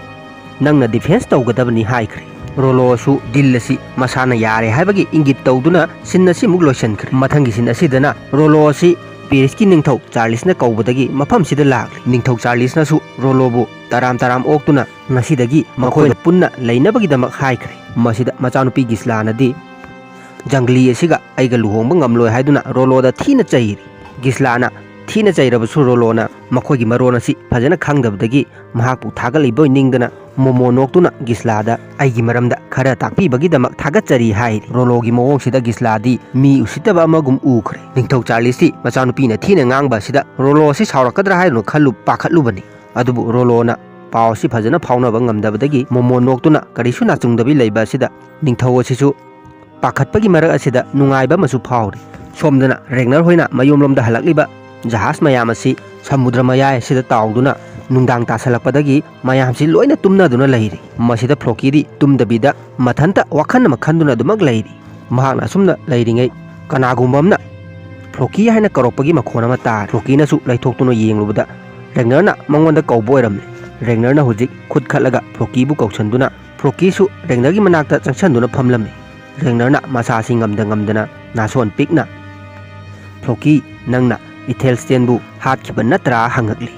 ꯅꯪꯅ ꯗꯤꯐꯦꯟꯁ ꯇꯧꯒꯗꯕꯅꯤ" ꯍꯥꯏꯈ꯭ꯔꯦ꯫ ꯔꯣꯂꯣꯁꯨ ꯗꯤꯜ ꯑꯁꯤ ꯃꯁꯥꯅ ꯌꯥꯔꯦ ꯍꯥꯏꯕꯒꯤ ꯏꯪꯒꯤꯠ ꯇꯧꯗꯨꯅ ꯁꯤꯟ ꯑꯁꯤ ꯑꯃꯨꯛ ꯂꯣꯏꯁꯤꯟꯈ꯭ꯔꯦ꯫ ꯃꯊꯪꯒꯤ ꯁꯤꯟ ꯑꯁꯤꯗꯅ ꯔꯣꯂꯣ ꯑꯁꯤ ꯄꯦꯔꯤꯁꯀꯤ ꯅꯤꯡꯊꯧ ꯆꯥꯔꯂꯤꯁꯅ ꯀꯧꯕꯗꯒꯤ ꯃꯐꯝꯁꯤꯗ ꯂꯥꯛꯂꯤ꯫ ꯅꯤꯡꯊꯧ ꯆꯥꯔꯂꯤꯁꯅꯁꯨ ꯔꯣꯂꯣꯕꯨ ꯇꯔꯥꯝ ꯇꯔꯥꯝ ꯑꯣꯛꯇꯨꯅ ꯉꯁꯤꯗꯒꯤ ꯃꯈꯣꯏꯗ ꯄꯨꯟꯅ ꯂꯩꯅꯕꯒꯤꯗꯃꯛ ꯍꯥꯏꯈ꯭ꯔꯦ꯫ ꯃꯁꯤꯗ ꯃꯆꯥꯅꯨꯄꯤ ꯒꯤꯁꯂꯥꯅꯗꯤ ꯖꯪꯒꯂꯤ ꯑꯁꯤꯒ ꯑꯩꯒ ꯂꯨꯍꯣꯡꯕ ꯉꯝꯂꯣꯏ ꯍꯥꯏꯗꯨꯅ ꯔꯣꯂꯣꯗ ꯊꯤꯅ ꯆꯩꯔꯤ꯫ ꯒꯤꯁꯂꯥꯅ ꯊꯤꯅ ꯆꯩꯔꯕꯁꯨ ꯔꯣꯂꯣꯅ ꯃꯈꯣꯏꯒꯤ ꯃꯔꯣꯟ ꯑꯁꯤ ꯐꯖꯅ ꯈꯪꯗꯕꯗꯒꯤ ꯃꯍꯥꯛꯄꯨ ꯊꯥꯒꯠꯂꯤꯕꯣꯏ ꯅꯤꯡꯗꯅ ꯃꯣꯃꯣ ꯅꯣꯛꯇꯨꯅ ꯒꯤꯁꯂꯥꯗ ꯑꯩꯒꯤ ꯃꯔꯝꯗ ꯈꯔ ꯇꯥꯛꯄꯤꯕꯒꯤꯗꯃꯛ ꯊꯥꯒꯠꯆꯔꯤ ꯍꯥꯏꯔꯤ꯫ ꯔꯣꯂꯣꯒꯤ ꯃꯑꯣꯡꯁꯤꯗ ꯒꯤꯁꯂꯥꯗꯤ ꯃꯤ ꯎꯁꯤꯠꯇꯕ ꯑꯃꯒꯨꯝ ꯎꯈ꯭ꯔꯦ꯫ ꯅꯤꯡꯊꯧ ꯆꯥꯔꯂꯤꯁꯇꯤ ꯃꯆꯥꯅꯨꯄꯤꯅ ꯊꯤꯅ ꯉꯥꯡꯕ ꯑꯁꯤꯗ ꯔꯣꯂꯣ ꯑꯁꯤ ꯁꯥꯎꯔꯛꯀꯗ꯭ꯔꯥ ꯍꯥꯏꯗꯨꯅ ꯈꯜꯂꯨ ꯄꯥꯈꯠꯂꯨꯕꯅꯤ꯫ ꯑꯗꯨꯕꯨ ꯔꯣꯂꯣꯅ ꯄꯥꯎ ꯑꯁꯤ ꯐꯖꯅ ꯐꯥꯎꯅꯕ ꯉꯝꯗꯕꯗꯒꯤ ꯃꯣꯃꯣ ꯅꯣꯛꯇꯨꯅ ꯀꯔꯤꯁꯨ ꯅꯥꯆꯨꯡꯗꯕꯤ ꯂꯩꯕ ꯑꯁꯤꯗ ꯅꯤꯡꯊꯧ ꯑꯁꯤꯁꯨ ꯄꯥꯈꯠꯄꯒꯤ ꯃꯔꯛ ꯑꯁꯤꯗ ꯅꯨꯡꯉꯥꯏꯕ ꯑꯃꯁꯨ ꯐꯥꯎꯔꯤ꯫ ꯁꯣꯝꯗꯅ ꯔꯦꯒꯅꯔ ꯍꯣꯏꯅ ꯃꯌꯨꯝꯂꯣꯝꯗ ꯍꯜꯂꯛꯂꯤꯕ ꯖꯍꯥꯖ ꯃꯌꯥꯝ ꯑꯁꯤ ꯁꯃꯨꯗ꯭ꯔ ꯃꯌꯥꯏ ꯑꯁꯤꯗ ꯇꯥꯎꯗꯨꯅ ꯅꯨꯡꯗꯥꯡ ꯇꯥꯁꯜꯂꯛꯄꯗꯒꯤ ꯃꯌꯥꯝꯁꯤ ꯂꯣꯏꯅ ꯇꯨꯝꯅꯗꯨꯅ ꯂꯩꯔꯤ꯫ ꯃꯁꯤꯗ ꯐ꯭ꯂꯣꯀꯤꯗꯤ ꯇꯨꯝꯗꯕꯤꯗ ꯃꯊꯟꯇ ꯋꯥꯈꯜ ꯑꯃ ꯈꯟꯗꯨꯅ ꯑꯗꯨꯃꯛ ꯂꯩꯔꯤ꯫ ꯃꯍꯥꯛꯅ ꯑꯁꯨꯝꯅ ꯂꯩꯔꯤꯉꯩ ꯀꯅꯥꯒꯨꯝꯕ ꯑꯃꯅ ꯐ꯭ꯂꯣꯀꯤ ꯍꯥꯏꯅ ꯀꯧꯔꯛꯄꯒꯤ ꯃꯈꯣꯟ ꯑꯃ ꯇꯥꯔꯦ꯫ ꯐ꯭ꯂꯣꯀꯤꯅꯁꯨ ꯂꯩꯊꯣꯛꯇꯨꯅ ꯌꯦꯡꯂꯨꯕꯗ ꯔꯦꯒꯅꯔꯅ ꯃꯉꯣꯟꯗ ꯀꯧꯕ ꯑꯣꯏꯔꯝꯂꯦ꯫ ꯔꯦꯒꯅꯔꯅ ꯍꯧꯖꯤꯛ ꯈꯨꯠ ꯈꯠꯂꯒ ꯐ꯭ꯂꯣꯀꯤꯕꯨ ꯀꯧꯁꯟꯗꯨꯅ ꯐ꯭ꯂꯣꯀꯤꯁꯨ ꯔꯦꯒꯅꯔꯒꯤ ꯃꯅꯥꯛꯇ ꯆꯪꯁꯟꯗꯨꯅ ꯐꯝꯂꯝꯃꯤ꯫ ꯔꯦꯒꯅꯔꯅ ꯃꯁꯥꯁꯤ ꯉꯝꯗ ꯉꯝꯗꯅ ꯅꯥꯁꯣꯟ ꯄꯤꯛꯅ, "ꯐ꯭ꯂꯣꯀꯤ, ꯅꯪꯅ ꯏꯊꯦꯜꯁꯇꯦꯟꯕꯨ ꯍꯥꯠꯈꯤꯕ ꯅꯠꯇ꯭ꯔꯥ?" ꯍꯪꯉꯛꯂꯤ꯫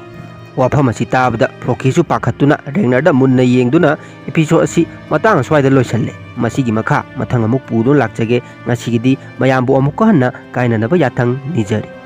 ꯋꯥꯐꯝ ꯑꯁꯤ ꯇꯥꯕꯗ ꯐ꯭ꯂꯣꯀꯤꯁꯨ ꯄꯥꯈꯠꯇꯨꯅ ꯔꯦꯒꯅꯔꯗ ꯃꯨꯟꯅ ꯌꯦꯡꯗꯨꯅ, "ꯏꯄꯤꯁꯣꯗ ꯑꯁꯤ ꯃꯇꯥꯡ ꯑꯁ꯭ꯋꯥꯏꯗ ꯂꯣꯏꯁꯜꯂꯦ꯫ ꯃꯁꯤꯒꯤ ꯃꯈꯥ ꯃꯊꯪ ꯑꯃꯨꯛ ꯄꯨꯗꯨꯅ ꯂꯥꯛꯆꯒꯦ꯫ ꯉꯁꯤꯒꯤꯗꯤ ꯃꯌꯥꯝꯕꯨ ꯑꯃꯨꯛꯀ ꯍꯟꯅ ꯀꯥꯏꯅꯅꯕ ꯌꯥꯊꯪ ꯅꯤꯖꯔꯤ"꯫